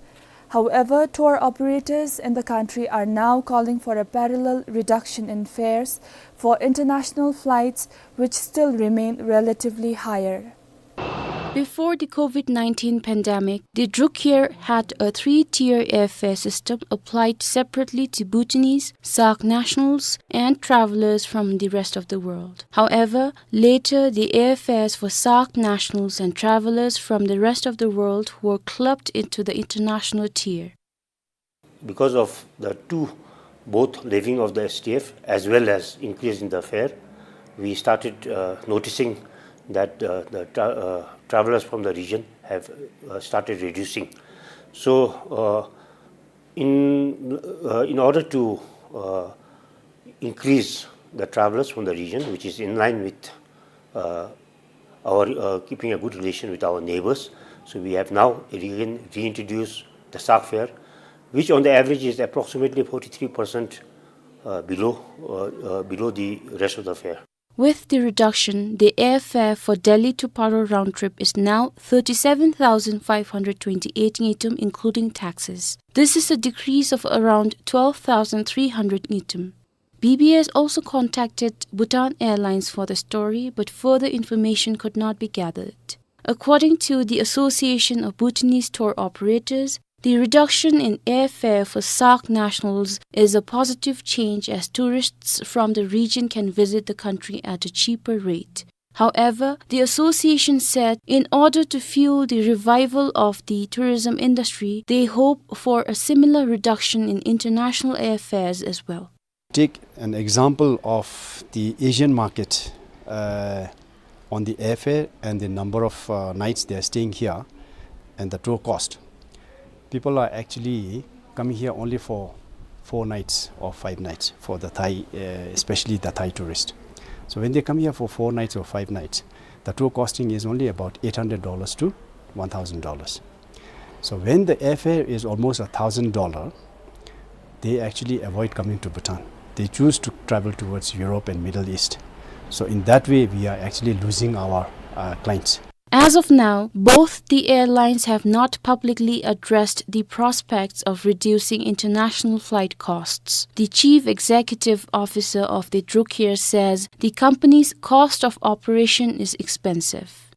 However, tour operators in the country are now calling for a parallel reduction in fares for international flights, which still remain relatively higher. Before the COVID nineteen pandemic, the Drukair had a three-tier airfare system applied separately to Bhutanese, Saakh nationals, and travelers from the rest of the world. However, later the airfares for Saakh nationals and travelers from the rest of the world were clubbed into the international tier. Because of the two, both levying of the S T F as well as increase in the fare, we started, uh, noticing that, uh, the tra-, uh, travelers from the region have, uh, started reducing. So, uh, in, uh, in order to, uh, increase the travelers from the region, which is in line with, uh, our, uh, keeping a good relation with our neighbors. So we have now again reintroduced the Saakh fare, which on the average is approximately forty-three percent, uh, below, uh, uh, below the rest of the fare. With the reduction, the airfare for Delhi to Paro round trip is now thirty-seven thousand five hundred twenty-eight ngultrum, including taxes. This is a decrease of around twelve thousand three hundred ngultrum. B B S also contacted Bhutan Airlines for the story, but further information could not be gathered. According to the Association of Bhutanese Tour Operators, the reduction in airfare for Saakh nationals is a positive change, as tourists from the region can visit the country at a cheaper rate. However, the association said in order to fuel the revival of the tourism industry, they hope for a similar reduction in international airfares as well. Take an example of the Asian market, uh, on the airfare and the number of, uh, nights they are staying here and the tour cost. People are actually coming here only for four nights or five nights for the Thai, uh, especially the Thai tourist. So when they come here for four nights or five nights, the tour costing is only about eight hundred dollars to one thousand dollars. So when the airfare is almost a thousand dollar, they actually avoid coming to Bhutan. They choose to travel towards Europe and Middle East. So in that way, we are actually losing our, uh, clients. As of now, both the airlines have not publicly addressed the prospects of reducing international flight costs. The chief executive officer of the Drukair says the company's cost of operation is expensive.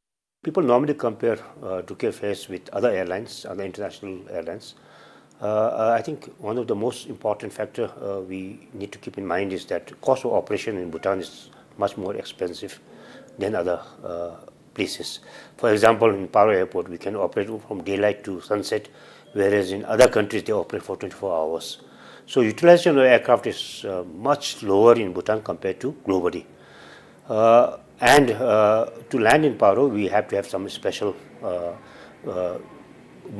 People normally compare, uh, Drukair fares with other airlines, other international airlines. Uh, uh, I think one of the most important factor, uh, we need to keep in mind is that cost of operation in Bhutan is much more expensive than other, uh, places. For example, in Paro Airport, we can operate from daylight to sunset, whereas in other countries, they operate for twenty-four hours. So utilization of aircraft is, uh, much lower in Bhutan compared to globally. Uh, and, uh, to land in Paro, we have to have some special, uh, uh,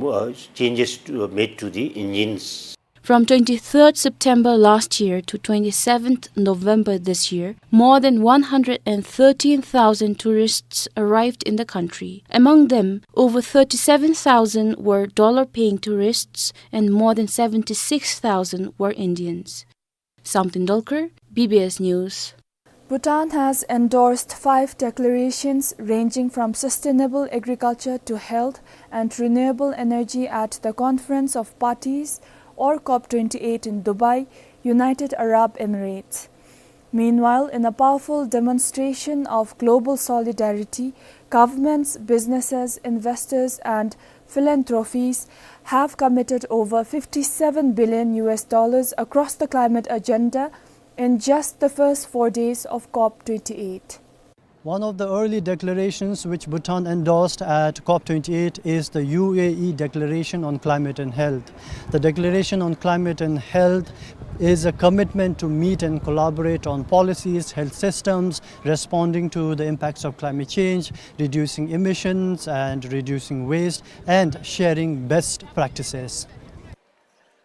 uh, changes to, uh, made to the engines. From twenty-third September last year to twenty-seventh November this year, more than one hundred and thirteen thousand tourists arrived in the country. Among them, over thirty-seven thousand were dollar-paying tourists and more than seventy-six thousand were Indians. Samten Dolkar, B B S News. Bhutan has endorsed five declarations ranging from sustainable agriculture to health and renewable energy at the Conference of Parties, or COP twenty-eight, in Dubai, United Arab Emirates. Meanwhile, in a powerful demonstration of global solidarity, governments, businesses, investors, and philanthropies have committed over fifty-seven billion U S dollars across the climate agenda in just the first four days of COP twenty-eight. One of the early declarations which Bhutan endorsed at COP twenty-eight is the U A E Declaration on Climate and Health. The Declaration on Climate and Health is a commitment to meet and collaborate on policies, health systems, responding to the impacts of climate change, reducing emissions and reducing waste, and sharing best practices.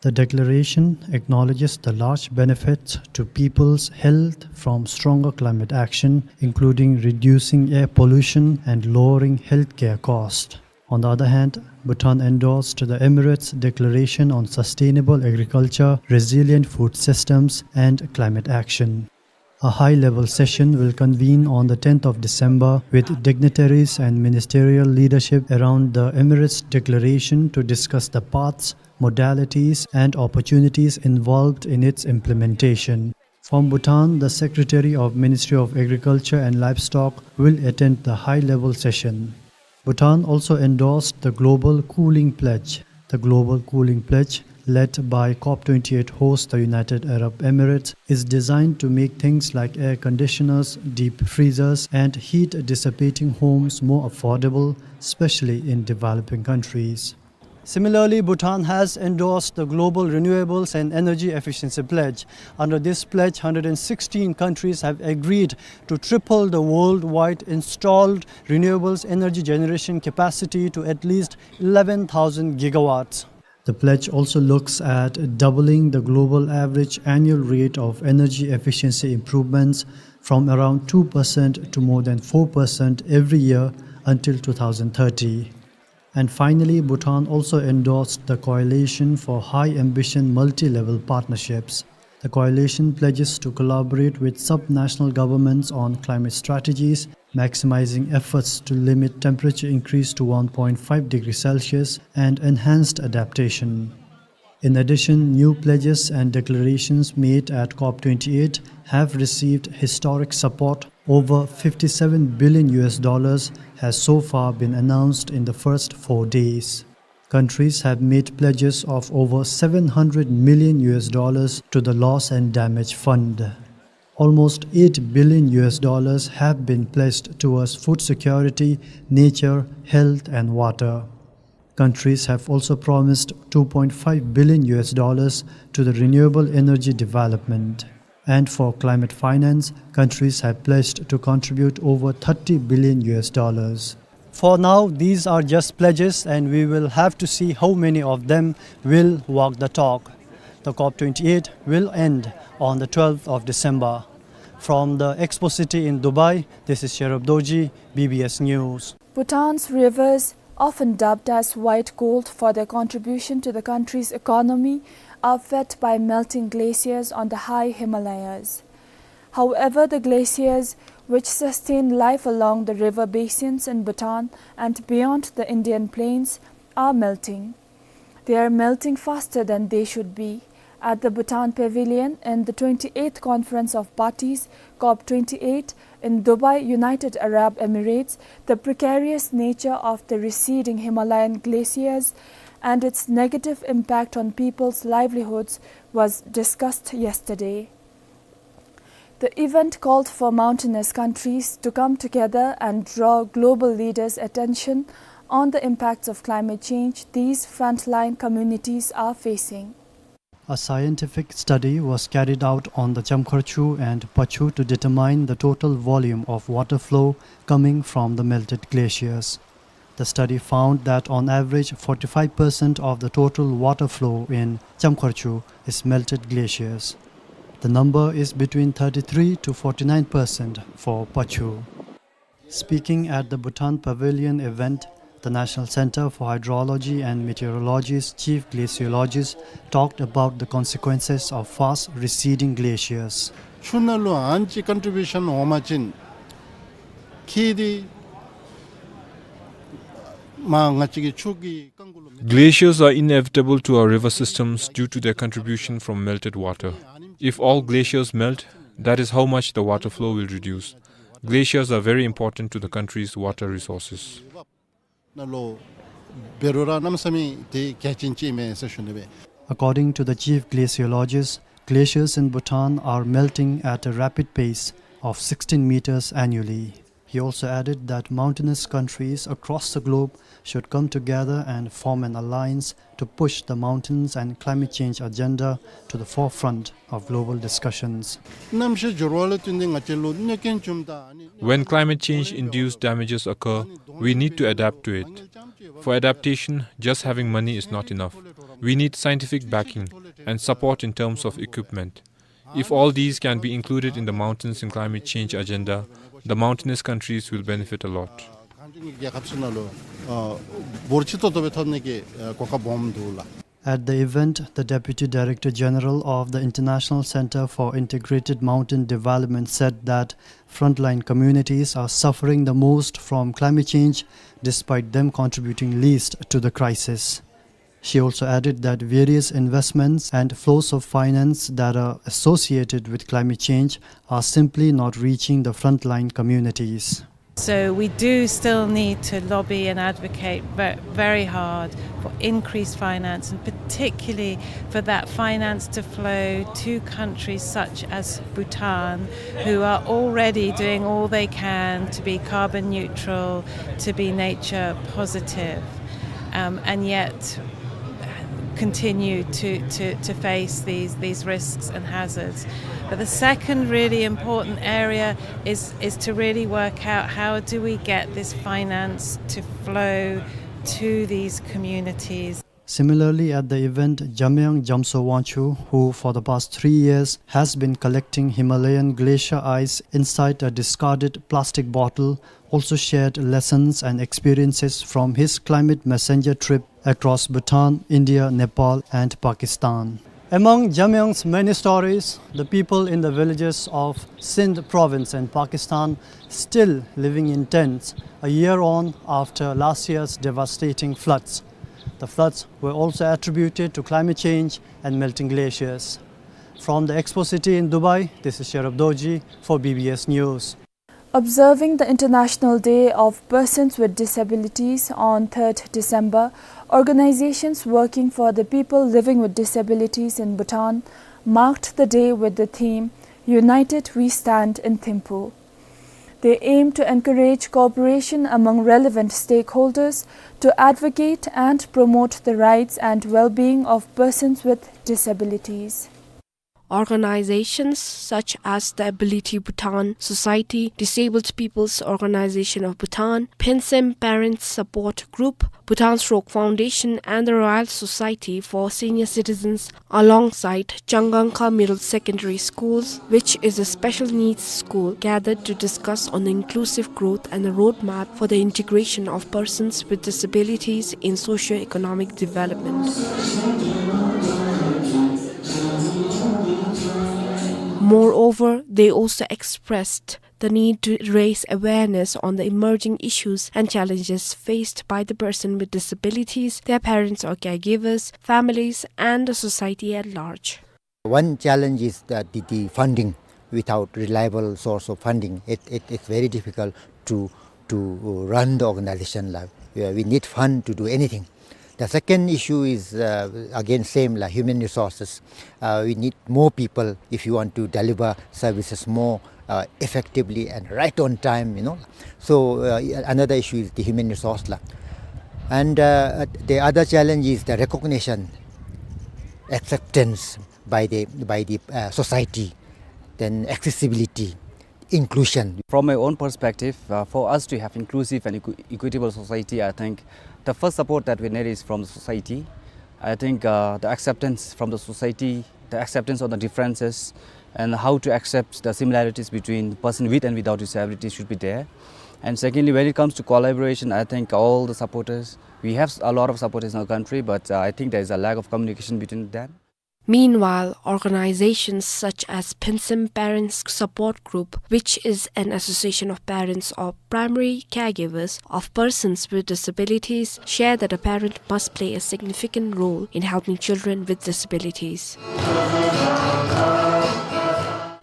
The declaration acknowledges the large benefits to people's health from stronger climate action, including reducing air pollution and lowering healthcare costs. On the other hand, Bhutan endorsed the Emirates Declaration on Sustainable Agriculture, Resilient Food Systems, and Climate Action. A high-level session will convene on the tenth of December with dignitaries and ministerial leadership around the Emirates' declaration to discuss the paths, modalities, and opportunities involved in its implementation. From Bhutan, the Secretary of Ministry of Agriculture and Livestock will attend the high-level session. Bhutan also endorsed the Global Cooling Pledge. The Global Cooling Pledge, led by COP twenty-eight host, the United Arab Emirates, is designed to make things like air conditioners, deep freezers, and heat-dissipating homes more affordable, especially in developing countries. Similarly, Bhutan has endorsed the Global Renewables and Energy Efficiency Pledge. Under this pledge, hundred and sixteen countries have agreed to triple the worldwide installed renewables energy generation capacity to at least eleven thousand gigawatts. The pledge also looks at doubling the global average annual rate of energy efficiency improvements from around two percent to more than four percent every year until two thousand thirty. And finally, Bhutan also endorsed the Coalition for High Ambition Multi-Level Partnerships. The coalition pledges to collaborate with sub-national governments on climate strategies, maximizing efforts to limit temperature increase to one point five degrees Celsius and enhanced adaptation. In addition, new pledges and declarations made at COP twenty-eight have received historic support. Over fifty-seven billion U S dollars has so far been announced in the first four days. Countries have made pledges of over seven hundred million U S dollars to the Loss and Damage Fund. Almost eight billion U S dollars have been pledged towards food security, nature, health, and water. Countries have also promised two point five billion U S dollars to the renewable energy development. And for climate finance, countries have pledged to contribute over thirty billion U S dollars. For now, these are just pledges, and we will have to see how many of them will walk the talk. The COP twenty-eight will end on the twelfth of December. From the Expo City in Dubai, this is Sherub Dorji, B B S News. Bhutan's rivers, often dubbed as white gold for their contribution to the country's economy, are fed by melting glaciers on the high Himalayas. However, the glaciers, which sustain life along the river basins in Bhutan and beyond the Indian plains, are melting. They are melting faster than they should be. At the Bhutan Pavilion in the twenty-eighth Conference of Parties, COP twenty-eight, in Dubai, United Arab Emirates, the precarious nature of the receding Himalayan glaciers and its negative impact on people's livelihoods was discussed yesterday. The event called for mountainous countries to come together and draw global leaders' attention on the impacts of climate change these frontline communities are facing. A scientific study was carried out on the Chamkharchu and Pachhu to determine the total volume of water flow coming from the melted glaciers. The study found that on average, forty-five percent of the total water flow in Chamkharchu is melted glaciers. The number is between thirty-three to forty-nine percent for Pachhu. Speaking at the Bhutan Pavilion event, the National Center for Hydrology and Meteorology's chief glaciologist talked about the consequences of fast receding glaciers. ཆུ་ནང་ལུ་ཨ་ནི་ཅིག་ཀོན་ཊི་བིའུ་ཤཱན་འོང་པ་ཅིན་ཁྱད་དེ་མ་ང་བཅས་ཀྱི་ཆུ་གི་རྐང་གུ་ལུ། Glaciers are inevitable to our river systems due to their contribution from melted water. If all glaciers melt, that is how much the water flow will reduce. Glaciers are very important to the country's water resources. ནང་ལུ་འབད་རུང་ར་གནམ་མེད་ས་མེད་དེ་གལ་ཆེན་ཅིག་ཨིན་མས་ཟེར་ཞུ་ནི་སྦེ། According to the chief glaciologist, glaciers in Bhutan are melting at a rapid pace of sixteen meters annually. He also added that mountainous countries across the globe should come together and form an alliance to push the mountains and climate change agenda to the forefront of global discussions. གནམ་གཤིས་འགྱུར་བ་ལུ་བརྟེན་ཏེ་ང་བཅས་ལུ་གནོད་རྐྱེན་བྱུངམ་ད་ཨ་ནི། When climate change-induced damages occur, we need to adapt to it. For adaptation, just having money is not enough. We need scientific backing and support in terms of equipment. If all these can be included in the mountains and climate change agenda, the mountainous countries will benefit a lot. གངས་ཅན་གྱི་རྒྱལ་ཁབ་ཚུ་ནང་ལུ་ཨ་འབོར་ཆེ་ཏོག་ཏོ་སྦེ་ཐོབ་ནི་གི་ཨ་གོ་སྐབས་སྦོམ་འདུག་ལགས། At the event, the Deputy Director General of the International Center for Integrated Mountain Development said that frontline communities are suffering the most from climate change, despite them contributing least to the crisis. She also added that various investments and flows of finance that are associated with climate change are simply not reaching the frontline communities. So we do still need to lobby and advocate ve-, very hard for increased finance, and particularly for that finance to flow to countries such as Bhutan, who are already doing all they can to be carbon neutral, to be nature positive, um, and yet continue to, to, to face these, these risks and hazards. But the second really important area is, is to really work out how do we get this finance to flow to these communities. Similarly, at the event, Jamyang Jamso Wangchuk, who for the past three years has been collecting Himalayan glacier ice inside a discarded plastic bottle, also shared lessons and experiences from his Climate Messenger trip across Bhutan, India, Nepal, and Pakistan. Among Jamyang's many stories, the people in the villages of Sindh province in Pakistan still living in tents a year on after last year's devastating floods. The floods were also attributed to climate change and melting glaciers. From the Expo City in Dubai, this is Sherab Dorji for B B S News. Observing the International Day of Persons with Disabilities on third December, organizations working for the people living with disabilities in Bhutan marked the day with the theme, "United We Stand in Thimphu." They aim to encourage cooperation among relevant stakeholders to advocate and promote the rights and well-being of persons with disabilities. Organizations such as the Ability Bhutan Society, Disabled People's Organization of Bhutan, Pyinsem Parents Support Group, Bhutan Stroke Foundation, and the Royal Society for Senior Citizens, alongside Changangkha Middle Secondary Schools, which is a special needs school, gathered to discuss on the inclusive growth and the roadmap for the integration of persons with disabilities in socio-economic development. Moreover, they also expressed the need to raise awareness on the emerging issues and challenges faced by the person with disabilities, their parents or caregivers, families, and the society at large. One challenge is that the, the funding. Without reliable source of funding, it, it, it's very difficult to, to run the organization. Like, uh, we need fund to do anything. The second issue is, uh, again, same, like, human resources. Uh, we need more people if you want to deliver services more, uh, effectively and right on time, you know. So, uh, another issue is the human resource, la. And, uh, the other challenge is the recognition, acceptance by the, by the, uh, society, then accessibility, inclusion. From my own perspective, uh, for us to have inclusive and equi-, equitable society, I think the first support that we need is from the society. I think, uh, the acceptance from the society, the acceptance of the differences, and how to accept the similarities between the person with and without disability should be there. And secondly, when it comes to collaboration, I think all the supporters, we have a lot of supporters in our country, but, uh, I think there is a lack of communication between them. Meanwhile, organizations such as Pyinsem Parents Support Group, which is an association of parents or primary caregivers of persons with disabilities, share that a parent must play a significant role in helping children with disabilities.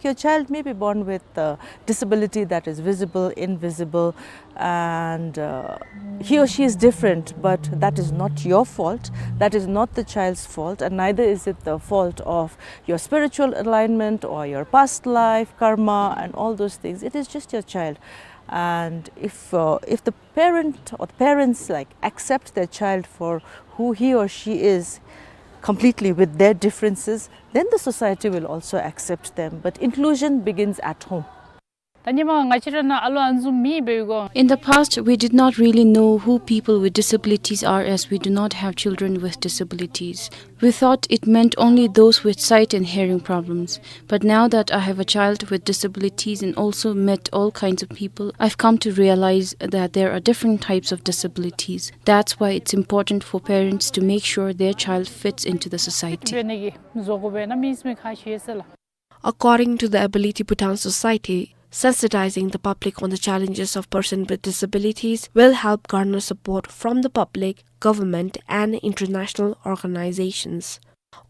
Your child may be born with a disability that is visible, invisible, and, uh, he or she is different, but that is not your fault. That is not the child's fault, and neither is it the fault of your spiritual alignment or your past life, karma, and all those things. It is just your child. And if, uh, if the parent or the parents, like, accept their child for who he or she is, completely with their differences, then the society will also accept them. But inclusion begins at home. ད་ཉི་མ་ང་བཅས་ར་ནང་ཨ་ལོ་ཨ་འཛོམས་མེད་པའི་སྒང་། In the past, we did not really know who people with disabilities are, as we do not have children with disabilities. We thought it meant only those with sight and hearing problems. But now that I have a child with disabilities and also met all kinds of people, I've come to realize that there are different types of disabilities. That's why it's important for parents to make sure their child fits into the society. འབད་ནི་གི་བཟོ་དགོ་པས་ན་མི་ཟེར་མི་ཁ་ཤས་ཟེར་ལགས། According to the Ability Bhutan Society, sensitizing the public on the challenges of persons with disabilities will help garner support from the public, government, and international organizations.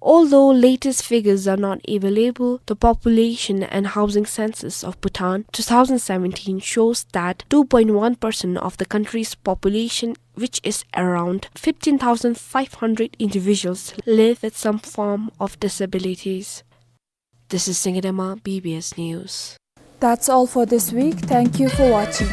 Although latest figures are not available, the Population and Housing Census of Bhutan two thousand seventeen shows that two point one percent of the country's population, which is around fifteen thousand five hundred individuals, live with some form of disabilities. This is Singye Dema, B B S News. That's all for this week. Thank you for watching.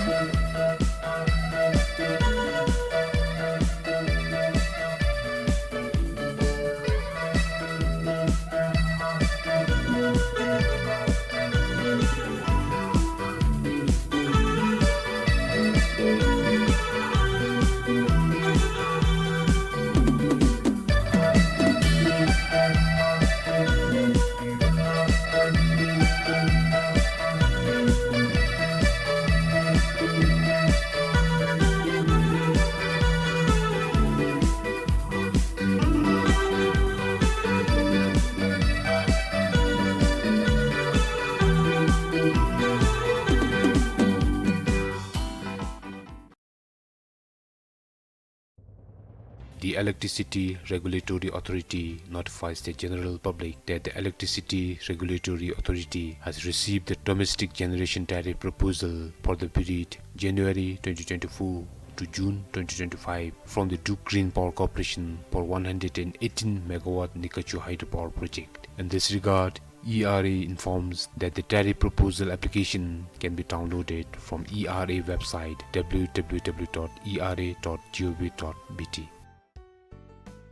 The Electricity Regulatory Authority notifies the general public that the Electricity Regulatory Authority has received the domestic generation tariff proposal for the period January twenty twenty-four to June twenty twenty-five from the Druk Green Power Corporation for one hundred and eighteen megawatt Nikachu hydropower project. In this regard, E R A informs that the tariff proposal application can be downloaded from E R A website, W W W dot E R A dot gov dot B T.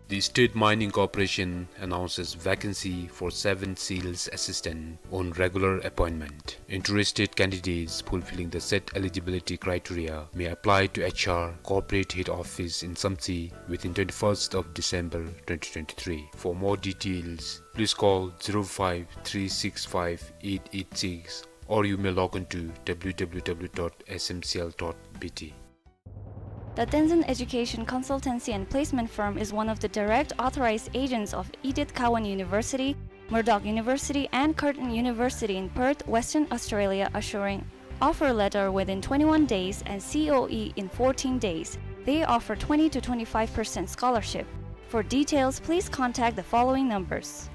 The State Mining Corporation announces vacancy for seven sales assistant on regular appointment. Interested candidates fulfilling the set eligibility criteria may apply to H R Corporate Head Office in Samtse within twenty-first of December twenty twenty-three. For more details, please call zero five three six five eight eight six, or you may log on to W W W dot S M C L dot B T. The Tenzin Education Consultancy and Placement Firm is one of the direct authorized agents of Edith Cowan University, Murdoch University, and Curtin University in Perth, Western Australia, assuring offer letter within twenty-one days and C O E in fourteen days. They offer twenty to twenty-five percent scholarship. For details, please contact the following numbers.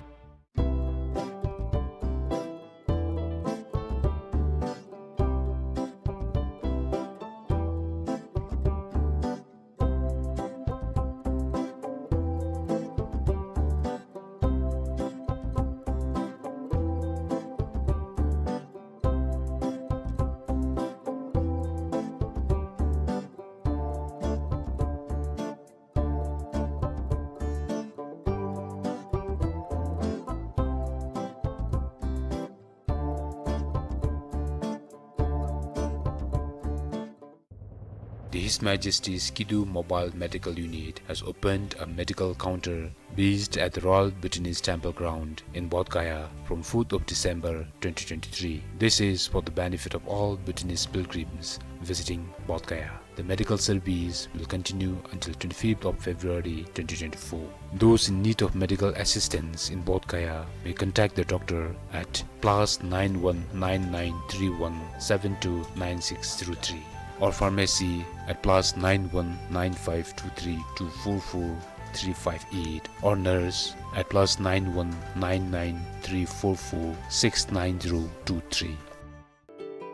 The His Majesty's Kidu Mobile Medical Unit has opened a medical counter based at the Royal Bhutanese Temple Ground in Bodh Gaya from fourth of December twenty twenty-three. This is for the benefit of all Bhutanese pilgrims visiting Bodh Gaya. The medical service will continue until twenty-fifth of February twenty twenty-four. Those in need of medical assistance in Bodh Gaya may contact the doctor at plus nine one nine nine three one seven two nine six zero three, or pharmacy at plus nine one nine five two three two four four three five eight, or nurse at plus nine one nine nine three four four six nine zero two three.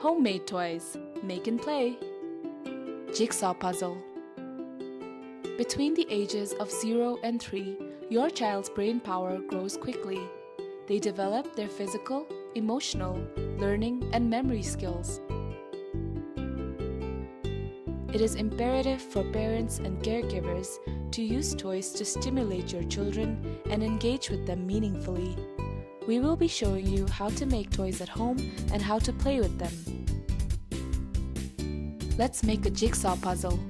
Homemade toys. Make and play. Jigsaw puzzle. Between the ages of zero and three, your child's brain power grows quickly. They develop their physical, emotional, learning, and memory skills. It is imperative for parents and caregivers to use toys to stimulate your children and engage with them meaningfully. We will be showing you how to make toys at home and how to play with them. Let's make a jigsaw puzzle.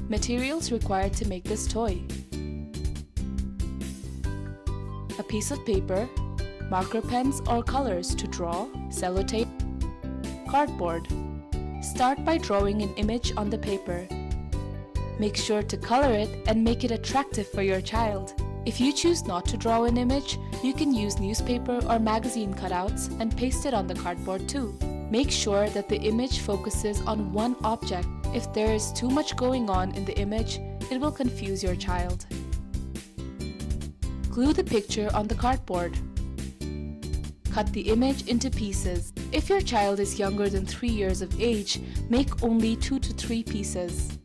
Materials required to make this toy: a piece of paper, marker pens or colors to draw, sellotape, cardboard. Start by drawing an image on the paper. Make sure to color it and make it attractive for your child. If you choose not to draw an image, you can use newspaper or magazine cutouts and paste it on the cardboard too. Make sure that the image focuses on one object. If there is too much going on in the image, it will confuse your child. Glue the picture on the cardboard. Cut the image into pieces. If your child is younger than three years of age, make only two to three pieces.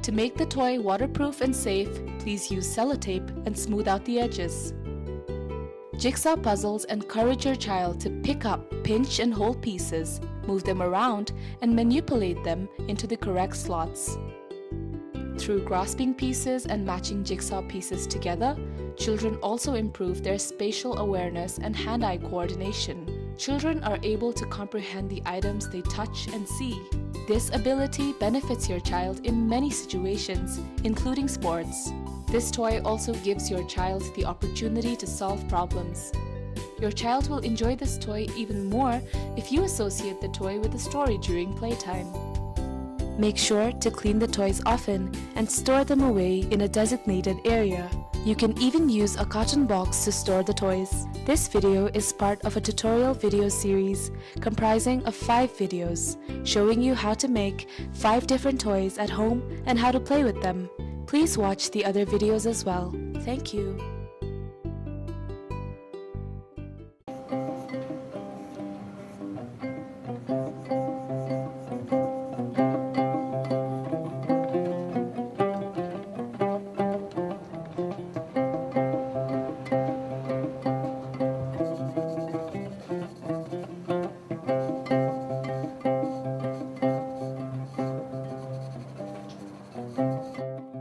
To make the toy waterproof and safe, please use sellotape and smooth out the edges. Jigsaw puzzles encourage your child to pick up, pinch, and hold pieces, move them around, and manipulate them into the correct slots. Through grasping pieces and matching jigsaw pieces together, children also improve their spatial awareness and hand-eye coordination. Children are able to comprehend the items they touch and see. This ability benefits your child in many situations, including sports. This toy also gives your child the opportunity to solve problems. Your child will enjoy this toy even more if you associate the toy with a story during playtime. Make sure to clean the toys often and store them away in a designated area. You can even use a carton box to store the toys. This video is part of a tutorial video series comprising of five videos showing you how to make five different toys at home and how to play with them. Please watch the other videos as well. Thank you.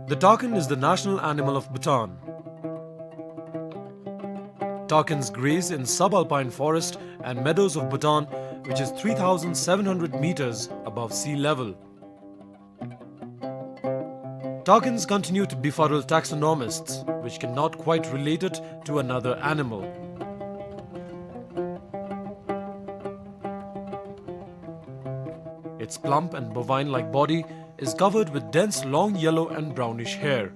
The takin is the national animal of Bhutan. Takins graze in subalpine forest and meadows of Bhutan, which is three thousand seven hundred meters above sea level. Takins continue to befuddle taxonomists, which cannot quite relate it to another animal. Its plump and bovine-like body is covered with dense long yellow and brownish hair.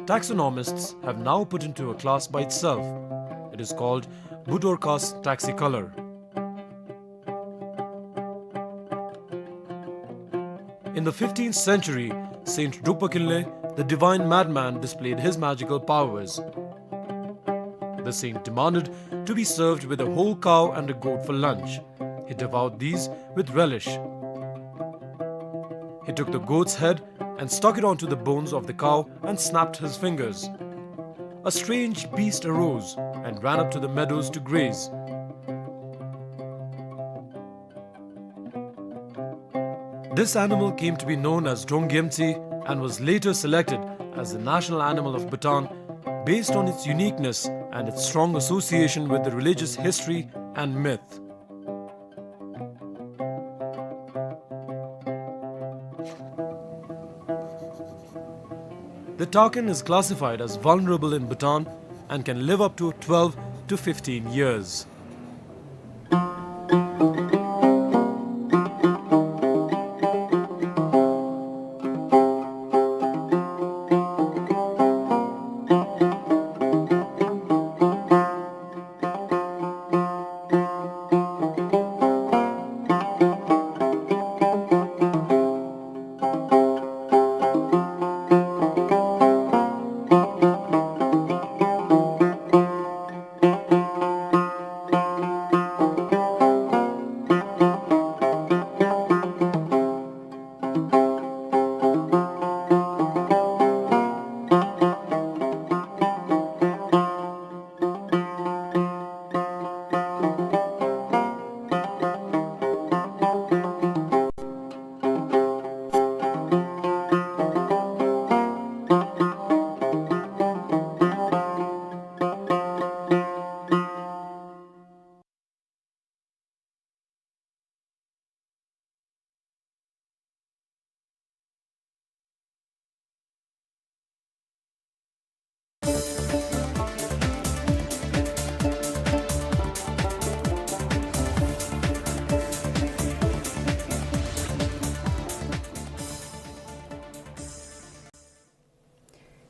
Taxonomists have now put into a class by itself. It is called Budorcas taxicolor. In the fifteenth century, Saint Drukpa Kinley, the divine madman, displayed his magical powers. The saint demanded to be served with a whole cow and a goat for lunch. He devoured these with relish. He took the goat's head and stuck it onto the bones of the cow and snapped his fingers. A strange beast arose and ran up to the meadows to graze. This animal came to be known as Donggyemtsi and was later selected as the national animal of Bhutan based on its uniqueness and its strong association with the religious history and myth. The takin is classified as vulnerable in Bhutan and can live up to twelve to fifteen years.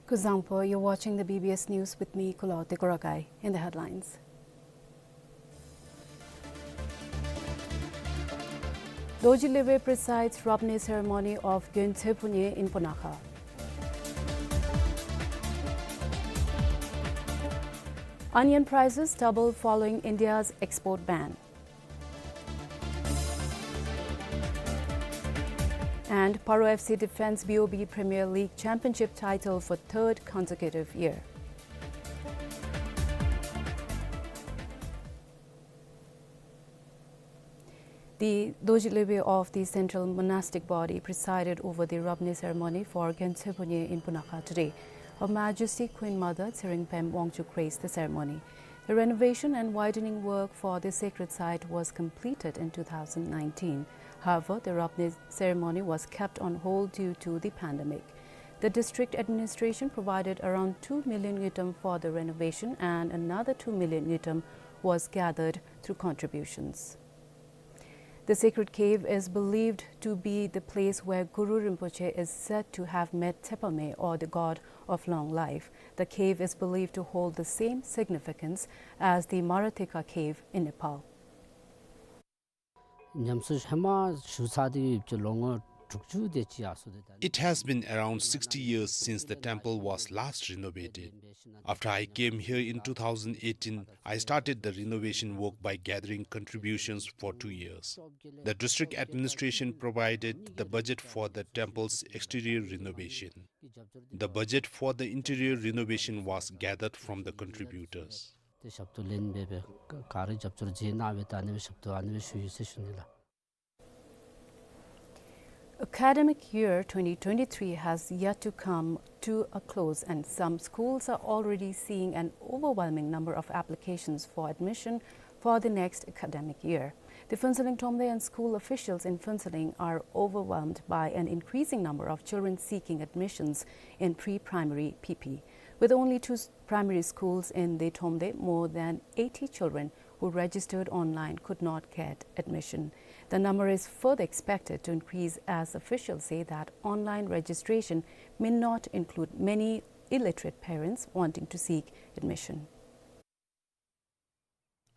Kuzuzangpo, you're watching the B B S News with me, Kulaw Tekorakai. In the headlines, Dorji Lewe presides Rabney ceremony of Gyonthepuni in Punakha. Onion prices double following India's export ban. And Paro F C defends B O B Premier League Championship title for third consecutive year. The Dorji Lewe of the Central Monastic Body presided over the Rabney ceremony for Gyonthepuni in Punakha today. Her Majesty Queen Mother Tshering Pem Wangchuck graced the ceremony. The renovation and widening work for the sacred site was completed in two thousand nineteen. However, the Rabney ceremony was kept on hold due to the pandemic. The district administration provided around two million ngultrum for the renovation, and another two million ngultrum was gathered through contributions. The sacred cave is believed to be the place where Guru Rinpoche is said to have met Tshepame, or the god of long life. The cave is believed to hold the same significance as the Maratheka cave in Nepal. ཉམས་གསོ་ཧེ་མ་ཞུ་ཚར་ཏེ་ཡོད་ཅི། ལོ་ངོ་དྲུག་ཅུ་དེ་ཅིག་ཡར་སོང་སྟེ་ད། It has been around sixty years since the temple was last renovated. After I came here in two thousand eighteen, I started the renovation work by gathering contributions for two years. The district administration provided the budget for the temple's exterior renovation. The budget for the interior renovation was gathered from the contributors. ཏེ་ཞབས་ཏོག་ལེན་འབད་སྦེ་ག་ར་རྒྱབ་སྐྱོར་མཛད་གནང་སྦེ་ད་ཨ་ནི་སྦེ་ཞབས་ཏོག་ཨ་ནི་སྦེ་ཞུ་ཡི་ཟེར་ཞུ་ནི་ལགས། Academic year twenty twenty-three has yet to come to a close, and some schools are already seeing an overwhelming number of applications for admission for the next academic year. The Phuentsholing Thromde and school officials in Phuentsholing are overwhelmed by an increasing number of children seeking admissions in pre-primary P P. With only two s-, primary schools in the Thromde, more than eighty children who registered online could not get admission. The number is further expected to increase, as officials say that online registration may not include many illiterate parents wanting to seek admission.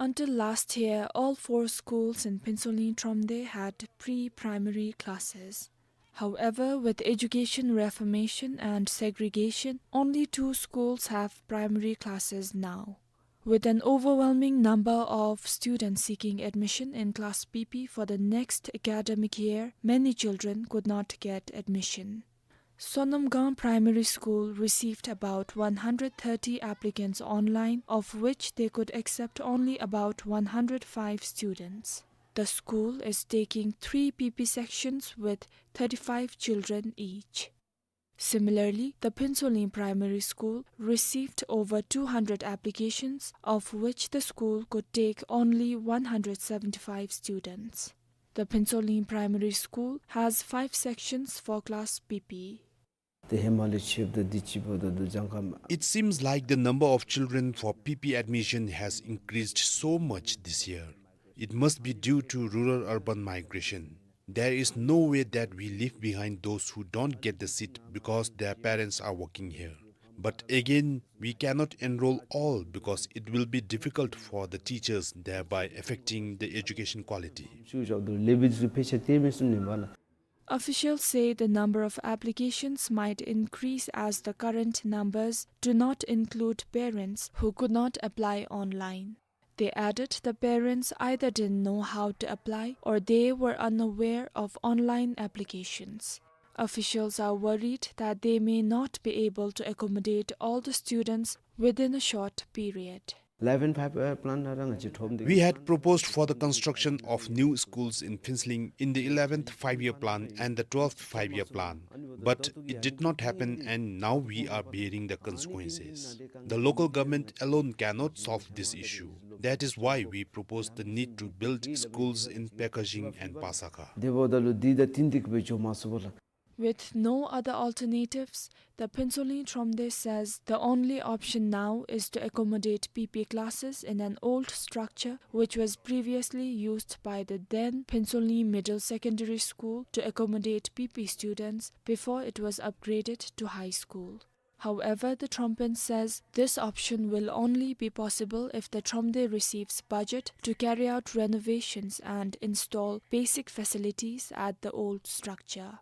Until last year, all four schools in Phuentsholing Thromde had pre-primary classes. However, with education reformation and segregation, only two schools have primary classes now. With an overwhelming number of students seeking admission in class P P for the next academic year, many children could not get admission. Sonamgang Primary School received about one hundred thirty applicants online, of which they could accept only about one hundred five students. The school is taking three P P sections with thirty-five children each. Similarly, the Phuentsholing Primary School received over two hundred applications, of which the school could take only one hundred seventy-five students. The Phuentsholing Primary School has five sections for class P P. ཏེ་ཧེ་མ་ལས་ཆེཝ་ད་འདི་ཅིག་འབདཝ་ད་འདུག། གྱངས་ཁ་མ། It seems like the number of children for P P admission has increased so much this year. It must be due to rural-urban migration. There is no way that we leave behind those who don't get the seat because their parents are working here. But again, we cannot enroll all because it will be difficult for the teachers, thereby affecting the education quality. Officials say the number of applications might increase as the current numbers do not include parents who could not apply online. They added the parents either didn't know how to apply or they were unaware of online applications. Officials are worried that they may not be able to accommodate all the students within a short period. Eleven five year plan ནང་ར་ང་བཅས་ཁྲོམ་སྡེ། We had proposed for the construction of new schools in Phuentsholing in the eleventh five-year plan and the twelfth five-year plan, but it did not happen, and now we are bearing the consequences. The local government alone cannot solve this issue. That is why we propose the need to build schools in Pekajing and Pasakha. དེ་འབདཝ་ད་ལུ་འདི་ད་ཏན་ཏིག་སྦེ་འགྱོ་མ་ཚུགས་པས་ལགས། With no other alternatives, the Phuentsholing Thromde says the only option now is to accommodate P P classes in an old structure which was previously used by the then Phuentsholing Middle Secondary School to accommodate P P students before it was upgraded to high school. However, the Trompen says this option will only be possible if the Tromde receives budget to carry out renovations and install basic facilities at the old structure.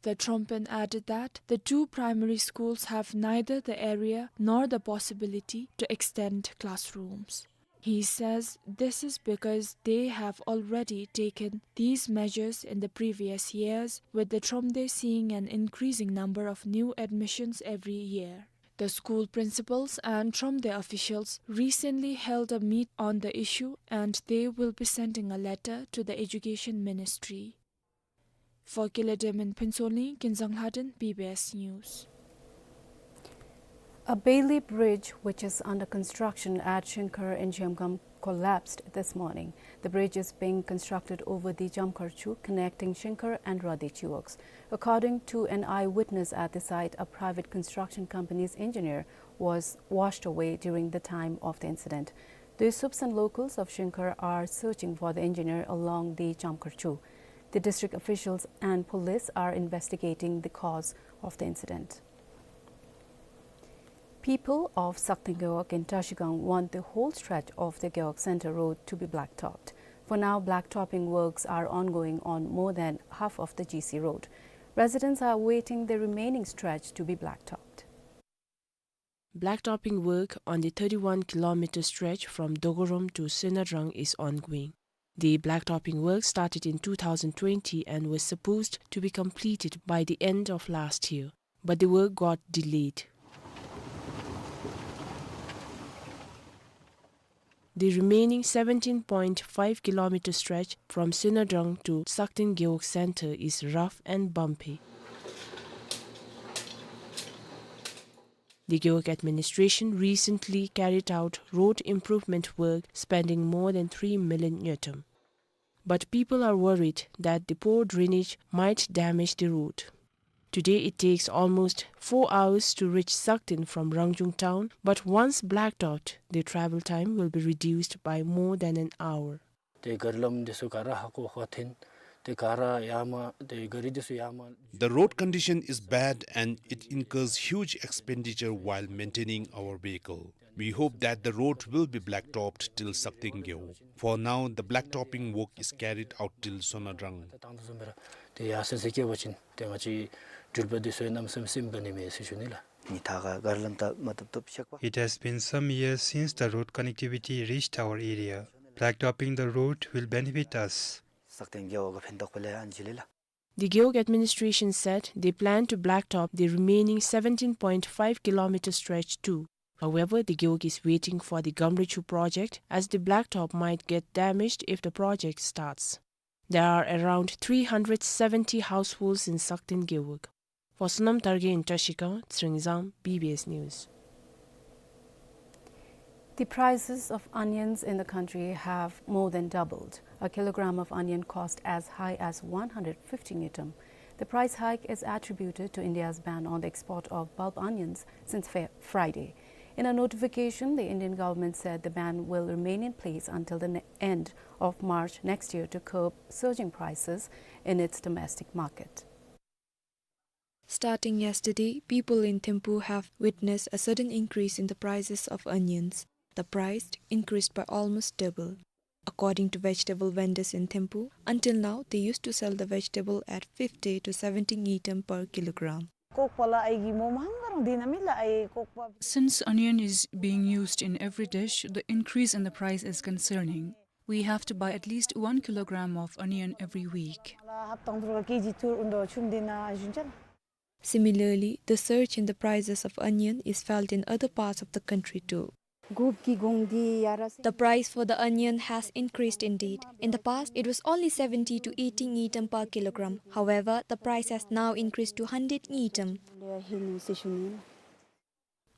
The Trompen added that the two primary schools have neither the area nor the possibility to extend classrooms. He says this is because they have already taken these measures in the previous years, with the Tromde seeing an increasing number of new admissions every year. The school principals and Tromde officials recently held a meet on the issue, and they will be sending a letter to the Education Ministry. For Kile Demin Phuentsholing, Kinzang Lhaden, B B S News. A Bailey bridge, which is under construction at Shingkhar in Zhemgam, collapsed this morning. The bridge is being constructed over the Jamkharchu connecting Shingkhar and Radhichi works. According to an eyewitness at the site, a private construction company's engineer was washed away during the time of the incident. The Sups and locals of Shingkhar are searching for the engineer along the Jamkharchu. The district officials and police are investigating the cause of the incident. People of Sakteng Gewog in Trashigang want the whole stretch of the Gewog Center road to be blacktopped. For now, blacktopping works are ongoing on more than half of the G C road. Residents are waiting the remaining stretch to be blacktopped. Blacktopping work on the thirty-one kilometer stretch from Dogorom to Senadrang is ongoing. The blacktopping work started in two thousand twenty and was supposed to be completed by the end of last year, but the work got delayed. The remaining seventeen point five kilometer stretch from Senadrang to Sakteng Gewog Center is rough and bumpy. The Gewog administration recently carried out road improvement work spending more than three million ngultrum. But people are worried that the poor drainage might damage the road. Today it takes almost four hours to reach Sakteng from Rangjung town, but once blacktopped, the travel time will be reduced by more than an hour. ཏེ་ག་རི་ལམ་འདི་ཚུ་ག་ར་ཧ་གོ་ཧ་འཐེན། ཏེ་ག་ར་ཡར་མར་ཏེ་ག་རི་འདི་ཚུ་ཡར་མར། The road condition is bad and it incurs huge expenditure while maintaining our vehicle. We hope that the road will be blacktopped till Sakteng Gewog. For now, the blacktopping work is carried out till Senadrang. ད་དང་དུ་བཟུམ་སྦེ་ར་ཏེ་ཡར་སེང་སེང་སྐྱེ་བ་ཅིན་ཏེ་ང་བཅས་འགྲུལ་པ་འདི་ཚུ་ཡང་གནམ་མེད་ས་མེད་སེམས་དགའ་ནི་མས་ཟེར་ཞུ་ནི་ལགས། ཉིས་སྟོང་ག་ར་ལམ་ད་མ་བཏུབ་བཏུབ་ཤག་པ། It has been some years since the road connectivity reached our area. Blacktopping the road will benefit us. སག་སྟེང་རྒེད་འོག་གི་ཕན་ཐོགས་ཕུལ་ལེ་ཨན་ཇི་ལི་ལ། The Gewog administration said they plan to blacktop the remaining seventeen point five kilometer stretch too. However, the Gewog is waiting for the Gamrechu project, as the blacktop might get damaged if the project starts. There are around three hundred seventy households in Sakteng Gewog. For Sonam Targe in Trashigang, Tsringzang, B B S News. The prices of onions in the country have more than doubled. A kilogram of onion cost as high as one hundred fifty ngultrum. The price hike is attributed to India's ban on the export of bulb onions since Fri-, Friday. In a notification, the Indian government said the ban will remain in place until the ne-, end of March next year to curb surging prices in its domestic market. Starting yesterday, people in Thimphu have witnessed a sudden increase in the prices of onions. The price increased by almost double. According to vegetable vendors in Thimphu, until now they used to sell the vegetable at fifty to seventy ngultrum per kilogram. ꯀꯣꯛꯄ ꯂ ꯑꯩꯒꯤ ꯃꯣ ꯃꯍꯪ ꯉꯔꯥꯡ ꯗꯤꯅ ꯃꯤ ꯂ ꯑꯩ ꯀꯣꯛꯄ꯫ Since onion is being used in every dish, the increase in the price is concerning. We have to buy at least one kilogram of onion every week. ꯍꯞꯇꯥ ꯇꯔꯨꯛ ꯀꯦ ꯖꯤ ꯇꯔꯨꯛ ꯎꯟꯗꯣ ꯁꯨꯝꯗꯤꯅ ꯍꯥꯏꯖꯨꯟ ꯆꯠꯂ꯫ Similarly, the surge in the prices of onion is felt in other parts of the country too. ꯒꯨꯞꯀꯤ ꯒꯣꯡꯗꯤ ꯌꯥꯔꯁꯦ꯫ The price for the onion has increased indeed. In the past, it was only seventy to eighty ngultrum per kilogram. However, the price has now increased to hundred ngultrum.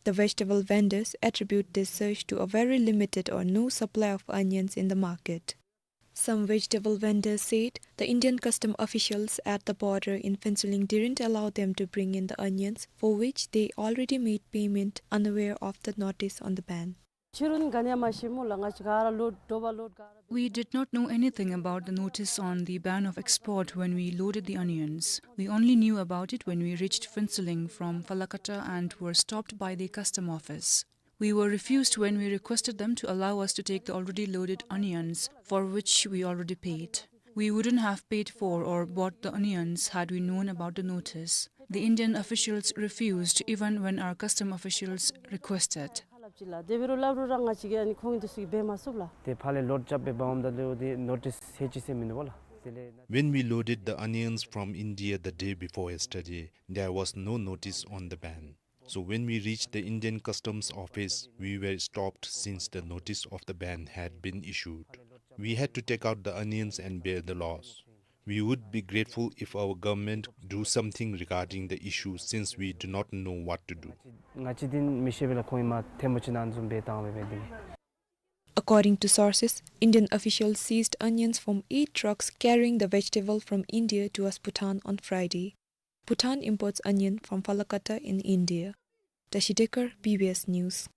The vegetable vendors attribute this surge to a very limited or no supply of onions in the market. Some vegetable vendors said the Indian custom officials at the border in Phuentsholing didn't allow them to bring in the onions, for which they already made payment unaware of the notice on the ban. ཕྱི་རུ་ག་ནི་ཡང་མ་ཤེས་སྨོ་ལགས། ང་བཅས་ག་ར་ལོཌ་འདྲོག་པ་ལོཌ་ག་ར། We did not know anything about the notice on the ban of export when we loaded the onions. We only knew about it when we reached Phuentsholing from Phelakata and were stopped by the custom office. We were refused when we requested them to allow us to take the already loaded onions, for which we already paid. We wouldn't have paid for or bought the onions had we known about the notice. The Indian officials refused even when our custom officials requested. དེ་འབད་རུང་སླབ་རུང་ར་ང་བཅས་ཀྱིས་ཨ་ནི་ཁོང་གིས་འདི་ཚུ་གིས་འབད་མ་ཚུགས་ལགས། ཏེ་ཕར་ལས་ལོཌ་རྐྱབ་སྦེ་འབག་འོངམ་ད་ལུ་ཏེ་ནོ་ཊིསི་ཧེ་ཅི་ཟེར་མིན་འདུག་པ་ལགས། དེ་ལས། When we loaded the onions from India the day before yesterday, there was no notice on the ban. So when we reached the Indian Customs Office, we were stopped since the notice of the ban had been issued. We had to take out the onions and bear the loss. We would be grateful if our government do something regarding the issue since we do not know what to do. ང་བཅས་འདི་མི་ཤེས་པས་ལགས། ཁོང་གིས་མ་ཐལ་མོ་ཅིག་ནང་འཛུལ་སྦེ་བཏང་སྦེ་འབད་དེ། According to sources, Indian officials seized onions from eight trucks carrying the vegetable from India towards Bhutan on Friday. Bhutan imports onion from Phelakata in India. Tashi Dekar, B B S News.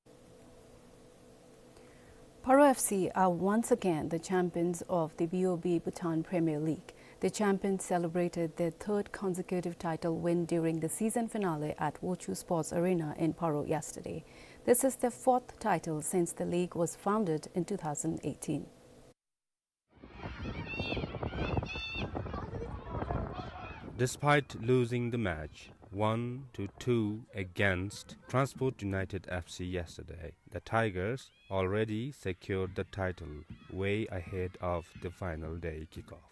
Paro F C are once again the champions of the B O B Bhutan Premier League. The champions celebrated their third consecutive title win during the season finale at Wochoo Sports Arena in Paro yesterday. This is their fourth title since the league was founded in two thousand eighteen. Despite losing the match one to two against Transport United F C yesterday, the Tigers already secured the title way ahead of the final day kickoff.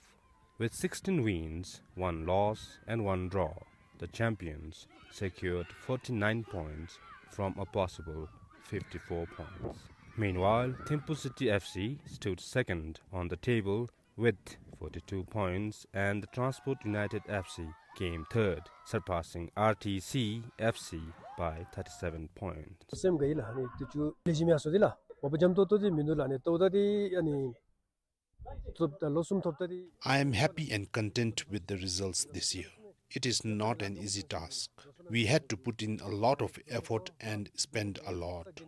With sixteen wins, one loss and one draw, the champions secured forty-nine points from a possible fifty-four points. Meanwhile, Thimphu City F C stood second on the table with forty-two points, and the Transport United F C came third, surpassing R T C F C by thirty-seven points. སེམས་དགའ་ཡི་ལགས། ཨ་ནི་དུས་ཅི་ལེགས་ཤོམ་ཡར་སོང་སྟེ་ལགས། མ་པ་འཇམ་ཏོག་ཏོ་འདི་མིན་འདུག་ལགས། ཨ་ནི་ཏོག་ཏོ་འདི་ཨ་ནི་ཐོབ་ད་ལོ་གསུམ་ཐོབ་ད་འདི། I am happy and content with the results this year. It is not an easy task. We had to put in a lot of effort and spend a lot.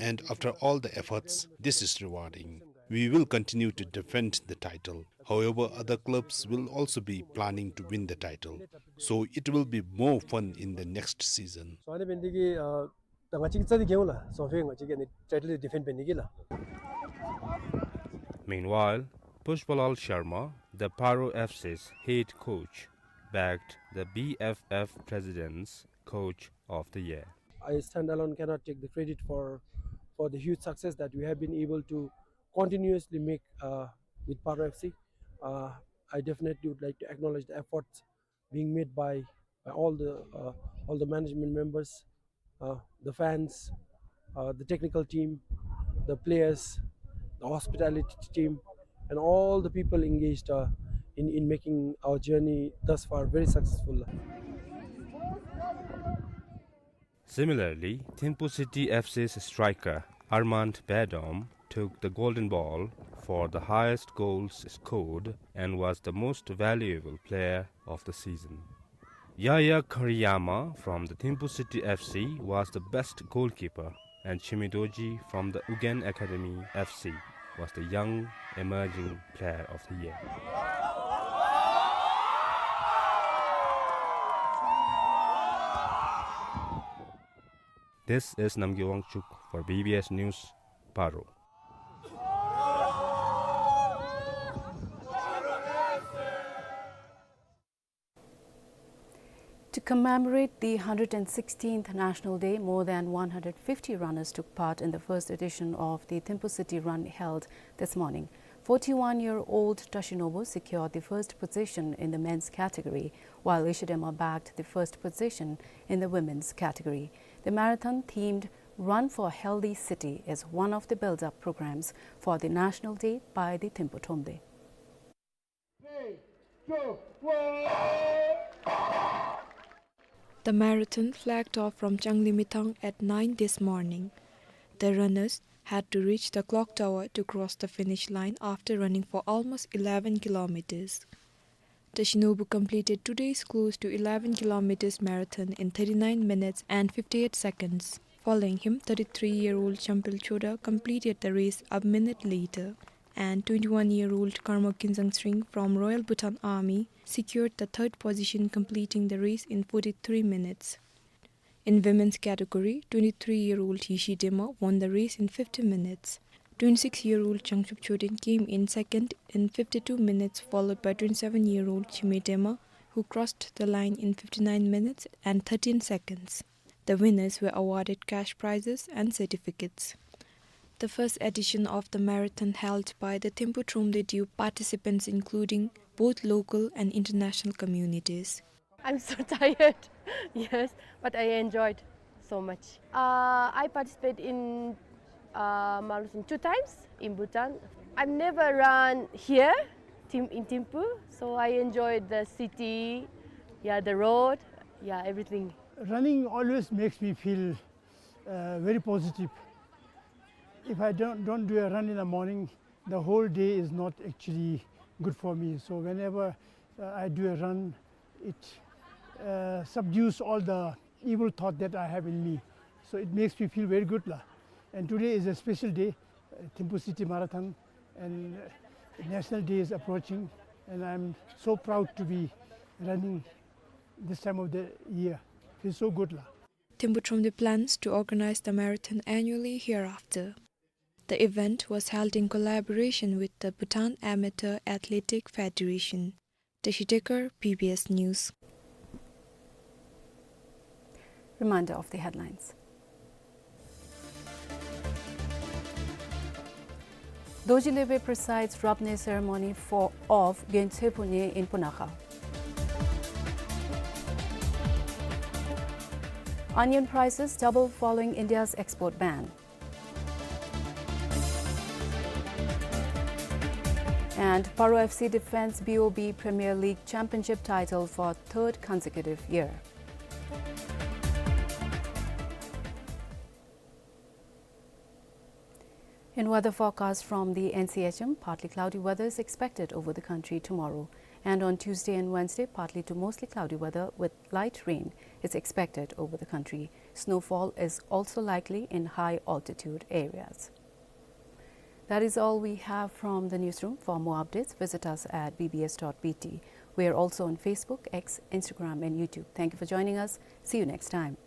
And after all the efforts, this is rewarding. We will continue to defend the title. However, other clubs will also be planning to win the title. So it will be more fun in the next season. སོ་ཨ་ནི་འབད་ནི་འདི་གིས་ཨ་ད་ང་བཅས་ཀྱིས་རྩ་འདི་འགེངས་འོང་ལགས། སོ་ཕེ་ང་བཅས་ཀྱི་ཨ་ནི་ཊའི་ཊལ་འདི་ཌི་ཕེནཌ་འབད་ནི་གི་ལགས། Meanwhile, Pushpalal Sharma, the Paro F C's head coach, bagged the B F F President's Coach of the Year. I standalone cannot take the credit for, for the huge success that we have been able to continuously make, uh, with Paro F C. Uh, I definitely would like to acknowledge the efforts being made by, by all the, uh, all the management members, uh, the fans, uh, the technical team, the players, the hospitality team, and all the people engaged, uh, in, in making our journey thus far very successful. Similarly, Thimphu City F C's striker Armand Badom took the golden ball for the highest goals scored and was the most valuable player of the season. Yaya Kariyama from the Thimphu City F C was the best goalkeeper, and Chimidoji from the Ugyen Academy F C was the young emerging player of the year. This is Namgay Wangchuk for B B S News, Paro. To commemorate the hundred and sixteenth National Day, more than one hundred fifty runners took part in the first edition of the Thimphu City Run held this morning. Forty-one-year-old Tashinobu secured the first position in the men's category, while Ishidema bagged the first position in the women's category. The marathon themed Run for Healthy City is one of the build-up programs for the National Day by the Thimphu Thromde. The marathon flagged off from Changlimithang at nine this morning. The runners had to reach the clock tower to cross the finish line after running for almost eleven kilometers. Tashinobu completed today's close to eleven kilometers marathon in thirty-nine minutes and fifty-eight seconds, Following him, thirty-three-year-old Champel Choda completed the race a minute later, and twenty-one-year-old Karma Kinzang Sring from Royal Bhutan Army secured the third position, completing the race in forty-three minutes. In women's category, twenty-three-year-old Yishi Dema won the race in fifty minutes. Twenty-six-year-old Changchup Choden came in second in fifty-two minutes, followed by twenty-seven-year-old Chime Dema, who crossed the line in fifty-nine minutes and thirteen seconds. The winners were awarded cash prizes and certificates. The first edition of the marathon held by the Thimphu Thromde Dew participants, including both local and international communities. I'm so tired, yes, but I enjoyed so much. Uh, I participate in, uh, marathon two times in Bhutan. I've never run here, Thim-, in Thimphu, so I enjoyed the city, yeah, the road, yeah, everything. Running always makes me feel, uh, very positive. If I don't, don't do a run in the morning, the whole day is not actually good for me. So whenever, uh, I do a run, it, uh, subdues all the evil thought that I have in me. So it makes me feel very good, la. And today is a special day, uh, Thimphu City Marathon, and, uh, National Day is approaching, and I'm so proud to be running this time of the year. Feels so good, la. Thimphu Thromde plans to organize the marathon annually hereafter. The event was held in collaboration with the Bhutan Amateur Athletic Federation. Tashi Dekar, B B S News. Reminder of the headlines. Dorji Lebe presides Rabneh ceremony for of Gentsepu Ne in Punakha. Onion prices double following India's export ban. And Paro F C defends B O B Premier League Championship title for third consecutive year. In weather forecast from the N C H M, partly cloudy weather is expected over the country tomorrow. And on Tuesday and Wednesday, partly to mostly cloudy weather with light rain is expected over the country. Snowfall is also likely in high altitude areas. That is all we have from the newsroom. For more updates, visit us at B B S dot B T. We are also on Facebook, X, Instagram, and YouTube. Thank you for joining us. See you next time.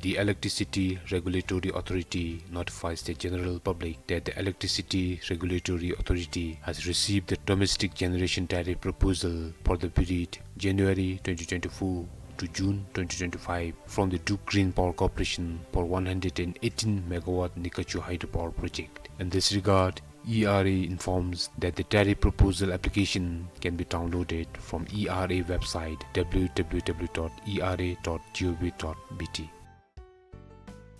The Electricity Regulatory Authority notifies the general public that the Electricity Regulatory Authority has received the domestic generation tariff proposal for the period January twenty twenty-four to June twenty twenty-five from the Druk Green Power Corporation for one hundred and eighteen megawatt Nikachu hydropower project. In this regard, E R A informs that the tariff proposal application can be downloaded from E R A website W W W dot E R A dot gov dot B T.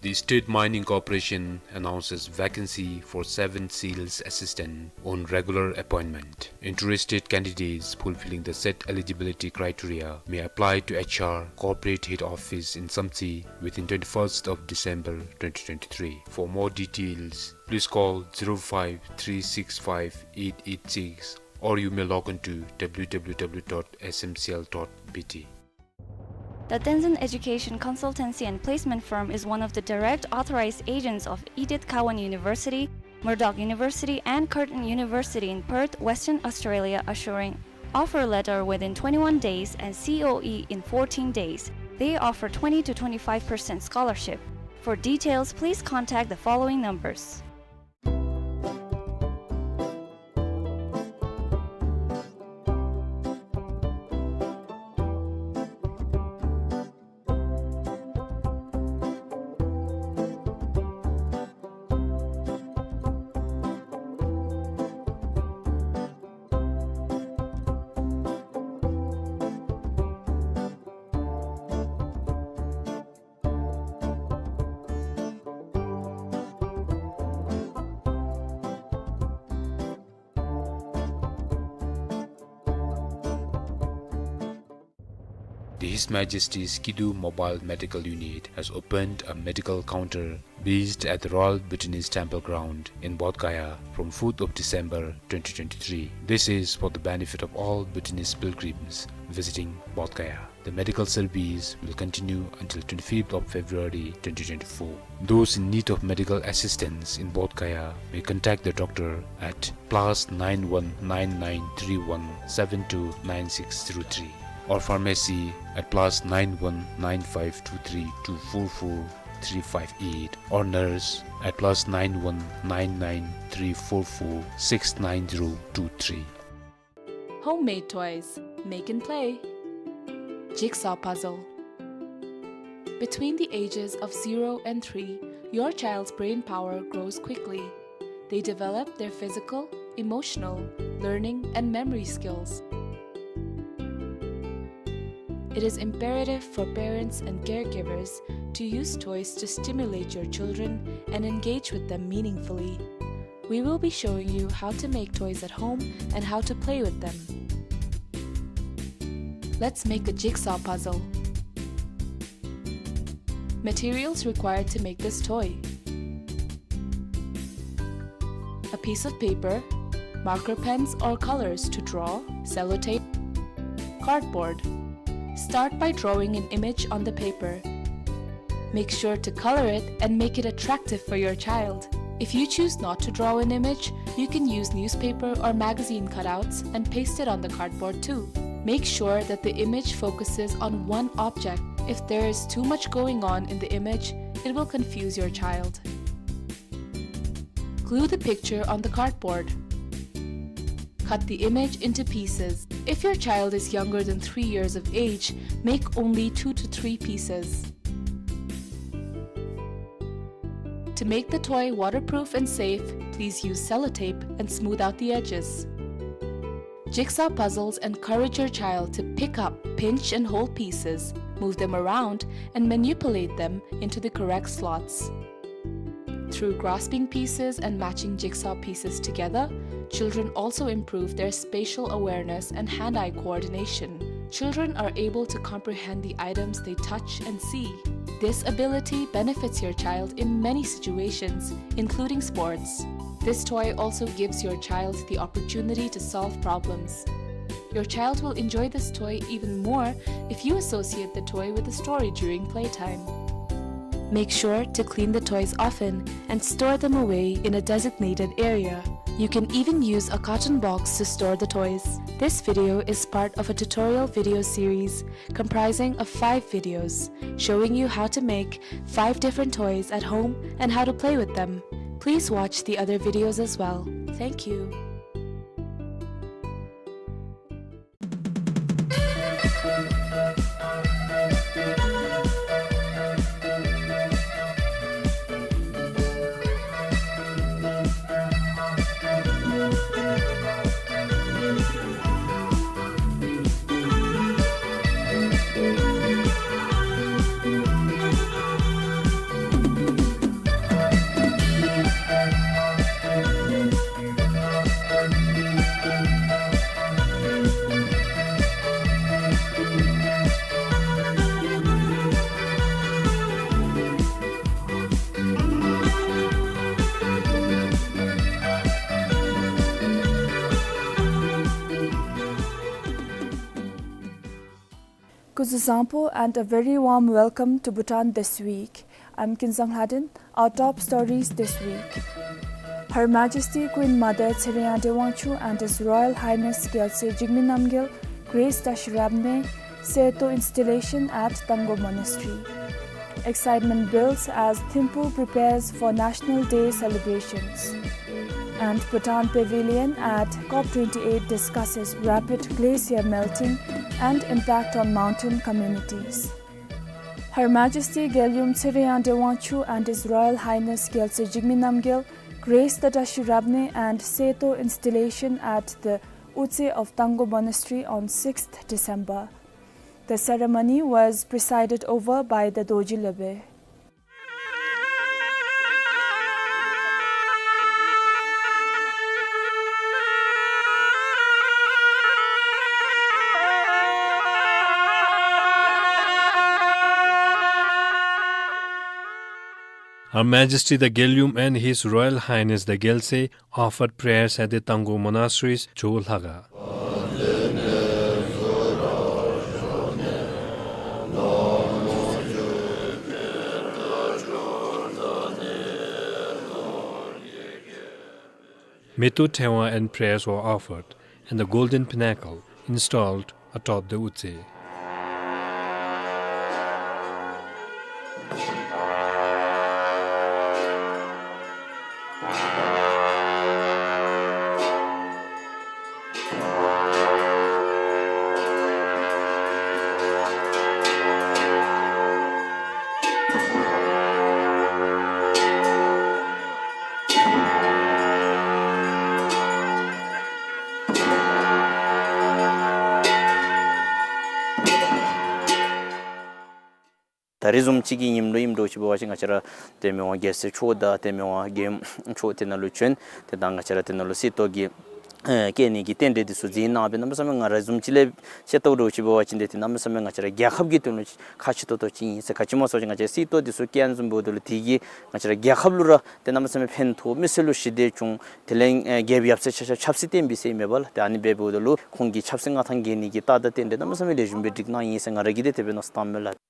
The State Mining Corporation announces vacancy for seven sales assistant on regular appointment. Interested candidates fulfilling the set eligibility criteria may apply to H R Corporate Head Office in Samtse within twenty-first of December twenty twenty-three. For more details, please call zero five three six five eight eight six, or you may log on to W W W dot S M C L dot B T. The Tenzin Education Consultancy and Placement Firm is one of the direct authorized agents of Edith Cowan University, Murdoch University, and Curtin University in Perth, Western Australia, assuring offer letter within twenty-one days and C O E in fourteen days. They offer twenty to twenty-five percent scholarship. For details, please contact the following numbers. The His Majesty's Kidu Mobile Medical Unit has opened a medical counter based at the Royal Bhutanese Temple Ground in Bodh Gaya from fourth of December twenty twenty-three. This is for the benefit of all Bhutanese pilgrims visiting Bodh Gaya. The medical service will continue until twenty-fifth of February twenty twenty-four. Those in need of medical assistance in Bodh Gaya may contact the doctor at plus nine one nine nine three one seven two nine six zero three, or pharmacy at plus nine one nine five two three two four four three five eight, or nurse at plus nine one nine nine three four four six nine zero two three. Homemade toys. Make and play. Jigsaw puzzle. Between the ages of zero and three, your child's brain power grows quickly. They develop their physical, emotional, learning, and memory skills. It is imperative for parents and caregivers to use toys to stimulate your children and engage with them meaningfully. We will be showing you how to make toys at home and how to play with them. Let's make a jigsaw puzzle. Materials required to make this toy: a piece of paper, marker pens or colors to draw, sellotape, cardboard. Start by drawing an image on the paper. Make sure to color it and make it attractive for your child. If you choose not to draw an image, you can use newspaper or magazine cutouts and paste it on the cardboard too. Make sure that the image focuses on one object. If there is too much going on in the image, it will confuse your child. Glue the picture on the cardboard. Cut the image into pieces. If your child is younger than three years of age, make only two to three pieces. To make the toy waterproof and safe, please use sellotape and smooth out the edges. Jigsaw puzzles encourage your child to pick up, pinch, and hold pieces, move them around, and manipulate them into the correct slots. Through grasping pieces and matching jigsaw pieces together, children also improve their spatial awareness and hand-eye coordination. Children are able to comprehend the items they touch and see. This ability benefits your child in many situations, including sports. This toy also gives your child the opportunity to solve problems. Your child will enjoy this toy even more if you associate the toy with a story during playtime. Make sure to clean the toys often and store them away in a designated area. You can even use a carton box to store the toys. This video is part of a tutorial video series comprising of five videos showing you how to make five different toys at home and how to play with them. Please watch the other videos as well. Thank you. Kuzuzangpo and a very warm welcome to Bhutan this week. I'm Kinzang Lhaden. Our top stories this week. Her Majesty Queen Mother Tshering Yingde Wangchuck and His Royal Highness Gyaltsuen Jigme Namgyal grace Dashiramne Seto installation at Tanggo Monastery. Excitement builds as Thimphu prepares for National Day celebrations. And Bhutan Pavilion at COP twenty-eight discusses rapid glacier melting and impact on mountain communities. Her Majesty Gelyum Tshirayangde Wangchuck and His Royal Highness Gyaltsaray Jigme Namgyal graced the Tashi Rabney and Seto installation at the Utse of Tanggo Monastery on sixth December. The ceremony was presided over by the Dorji Lebe. Her Majesty the Gelyum and His Royal Highness the Gyaltsaray offered prayers at the Tanggo Monastery's Cho Lhaga. Metu Thewa and prayers were offered, and the golden pinnacle installed atop the Utse. ད་རེས་བཟུམ་ཅིག་གི་ཉིནམ་ལུ་ཨིནམ་འདྲཝ་ཅིག་འབད་བ་ཅིན་ང་བཅས་ར་ཏེ་མི་དབང་རྒྱལ་སྲས་མཆོག་དང་ཏེ་མི་དབང་རྒྱལ་ཡུམ་མཆོག་དེ་ནང་ལུ་བྱོན། ཏེ་ད་ང་བཅས་ར་དེ་ནང་ལུ་གསེར་ཏོག་གི་ཨེ་བཀལ་ནི་གི་རྟེན་འབྲེལ་འདི་ཚུ་མཛད་གནང་སྦེ་གནམ་མེད་ས་མེད་ང་ར་བཟུམ་ཅིག་ལས་ཤེས་ལྟཝ་འདྲཝ་ཅིག་འབད་བ་ཅིན་ཏེ་ཏེ་གནམ་མེད་ས་མེད་ང་བཅས་ར་རྒྱལ་ཁབ་ཀྱི་དོན་ལུ་ཁག་ཆེ་ཏོག་ཏོ་ཅིག་ཨིན་ཟེར། ག་ཅི་སྨོ་ཟེར་བ་ཅིན་ང་བཅས་གསེར་ཏོག་འདི་ཚུ་བཀལ་བཟུམ་འབདཝ་ད་ལུ་དེ་གིས་ང་བཅས་ར་རྒྱལ་ཁབ་ལུ་ར་ཏེ་གནམ་མེད་ས་མེད་ཕན་ཐོགས། མི་སེར་ལུ་ཞི་བདེ་བྱུང་། དེ་ལས་ཨེ་རྒྱལཔོ་ཡབ་སྲས་ཆ་ཁྱབ་ཆབ་སྲིད་བརྟན་པའི་ཟེར་མས་པ་ལགས། ཏེ་ཨ་ནི་འབད་འབདཝ་ད་ལུ་ཁོང་གི་ཆབ་སྲིད་མངའ་ཐང་རྒྱས་ནི་གི་རྟགས་དང་རྟེན་འབྲེལ་གནམ་མེད་ས་མེད་ལེགས་ཤོམ་སྦེ་བསྒྲིགས་གནང་ཡི་ཟེར་ང་ར་གིས་དེ་དེ་སྦེ་མནོ་བསམ་བཏངམ་མས་ལགས།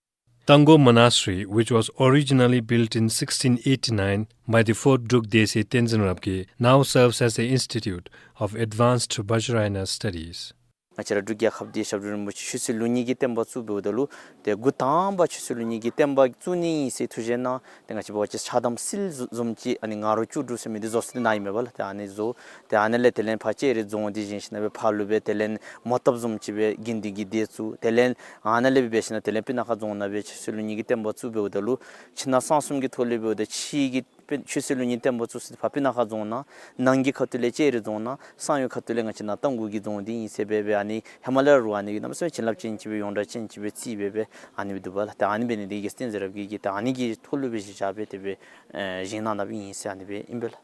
Tanggo Monastery, which was originally built in sixteen eighty-nine by the fourth Druk Dese Tenzin Rabgye, now serves as the Institute of Advanced Vajrayana Studies. ང་བཅས་ར་འབྲུག་རྒྱལ་ཁབ་འདི་ཞབས་དྲུང་རིན་པོ་ཆེ་ཆོས་སྲིད་ལུགས་གཉིས་ཀྱི་བསྟན་པ་བཙུགས་འབདཝ་ད་ལུ་ཏེ་འགོ་དང་པ་ཆོས་སྲིད་ལུགས་གཉིས་ཀྱི་བསྟན་པ་བཙུགས་ནི་ཨིན་ཟེར་ཐུགས་བཞེད་གནང་། ཏེ་ང་བཅས་འབད་བ་ཅིན་ཕྱག་དམ་སིལ་བཟུམ་ཅིག་ཨ་ནི་ང་རོ་བཅུ་དྲུག་ཟེར་མི་འདི་བཟོ་སྟེ་གནང་ཡི་མས་པ་ལགས། ཏེ་ཨ་ནི་བཟོ། ཏེ་ཨ་ནི་ལས་དེ་ལས་ཕར་ལྕགས་རི་རྫོང་འདི་བཞེངས་ཞིནམ་ལས་ཕར་ལུ་སྦེ་དེ་ལས་མོ་བཏབ་བཟུམ་ཅིག་སྦེ་དགེ་འདུན་གྱི་སྡེ་བཙུགས། དེ་ལས་ཨ་ནཱ་ལས་སྦེ་འབད་ཞིནམ་ལས་དེ་ལས་སྤུ་ན་ཁ་རྫོང་ནང་སྦེ་ཆོས་སྲིད་ལུགས་གཉིས་ཀྱི་བསྟན་པ་བཙུགས་འབདཝ་ད་ལུ་ཕྱི་ནང་གསང་གསུམ་གྱི་ཐོག་ལས་འབདཝ་ད་ཕྱི་གི་དཔེ་ཆོས་སྲིད་ལུགས་གཉིས་བསྟན་པ་བཙུགས་ས་འདི་ཕར་སྤུ་ན་ཁ་རྫོང་ནང་། ནང་གི་ཁ་ཐུག་ལས་ལྕགས་རི་རྫོང་ནང་། གསང་བའི་ཁ་ཐུག་ལས་ང་བཅས་ནཱ་རྟ་མགོ་གི་རྫོང་འདི་ཨིན་ཟེར་སྦེ་སྦེ་ཨ་ནི་ཧེ་མ་ལས་ར་ཨ་ནི་གནམ་མེད་ས་མེད་བྱིན་རླབས་ཅན་ཅིག་སྦེ་ཡོངས་གྲགས་ཅན་ཅིག་སྦེ་རྩིས་སྦེ་སྦེ་ཨ་ནི་སྦེ་འདུག་པ་ལགས། ཏེ་ཨ་ནི་འབད་ནི་འདི་གིས་བསྟན་འཛིན་རབ་རྒྱས་ཀྱིས་ཏེ་ཨ་ནི་གི་ཐོག་ལུ་སྦེ་གཞི་བཞག་སྦེ་དེ་སྦེ་ཨེ་བཞེངས་གནང་གནངམ་ཨིན་ཟེར་ཨ་ནི་སྦེ་ཨིན་པས་ལགས།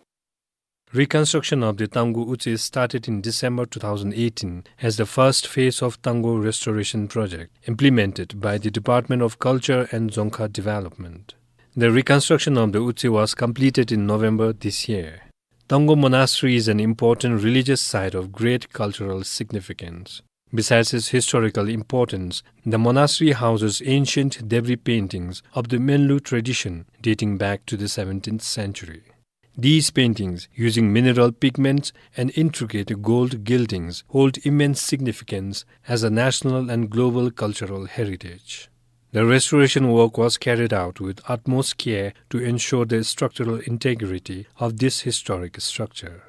Reconstruction of the Tanggo Utse started in December two thousand eighteen as the first phase of Tanggo Restoration Project implemented by the Department of Culture and Dzongkha Development. The reconstruction of the Utse was completed in November this year. Tanggo Monastery is an important religious site of great cultural significance. Besides its historical importance, the monastery houses ancient debris paintings of the Menlu tradition dating back to the seventeenth century. These paintings, using mineral pigments and intricate gold gildings, hold immense significance as a national and global cultural heritage. The restoration work was carried out with utmost care to ensure the structural integrity of this historic structure.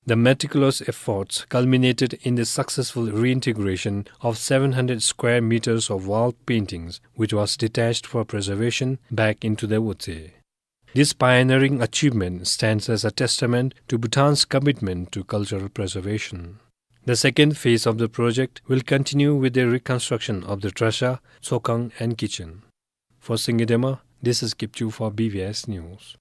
The meticulous efforts culminated in the successful reintegration of seven hundred square meters of wall paintings, which was detached for preservation, back into the Utse. This pioneering achievement stands as a testament to Bhutan's commitment to cultural preservation. The second phase of the project will continue with the reconstruction of the trasha, tsokhang, and kitchen. For Singye Dema, this is Kipchu for B B S News.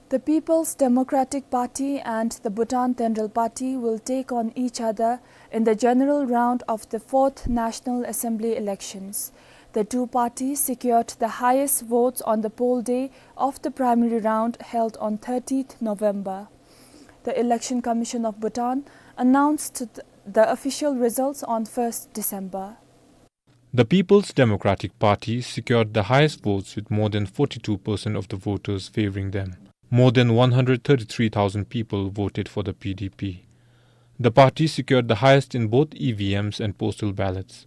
The People's Democratic Party and the Bhutan Tenrel Party will take on each other in the general round of the fourth National Assembly elections. The two parties secured the highest votes on the poll day of the primary round held on thirtieth November. The Election Commission of Bhutan announced th-, the official results on first December. The People's Democratic Party secured the highest votes with more than forty-two percent of the voters favoring them. More than one hundred thirty-three thousand people voted for the P D P. The party secured the highest in both E V Ms and postal ballots.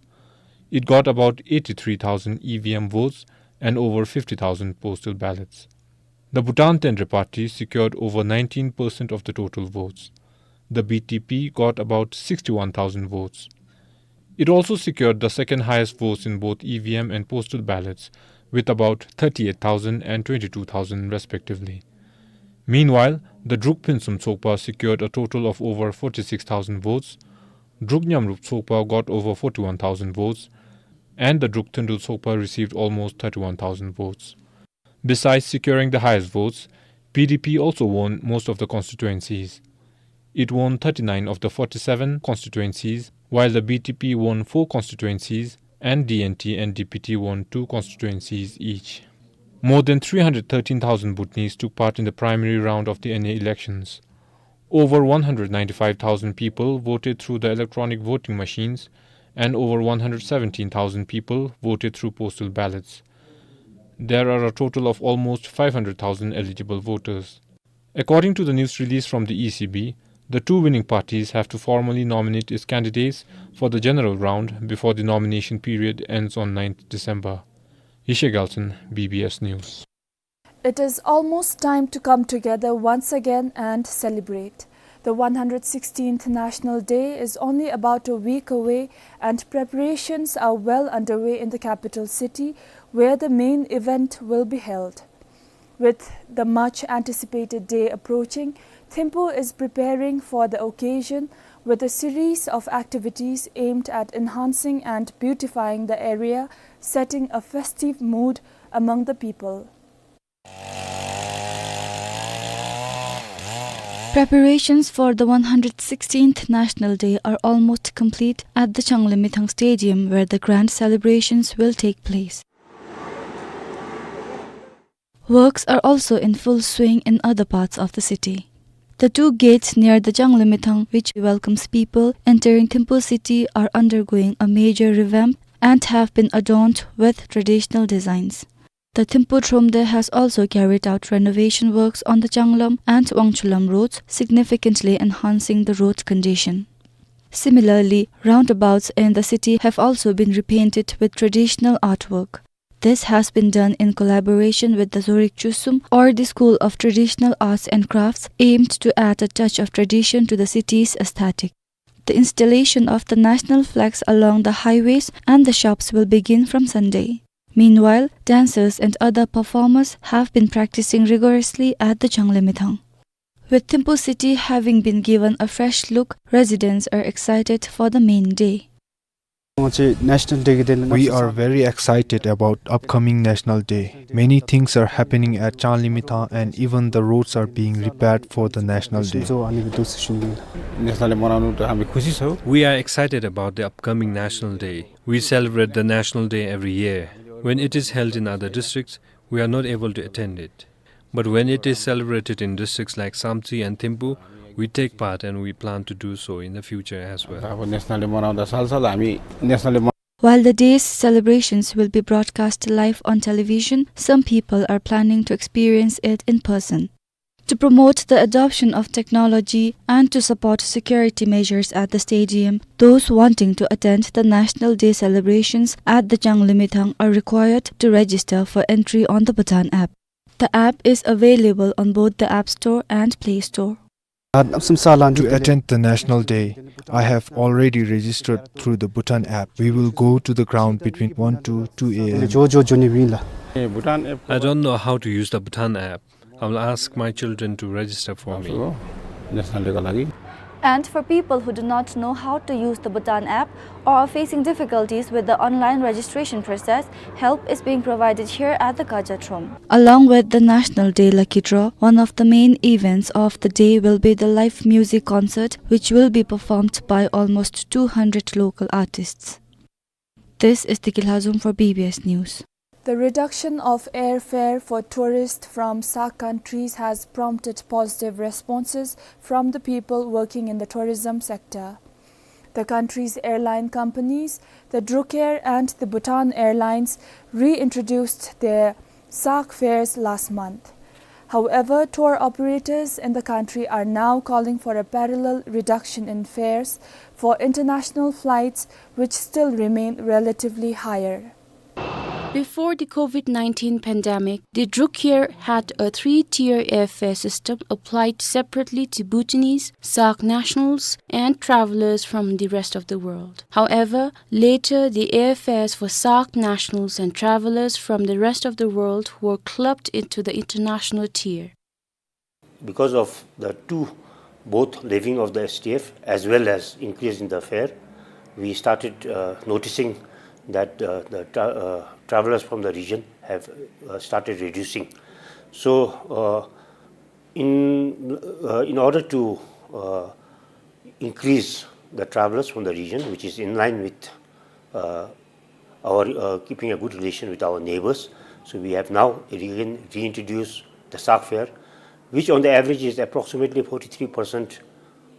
It got about eighty-three thousand E V M votes and over fifty thousand postal ballots. The Bhutan Tenre Party secured over nineteen percent of the total votes. The B T P got about sixty-one thousand votes. It also secured the second highest votes in both E V M and postal ballots, with about thirty-eight thousand and twenty-two thousand respectively. Meanwhile, the Druk Phinsum Tsokpa secured a total of over forty-six thousand votes, Druk Nyamrup Tsokpa got over forty-one thousand votes, and the Druk Thundul Tsokpa received almost thirty-one thousand votes. Besides securing the highest votes, B T P also won most of the constituencies. It won thirty-nine of the forty-seven constituencies, while the B T P won four constituencies and D N T and D P T won two constituencies each. More than three hundred thirteen thousand Bhutanese took part in the primary round of the N A elections. Over one hundred ninety-five thousand people voted through the electronic voting machines and over one hundred seventeen thousand people voted through postal ballots. There are a total of almost five hundred thousand eligible voters. According to the news release from the E C B, the two winning parties have to formally nominate its candidates for the general round before the nomination period ends on ninth December. Yeshe Gyaltshen, B B S News. It is almost time to come together once again and celebrate. The one hundred sixteenth National Day is only about a week away, and preparations are well underway in the capital city, where the main event will be held. With the much anticipated day approaching, Thimphu is preparing for the occasion with a series of activities aimed at enhancing and beautifying the area, setting a festive mood among the people. Preparations for the one hundred sixteenth National Day are almost complete at the Changlimithang Stadium, where the grand celebrations will take place. Works are also in full swing in other parts of the city. The two gates near the Changlimithang, which welcomes people entering Thimphu city, are undergoing a major revamp and have been adorned with traditional designs. The Thimphu Thromde has also carried out renovation works on the Changlam and Wangchulam roads, significantly enhancing the road condition. Similarly, roundabouts in the city have also been repainted with traditional artwork. This has been done in collaboration with the Zorik Chusum, or the School of Traditional Arts and Crafts, aimed to add a touch of tradition to the city's aesthetic. The installation of the national flags along the highways and the shops will begin from Sunday. Meanwhile, dancers and other performers have been practicing rigorously at the Changlimithang. With Thimphu city having been given a fresh look, residents are excited for the main day. We are very excited about upcoming National Day. Many things are happening at Changlimithang, and even the roads are being repaired for the National Day. We are excited about the upcoming National Day. We celebrate the National Day every year. When it is held in other districts, we are not able to attend it. But when it is celebrated in districts like Samtse and Thimphu, we take part and we plan to do so in the future as well. अब national day मनाउँदा सालसाल हामी national day While the day's celebrations will be broadcast live on television, some people are planning to experience it in person. To promote the adoption of technology and to support security measures at the stadium, those wanting to attend the National Day celebrations at the Changlimithang are required to register for entry on the Bhutan app. The app is available on both the App Store and Play Store. To attend the National Day, I have already registered through the Bhutan app. We will go to the ground between one to two a m. I don't know how to use the Bhutan app. I will ask my children to register for me. National deco लागि And for people who do not know how to use the Bhutan app or are facing difficulties with the online registration process, help is being provided here at the Kaja Throm. Along with the National Day Lucky Draw, one of the main events of the day will be the live music concert, which will be performed by almost two hundred local artists. This is Tiki Lhazum for B B S News. The reduction of airfare for tourists from SAARC countries has prompted positive responses from the people working in the tourism sector. The country's airline companies, the Druk Air and the Bhutan Airlines, reintroduced their SAARC fares last month. However, tour operators in the country are now calling for a parallel reduction in fares for international flights, which still remain relatively higher. Before the COVID nineteen pandemic, the Druk Air had a three-tier airfare system applied separately to Bhutanese, SAARC nationals, and travelers from the rest of the world. However, later the airfares for SAARC nationals and travelers from the rest of the world were clubbed into the international tier. Because of the two, both levying of the S T F as well as increase in the fare, we started, uh, noticing that, uh, the tra-, uh, travelers from the region have, uh, started reducing. So, uh, in, uh, in order to, uh, increase the travelers from the region, which is in line with, uh, our, uh, keeping a good relation with our neighbors. So we have now again reintroduced the SAARC fare, which on the average is approximately forty-three percent,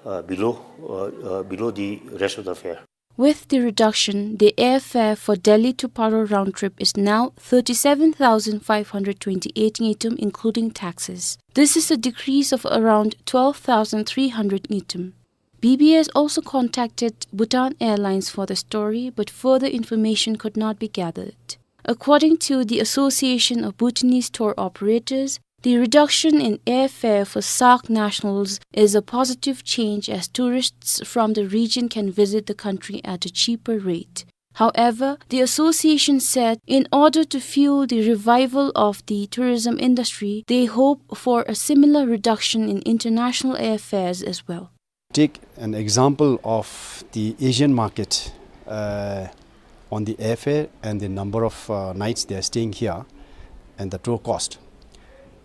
uh, below, uh, uh, below the rest of the fare. With the reduction, the airfare for Delhi to Paro round trip is now thirty-seven thousand five hundred twenty-eight ngultrum, including taxes. This is a decrease of around twelve thousand three hundred ngultrum. B B S also contacted Bhutan Airlines for the story, but further information could not be gathered. According to the Association of Bhutanese Tour Operators, the reduction in airfare for SAARC nationals is a positive change, as tourists from the region can visit the country at a cheaper rate. However, the association said in order to fuel the revival of the tourism industry, they hope for a similar reduction in international airfares as well. Take an example of the Asian market, uh, on the airfare and the number of, uh, nights they are staying here and the tour cost.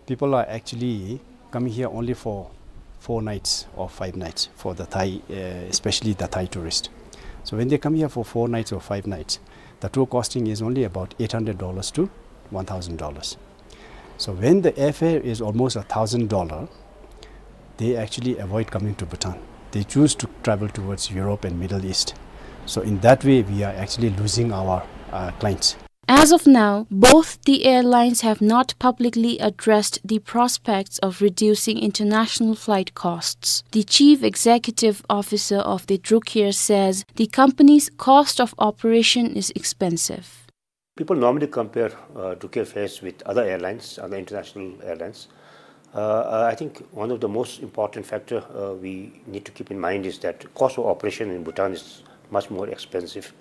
People are actually coming here only for four nights or five nights for the Thai, uh, especially the Thai tourist. So when they come here for four nights or five nights, the tour costing is only about eight hundred dollars to one thousand dollars. So when the airfare is almost a thousand dollar, they actually avoid coming to Bhutan. They choose to travel towards Europe and Middle East. So in that way, we are actually losing our, uh, clients. As of now, both the airlines have not publicly addressed the prospects of reducing international flight costs. The chief executive officer of the Druk Air says the company's cost of operation is expensive. People normally compare, uh, Druk Air fares with other airlines, other international airlines. Uh, uh, I think one of the most important factor, uh, we need to keep in mind is that cost of operation in Bhutan is much more expensive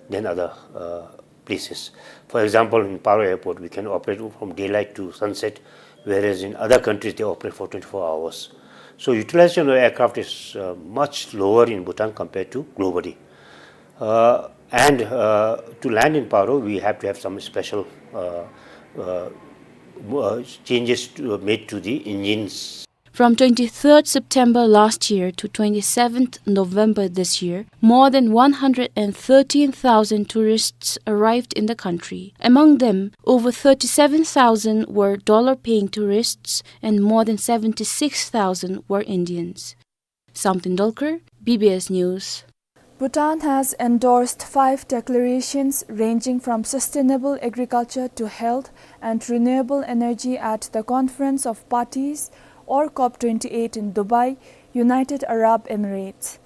than other, uh, places. For example, in Paro Airport, we can operate from daylight to sunset, whereas in other countries, they operate for twenty-four hours. So utilization of aircraft is, uh, much lower in Bhutan compared to globally. Uh, and, uh, to land in Paro, we have to have some special, uh, uh, uh, changes to, uh, made to the engines. From twenty-third September last year to twenty-seventh November this year, more than one hundred and thirteen thousand tourists arrived in the country. Among them, over thirty-seven thousand were dollar-paying tourists and more than seventy-six thousand were Indians. Samten Dolkar, B B S News. Bhutan has endorsed five declarations ranging from sustainable agriculture to health and renewable energy at the Conference of Parties, or COP twenty-eight, in Dubai, United Arab Emirates.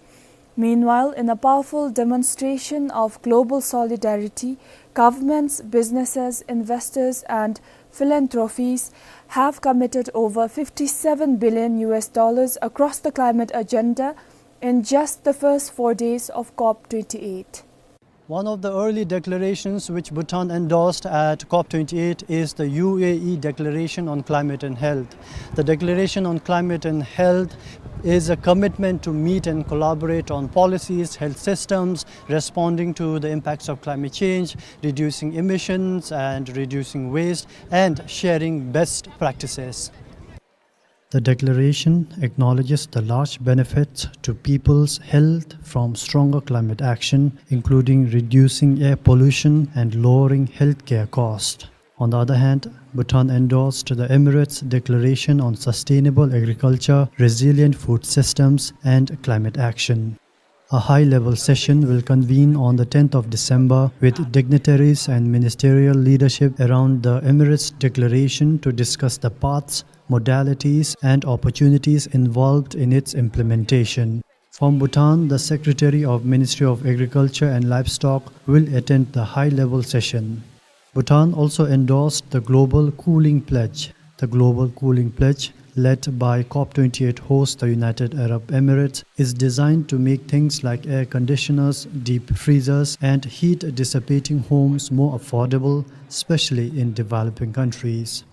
Meanwhile, in a powerful demonstration of global solidarity, governments, businesses, investors, and philanthropies have committed over fifty-seven billion U S dollars across the climate agenda in just the first four days of COP twenty-eight. One of the early declarations which Bhutan endorsed at COP twenty-eight is the U A E Declaration on Climate and Health. The Declaration on Climate and Health is a commitment to meet and collaborate on policies, health systems, responding to the impacts of climate change, reducing emissions and reducing waste, and sharing best practices. The declaration acknowledges the large benefits to people's health from stronger climate action, including reducing air pollution and lowering healthcare costs. On the other hand, Bhutan endorsed the Emirates Declaration on Sustainable Agriculture, Resilient Food Systems, and Climate Action. A high-level session will convene on the tenth of December with dignitaries and ministerial leadership around the Emirates Declaration to discuss the paths, modalities, and opportunities involved in its implementation. From Bhutan, the Secretary of Ministry of Agriculture and Livestock will attend the high-level session. Bhutan also endorsed the Global Cooling Pledge. The Global Cooling Pledge, led by COP twenty-eight host, the United Arab Emirates, is designed to make things like air conditioners, deep freezers, and heat dissipating homes more affordable, especially in developing countries.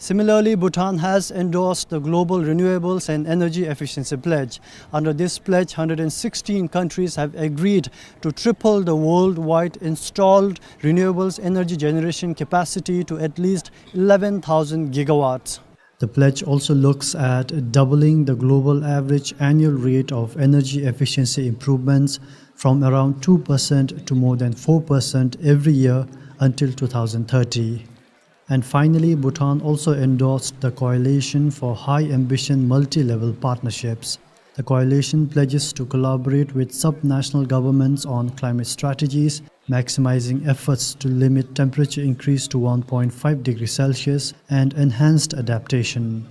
Similarly, Bhutan has endorsed the Global Renewables and Energy Efficiency Pledge. Under this pledge, hundred and sixteen countries have agreed to triple the worldwide installed renewables energy generation capacity to at least eleven thousand gigawatts. The pledge also looks at doubling the global average annual rate of energy efficiency improvements from around two percent to more than four percent every year until two thousand thirty. And finally, Bhutan also endorsed the Coalition for High Ambition Multi-Level Partnerships. The coalition pledges to collaborate with sub-national governments on climate strategies, maximizing efforts to limit temperature increase to one point five degrees Celsius and enhanced adaptation.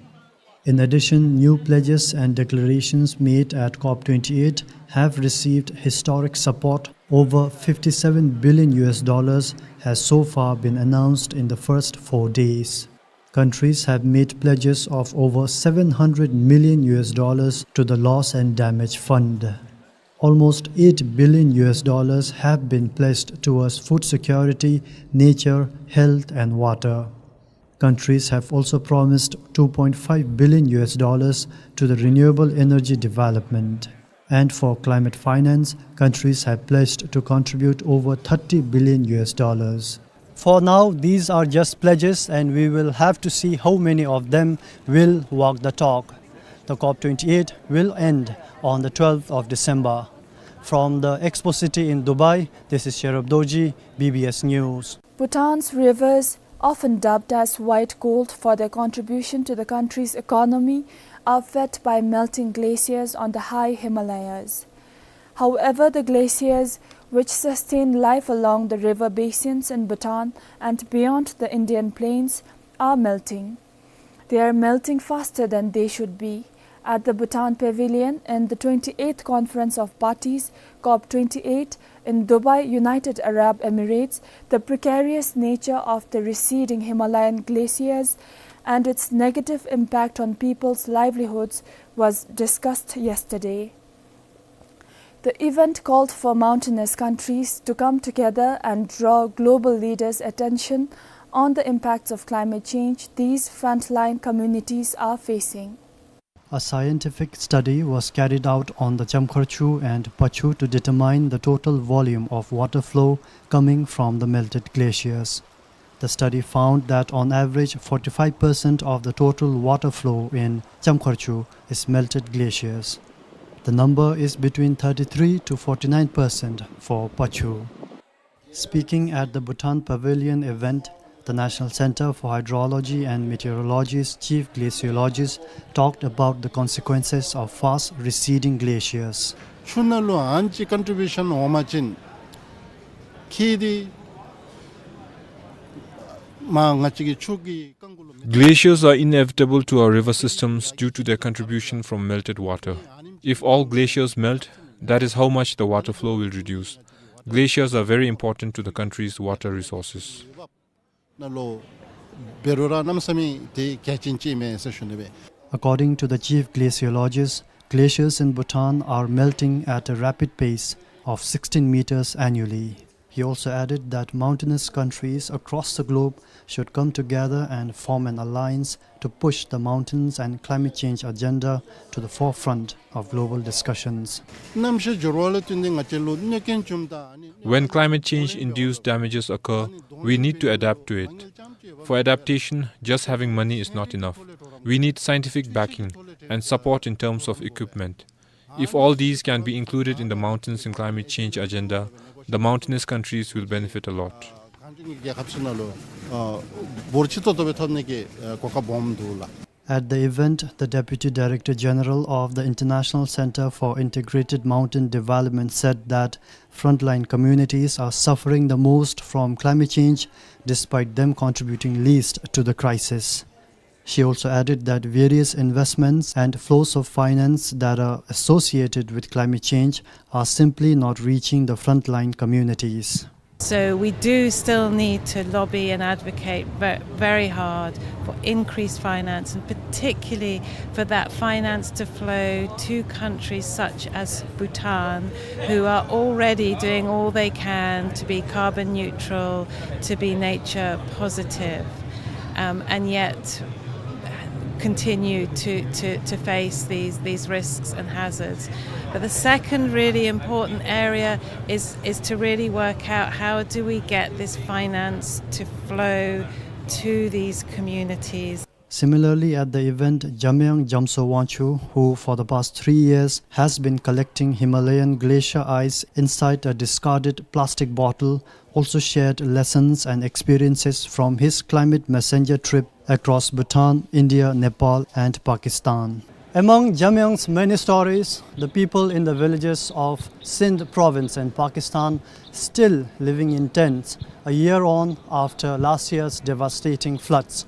In addition, new pledges and declarations made at COP twenty-eight have received historic support. Over fifty-seven billion U S dollars has so far been announced in the first four days. Countries have made pledges of over seven hundred million U S dollars to the Loss and Damage Fund. Almost eight billion U S dollars have been pledged towards food security, nature, health, and water. Countries have also promised two point five billion U S dollars to the renewable energy development. And for climate finance, countries have pledged to contribute over thirty billion U S dollars. For now, these are just pledges, and we will have to see how many of them will walk the talk. The COP twenty-eight will end on the twelfth of December. From the Expo City in Dubai, this is Sherub Dorji, B B S News. Bhutan's rivers, often dubbed as white gold for their contribution to the country's economy, are fed by melting glaciers on the high Himalayas. However, the glaciers, which sustain life along the river basins in Bhutan and beyond the Indian plains, are melting. They are melting faster than they should be. At the Bhutan Pavilion in the twenty-eighth Conference of Parties, COP twenty-eight, in Dubai, United Arab Emirates, the precarious nature of the receding Himalayan glaciers and its negative impact on people's livelihoods was discussed yesterday. The event called for mountainous countries to come together and draw global leaders' attention on the impacts of climate change these frontline communities are facing. A scientific study was carried out on the Chamkharchu and Pachhu to determine the total volume of water flow coming from the melted glaciers. The study found that on average, forty-five percent of the total water flow in Chamkharchu is melted glaciers. The number is between thirty-three to forty-nine percent for Pachhu. Speaking at the Bhutan Pavilion event, the National Center for Hydrology and Meteorology's chief glaciologist talked about the consequences of fast receding glaciers. ཆུ་ནང་ལུ་ཨ་ནི་ཅིག་ཀོན་ཊི་བིའུ་ཤཱན་འོང་པ་ཅིན་ཁྱད་དེ་མ་ང་བཅས་ཀྱི་ཆུ་གི་རྐང་གུ་ལུ། Glaciers are inevitable to our river systems due to their contribution from melted water. If all glaciers melt, that is how much the water flow will reduce. Glaciers are very important to the country's water resources. ནང་ལུ་འབད་རུང་ར་གནམ་མེད་ས་མེད་དེ་གལ་ཆེན་ཅིག་མས་ཟེར་ཞུ་ནི་སྦེ། According to the chief glaciologist, glaciers in Bhutan are melting at a rapid pace of sixteen meters annually. He also added that mountainous countries across the globe should come together and form an alliance to push the mountains and climate change agenda to the forefront of global discussions. གནམ་གཤིས་འགྱུར་བ་ལུ་བརྟེན་ཏེ་ང་བཅས་ལུ་གནོད་རྐྱེན་བྱུངམ་ད་ཨ་ནི། When climate change induced damages occur, we need to adapt to it. For adaptation, just having money is not enough. We need scientific backing and support in terms of equipment. If all these can be included in the mountains and climate change agenda, the mountainous countries will benefit a lot. གངས་ལྗོངས་ཀྱི་རྒྱལ་ཁབ་ཚུ་ནང་ལུ་ཨ་འབོར་ཆེ་ཏོག་ཏོ་སྦེ་ཐོབ་ནི་གི་ཨ་གོ་སྐབས་སྦོམ་འདུག་ལགས། At the event, the Deputy Director General of the International Center for Integrated Mountain Development said that frontline communities are suffering the most from climate change, despite them contributing least to the crisis. She also added that various investments and flows of finance that are associated with climate change are simply not reaching the frontline communities. So we do still need to lobby and advocate ve-, very hard for increased finance, and particularly for that finance to flow to countries such as Bhutan, who are already doing all they can to be carbon neutral, to be nature positive, um, and yet continue to, to, to face these, these risks and hazards. But the second really important area is, is to really work out, how do we get this finance to flow to these communities? Similarly, at the event, Jamyang Jamso Wangchuk, who for the past three years has been collecting Himalayan glacier ice inside a discarded plastic bottle, also shared lessons and experiences from his Climate Messenger trip across Bhutan, India, Nepal, and Pakistan. Among Jamyang's many stories, the people in the villages of Sindh province in Pakistan still living in tents a year on after last year's devastating floods.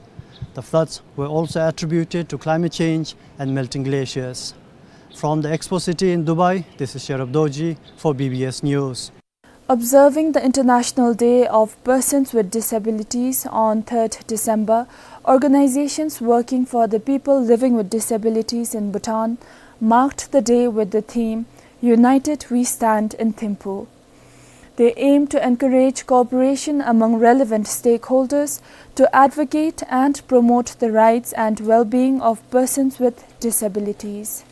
The floods were also attributed to climate change and melting glaciers. From the Expo City in Dubai, this is Sherab Dorji for B B S News. Observing the International Day of Persons with Disabilities on third December, organizations working for the people living with disabilities in Bhutan marked the day with the theme, "United We Stand" in Thimphu. They aim to encourage cooperation among relevant stakeholders to advocate and promote the rights and well-being of persons with disabilities.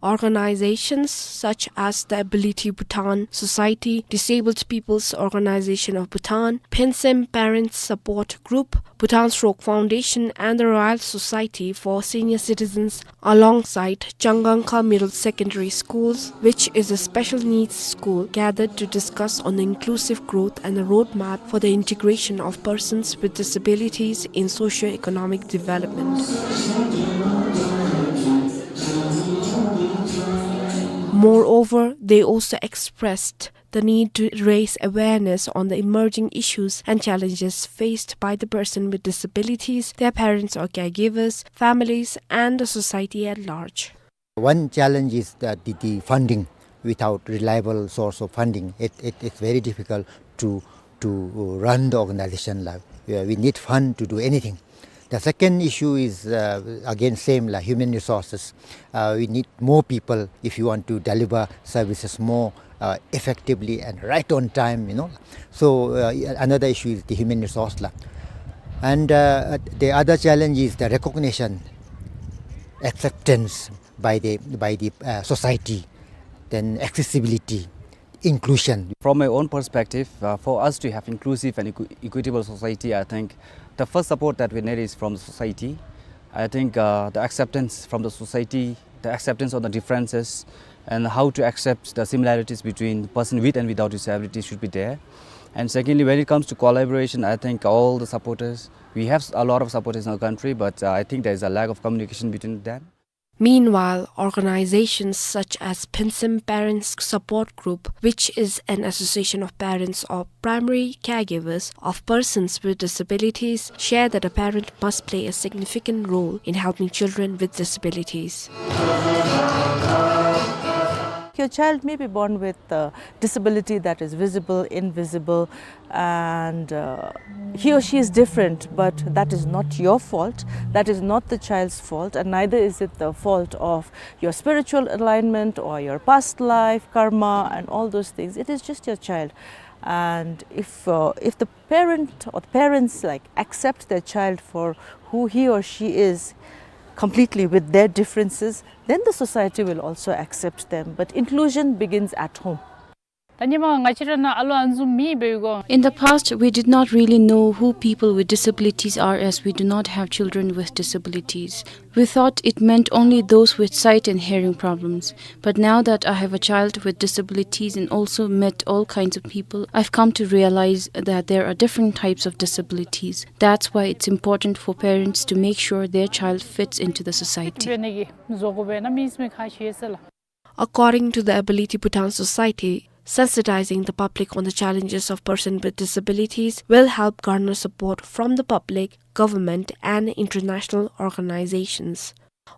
Organizations such as the Ability Bhutan Society, Disabled People's Organization of Bhutan, Phinsem Parents Support Group, Bhutan Stroke Foundation, and the Royal Society for Senior Citizens, alongside Changangkha Middle Secondary Schools, which is a special needs school, gathered to discuss on the inclusive growth and the roadmap for the integration of persons with disabilities in socio-economic development. Moreover, they also expressed the need to raise awareness on the emerging issues and challenges faced by the person with disabilities, their parents or caregivers, families, and the society at large. One challenge is that the, the funding. Without reliable source of funding, it, it, it's very difficult to, to run the organization la. We, we need fund to do anything. The second issue is, uh, again, same la, human resources. Uh, we need more people if you want to deliver services more, uh, effectively and right on time, you know. So, uh, another issue is the human resource la. And, uh, the other challenge is the recognition, acceptance by the, by the, uh, society, then accessibility, inclusion. From my own perspective, uh, for us to have inclusive and equi-, equitable society, I think the first support that we need is from the society. I think, uh, the acceptance from the society, the acceptance of the differences, and how to accept the similarities between the person with and without disability should be there. And secondly, when it comes to collaboration, I think all the supporters, we have a lot of supporters in our country, but, uh, I think there is a lack of communication between them. Meanwhile, organizations such as Phinsem Parents Support Group, which is an association of parents or primary caregivers of persons with disabilities, share that a parent must play a significant role in helping children with disabilities. Your child may be born with a disability that is visible, invisible, and, uh, he or she is different, but that is not your fault. That is not the child's fault, and neither is it the fault of your spiritual alignment or your past life, karma, and all those things. It is just your child. And if, uh, if the parent or the parents, like, accept their child for who he or she is completely with their differences, then the society will also accept them. But inclusion begins at home. ད་ཉི་མ་ང་བཅས་ར་ནང་ཨ་ལོ་ཨ་ནེ་ཚུ་མེདཔ་འབད་གོ། In the past, we did not really know who people with disabilities are, as we do not have children with disabilities. We thought it meant only those with sight and hearing problems. But now that I have a child with disabilities and also met all kinds of people, I've come to realize that there are different types of disabilities. That's why it's important for parents to make sure their child fits into the society. འབད་ནི་གི་བཟོ་དགོ་པས་ན་མི་སེར་མི་ཁ་ཤས་ཟེར་ལགས། According to the Ability Bhutan Society, sensitizing the public on the challenges of persons with disabilities will help garner support from the public, government, and international organizations.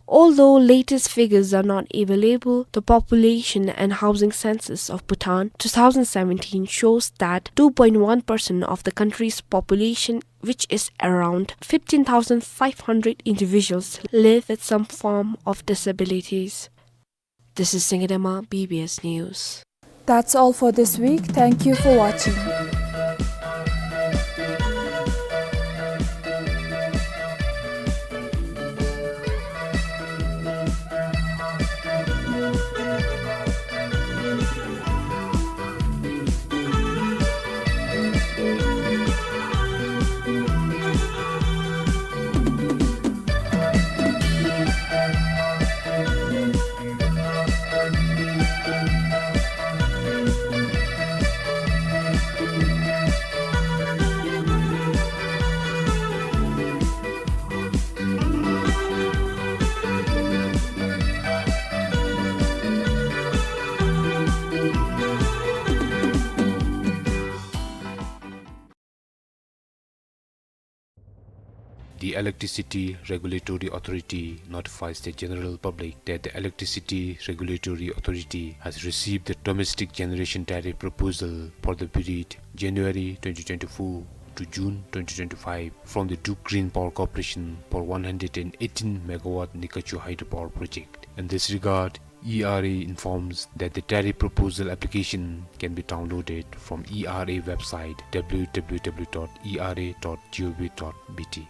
Although latest figures are not available, the population and housing census of Bhutan two thousand seventeen shows that two point one percent of the country's population, which is around fifteen thousand five hundred individuals, live with some form of disabilities. This is Singidema, B B S News. That's all for this week. Thank you for watching. The Electricity Regulatory Authority notifies the general public that the Electricity Regulatory Authority has received the domestic generation tariff proposal for the period January twenty twenty-four to June twenty twenty-five from the Druk Green Power Corporation for one hundred and eighteen megawatt Nikachu hydropower project. In this regard, E R A informs that the tariff proposal application can be downloaded from E R A website, W W W dot E R A dot gov dot B T.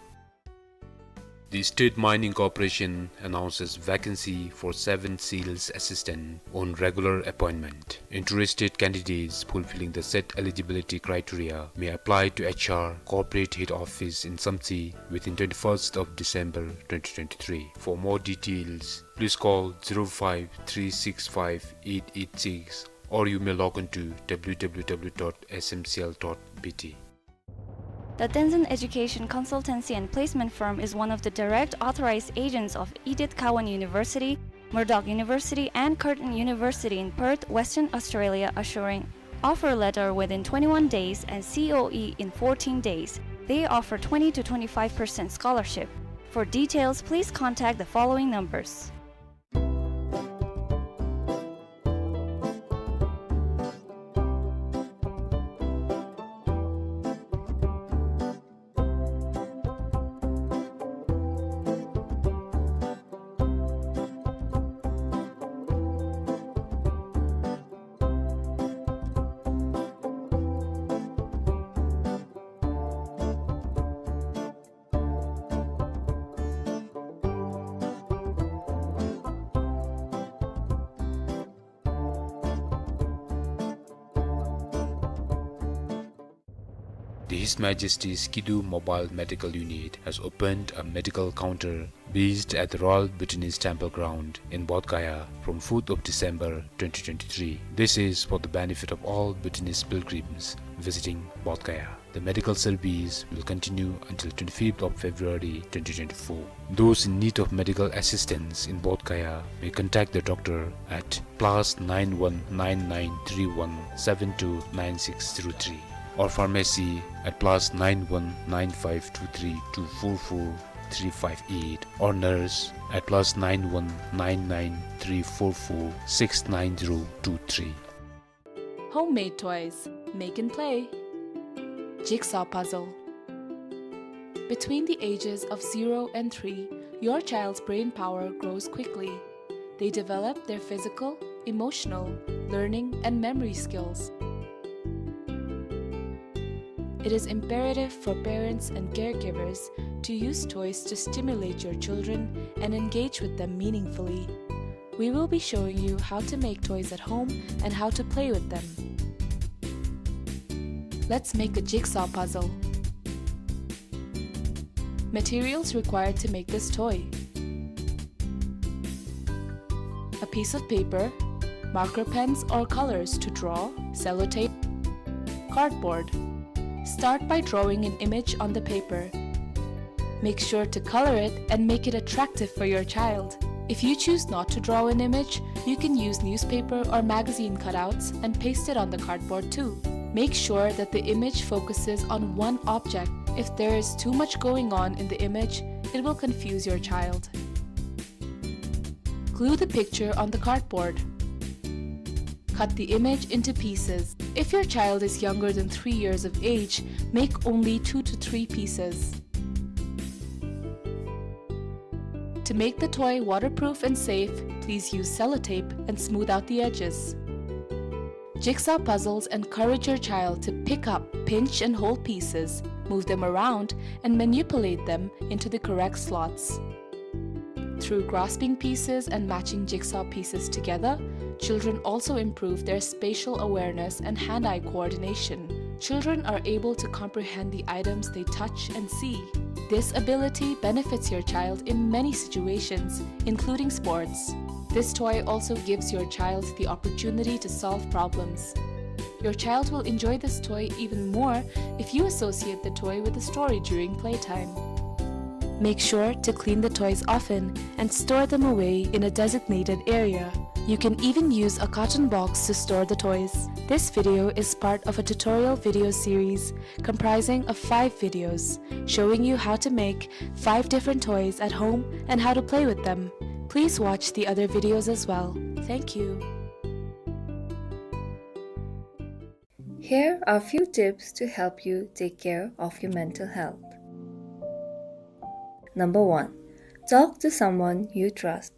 The State Mining Corporation announces vacancy for seven sales assistant on regular appointment. Interested candidates fulfilling the set eligibility criteria may apply to H R Corporate Head Office in Samtse within twenty-first of December twenty twenty-three. For more details, please call zero five three six five eight eight six, or you may log on to W W W dot S M C L dot B T. The Tenzin Education Consultancy and Placement Firm is one of the direct authorized agents of Edith Cowan University, Murdoch University, and Curtin University in Perth, Western Australia, assuring offer letter within twenty-one days and C O E in fourteen days. They offer twenty to twenty-five percent scholarship. For details, please contact the following numbers. The His Majesty's Kidu Mobile Medical Unit has opened a medical counter based at the Royal Bhutanese Temple Ground in Bodh Gaya from fourth of December twenty twenty-three. This is for the benefit of all Bhutanese pilgrims visiting Bodh Gaya. The medical service will continue until twenty-fifth of February twenty twenty-four. Those in need of medical assistance in Bodh Gaya may contact the doctor at plus nine one nine nine three one seven two nine six zero three, or pharmacy at plus nine one nine five two three two four four three five eight, or nurse at plus nine one nine nine three four four six nine zero two three. Homemade toys. Make and play. Jigsaw puzzle. Between the ages of zero and three, your child's brain power grows quickly. They develop their physical, emotional, learning, and memory skills. It is imperative for parents and caregivers to use toys to stimulate your children and engage with them meaningfully. We will be showing you how to make toys at home and how to play with them. Let's make a jigsaw puzzle. Materials required to make this toy: a piece of paper, marker pens or colors to draw, sellotape, cardboard. Start by drawing an image on the paper. Make sure to color it and make it attractive for your child. If you choose not to draw an image, you can use newspaper or magazine cutouts and paste it on the cardboard too. Make sure that the image focuses on one object. If there is too much going on in the image, it will confuse your child. Glue the picture on the cardboard. Cut the image into pieces. If your child is younger than three years of age, make only two to three pieces. To make the toy waterproof and safe, please use sellotape and smooth out the edges. Jigsaw puzzles encourage your child to pick up, pinch, and hold pieces, move them around, and manipulate them into the correct slots. Through grasping pieces and matching jigsaw pieces together, children also improve their spatial awareness and hand-eye coordination. Children are able to comprehend the items they touch and see. This ability benefits your child in many situations, including sports. This toy also gives your child the opportunity to solve problems. Your child will enjoy this toy even more if you associate the toy with a story during playtime. Make sure to clean the toys often and store them away in a designated area. You can even use a carton box to store the toys. This video is part of a tutorial video series comprising of five videos showing you how to make five different toys at home and how to play with them. Please watch the other videos as well. Thank you. Here are a few tips to help you take care of your mental health. Number one, talk to someone you trust.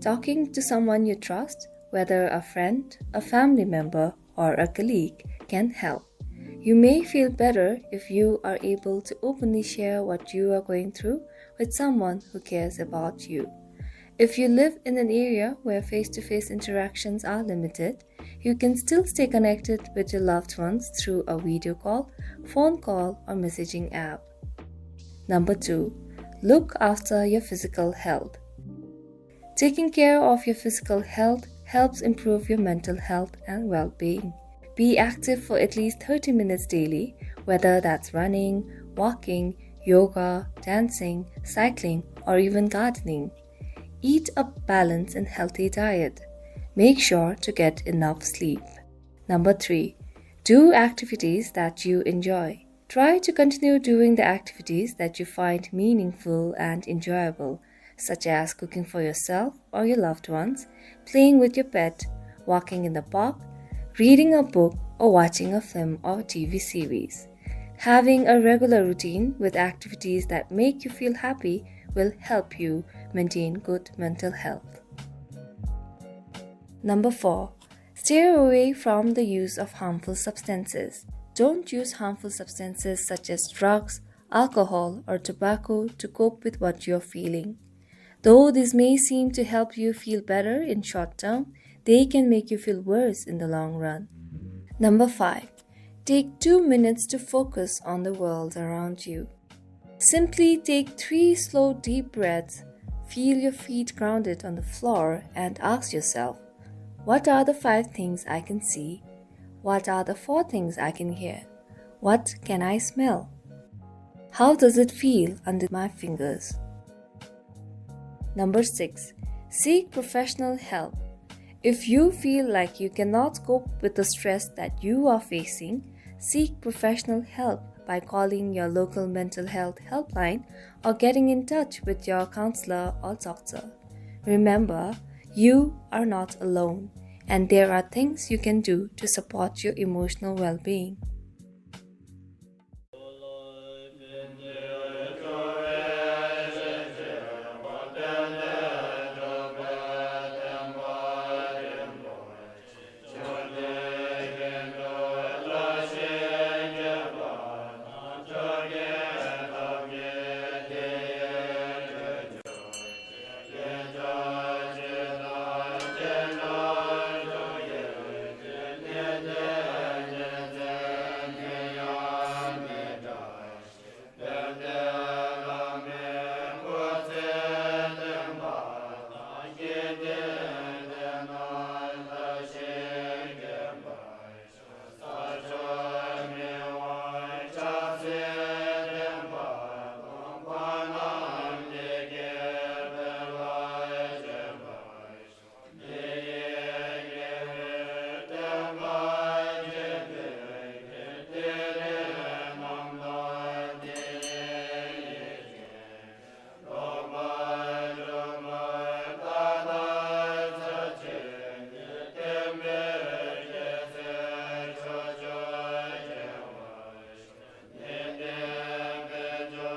Talking to someone you trust, whether a friend, a family member, or a colleague, can help. You may feel better if you are able to openly share what you are going through with someone who cares about you. If you live in an area where face-to-face interactions are limited, you can still stay connected with your loved ones through a video call, phone call, or messaging app. Number two, look after your physical health. Taking care of your physical health helps improve your mental health and well-being. Be active for at least thirty minutes daily, whether that's running, walking, yoga, dancing, cycling, or even gardening. Eat a balanced and healthy diet. Make sure to get enough sleep. Number three, do activities that you enjoy. Try to continue doing the activities that you find meaningful and enjoyable, such as cooking for yourself or your loved ones, playing with your pet, walking in the park, reading a book, or watching a film or T V series. Having a regular routine with activities that make you feel happy will help you maintain good mental health. Number four, steer away from the use of harmful substances. Don't use harmful substances such as drugs, alcohol, or tobacco to cope with what you're feeling. Though these may seem to help you feel better in short term, they can make you feel worse in the long run. Number five, take two minutes to focus on the world around you. Simply take three slow, deep breaths, feel your feet grounded on the floor, and ask yourself, "What are the five things I can see? What are the four things I can hear? What can I smell? How does it feel under my fingers?" Number six, seek professional help. If you feel like you cannot cope with the stress that you are facing, seek professional help by calling your local mental health helpline or getting in touch with your counselor or doctor. Remember, you are not alone, and there are things you can do to support your emotional well-being.